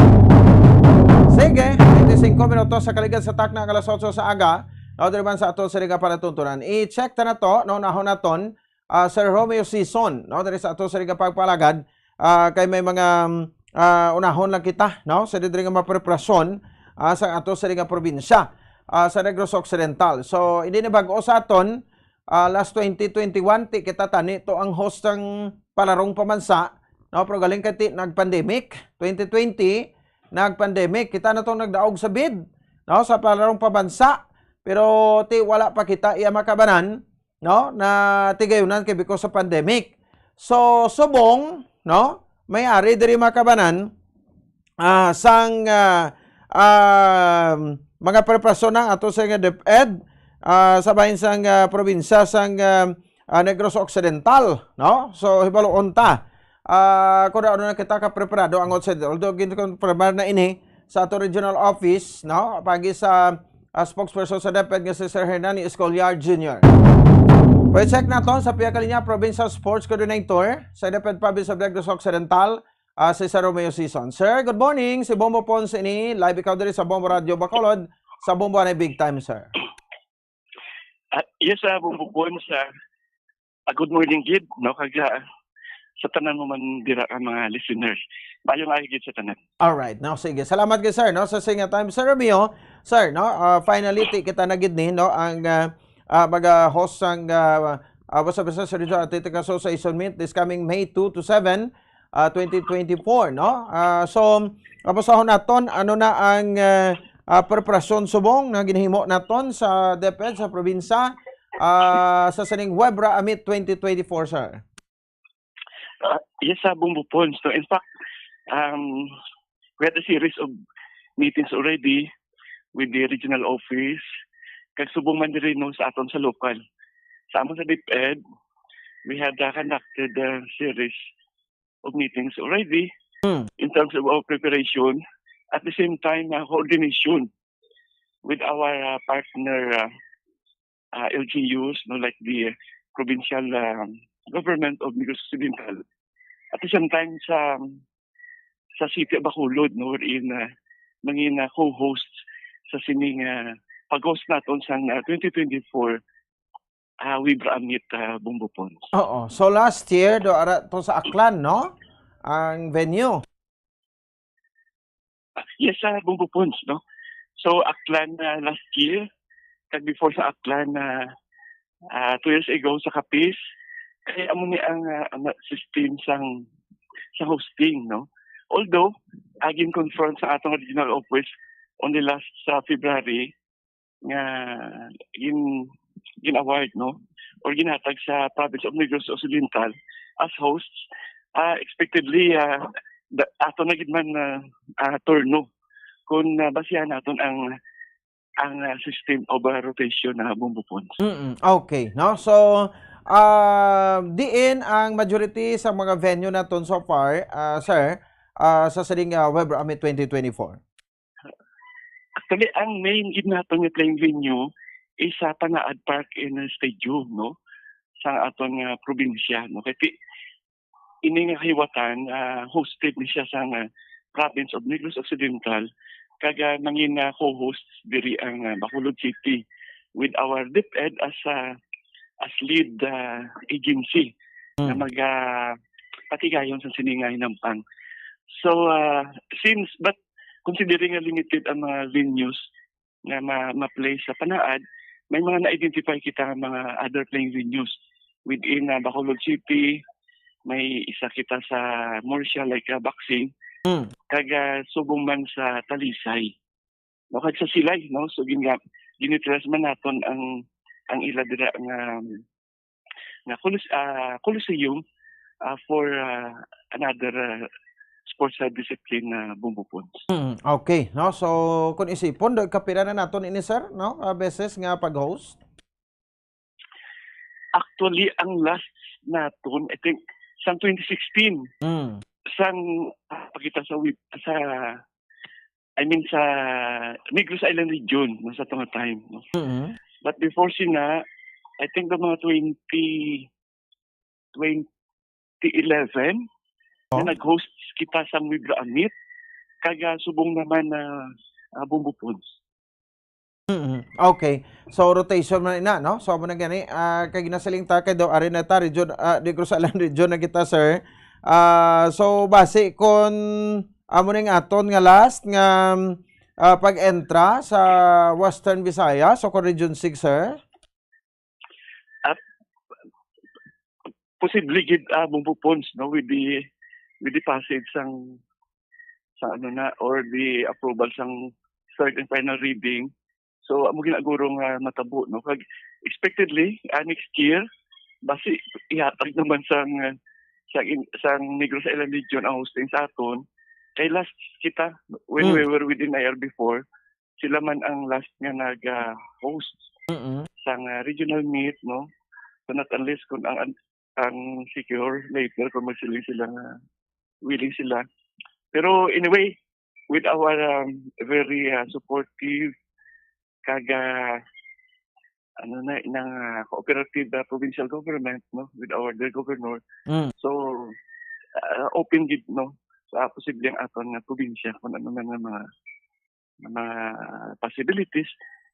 Sige, twenty-five minutos sa kaligad sa takna ang alas otso sa aga. No, diri man sa ato sa liga para tuntunan. I-check ta na to, no, nahon naton, ah, Sir Romeo Sison, no, diri sa ato sa liga pagpalagad, ah, kay may mga, mm, ah, unahon lang kita, no, sa diri nga mga preparasyon, ah, sa ato sa liga probinsya, ah, sa Negros Occidental. So, hindi na bag-o sa aton, ah, last twenty twenty-one, ti kita tani to ang host sang Palarong Pambansa, no? Pero galing kay ti nag-pandemic, twenty twenty, nag-pandemic. Kita na tong nagdaog sa bid, no? Sa Palarong Pambansa, pero ti wala pa kita iya makabanan, no? Na tigayunan kay because sa pandemic. So, subong, no? May ari diri makabanan, ah, sang, ah, ah, mga preparasyon ng ato sa nga DepEd, ah, sa bahin sang, ah, probinsya sang, ah, ah, Negros Occidental, no? So, hibaluon ta. Ah, kung ano na kita kapreparado ang Occidental, although ginkonfirmar na ini sa ato regional office, no? Pagi sa, ah, spokesperson sa DepEd nga si Sir Hernani Escolar Junior. Pwede check naton sa pihak linya, Provincial Sports Coordinator sa DepEd Province of Negros Occidental, ah, si Sir Romeo Sison. Sir, good morning. Si Bombo Pons ini, live ikaw diri sa Bombo Radio Bacolod, sa Bombo Anay Big Time, sir. Ah, yes, ah, Bombo Pons, ah, ah, good morning gid, no, kag, ah, sa tanan mo man dira ang mga listeners. Maayong aga gid sa tanan. All right, no, sige. Salamat gid, sir, no, sa singa time, Sir Romeo. Sir, no, ah, finally, ti kita na gid ni, no, ang, ah, ah, mag-host sang, ah, ah, West Visayas Regional Athletic Association Meet this coming May two to seven, ah, twenty twenty-four, no? Ah, so, abusahon naton, ano na ang, ah, ah, preparasyon subong na ginhimo naton sa DepEd sa probinsya, ah, sa sining WEBRA Amit twenty twenty-four, sir? Ah, yes, sa Bombo Pons, no? In fact, um, we had a series of meetings already with the regional office, kag subong man diri, no, sa aton sa local. Sa amon sa DepEd, we had, uh, conducted a series of meetings already. Hmm. In terms of our preparation, at the same time, uh, coordination with our, uh, partner, uh, uh, L G Us, no, like the provincial, um, government of Negros Occidental. At the same time, sa, sa City of Bacolod, no, wherein, uh, mangin, uh, co-host sa sining, uh, pag-host naton sang, uh, twenty twenty-four, uh, WEBRA Amit, uh, Bombo Pons. Oo. So, last year, do ara to sa Aklan, no? Ang venue. Ah, yes, sa Bombo Pons, no? So, Aklan, ah, last year, kag before sa Aklan, ah, ah, two years ago sa Capiz, kay amo ni ang, ah, ang system sang, sa hosting, no? Although, ah, gin-confirm sa atong regional office only last sa February, nga gin-, gin-award, no, or ginhatag sa province of Negros Occidental as hosts, ah, expectedly, ah, da-, ato na gid man, ah, ah, turno kung, ah, basihan naton ang, ang, ah, system of, ah, rotation na Bombo Pons. Mm, okay, no? So, ah, diin ang majority sa mga venue naton so far, ah, sir, ah, sa sining, ah, WEBRA Amit twenty twenty-four? Actually, ang main gid naton nga playing venue is sa Panaad Park and Stadium, no? Sa aton nga probinsya, no? Kay ti-, ini nga kahiwatan, ah, hosted ni siya sa nga province of Negros Occidental, kag, ah, nangin, ah, co-host diri ang, ah, Bacolod City with our DepEd as, ah, as lead, ah, agency na Hmm. mag, ah, patigayon sa sini nga hinampang. So, ah, since, but considering nga limited ang mga venues nga ma-, ma-play sa Panaad, may mga na-identify kita nga mga other playing venues within, ah, Bacolod City, may isa kita sa Murcia, like, ah, boxing, Hmm. kag, ah, subong man sa Talisay. No, kag sa Silay, no? So, gin-, gin-utilize man naton ang, ang ila dira nga, nga Colis-, ah, Coliseum, ah, for, ah, another, ah, sports, ah, discipline, ah, Bombo Pons. Mm, okay, no? So, kung isipon, do, kapila na naton ini, sir, no? Ah, beses nga pag-host? Actually, ang last naton, I think, sang twenty sixteen. Mm. Sang, ah, pakita sa web, sa, I mean, sa Negros Island region, no, sa tunga time, no? Mm. But before sina, I think, the mga twenty, twenty eleven, Oh. na nag-host kita sang Wibra Amit, kag, ah, subong naman na, ah, Bombo Pons. Mm, okay. So, rotation man ina, no? So, amo na gani, ah, kay ginasiling ta kay daw ari na ta, region, ah, di ko sa ilang region na kita, sir. Ah, so, basi kon amo ning aton nga last nga, ah, pag-entra sa Western Visayas, so kon Region six, sir? At posible gid, ah, Bombo Pons, no, with the, with the passage sang, sa ano na, or the approval sang third and final reading. So, amo ginaguro nga matabo, no? Kag expectedly, ah, next year, basi ihatag naman sang, ah, sang in-, sang Negros Island Region ang hosting sa aton. Kay last kita, when Mm. we were within I R before, sila man ang last nga nag, ah, host Mm. sang, ah, regional meet, no? So, not unless kung ang, ang secure later kung magsiling sila nga willing sila. Pero anyway, with our, um, very, ah, supportive, kag, ah, ano na, inang, ah, cooperative, ah, provincial government, no, with our dear governor. Mm. So, ah, open gid, no, sa posibleng aton nga probinsya kung ano man nga mga, mga possibilities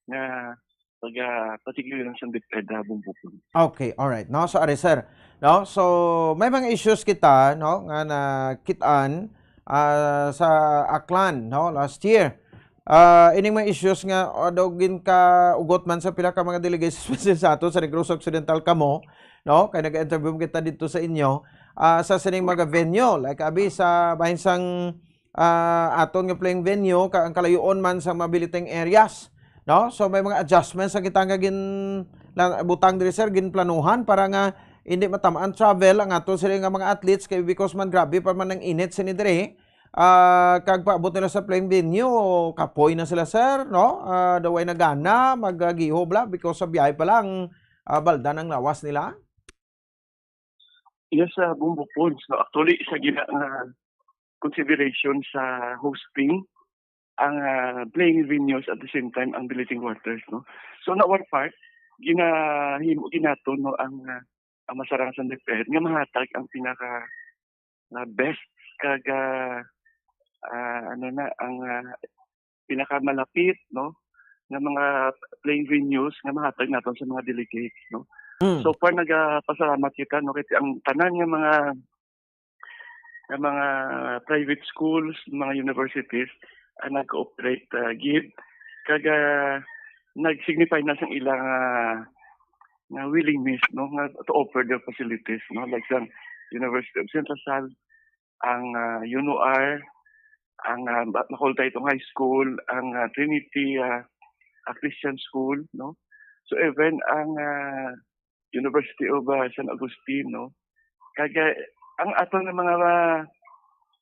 nga taga, particular sa DepEd, ah, Bombo Pons. Okay, alright. No, so, ari, sir, no? So, may mga issues kita, no, nga nakit-an, ah, sa Aklan, no, last year. Ah, ining mga issues nga, ah, daw ginkaugot man sa pila ka mga delegates, especially sa ato sa Negros Occidental kamo, no? Kay nag-interview kita dito sa inyo, ah, sa sining mga venue, like, abi, sa bahin sang, ah, aton nga playing venue, ka-, ang kalayuon man sa mga billeting areas, no? So, may mga adjustments na kita nga gin-, la-, butang diri, sir, ginplanuhan para nga hindi matamaan travel ang aton sila nga mga athletes kay because man grabe pa man ang init sini diri. Ah, kag paabot nila sa playing venue, kapoy na sila, sir, no? Ah, daw way na gana, magagiho bala because sa biyahe pa lang, ah, balda ang lawas nila. Yes, sa Bombo Pons, no? Actually, isa gina nga consideration sa hosting ang, ah, playing venues at the same time ang billeting quarters, no? So, on our part, ginahimo ginaton, no, ang, ah, ang masarang sa DepEd nga mahatag ang pinaka, ah, best kag, ah, ah, ano na, ang, ah, pinakamalapit, no, nga mga playing venues nga mahatag naton sa mga delegates, no? Mm. So far, nagapasalamat kita, no, kay ang tanan nga mga, nga mga private schools, mga universities, ang nag-cooperate, ah, gid, kag, ah, nag-signify na sang ilang, ah, nga willingness, no, nga to offer their facilities, no, like sa University of Central Sal, ang, ah, UNOR, ang, ah, Ba-, Macoltaytong High School, ang, ah, Trinity, ah, ah, Christian School, no? So, even ang, ah, University of, ah, San Agustin, no? Kag, ah, ang aton nga mga, ah,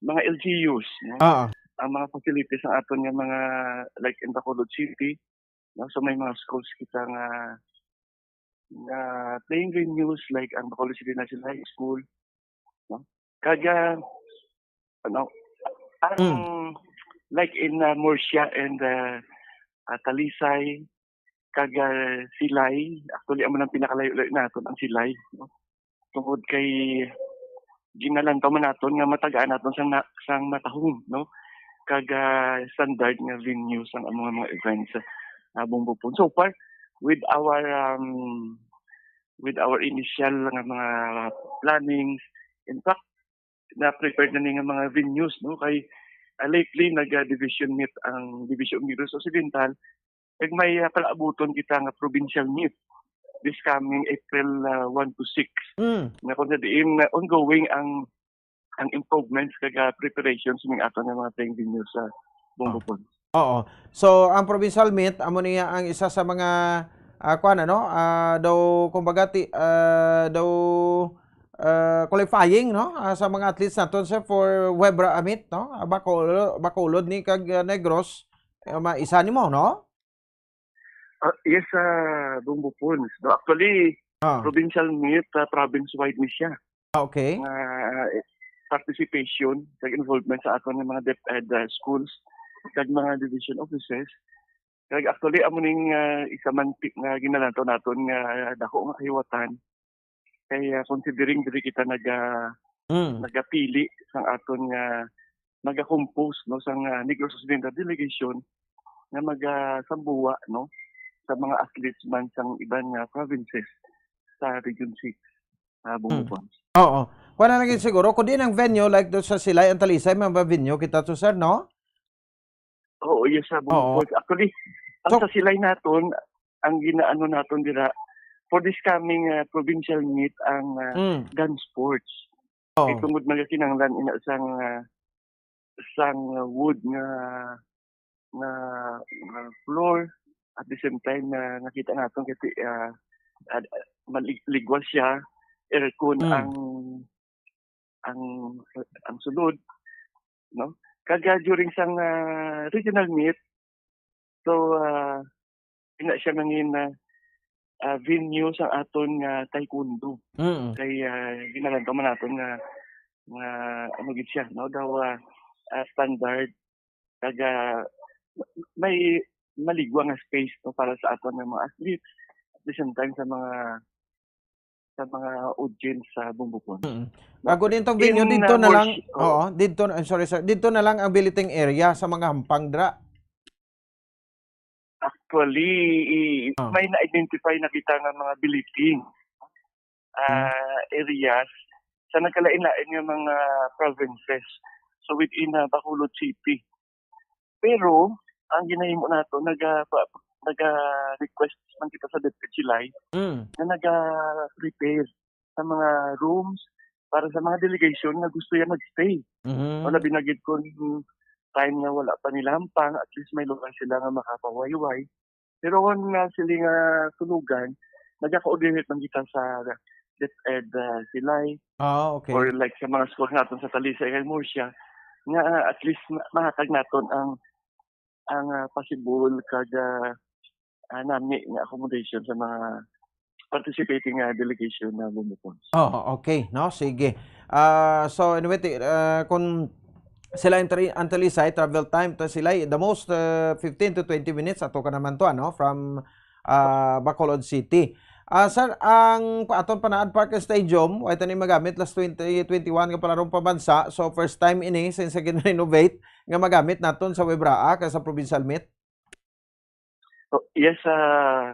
mga L G Us, no? Oo. Ang mga facilities sa aton nga mga, like, in Bacolod City, no? So, may mga schools kita nga, nga playing venues, like ang Bacolod City National High School, no? Kag, ah, ano, ang, Mm. like in, ah, Murcia and, ah, ah, Talisay, kag, ah, Silay, actually, amo nang pinakalayo-layo naton, ang Silay, no? Tungod kay ginalantaw man naton nga matagaan naton sang na-, sang matahom, no? Kag, ah, standard nga venue sang among mga events, ah, Bombo Pons. So far, with our, um, with our initial nga mga plannings, in fact, na-prepared na ni nga mga venues, no? Kay, ah, lately, nag, ah, division meet ang Division of Negros Occidental, kag may, ah, palaabuton kita nga provincial meet this coming April, ah, one to six. Mm. Nga kung sa diin, ah, ongoing ang, ang improvements kag, ah, preparations ning aton nga mga playing venues sa Bombo Oh. Pons. Oo. So, ang provincial meet, amo niya ang isa sa mga, ah, kuwan, ano, ah, daw, kumbaga, ti-, ah, daw, ah, qualifying, no? Ah, sa mga athletes naton, sir, for Webra Amit, no? Ah, Bacolod, Bacolod ni kag, ah, Negros, eh, ma-, isa nimo, no? Ah, yes, ah, Bong Bopons. No, actually, Ah. provincial meet, ah, province-wide ni siya. Ah, okay. Nga, eh, participation, kag involvement sa aton nga mga DepEd, ah, schools, kag mga division offices. Kag actually, amo ning, ah, isa man ti-, nga ginalantaw naton nga dako nga kahiwatan. Kay, ah, considering diri kita naga-, Mm. nagapili sang aton nga maga-compose, no, sang, ah, Negros Occidental Delegation nga magasambuwa, no, sa mga athletes man sang iban nga provinces sa Region six, ah, Mm. Bong Bopons. Oo. Kuha na lang yun siguro. Kung di ang venue, like doon sa Silay, ang Talisay, may mga venue kita to, sir, no? Oo, yes, sir, Bong Oo. Bopons. Actually, ang So sa Silay naton, ang ginaano naton dira, for this coming, ah, provincial meet, ang, ah, Mm. gun sports. Oo. Kay tungod magakinahanglan ina sang, ah, sang wood nga, nga, nga floor, at the same time na nakita naton kay, ah, ad-, malig-, ligwas siya, aircon Mm. ang, ang, ang sulod, no? Kag, ah, during sang, ah, regional meet, so, ah, ina siya mangin, ah, ah, venue sa aton nga taekwondo. Mm. Kay, ah, ginalantaw man naton nga, nga ano gid siya, no? Daw, ah, ah, standard. Kag, ah, may maligwa nga space, no, para sa aton nga mga athletes. At the same time, sa mga, sa mga audience sa Bong Bopons. Mm. No? Bago din tong venue, In, dito ah, na lang, worship, oo. oo, dito na, I'm sorry, sir. Dito na lang ang billeting area sa mga hampang dra. Actually, i-, Ah. may na-identify na kita nga mga billeting, Hmm. ah, areas sa nagkalain-lain nga mga provinces. So, within, ah, Bacolod City. Pero, ang ginahimo nato, naga-, pa-, naga-request man kita sa DepEd Silay Mm. na naga-prepare sa mga rooms para sa mga delegation nga gusto ya magstay. Mhm. O labi na gid kung time nga wala pa nila hampang, at least may lugar sila nga makapawayway. Pero kung nga sila nga tulugan, nagaka-coordinate man kita sa DepEd, ah, Silay, Ah, okay. or like sa mga schools naton sa Talisay kag Murcia, nga, ah, at least ma-, mahatag naton ang, ang, ah, possible kag, ah, ah, nami nga accommodation sa mga participating, ah, delegation na Bong Bopons. Oh, okay, no? Sige. Ah, so anyway, ti-, ah, kung sila ang Tali-, ang Talisay, travel time to sila, the most, ah, fifteen to twenty minutes, ato ka naman to, ano, from, ah, Bacolod City. Ah, sir, ang pa-, aton Panaad Park Stadium, wa ito ni magamit last twenty twenty-one nga palarong pambansa. So, first time ini since gin-renovate nga magamit naton sa Webraa kag sa provincial meet. So, yes, ah,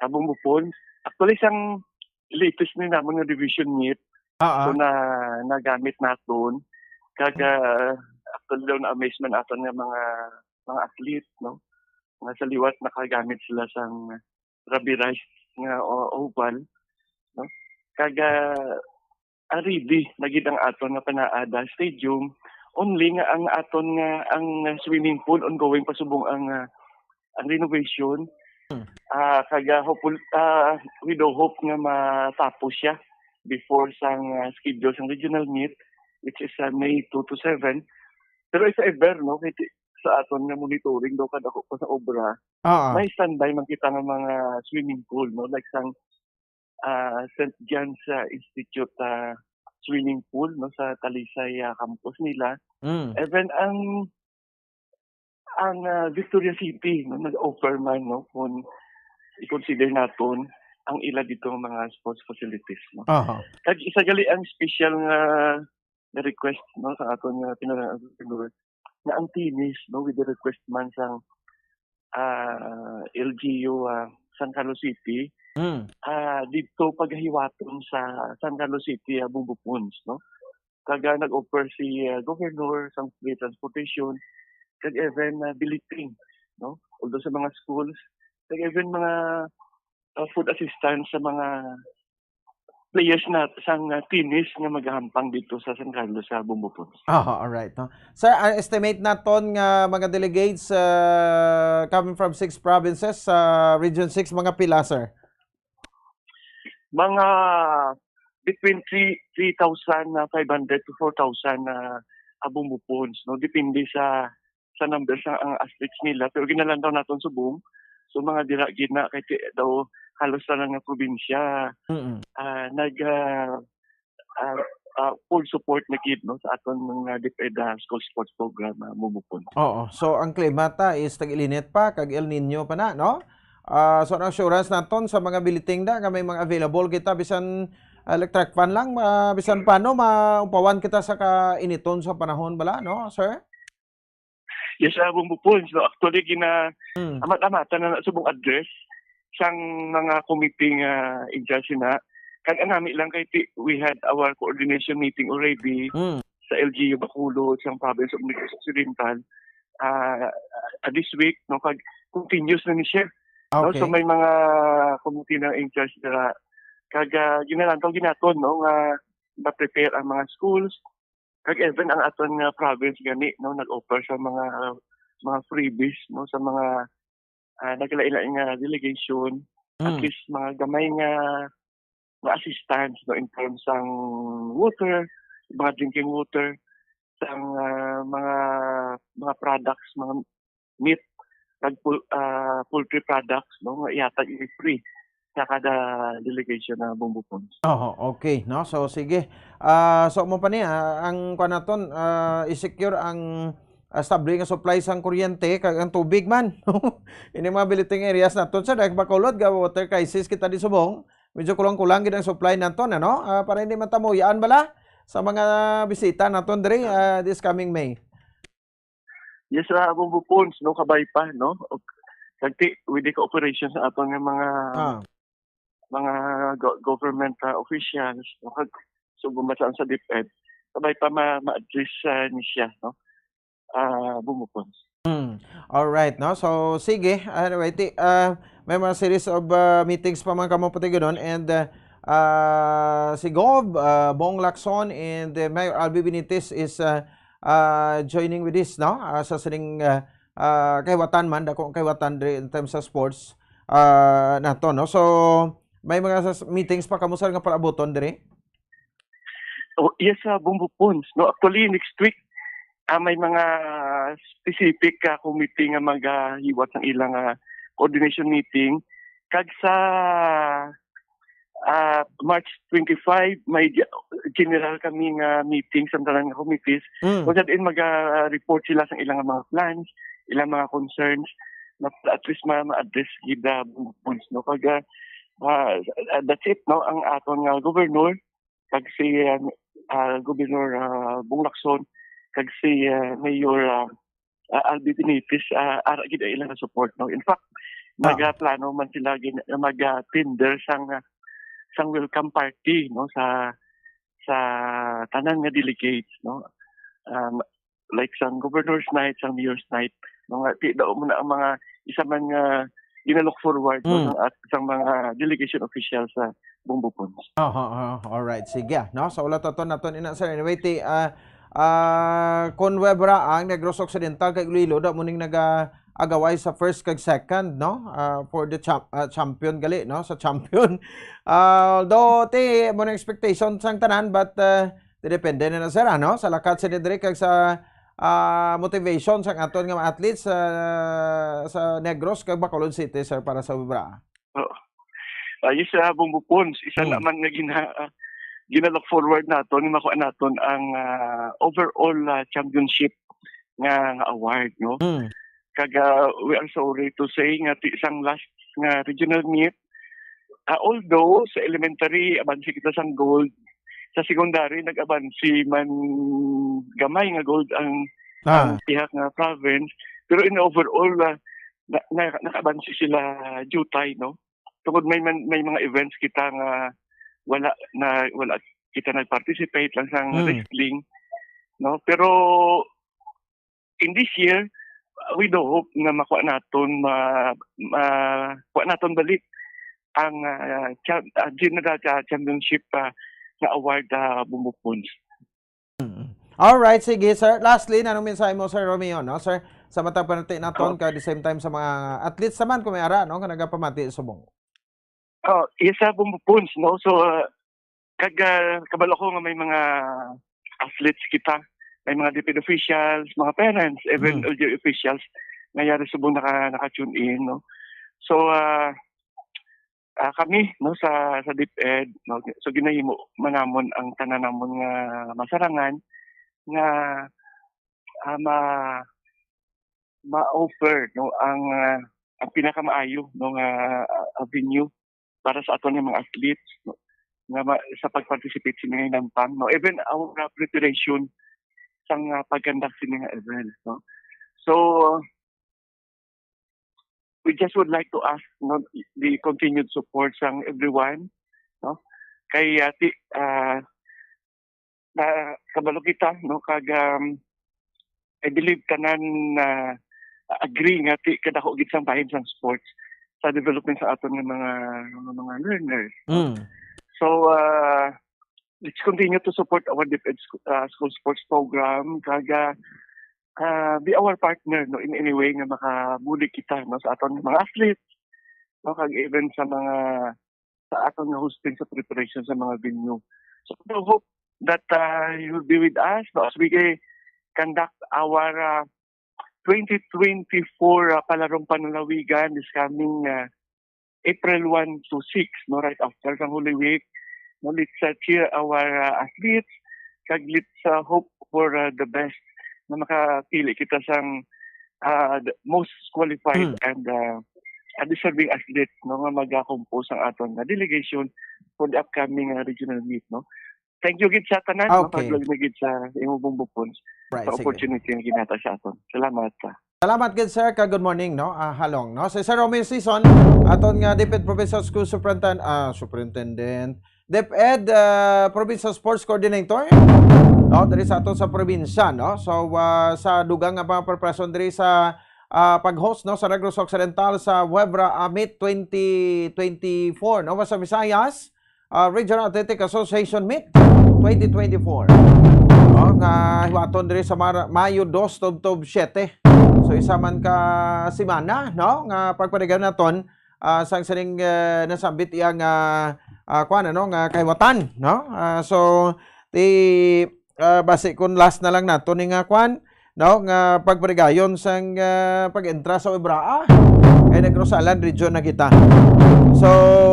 Kabong Bupon. Actually, sang latest ni namon nga division meet, Ah, so ah. na, nagamit naton. Kag, ah, actually daw na-amaze man aton nga mga, mga athlete, no? Nga sa liwat nakagamit sila sang rubberized nga o-, oval, no? Kag, ah, ah, ready na gid ang aton nga Panaad Stadium, only nga ang aton nga, ang swimming pool ongoing pa subong ang, ah, ang renovation. Hmm. Ah, kag, ah, hopeful-, ah, we do hope nga matapos siya before sang, ah, schedule sang regional meet, which is, ah, May two to seven. Pero if ever, no, kay ti-, sa aton nga monitoring daw kadako pa sa obra, Ah, ah. may standby man kita nga mga swimming pool, no, like sang, ah, Saint John's, ah, Institute, ah, swimming pool, no, sa Talisay, ah, campus nila. Mm. Even ang, ang, ah, Victoria City, no, nag-offer man, no, kung i-consider naton ang ila dito nga mga sports facilities, no. Aha. Kag isa gali ang special nga, nga request, no, sa aton nga pinarang entrepreneur, nga ang tennis, no, with the request man sang, ah, L G U, ah, San Carlos City, Mm. ah, dito pagahiwaton sa San Carlos City, ah, Bumbo Ponds, no? Kag, ah, nag-offer si, ah, Governor sang free transportation, kag even, ah, billeting, no? Although sa mga schools, kag even mga, ah, food assistance sa mga players na sang, ah, tennis nga magahampang dito sa San Carlos, sa Bumbo Ponds. Aha, alright, no? Sir, ang estimate naton nga mga delegates, ah, coming from six provinces, sa Region six, mga pila, sir? Mga between three, three thousand five hundred to four thousand na, ah, Bombo Pons, no? Depende sa, sa numbers ng, ang athletes nila. Pero ginalantaw naton subong. So, mga dira gid na, kay ti-, daw halos tanan nga probinsya, Mm-mm. ah, nag, ah, ah, ah, full support na gid, no, sa aton mga DepEd, ah, school sports program, ah, Bombo Pons. Oo. So, ang klima ta is tag-ilinit pa, kag El Niño pa na, no? Ah, so, ang assurance naton sa mga billeting da nga may mga available kita, bisan, ah, electric fan lang, ah, bisan pano, maupawan kita sa kainiton sa panahon bala, no, sir? Yes, ah, Bombo Pons, no? Actually, gina-, Mm. amat-amatan na na subong address sang mga committee nga in charge na. Kag ang nami lang kay ti-, we had our coordination meeting already Mm. sa L G U Bacolod, sa province of Negros Occidental, ah, ah, this week, no? Kag continuous na ni siya, no? So, Okay. may mga committee na in charge dira. Kag, ah, ginalantaw ginaton, no, nga ma-prepare ang mga schools. Kag even ang aton nga province gani, no, nag-offer sa mga, mga freebies, no, sa mga, ah, naglain-lain nga delegation. At Mm. least mga gamay nga, nga assistance, no, in terms sang water, mga drinking water, sang, ah, mga, mga products, mga meat, kag pul-, ah, poultry products, no, nga ihatag free sa kada delegation na Bombo Pons. Oho, okay, no? So, sige. Ah, so, mo pa ni, ah, ang kuwan naton, ah, i-secure ang, ah, stable nga supply sang kuryente kag ang tubig man. Ini mga billeting areas naton, sir, dahil Bacolod, ga water crisis kita di subong. Medyo kulang-kulang gid ang supply naton, ano? Ah, para hindi man ta mauyaan bala sa mga bisita naton diri, ah, this coming May. Yes, ah, Bombo Pons, no, kabay pa, no? Og, kag ti-, with the cooperation sa aton nga mga, Ah. mga go-, government, ah, officials, no? Kag subong man sa, sa DepEd, kabay pa ma-, ma-address, ah, ni siya, no? Ah, Bombo Pons. Mm. Alright, no? So, sige. Anyway, ti-, ah, may mga series of, ah, meetings pa man kamo pati ganun. And, ah, ah, si Gov, ah, Bong Lacson, and, ah, Mayor Albi Benitez is, ah, ah, joining with this, no? Ah, sa sining, ah, ah, kahiwatan man, dako ang kahiwatan diri in terms of sports, ah, nato, no? So, may mga sas-, meetings pa kamo, sir, nga palaabuton diri? Oh, yes, sa Bombo Pons, no? Actually, next week, ah, may mga specific, ah, committee nga magahiwat sang ilang, ah, coordination meeting. Kag sa, ah, March twenty-five, may ge-, general kami nga meeting sa tanan nga committees. Mm. Kung sa diin maga-report sila sa ilang mga plans, ilang mga concerns, na at least ma-, ma-address gid, ah, Bombo Pons, no? Kag, ah, ah, that's it, no? Ang aton nga governor, kag si, ah, ah, Governor, ah, Bong Lacson, kag si, ah, Mayor, ah, ah, Albi Benitez, ah, ara gid ang ilang support, no? In fact, Ah. Magaplano man sila gin-, mag, ah, tender sang, ah, sang welcome party, no, sa, sa tanan nga delegates, no? Um, like sang Governor's Night, sang Mayor's Night, mga ti-, daw mo na ang mga isa man nga gina-look forward, no, Mm. sang at-, sang mga delegation officials sa Bombo Pons. Aha, aha. Alright, sige, ah, no? So, wala to, to naton ina, sir. Anyway, ti, ah, ah, kon webra ang Negros Occidental kag Iloilo, daw mo ning naga-agaway sa first kag second, no? Ah, for the champ-, ah, champion gali, no? Sa champion. Ah, although, ti, mo ning expectation sang tanan, but, ah, depende na na, sir, ano? Sa lakat sa diri kag sa, ah, motivation sang aton nga mga athletes sa, sa Negros kag Bacolod City, sir, para sa webra. Oo. Ah, yes, ah, Bombo Pons, isa Hmm. naman nga gina-, ah, gina-look forward naton, nga makuha naton ang, ah, overall, ah, championship nga, nga award, no? Hmm. Kag, ah, we are sorry to say nga ti-, sang last nga regional meet, ah, although sa elementary, abansi kita sang gold, sa secondary, nag-abansi man gamay nga gold ang, Ah. ang pihak nga province. Pero in overall, ah, na, na, nakabansi sila jutay, no? Tungod may man, may mga events kita nga wala na, wala kita nag-participate lang sa Hmm. wrestling, no? Pero in this year, we do hope nga makuha naton, ma-, ma-, kuha naton balik ang, ah, cha-, ah, General Cha-, Championship, ah, nga award, ah, Bombo Pons. Mm. Alright, sige, sir. Lastly, anong mensahe mo, Sir Romeo, no, sir? Sa matag panati naton, Oh. kag the same time sa mga athletes naman, kung may ara, no, nga nagapamati subong. Oh, yes, sa Bombo Pons, no? So, ah, Kag, ah, kabalo ko nga may mga athletes kita, may mga DepEd officials, mga parents, even Mm. L G U officials nga yari subong naka-, naka-tune in, no? So, ah, ah, kami, no, sa, sa DepEd, no, so ginahimo man namon ang tanan namon nga masarangan nga, ah, ma-, ma-offer, no, ang, ah, ang pinakamaayo, no, nga, ah, avenue para sa aton nga mga athletes, no, nga ma-, sa pag-participate sa mga hinampang, no, even our, ah, preparation sang, ah, pag-conduct sa mga events, no. So, we just would like to ask, no, the continued support sang everyone, no, kay, ah, ti-, ah, na kabalo kita, no, kag, um, I believe tanan na agree nga ti-, kadako gid sang bahin sang sports sa development sa aton nga mga, mga, mga learners, no? Mm. So, uh, let's continue to support our DepEd sc-, uh, school sports program, kag, uh, uh, be our partner, no, in any way nga makabulig kita, no, sa aton mga athletes, no, kag even sa mga, sa aton nga hosting sa preparation sa mga venue. So, we hope that, uh, you will be with us, no, as we, eh, conduct our, uh, twenty twenty-four, uh, Palarong Panlalawigan this coming, uh, April one to six, no, right after sang Holy Week. No, let's, uh, cheer our, uh, athletes, kag let's, uh, hope for, uh, the best na makapili kita sang, uh, the most qualified Hmm. and, uh, uh, deserving athletes, no, nga magakompose ang aton nga delegation for the upcoming, uh, regional meet, no. Thank you gid sa tanan, no, Okay. pagluwag na gid sa imo, Bombo Pons, Right, sa sige. opportunity nga ginhatag sa aton. Salamat, ah. Salamat gid, sir, ka good morning, no? Ah, halong, no? Si Sir Romeo Sison, aton nga DepEd Provincial School Superintendent, ah, Superintendent, DepEd, ah, Provincial Sports Coordinator, no? Diri sa aton sa probinsya, no? So, ah, sa dugang nga mga preparasyon diri sa, ah, pag-host, no, sa Negros Occidental sa WEVRA, ah, Meet twenty twenty-four, no? Sa Visayas, ah, Regional Athletic Association Meet twenty twenty-four. No, nga hiwaton diri sa Mar-, Mayo dos, tubtob siete. So, isa man ka semana, no, nga pagpadayon naton, ah, sang sining, eh, nasambit iya nga, ah, kuwan, ano, nga kahiwatan, no? Ah, so, ti, ah, basi kun last na lang nato ni nga kuwan, no, nga pagpadayon sang, ah, pag-entra sa WEVRA, kay Negros Island region na kita. So,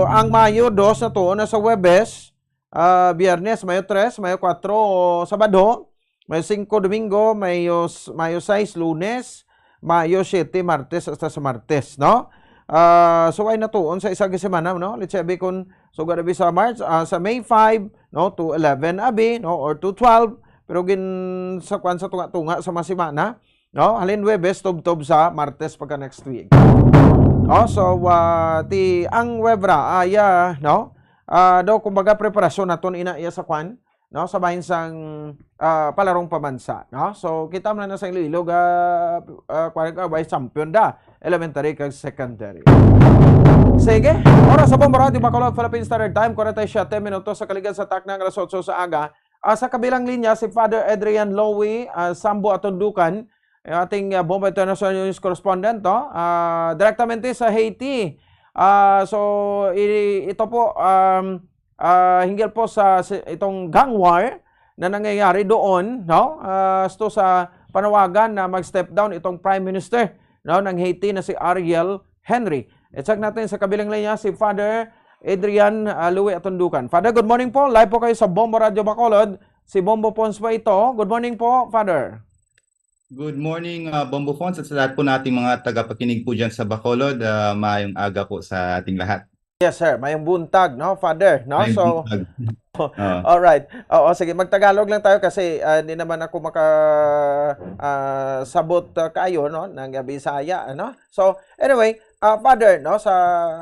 ang Mayo dos natuon na sa Huwebes, ah, Biyernes, Mayo tres, Mayo kuwatro, Sabado, Mayo singko, Domingo, Mayo s-, Mayo sais, Lunes, Mayo siete, Martes, hasta sa Martes, no? Ah, so, ay natuon sa isa ka semana, no? Let's say, abi, kung sugad abi sa March, ah, sa May five, no, to eleven abi, no, or to twelve, pero gin-, sa kwan, sa tunga-tunga sa mga semana, no? Halin Huwebes, tubtob sa Martes pagka next week. Oh, so, ah, ti ang WEVRA, ah, iya, no? Ah, daw, kumbaga, preparasyon naton ina iya sa kwan, no? Sa bahin sang, ah, Palarong Pambansa, no? So, kita man na sa Iloilo, ah, ah, kwan, ah, vice champion da, elementary kag secondary. Sige, oras sa Bombo Radyo Bacolod, Philippine Standard Time, forty-seven minutos sa kaligad sa takna nga alas otso sa aga. Ah, sa kabilang linya, si Father Adrian Lowy, ah, Sambo Atundukan, ang ating, ah, Bombo International News correspondent, no? Ah, direktamente sa Haiti. Ah, so, i-, ito po, um, ah, hinggil po sa, sa itong gang war na nangyayari doon, no? Ah, ito sa panawagan na mag-step down itong Prime Minister, no, ng Haiti na si Ariel Henry. I-check natin sa kabilang linya si Father Adrian, ah, Louie Atundukan. Father, good morning po. Live po kayo sa Bombo Radyo Bacolod. Si Bombo Pons po ito. Good morning po, Father. Good morning, ah, Bombo Pons, at sa lahat po nating mga tagapakinig po dyan sa Bacolod. Ah, maayong aga po sa ating lahat. Yes, sir. Mayong buntag, no, Father, no? Mayong So, buntag. Ah. All right. Oo, sige, magtagalog lang tayo kasi, ah, hindi naman ako maka, ah, sabot, ah, kayo, no, ng Bisaya, ano? So, anyway, ah, Father, no, sa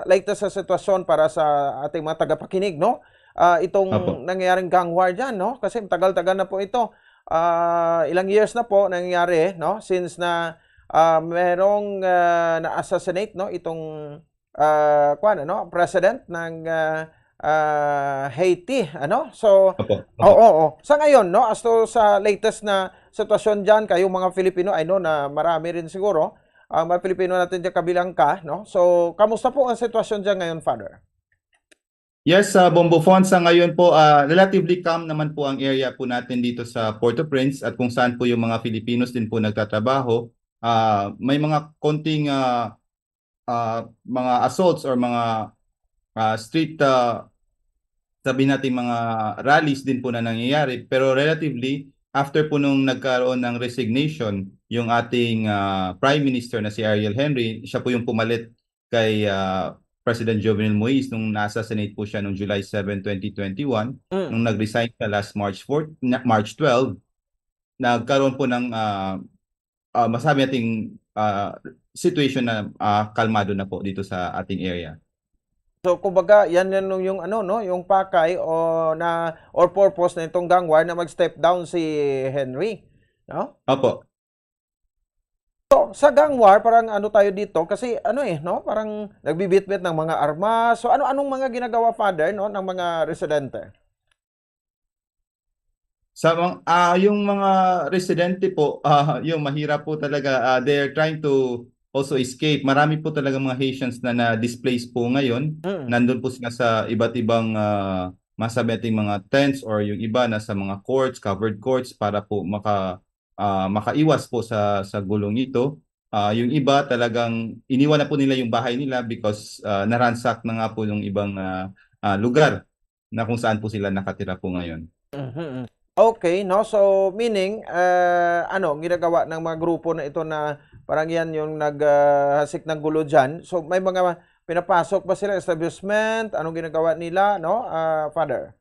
latest sa sitwasyon para sa ating mga tagapakinig, no? Ah, itong Opo. nangyayaring gang war dyan, no? Kasi tagal-tagal na po ito. Ah, ilang years na po nangyayari, no? Since na, ah, merong, ah, na-assassinate, no? Itong, ah, kuwan, ano? President ng, ah, ah, Haiti, ano? So, Opo, opo. oo, oo. Sa ngayon, no? As to sa latest na sitwasyon dyan, kayong mga Filipino, I know na marami rin siguro ang mga Pilipino natin dyan kabilang ka, no? So, kamusta po ang sitwasyon dyan ngayon, Father? Yes, sa Bombo Fons, sa ngayon po, ah, relatively calm naman po ang area po natin dito sa Port-au-Prince at kung saan po yung mga Filipinos din po nagtatrabaho. Ah, may mga konting, ah, ah, mga assaults or mga, ah, street, ah, sabihin natin mga rallies din po na nangyayari. Pero relatively, after po nung nagkaroon ng resignation yung ating, ah, Prime Minister na si Ariel Henry, siya po yung pumalit kay, ah, President Jovenel Moise nung na-assassinate po siya noong July seven, twenty twenty-one, Mm. nung nag-resign siya last March fourth, na-, March twelve, nagkaroon po ng, ah, ah, masabi nating, ah, situation na, ah, kalmado na po dito sa ating area. So, kumbaga, yan, yan yung, yung ano, no, yung pakay o na, or purpose na itong gang war na mag-step down si Henry, no? Opo. So, sa gang war, parang ano tayo dito? Kasi ano eh, no? Parang nagbibitbit ng mga armas. So, ano, anong mga ginagawa, Father, no, ng mga residente? Sa mga, ah, yung mga residente po, ah, yung mahirap po talaga, ah, they're trying to also escape. Marami po talaga mga Haitians na na-displaced po ngayon. Mm. Nandun po sila sa iba't ibang, ah, masabi nating mga tents or yung iba na sa mga courts, covered courts para po maka-, ah, makaiwas po sa, sa gulong ito. Ah, yung iba talagang iniwan na po nila yung bahay nila because, ah, naransak na nga po yung ibang, ah, ah, lugar na kung saan po sila nakatira po ngayon. Mhm. Okay, no? So, meaning, ah, ano, ginagawa ng mga grupo na ito na parang yan yung nag, ah, hasik ng gulo dyan. So, may mga pinapasok ba sila, establishment? Anong ginagawa nila, no, ah, Father?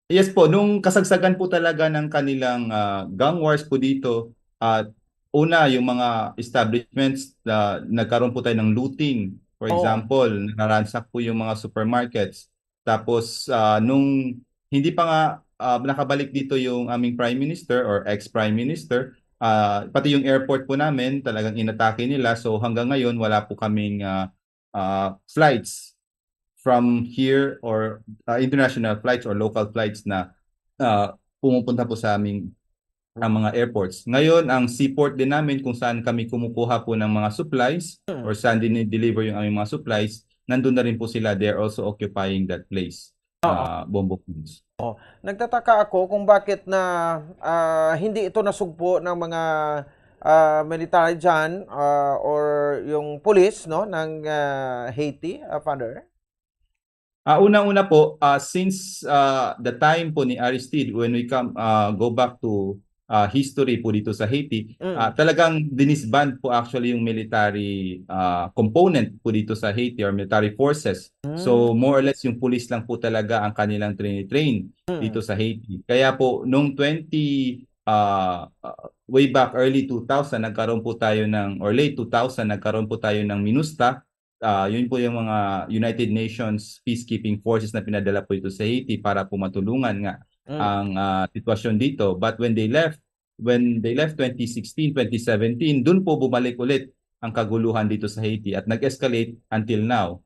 Yes po, nung kasagsagan po talaga ng kanilang, ah, gang wars po dito, at una, yung mga establishments, ah, nagkaroon po tayo ng looting. For Oh. example, nararansak po yung mga supermarkets. Tapos, ah, nung hindi pa nga, ah, nakabalik dito yung aming Prime Minister or ex-Prime Minister, ah, pati yung airport po namin, talagang inatake nila. So, hanggang ngayon, wala po kaming, ah, ah, flights from here or, ah, international flights or local flights na, ah, pumupunta po sa aming, ang mga airports. Ngayon, ang seaport din namin kung saan kami kumukuha po ng mga supplies Hmm. or saan din i-deliver yung aming mga supplies, nandun na rin po sila. They're also occupying that place, Oo. ah, Bombo Fons. Oh, nagtataka ako kung bakit na, ah, hindi ito nasugpo ng mga, ah, military dyan, ah, or yung police, no, ng, ah, Haiti, ah, Father? Ah, unang-una po, ah, since, ah, the time po ni Aristide, when we come, ah, go back to, ah, history po dito sa Haiti, Mm. ah, talagang dinisband po actually yung military, ah, component po dito sa Haiti or military forces. So, Mm. more or less yung police lang po talaga ang kanilang trinitrain Mm. dito sa Haiti. Kaya po, nung twenty, ah, ah, way back early two thousand, nagkaroon po tayo ng, or late two thousand, nagkaroon po tayo ng MINUSTAH. Ah, yun po yung mga United Nations peacekeeping forces na pinadala po ito sa Haiti para po matulungan nga Mm. ang, ah, sitwasyon dito. But when they left, when they left twenty sixteen, twenty seventeen, dun po bumalik ulit ang kaguluhan dito sa Haiti at nag-escalate until now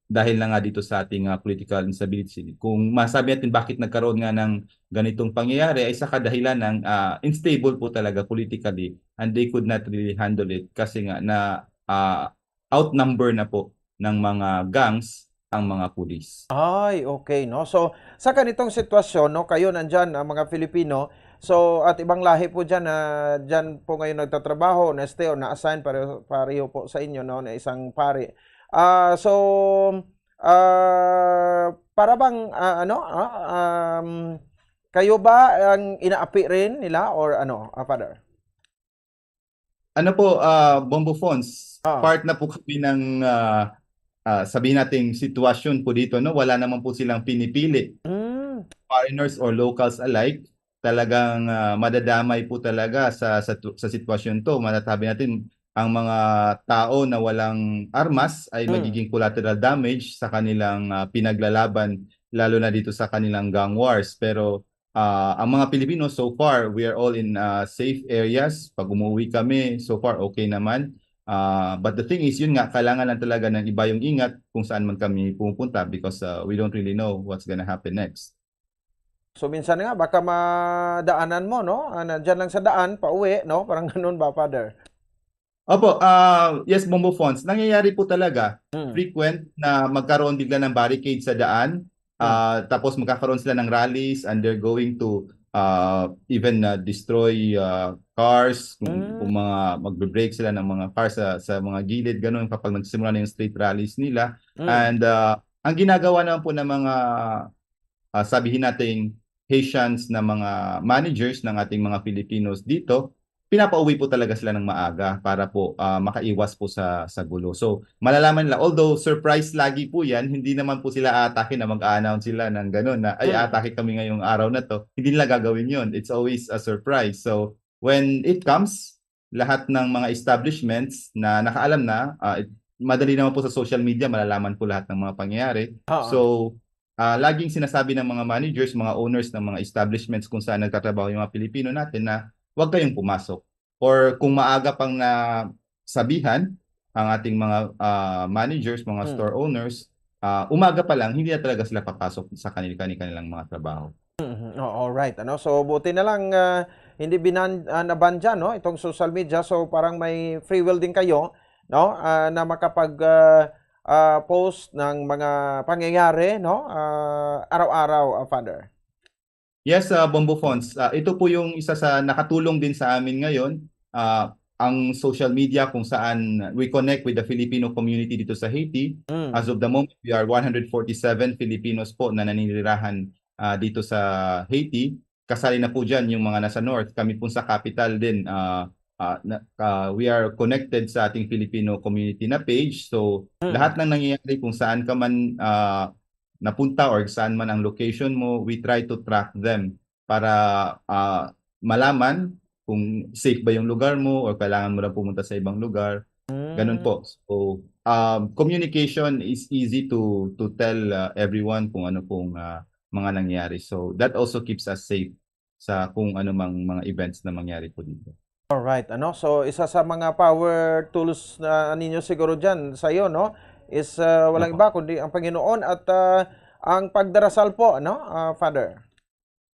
dahil na nga dito sa ating, ah, political instability. Kung masabi natin bakit nagkaroon nga ng ganitong pangyayari, ay sa kadahilan ng, ah, unstable po talaga politically, and they could not really handle it kasi nga na, ah, outnumber na po ng mga gangs ang mga pulis. Ay, okay, no? So, sa ganitong sitwasyon, no, kayo nandyan, ang mga Filipino, so, at ibang lahi po dyan na dyan po ngayon nagtatrabaho, na-stay o na-assign, pareho, pareho po sa inyo, no, na isang pari. Ah, so, ah, para bang, ah, ano, ah, um, kayo ba ang inaapi rin nila or ano, ah, Father? Ano po, ah, Bombo Fons, Ah. part na po kami ng, ah, ah, sabihin nating sitwasyon po dito, no? Wala naman po silang pinipili. Mm. Foreigners or locals alike, talagang, ah, madadamay po talaga sa, sa tu-, sa sitwasyon to. Masasabi natin, ang mga tao na walang armas ay Mm. magiging collateral damage sa kanilang, ah, pinaglalaban, lalo na dito sa kanilang gang wars. Pero, ah, ang mga Pilipino, so far, we are all in, ah, safe areas. Pag umuwi kami, so far, okay naman. Ah, but the thing is, yun nga, kailangan lang talaga ng iba yung ingat kung saan man kami pumupunta because, ah, we don't really know what's gonna happen next. So, minsan nga, baka madaanan mo, no? Ah, nandyan lang sa daan, pauwi, no? Parang ganun ba, Father? Opo, ah, yes, Bombo Fonz. Nangyayari po talaga, Mm. frequent na magkaroon bigla ng barricade sa daan. Mm. Ah, tapos magkakaroon sila ng rallies and they're going to uh, even uh, destroy uh, cars, kung, Mm. kung mga magbe-break sila ng mga cars sa, sa mga gilid, ganun, kapag nagsimula na yung street rallies nila. Mm. And uh, ang ginagawa naman po ng mga, uh, sabihin nating Haitians na mga managers ng ating mga Filipinos dito, pinapauwi po talaga sila ng maaga para po uh, makaiwas po sa sa gulo. So, malalaman nila, although surprise lagi po 'yan, hindi naman po sila aatake na mag-announce sila ng ganun na, "Ay, Mm. atake kami ngayong araw na 'to." Hindi nila gagawin 'yon. It's always a surprise. So, when it comes, lahat ng mga establishments na nakaalam na, uh, it, madali naman po sa social media, malalaman po lahat ng mga pangyayari. Oo. So, ah, laging sinasabi ng mga managers, mga owners ng mga establishments kung saan nagtatrabaho yung mga Pilipino natin na, "Huwag kayong pumasok." Or kung maaga pang nasabihan ang ating mga ah, managers, mga Mm. store owners, ah, umaga pa lang, hindi na talaga sila papasok sa kanil-, kani-, kanilang mga trabaho. Mhm. Oo, all right. Ano? So, buti na lang ah, hindi binan ah, naban dyan, no? Itong social media. So, parang may free will din kayo, no? Ah, na makapag ah, ah, post ng mga pangyayari, no? Ah, araw-araw, ah, Father. Yes, uh, Bombo Fonz. Ah, ito po yung isa sa nakatulong din sa amin ngayon. Ah, ang social media kung saan we connect with the Filipino community dito sa Haiti. Mm. As of the moment, we are one hundred forty-seven Filipinos po na naninirahan ah, dito sa Haiti. Kasali na po dyan yung mga nasa North. Kami po sa capital din, ah, ah, na- ah, we are connected sa ating Filipino community na page. So, Mm. lahat ng nangyayari kung saan ka man ah, napunta or saan man ang location mo, we try to track them para ah, malaman kung safe ba yung lugar mo or kailangan mo lang pumunta sa ibang lugar. Ganun Mm. po. So, um, communication is easy to to tell uh, everyone kung ano pong uh, mga nangyari. So, that also keeps us safe sa kung ano mang mga events na mangyari po dito. All right, ano? So, isa sa mga power tools na ninyo siguro diyan sa iyo, no? Is uh, walang Opo. iba kundi ang Panginoon at uh, ang pagdarasal po, ano, uh, Father?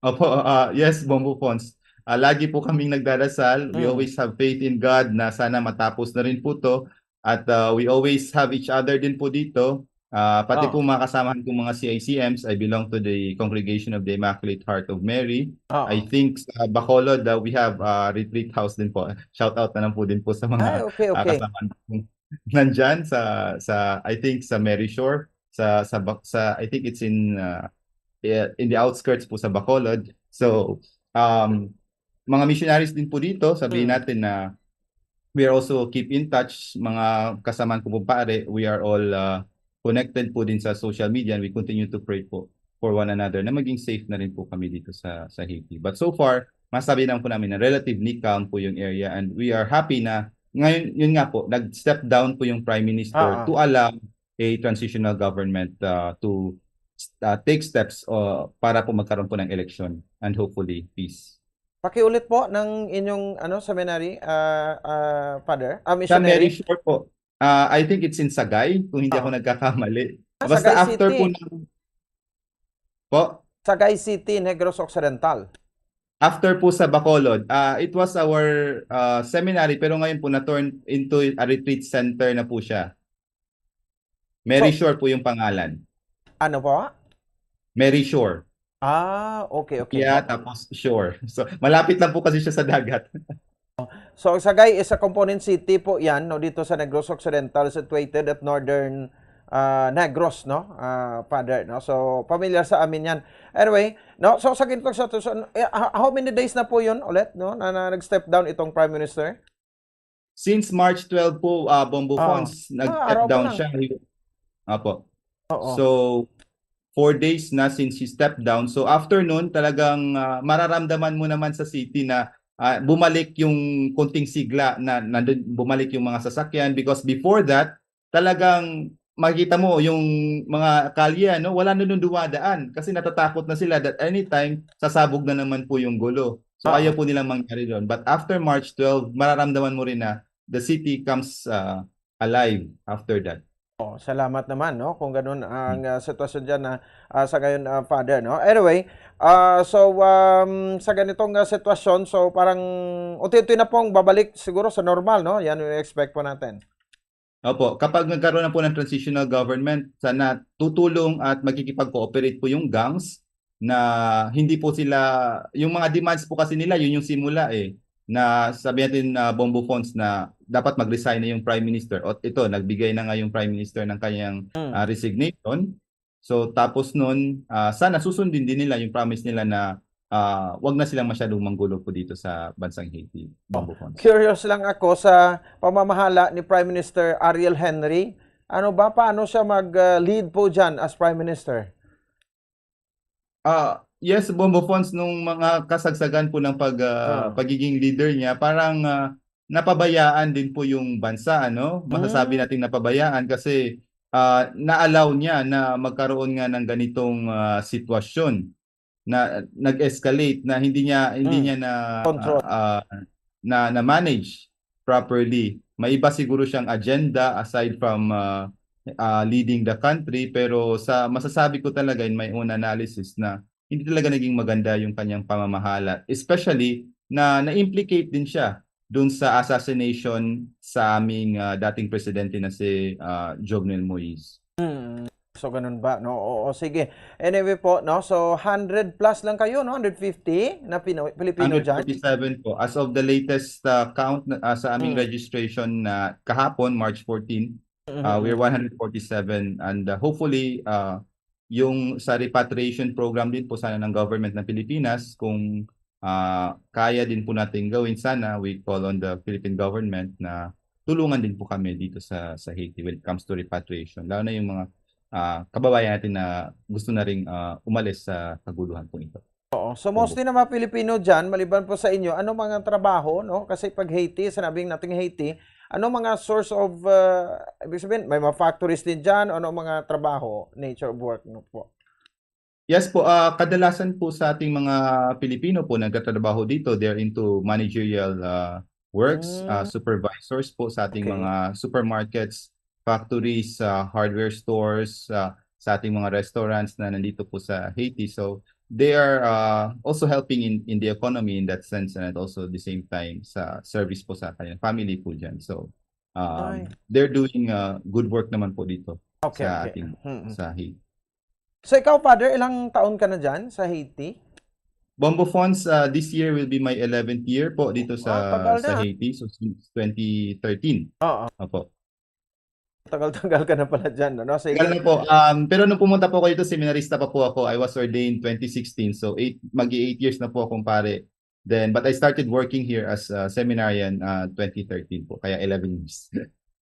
Opo, uh, yes, Bombo Fonz. Uh, lagi po kaming nagdarasal. We Mm. always have faith in God na sana matapos na rin po to. At uh, we always have each other din po dito. Uh, pati Oh. po mga kasamahan kong mga C I C Ms, I belong to the Congregation of the Immaculate Heart of Mary. Oo. I think sa Bacolod, uh, we have uh, retreat house din po. Shout out na lang po din po sa mga Ay, okay, uh, okay. kasama kong nandyan sa sa I think sa Mary Shore, sa sa Ba- sa I think it's in uh, eh, in the outskirts po sa Bacolod. So, um mga missionaries din po dito, sabihin Mm. natin na we are also keep in touch, mga kasamaan ko po pare, we are all uh, connected po din sa social media and we continue to pray po for one another na maging safe na rin po kami dito sa sa Haiti. But so far, masabi naman po namin na relatively calm po yung area and we are happy na ngayon, yun nga po, nag-step down po yung Prime Minister Ah, ah. to allow a transitional government uh, to uh, take steps uh, para po magkaroon po ng election and hopefully peace. Pakiulit po ng inyong ano seminary, ah, ah, Father? Ah, Sa Mary missionary? Shore po, uh, I think it's in Sagay, kung hindi ako Ah. nagkakamali. Ah, Basta Sagay after po City. ng... Po? Sagay City, Negros Occidental. After po sa Bacolod, ah, it was our ah, seminary pero ngayon po na-turn into a retreat center na po siya. Mary So, Shore po yung pangalan. Ano po? Mary Shore. Ah, okay, okay. Yeah, No? Tapos Shore. So, malapit lang po kasi siya sa dagat. So, Sagay is a component city po yan, no, dito sa Negros Occidental, situated at northern ah, Negros, no, ah, Father, no? So, familiar sa amin yan. Anyway, no, so sa ginto sa to, so, eh, h- how many days na po yun ulit, no, na, na nag-step down itong Prime Minister? Since March twelve po, uh, Bombo Ah, Fonz, ah, nag-step araw pa down lang. Siya. Apo. Oo. So, four days na since he stepped down. So, after nun, talagang uh, mararamdaman mo naman sa city na uh, bumalik yung konting sigla na nandun, bumalik yung mga sasakyan because before that, talagang makikita mo yung mga kalye, no, wala na nung dumadaan kasi natatakot na sila that anytime sasabog na naman po yung gulo. So, Ah. Ayaw po nilang mangyari doon. But after March twelve, mararamdaman mo rin na the city comes uh, alive after that. Oh, salamat naman, no, kung ganun ang, ah, sitwasyon diyan na, ah, sa ngayon, ah, Father, no. Anyway, ah, so, um, sa ganitong, ah, sitwasyon, so parang unti-unti na pong babalik siguro sa normal, no? Yan yung expect po natin. Opo, kapag nagkaroon na po ng transitional government, sana tutulong at makikipag-cooperate po yung gangs na hindi po sila, yung mga demands po kasi nila, yun yung simula eh, na sabi natin na Bombo Fonds na dapat mag-resign na yung Prime Minister. O ito, nagbigay na nga yung Prime Minister ng kanyang Mm. ah, resignation. So tapos nun, ah, sana susundin din nila yung promise nila na ah, wag na silang masyadong manggulo po dito sa bansang Haiti, Bombo Fonds. Curious lang ako sa pamamahala ni Prime Minister Ariel Henry. Ano ba, paano siya mag-lead po dyan as Prime Minister? Ah, yes, Bombo Fonds, nung mga kasagsagan po ng pag, ah, Ah. pagiging leader niya, parang ah, napabayaan din po yung bansa, ano? Masasabi Mm. nating napabayaan kasi ah, na-allow niya na magkaroon nga ng ganitong ah, sitwasyon na nag-escalate, na hindi niya hindi Mm. niya na Control. ah, na na-manage properly. May iba siguro siyang agenda aside from ah, ah, leading the country, pero sa masasabi ko talaga in my own analysis na hindi talaga naging maganda yung kanyang pamamahala, especially na na-implicate din siya dun sa assassination sa aming ah, dating presidente na si ah, Jovenel Moise. Mm. So ganun ba, no? Oo, sige. Anyway po, no? So hundred plus lang kayo, no? Hundred fifty na Pinoy, Pilipino dyan? Hundred forty-seven po. As of the latest ah, count na- ah, sa aming Mm. registration na kahapon, March fourteen, Mhm. uh, we're one hundred forty-seven, and uh, hopefully uh, yung sa repatriation program din po sana ng government ng Pilipinas, kung uh, kaya din po natin gawin, sana we call on the Philippine government na tulungan din po kami dito sa sa Haiti when it comes to repatriation, lalo na yung mga uh, kababayan natin na gusto na ring uh, umalis sa kaguluhan po ito. Oo. So mostly na mga Pilipino dyan, maliban po sa inyo, ano mga trabaho, no? Kasi pag Haiti, sinabing nating Haiti, ano mga source of, uh, ibig sabihin, may mga factories din dyan, ano mga trabaho, nature of work, no po? Yes po, uh, kadalasan po sa ating mga Pilipino po nagtatrabaho dito, they're into managerial uh, works, uh, supervisors po sa ating Okay. mga supermarkets, factories, uh, hardware stores, uh, sa ating mga restaurants na nandito po sa Haiti. So they are uh, also helping in, in the economy in that sense, and also at the same time sa service po sa kanilang family po dyan. So um, Ay. They're doing uh, good work naman po dito Okay, sa okay. ating Mm-mm. sa Haiti. So ikaw, Father, ilang taon ka na dyan sa Haiti? Bombo Fonds, uh, this year will be my eleventh year po dito sa Ah, tagal sa na. Haiti. So since twenty thirteen. Oo. Opo. Tagal-tagal ka na pala dyan, ano? Sige. Tagal na po. Um, pero nung pumunta po ako dito, seminarista pa po ako. I was ordained twenty sixteen. So eight, mag-eight years na po akong pare. Then, but I started working here as a seminarian uh, twenty thirteen po. Kaya eleven years.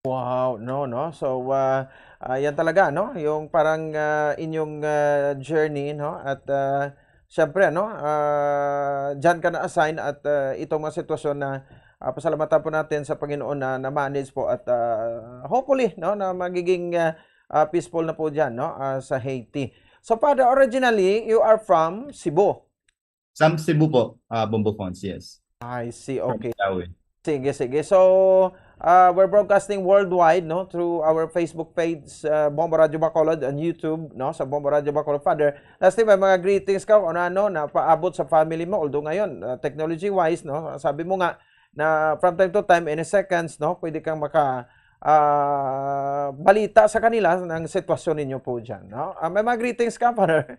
Wow, no, no. So, ah, ah, yan talaga, no, yung parang ah, inyong ah, journey, no, at ah, syempre, no, ah, diyan ka na-assign at ah, itong mga sitwasyon na ah, pasalamatan po natin sa Panginoon na na-manage po at ah, hopefully, no, na magiging ah, ah, peaceful na po diyan, no, ah, sa Haiti. So, Father, originally, you are from Cebu. Sa Cebu po, uh, Bombo Fonds, yes. I see, From okay. Tawi. Sige, sige. So, uh, we're broadcasting worldwide, no, through our Facebook page, uh, Bombo Radio Bacolod, and YouTube, no, sa Bombo Radio Bacolod. Father, last time may mga greetings ka, o ano, na paabot sa family mo, although ngayon, uh, technology-wise, no, sabi mo nga, na from time to time, any seconds, no, pwede kang maka, uh, balita sa kanila ng sitwasyon ninyo po dyan, no? Uh, may mga greetings ka, Father?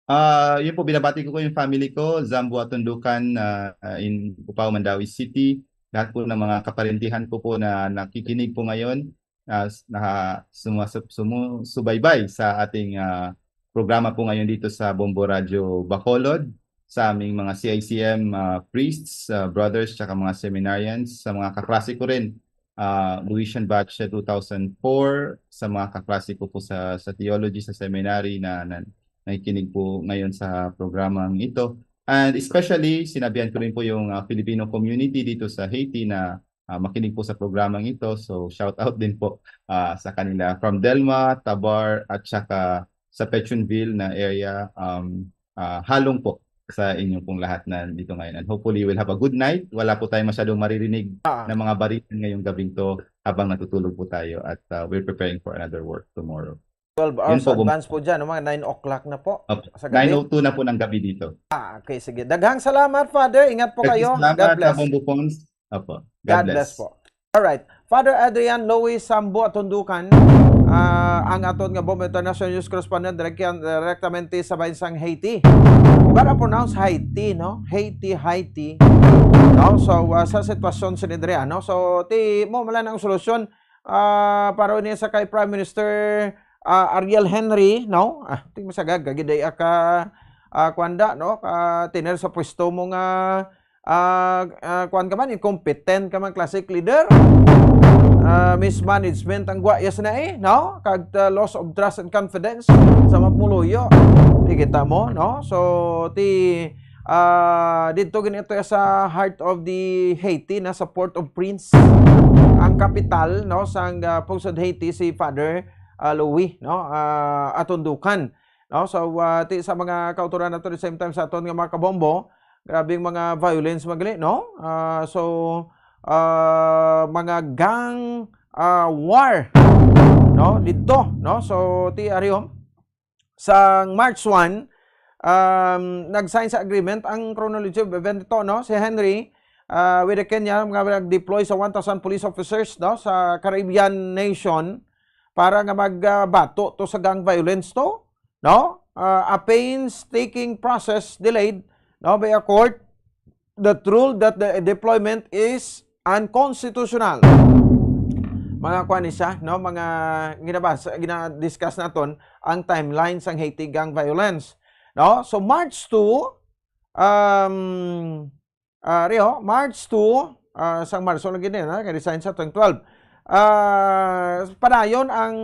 Ah, yun po, binabati ko po yung family ko, Zambo Atundukan, ah, ah, in Upao, Mandaue City. Lahat po ng mga kaparintihan ko po na nakikinig po ngayon, ah, s- na sumasub- sumu- subaybay sa ating ah, programa po ngayon dito sa Bombo Radio Bacolod, sa aming mga C I C M ah, priests, ah, brothers, tsaka mga seminarians, sa mga kaklase ko rin, ah, Lucian batch sa two thousand four, sa mga kaklase ko po sa sa theology sa seminary na, na nakikinig po ngayon sa programang ito. And especially, sinabihan ko rin po yung ah, Filipino community dito sa Haiti na ah, makinig po sa programang ito. So shout out din po ah, sa kanila from Delma, Tabar, at saka sa Petionville na area, um, ah, Halong po. sa inyong pong lahat na dito ngayon. And hopefully, we'll have a good night. Wala po tayong masyadong maririnig Ah. na mga barilan ngayong gabing to habang natutulog po tayo at uh, we're preparing for another work tomorrow. Twelve hours po, advance po dyan, mga nine o'clock na po. Opo. Sa gabi. nine oh two na po ng gabi dito. Ah, okay, sige. Daghang salamat, Father. Ingat po kayo. Salamat, God bless. Bombo Pons. Opo. God, God bless. bless po. Alright. Father Adrian Louis Sambo Atundukan, ah, ang aton nga Bombo International News Correspondent, direktamente sa bahin sang Haiti. Iba na pronounce Haiti, no? Haiti, Haiti. No? So, uh, sa sitwasyon sa Nidria, no? So, ti mo mala ang solusyon, uh, para niya sa kay Prime Minister uh, Ariel Henry, no? Ah, ting masagag, gagiday ka, uh, kwanda, no? Ka tiner sa pwesto mo nga uh, uh, kwan ka man, incompetent ka man, classic leader. Uh, mismanagement ang guayas na eh, no? Kag uh, loss of trust and confidence sa mapuluyo. Di kita mo, no? So, ti uh, dito ganito sa heart of the Haiti na sa Port-au-Prince ang kapital, no, sang uh, pungsod Haiti si Father uh, Louis, no, uh, Atundukan, no. So uh, ti sa mga kautoran nato the same time sa aton nga mga kabombo, grabing mga violence magali, no. Uh, so uh, mga gang uh, war, no, dito, no. So ti ariyo sang March one, um, nag-sign sa agreement ang chronology of event ito, no? Si Henry uh, with the Kenya nga nag-deploy sa one thousand police officers, no, sa Caribbean nation para nga magbato uh, to sa gang violence to, no? Uh, a painstaking process delayed, no, by a court that ruled that the deployment is unconstitutional. Mga kuan ni siya, no, mga ginabasa, gina-discuss naton ang timeline sang Haiti gang violence, no? So March two, um uh, Rio, March two, uh, sang Marso lagi na, na resign sa twenty twelve. Uh, padayon ang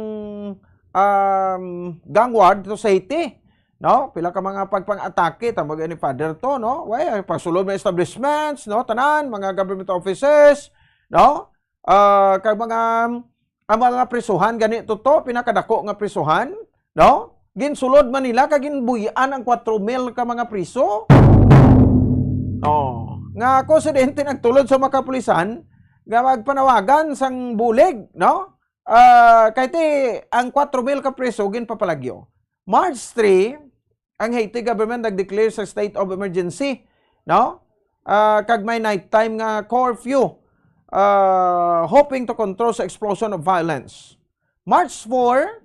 um, gang war dito sa Haiti, no? Pila ka mga pagpang-atake tamo ni Father to, no? Way, pagsulod ng establishments, no? Tanan, mga government offices, no? Uh, kag mga ang mga prisuhan ganito to, pinakadako nga prisuhan, no? Ginsulod man nila kag ginbuy-an ang kwatro mil ka mga priso. Oh, nga ako sa dente nagtulod sa mga kapulisan nga magpanawagan sang bulig, no? Uh, kay ti ang kwatro mil ka priso ginpapalagyo. March three, ang Haiti government nag-declare sa state of emergency, no? Uh, kag may nighttime nga curfew, uh, hoping to control sa explosion of violence. March four,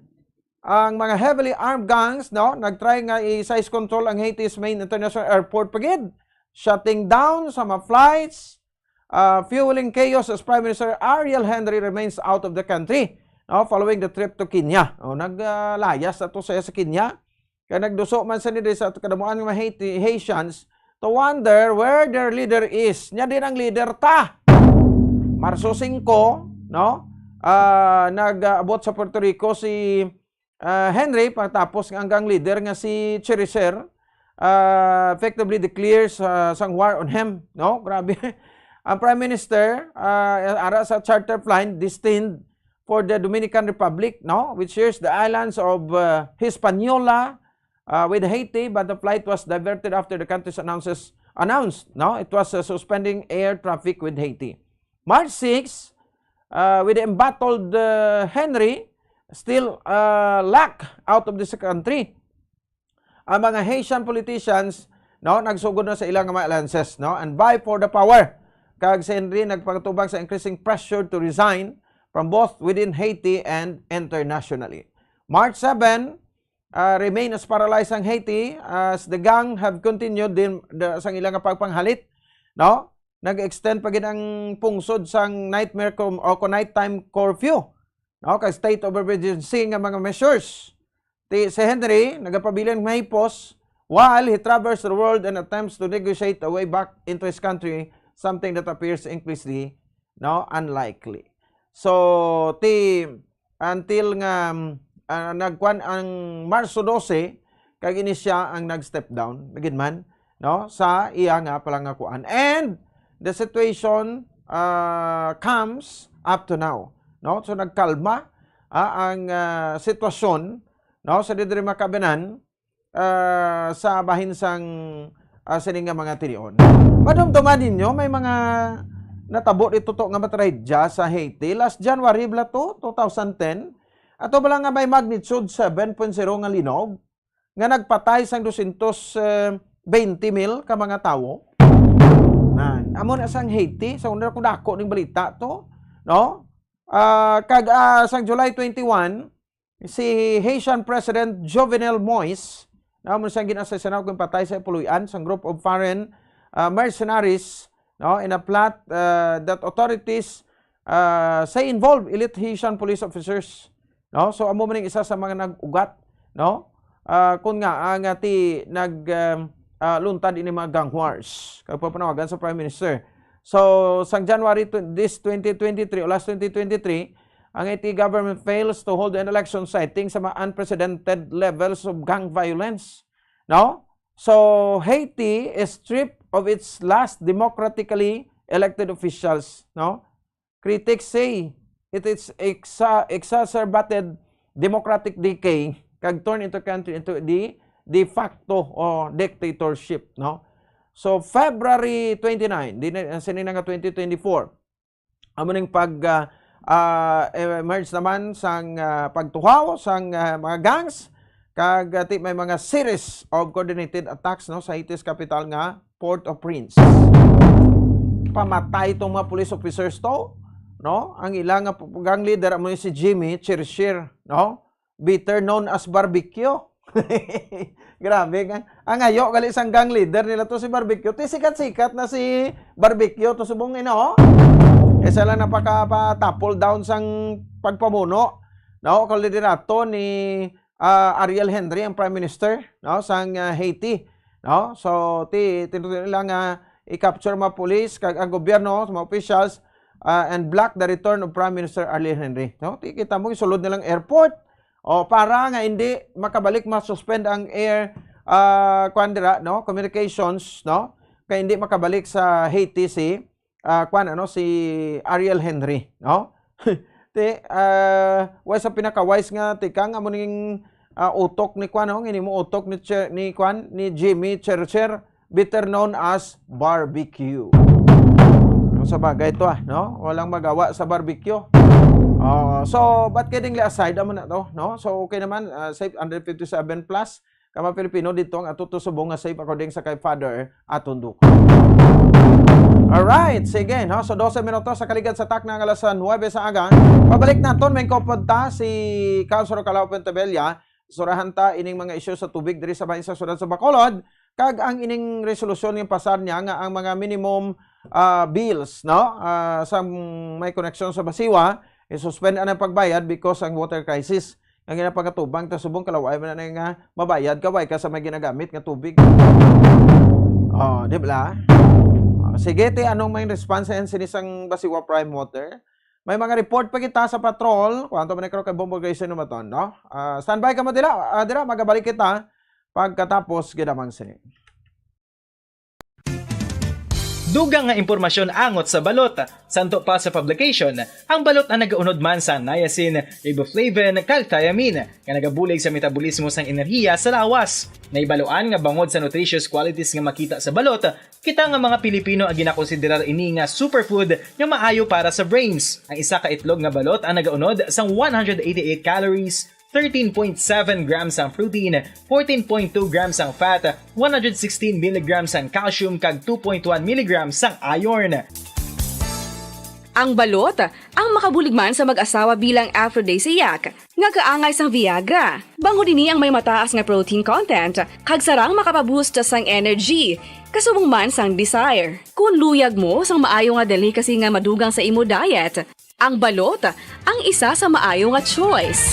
ang mga heavily armed gangs, no, nagtry nga i-seize control ang Haiti's main international airport pagid, shutting down sa mga flights, uh, fueling chaos as Prime Minister Ariel Henry remains out of the country, no, following the trip to Kenya. O, naglayas na to siya sa Kenya. Kaya nagduso man sa nila sa kadamuan nga Haiti, Haitians to wonder where their leader is. Nya din ang leader ta. Marso singko, no? Uh, nag-abot sa Puerto Rico si uh, Henry, pagtapos nga ang leader nga si Cheriser, uh, effectively declares uh, sang war on him, no? Grabe. Ang Prime Minister, uh, ara sa charter flight destined for the Dominican Republic, no, which shares the islands of uh, Hispaniola uh, with Haiti, but the flight was diverted after the country's announces announced, no, it was uh, suspending air traffic with Haiti. March six, uh, with the embattled uh, Henry still uh, locked out of this country, ang mga Haitian politicians, no, nagsugod na sa ilang mga alliances, no, and vie for the power. Kag si Henry nagpatubang sa increasing pressure to resign from both within Haiti and internationally. March seven, uh, remain as paralyzed ang Haiti as the gang have continued din the, sang ilang pagpanghalit, no? Nag-extend pa gid ang pungsod sang nightmare com- o nighttime curfew, no? Kag state of emergency nga mga measures. Ti si Henry nagapabilin mahipos while he travels the world and attempts to negotiate a way back into his country, something that appears increasingly, no, unlikely. So ti until nga uh, nagkuan ang Marso dose, kag ini siya ang nag-step down, nagid man, no, sa iya nga palangakuan. And the situation uh, comes up to now, no? So nagkalma uh, ang uh, sitwasyon, no, sa didiri makabinan uh, sa bahin sang ah, sini nga mga tinion. Madumduman ninyo, may mga natabo dito to nga matrahedya sa Haiti. Last January bala to, two thousand ten, ato bala nga may magnitude seven point zero nga linog, nga nagpatay sang dosyentos, eh, bente mil ka mga tawo. Na, amo na sang Haiti, sa una ko dako ning balita to, no? Ah, kag, ah, sang July twenty-one, si Haitian President Jovenel Moïse, na amo siyang gin-asesinaw kung patay sa puluy-an sang group of foreign, ah, mercenaries, no, in a plot, ah, that authorities, ah, say involved elite Haitian police officers, no? So, amo man ang isa sa mga nag-ugat, no? Ah, kun nga, ang, ah, ti-, nag, um, ah, luntad ini mga gang wars. Kag papanawagan sa Prime Minister. So, sang January tw-, this twenty twenty-three o last twenty twenty-three, ang Haiti government fails to hold an election, citing sa mga unprecedented levels of gang violence. No? So, Haiti is stripped of its last democratically elected officials, no? Critics say it is exa-, exacerbated democratic decay kag turn into country into the de facto o dictatorship, no? So, February twenty-nine, di na, sini na nga twenty twenty-four, amo ning pag, ah, ah, emerge naman sang, ah, pagtuhaw sang, ah, mga gangs, kag, ah, ti-, may mga series of coordinated attacks, no, sa Haiti's capital nga Port-au-Prince. Pamatay tong mga police officers to, no? Ang ila nga p-, gang leader amo ni si Jimmy Chirchir, no? Better known as Barbecue. Grabe, ang, ang ayo gali sang gang leader nila to si Barbecue. Ti sikat-sikat na si Barbecue to subong ino. Isa lang napaka-, pa-topple down sang pagpamuno, no? Kang liderato ni, ah, Ariel Henry, ang Prime Minister, no, sang, ah, Haiti, no? So, ti-, tinutuyo nila nga i-capture mga police kag ang gobyerno, sa mga officials, ah, and block the return of Prime Minister Ariel Henry. No? Ti-, kita mo, isulod nilang airport. O, para nga hindi makabalik, ma-suspend ang air, ah, kwan dira, no? Communications, no? Kay hindi makabalik sa Haiti si, ah, kwan, ano, si Ariel Henry, no? Ti, ah, wa sa pinaka-wise nga tikang amo ning, ah, utok ni kwan, no? Ang imo utok ni Che-, ni kwan, ni Jimmy Chirchir, better known as Barbecue. Sa bagay to, ah, no? Walang magawa sa barbecue. Oh, so, but kiddingly aside, amo na to, no? So, okay naman, ah, safe, hundred fifty-seven plus ka mga Pilipino dito ang ato to subong nga safe, according sa kay Father Atundok. Alright, sige, no? So, dose minutos sa kaligad sa takna nga alas nuebe sa aga. Pabalik naton, may kopod ta si Councilor Calao Pontevilla. Surahan ta ining mga isyu sa tubig diri sa bahin sa siyudad sa Bacolod, kag ang ining resolusyon nga pasar niya nga ang mga minimum, ah, bills, no? Ah, sa may koneksyon sa Basiwa, i-suspend ang pagbayad because ang water crisis. Ang ginapangatubang ta subong kalaway man na nga mabayad ka, way ka sa may ginagamit nga tubig. Oh, di ba? Oh, sige, ti, anong may response yan sinis ang Basiwa Prime Water? May mga report pa kita sa patrol. Kuwanto man karon kay Bombo Grace Numaton, no? Ah, standby ka mo dira. Ah, dira, magabalik kita pagkatapos gid lamang sini. Dugang nga impormasyon angot sa balot. Santo pa sa publication, ang balot ang nagaunod man sa niacin, riboflavin, kag thiamine, nga nagabulig sa metabolismo sang enerhiya sa lawas. Naibaluan nga bangod sa nutritious qualities nga makita sa balot, kita nga mga Pilipino ang ginakonsiderar ini nga superfood nga maayo para sa brains. Ang isa ka itlog nga balot ang nagaunod sang one hundred eighty-eight calories, thirteen point seven grams ang protein, fourteen point two grams ang fat, one hundred sixteen milligrams ang calcium, kag two point one milligrams ang iron. Ang balot, ang makabulig man sa mag-asawa bilang aphrodisiac, nga kaangay sang Viagra. Bangod ini ang may mataas nga protein content, kag sarang makapaboost sang energy, kasubong man sang desire. Kung luyag mo sang maayo nga delicacy nga madugang sa imo diet, ang balot ang isa sa maayo nga choice.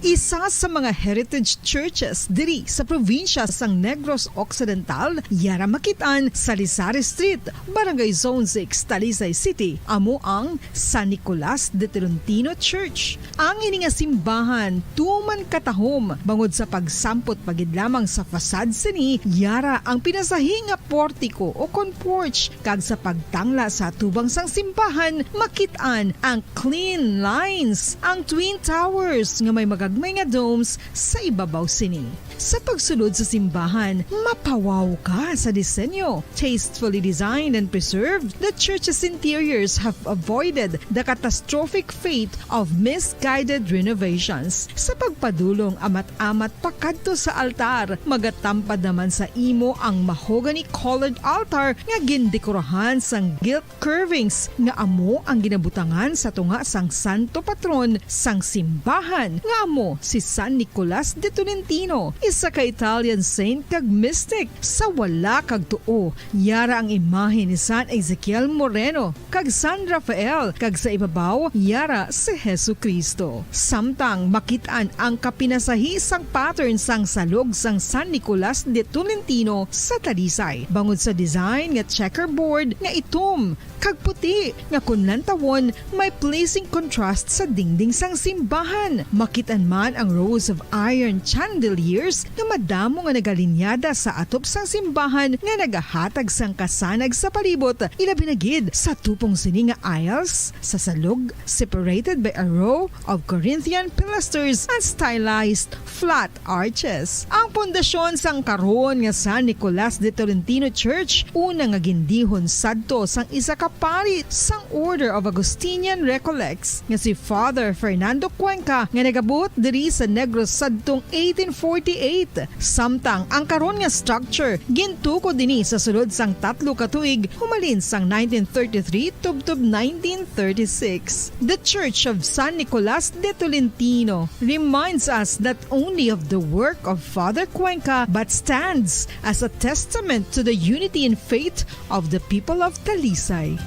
Isa sa mga heritage churches diri sa probinsya sang Negros Occidental, yara makit-an sa Rizal Street, Barangay Zone six, Talisay City, amo ang San Nicolas de Tolentino Church. Ang ini nga simbahan tuman katahom, bangod sa pagsampot pa gid lamang sa facade sini, yara ang pinasahi nga portiko ukon porch, kag sa pagtangla sa atubang sang simbahan, makit-an ang clean lines, ang Twin Towers nga may magagma may nga domes sa ibabaw sini. Sa pagsulod sa simbahan, mapawaw ka sa disenyo. Tastefully designed and preserved, the church's interiors have avoided the catastrophic fate of misguided renovations. Sa pagpadulong amat-amat pakadto sa altar, magatampad naman sa imo ang mahogany-colored altar nga gindekorahan sang gilt curvings nga amo ang ginabutangan sa tunga sang santo patron sang simbahan, nga amo si San Nicolas de Tolentino, isa ka Italian saint kag mystic. Sa wala kag tuo, yara ang imahe ni San Ezekiel Moreno kag San Rafael, kag sa ibabaw yara si Jesu-Cristo. Samtang makit-an ang kapinasahi sang pattern sang salog sang San Nicolas de Tolentino sa Talisay, bangod sa design nga checkerboard nga itom kag puti nga kon lantawon may pleasing contrast sa dingding sang simbahan. Makit-an man ang rows of iron chandeliers nga madamo nga nagalinyada sa atop sang simbahan nga nagahatag sang kasanag sa palibot, ilabi na gid sa tupong sini nga aisles sa salog, separated by a row of Corinthian pilasters and stylized flat arches. Ang pundasyon sang karon nga San Nicolas de Tolentino Church, una nga gindihon sadto sang isa ka pari sang Order of Augustinian Recollects nga si Father Fernando Cuenca, nga nagabot diri sa Negros sadtong eighteen forty-eight. Samtang ang karon nga structure gintukod dinhi sa sulod sang tatlo ka tuig, humalin sang nineteen thirty-three tubtob nineteen thirty-six. The Church of San Nicolas de Tolentino reminds us not only of the work of Father Cuenca but stands as a testament to the unity in faith of the people of Talisay.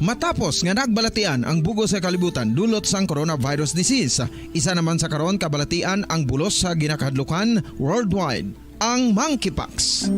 Matapos nga nagbalatian ang bug-os nga kalibutan dulot sang coronavirus disease, isa naman sa karon kabalatian ang bulos sa ginakahadlukan worldwide, ang monkeypox.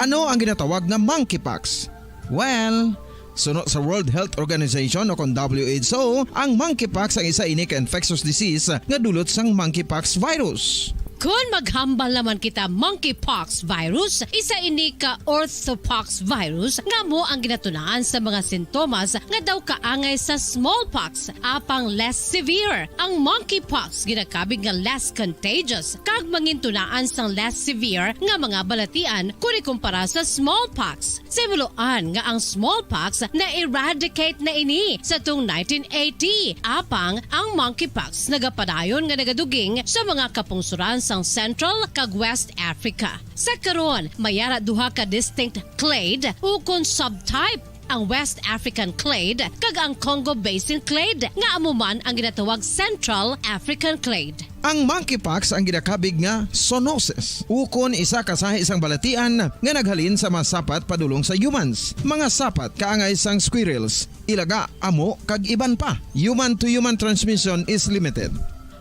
Ano ang ginatawag nga monkeypox? Well, suno sa World Health Organization o kon W H O, ang monkeypox ang isa ini ka infectious disease nga dulot sang monkeypox virus. Kon maghambal naman kita monkeypox virus, isa ini ka orthopox virus nga amo ang ginatunaan sa mga sintomas nga daw kaangay sa smallpox, apang less severe. Ang monkeypox ginakabig nga less contagious kag mangintunaan sang less severe nga mga balatian kon ikumpara sa smallpox. Sa himuloan nga ang smallpox na-eradicate na ini sa tung nineteen eighty, apang ang monkeypox nagapadayon nga nagaduging sa mga kapungsoran sang Central kag West Africa. Sa karon, may ara duha ka distinct clade ukon subtype, ang West African clade kag ang Congo Basin clade, nga amo man ang ginatawag Central African clade. Ang monkeypox ang ginakabig nga zoonosis, ukon isa ka sahi sang balatian nga naghalin sa mga sapat padulong sa humans. Mga sapat kaangay sang squirrels, ilaga, amo, kag iban pa. Human-to-human transmission is limited.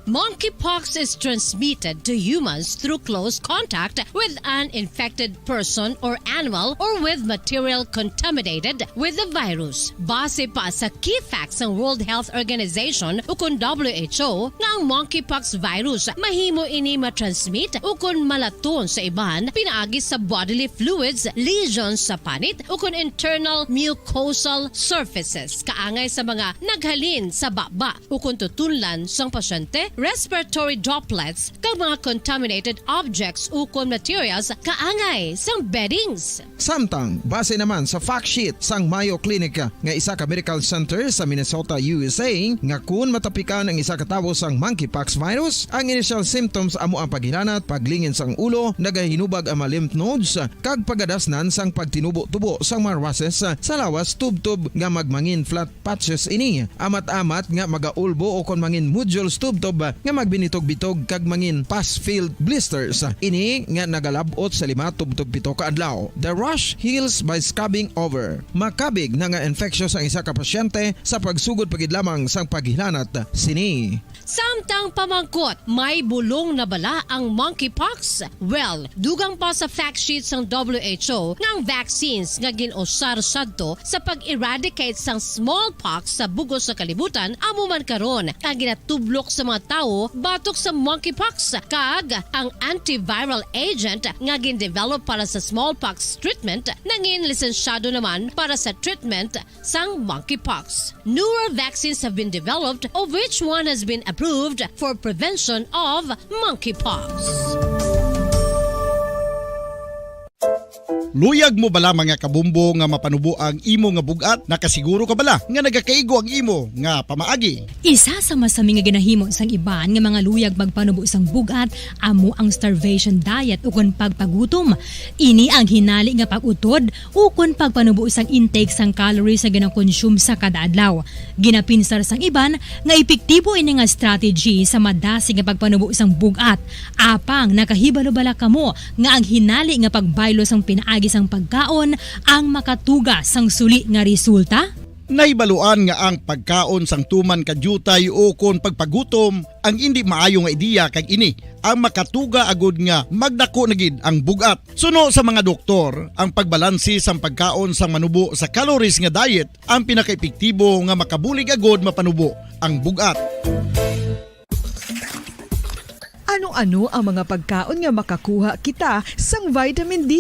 Monkeypox is transmitted to humans through close contact with an infected person or animal or with material contaminated with the virus. Base pa sa key facts sang World Health Organization ukon W H O nga ang monkeypox virus mahimo ini matransmit ukon malaton sa iban pinaagi sa bodily fluids, lesions sa panit ukon internal mucosal surfaces kaangay sa mga naghalin sa baba ukon tutunlan sang pasyente, respiratory droplets, kag mga contaminated objects ukon materials kaangay sang beddings. Samtang, base naman sa fact sheet sang Mayo Clinic nga isa ka medical center sa Minnesota, U S A, nga kun matapikan ang isa ka tawo sang monkeypox virus, ang initial symptoms amo ang paghilanat, paglingin sang ulo, nagahinubag ang mga lymph nodes, kag pagadasnan sang pagtinubo-tubo sang mga rushes sa lawas tubtob nga magmangin flat patches ini, amat-amat nga magaulbo ukon mangin nodules tubtob nga magbinitog-bitog kag mangin pus-filled blisters. Ini nga nagalab-ot sa lima tubtob pito ka adlaw. The rash heals by scabbing over. Makabig na nga infectious ang isa ka pasyente sa pagsugod pa gid lamang sang paghilanat sini. Samtang pamangkot, may bulong na bala ang monkeypox? Well, dugang pa sa fact sheet sang W H O nga ang vaccines nga gin-usar sadto sa pag-eradicate sang smallpox sa bug-os nga kalibutan amo man karon ang ginatublok sa mga tawo batok sa monkeypox, kag ang antiviral agent nga gindevelop para sa smallpox treatment nangin lisensyado naman para sa treatment sang monkeypox. Newer vaccines have been developed, of which one has been approved for prevention of monkeypox. Luyag mo bala, mga kabombo, nga mapanubo ang imo nga bug-at? Nakasiguro ka bala nga nagakaigo ang imo nga pamaagi? Isa sa masami nga ginahimo sang iban nga mga luyag magpanubo sang bug-at amo ang starvation diet ukon pagpagutom. Ini ang hinali nga pag-utod ukon pagpanubo sang intake sang calories nga gina-consume sa kada adlaw. Ginapinsar sang iban nga epektibo ini nga strategy sa madasig nga pagpanubo sang bug-at. Apang nakahibalo bala kamo nga ang hinali nga pagbaylo sang pinaagi sang pagkaon ang makatuga sang suli nga resulta? Nahibaluan nga ang pagkaon sang tuman ka diutay ukon pagpagutom ang indi maayo nga ideya, kag ini ang makatuga agud nga magdako na gid ang bug-at. Suno sa mga doktor, ang pagbalanse sang pagkaon sang manubo sa calories nga diet ang pinakaepektibo nga makabulig agud mapanubo ang bug-at. Ano-ano ang mga pagkaon nga makakuha kita sang vitamin D?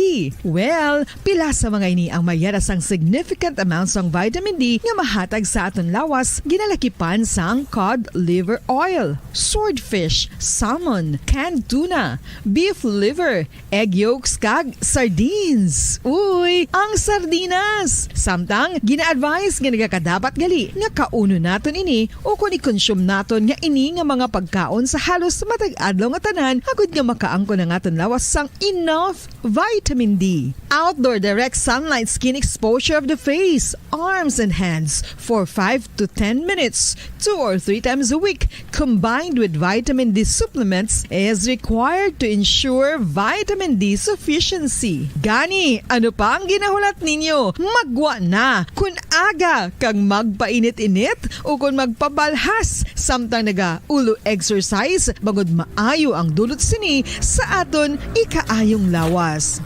Well, pila sa mga ini ang mayara sang significant amount sang vitamin D nga mahatag sa aton lawas, ginalakipan sang cod liver oil, swordfish, salmon, canned tuna, beef liver, egg yolks, kag sardines. Uy, ang sardinas! Samtang, gina-advise nga nagakadapat gali nga kaunon naton ini ukon i-consume naton nga ini nga mga pagkaon sa halos matag adlaw nga tanan, agud nga makaangkon ang aton lawas sang enough vitamin D. Outdoor direct sunlight skin exposure of the face, arms, and hands for five to ten minutes, two or three times a week, combined with vitamin D supplements, is required to ensure vitamin D sufficiency. Gani, ano pa ang ginahulat ninyo? Maggwa na! Kun aga kag magpainit-init ukon magpabalhas samtang naga-ulo exercise, bangod maayo ang dulot sini sa aton ikaayong lawas.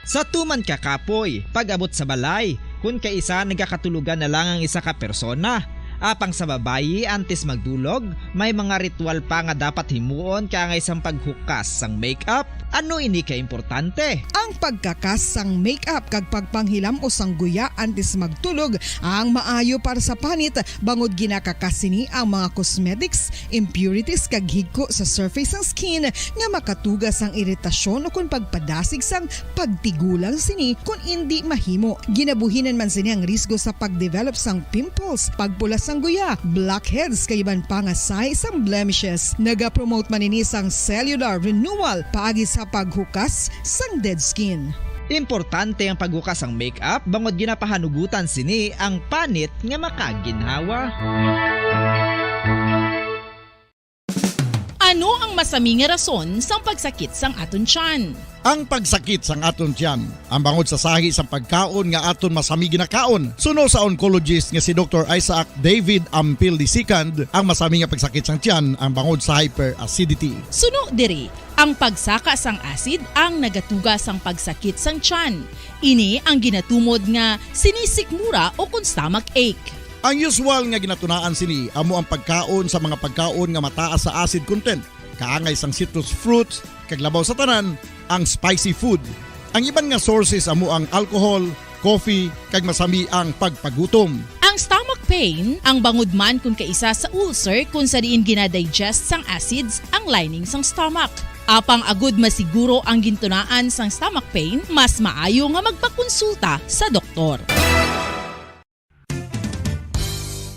Sa tuman ka kapoy, pag-abot sa balay, kun kaisa nagakatulogan na lang ang isa ka persona. Apang sa babayi, antes magdulog, may mga ritual pa nga dapat himuon kaangay sang paghukas sang makeup. Ano ini ka importante? Ang pagkakas sang makeup kag pagpanghilam-os sang guya antes magtulog ang maayo para sa panit, bangod ginakakas sini ang mga cosmetics, impurities, kag higko sa surface sang skin nga makatuga sang iritasyon ukon pagpadasig sang pagtigulang sini kon indi mahimo. Ginabuhinan man sini ang risgo sa pagdevelop sang pimples, pagpula sang guya, blackheads, kag iban pa nga sahi sang blemishes. Nagapromote man ini sang cellular renewal paagi sa paghukas sang dead skin. Importante ang paghukas sang makeup bangod ginapahanugutan sini ang panit nga makaginhawa. Ano ang masami nga rason sang pagsakit sang aton tiyan? Ang pagsakit sang aton tiyan, ang bangod sa sahi sang pagkaon nga aton masami ginakaon, suno sa oncologist nga si Doktor Isaac David Ampil the second, ang masami nga pagsakit sang tiyan ang bangod sa hyperacidity. Suno diri, ang pagsaka sang acid ang nagatuga sang pagsakit sang tiyan. Ini ang ginatumod nga sinisikmura ukon stomach ache. Ang usual nga ginatunaan sini amo ang pagkaon sa mga pagkaon nga mataas sa acid content, kaangay sang citrus fruits, kag labaw sa tanan, ang spicy food. Ang iban nga sources amo ang alcohol, coffee, kag masami ang pagpagutom. Ang stomach pain, ang bangod man kun kaisa sa ulcer kun sa diin ginadigest sang acids ang lining sang stomach. Apang agud masiguro ang gintunaan sang stomach pain, mas maayo nga magpakonsulta sa doktor.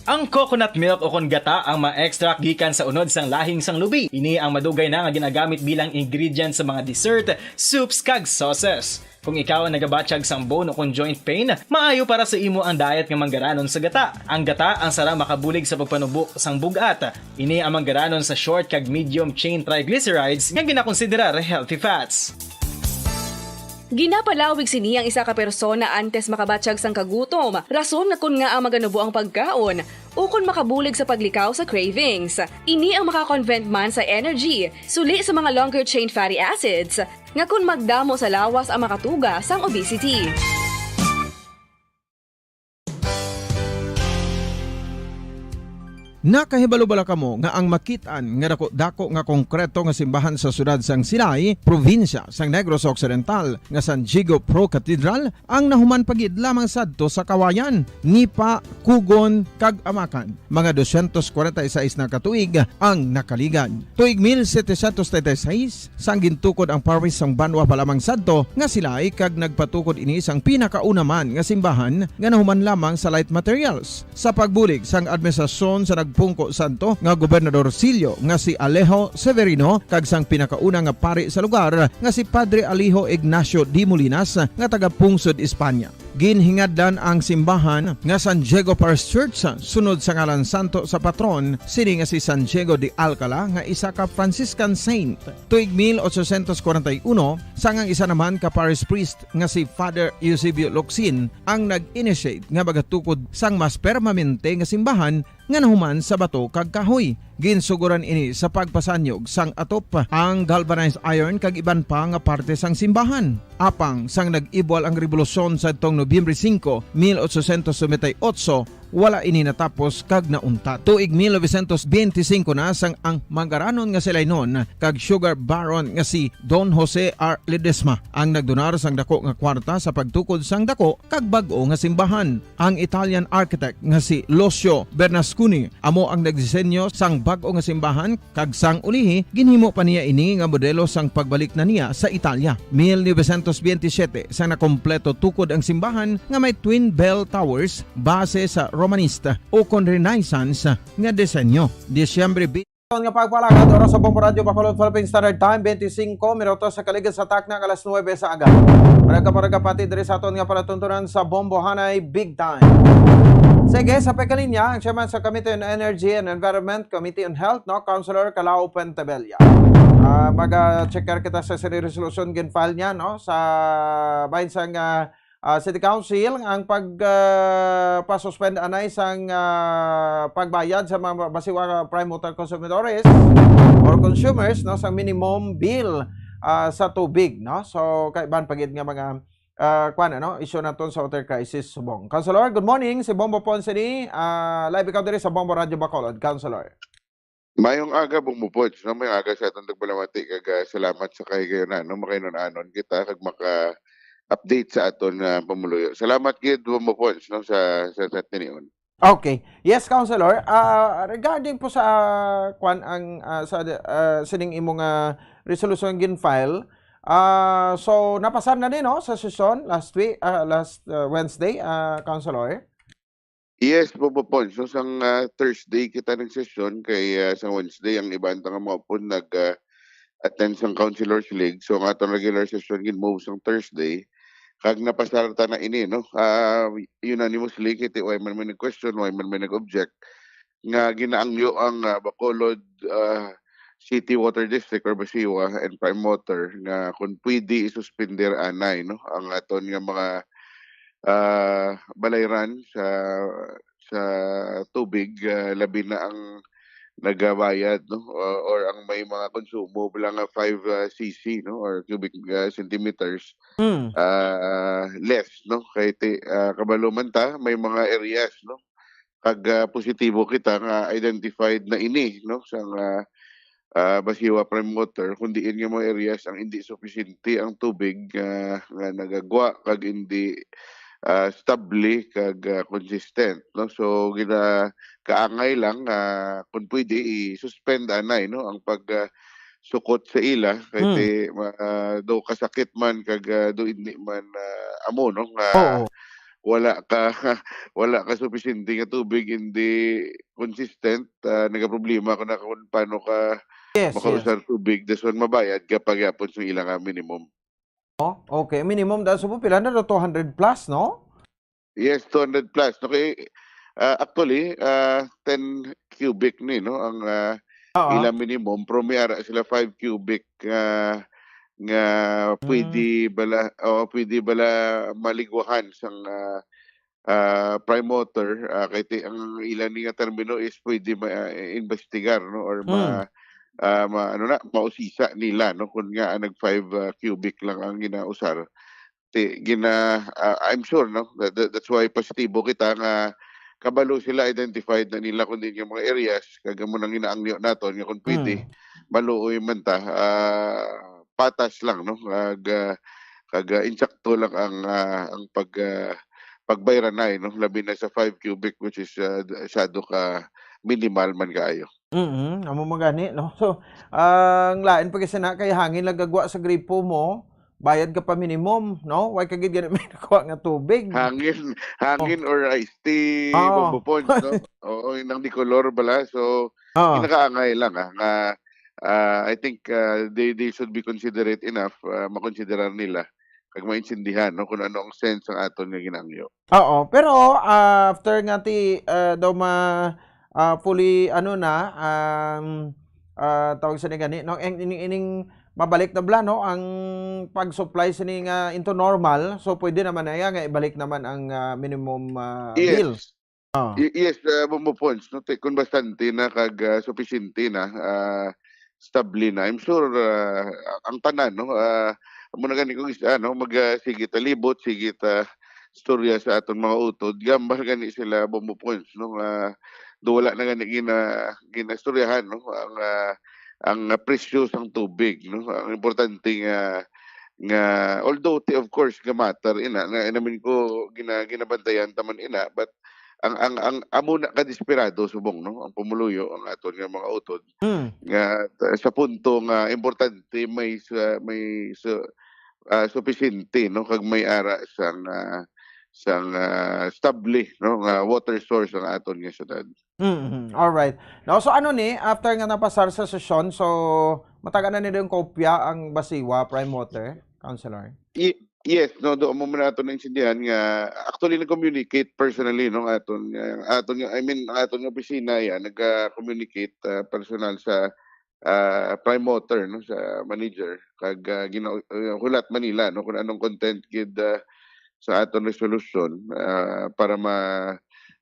Ang coconut milk ukon gata ang ma-extract gikan sa unod sang lahing sang lubi. Ini ang madugay na nga ginagamit bilang ingredient sa mga dessert, soups, kag sauces. Kung ikaw ang nagabatyag sang bone ukon joint pain, maayo para sa imo ang diet nga manggaranon sa gata. Ang gata ang sarang makabulig sa pagpanubo sang bug-at. Ini ang manggaranon sa short kag medium chain triglycerides nga ginakonsiderar healthy fats. Ginapalawig sini ang isa ka persona antes makabatyag sang kagutom, rason nga kon ngaa maganubo ang pagkaon, ukon makabulig sa paglikaw sa cravings. Ini ang makakonvert man sa energy, suli sa mga longer chain fatty acids, nga kon magdamo sa lawas ang makatuga sang obesity. Nakahibalo bala kamo nga ang makit-an nga dako-dako nga konkreto nga simbahan sa siyudad sang Silay, probinsya sang Negros Occidental, nga San Diego Pro Cathedral, ang nahuman pa gid lamang sadto sa Kawayan, Nipa, Kugon, kag Amakan? Mga dosyentos kwarenta y seis na ka tuig ang nakaligad. Tuig mil setecientos treinta y seis, sang gintukod ang parish sang banwa pa lamang sadto nga Silay, kag nagpatukod ini sang pinakauna man nga simbahan nga nahuman lamang sa light materials. Sa pagbulig sang administrasyon sa nagpungko sadto nga gobernadorcillo nga si Alejo Severino kag sang pinakauna nga pari sa lugar nga si Padre Alejo Ignacio de Molinas nga taga-pungsod Espanya. Ginhingadlan ang simbahan nga San Diego Parish Church sunod sa ngalan santo sa patron sini nga si San Diego de Alcala nga isa ka Franciscan saint. Tuig mil ochocientos kwarenta y uno, sang ang isa naman ka parish priest nga si Father Eusebio Locsin ang nag-initiate nga magatukod sang mas permanente nga simbahan nga nahuman sa bato kag kahoy. Ginsugoran ini sa pagpasanyog sang atop, ang galvanized iron kag iban pa nga parte sang simbahan. Apang sang nag-ibwal ang rebolusyon sadtong Nobyembre singko, mil ochocientos noventa y ocho, wala ini natapos kag nauntat. Tuig mil novecientos benti singko na sang ang mangaranon nga Silaynon kag sugar baron nga si Don Jose R. Ledesma ang nagdonar sang dako nga kwarta sa pagtukod sang dako kag bag-o nga simbahan. Ang Italian architect nga si Lucio Bernasconi amo ang nagdisenyo sang bag-o nga simbahan, kag sang ulihi, ginhimo pa niya ini nga modelo sang pagbalik na niya sa Italia. Mil novecientos benti siyete, sang nakompleto tukod ang simbahan nga may twin bell towers base sa Romanista ukon Renaissance nga disenyo. Disyembre Aton nga pagpalagad, oras sa Bombo Radyo Bacolod, Philippine Standard Time, twenty-five minutos sa kaligid sa takna nga alas nuebe sa aga. Para ka, para ka pati diri sa aton nga palatuntunan sa Bombohanay Big Time. Sige, sa pagkalinya, ang chairman sa Committee on Energy and Environment, Committee on Health, no, Councilor Calao Puentebella. Ah, maga-checker kita sa sini resolution gin-file niya, no, sa bahin sang, ah, ah, City Council ang pag, ah, pa-suspend anay sang, ah, pagbayad sa mga basiwa nga prime water consumidores or consumers, no, sa minimum bill, ah, sa tubig, no? So, kaiban pa gid nga mga, ah, kwan, ano, issue naton sa water crisis subong. Councilor, good morning. Si Bombo Ponce ni, ah, live ikaw diri sa Bombo Radyo Bacolod, Councilor. Mayong aga, Bombo Pods, no? Mayong aga sa aton tagpalamati kag, ah, salamat sa kahigayonan, no? Makainun-anon kita kag maka-update sa aton, ah, pamuluyo. Salamat gid, Bombo Pods, no, sa, sa, sa tinion. Okay. Yes, Councilor. Ah, regarding po sa, ah, kwan ang, ah, sa, ah, sining imo nga resolution gin-file, ah, so napasar na ni, no, sa sesyon last week, ah, last, ah, Wednesday, ah, Councilor? Yes, Bombo Pods. So, sang, ah, Thursday kita nagsesyon kay, ah, sang Wednesday ang iban ta nga mga upod nag, ah, attend sang Councilors League. So, ang aton regular session gin-move sang Thursday. Kag napasar ta na ini, no? Ah, unanimously, kay ti-, way man may nag-question, way man may nag-object, nga ginaangyo ang, ah, Bacolod, ah, City Water District or BACIWA and Prime Water nga kung pwede isuspender anay, no, ang aton nga mga, ah, balayran sa, sa tubig, ah, labi na ang nagabayad, no, or, or ang may mga konsumo lang nga five, ah, C C, no, or cubic, ah, centimeters, Mm. ah, less, no, kay ti-, ah, kabalo man ta may mga areas, no, kag, ah, positibo kita nga identified na ini, no, sang, ah, ah, BACIWA Prime Water, kun diin nga mga areas ang indi supisyente ang tubig, ah, nga nagagwa kag indi, ah, stable kag, ah, consistent, no? So, gina-, kaangay lang, ah, kun pwede, i-suspend anay, no, ang pag, ah, sukot sa ila kay Hmm. ti-, ma-, ah, daw kasakit man kag, ah, daw indi man, ah, amo, no, nga Oo. wala ka, wala ka supisyente nga tubig, hindi consistent, ah, nagaproblema ako na kung paano ka Yes, yes. makausar tubig, this one mabayad ka pagyapon sa ila nga minimum. Oh, okay, minimum daw sa pila na daw, two hundred plus, no? Yes, two hundred plus. Okay, ah, actually, ah, ten cubic ni, no, ang, ah, Oo. ila minimum, pero may ara sila five cubic nga, nga pwede Mm. bala, o pwede bala maligwahan sang, ah, ah, Prime Water, ah, kay ti-, ang ila ni nga termino is pwede ma-, ah, imbestigar, no, or ma-, Hmm. ah, ma-, ano na, mausisa nila, no, kung nga nag five, ah, cubic lang ang ginausar. Ti-, gina-, ah, I'm sure, no, that, that, that's why positibo kita nga kabalo sila, identified na nila kung diin nga mga areas, kag amo nang ginaangyo naton nga kung pwede, Mm. maluoy man ta, ah, patas lang, no? Kag, ah, kag, ah, insakto lang ang, ah, ang pag, ah, pagbayranay, no? Labi na sa five cubic, which is, ah, d-, masyado ka minimal man kaayo. Mm, amo man gani, no? So, ang lain pa kasi na kay hangin lang gagwa sa gripo mo, bayad ka pa minimum, no? Why ka gid gani may nakuha nga tubig? Hangin, hangin Oh. or iced tea, Oo. Bombo Points, no? Oo, yun ang dikolor bala. So, Oo. kinakaangay lang, ah, nga, ah, I think, ah, they, they should be considerate enough, ah, makonsiderar nila kag maintindihan, no, kung ano ang sense ang aton nga ginaangyo. Oo, pero, ah, after nga ti, ah, daw ma-, ah, fully, ano na, um, ah, tawag sa ni gani, no, ang ining, ining mabalik na bala, no, ang pag-supply sini nga into normal, so pwede naman na iya nga ibalik naman ang, ah, minimum, ah, Yes. bill. Ah. Y-, yes, ah, Bombo Points, no, ti-, kung bastante na kag, ah, supisyente na, ah, stable na, I'm sure, ah, ang tanan, no, ah, amo na gani kung is-, ano, mag, ah, sige ta libot, sige ta istorya sa aton mga utod, gambal gani sila, Bombo Points, no, nga do wala na gani gina-, ginaistoryahan, no, ang, ah, ang, ah, presyo sang tubig, no. Ang importante nga, nga, although ti-, of course, nga matter ina, nga, I mean ko, gina-, ginabantayan ta man ina, but ang, ang, ang amo na kadesperado subong, no, ang pumuluyo, ang aton nga mga utod, Mm. nga, ah, sa punto nga importante may sa, may sa, ah, supisyente, no, kag may ara sang, ah, sang, ah, stable, no, nga water source ang aton nga syudad. Mm, alright. No, so ano ni, after nga napasar sa sesyon, so matagaan na nila yung kopya ang Basiwa Prime Water, Councilor? Y-, yes, no, do mo man nato naintindihan nga actually nag-communicate personally, no, aton nga, aton nga, I mean, ang aton nga opisina, yan, nag-communicate, ah, personal sa, ah, Prime Water, no, sa manager, kag, ah, gina-, ah, hulat man nila, no, kung anong content gid, ah, sa aton resolution, ah, para ma-,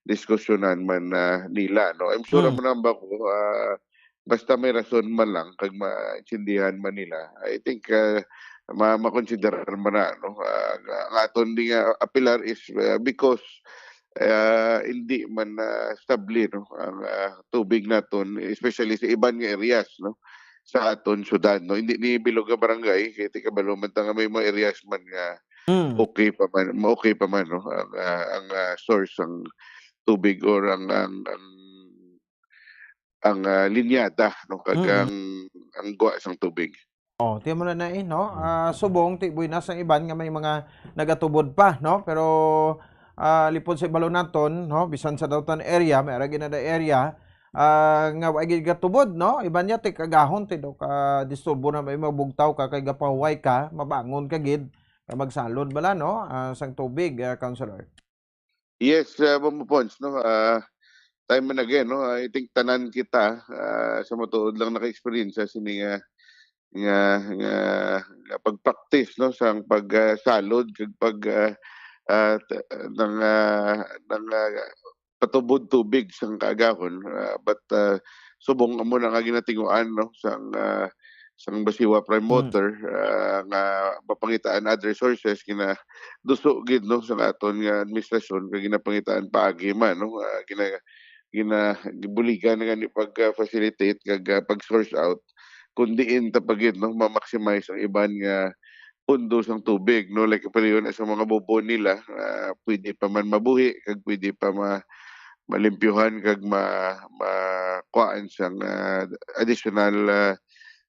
diskusyonan man, ah, nila, no. I'm sure Mm. man ba ko, ah, basta may rason man lang kag maintindihan man nila, I think, ah, ma-, makonsiderar man na, no. Ah, nga, ang aton di nga apelar is, ah, because, ah, hindi man, ah, stable, no, ang, ah, tubig naton, especially sa iban nga areas, no, sa aton syudad, no. Hindi ni bilog nga barangay, kay ti kabalo man ta nga may mga areas man nga Mm. okay pa man, ma-, okay pa man, no, ang, ah, ang, ah, source sang tubig or ang, ang, ang, ang, ah, linyada, no, kag Mm. ang, ang gwa sang tubig. Oh, tiyan mo na na, eh, no? Mm. Ah, subong, ti buenas ang iban nga may mga nagatubod pa, no? Pero, ah, lipod sa ibalo naton, no? Bisan sa downtown area, may ara gid na da area, ah, nga wa gid gatubod, no? Iban niya, ti kagahon, ti do ka disturbo na may mabugtaw ka, kay gapahuway ka, mabangon ka gid, ka magsalod bala, no? Ah, sang tubig, ah, Councilor. Yes, ah, Bombo Pons, no? Ah, time and again, no? I think tanan kita, ah, sa matuod lang naka-experience sa sini nga, nga, nga, nga pag-practice, no? Sang pag, ah, salod, kag pag, ah, ah, t-, nang, ah, nang, ah, patubod tubig sang kaagahon. Ah, but, ah, subong amo na nga ginatinguan, no? Sang, ah, sang Basiwa Prime Mm. Water, ah, nga mapangitaan other sources, ginaduso gid, no, sa aton nga administrasyon, kag ginapangitaan paagi man, no, ah, gina-, gina-, gibuligan na gani pag, ah, facilitate kag, ah, pag-source out, kun diin ta pa gid, no, ma-maximize ang iban nga pondo sang tubig, no, like, pero yun, sa mga bubon nila, ah, pwede pa man mabuhi, kag pwede pa ma-, malimpyuhan, kag ma-, makuhaan sang, ah, additional, ah,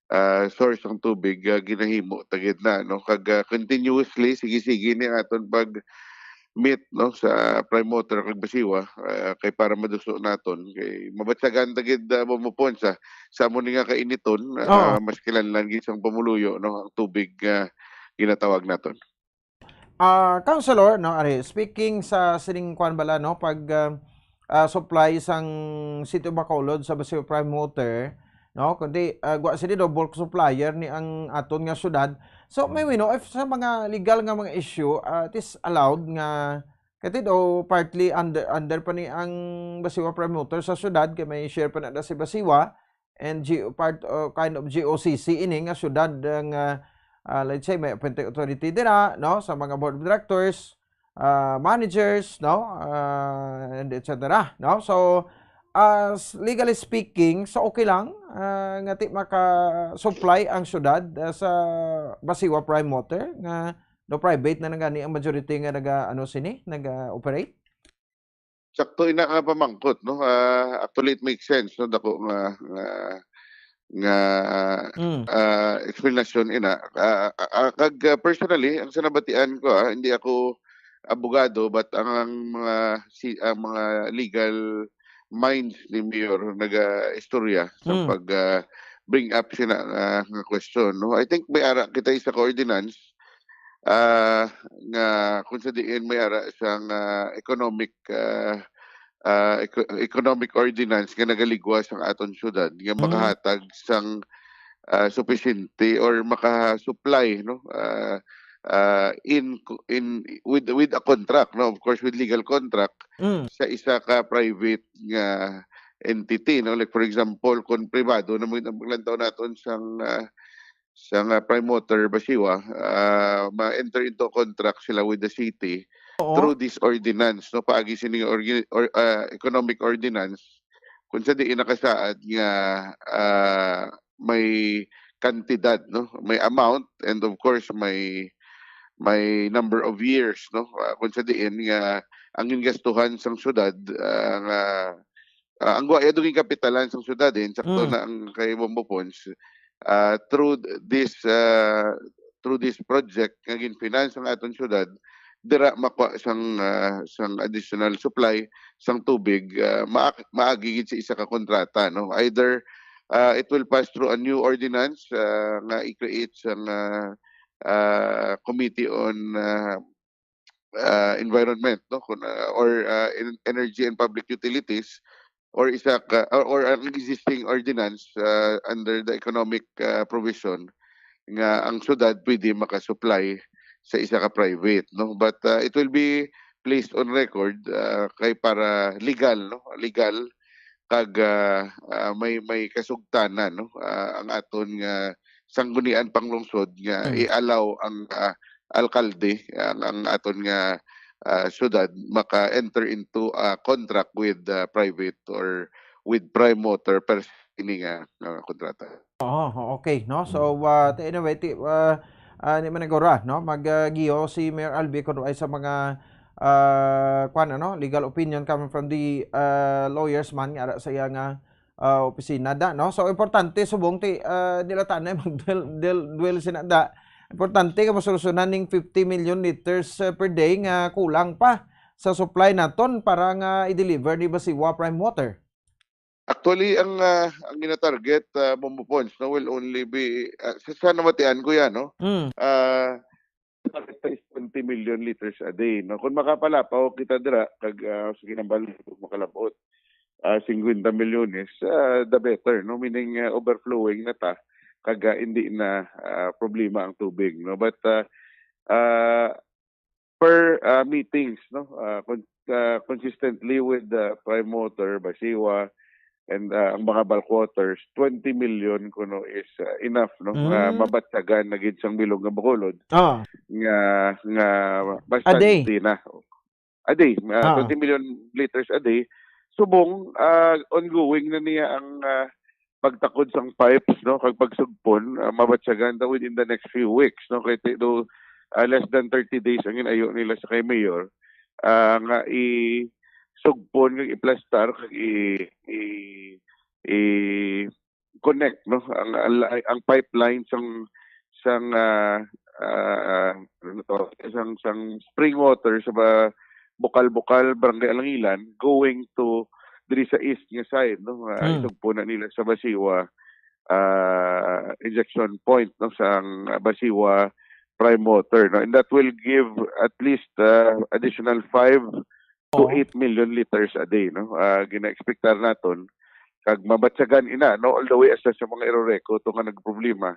ah, source ang tubig, ah, ginahimo ta gid na, no? Kag, ah, continuously, sige-sige ni aton pag-meet, no, sa Prime Water kag Basiwa, ah, kay para maduso naton, kay mabatyagan ta gid, ah, Bombo Pons, ah, sa amo ni nga kainiton, ah, Oo. mas kinahanglan gid sang pumuluyo, no, ang tubig, ah, ginatawag naton. Ah, Councilor, no, ari, speaking sa sining kwan bala, no, pag, ah, ah, supply sang City of Bacolod sa Basiwa Prime Water, no, kundi, ah, gwa sini do bulk supplier ni ang aton nga syudad. So, may Mm. wino, if sa mga legal nga mga issue, ah, it is allowed nga, kati do partly under, under pa ni ang Basiwa Prime Water sa syudad, kay may share pa na, na si Basiwa, and G-, part, uh, kind of G O C C ini nga syudad, uh, nga, uh, let's say, may appointed authority dira, no, sa mga board of directors, ah, managers, no? Ah, and et cetera, no? So, as legally speaking, so okay lang, ah, nga ti maka-supply ang syudad, ah, sa Basiwa Prime Water, nga no, private na na gani ang majority nga naga, ano, sini, naga-operate? Sakto ina nga pamangkot, no? Ah, actually, it makes sense, no? Dako nga, nga, nga, Mm. ah, explanation ina. Ah, ah, ah, kag, ah, personally, ang sa nabatian ko, ah, hindi ako abogado, but ang, ang mga, si, ang mga legal minds ni Mayor naga-istorya sa Mm. pag, ah, bring up sina, ah, nga question, no? I think may ara kita sa ka-ordinance, ah, nga kung sa diin may ara sang, ah, economic, ah, ah, eco-, economic ordinance nga nagaligwa sang aton syudad nga Mm. makahatag sang, ah, supisyente or maka-supply, no, ah, ah, in co-, in, with, with a contract, no, of course, with legal contract Mm. sa isa ka private nga entity, no? Like, for example, kung pribado na mo, maglantaw naton sang, ah, sang, ah, Prime Water Basiwa, ah, ma-enter into a contract sila with the city Oo. through this ordinance, no? Paagi sini nga orgi-, or, ah, economic ordinance, kung sa diin nakasaad nga, ah, may kantidad, no? May amount, and of course, may, may number of years, no? Ah, kung sa diin nga ang gingastuhan sang syudad, ah, nga, ah, ang wa-, iya duging kapitalan sang syudad, eh, sakto Mm. na ang kay Bombo Pons, ah, through th-, this, ah, through this project nga gin-finance ang aton syudad, dira makuha sang, ah, sang additional supply sang tubig, ah, maak-, maagi gid sa isa ka kontrata, no? Either, ah, it will pass through a new ordinance, ah, nga i-create sang, ah, ah, Committee on, ah, ah, Environment, no? Kun, ah, or, ah, en-, Energy and Public Utilities, or isa ka, or, or ang existing ordinance, ah, under the economic, ah, provision nga ang syudad pwede makasupply sa isa ka private, no? But, ah, it will be placed on record, ah, kay para legal, no? Legal, kag, ah, ah, may, may kasugtanan, no? Ah, ang aton nga sanggunian panglungsod nga Mm. i-allow ang, ah, alkalde, ang, ang aton nga, ah, syudad maka-enter into a contract with, ah, private or with Prime Water per se ini nga, nga kontrata. Oo, okay, no? So, uh, ti-, anyway, ti-, uh, uh, ni Managora, no? Mag, uh, giho si Mayor Albi kung ay sa mga, uh, kwan, ano, legal opinion coming from the, uh, lawyers man nga ara sa iya nga, uh, opisina da, no? So, importante subong ti, uh, nila tanay mag-dwell, dwell, dwell sina da. Importante nga masolusyonan ning fifty million liters, uh, per day nga kulang pa sa supply naton para nga i-deliver ni Basiwa Prime Water. Actually, ang, ah, ang gina-target, ah, Bombo Pons, no, will only be, ah, sa, sa namatian ko yan, no? Mm. Ah, target pa is twenty million liters a day, no? Kung makapalapaw kita dira, kag, ah, sige nang balik, makalabot, ah, fifty milyones, ah, the better, no? Meaning, ah, overflowing na ta, kag, ah, hindi na, ah, problema ang tubig, no? But, ah, ah, per, ah, meetings, no? Ah, con-, ah, consistently with the Prime Water, Basiwa, and, ah, ang mga bulk waters, twenty million kuno is, ah, enough, no? Nga Mm. mabatyagan na gid sang bilog nga Bacolod Ah. nga, nga A day. bastante na. A day, ah, Ah. twenty million liters a day. Subong, ah, ongoing na niya ang, ah, pagtakod sang pipes, no, kag pagsugpon, ah, mabatyagan daw within the next few weeks, no, kay ti-, do, ah, less than thirty days ang ginayo nila sa kay Mayor, ah, nga isugpon kag iplastar kag i-, i-, i-connect, no, ang, ang, ang pipeline sang, sang, ah, ah, ano to, sang, sang spring water sa ba-, Bukal-Bukal, Barangay Alangilan, going to diri sa east nga side, no? Ah, Mm. isugpon na nila sa Basiwa, ah, injection point, no, sang Basiwa Prime Water, no? And that will give at least, ah, additional five to Oo. eight million liters a day, no? Ah, gina-expectar naton. Kag mabatyagan ina, no? All the way hasta sa mga Eroreco, to nga nagproblema.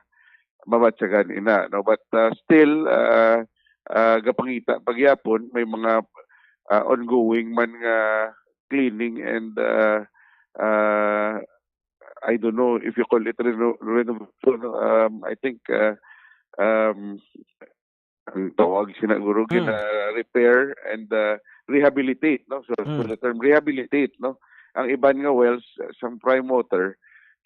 Mabatyagan ina, no? But, ah, still, ah, ah, gapangita pa gyapon, may mga, ah, ongoing man nga cleaning and, ah, ah, I don't know if you call it reno-, renovation, no? Um, I think, ah, um, ang tawag sina guro, Mm. gina-repair and, uh, rehabilitate, no? So, so Mm. the term rehabilitate, no? Ang iban nga wells, uh, sang prime water,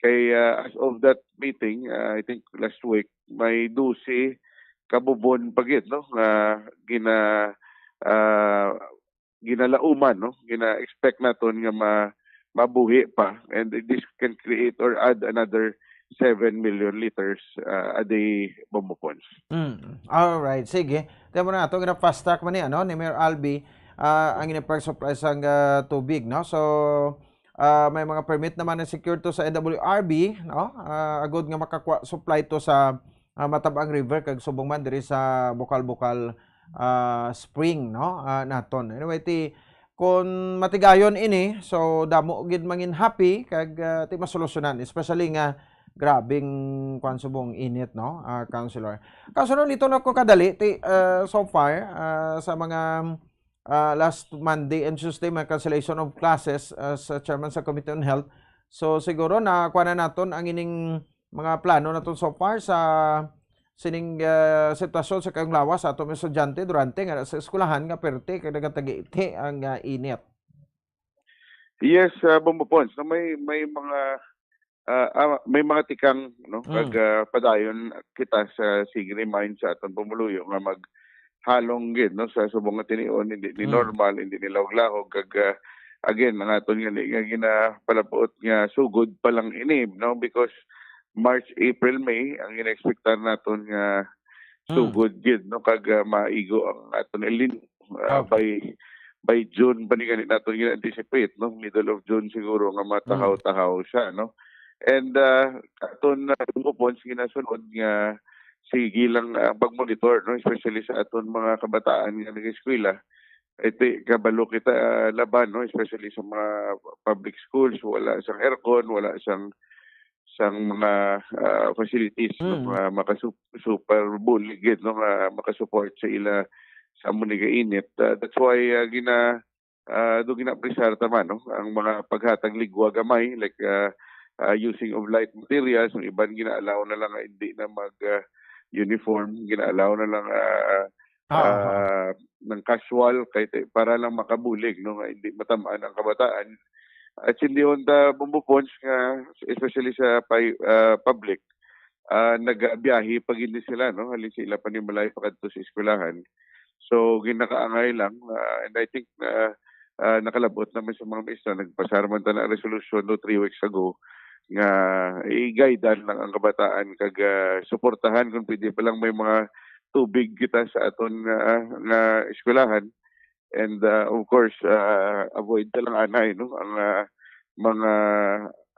kay, uh, as of that meeting, uh, I think last week, may dose ka bubon pa gid, no? Nga gina-, uh, ginalauman, no? Gina-expect naton nga ma-, mabuhi pa, and this can create or add another seven million liters, uh, a day, Bombo Pons. Mm. All right, sige. Tiyan mo na ato, gina-fast track man ni, ano, ni Mayor Albi, ah, ang ini pag-supply sang, ah, tubig, no? So, ah, may mga permit naman na secured to sa N W R B, no? Ah, agod nga makakuha supply to sa, ah, Matabang River kag subong man diri sa Bukal-Bukal, ah, Spring, no? Ah, naton. Anyway, ti, kung matigayon ini, so damo gid mangin happy kag, ah, ti masolusyonan, especially nga grabing, kwan, subong init, no? Ah, Councilor. Councilor, nito na ko kadali, ti, ah, so far, ah, sa mga, ah, last Monday and Tuesday, may cancellation of classes as, ah, chairman sa Committee on Health. So, siguro na kuha na naton ang ining mga plano naton so far sa sining, ah, sitwasyon sa kayong lawas sa atong estudyante durante nga sa eskwelahan nga perte kag nagatagiiti ang, ah, init. Yes, ah, Bombo Pons, no, may, may mga, ah, ah, may mga tikang, no, Mm. kag, ah, padayon kita sa sige remind sa aton pumuluyo nga maghalong gid, no, sa subong nga tinion, hindi ni Mm. normal, hindi ni lahog-lahog, kag, ah, again, ang aton nga, nga ginapalabuot nga sugod pa lang ini, no, because March, April, May, ang ginaekspektar naton nga Mm. sugod gid, no, kag, ah, maigo ang aton El Niño, ah, Okay. by, by June pa ni gani naton gina-anticipate, no, middle of June siguro nga Mm. matahaw-tahaw siya, no. And, ah, aton, ah, Bombo Pons, ginasunod nga sige lang ang pagmonitor, no, especially sa aton mga kabataan nga nag-eskwela. Iti, kabalo kita, ah, laban, no, especially sa mga public schools, wala sang aircon, wala sang, sang mga, ah, facilities, no, Mm. nga makasup-, super bulig gid, no, nga makasupport sa ila sa amo ni nga init. Ah, that's why, ah, gina-, ah, do gina-apresar ta man, no, ang mga paghatag ligwa gamay, like, ah, ah, using of light materials, ang iban gina-allow na lang nga hindi na mag, ah, uniform, gina-allow na lang, ah, Ah, ah, ng casual kay ti-, para lang makabulig, no, nga hindi matam-an ang kabataan. At sindihon ta, Bombo Pons, nga especially sa pi-, ah, public, ah, nagabiyahe pa gid ni sila, no, halin sa ila panimalay pakadto sa eskwelahan. So, ginakaangay lang, ah, and I think na, ah, nakalabot naman sa mga ministro, nagpasar man ta na resolusyon, no, three weeks ago, nga i-guidean lang ang kabataan kag, ah, suportahan kung pwede pa lang may mga tubig kita sa aton nga, nga eskwelahan. And, ah, of course, ah, avoid ta lang anay, no, ang, ah, mga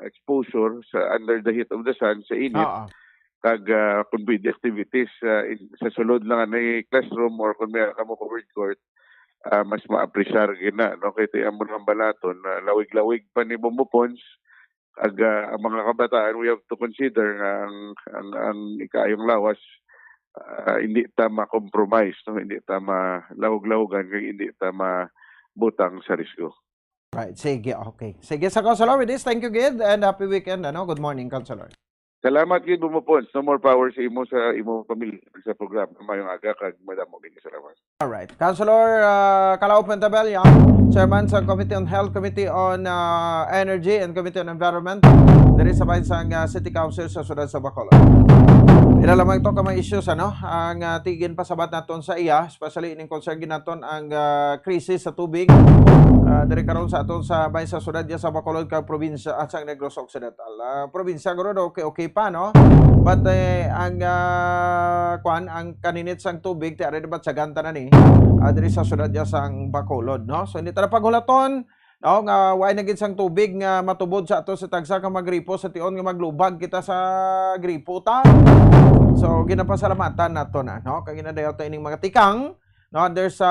exposure sa under the heat of the sun, sa init. Oo. Kag, ah, kung pwede activities, ah, in, sa sulod lang anay classroom or kung may kamo covered court, ah, mas maapresar gina, no? Kay ti amo nang balaton, ah, lawig-lawig pa ni Bombo Pons, ag, ah, ang mga kabataan, we have to consider nga ang, ang, ang ikaayong lawas, ah, hindi ta ma-compromise, no? Hindi ta malahog-lahogan, kag hindi ta mabutang sa risgo. Right, sige, okay. Sige, sa Councilor, with this, thank you, gid, and happy weekend, ano? Good morning, Councilor. Salamat, gid, Bombo Pons. No more power sa imo, sa imo pamilya, sa programa. Mayong aga, kag madamo gid salamat. Alright. Councilor, ah, Calao Pentabella, Chairman sa Committee on Health, Committee on, ah, Energy, and Committee on Environment, diri sa bahin sang, ah, City Council sa siyudad sa Bacolod. Ila lamang ito ka mga issues, ano, ang, ah, tigin pasabat naton sa iya, especially ining concern gid naton ang, ah, krisis sa tubig, ah, diri karon sa aton sa bahin sa siyudad diya sa Bacolod kag probinsya at sa Negros Occidental. Ah, probinsya guro do, okay, okay pa, no? But, eh, ang, ah, kwan, ang kaninit sang tubig, ti ari dibat sa ganta na ni, ah, diri sa siyudad diya sang Bacolod, no? So, hindi ta na paghulaton, no, nga way na gid sang tubig nga matubod sa ato sa tagsa ka mga gripo sa tion nga maglubag kita sa gripo ta. So, ginapasalamatan nato na, no? Kag ginadayaw ta ining mga tikang, no, under sa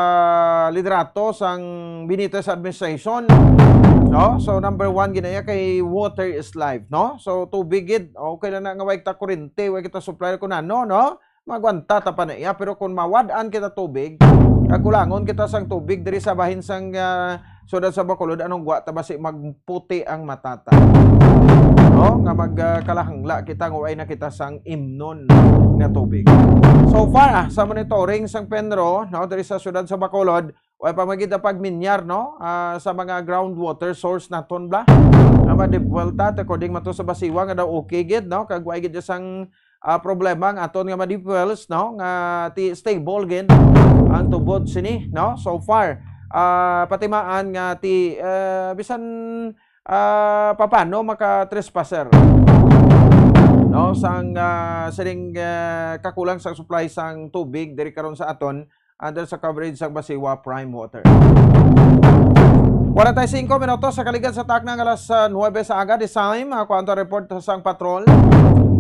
liderato sang Benitez administration, no? So, number one ginaya kay water is life, no? So, tubig gid, okay lang na nga way kita kurente, way kita supply kun ano, no? Magwanta ta pa na iya, pero kung mawad-an kita tubig, kag kulangon kita sang tubig diri sa bahin sang, ah, Siyudad sa Bacolod, anong gwa ta basi magputi ang mata ta? No? Nga mag, ah, kalahangla kita nga way nakita sang imnon nga tubig. So far, ah, sa monitoring sang PENRO, no, diri sa siyudad sa Bacolod, way pa man gid ang pagminyar, no, ah, sa mga groundwater source naton bala. Nga ma-deep well ta, according man to sa Basiwa nga daw okay gid, no, kag way gid sang ah, problema ang aton nga ma-deep wells, no, nga ti stable gid ang tubod sini, no, so far. Ah, patimaan nga ti, ah, bisan, ah, papano maka-trespasser, no, sang, ah, sining, ah, kakulang sa supply sang tubig diri karon sa aton under sa coverage sang Basiwa Prime Water. Forty-five minutos sa kaligad sa takna nga alas, ah, nuebe sa aga, this time, ah, kuwanto report sang patrol.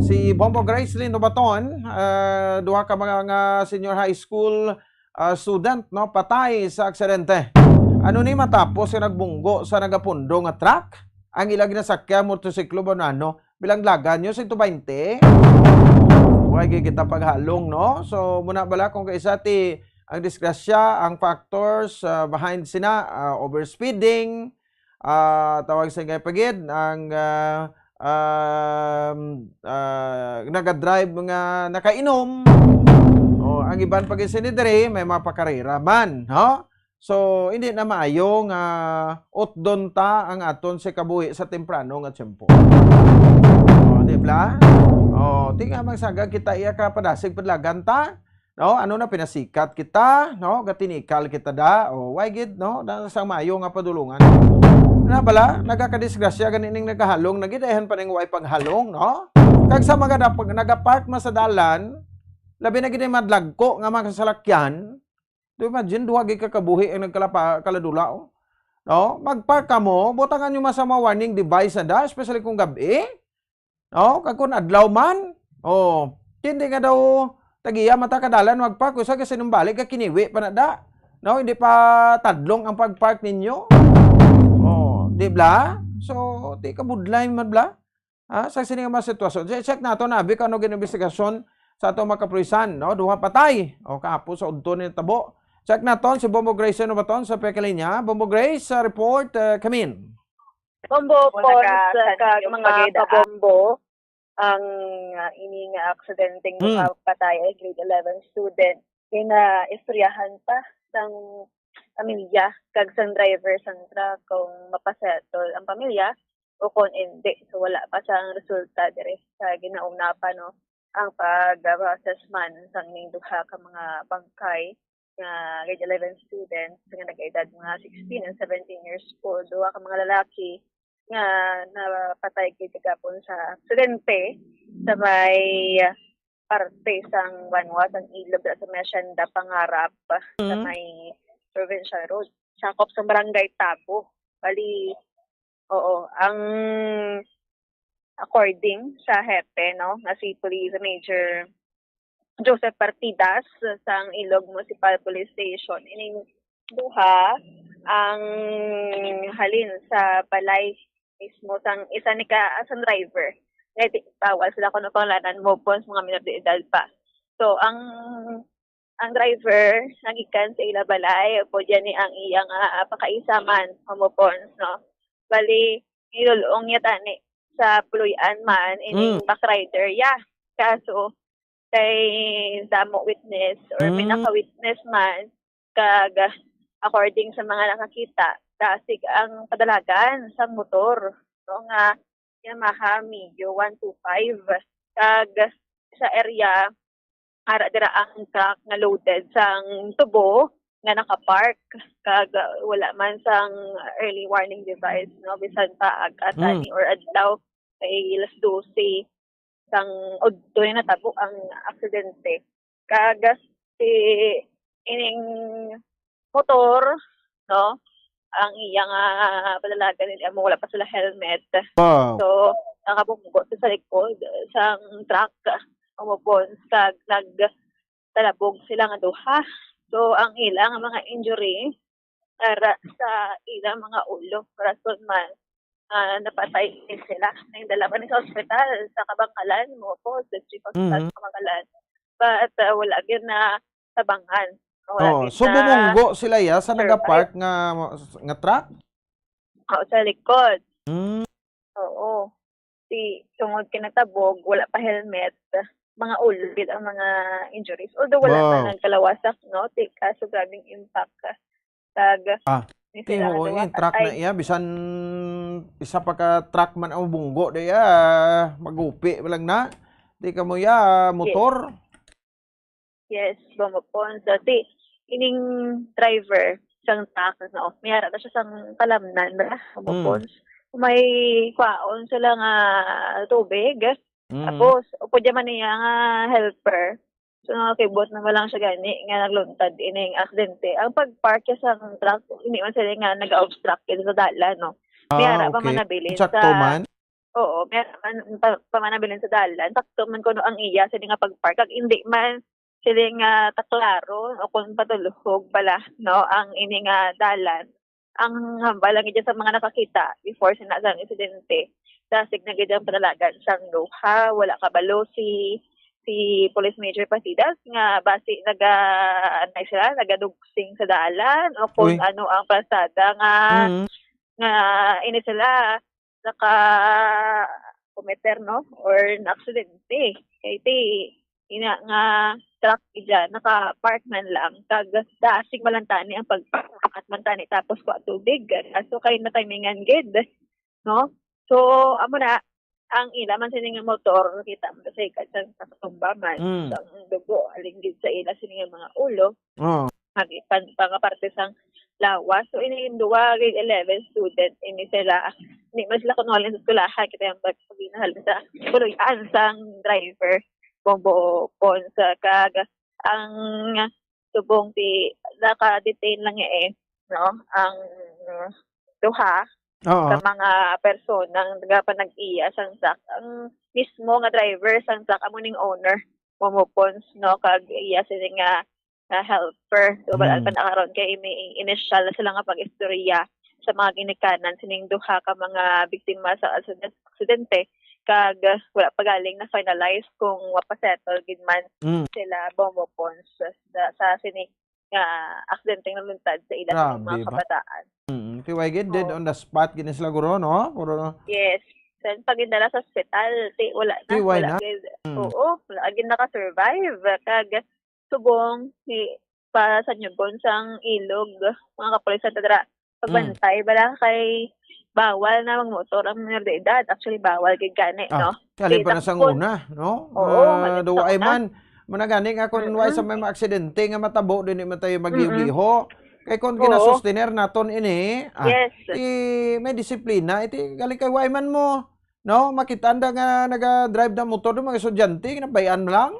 Si Bombo Grace Lindo Baton, ah, duha ka mga nga senior high school, ah, student, no, patay sa aksidente. Ano ni matapos nga nagbunggo sa nagapundo nga truck? Ang ila ginasakyan, motorsiklo ba, ano? Bilang dalagan nyo, sento baynte. Way gid kita paghalong, no? So, muna bala kung kaisa ti ang disgrasya, ang factors, ah, behind sina, ah, overspeeding, ah, tawag sa ngay pagid, ang, ah, um, ah, nagadrive nga nakainom. O, ang iban pag sini diri, may mga pakarera man, no? So, hindi na maayo nga utdon ta ang aton sa kabuhi sa temprano nga tiyempo. O, di bala? O, ti nga magsagad kita iya ka padasig padalagan ta. No, ano na, pinasikat kita, no? Gatinikal kita da. O, way gid, no? Da sang maayo nga padulungan. Na bala, nagakadisgrasya gani ning nagahalong na gid, ayhan pa ning way paghalong, no? Kag sa mga nap-, nagapark man sa dalan, labi na gid ang madlagko nga mga salakyan, do imagine, duha gid ka kabuhi ang nagkalapa-, kaladula, oh. No? Mag-park kamo, butangan nyo man sa mga warning device na da, especially kung gab-i. No? Kag kung adlaw man, oh, hindi nga daw tagiya mata kadalan mag-park, usa ka sinumbalik ka kiniwi pa na da. No, hindi pa tadlong ang pag-park ninyo. Oh, di bala? So, ti kabudlay man bala. Ah, sa sini nga mga sitwasyon. Che-, check naton, abi, kung ano gin-, investigasyon sa ato mga kapulisan, no? Duha patay. O, kahapon sa udto ni tabo. Check naton si Bombo Grace, ano ba ton sa pekalinya? Bombo Grace, sa report, uh, come in. Bombo, Pons, kag mga kabombo, ang, ah, ini nga aksidenteng Hmm. duha patay ay grade eleven student. Kay naistoryahan pa sang pamilya kag sang driver sang truck kung mapasettle ang pamilya o kon indi. So, wala pa sang resulta diri sa ginauna pa, no, ang pag-process man sang ning duha ka mga bangkay nga grade eleven students nga nag-edad mga sixteen and seventeen years old. Duha ka mga lalaki nga napatay gid kagapon sa aksidente sa may parte sang Banwa, sang ilog sa Mesienda Pangarap, sa Mm. may Provincial Road, sakop sa Barangay Tabo. Bali, oo, ang according sa hepe, no, nga si Police Major Joseph Partidas sang Ilog Municipal Police Station, ining duha ang halin sa balay mismo sang isa ni ka, sang driver. Kaya di, bawal sila kuno panglanan mo po sa mga minor de edad pa. So, ang, ang driver nagikan sa ila balay, po dyan ni ang iyang, ah, pakaisaman, homopons, no? Bali, nilulong niya tani sa puluyan man, ining Mm. backrider, yeah. Kaso, kay damo witness or may Mm. naka-witness man, kag according sa mga nakakita, dasig ang padalagan sang motor, no, nga Yamaha Mio one two five. Kag sa area, ara dira ang truck nga loaded sang tubo nga nakapark, kag wala man sang early warning device, no, bisan pa ag-, Mm. tani or adlaw, kay alas dose sang udto ni natabo ang aksidente. Kag si ining motor, no, ang iya nga padalagan, hindi mo, wala pa sila helmet. Wow. So, nakabunggo sa likod sang truck, umupon, kag nagtalabog sila nga duha. So, ang ilang mga injury, ara sa ilang mga ulo. Rason man, ah, napatay sila. Nagdala pa ni sa ospital sa Kabankalan, mo po, sa Chief Hospital Mhm. sa Kabankalan. But, ah, wala gyud na tabangan. Wala Oh, gid so na bumunggo sila, ya, sa survive. Nagapark nga, nga truck? Oo, sa likod. Mm. Oo. Ti, tungod kay natabog, wala pa helmet, mga ulo gid ang mga injuries. Although wala pa Wow. nagkalawasak, no? Ti, kaso grabing impact. Kag Ah, ni ti, sila nga oo, duha yung truck na patay. Iya, bisan isa pa ka truck man ang bunggo, di, ah, magupi lang na. Di ka mo, ya, Yes. motor. Yes, bumupon. So, ti, ining driver sang truck, no? May ara na siya sang kalamnan, bala, bumupon. Mm. May kwaon sila nga tubig. Mm. Tapos, upod man niya nga helper. So, nakakibot na lang siya gani nga nagluntad ining aksidente. Ang pag-park siya sang truck, hindi man sila nga nag-obstruct sa dalan, no? May Ah, ara pa man okay. nabilin Sakto sa man? Oo, may ara man pa, pa man nabilin sa dalan. Sakto man kuno ang iya sila nga pag-park. Kag hindi man sila nga taklaro o kung patulhog bala, no, ang ini nga dalan. Ang hambal lang gid sa mga nakakita before sina sang insidente, dasig na gid ang panalagan sang duha, wala kabalo si, si Police Major Pasidas nga basi naga-, anay sila, nagadugsing sa dalan o kung Uy. ano ang kalsada nga, Mm. nga ini sila naka-committer, no? Or naaksidente. Kay ti, ina nga truck ija, naka-park man lang. Kag dasig malantani ang pagpakat man tani tapos wa tubig. Kaso kay natimingan gid, no? So, amo na, ang ila man sini nga motor, kita mo sa ikat sa nakatumba man. Mm. So, ang dugo, aling gid sa ila sini nga mga ulo. Oh. Agi, pan-, pangaparte sang lawas. So, ini yung duwa, grade eleven student, ini sila, hindi man sila kunwalin sa eskwelahan, kita yung pag-, paginahalin sa kuluyan sang driver, Bombo Pons, kag ang subong ti, naka-detain lang eh, no? Ang duha Oo. ka mga personang nagapanag-iya sang truck. Ang mismo nga driver sang truck, amo ning owner, Bombo Pons, no? Kag iya sini nga, nga helper. So, wala Mm. pa na karon kay may initial na sila nga pag-istorya sa mga ginikanan sining duha ka mga biktima sa aksident-, aksidente. Kag, uh, wala pa galing na finalize kung mapasettle gid man Mm. sila Bombo Pons sa, sa sini nga aksidente nga naluntad sa ila sa Grabe mga ba? kabataan. Mm, ti way gid, dead Oo. on the spot gid ni sila, guro, no? Guro, no? Yes. Sa pagindala sa ospital, ti wala na, Ti way wala na? gid. Mm. Oo, wala gid naka-survive. Kag subong, ti, pa sa Nyugon sang ilog, mga kapulisan ta dira, Mm. pagbantay bala kay bawal na magmotor ang minor de edad. Actually, bawal gid gani, Ah, no? Kali Ti pa na sang dakpon. una, no? Oo, Ah, kali sa duwa ay una. man. Muna gani nga kung Mm-mm. way sa may mga aksidente nga matabo, di ni man tayo Mm-mm. maggiho-giho. Kay kung Oo. ginasustener naton ini, ah, Yes. i-, may disiplina, iti, galing kay way man mo, no? Makita anda nga naga-drive na motor, mga estudyante, ginabayaan lang.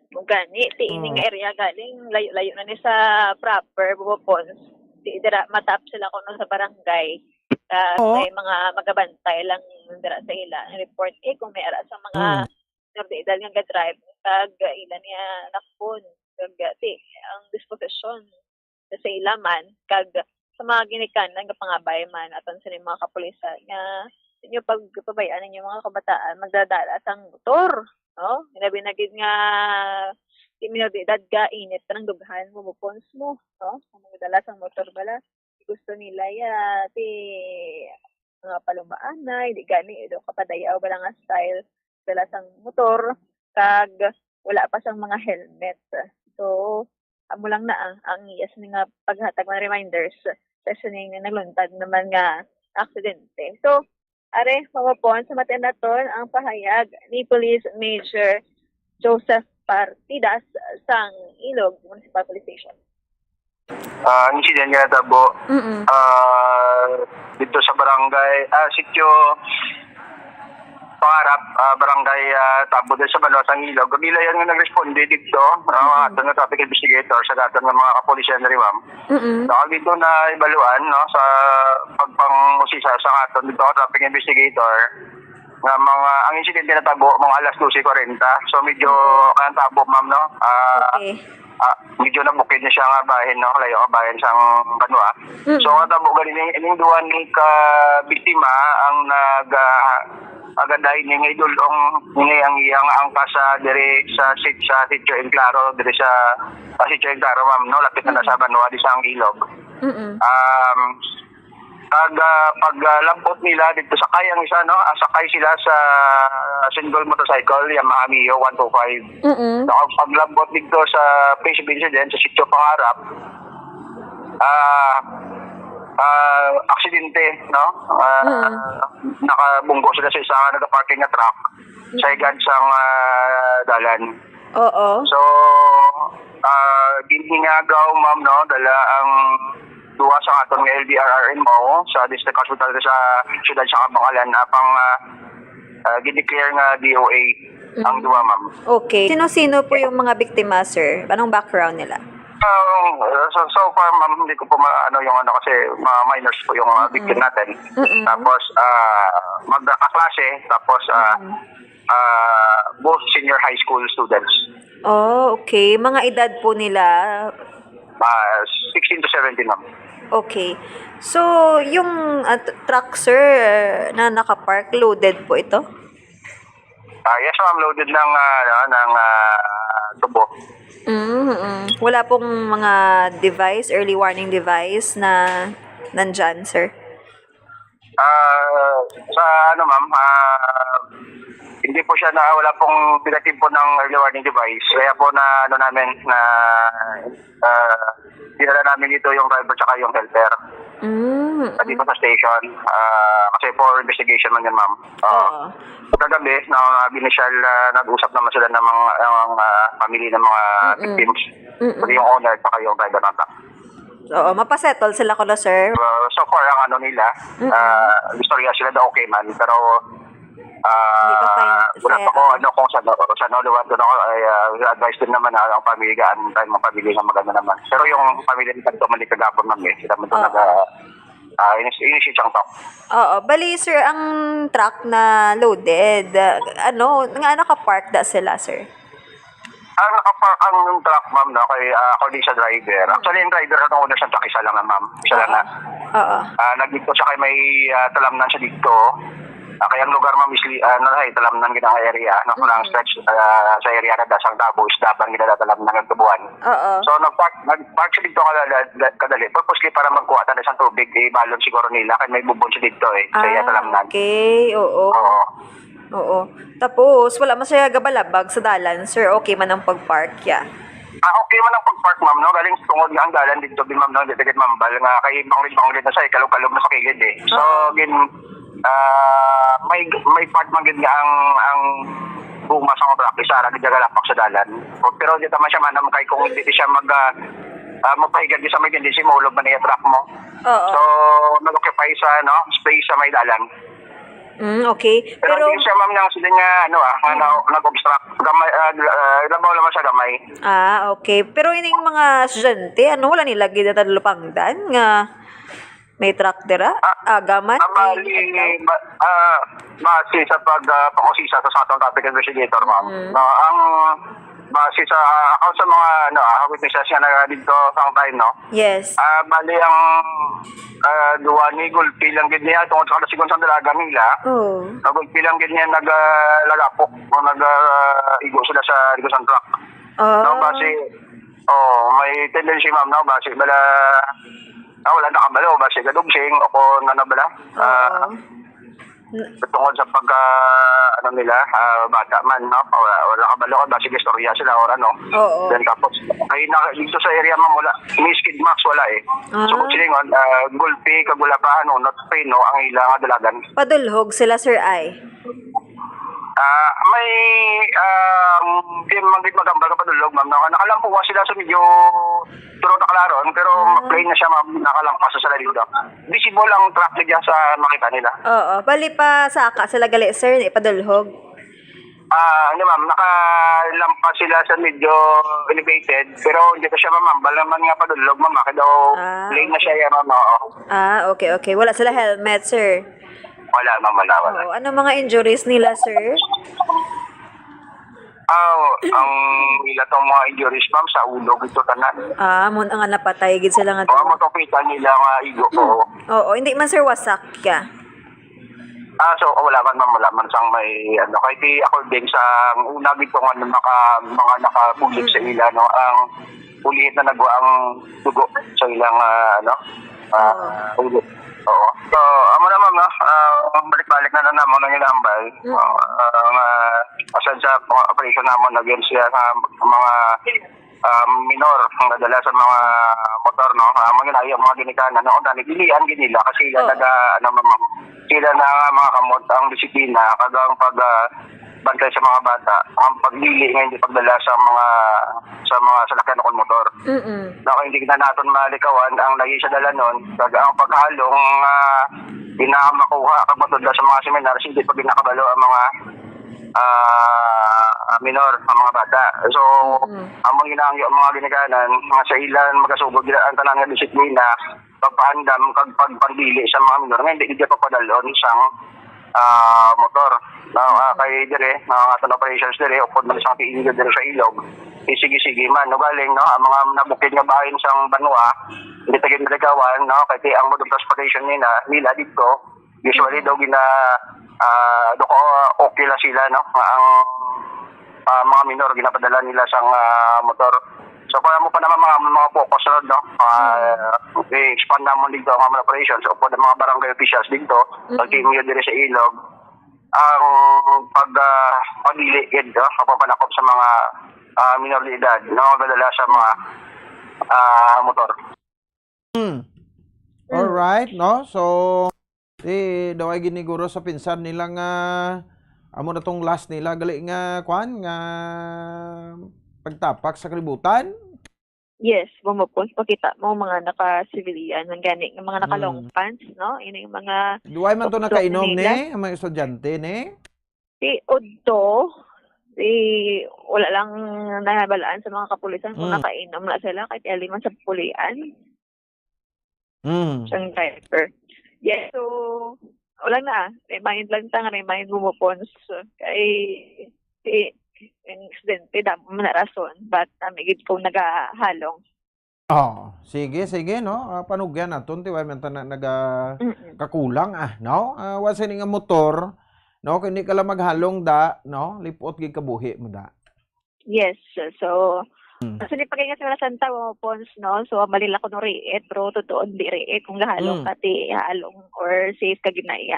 Gani, ti ining Oh. area galing, layo-layo na ni sa proper Bombo Pons. Ti dira matap sila kuno sa barangay. Tas Oo. may mga magabantay lang dira sa ila. Report, eh, kung may ara sa mga Mm. minor de edad nga ga-drive, kag ila niya nakpon. Kag, ti, ang disposisyon sa ila man, kag sa mga ginikanan nga pangabay man aton sa mga kapulisan nga inyo pagpabayaan ninyo mga kabataan magdadala sang motor, no? Labi na gid nga di minor de edad ka, init pa nang dughan, Bombo Pons mo, no? Kung magdala sang motor bala, gusto nila ya, ti, mga palumaanay, di gani, do kapadayaw bala nga style, dala sang motor, kag wala pa sang mga helmet. So, amo lang na ang, ang iya sini nga paghatag mga reminders sa sining nagluntad naman nga aksidente. So, are, Bombo Pons, sa matian naton ang pahayag ni Police Major Joseph Partidas sang Ilog Municipal Police Station. Ah, ang insidente nga natabo, Mm-mm. ah, dito sa barangay, ah, sitio Pangarap, ah, barangay, ah, Tabo, dito sa Banwa sang Ilog. Kabila yan nga nagresponde dito, ah, Mm-mm. aton nga traffic investigator sa aton nga mga kapulisan diri, ma'am. Mm-mm. So, ang dito na ibaluan, no, sa pagpangusisa sa aton dito nga traffic investigator, nga mga, ang insidente natabo mga alas dose kwarenta. So, medyo Mm. kanang tabo, ma'am, no? Ah, Okay. ah, medyo nabukid na siya nga bahin, no? Layo nga bahin sang Banwa. Mm. So, ang tabo gani ning, ning duha ni ka biktima ang nag, ah, Agaday ni nga idulong ni ang iyang angkas sa diri sa sit-, sa Sitio Enclaro, diri sa, sa Sitio Enclaro, ma'am, no, lapit na na sa Banwa, di sa Anguilog. Mm-mm. Um, pag, ah, pag, ah, labot nila dito, sakay ang isa, no? Ah, sakay sila sa single motorcycle, Yamaha Mio one two five. Mm-mm. So, ang paglabot dito sa place of incident, sa Sitio Pangarap, ah, ah, aksidente, no? Ah, Mm. Nakabunggo sila sa isa nga nagaparking nga truck sa higad sang, ah, dalan. Oo. So, ah, ginhingagaw, ma'am, no, dala ang duha sa aton nga L D R R M O sa District Hospital sa siyudad sa Kabangalan, apang, ah, ah, gideclare nga D O A ang duha, ma'am. Okay. Sino-sino po yung mga biktima, sir? Anong background nila? Ah, so, so far, ma'am, hindi ko po ma-, ano yung ano, kasi mga minors po yung mga victim natin. Mm-mm. Tapos, ah, magkakaklase, tapos, ah, ah, both senior high school students. Oh, okay. Mga edad po nila? Ah, sixteen to seventeen, ma'am. Okay. So, yung ah, t- truck, sir, na nakapark, loaded po ito? Ah, yes, ma'am, loaded ng, ah, ano, ng, ah, tubo. Mm-mm. Wala pong mga device, early warning device na nandyan, sir? Ah, sa ano, ma'am, ah, hindi po siya na, wala pong pinatid po ng early warning device. Kaya po na, ano namin, na, ah, dinala namin dito yung driver tsaka yung helper. Mm. Pati po sa station, ah, kasi for investigation man yun, ma'am. Ah, Oo. Kagabi, na mga initial, ah, nag-usap naman sila ng mga, ng, ah, family ng mga Mm-mm. victims. Mm-mm. Pati yung owner, saka yung driver ng truck. Oo, mapasettle sila ko na, sir. Uh, so far, ang ano nila, Mm-mm. ah, istorya sila daw okay man, pero ah, Hindi pa final, wala pa sir. ko ano kung sa sa no lugar ko ay ah, advice din naman na ang pamilya, ang time ng pamilya nga maganda naman. Pero yung pamilya ni Tanto Malik kagapon man eh, sila man to Oo. nag ah, inis inis siyang talk. Oo, bali, sir, ang truck na loaded, ah, ano, nga naka-park da sila, sir? Ang nakapark ang truck, ma'am, no, kay ah, according sa driver. Actually, ang driver at ang owner sa truck, isa lang na, ma'am. Isa lang na. Oo. Ah, nagdito siya kay may ah, talamnan siya dito. Ah, kaya ang lugar, ma'am, is li- ah, ano, ay, talamnan gid ang area, no, kung ang Mm. stretch ah, sa area na dasang Tabo, Isdaban, gid ang talamnan ng Tubuan. Oo. So, nagpark, nagpark siya dito kadali, kadali, purposely para magkuha tayo sa tubig, ibalon siguro nila, kay may bubon siya dito eh, sa iya Ah, talamnan. Okay, oo. Oo. Oo. Tapos, wala man siya gabalabag sa dalan, sir. Okay man ang pag-park, ya. Ah, okay man ang pag-park, ma'am, no? Galing sa tungod nga ang dalan dito, di, ma'am, no? Dito, ma'am, bal nga kay banglid-banglid na siya, eh, kalog-kalog na sa kilid, eh. So, Oo. gin, ah, may, may part man gid nga ang, ang guma sa truck, isa ra gid nagalapak sa dalan. Pero di naman siya manam kay kung hindi siya mag, ah, ah, mapahigad di sa may tendency, maulog man iya truck mo. Oo. So, nag-occupy sa, no, space sa may dalan. Mm, okay. Pero, Pero, hindi siya, ma'am, nang sila nga, ano, ah, nga Mm. na, nag-obstruct. Gamay, ah, ah, labaw naman siya gamay. Ah, okay. Pero ining mga estudyante, ano, wala nila ginatalupangdan nga may truck dira? Ah, gamay? Ah, bali, ba, ah, base sa pag, ah, pag-usisa sa, sa atong traffic investigator, ma'am. Mm. No, ang base sa, ah, account sa mga, ano, ah, witnesses nga na dito sa time, no? Yes. Ah, bali ang ah, duwa ni gulpi lang gid niya tungod sa kadasigon sa dalagan nila. Oh. Nagulpi lang gid niya nag ah, lagapok o nag ah, igo sila sa likod sang truck. Oh. No, basi, oh, may tendency, ma'am, no, basi bala, ah, wala nakabalo, basi gadugsing o kung ano bala. Ah, Oo. tungod sa pagka, ano nila, ah, bata man, no? Wala, wala kabalo ka, basig istorya sila or ano. Oo. Then tapos, ay, na, dito sa area, ma'am, wala. May skid marks, wala eh. Ah. So, kung silingon, ah, gulpi, kagulapahan, no, not pain, no, ang ila nga dalagan. Padulhog sila, sir, ay. Ah, may, ah, di man gid magambal ka padulhog, ma'am. Nakalampuwa sila sa medyo Pero nakalaron, pero Ah. plain na siya, ma'am. Nakalampas na sila dito. Visible ang truck niya sa makita nila. Oo. Bali pa saka sila gali, sir, ni padulhog. Ah, ano, ma'am, nakalampas sila sa medyo elevated, pero hindi pa siya, ma'am, ma'am. Bala man nga padulog, ma'am, ah, kaya daw Ah, plain na siya, okay. Yan, ma'am, oo. Ah, okay, okay. Wala sila helmet, sir. Wala, ma'am, wala, wala. Oo. Ano mga injuries nila, sir? Ah, ang ila tong mga injuries, ma'am, sa ulo, ito tanan. Ah, mo nga napatay gid sila nga Oo, duha. Matupita nila nga igo, oo. Oo, hindi man, sir, wasak ya. Ah, so, wala man, ma'am, wala man sang may, ano, kay di according sa una gid ko nga maka-, mga nakabulig sa Mm. ila, no, ang bulihit na nagwa ang dugo sa ilang, ah, ano, ah, Oo. ulo. Oo. So, amo na, ma'am, no? Ah, balik-balik na lang namo nang inambal. Mm. Ah, ah, nga, aside sa mga operation namo, against siya sa mga, ah, minor nga dala sa mga motor, no? Ah, amo yun, ay, ang mga ginikanan, no? Ang dali, dilian gid nila kasi sila Oo. naga-, ano, ma'am, sila na nga mga kamot ang disiplina, kag ang pag, ah, bantay sa mga bata, ang pagdili nga hindi pagdala sa mga, sa mga salakyan o motor. Mm-mm. Na kung hindi na naton malikawan ang lagi sa dalanon, kag ang paghalong, ah, di na makuha kag matudlo sa mga seminar, hindi pa ginakabalo ang mga, ah, minor, ang mga bata. So, Mm-mm. amo ginahangyo ang mga ginikanan nga sa ilan magasugod dira ang tanan nga disiplina, pagpaandam kag pagpandili sa mga minor nga hindi gid papadalon sang, ah, motor. No, ah, Mm. kay dire, mga nga operations dire, upod man sang tiil dire sa ilog. Sige-sige man, no, galing, no, ang mga nabukid nga bahin sang banwa, hindi ta gid malikawan, no, kay ti-, ang mode of transportation nila, nila dito, usually Mm. daw gina-, ah, do ko, okay lang sila, no, nga ang, ah, mga minor ginapadala nila sang, ah, motor. So, para mo pa naman mga, mga focus, no, no? Ah, Mm. i-expand naman dito ang mga operations. So, upod ang mga barangay officials dito, Mm-mm. pag-team nyo dire sa ilog, ang pag, ah, pagdili gid, no? Pagpapanakop sa mga, ah, minor de edad, no? Gadala sa mga, ah, motor. Hmm. Mm. Alright, no? So, di daw ay giniguro sa pinsan nila nga amo na tong last nila gali nga kwan nga pagtapak sa kalibutan. Yes, bumupos. Pakita mo, mga naka-civilian, ang gani, nga mga naka-long Mm. pants, no? Ini yung mga Duway man to tuktok nakainom nila. Ni, ang mga estudyante ni? Si Udto, si, wala lang nabalaan sa mga kapulisan kung Mm. nakainom na sila, kahit ali man sa pulian. Mm. Sang driver. Yes, so, wala na, ah. Remind lang ta nga, remind mo mo, Pons. Kay, si, ang aksidente, damo man na rason, but, ah, may gid kong nagahalong. Oh, sige, sige, no? Ah, panugyan naton, ti, way man ta na naga-, Mm-mm. kakulang, ah, no? Ah, wa sini nga motor, no? Kung hindi ka lang maghalong da, no? Lipot gid kabuhi mo da. Yes, so, Mm. sa ni pagkay nga Semana Santa, wa mo, Pons, no? So, malila ko no riit, pero totoo, di riit. Kung gahalong Mm. ka, ti halong or safe ka ginaya.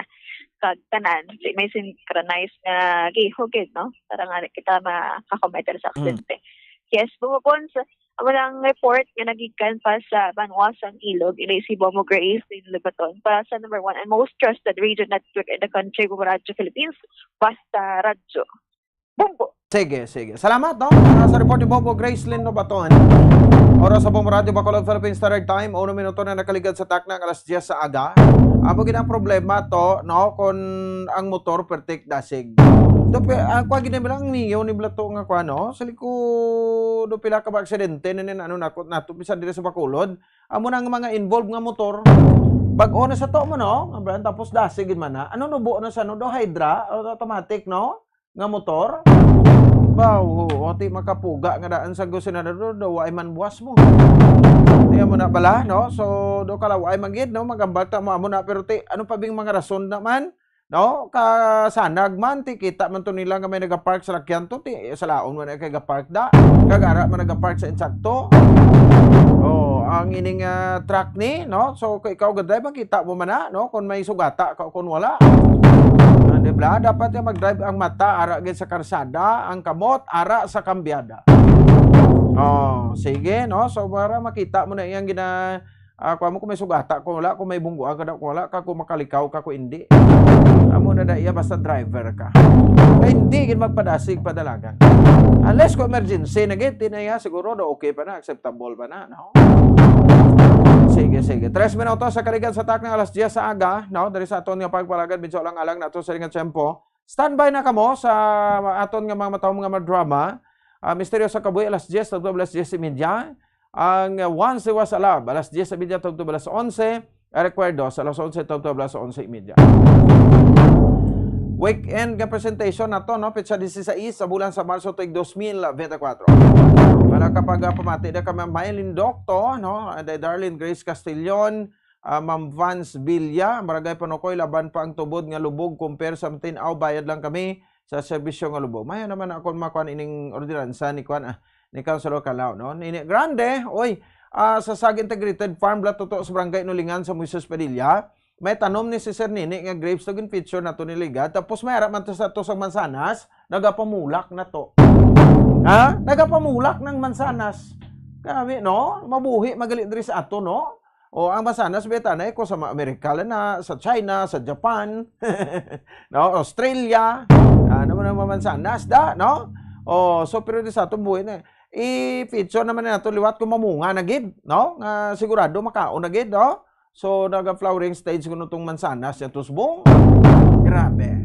Kag tanan, di may synchronized nga gihog, eh, no? Para nga kita makakometer sa Mm. aksidente. Yes, bumubon sa, amo lang report nga nagikan pa sa banwa sang Ilog, ini si Bomo Grace in Lubaton, pa sa number one and most trusted radio network in the country, Bombo Radyo Philippines, Basta Radyo. Bombo! Sige, sige. Salamat, no? Ah, sa report ni Bobo Gracelyn Lobaton. Oras sa Bombo Radyo Bacolod, Philippine Standard Time. Uno minuto na nakaligad sa takna ang alas diyes sa aga. Amo gid ang problema to, no? Kung ang motor pertik dasig. Do, pe-, ah, kwa gid nila ang niyo ni Blato nga kwa, no? Sa likod, do pila ka ba aksidente na nin-, ano, nakot nato, bisan diri sa Bacolod. Amo na ang mga involved nga motor. Bag-o na sa to mo, no? Nga brand, tapos dasig gid man na. Ano, nubo na sa, no? Do Hydra, automatic, no? Nga motor? Ba, oo, ti makapuga nga daan sa Gusinador, do, do, wa ay man buwas mo. Di mo na bala, no? So, do kala wa ay man gid, no? Magambal ta mo amo na, pero ti, ano pa bing mga rason naman? No? Kasanag man, ti kita man to nila nga may nagapark sa lakyan to, ti, sa laon man ay kay gapark da. Kagara man nagapark sa insakto. Oh, ang ining, ah, truck ni, no? So, kung ikaw ga-drive, makita mo man na, no? Kung may sugata ka o kung wala. Ah, di ba? Dapat yung mag-drive ang mata, ara gid sa karsada, ang kamot, ara sa kambyada. Oh, sige, no? So, para makita mo na iyang gina-, ah, kuha mo kung may sugata, kung wala, kung may bungguan ka daw, kung wala ka, kung makalikaw ka, kung hindi. Amo na da iya, basta driver ka. Kaya hindi gid magpadasig padalagan. Unless kung emergency na gid, tinaya, siguro do okay pa na, acceptable pa na, no? Sige, sige. Tres minutos sa kaligan sa takna, alas diyes sa aga, no? Diri sa aton nga pagpalagad, medyo alang-alang nato sa nga tiyempo. Standby na kamo sa aton nga mga matahom nga mga drama. Ah, Misteryo sa Kabuhi, alas diyes, tagto alas diyes y media. Ang, ah, Once Was a Love, alas diyes y media, tagto alas onse. Ang Recuerdo, sa alas onse, tagto alas onse y media. Weekend nga presentation na to, no? Petsa dieciséis sa bulan sa Marso, tuig dos mil veinticuatro. Para kapag, ah, pamati na kami, Mylene Docto, no? And, uh, Darlene Grace Castillon, ah, Ma'am Vance Villa, Barangay Panukoy, laban pa ang tubod nga lubog, compare sa Matin-aw, bayad lang kami sa serbisyo nga lubog. Mayo naman ako makuan ining ordinansa ni kuan, ah, ni Councilor Calao, no? Nini Grande, oy, ah, sa Sag Integrated Farm, Blat Tuto sa Barangay Inulingan sa Moises Padilla, may tanom ni si Sir Nini nga grapes to gin-feature nato ni Ligad. Tapos may ara man to sa to sa mansanas, nagapamulak na to. Ha? Nagapamulak ng mansanas. Grabe, no? Mabuhi, magali diri sa ato, no? O, ang mansanas, beta na ko sa mga Amerika lang na, sa China, sa Japan, no? Australia, ano man ang mga mansanas, da, no? O, so, pero di sa ato, buhi na. I-feature naman nato liwat kung mamunga na gid, no? Nga sigurado makaon na gid, no? So, naga-flowering stage kuno tong mansanas niya, tusbong. Grabe.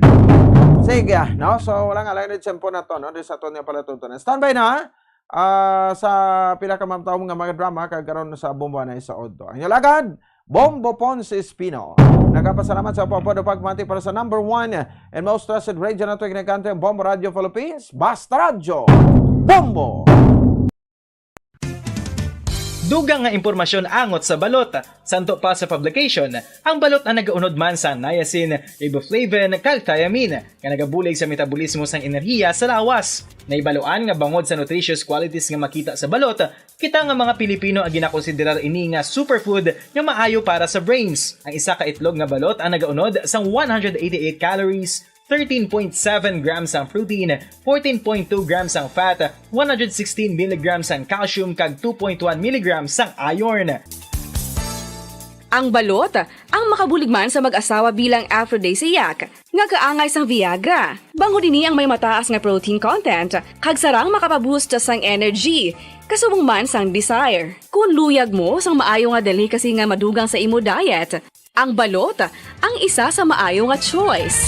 Sige, ah, no? So, wala nga lang na tiyempo na to, no? Di sa ato niya pala tuntunan. Standby na, ah, sa pila ka mamtaom nga mga drama, kag karon sa Bombo na sa Odto. Ang alagad, Bombo Ponce Espino. Nagapasalamat sa pagpapado pagmati para sa number one and most trusted radio network in the country, ang Bombo Radio Philippines. Basta Radyo, Bombo! Dugang nga impormasyon angot sa balot. Santo pa sa publication, ang balot ang nagaunod man sang niacin, riboflavin, kag thiamine, nga nagabulig sa metabolismo sang enerhiya sa lawas. Nahibaluan nga bangod sa nutritious qualities nga makita sa balot, kita nga mga Pilipino ang ginakonsiderar ini nga superfood nga maayo para sa brains. Ang isa ka itlog nga balot ang nagaunod sang one hundred eighty-eight calories, thirteen point seven grams ang protein, fourteen point two grams ang fat, one hundred sixteen milligrams ang calcium, kag two point one milligrams ang iron. Ang balot, ang makabulig man sa mag-asawa bilang aphrodisiac, nga kaangay sang Viagra. Bangod ini ang may mataas nga protein content, kag sarang makapaboost sang energy, kasubong man sang desire. Kung luyag mo sang maayo nga delicacy nga madugang sa imo diet, ang balot ang isa sa maayo nga choice.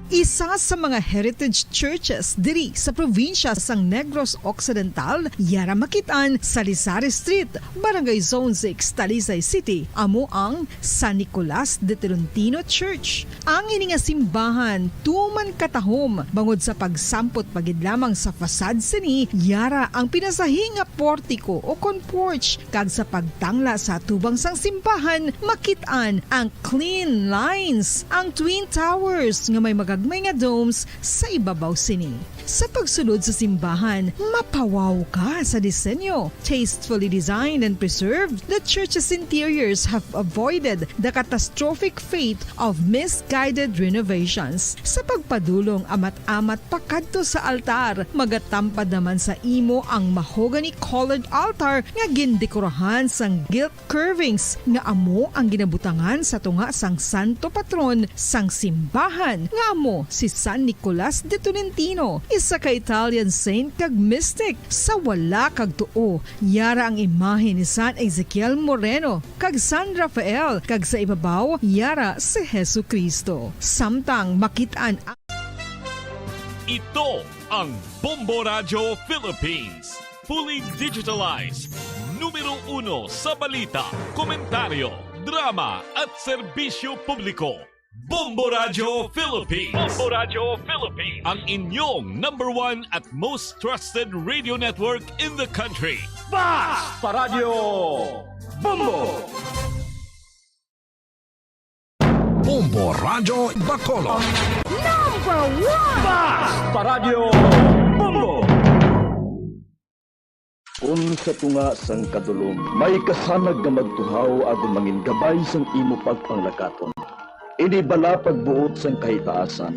Isa sa mga heritage churches diri sa probinsya sang Negros Occidental, yara makit-an sa Lizares Street, Barangay Zone six, Talisay City, amo ang San Nicolas de Tolentino Church. Ang ini nga simbahan tuman katahom bangod sa pagsampot pa gid lamang sa facade sini, yara ang pinasahi nga portiko o kon porch, kag sa pagtangla sa atubang sang simbahan, makit-an ang clean lines, ang twin towers nga may magagmay nga domes sa ibabaw sini. Sa pagsulod sa simbahan, mapawaw ka sa disenyo. Tastefully designed and preserved, the church's interiors have avoided the catastrophic fate of misguided renovations. Sa pagpadulong amat-amat pakadto sa altar, magatampad naman sa imo ang mahogany colored altar nga gindekorahan sang gilt curvings nga amo ang ginabutangan sa tunga sang santo patron sang simbahan, nga amo si San Nicolas de Tolentino, isa ka Italian saint kag mystic. Sa wala kag tuo, yara ang imahe ni San Ezekiel Moreno kag San Rafael, kag sa ibabaw, yara si Jesu-Cristo. Samtang makit-an ang Ito ang Bombo Radyo Philippines. Fully digitalized. Numero uno sa balita, komentaryo, drama at serbisyo publiko. Bombo Radyo Philippines. Bombo Radyo Philippines. Ang inyong number one at most trusted radio network in the country. Basta Radyo Bombo! Bombo Radyo Bacolod. Number one! Basta Radyo Bombo! Kon sa tunga sang kadulom may kasanag nga magtuhaw agod mangin gabay sang imo pagpanglakaton, ini bala pagbuot sang kahitaasan,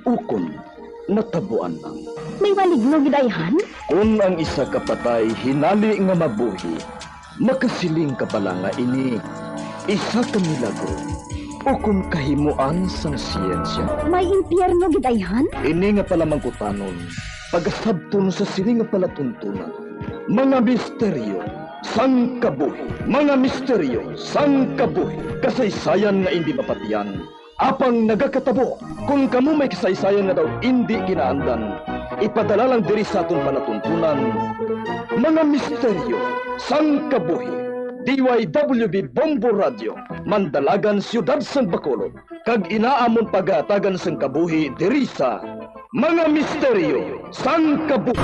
ukon natabuan lang. May maligno gid ayhan? Kon ang isa ka patay hinali nga mabuhi, makasiling ka bala nga ini isa ka milagro ukon kahimoan sang siyensya? May impyerno gid ayhan? Ini nga palamangkutanon, pagasabton sa sini nga palatuntunan, mga misteryo sang kabuhi, mga misteryo sang kabuhi, kasaysayan nga indi mapatiyan, apang nagakatabo. Kon kamo may kasaysayan nga daw indi kinaandan, ipadala lang diri sa aton palatuntunan, mga misteryo sang kabuhi. D Y W B Bombo Radio, Mandalagan, Siyudad sang Bacolod, kag ina amon pagahatagan sang kabuhi diri sa Mga Misteryo sang Kabuhi.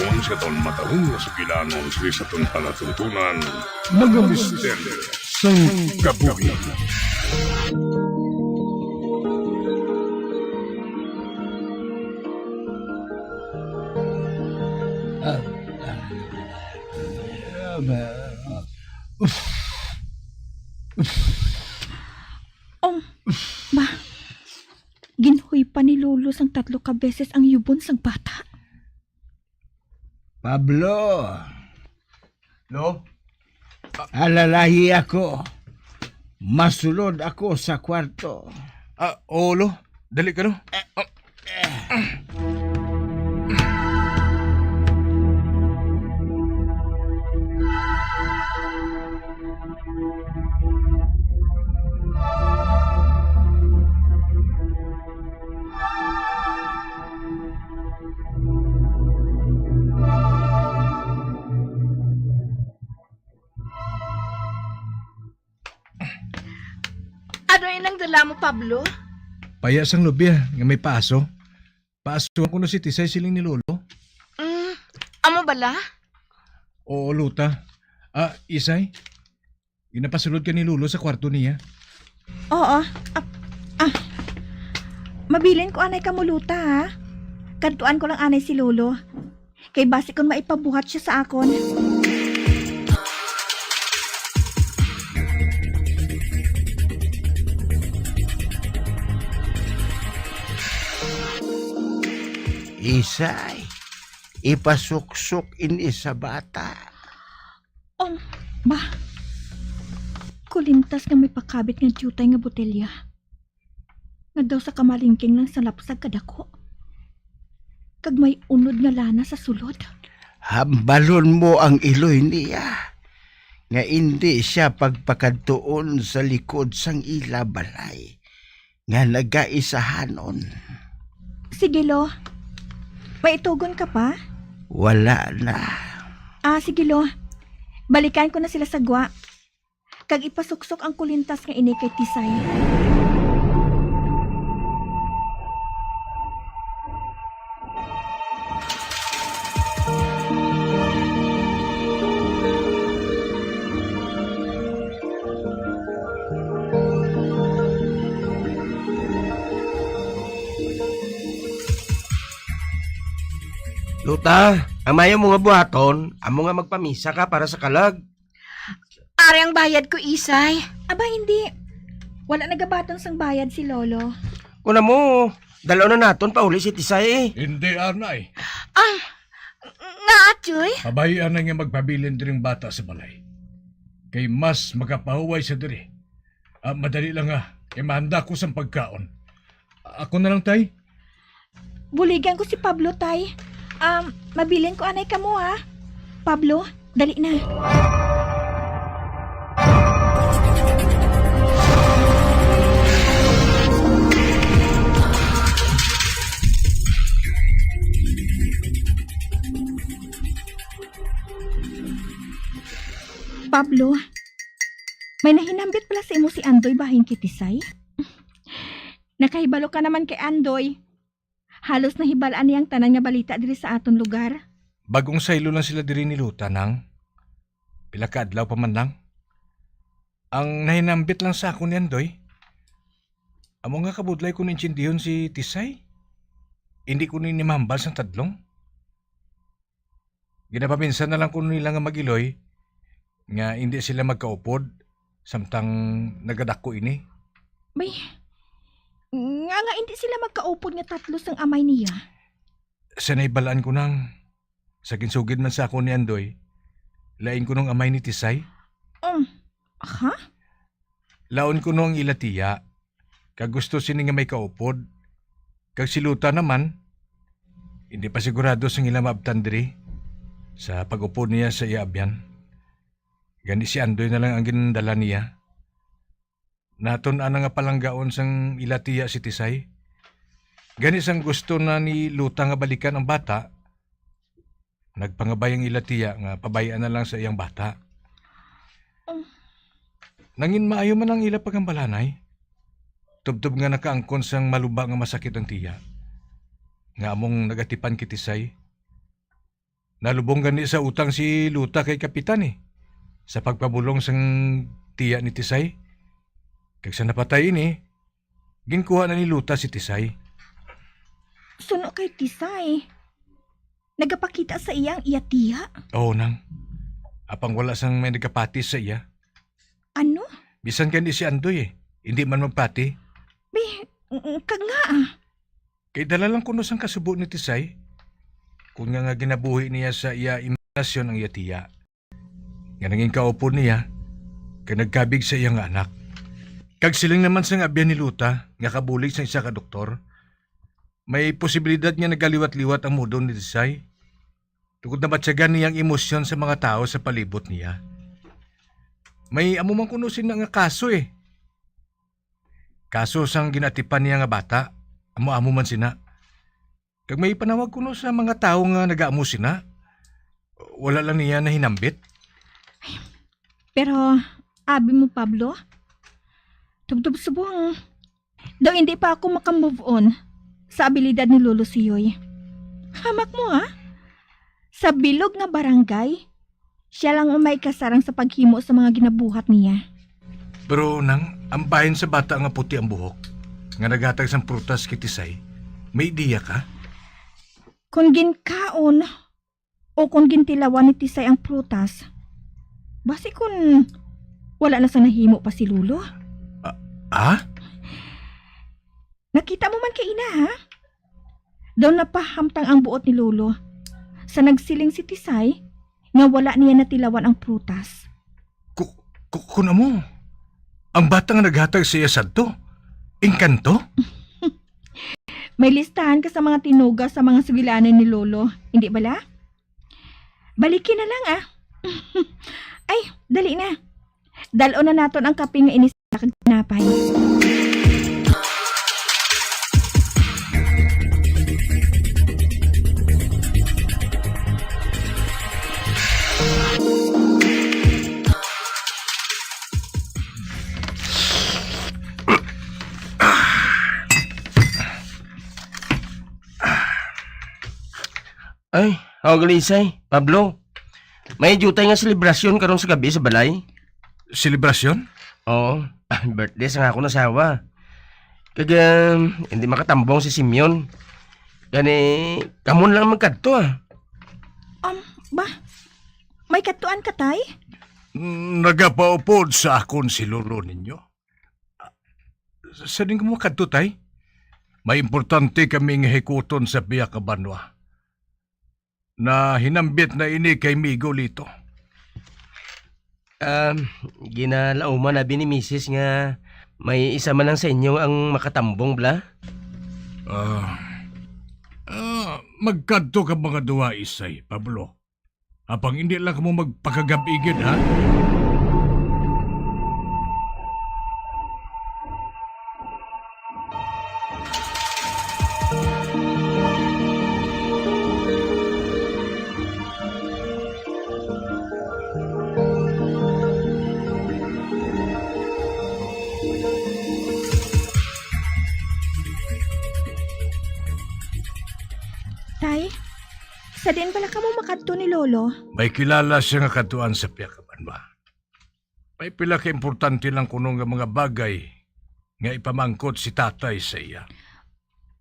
Sa aton matahong nga sugilanon sa aton palatuntunan, mga misteryo sang kabuhi. Oh, ma. Ginhuypan ni Lolo sang tatlo ka beses ang yubon sang bata. Pablo, Lo? Alalahi ako. Masulod ako sa kwarto. Ah, oo, Lo. Dali ka, Lo. Ah, Ano inang dala mo, Pablo? Paya sang lubya nga may paaso. Paasuhan ko na si Tisay, siling ni Lolo. Mm, amo bala? Oo, Luta. Ah, Isay, ginapasulod ka ni Lolo sa kwarto niya. Oo. Ah, ah. Mabilin ko anay kamo, Luta, ha? Kadtuan ko lang anay si Lolo. Kay basi kon maipabuhat sia sa akon. Isay, ipasuksok ini sa bata. Um, ba? Kulintas nga may pakabit nga diutay nga botelya. Nga daw sa kamalingking lang sa lapsag kadako. Kag may unod nga lana sa sulod. Hambalon mo ang iloy niya, nga indi sia pagpakadtuon sa likod sang ila balay, nga nagaisahanon. Sige, Lo. May itugon ka pa? Wala na. Ah, sige, Lo. Balikan ko na sila sa gwa. Kag ipasuksok ang kulintas nga ini kay Tisay. Luta, ang mayo mo nga buhaton, amo nga magpamisa ka para sa kalag. Ari ang bayad ko, Isay. Aba, hindi. Wala nagabaton sang bayad si Lolo. Kun amo, dal-on na naton pauli si Tisay. Hindi, anay. Ah, nga, Achoy? Pabayi-an na nga magpabilin diring bata sa balay. Kay mas makapahuway sa diri. Ah, madali lang, ha. Kay mahanda ko sang pagkaon. Ako na lang, tay. Buligan ko si Pablo, tay. Um, mabilin ko anay kamo, ha. Pablo, dali na. Pablo, may nahinambit pala sa imo si Andoy bahin kay Tisay? Nakahibalo ka naman kay Andoy. Halos nahibal-an niya ang tanan nga balita diri sa aton lugar. Bag-ong saylo lang sila diri ni Luta, Nang. Pila ka adlaw pa man lang. Ang nahinambit lang sa akon ni Andoy, amo nga kabudlay ko naintiendihon si Tisay. Hindi ko ni mahambal sang tadlong. Ginapaminsan na lang kuno nila nga mag-iloy nga indi sila magkaupod samtang nagadako ini. Bay, nga, nga indi sila magkaupod nga tatlo sang amay niya? Sa nahibal-an ko, Nang, sa ginsugid man sa akon ni Andoy, lain kunong amay ni Tisay. Um, ha? Lain kuno ang ila tiya, kag gusto sini nga may kaupod. Kag si Luta naman, hindi pa sigurado sang ila maabtan diri sa pag-upod niya sa iya abyan. Gani si Andoy na lang ang gindala niya. Natun-an na nga palanggaon sang ila tiya si Tisay. Gani sang gusto na ni Luta nga balikan ang bata, nagpangabay ang ila tiya nga pabay-an na lang sa iyang bata. Mm. Nangin maayo man ang ila paghambalanay. Tubtob nga nakaangkon sang maluba nga masakit ang tiya, nga among nagatipan kay Tisay. Nalubong gani sa utang si Luta kay Kapitan, eh, sa pagpabulong sang tiya ni Tisay. Kag sa napatay ini, ginkuha na ni Luta si Tisay. Suno kay Tisay, nagapakita sa iya ang iya tiya. Oo, nang. Apang wala sang may nagapati sa iya. Ano? Bisan gani si Andoy, eh, hindi man magpati. Bi, ng-, kag nga, ah. Kay dala lang kuno sang kasubo ni Tisay. Kun nga, nga ginabuhi niya sa iya imahinasyon ang iya tiya, nga nangin kaupod niya, kag nagkabig sa iya nga anak. Kag siling naman sang abyan ni Luta, nga kabulig sang isa ka doktor, may posibilidad nga nagaliwat-liwat ang mood ni Tisay, tungod nabatyagan niya ang emosyon sa mga tawo sa palibot niya. May amo man kuno sina nga kaso, eh. Kaso sang gin-atipan niya nga bata, amo-amo man sina. Kag may panawag kuno sa mga tawo nga nagaamo sina. Wala lang niya nahinambit. Pero, abi mo, Pablo, tubtob subong, daw hindi pa ako maka-move on sa abilidad ni Lolo Siyoy. Hamak mo, ha? Sa bilog nga barangay, siya lang ang may kasarang sa paghimo sa mga ginabuhat niya. Pero, nang, ang bahin sa bata nga puti ang buhok, nga naghatag sang prutas kay Tisay, may ideya ka? Kon ginkaon o kon gintilawan ni Tisay ang prutas, basi kon wala na sa nahimo pa si Lolo. Ah, ah? Nakita mo man kay ina, ha? Daw napahamtang ang buot ni Lolo sa nagsiling si Tisay nga wala niya natilawan ang prutas. Ku-, ku-, kun amo, ang bata nga naghatag sa iya sadto, engkanto? May listahan ka sa mga tinuga sa mga sugilanon ni Lolo, hindi bala? Baliki na lang, ah. Ay, dali na. Dal-on na naton ang kape nga inis kag tinapay. Ay, haw gali, Isay, Pablo. May diutay nga selebrasyon karon sa gabi sa balay. Selebrasyon? Oo, birthday sa akon asawa. Kag, um, hindi makatambong si Simeon. Gani, kamo na lang magkadto, ah. Um, ba? May kadtuan ka, Tay? Mm, nagapaupod sa akon si lolo ninyo. Sa din mo kadto, Tay? May importante kami nga hikuton sa pihak ka banwa. Nahinambit na ini kay Migo Lito. Um, ginalauman abi ni Misis nga may isa man lang sa inyo ang makatambong, bala? Ah, ah, magkadto ka mga duha, Isay, Pablo. Apang indi lang kamo magpakagab-i gid, ha? Tay, sa diin bala kamo makadto ni Lolo? May kilala siya nga kadtuan sa pihak ka banwa. May pila ka importante lang kuno nga mga bagay nga ipamangkot si tatay sa iya.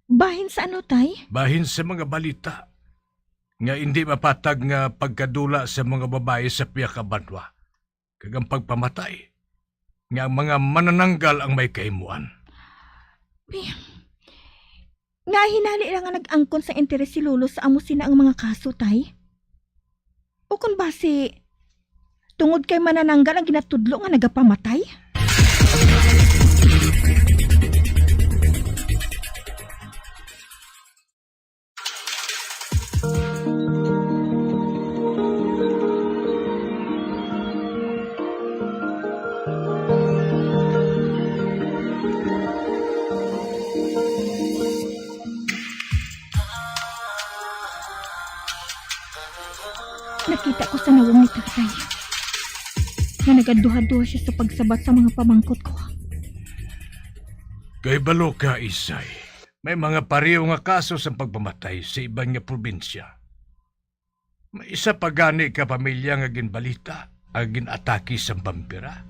Bahin sa ano, Tay? Bahin sa mga balita nga indi mapatag nga pagkadula sa mga babayi sa pihak ka banwa, kag ang pagpamatay nga ang mga manananggal ang may kahimuan. Pi-, nga hinali lang nga nag-angkon sa interes si Lolo sa amo sina ang mga kaso, Tay? O kon basi, tungod kay manananggal ang ginatudlo nga nagapamatay? Nakita ko sa nawong ni tatay nga nagaduha-duha siya sa pagsabat sa mga pamangkot ko. Kay balo ka, Isay, may mga pareho nga kaso sa pagpamatay sa iban nga probinsya. May isa pa gani ka pamilya nga ginbalita ang gin-atake sang bampira,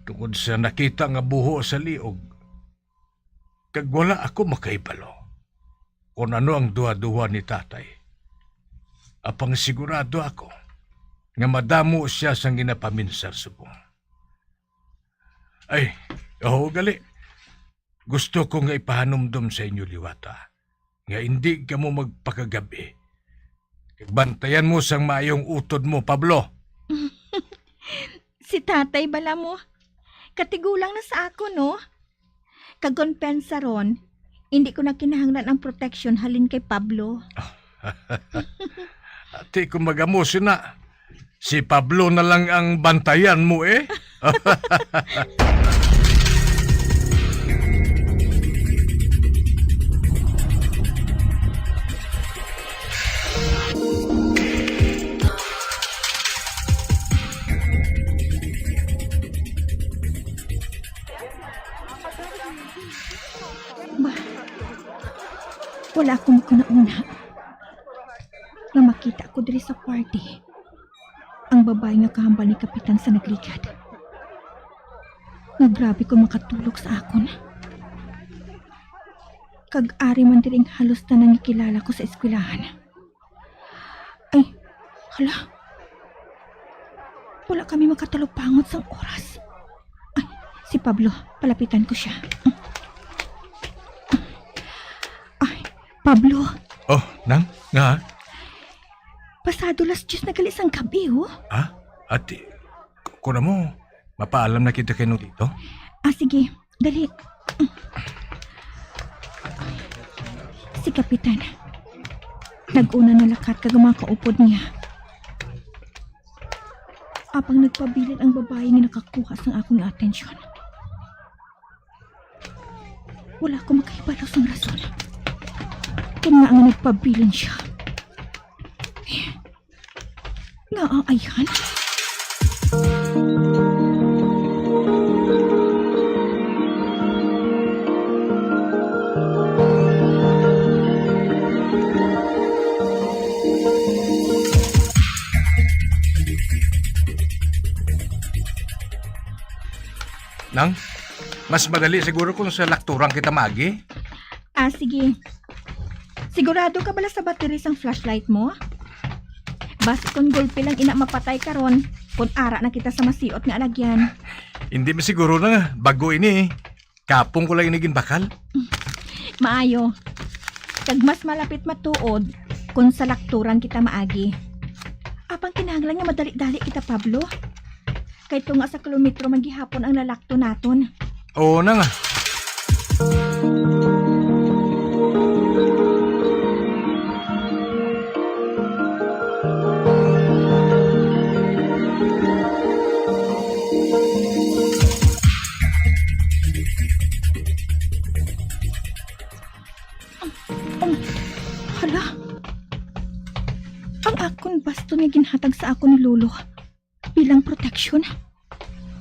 tungod sa nakita nga buho sa liog, kag wala ako makahibalo kon ano ang duha-duha ni tatay. Apang sigurado ako nga madamo sia sang ginapaminsar subong. Ay, oo, gali. Gusto ko nga ipahanumdom sa inyo liwata nga indi kamo magpakagab-i. Kag bantayan mo sang maayong utod mo, Pablo. Si tatay bala mo, katigulang na sa akon, no? Kag kon pensa ron, indi ko na kinahanglan ang proteksyon halin kay Pablo. Ati ko magamo sina. Si Pablo na lang ang bantayan mo, eh. Ba, wala akong kunahuna nga makita ko diri sa party ang babayi nga kahambal ni Kapitan sa nagligad. Nga grabe ko makatulog sa akon. Kag ari man diri ang halos tanan nga kilala ko sa eskwelahan. Ay, hala. Wala kami makatalupangon sang oras. Ay, si Pablo, palapitan ko siya. Ay, Pablo. Oh, nang? Nga? Pasado las diyes na gali sang gabi, oh. Ha? Ati, k-, kuna mo, mapaalam na kita kay Nodito? Ah, sige. Dali. Si Kapitan. Nag-una na lakat kag ang mga kaupod niya. Apang nagpabilin ang babayi nga nakakuha sang akong atensyon. Wala ko makahibalo sang rason. Kun ngaa nga nagpabilin siya. Nga aayhan? Nang, mas madali siguro kung sa lakturan kita maagi. Ah, sige. Sigurado ka bala sa battery sang flashlight mo? Basi kon gulpi lang ina mapatay karon, kon ara na kita sa masiot nga alagyan. Hindi man siguro na, bag-o ini eh. Kapon ko lang ini ginbakal. Maayo. Kag mas malapit matuod kon sa lakturan kita maagi. Apang kinahanglan nga madali-dali kita, Pablo. Kay tunga sa kilometro man gihapon ang lalakto naton. Oo na nga. Um, hala? Ang akon baston nga ginhatag sa akon ni Lolo bilang proteksyon,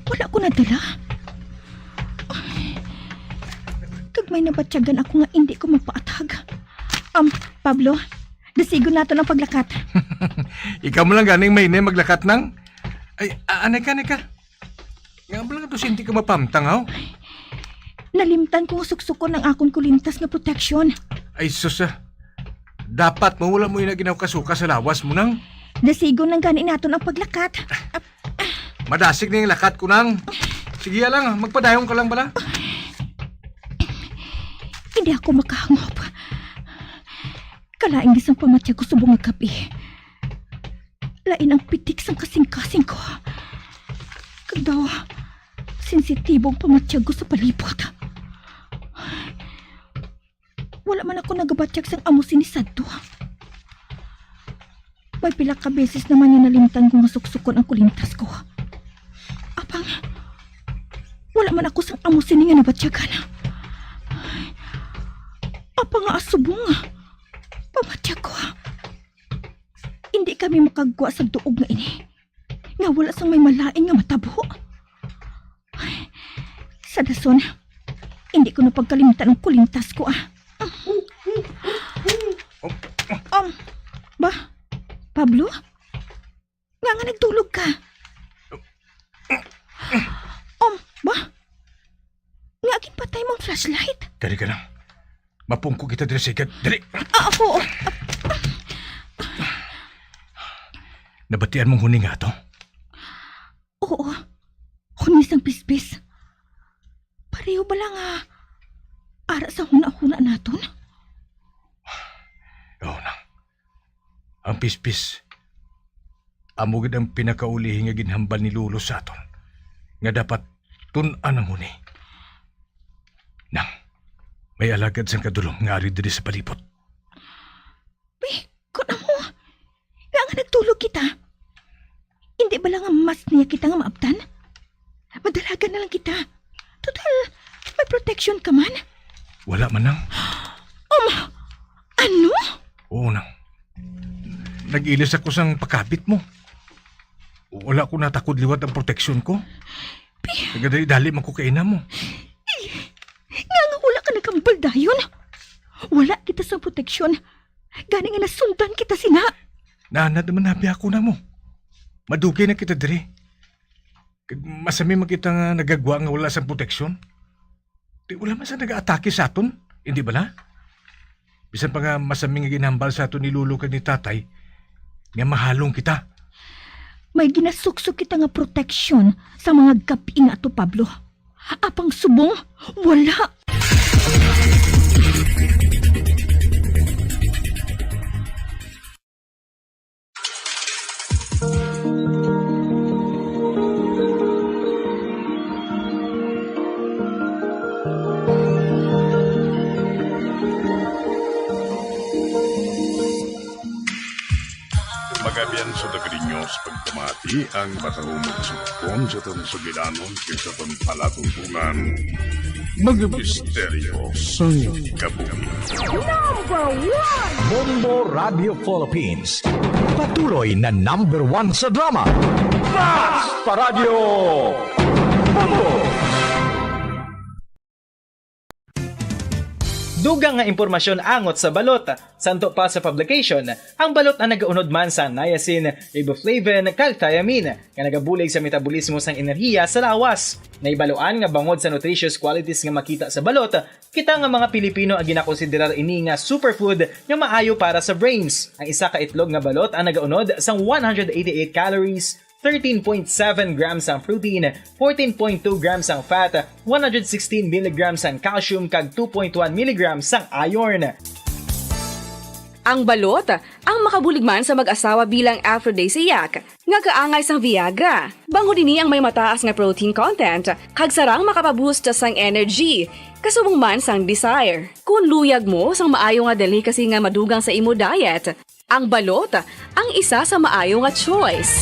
wala ko nadala. Ay, kag may nabatyagan ako nga indi ko mapaatag. Um, Pablo, dasigon naton ang paglakat. Ikaw mo lang ganing may ne maglakat nang. Ay, a-, anay ka, anay ka. Nga mo lang to, sinti ka mapamtang, haw? Nalimtan ko nga suksukon ang akon kulintas nga proteksyon. Ay, sus, ah. Dapat mo, wala mo ina ginawkasuka sa lawas mo, nang. Dasigon lang gani naton ang paglakat. Madasig na yung lakat ko, nang. Sige lang, ah. Magpadayon ka lang bala. Hindi ako makahangop. Kalain sang pamatyag ko subong nga gabi. Lain ang pitik sang kasingkasing ko. Kag daw, sensitibo ang pamatyag ko sa palibot. Wala man ako nagabatyag sang amo sini sadto. May pila ka beses naman nga nalimtan ko nga suksukon ang kulintas ko. Apang, wala man ako sang amo sini nga nabatyagan. Apang nga asubong, pamatyag ko. Indi kami makagwa sa duog nga ini, nga wala sang may malain nga matabo. Sa dason, indi ko na pagkalimtan ang kulintas ko, ah. Um, ba? Pablo? Nga nga nagtulog ka? Um, ba? Nga ginpatay mong flashlight? Dali ka na. Mapungko kita diri sa igad. Dali! Ah, ako. Nabatian mong huni nga ato? Oo. Huni sang pispis. Pareho bala nga ara sa hunahuna naton? Oo na. Ang pispis, amo gid ang pinakaulihi nga ginhambal ni Lolo sa aton, nga dapat tun-an ang huni. Nang, may alagad sang kadulom nga ari diri sa palibot. Pi, kun amo, nga nga nagtulog kita. Hindi bala nga mas niya kita nga maabtan? Madalagan na lang kita. Total, may protection ka man. Wala man, Nang. Um, ano? Oo, Nang. Nag-ilis ako sang pakabit mo. Wala ko natakod liwat ang proteksyon ko. Pi- Nagadali-dali man ko kaina mo. Nga nga wala ka nagkambal dayon. Wala kita sa proteksyon. Gani nga nasundan kita sina. Naanad naman nabi ako na mo. Madugay na kita diri. Kag masami man kita nga nagagwa nga wala sang proteksyon. Di wala man sa nag-aatake sa aton, hindi bala? Bisan pa nga masami nga ginhambal sa aton ni Lolo kag ni Tatay, nga mahalong kita. May ginasuksok kita nga proteksyon sa mga gab-i nga ato, Pablo. Apang subong, wala. Magabian sa Dagrinyo sa pagpamati ang matahumog sa pon sa aton sugilanon kag sa aton palatuntunan. Mga misteryo sang kabuhi. Number one! Bombo Radio Philippines. Patuloy na number one sa drama. Fast pa Radio! Bombo! Dugang nga impormasyon angot sa balot. Santo pa sa publication, ang balot ang nagaunod man sa niacin, riboflavin, kag thiamine, nga nagabulig sa metabolismo sang enerhiya sa lawas. Nahibaluan nga bangod sa nutritious qualities nga makita sa balot, kita nga mga Pilipino ang ginakonsiderar ini nga superfood nga maayo para sa brains. Ang isa ka itlog nga balot ang nagaunod sang one hundred eighty-eight calories, thirteen point seven grams ang protein, fourteen point two grams ang fat, one hundred sixteen milligrams ang calcium, kag two point one milligrams ang iron. Ang balot, ang makabulig man sa mag-asawa bilang aphrodisiac, nga kaangay sang Viagra. Bangod ini ang may mataas nga protein content, kag sarang makapaboost sang energy, kasubong man sang desire. Kung luyag mo sang maayo nga delicacy nga madugang sa imo diet, ang balot ang isa sa maayo nga choice.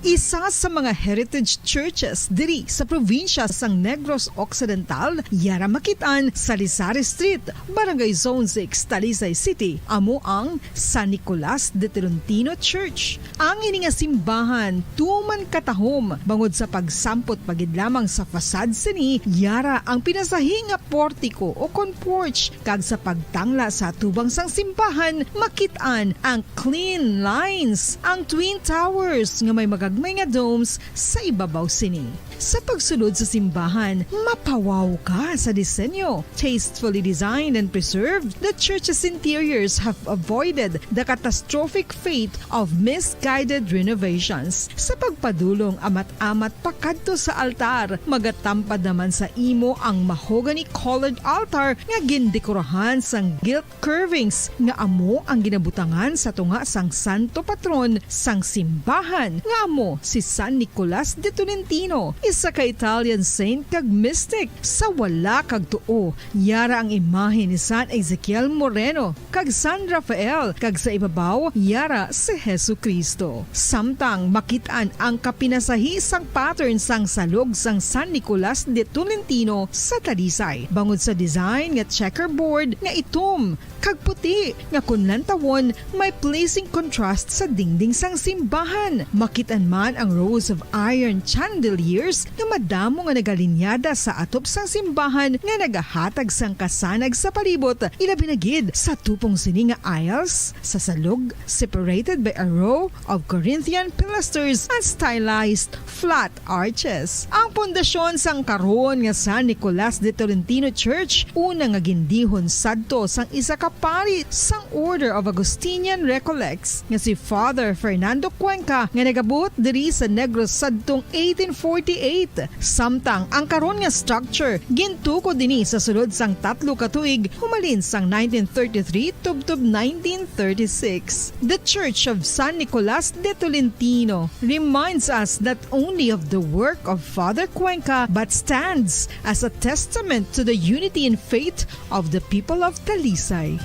Isa sa mga heritage churches diri sa probinsya sang Negros Occidental, yara makit-an sa Salisari Street, Barangay Zone six, Talisay City, amo ang San Nicolas de Tolentino Church. Ang ini nga simbahan tuman katahom bangod sa pagsampot pa gid lamang sa facade sini, yara ang pinasahi nga portico o kon porch, kag sa pagtangla sa atubang sang simbahan, makit-an ang clean lines, ang twin towers nga may magagmay nga domes sa ibabaw sini. Sa pagsulod sa simbahan, mapawaw ka sa disenyo. Tastefully designed and preserved, the church's interiors have avoided the catastrophic fate of misguided renovations. Sa pagpadulong amat-amat pakadto sa altar, magatampad naman sa imo ang mahogany-colored altar nga gindekorahan sang gilt curvings nga amo ang ginabutangan sa tunga sang santo patron sang simbahan, nga amo si San Nicolas de Tolentino, isa ka Italian saint kag mystic. Sa wala kag tuo, yara ang imahe ni San Ezekiel Moreno kag San Rafael, kag sa ibabaw, yara si Jesu-Cristo. Samtang makit-an ang kapinasahi sang pattern sang salog sang San Nicolas de Tolentino sa Talisay, bangod sa design nga checkerboard nga itom kag puti nga kon lantawon may pleasing contrast sa dingding sang simbahan. Makit-an man ang rows of iron chandeliers nga madamo nga nagalinyada sa atop sang simbahan nga nagahatag sang kasanag sa palibot, ilabi na gid sa tupong sini nga aisles sa salog, separated by a row of Corinthian pilasters and stylized flat arches. Ang pundasyon sang karon nga San Nicolas de Tolentino Church, una nga gindihon sadto sang isa ka pari sang Order of Augustinian Recollects nga si Father Fernando Cuenca, nga nagabuot diri sa Negros sadtong eighteen forty-eight. Samtang ang karon nga structure gintukod dinhi sa sulod sang tatlo ka tuig, humalin sang nineteen thirty-three tubtob nineteen thirty-six. The Church of San Nicolas de Tolentino reminds us not only of the work of Father Cuenca, but stands as a testament to the unity in faith of the people of Talisay.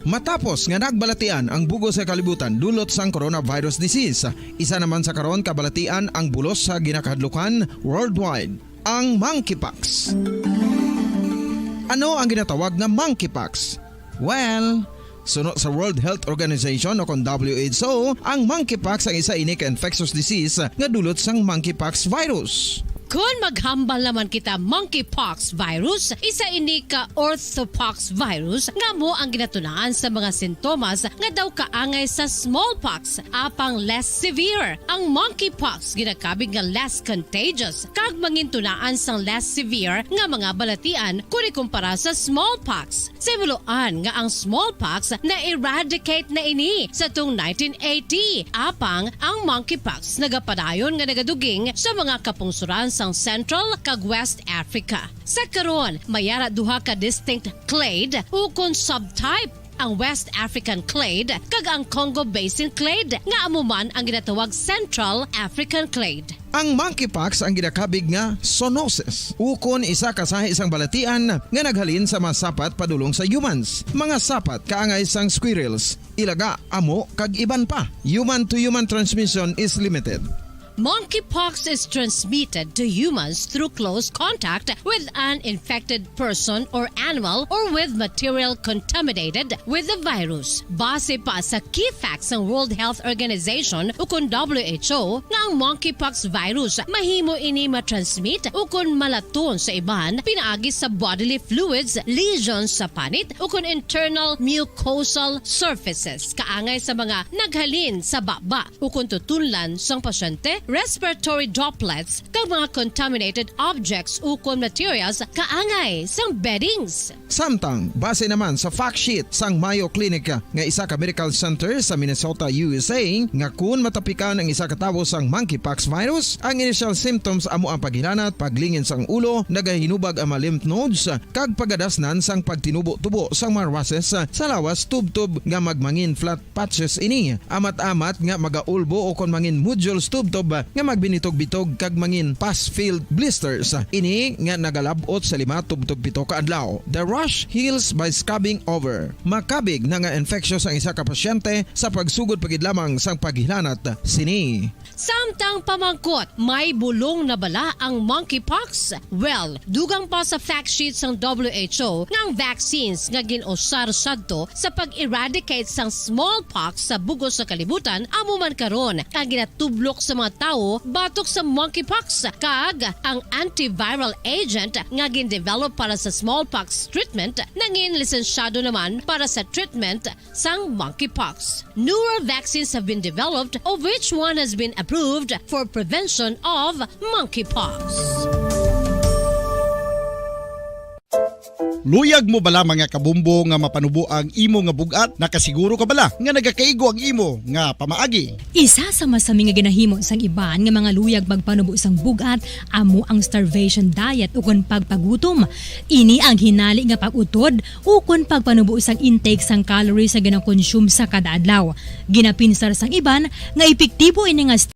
Matapos nga nagbalatian ang bug-os nga kalibutan dulot sang coronavirus disease, isa naman sa karon kabalatian ang bulos sa ginakahadlukan worldwide, ang monkeypox. Ano ang ginatawag nga monkeypox? Well, suno sa World Health Organization o kon W H O, ang monkeypox ang isa ini ka infectious disease nga dulot sang monkeypox virus. Kon maghambal naman kita monkeypox virus, isa ini ka orthopox virus nga amo ang ginatunaan sa mga sintomas nga daw kaangay sa smallpox, apang less severe. Ang monkeypox ginakabig nga less contagious kag mangintunaan sang less severe nga mga balatian kon ikumpara sa smallpox. Sa himuloan nga ang smallpox na-eradicate na ini sa tong nineteen eighty, apang ang monkeypox nagapadayon nga nagaduging sa mga kapungsoran sang Central kag West Africa. Sa karon, may ara duha ka distinct clade ukon subtype, ang West African clade kag ang Congo Basin clade, nga amo man ang ginatawag Central African clade. Ang monkeypox ang ginakabig nga zoonosis, ukon isa ka sahi sang balatian nga naghalin sa mga sapat padulong sa humans. Mga sapat kaangay sang squirrels, ilaga, amo, kag iban pa. Human-to-human transmission is limited. Monkeypox is transmitted to humans through close contact with an infected person or animal or with material contaminated with the virus. Base pa sa key facts sang World Health Organization ukon W H O, nga ang monkeypox virus mahimo ini matransmit ukon malaton sa iban pinaagi sa bodily fluids, lesions sa panit, ukon internal mucosal surfaces, kaangay sa mga naghalin sa baba ukon tutunlan sang pasyente, respiratory droplets, kag mga contaminated objects ukon materials kaangay sang beddings. Samtang, base naman sa fact sheet sang Mayo Clinic, nga isa ka medical center sa Minnesota, U S A, nga kun matapikan ang isa ka tawo sang monkeypox virus, ang initial symptoms amo ang paghilanat, paglingin sang ulo, nagahinubag ang mga lymph nodes, kag pagadasnan sang pagtinubo-tubo sang mga rushes sa lawas tubtob nga magmangin flat patches ini, amat-amat nga magaulbo ukon mangin nodules tubtob nga magbinitog-bitog kag mangin pus-filled blisters. Ini nga nagalab-ot sa lima tubtob pito ka adlaw. The rash heals by scabbing over. Makabig na nga infectious ang isa ka pasyente sa pagsugod pa gid lamang sang paghilanat sini. Samtang pamangkot, may bulong na bala ang monkeypox? Well, dugang pa sa fact sheet sang W H O nga ang vaccines nga gin-usar sadto sa pag-eradicate sang smallpox sa bug-os nga kalibutan amo man karon ang ginatublok sa mga tawo batok sa monkeypox, kag ang antiviral agent nga gin-develop para sa smallpox treatment nangin lisensyado naman para sa treatment sang monkeypox. Newer vaccines have been developed, of which one has been approved for prevention of monkeypox. Luyag mo bala, mga kabombo, nga mapanubo ang imo nga bug-at? Nakasiguro ka bala nga nagakaigo ang imo nga pamaagi? Isa sa masami nga ginahimo sang iban nga mga luyag magpanubo sang bug-at amo ang starvation diet, ukon pagpagutom. Ini ang hinali nga pag-utod ukon pagpanubo sang intake sang calories nga ginakonsume sa kada adlaw. Ginapinsar sang iban nga epektibo ini nga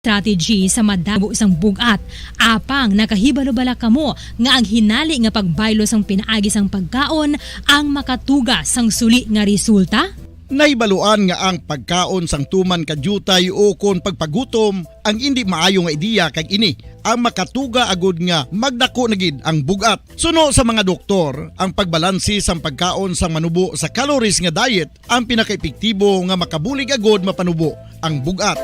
strategy sa madamo sang bug-at. Apang nakahibalo bala kamo nga ang hinali nga pagbaylo sang pinaagi sang pagkaon ang makatuga sang suli nga resulta? Nahibaluan nga ang pagkaon sang tuman ka diutay ukon pagpagutom ang indi maayo nga ideya, kag ini ang makatuga agud nga magdako na gid ang bug-at. Suno sa mga doktor, ang pagbalanse sang pagkaon sang manubo sa calories nga diet ang pinakaepektibo nga makabulig agud mapanubo ang bug-at.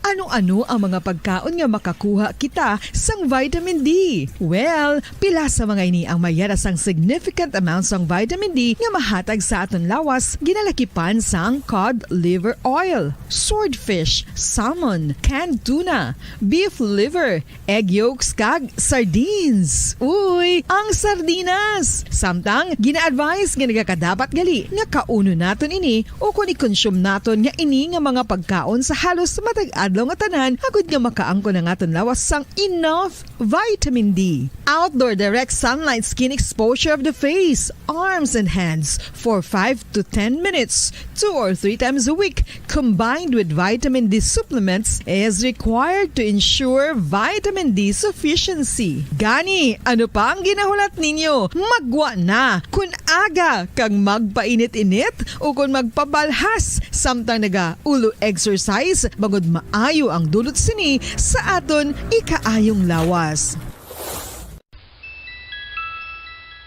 Ano-ano ang mga pagkaon nga makakuha kita sang vitamin D? Well, pila sa mga ini ang mayara sang significant amount sang vitamin D nga mahatag sa aton lawas, ginalakipan sang cod liver oil, swordfish, salmon, canned tuna, beef liver, egg yolks, kag sardines. Uy, ang sardinas! Samtang, gina-advise nga nagakadapat gali nga kaunon naton ini ukon i-consume naton nga ini nga mga pagkaon sa halos matag adlaw nga tanan, agud nga makaangkon ang aton lawas sang enough vitamin D. Outdoor direct sunlight skin exposure of the face, arms, and hands for five to ten minutes, two or three times a week, combined with vitamin D supplements, is required to ensure vitamin D sufficiency. Gani, ano pa ang ginahulat ninyo? Magwa na! Kun aga kag magpainit-init ukon magpabalhas samtang naga-ulo exercise, bangod maayo ang dulot sini sa aton ikaayong lawas.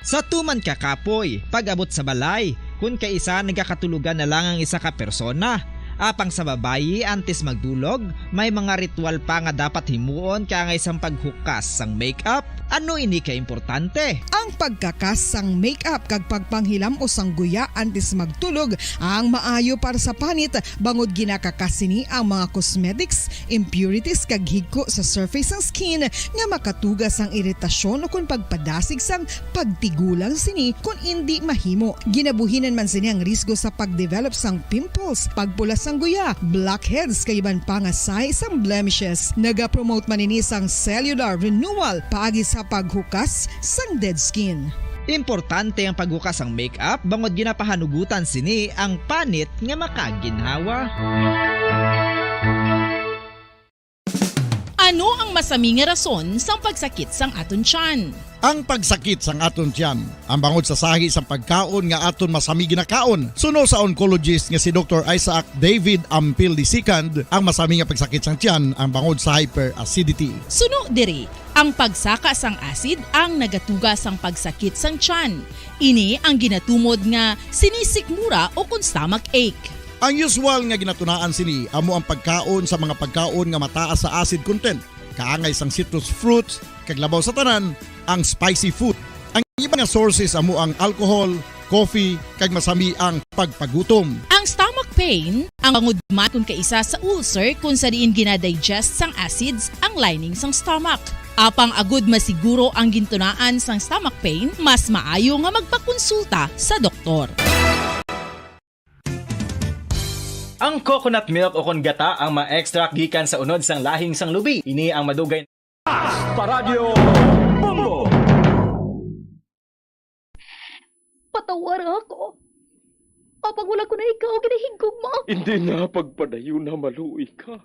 Sa tuman ka kapoy, pag-abot sa balay, kun kaisa nagakatulogan na lang ang isa ka persona. Apang sa babayi, antes magdulog, may mga ritual pa nga dapat himuon kaangay sang paghukas sang makeup. Ano ini ka importante? Ang pagkakas sang makeup kag pagpanghilam-os sang guya antes magtulog ang maayo para sa panit, bangod ginakakas sini ang mga cosmetics, impurities, kag higko sa surface sang skin nga makatuga sang iritasyon ukon pagpadasig sang pagtigulang sini kon indi mahimo. Ginabuhinan man sini ang risgo sa pagdevelop sang pimples, pagpula sang guya, blackheads, kag iban pa nga sign sang blemishes. Nagapromote man ini sang cellular renewal paagi sa paghukas sang dead skin. Importante ang paghukas sang makeup bangod ginapahanugutan sini ang panit nga makaginhawa. Ano ang masami nga rason sang pagsakit sang aton tiyan? Ang pagsakit sang aton tiyan, ang bangod sa sahi sang pagkaon nga aton masami ginakaon. Suno sa oncologist nga si Doktor Isaac David Ampil the second, ang masami nga pagsakit sang tiyan ang bangod sa hyperacidity. Suno diri, ang pagsaka sang acid ang nagatuga sang pagsakit sang tiyan. Ini ang ginatumod nga sinisikmura ukon stomach ache. Ang usual nga ginatunaan sini amo ang pagkaon sa mga pagkaon nga mataas sa acid content, kaangay sang citrus fruits, kag labaw sa tanan, ang spicy food. Ang iban nga sources amo ang alcohol, coffee, kag masami ang pagpagutom. Ang stomach pain, ang bangod man kon kaisa sa ulcer kon sa diin ginadigest sang acids ang lining sang stomach. Apang agud masiguro ang gintunaan sang stomach pain, mas maayo nga magpakonsulta sa doktor. Ang coconut milk ukon gata ang ma-extract gikan sa unod sang lahing sang lubi. Ini ang madugay. Paradyo Bombo! Patawara ako. Apang wala ko na ikaw ginahigugma. Hindi na pagpadayon na maluoy ka.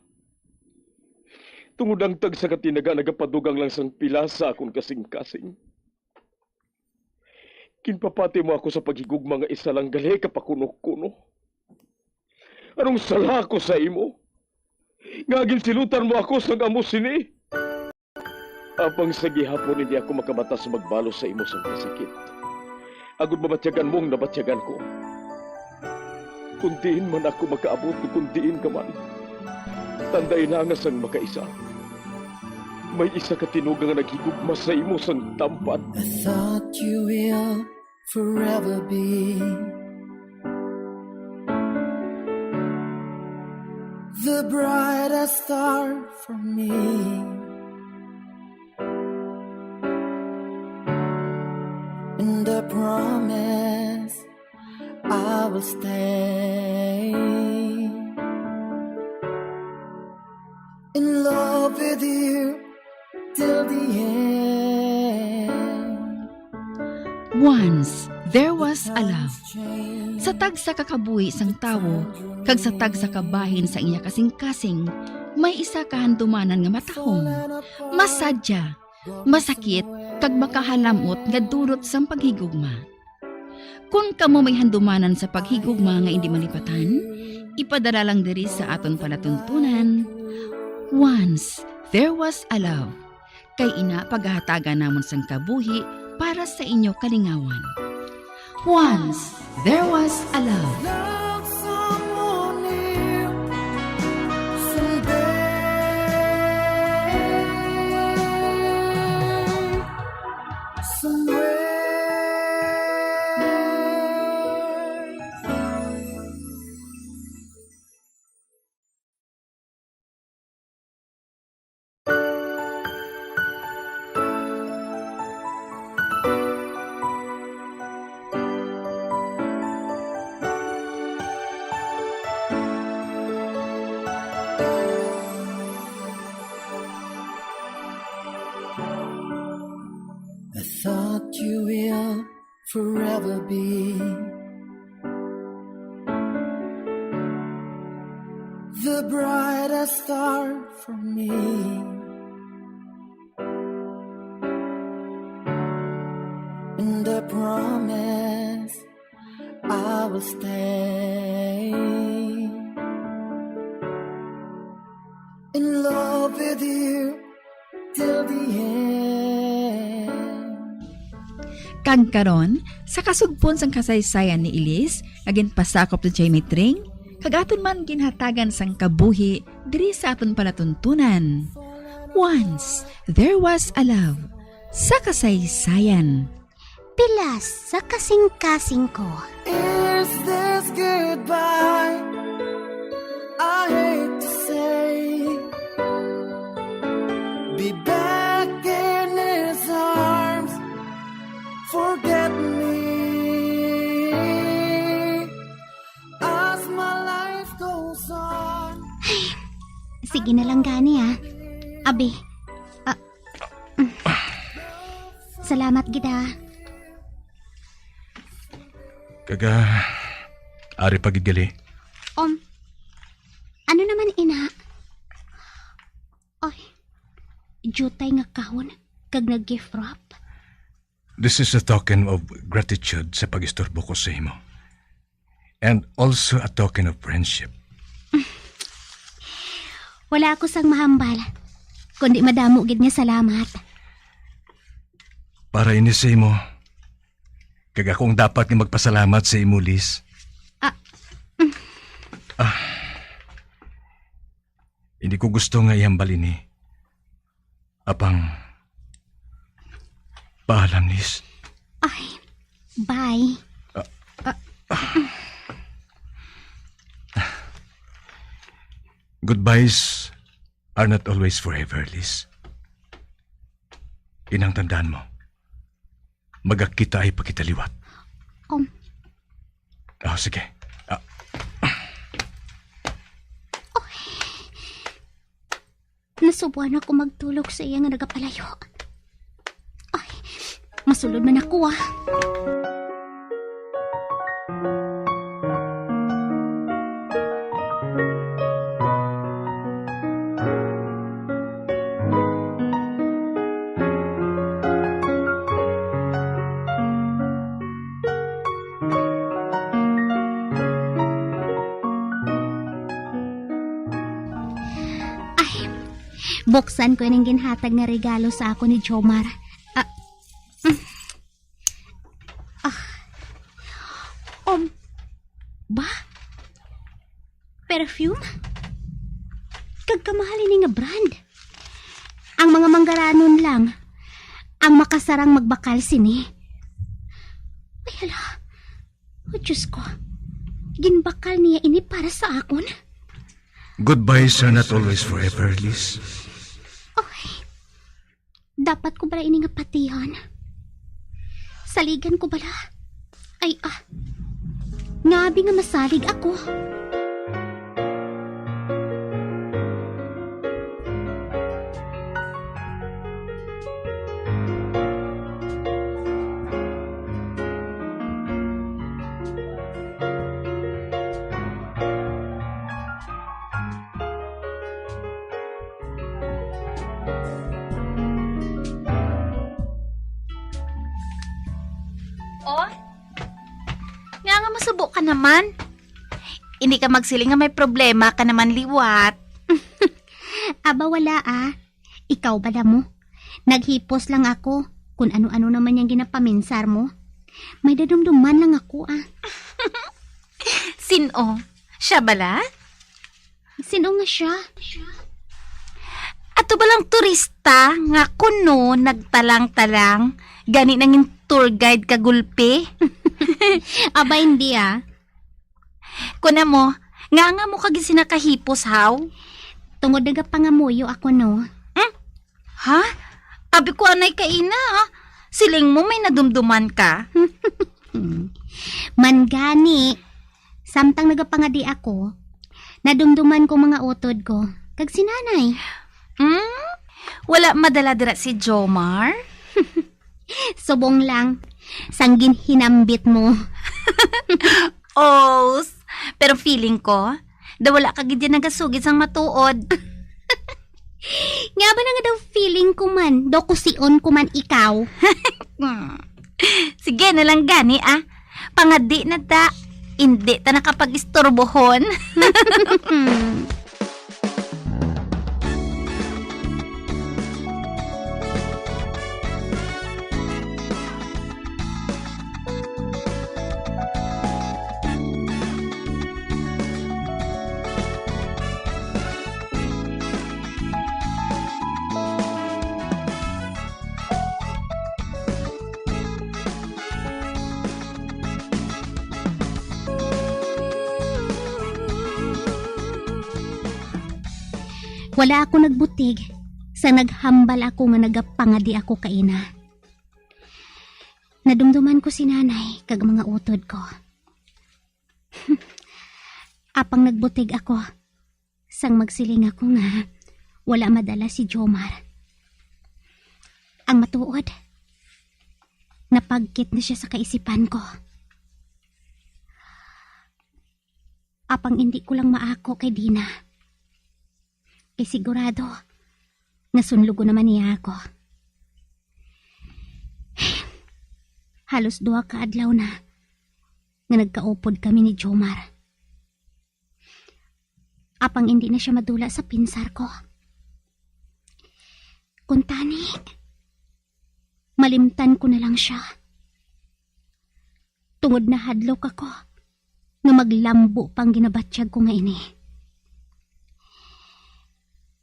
Tungod ang tagsa ka tinaga nagapadugang lang sang pila sa akon kasing-kasing. Ginpapati mo ako sa paghigugma nga isa lang gali ka pakuno-kuno. Anong sala ko sa imo? Nga ginsilutan mo ako sang amo sini? Apang sa gihapon hindi ako makamatas magbalos sa imo sang kasakit. Agud mabatyagan mo ang nabatyagan ko. Kung diin man ako makaabot, kung diin ka man, tandai na nga sang makaisa. May isa ka tinuga nga naghigugma sa imo sang tampat. I thought you will forever be the brightest star for me. And I promise I will stay in love with you till the end. Once, there was a love. Sa tagsa ka kabuhi sang tawo, kag sa tagsa ka bahin sa iya kasing-kasing, may isa ka handumanan nga matahom, masadya, masakit, kag makahalamot nga dulot sang paghigugma. Kon kamo may handumanan sa paghigugma nga indi malipatan, ipadala lang diri sa aton palatuntunan. Once, there was a love. Kay ina paghahatagan namon sang kabuhi para sa inyo kalingawan. Once, there was a love. Love someone new someday, somewhere. I thought you will forever be the brightest star for me. And I promise I will stay in love with you till the end. Kag karon, sa kasugpon sang kasaysayan ni Elise, nga ginpasakop ni Jamie Tring, kag aton man ginhatagan sang kabuhi diri sa aton palatuntunan. Once, there was a love. Sa kasaysayan. Pilas sa kasingkasing ko. Is this goodbye? I hate to say, be back in his arms, forget me as my life goes on. Sige na lang gani, ah. Abi, ah, mm. Salamat gid, ah. Kag, ah, ari pa gid gali. Um, ano naman ina? Ay, diutay nga kahon kag nag-gift wrap. This is a token of gratitude sa pag-istorbo ko sa imo. And also a token of friendship. Wala ako sang mahambal, kundi madamo gid nga salamat. Para ini sa imo, kag ako ang dapat nga magpasalamat sa imo, Liz. Ah, mm. Ah. Hindi ko gusto nga ihambal ini. Apang, paalam, Liz. Ay, bye. Ah. Ah. Goodbyes are not always forever, Liz. Inang tandaan mo, magakita ay pa kita liwat. Um. Oh, sige. Ah. Nasubuan ako magtulog sa iya nga nagapalayo. Ay, masulod man ako, ah. Ay, buksan ko ining ginhatag nga regalo sa ako ni Jomar. Ah, mm. Ah. Um, ba? Perfume? Kag kamahal ini nga brand. Ang mga manggaranon lang ang makasarang magbakal sini. Ay, hala. Oh, Diyos ko. Ginbakal niya ini para sa akon? Goodbyes are not always forever, Liz. Ay, dapat ko bala ini nga patihan? Saligan ko bala? Ay, ah. Ngabi nga masalig ako. Oh? Nga nga masubo ka naman? Hindi ka magsiling nga may problema ka naman liwat. Aba, wala, ah. Ikaw bala mo? Naghipos lang ako kung ano-ano naman yang ginapaminsar mo. May dadumduman lang ako, ah. Sin-o? Siya bala? Sin-o nga siya? Ato balang turista nga kuno nagtalang-talang, gani nangin tour guide ka gulpi? Aba, hindi, ah. Kuna mo, nga nga mo kag sinakahipos, haw? Tungod nagapangamuyo ako, no? Hmm? Ha? Abi ko anay kaina, ha? Siling mo may nadumduman ka? Hmm. Man gani, samtang nagapangadi ako, nadumduman ko mga utod ko, kag si nanay. Hmm? Wala madala dira si Jomar? Subong lang, sang ginhinambit mo. Os, pero feeling ko, daw wala ka gid yan nagasugid sang matuod. Nga ba na nga daw feeling ko man, daw kusion ko man ikaw? Hmm. Sige na lang gani, ah. Pangadi na ta. Hindi ta nakapag-istorbohon. Wala ako nagbutig sa naghambal ako nga nagapangadi ako kaina. Nadumduman ko si nanay kag mga utod ko. Apang nagbutig ako sang magsiling ako nga wala madala si Jomar. Ang matuod, napagkit na siya sa kaisipan ko. Apang indi ko lang maako kay Dina. Kay sigurado nga sunlugon naman niya ako. Halos duha ka adlaw na nga nagkaupod kami ni Jomar. Apang indi na siya madula sa pinsar ko. Kuntani, malimtan ko na lang siya. Tungod nahadlok ako nga maglambo pa ang ginabatyag ko nga ini.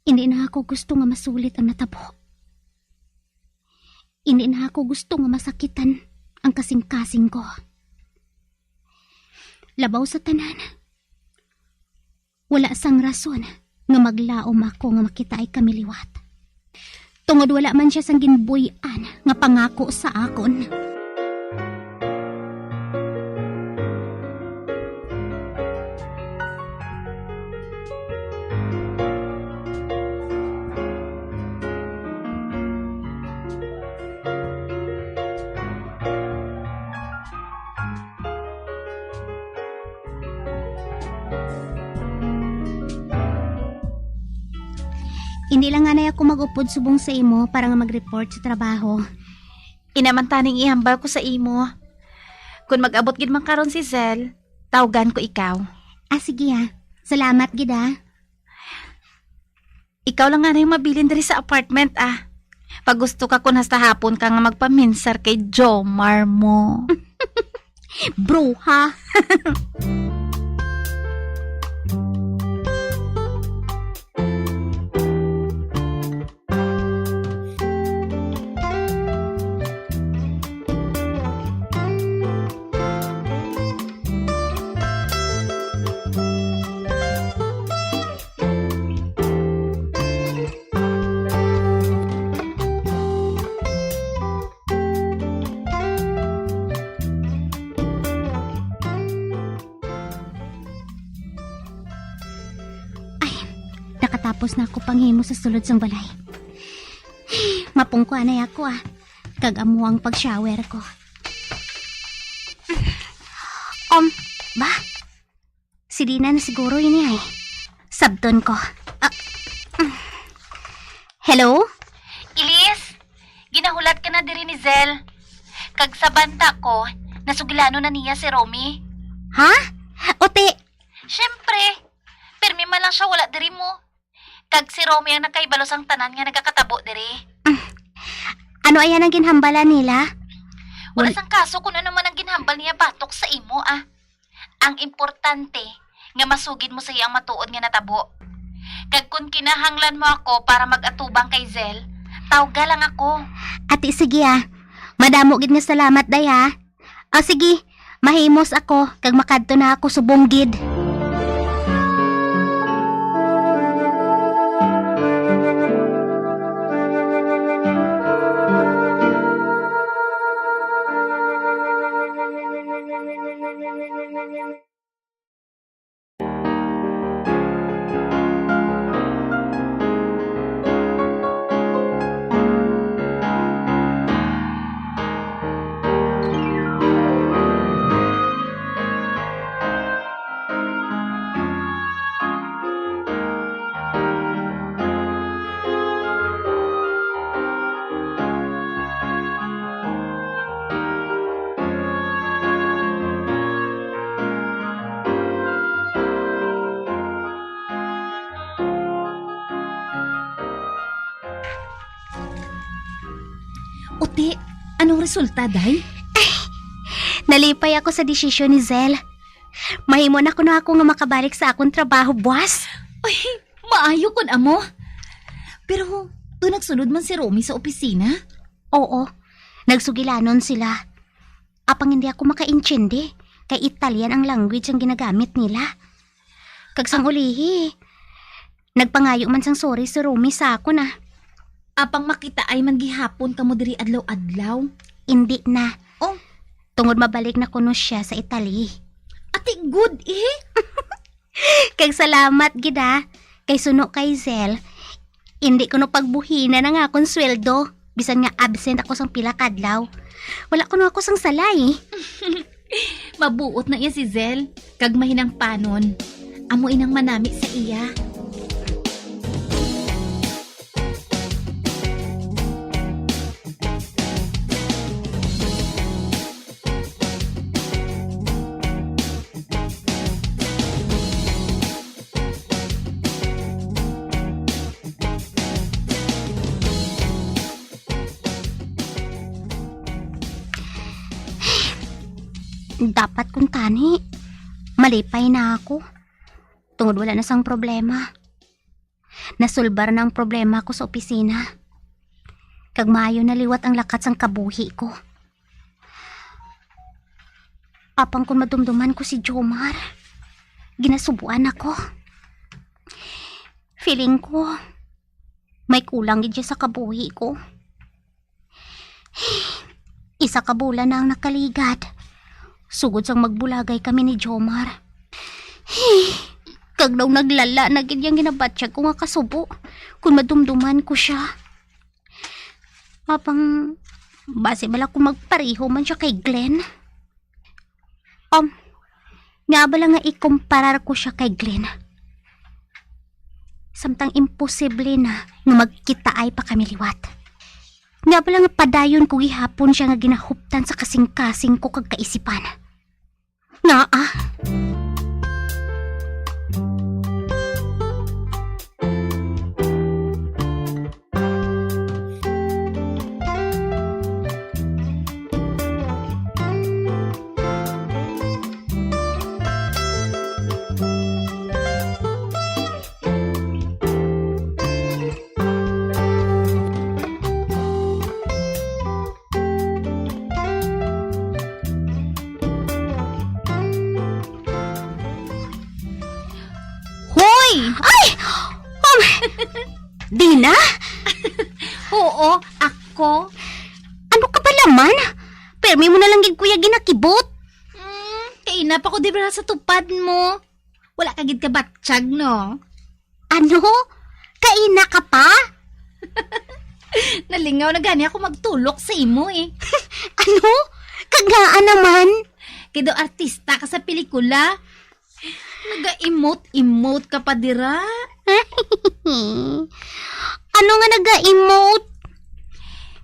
Indi na ako gusto nga masulit ang natabo. Indi na ako gusto nga masakitan ang kasing-kasing ko. Labaw sa tanan, wala sang rason nga maglaom ako nga makitaay kami liwat, tungod wala man siya sang ginbuy-an nga pangako sa akon. Hindi lang anay ako mag-upod subong sa imo para nga mag-report sa trabaho. Ina man taning ihambal ko sa imo. Kon mag-abot gid man karon si Zel, tawgan ko ikaw. Ah, sige, ah. Salamat gid, ah. Ikaw lang anay mabilin diri sa apartment, ah. Pag gusto ka, kun hasta hapon ka nga magpaminsar kay Jomar mo. Bruha. Ay, nakatapos na ako panghimo sa sulod sang balay. Mapungko anay ako, ah. Kag amo ang pag-shower ko. Um, ba? Si Dina na siguro ini ay. Sabton ko. Ah, mm. Hello? Elise, ginahulat ka na diri ni Zel. Kag sa banta ko, nasugilanon na niya si Romy. Ha? Uti. Siyempre, pirmi man lang siya wala diri mo. Kag si Romy ang nakahibalo sang tanan nga nagakatabo diri. Ano aya ang ginhambala nila? Wala Wal- sang kaso kung ano man ang ginhambal niya batok sa imo, ah. Ang importante nga masugid mo sa iya ang matuod nga natabo. Kag kung kinahanglan mo ako para mag-atubang kay Zel, tawga lang ako. Ati, sige, ah. Madamo gid nga salamat, day, ha. Ah, sige, mahimos ako kag makadto na ako subong gid. Uti, anong resulta, day? Nalipay ako sa desisyon ni Zel. Mahimo na kuno ako nga makabalik sa akon trabaho buas. Ay, maayo kun amo. Pero, do nagsulod man si Romy sa opisina? Oo, nagsugilanon sila. Apang hindi ako makaintindi, kay Italian ang language ang ginagamit nila. Kag sang ulihi, nagpangayo man sang sorry si Romy sa akon, ah. Apang makitaay man gihapon kamo diri adlaw-adlaw? Indi na. Oh. Tungod mabalik na kuno siya sa Italy. Ati, good, eh. Kag salamat gid, ah. Kay suno kay Zel, indi kuno pagbuhinan ang akon sweldo, bisan nga absent ako sang pila ka adlaw. Wala kuno ako sang sala, eh. Mabuot na iya si Zel, kag mahinangpanon. Amo inang manami sa iya. Dapat kuntani, malipay na ako. Tungod wala na sang problema. Nasulbar na ang problema ko sa opisina. Kag maayo na liwat ang lakat sang kabuhi ko. Apang kung madumduman ko si Jomar, ginasubuan ako. Feeling ko, may kulang gid siya sa kabuhi ko. Isa ka bulan na ang nakaligad, sugod sang magbulagay kami ni Jomar. Kag daw naglala na gid yang ginabatyag ko nga kasubo, kung madumduman ko siya. Apang, basi bala kung magpareho man siya kay Glenn? Um, nga bala nga ikumparar ko siya kay Glenn? Samtang imposible na nga magkitaay pa kami liwat. Nga bala nga padayon ko gihapon siya nga ginahuptan sa kasing-kasing ko kag kaisipan. Ngaa? Hoy! Ay! Um, Dina? Oo, ako. Ano ka ba naman? Permi mo na lang gid, kuya, ginakibot. Mm, kaina pa ko dira sa tupad mo. Wala ka gid kabatyag, no? Ano? Kaina ka pa? Nalingaw na gani ako magtulok sa imo, eh. Ano? Kag ngaa naman? Kay daw artista ka sa pelikula. Naga-emote-emote ka pa dira. Ano nga naga-emote?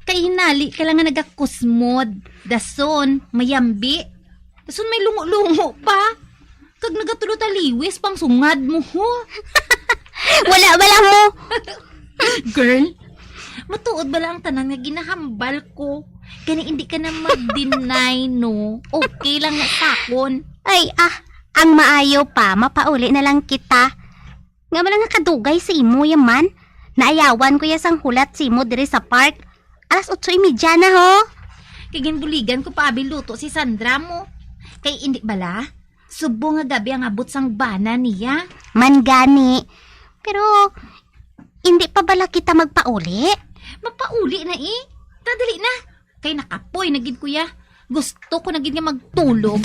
Kay hinali ka lang nga nagakusmod, dason, mayambi. Dason may lungo-lungo pa. Kag nagatulo taliwis pang sungad mo, ho. Wala bala mo. Girl, matuod bala ang tanan nga ginahambal ko? Kani hindi ka na mag-deny, no? Okay lang na sakon. Ay, ah, ang maayo pa, mapauli na lang kita. Nga man nga kadugay sa imo yaman. Naayawan ko ya sang hulat sa imo diri sa park. Alas otso y media na, ho. Kay ginbuligan ko pa abi luto si Sandra mo. Kay indi bala, subong nga gabi ang abot sang bana niya. Man gani. Pero, hindi pa bala kita magpauli? Mapauli na, eh. Tadali na. Kay nakapoy na gid ko ya. Gusto ko na gid nga magtulog.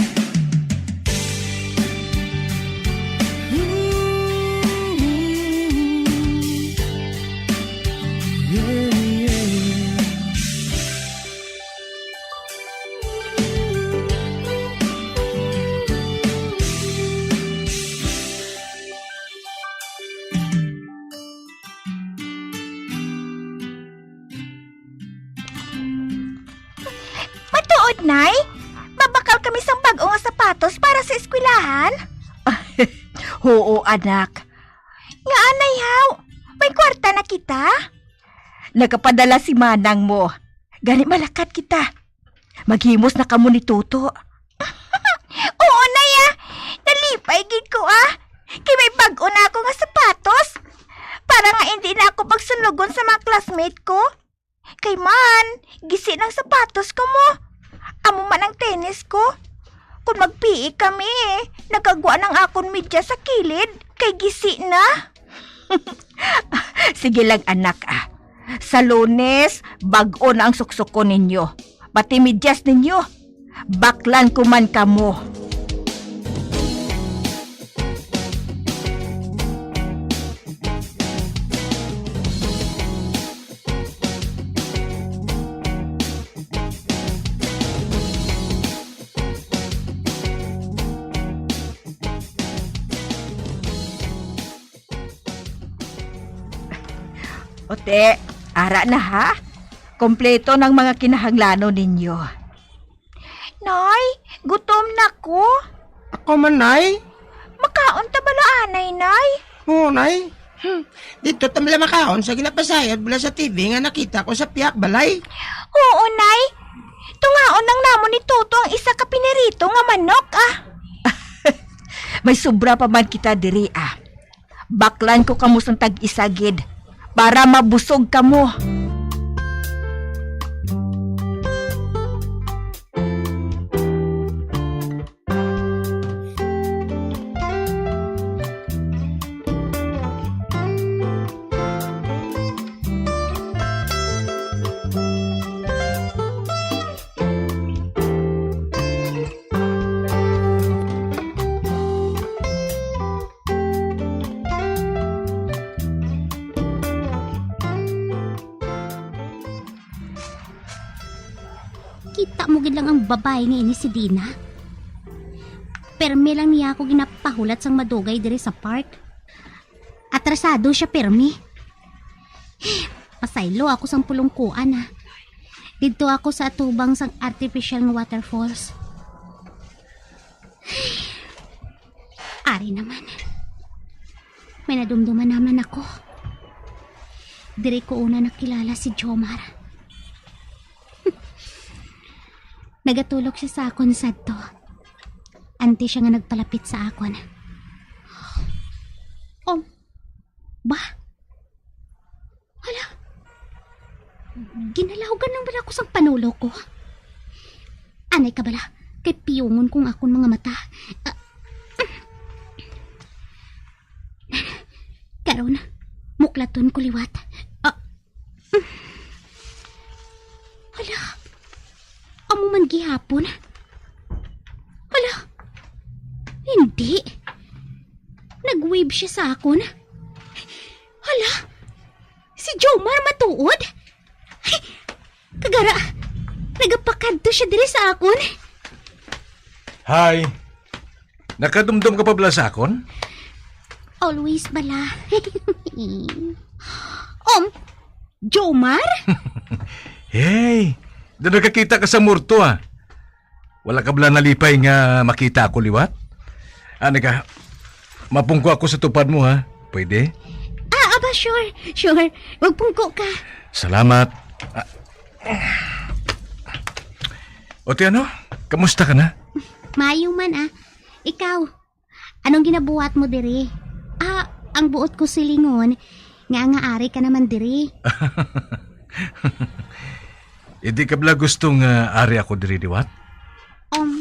Matuod, Nay? Mabakal kami sang bag-o nga sapatos para sa eskwelahan? Huo, anak. Ngaa, Nay, haw? May kwarta na kita? Nagapadala si manang mo. Gani, malakat kita. Maghimos na kamo ni Toto. Oo, Nay, ah. Nalipay gid ko, ah. Kay may bag-o na ako nga sapatos. Para nga hindi na ako pagsunlogon sa mga classmate ko. Kay man, gisi ng sapatos ko mo. Amo man ang tenis ko. Kung magpiik kami, eh, nagagwa ng akon medyas sa kilid, kay gisi na. Sige lang, anak, ah. Sa Lunes, bag-o na ang suksukon ninyo. Pati medyas ninyo. Baklan ko man kamo. Ote, ara na ha. Kompleto ng mga kinahanglanon ninyo. Nay, gutom na ko. Ako man, Nay. Makaon ta bala anay, Nay? Oo, Nay. Hmm. Dito ta bala makaon sa ginapasayod bala sa T V nga nakita ko sa piyak balay. Oo, Nay. Tungaon lang namon ni Toto ang isa ka pinirito nga manok, ah. May sobra pa man kita diri, ah. Baklan ko kamo sang tag-isa gid, para mabusog kamo. Kita mo gid lang ang babayi nga ini si Dina. Permi lang niya ako ginapahulat sang madugay diri sa park. Atrasado siya permi. Pasaylo ako sang pulungkuan, ah. Didto ako sa atubang sang artificial nga waterfalls. Ari naman. May nadumduman naman ako. Diri ko una nakilala si Jomar. Nagatulog siya sa akon sadto. Antes siya nga nagpalapit sa akon. Um, ba? Hala, ginalahogan lang bala ako sang panulok ko. Anay ka bala, kay piyungon kong akon mga mata. Ah, karon, muklaton ko liwat. Ah, hala, amo man gihapon. Hala, hindi. Nag-wave siya sa akon. Hala, si Jomar matuod? Ay, kagara, nagapakadto siya diri sa akon. Hi. Nakadumdom ka pa bala sa akon? Always bala. Um, Jomar? Hey, da nagkakita ka sa morto, ah. Wala ka bala nalipay nga makita ako liwat? Ano ka, mapungko ako sa tupad mo, ha? Pwede? Aba, sure, sure. Magpungko ka. Salamat. Ah. O, ti ano? Kamusta ka na? Maayo man, ah. Ikaw, anong ginabuhat mo diri? Ah, ang buot ko silingon, nga nga ari ka naman diri. Hindi ka bala gusto nga ari ako diri liwat? Um,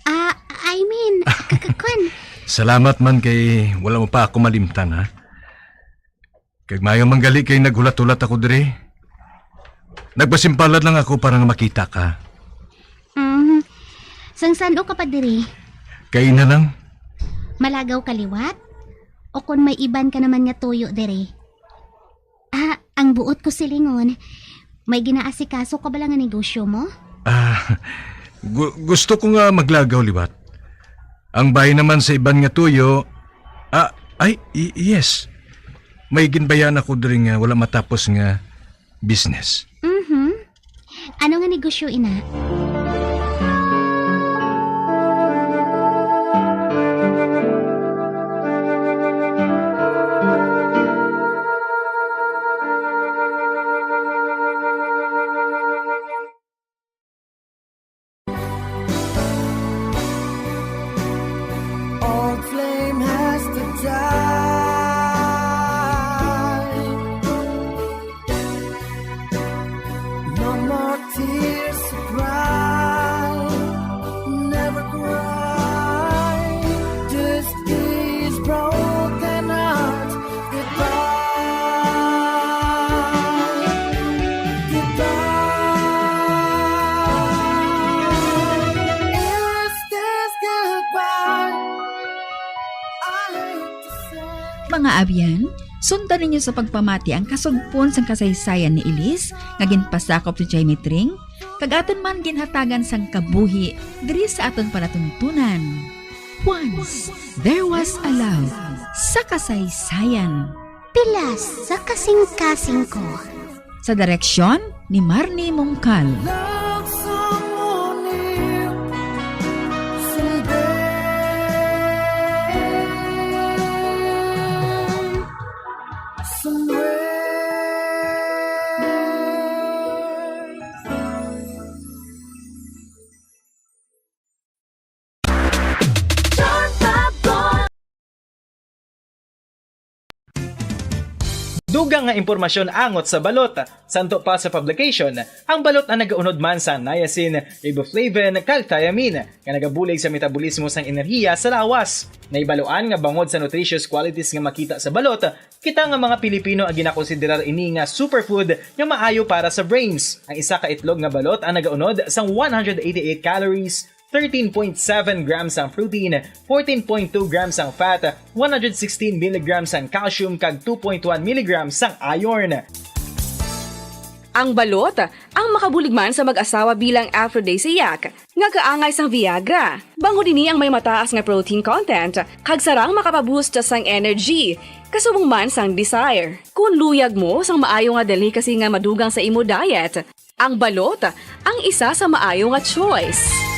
ah, I mean, k-, k-, kwan. Salamat man kay wala mo pa ako malimtan, ha? Kag maayo man gali kay naghulat-hulat ako diri. Nagpasimpalad lang ako para nga makita ka. Mhm. Sang san-o ka pa diri? Kaina lang. Malagaw ka liwat? O kon may iban ka naman nga tuyo diri? Ah, ang buot ko silingon, may ginaasikaso ka bala nga negosyo mo? Ah, gu-, gusto ko nga maglagaw liwat. Ang bahin naman sa iban nga tuyo, ah, ay, y-, yes. May ginbayaan ako diri nga wala matapos nga business. Mhm. Ano nga negosyo ina? Old flame has to die. No more tears to cry. Never cry. This is broken heart. Goodbye. Goodbye. Is this goodbye? I hate to say. Mga abyan, sundan ninyo sa pagpamati ang kasugpon sang kasaysayan ni Elise nga ginpasakop ni Jaime Tring, kag aton man ginhatagan sang kabuhi diri sa aton palatuntunan. Once, there was a love sa kasaysayan. Pilas sa kasingkasing ko. Sa direksyon ni Marnie Mongkal. Love someone new someday. Somewhere. Dugang nga impormasyon angot sa balot. Santo pa sa publication, ang balot ang nagaunod man sa niacin, riboflavin, kag thiamine, nga nagabulig sa metabolismo sang enerhiya sa lawas. Nahibaloan nga bangod sa nutritious qualities nga makita sa balot, kita nga mga Pilipino ang ginakonsiderar ini nga superfood nga maayo para sa brains. Ang isa ka itlog nga balot ang nagaunod sang one hundred eighty-eight calories, thirteen point seven grams ang protein, fourteen point two grams ang fat, one hundred sixteen milligrams ang calcium, kag two point one milligrams ang iron. Ang balot ang makabulig man sa mag-asawa bilang aphrodisiac, nga kaangay sang Viagra. Bangod ini ang may mataas nga protein content, kag sarang makapaboost sang energy, kasubong man sang desire. Kung luyag mo sang maayo nga delicacy nga madugang sa imo diet, ang balot ang isa sa maayo nga choice.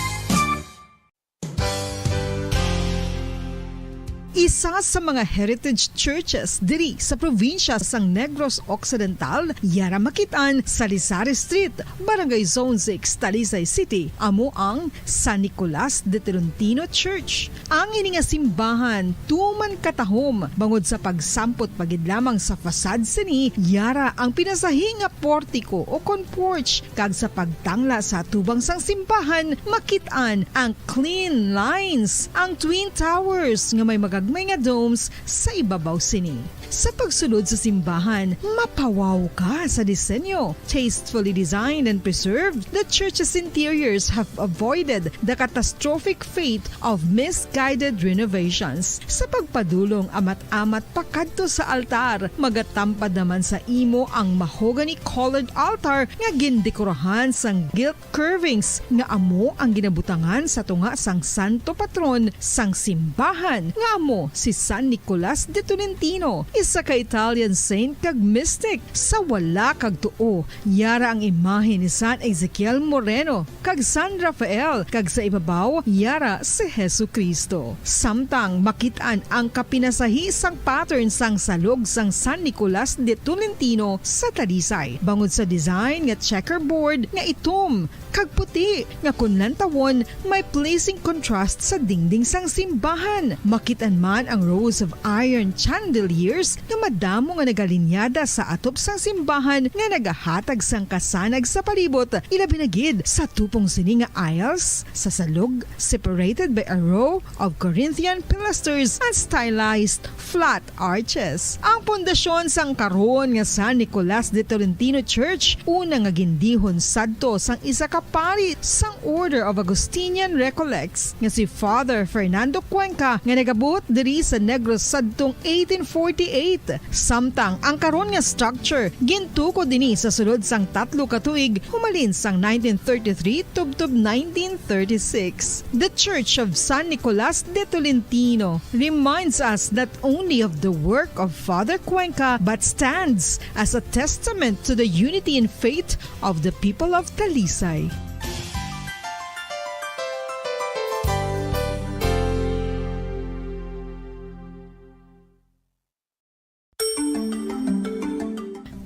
Isa sa mga heritage churches diri sa probinsya sang Negros Occidental, yara makit-an sa Lizares Street, Barangay Zone six, Talisay City, amo ang San Nicolas de Tolentino Church. Ang ini nga simbahan tuman katahom bangod sa pagsampot pa gid lamang sa facade sini, yara ang pinasahi nga portiko o kon porch, kag sa pagtangla sa atubang sang simbahan, makit-an ang clean lines, ang twin towers nga may magagmay nga domes sa ibabaw sini. Sa pagsulod sa simbahan, mapawaw ka sa disenyo. Tastefully designed and preserved, the church's interiors have avoided the catastrophic fate of misguided renovations. Sa pagpadulong amat-amat pakadto sa altar, magatampad naman sa imo ang mahogany-colored altar nga gindekorahan sang gilt curvings nga amo ang ginabutangan sa tunga sang santo patron sang simbahan, nga amo si San Nicolas de Tolentino. Sa ka-Italian saint kag mystic, sa wala kag tuo, yara ang imahe ni San Ezekiel Moreno kag San Rafael, kag sa ibabaw, yara si Jesu-Cristo. Samtang makit-an ang kapinasahi sang pattern sang salog sang San Nicolas de Tolentino sa Talisay, bangod sa design nga checkerboard nga itom kag puti, nga kon lantawon, may pleasing contrast sa dingding sang simbahan. Makit-an man ang rows of iron chandeliers nga madamo nga nagalinyada sa atop sang simbahan nga nagahatag sang kasanag sa palibot, ilabi na gid sa tupong sini nga aisles sa salog, separated by a row of Corinthian pilasters and stylized flat arches. Ang pundasyon sang karon nga San Nicolas de Tolentino Church, una nga gindihon sadto sang isa ka pari sang Order of Augustinian Recollects nga si Father Fernando Cuenca, nga nagabot diri sa Negros sadtong eighteen forty-eight. Samtang ang karon nga structure gintukod dinhi sa sulod sang tatlo ka tuig, humalin sang nineteen thirty-three tubtob nineteen thirty-six. The Church of San Nicolas de Tolentino reminds us not only of the work of Father Cuenca, but stands as a testament to the unity and faith of the people of Talisay.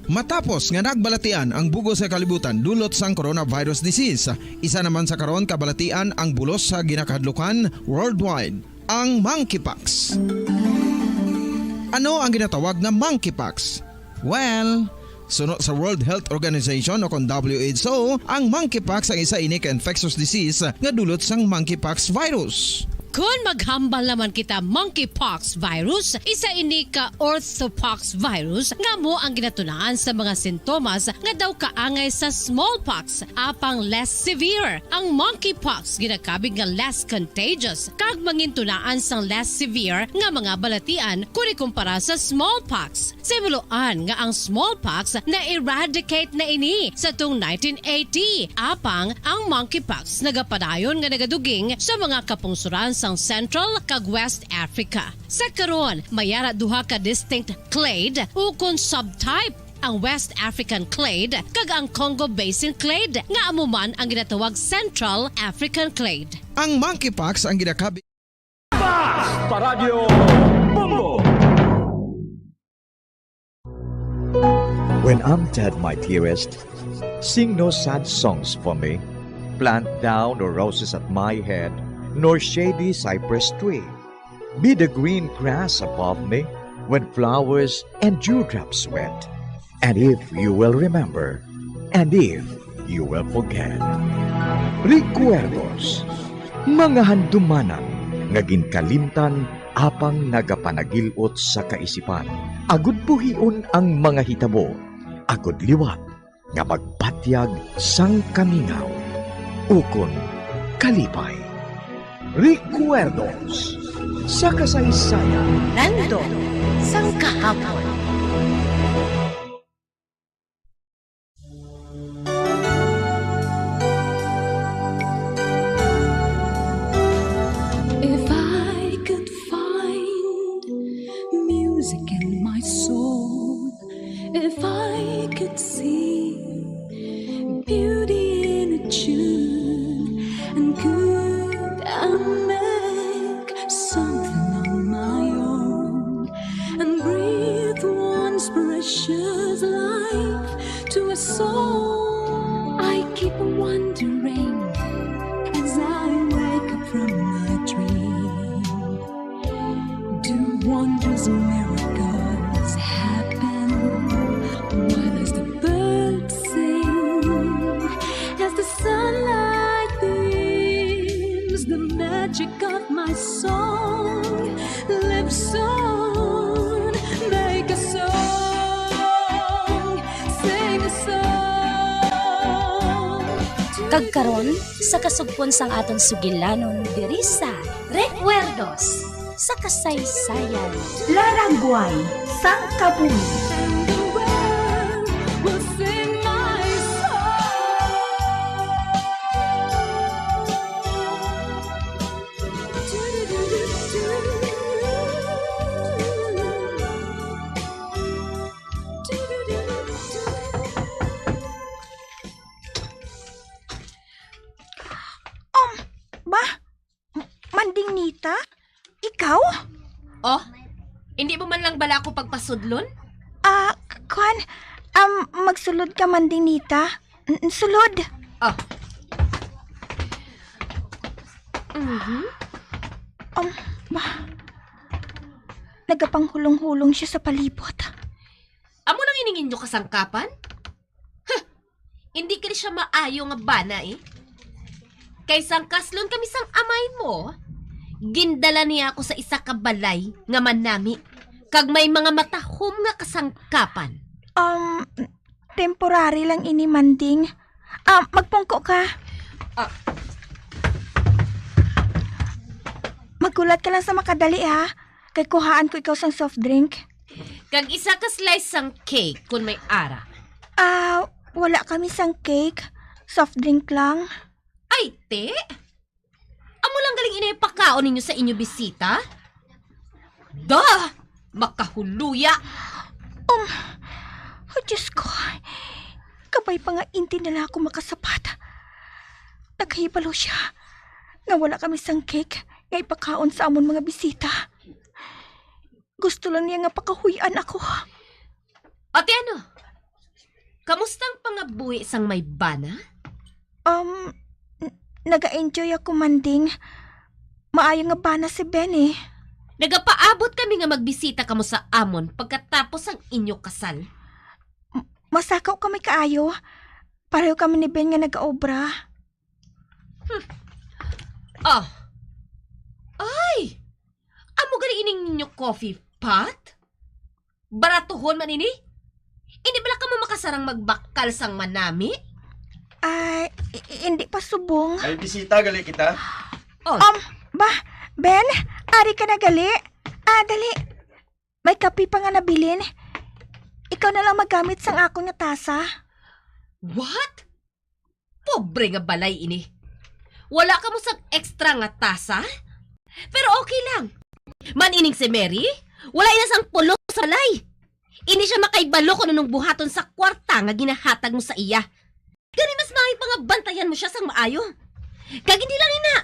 Matapos nga nagbalatian ang bug-os nga kalibutan dulot sang coronavirus disease, isa naman sa karon kabalatian ang bulos sa ginakahadlukan worldwide, ang monkeypox. Ano ang ginatawag nga monkeypox? Well, suno sa World Health Organization o kon W H O, ang monkeypox ang isa ini ka infectious disease nga dulot sang monkeypox virus. Kon maghambal naman kita monkeypox virus, isa ini ka orthopox virus nga amo ang ginatunaan sa mga sintomas nga daw kaangay sa smallpox, apang less severe. Ang monkeypox ginakabig nga less contagious kag mangintunaan sang less severe nga mga balatian kon ikumpara sa smallpox. Sa himuloan nga ang smallpox na-eradicate na ini sa tuong nineteen eighty, apang ang monkeypox nagapadayon nga nagaduging sa mga kapungsoran sang Central kag West Africa. Sa karon, may ara duha ka distinct clade ukon subtype, ang West African clade kag ang Congo Basin clade, nga amo man ang ginatawag Central African clade. Ang monkeypox ang ginakabig Basta Radyo Bombo! When I'm dead, my dearest, sing no sad songs for me. Plant thou no roses at my head, nor shady cypress tree. Be the green grass above me when flowers and dewdrops wet. And if you will remember, and if you will forget. Recuerdos, mga handumanan nga ginkalimtan apang nagapanagil-ot sa kaisipan. Agud buhion ang mga hitabo, agud liwat nga magpatyag sang kamingaw ukon kalipay. Recuerdos sa kasaysayan. Nandot sang kahapon. If I could find music in my soul, if I could see beauty in a tune, and could I make something on my own and breathe once precious life to a soul? I keep wondering as I wake up from my dream. Do wonders, miracles happen? Why does the bird sing as the sunlight beams? The magic of my song lives on. Make a song, sing a song. Kag karon, sa kasugpon sang aton sugilanon diri sa Recuerdos sa Kasaysayan. Laragway sang kabuhi. Nita? Ikaw? Oh, hindi mo man lang bala ako pagpasudlon? Ah, k-, kwan, um, magsulod ka man, Dinita. N-, n-, sulod. Oh. Mhm. Um, ba, nagapanghulong-hulong siya sa palibot. Amo lang ining inyo kasangkapan? Huh! Hindi kini siya maayo nga bana, eh. Kay sang kaslon kami sang amay mo, gindala niya ako sa isa ka balay nga manami, kag may mga matahom nga kasangkapan. Um, temporary lang ini, Manding. Ah, magpungko ka. Ah. Maghulat ka lang sa makadali, ha? Kay kuhaan ko ikaw sang soft drink. Kag isa ka slice sang cake, kun may ara. Ah, wala kami sang cake. Soft drink lang. Ay, te! Amo lang galing inay pakaon ninyo sa inyo bisita? Da! Makahuluya! Um, oh, Diyos ko. Kabay pa nga inti na lang ako makasapat. Nakahibalo siya nga wala kami sang cake nga ipakaon sa amon mga bisita. Gusto lang niya nga pakahuy-an ako. Ate, ano? Kamusta ang pangabuhi sang may bana? Um, n-, naga-enjoy ako, Manding. Maayo nga bana si Ben, eh. Nagapaabot kami nga magbisita kamo sa amon pagkatapos ang inyo kasal. M-, masakaw kami kaayo. Pareho kami ni Ben nga nagaobra. Hmm. Ah. Ay! Amo gali ining inyo coffee pot? Baratuhon man ini? Hindi bala kamo makasarang magbakal sang manami? Ay, i-, i-, hindi pa subong. May bisita gali kita. Oh. Um, ba, Ben, ari ka na gali. Ah, dali. May kape pa nga nabilin. Ikaw na lang magamit sang akon nga tasa. What? Pobre nga balay ini. Wala kamo sang extra nga tasa? Pero okay lang. Man ining si Mary, wala na sang pulo sa balay. Ini siya makaibalo kung anong buhaton sa kwarta nga ginahatag mo sa iya. Gani mas maayo pa nga bantayan mo siya sang maayo. Kag hindi lang ina,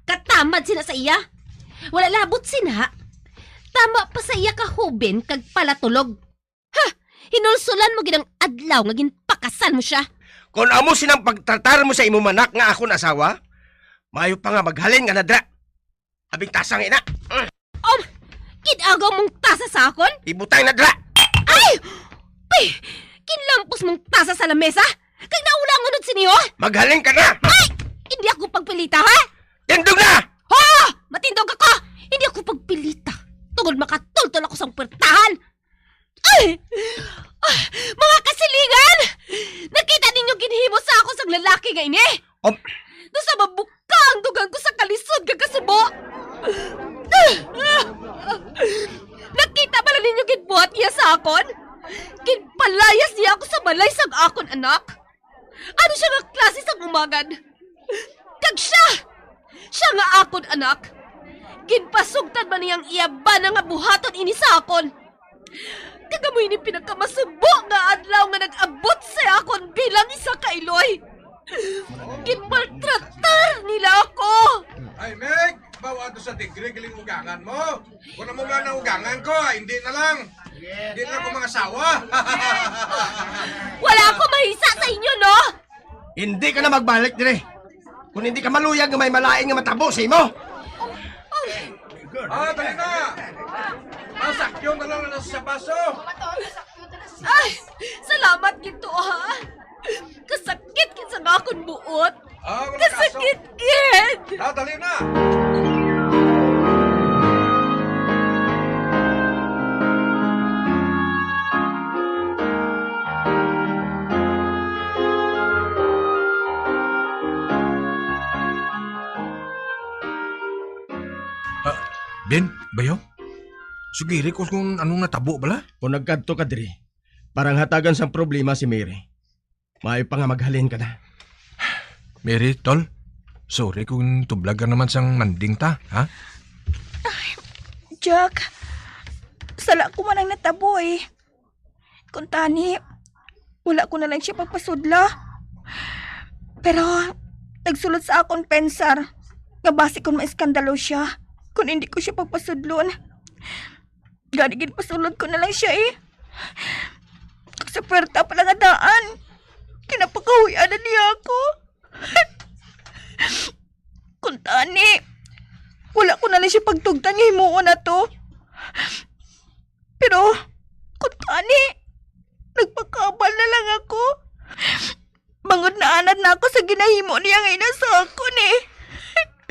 katamad sina sa iya. Wala labot sina. Tama pa sa iya ka hoben kag palatulog. Ha! Hinulsulan mo gid ang adlaw nga ginpakasal mo siya. Kon amo sinang pagtratar mo sa imo manak nga akon asawa, maayo pa nga maghalin ka na dra. Abing tasa nga ina. Mm. Um, gid-agaw mong tasa sa akon? Ibutang na dra. Ay! Pi! Ginlampos mong tasa sa lamesa? Kag naula ang unod sini, oh! Maghalin ka na! Ay! Hindi ako pagpilita, ha? Tindog na! Ha! Matindog ako! Hindi ako pagpilita. Tungod makatultol ako sang puwertahan. Ay! Ah, mga kasilingan! Nakita ninyo ginhimo sa ako sang lalaki nga ini? Om. Daw sa mabuka ang dugang ko sa kalisod nga kasubo. Nakita bala ninyo ginbuhat niya sa akon? Ginpalayas niya ako sa balay sang akon anak. Ano siya nga klase sang umagad? Kag siya, siya nga akon anak, ginpasugtan man niya ang iya bana nga buhaton ini sa akon. Kag amo ini pinakamasubo nga adlaw nga nag-abot sa akon bilang isa ka iloy. Ginmaltratar nila ako. Ay, Meg, bawa to sa degree, galing ugangan mo. Kung amo nga naugangan ko, ah, hindi na lang. Hindi na lang ko mangasawa. Wala ako mahisa sa inyo, no? Hindi ka na magbalik dire. Kung hindi ka maluyag nga may malain nga matabo sa imo. Ah, dali na. Masakyo na lang na sa baso. Ay, salamat gid to, ha. Kasakit gid sa akon buot. Ah, wala kaso. Kasakit gid! Ah, dali na! Ah, Ben, bayaw? Sugiri ko kung anong natabo bala? Kung nagkadto ka diri, parang hatagan sang problema si Mary. Maayo pa nga maghalin ka na. Mary, tol, sorry kung tublag ka naman sang Manding ta, ha? Ay, Jack, sala ko man ang natabo eh. Kung tani, wala ko na lang siya pagpasudla. Pero, nagsulod sa akon pensar nga basi kung maiskandalo siya, kung hindi ko siya pagpasudlon. Gani, ginpasulod ko na lang siya, eh. Kag sa puwerta pa lang nga daan, ginapakahuy-an na niya ako. Kung tani, wala ko na lang siya pagtugtan nga himuon na to. Pero, kung tani, nagpakabal na lang ako. Bangod naanad na ako sa ginahimo niya nga ina sa akon, eh.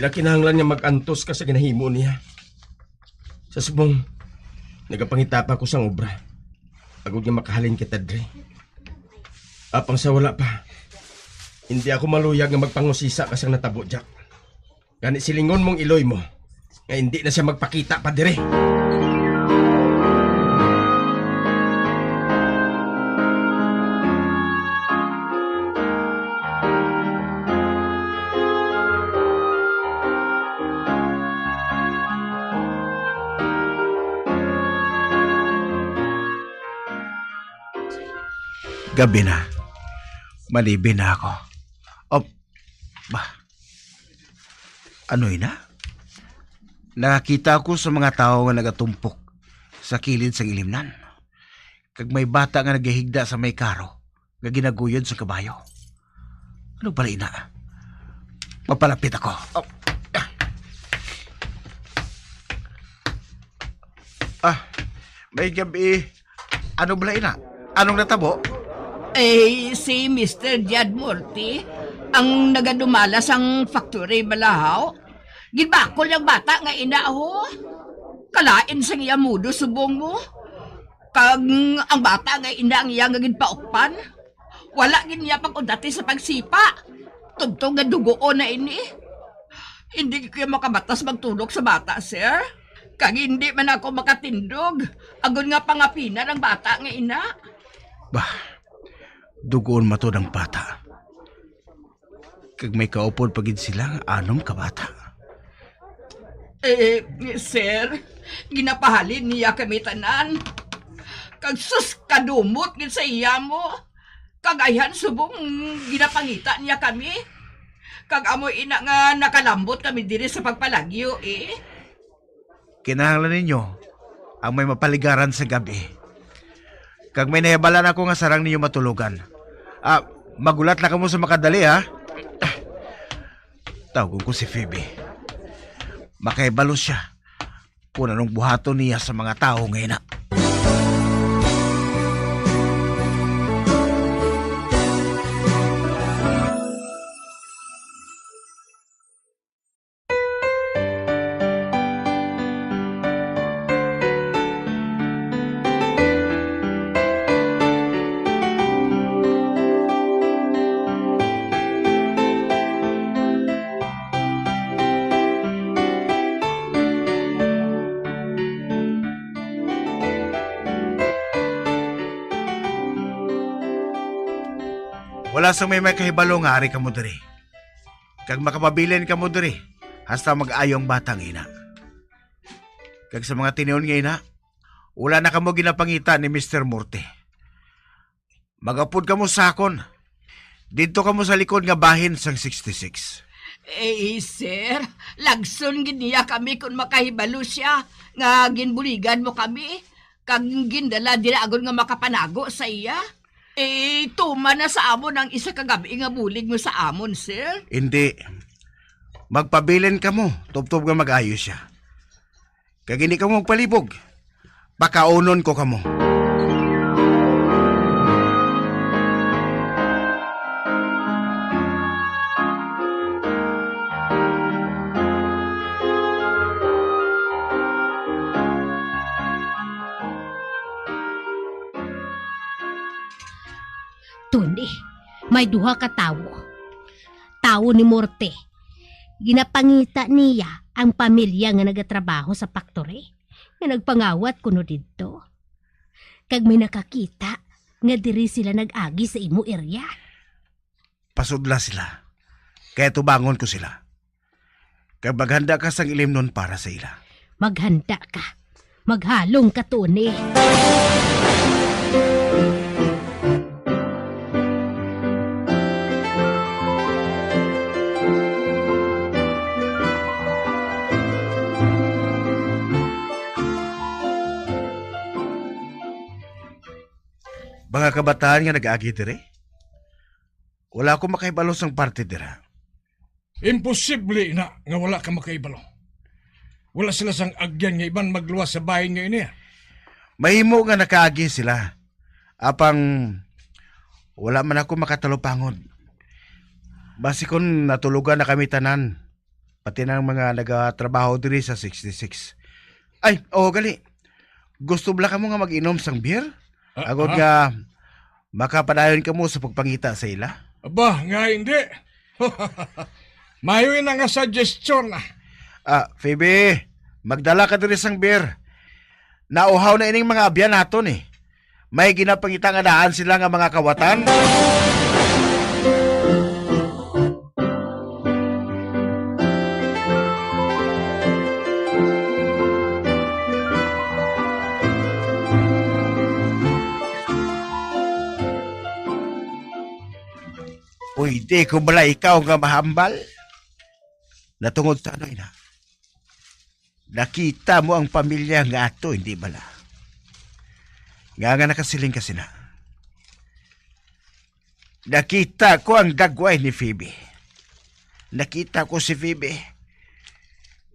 Ila kinahanglan nga mag-antos ka sa ginahimo niya. Sa subong, nagapangita pa ako sang obra. Agod nga makahalin kita diri. Apang sa wala pa, hindi ako maluyag nga magpangusisa ka sang natabo, Jack. Gani silingon mong iloy mo nga hindi na siya magpakita pa diri. Gabi na. Malibin na ako. Op, ba? Ano ina? Nakakita ako sa mga tawo nga nagatumpok sa kilid sang ilimnan, kag may bata nga nagahigda sa may karo nga ginaguyod sa kabayo. Ano bala ina? Mapalapit ako. Oh. Ah, may gabi. Ano bala ina? Anong natabo? Eh, si Mister Jad Morty, ang nagadumala sang factory balahaw. Ginbakol ang bata nga ina, ho. Kalain sang iya mudo subong mo. Kag ang bata nga ina ang iya nga ginpaukpan. Wala gid niya pag-udati sa pagsipa. Tubtob nga dugoon na ini. Hindi ko makabatas magtulok sa bata, sir. Kag hindi man ako makatindog, agod nga pangapinan ang bata nga ina. Bah, dugoon matod ang bata. Kag may kaupod pa gid sila nga anom ka bata. Eh, sir, ginapahalin niya kami tanan. Kag sus, kadumot gid sa iya mo. Kag ayhan subong ginapangita niya kami. Kag amo ina nga nakalambot kami diri sa pagpalagyo, eh. Kinahanglan ninyo ang may mapaligaran sa gab-i. Kag may nahibalaan ako nga sarang ninyo matulogan. Ah, magulat na kamo sa makadali, ha? Tawgon ko si Phoebe. Makahibalo siya kung anong buhaton niya sa mga tawo nga ina. Wala sang may makahibalo nga ari kamo diri. Kag makapabilin kamo diri hasta mag-ayo ang bata nga ina. Kag sa mga tinion nga ina, wala na kamo ginapangita ni Mister Morte. Mag-upod kamo sa akon. Didto kamo sa likod nga bahin sang sixty-six. Eh, sir, lagson gid niya kami kon makahibalo siya nga ginbuligan mo kami, kag gindala dira agod nga makapanago sa iya. Eh, tuman na sa amon ang isa ka gab-i nga bulig mo sa amon, sir. Hindi. Magpabilin kamo, tubtob nga mag-ayo siya. Kag hindi kamo magpalibog. Pakaunon ko kamo. Tuni, may duha ka tawo. Tawo ni Morte. Ginapangita niya ang pamilya nga nagatrabaho sa factory nga nagpangawat kuno didto. Kag may nakakita nga diri sila nag-agi sa imo area. Pasudla sila, kay atubangon ko sila. Kag maghanda ka sang ilimnon para sa ila. Maghanda ka. Maghalong ka, Tony. Mga kabataan nga nag-agi diri, wala ko makahibalo sang parte dira. Imposible na nga wala ka makahibalo. Wala sila sang agyan nga iban magluwas sa bahin nga ini, ah. Mahimo nga nakaagi sila. Apang wala man ako makatalupangod. Basi kon natulogan na kami tanan, pati na ang mga nagatrabaho diri sa sixty-six. Ay, oo, gali. Gusto bala kamo nga mag-inom sang beer? Ah, agod ah. Nga makapadayon kamo sa pagpangita sa ila? Aba, nga hindi. Mayo ina nga suggestion, ah. Ah, Phoebe, magdala ka diri sang beer. Nauhaw na ining mga abyan naton, eh. May ginapangita nga daan sila nga mga kawatan. Pwede ko bala ikaw nga mahambal? Natungod sa ano, ina? Nakita mo ang pamilya nga ato, hindi bala? Nga nga nakasiling ka sina? Nakita ko ang dagway ni Phoebe. Nakita ko si Phoebe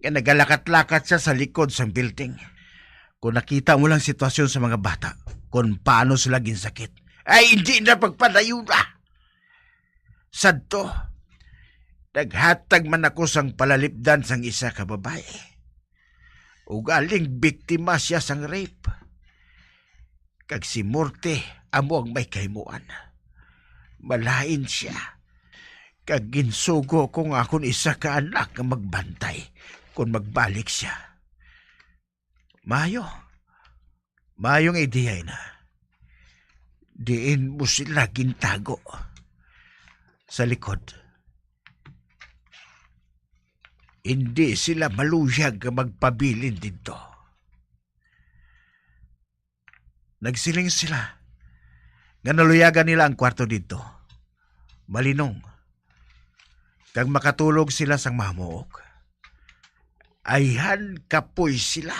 nga nagalakat-lakat siya sa likod sang building. Kung nakita mo lang sitwasyon sa mga bata, kung paano sila ginsakit, ay hindi na pagpadayon na. Sadto, naghatag man ako sang palalipdan sang isa ka babayi. Ugaling biktima siya sang rape. Kag si Morte amo ang may kahimuan. Malain siya. Kag ginsugo ko nga akon isa ka anak nga magbantay kon magbalik siya. Maayo. Maayong ideya ina. Diin mo sila gintago? Sa likod. Hindi sila maluyag nga magpabilin didto. Nagsiling sila nga naluyagan nila ang kwarto didto. Malinong. Kag makatulog sila sang mahamuok. Ayhan kapoy sila.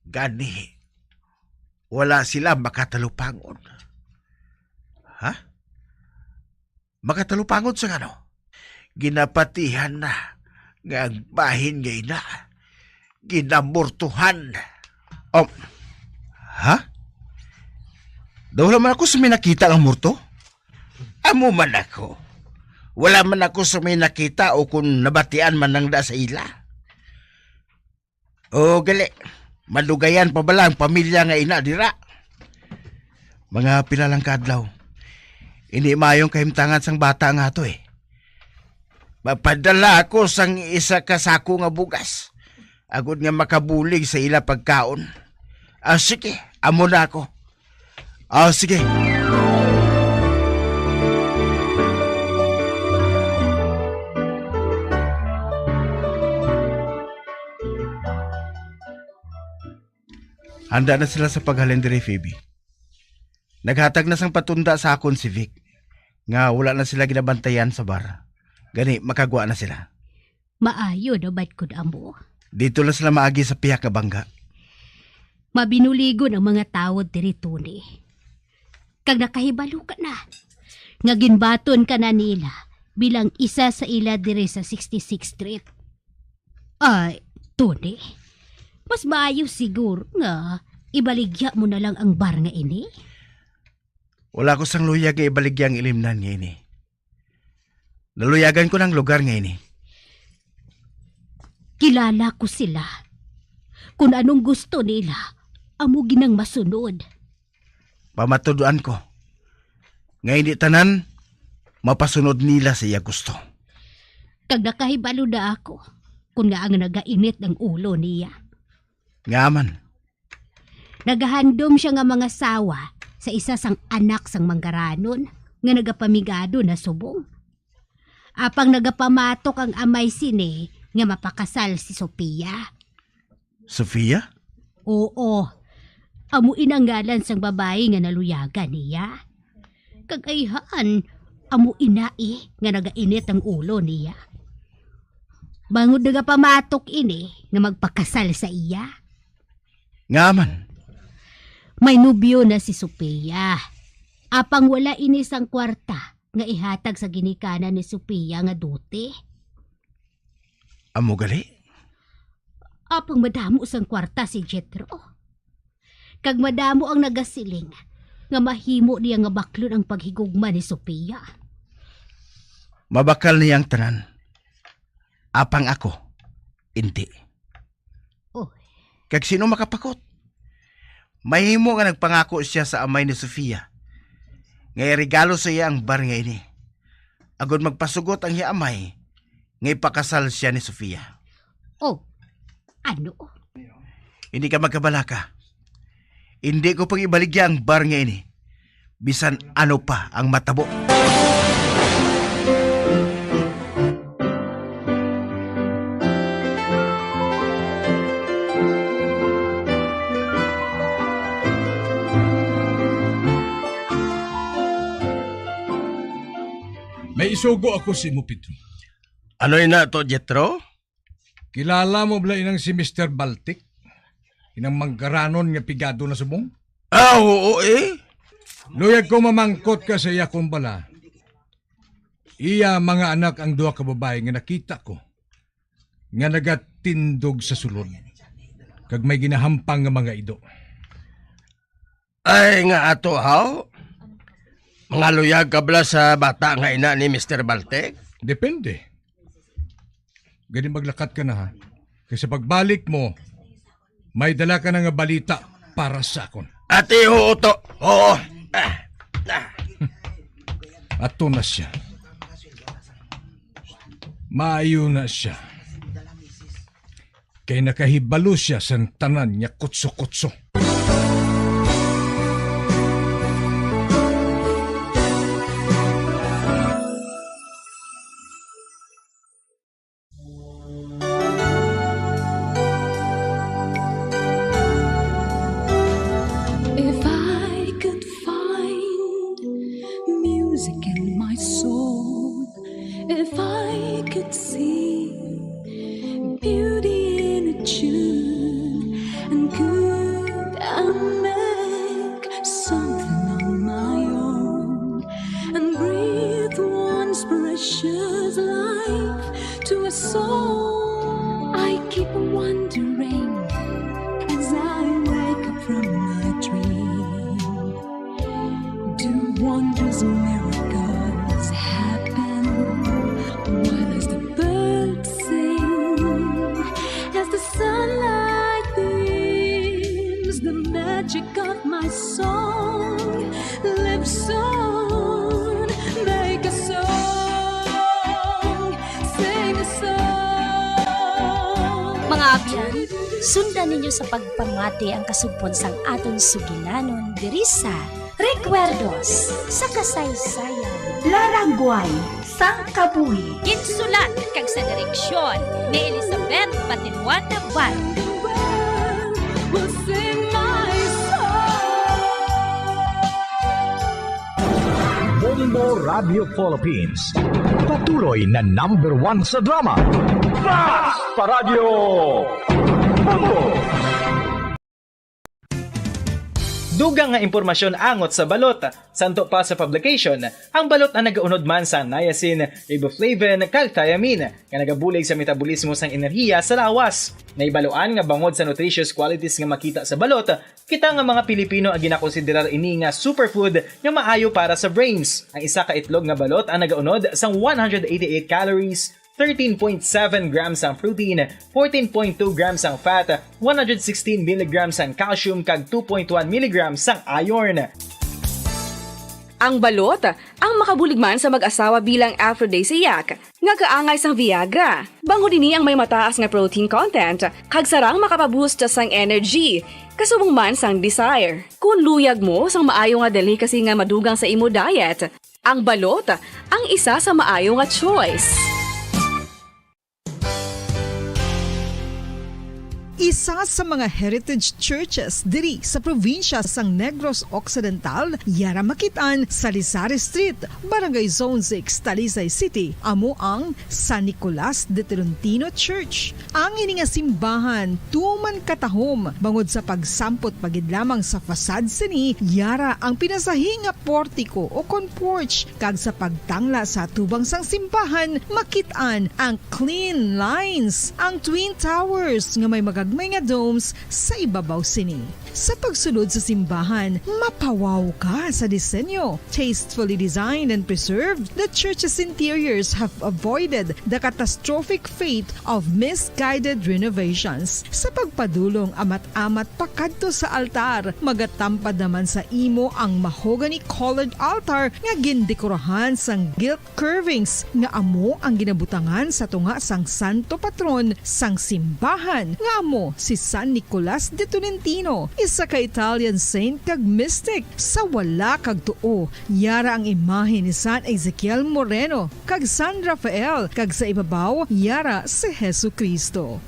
Gani, wala sila makatalupangon. Ha? Makatalupangon sa ano? Ginapatihan na nga ang bahin nga ina ginamurtuhan. Oh, ha? Daw wala man ako sa may nakita nga morto? Amo man ako. Wala man ako sa may nakita o kung nabatian man lang da sa ila. O, gali. Madugayan pa bala ang pamilya nga ina dira? Mga pila lang ka adlaw. Hindi maayong kahimtangan sang bata nga ato, eh. Mapadala ako sang isa ka sako nga bugas, agod nga makabulig sa ila pagkaon. Ah, sige, amo na ako. Ah, sige. Handa na sila sa paghalin diri, Phoebe. Naghatag na sang patunda sa akon si Vic nga wala na sila ginabantayan sa bar. Gani, makagwa na sila. Maayo na bad kun amo? Dito lang sila maagi sa pihak nga bangga. Mabinuligon ang mga tawo diri, Tony. Kag nakahibalo ka na nga ginbaton ka na nila bilang isa sa ila diri sa sixty-sixth Street. Ay, Tony, mas maayo siguro nga ibaligya mo na lang ang bar nga ini. Wala ko sang luyag nga ibaligya ang ilimnan nga ini. Naluyagan ko ng lugar nga ini. Kilala ko sila. Kung anong gusto nila, amo ginang masunod. Pamatuduan ko nga hindi tanan mapasunod nila sa iya gusto. Kag nakahibalo na ako kung nga ang nagainit ang ulo niya. Nga man. Nagahandom siya nga mangasawa sa isa sang anak sang manggaranon nga nagapamigado na subong. Apang nagapamatok ang amay sini nga mapakasal si Sofia. Sofia? Oo. Amo ina ang ngalan sang babayi nga naluyagan niya. Kag ayhan, amo ina, eh, nga nagainit ang ulo niya. Bangod nagapamatok ini nga magpakasal sa iya. Nga man? May nobyo na si Sofia. Apang wala ini sang kwarta nga ihatag sa ginikanan ni Sofia nga dote. Amo gali? Apang madamo sang kwarta si Jethro. Kag madamo ang nagasiling nga mahimo niya nga baklon ang paghigugma ni Sofia. Mabakal niya ang tanan. Apang ako, indi. Oh. Kag sino makapakot? Mahimo nga nagpangako sia sa amay ni Sofia nga iregalo sa iya ang bar nga ini, agod magpasugot ang iya amay nga ipakasal sia ni Sofia. Oh, ano? Hindi ka magkabalaka. Hindi ko pag-ibaligya ang bar nga ini, bisan ano pa ang matabo. May isugo ako sa imo, Pedro. Ano ina to, Jethro? Kilala mo bala inang si Mister Baltic? Inang manggaranon nga pigado na subong? Ah, oo eh. Luyag ko mamangkot ka sa iya kung bala. Iya mga anak ang duha ka babayi nga nakita ko nga nagatindog sa sulod kag may ginahampang nga mga ido. Ay, nga ato, haw? Mga luyag ka bala sa bata nga ina ni Mister Baltic? Depende. Gani maglakat ka na, ha? Kay sa pagbalik mo, may dala ka na nga balita para sa akon. Ati, oo to. Oo. Ah, ah. Ato na siya. Maayo na siya. Kay nakahibalo sia sang tanan nga kutso-kutso. If I could find music in my soul, if I could see beauty in a tune, and could I make something on my own and breathe once precious life to a soul? I keep wondering as I wake up from my dream. Do wondrous miracles happen? Why does the bird sing? As the sunlight beams, the magic of my song lives on. Make a song, sing a song. Mga abyan, sundan ninyo sa pagpamati ang kasugpon sang aton sugilanon diri sa Recuerdos sa Kasaysayan. Laragway sang Kabuhi. Ginsulat kag sa direksyon ni Elizabeth Patinuan Navarro. Will sing my song. Bombo Radio Philippines. Patuloy na number one sa drama. Basta Radyo Bombo! Dugang nga impormasyon angot sa balot. Santo pa sa publication, ang balot ang nagaunod man sang niacin, riboflavin, kag thiamine, nga nagabulig sa metabolismo sang enerhiya sa lawas. Nahibaluan nga bangod sa nutritious qualities nga makita sa balot, kita nga mga Pilipino ang ginakonsiderar ini nga superfood nga maayo para sa brains. Ang isa ka itlog nga balot ang nagaunod sang one hundred eighty-eight calories, thirteen point seven grams ang protein, fourteen point two grams ang fat, one hundred sixteen milligrams ang calcium, kag two point one milligrams ang iron. Ang balot, ang makabulig man sa mag-asawa bilang aphrodisiac, nga kaangay sang Viagra. Bangod ini ang may mataas nga protein content, kag sarang makapaboost sang energy, kasubong man sang desire. Kon luyag mo sang maayo nga delicacy nga madugang sa imo diet, ang balot ang isa sa maayo nga choice. Isa sa mga heritage churches diri sa probinsya sang Negros Occidental, yara makit-an sa Lizares Street, Barangay Zone six, Talisay City, amo ang San Nicolas de Tolentino Church. Ang ini nga simbahan tuman katahom bangod sa pagsampot pa gid lamang sa facade sini, yara ang pinasahi nga portiko o kon porch, kag sa pagtangla sa atubang sang simbahan, makit-an ang clean lines, ang twin towers nga may magagmay nga domes sa ibabaw sini. Sa pagsulod sa simbahan, mapawaw ka sa disenyo. Tastefully designed and preserved, the church's interiors have avoided the catastrophic fate of misguided renovations. Sa pagpadulong amat-amat pakadto sa altar, magatampad naman sa imo ang mahogany-colored altar nga gindekorahan sang gilt curvings nga amo ang ginabutangan sa tunga sang santo patron sang simbahan, nga amo si San Nicolas de Tolentino, isa ka Italian saint kag mystic. Sa wala kag tuo, yara ang imahe ni San Ezekiel Moreno kag San Rafael, kag sa ibabaw yara si Jesu-Cristo.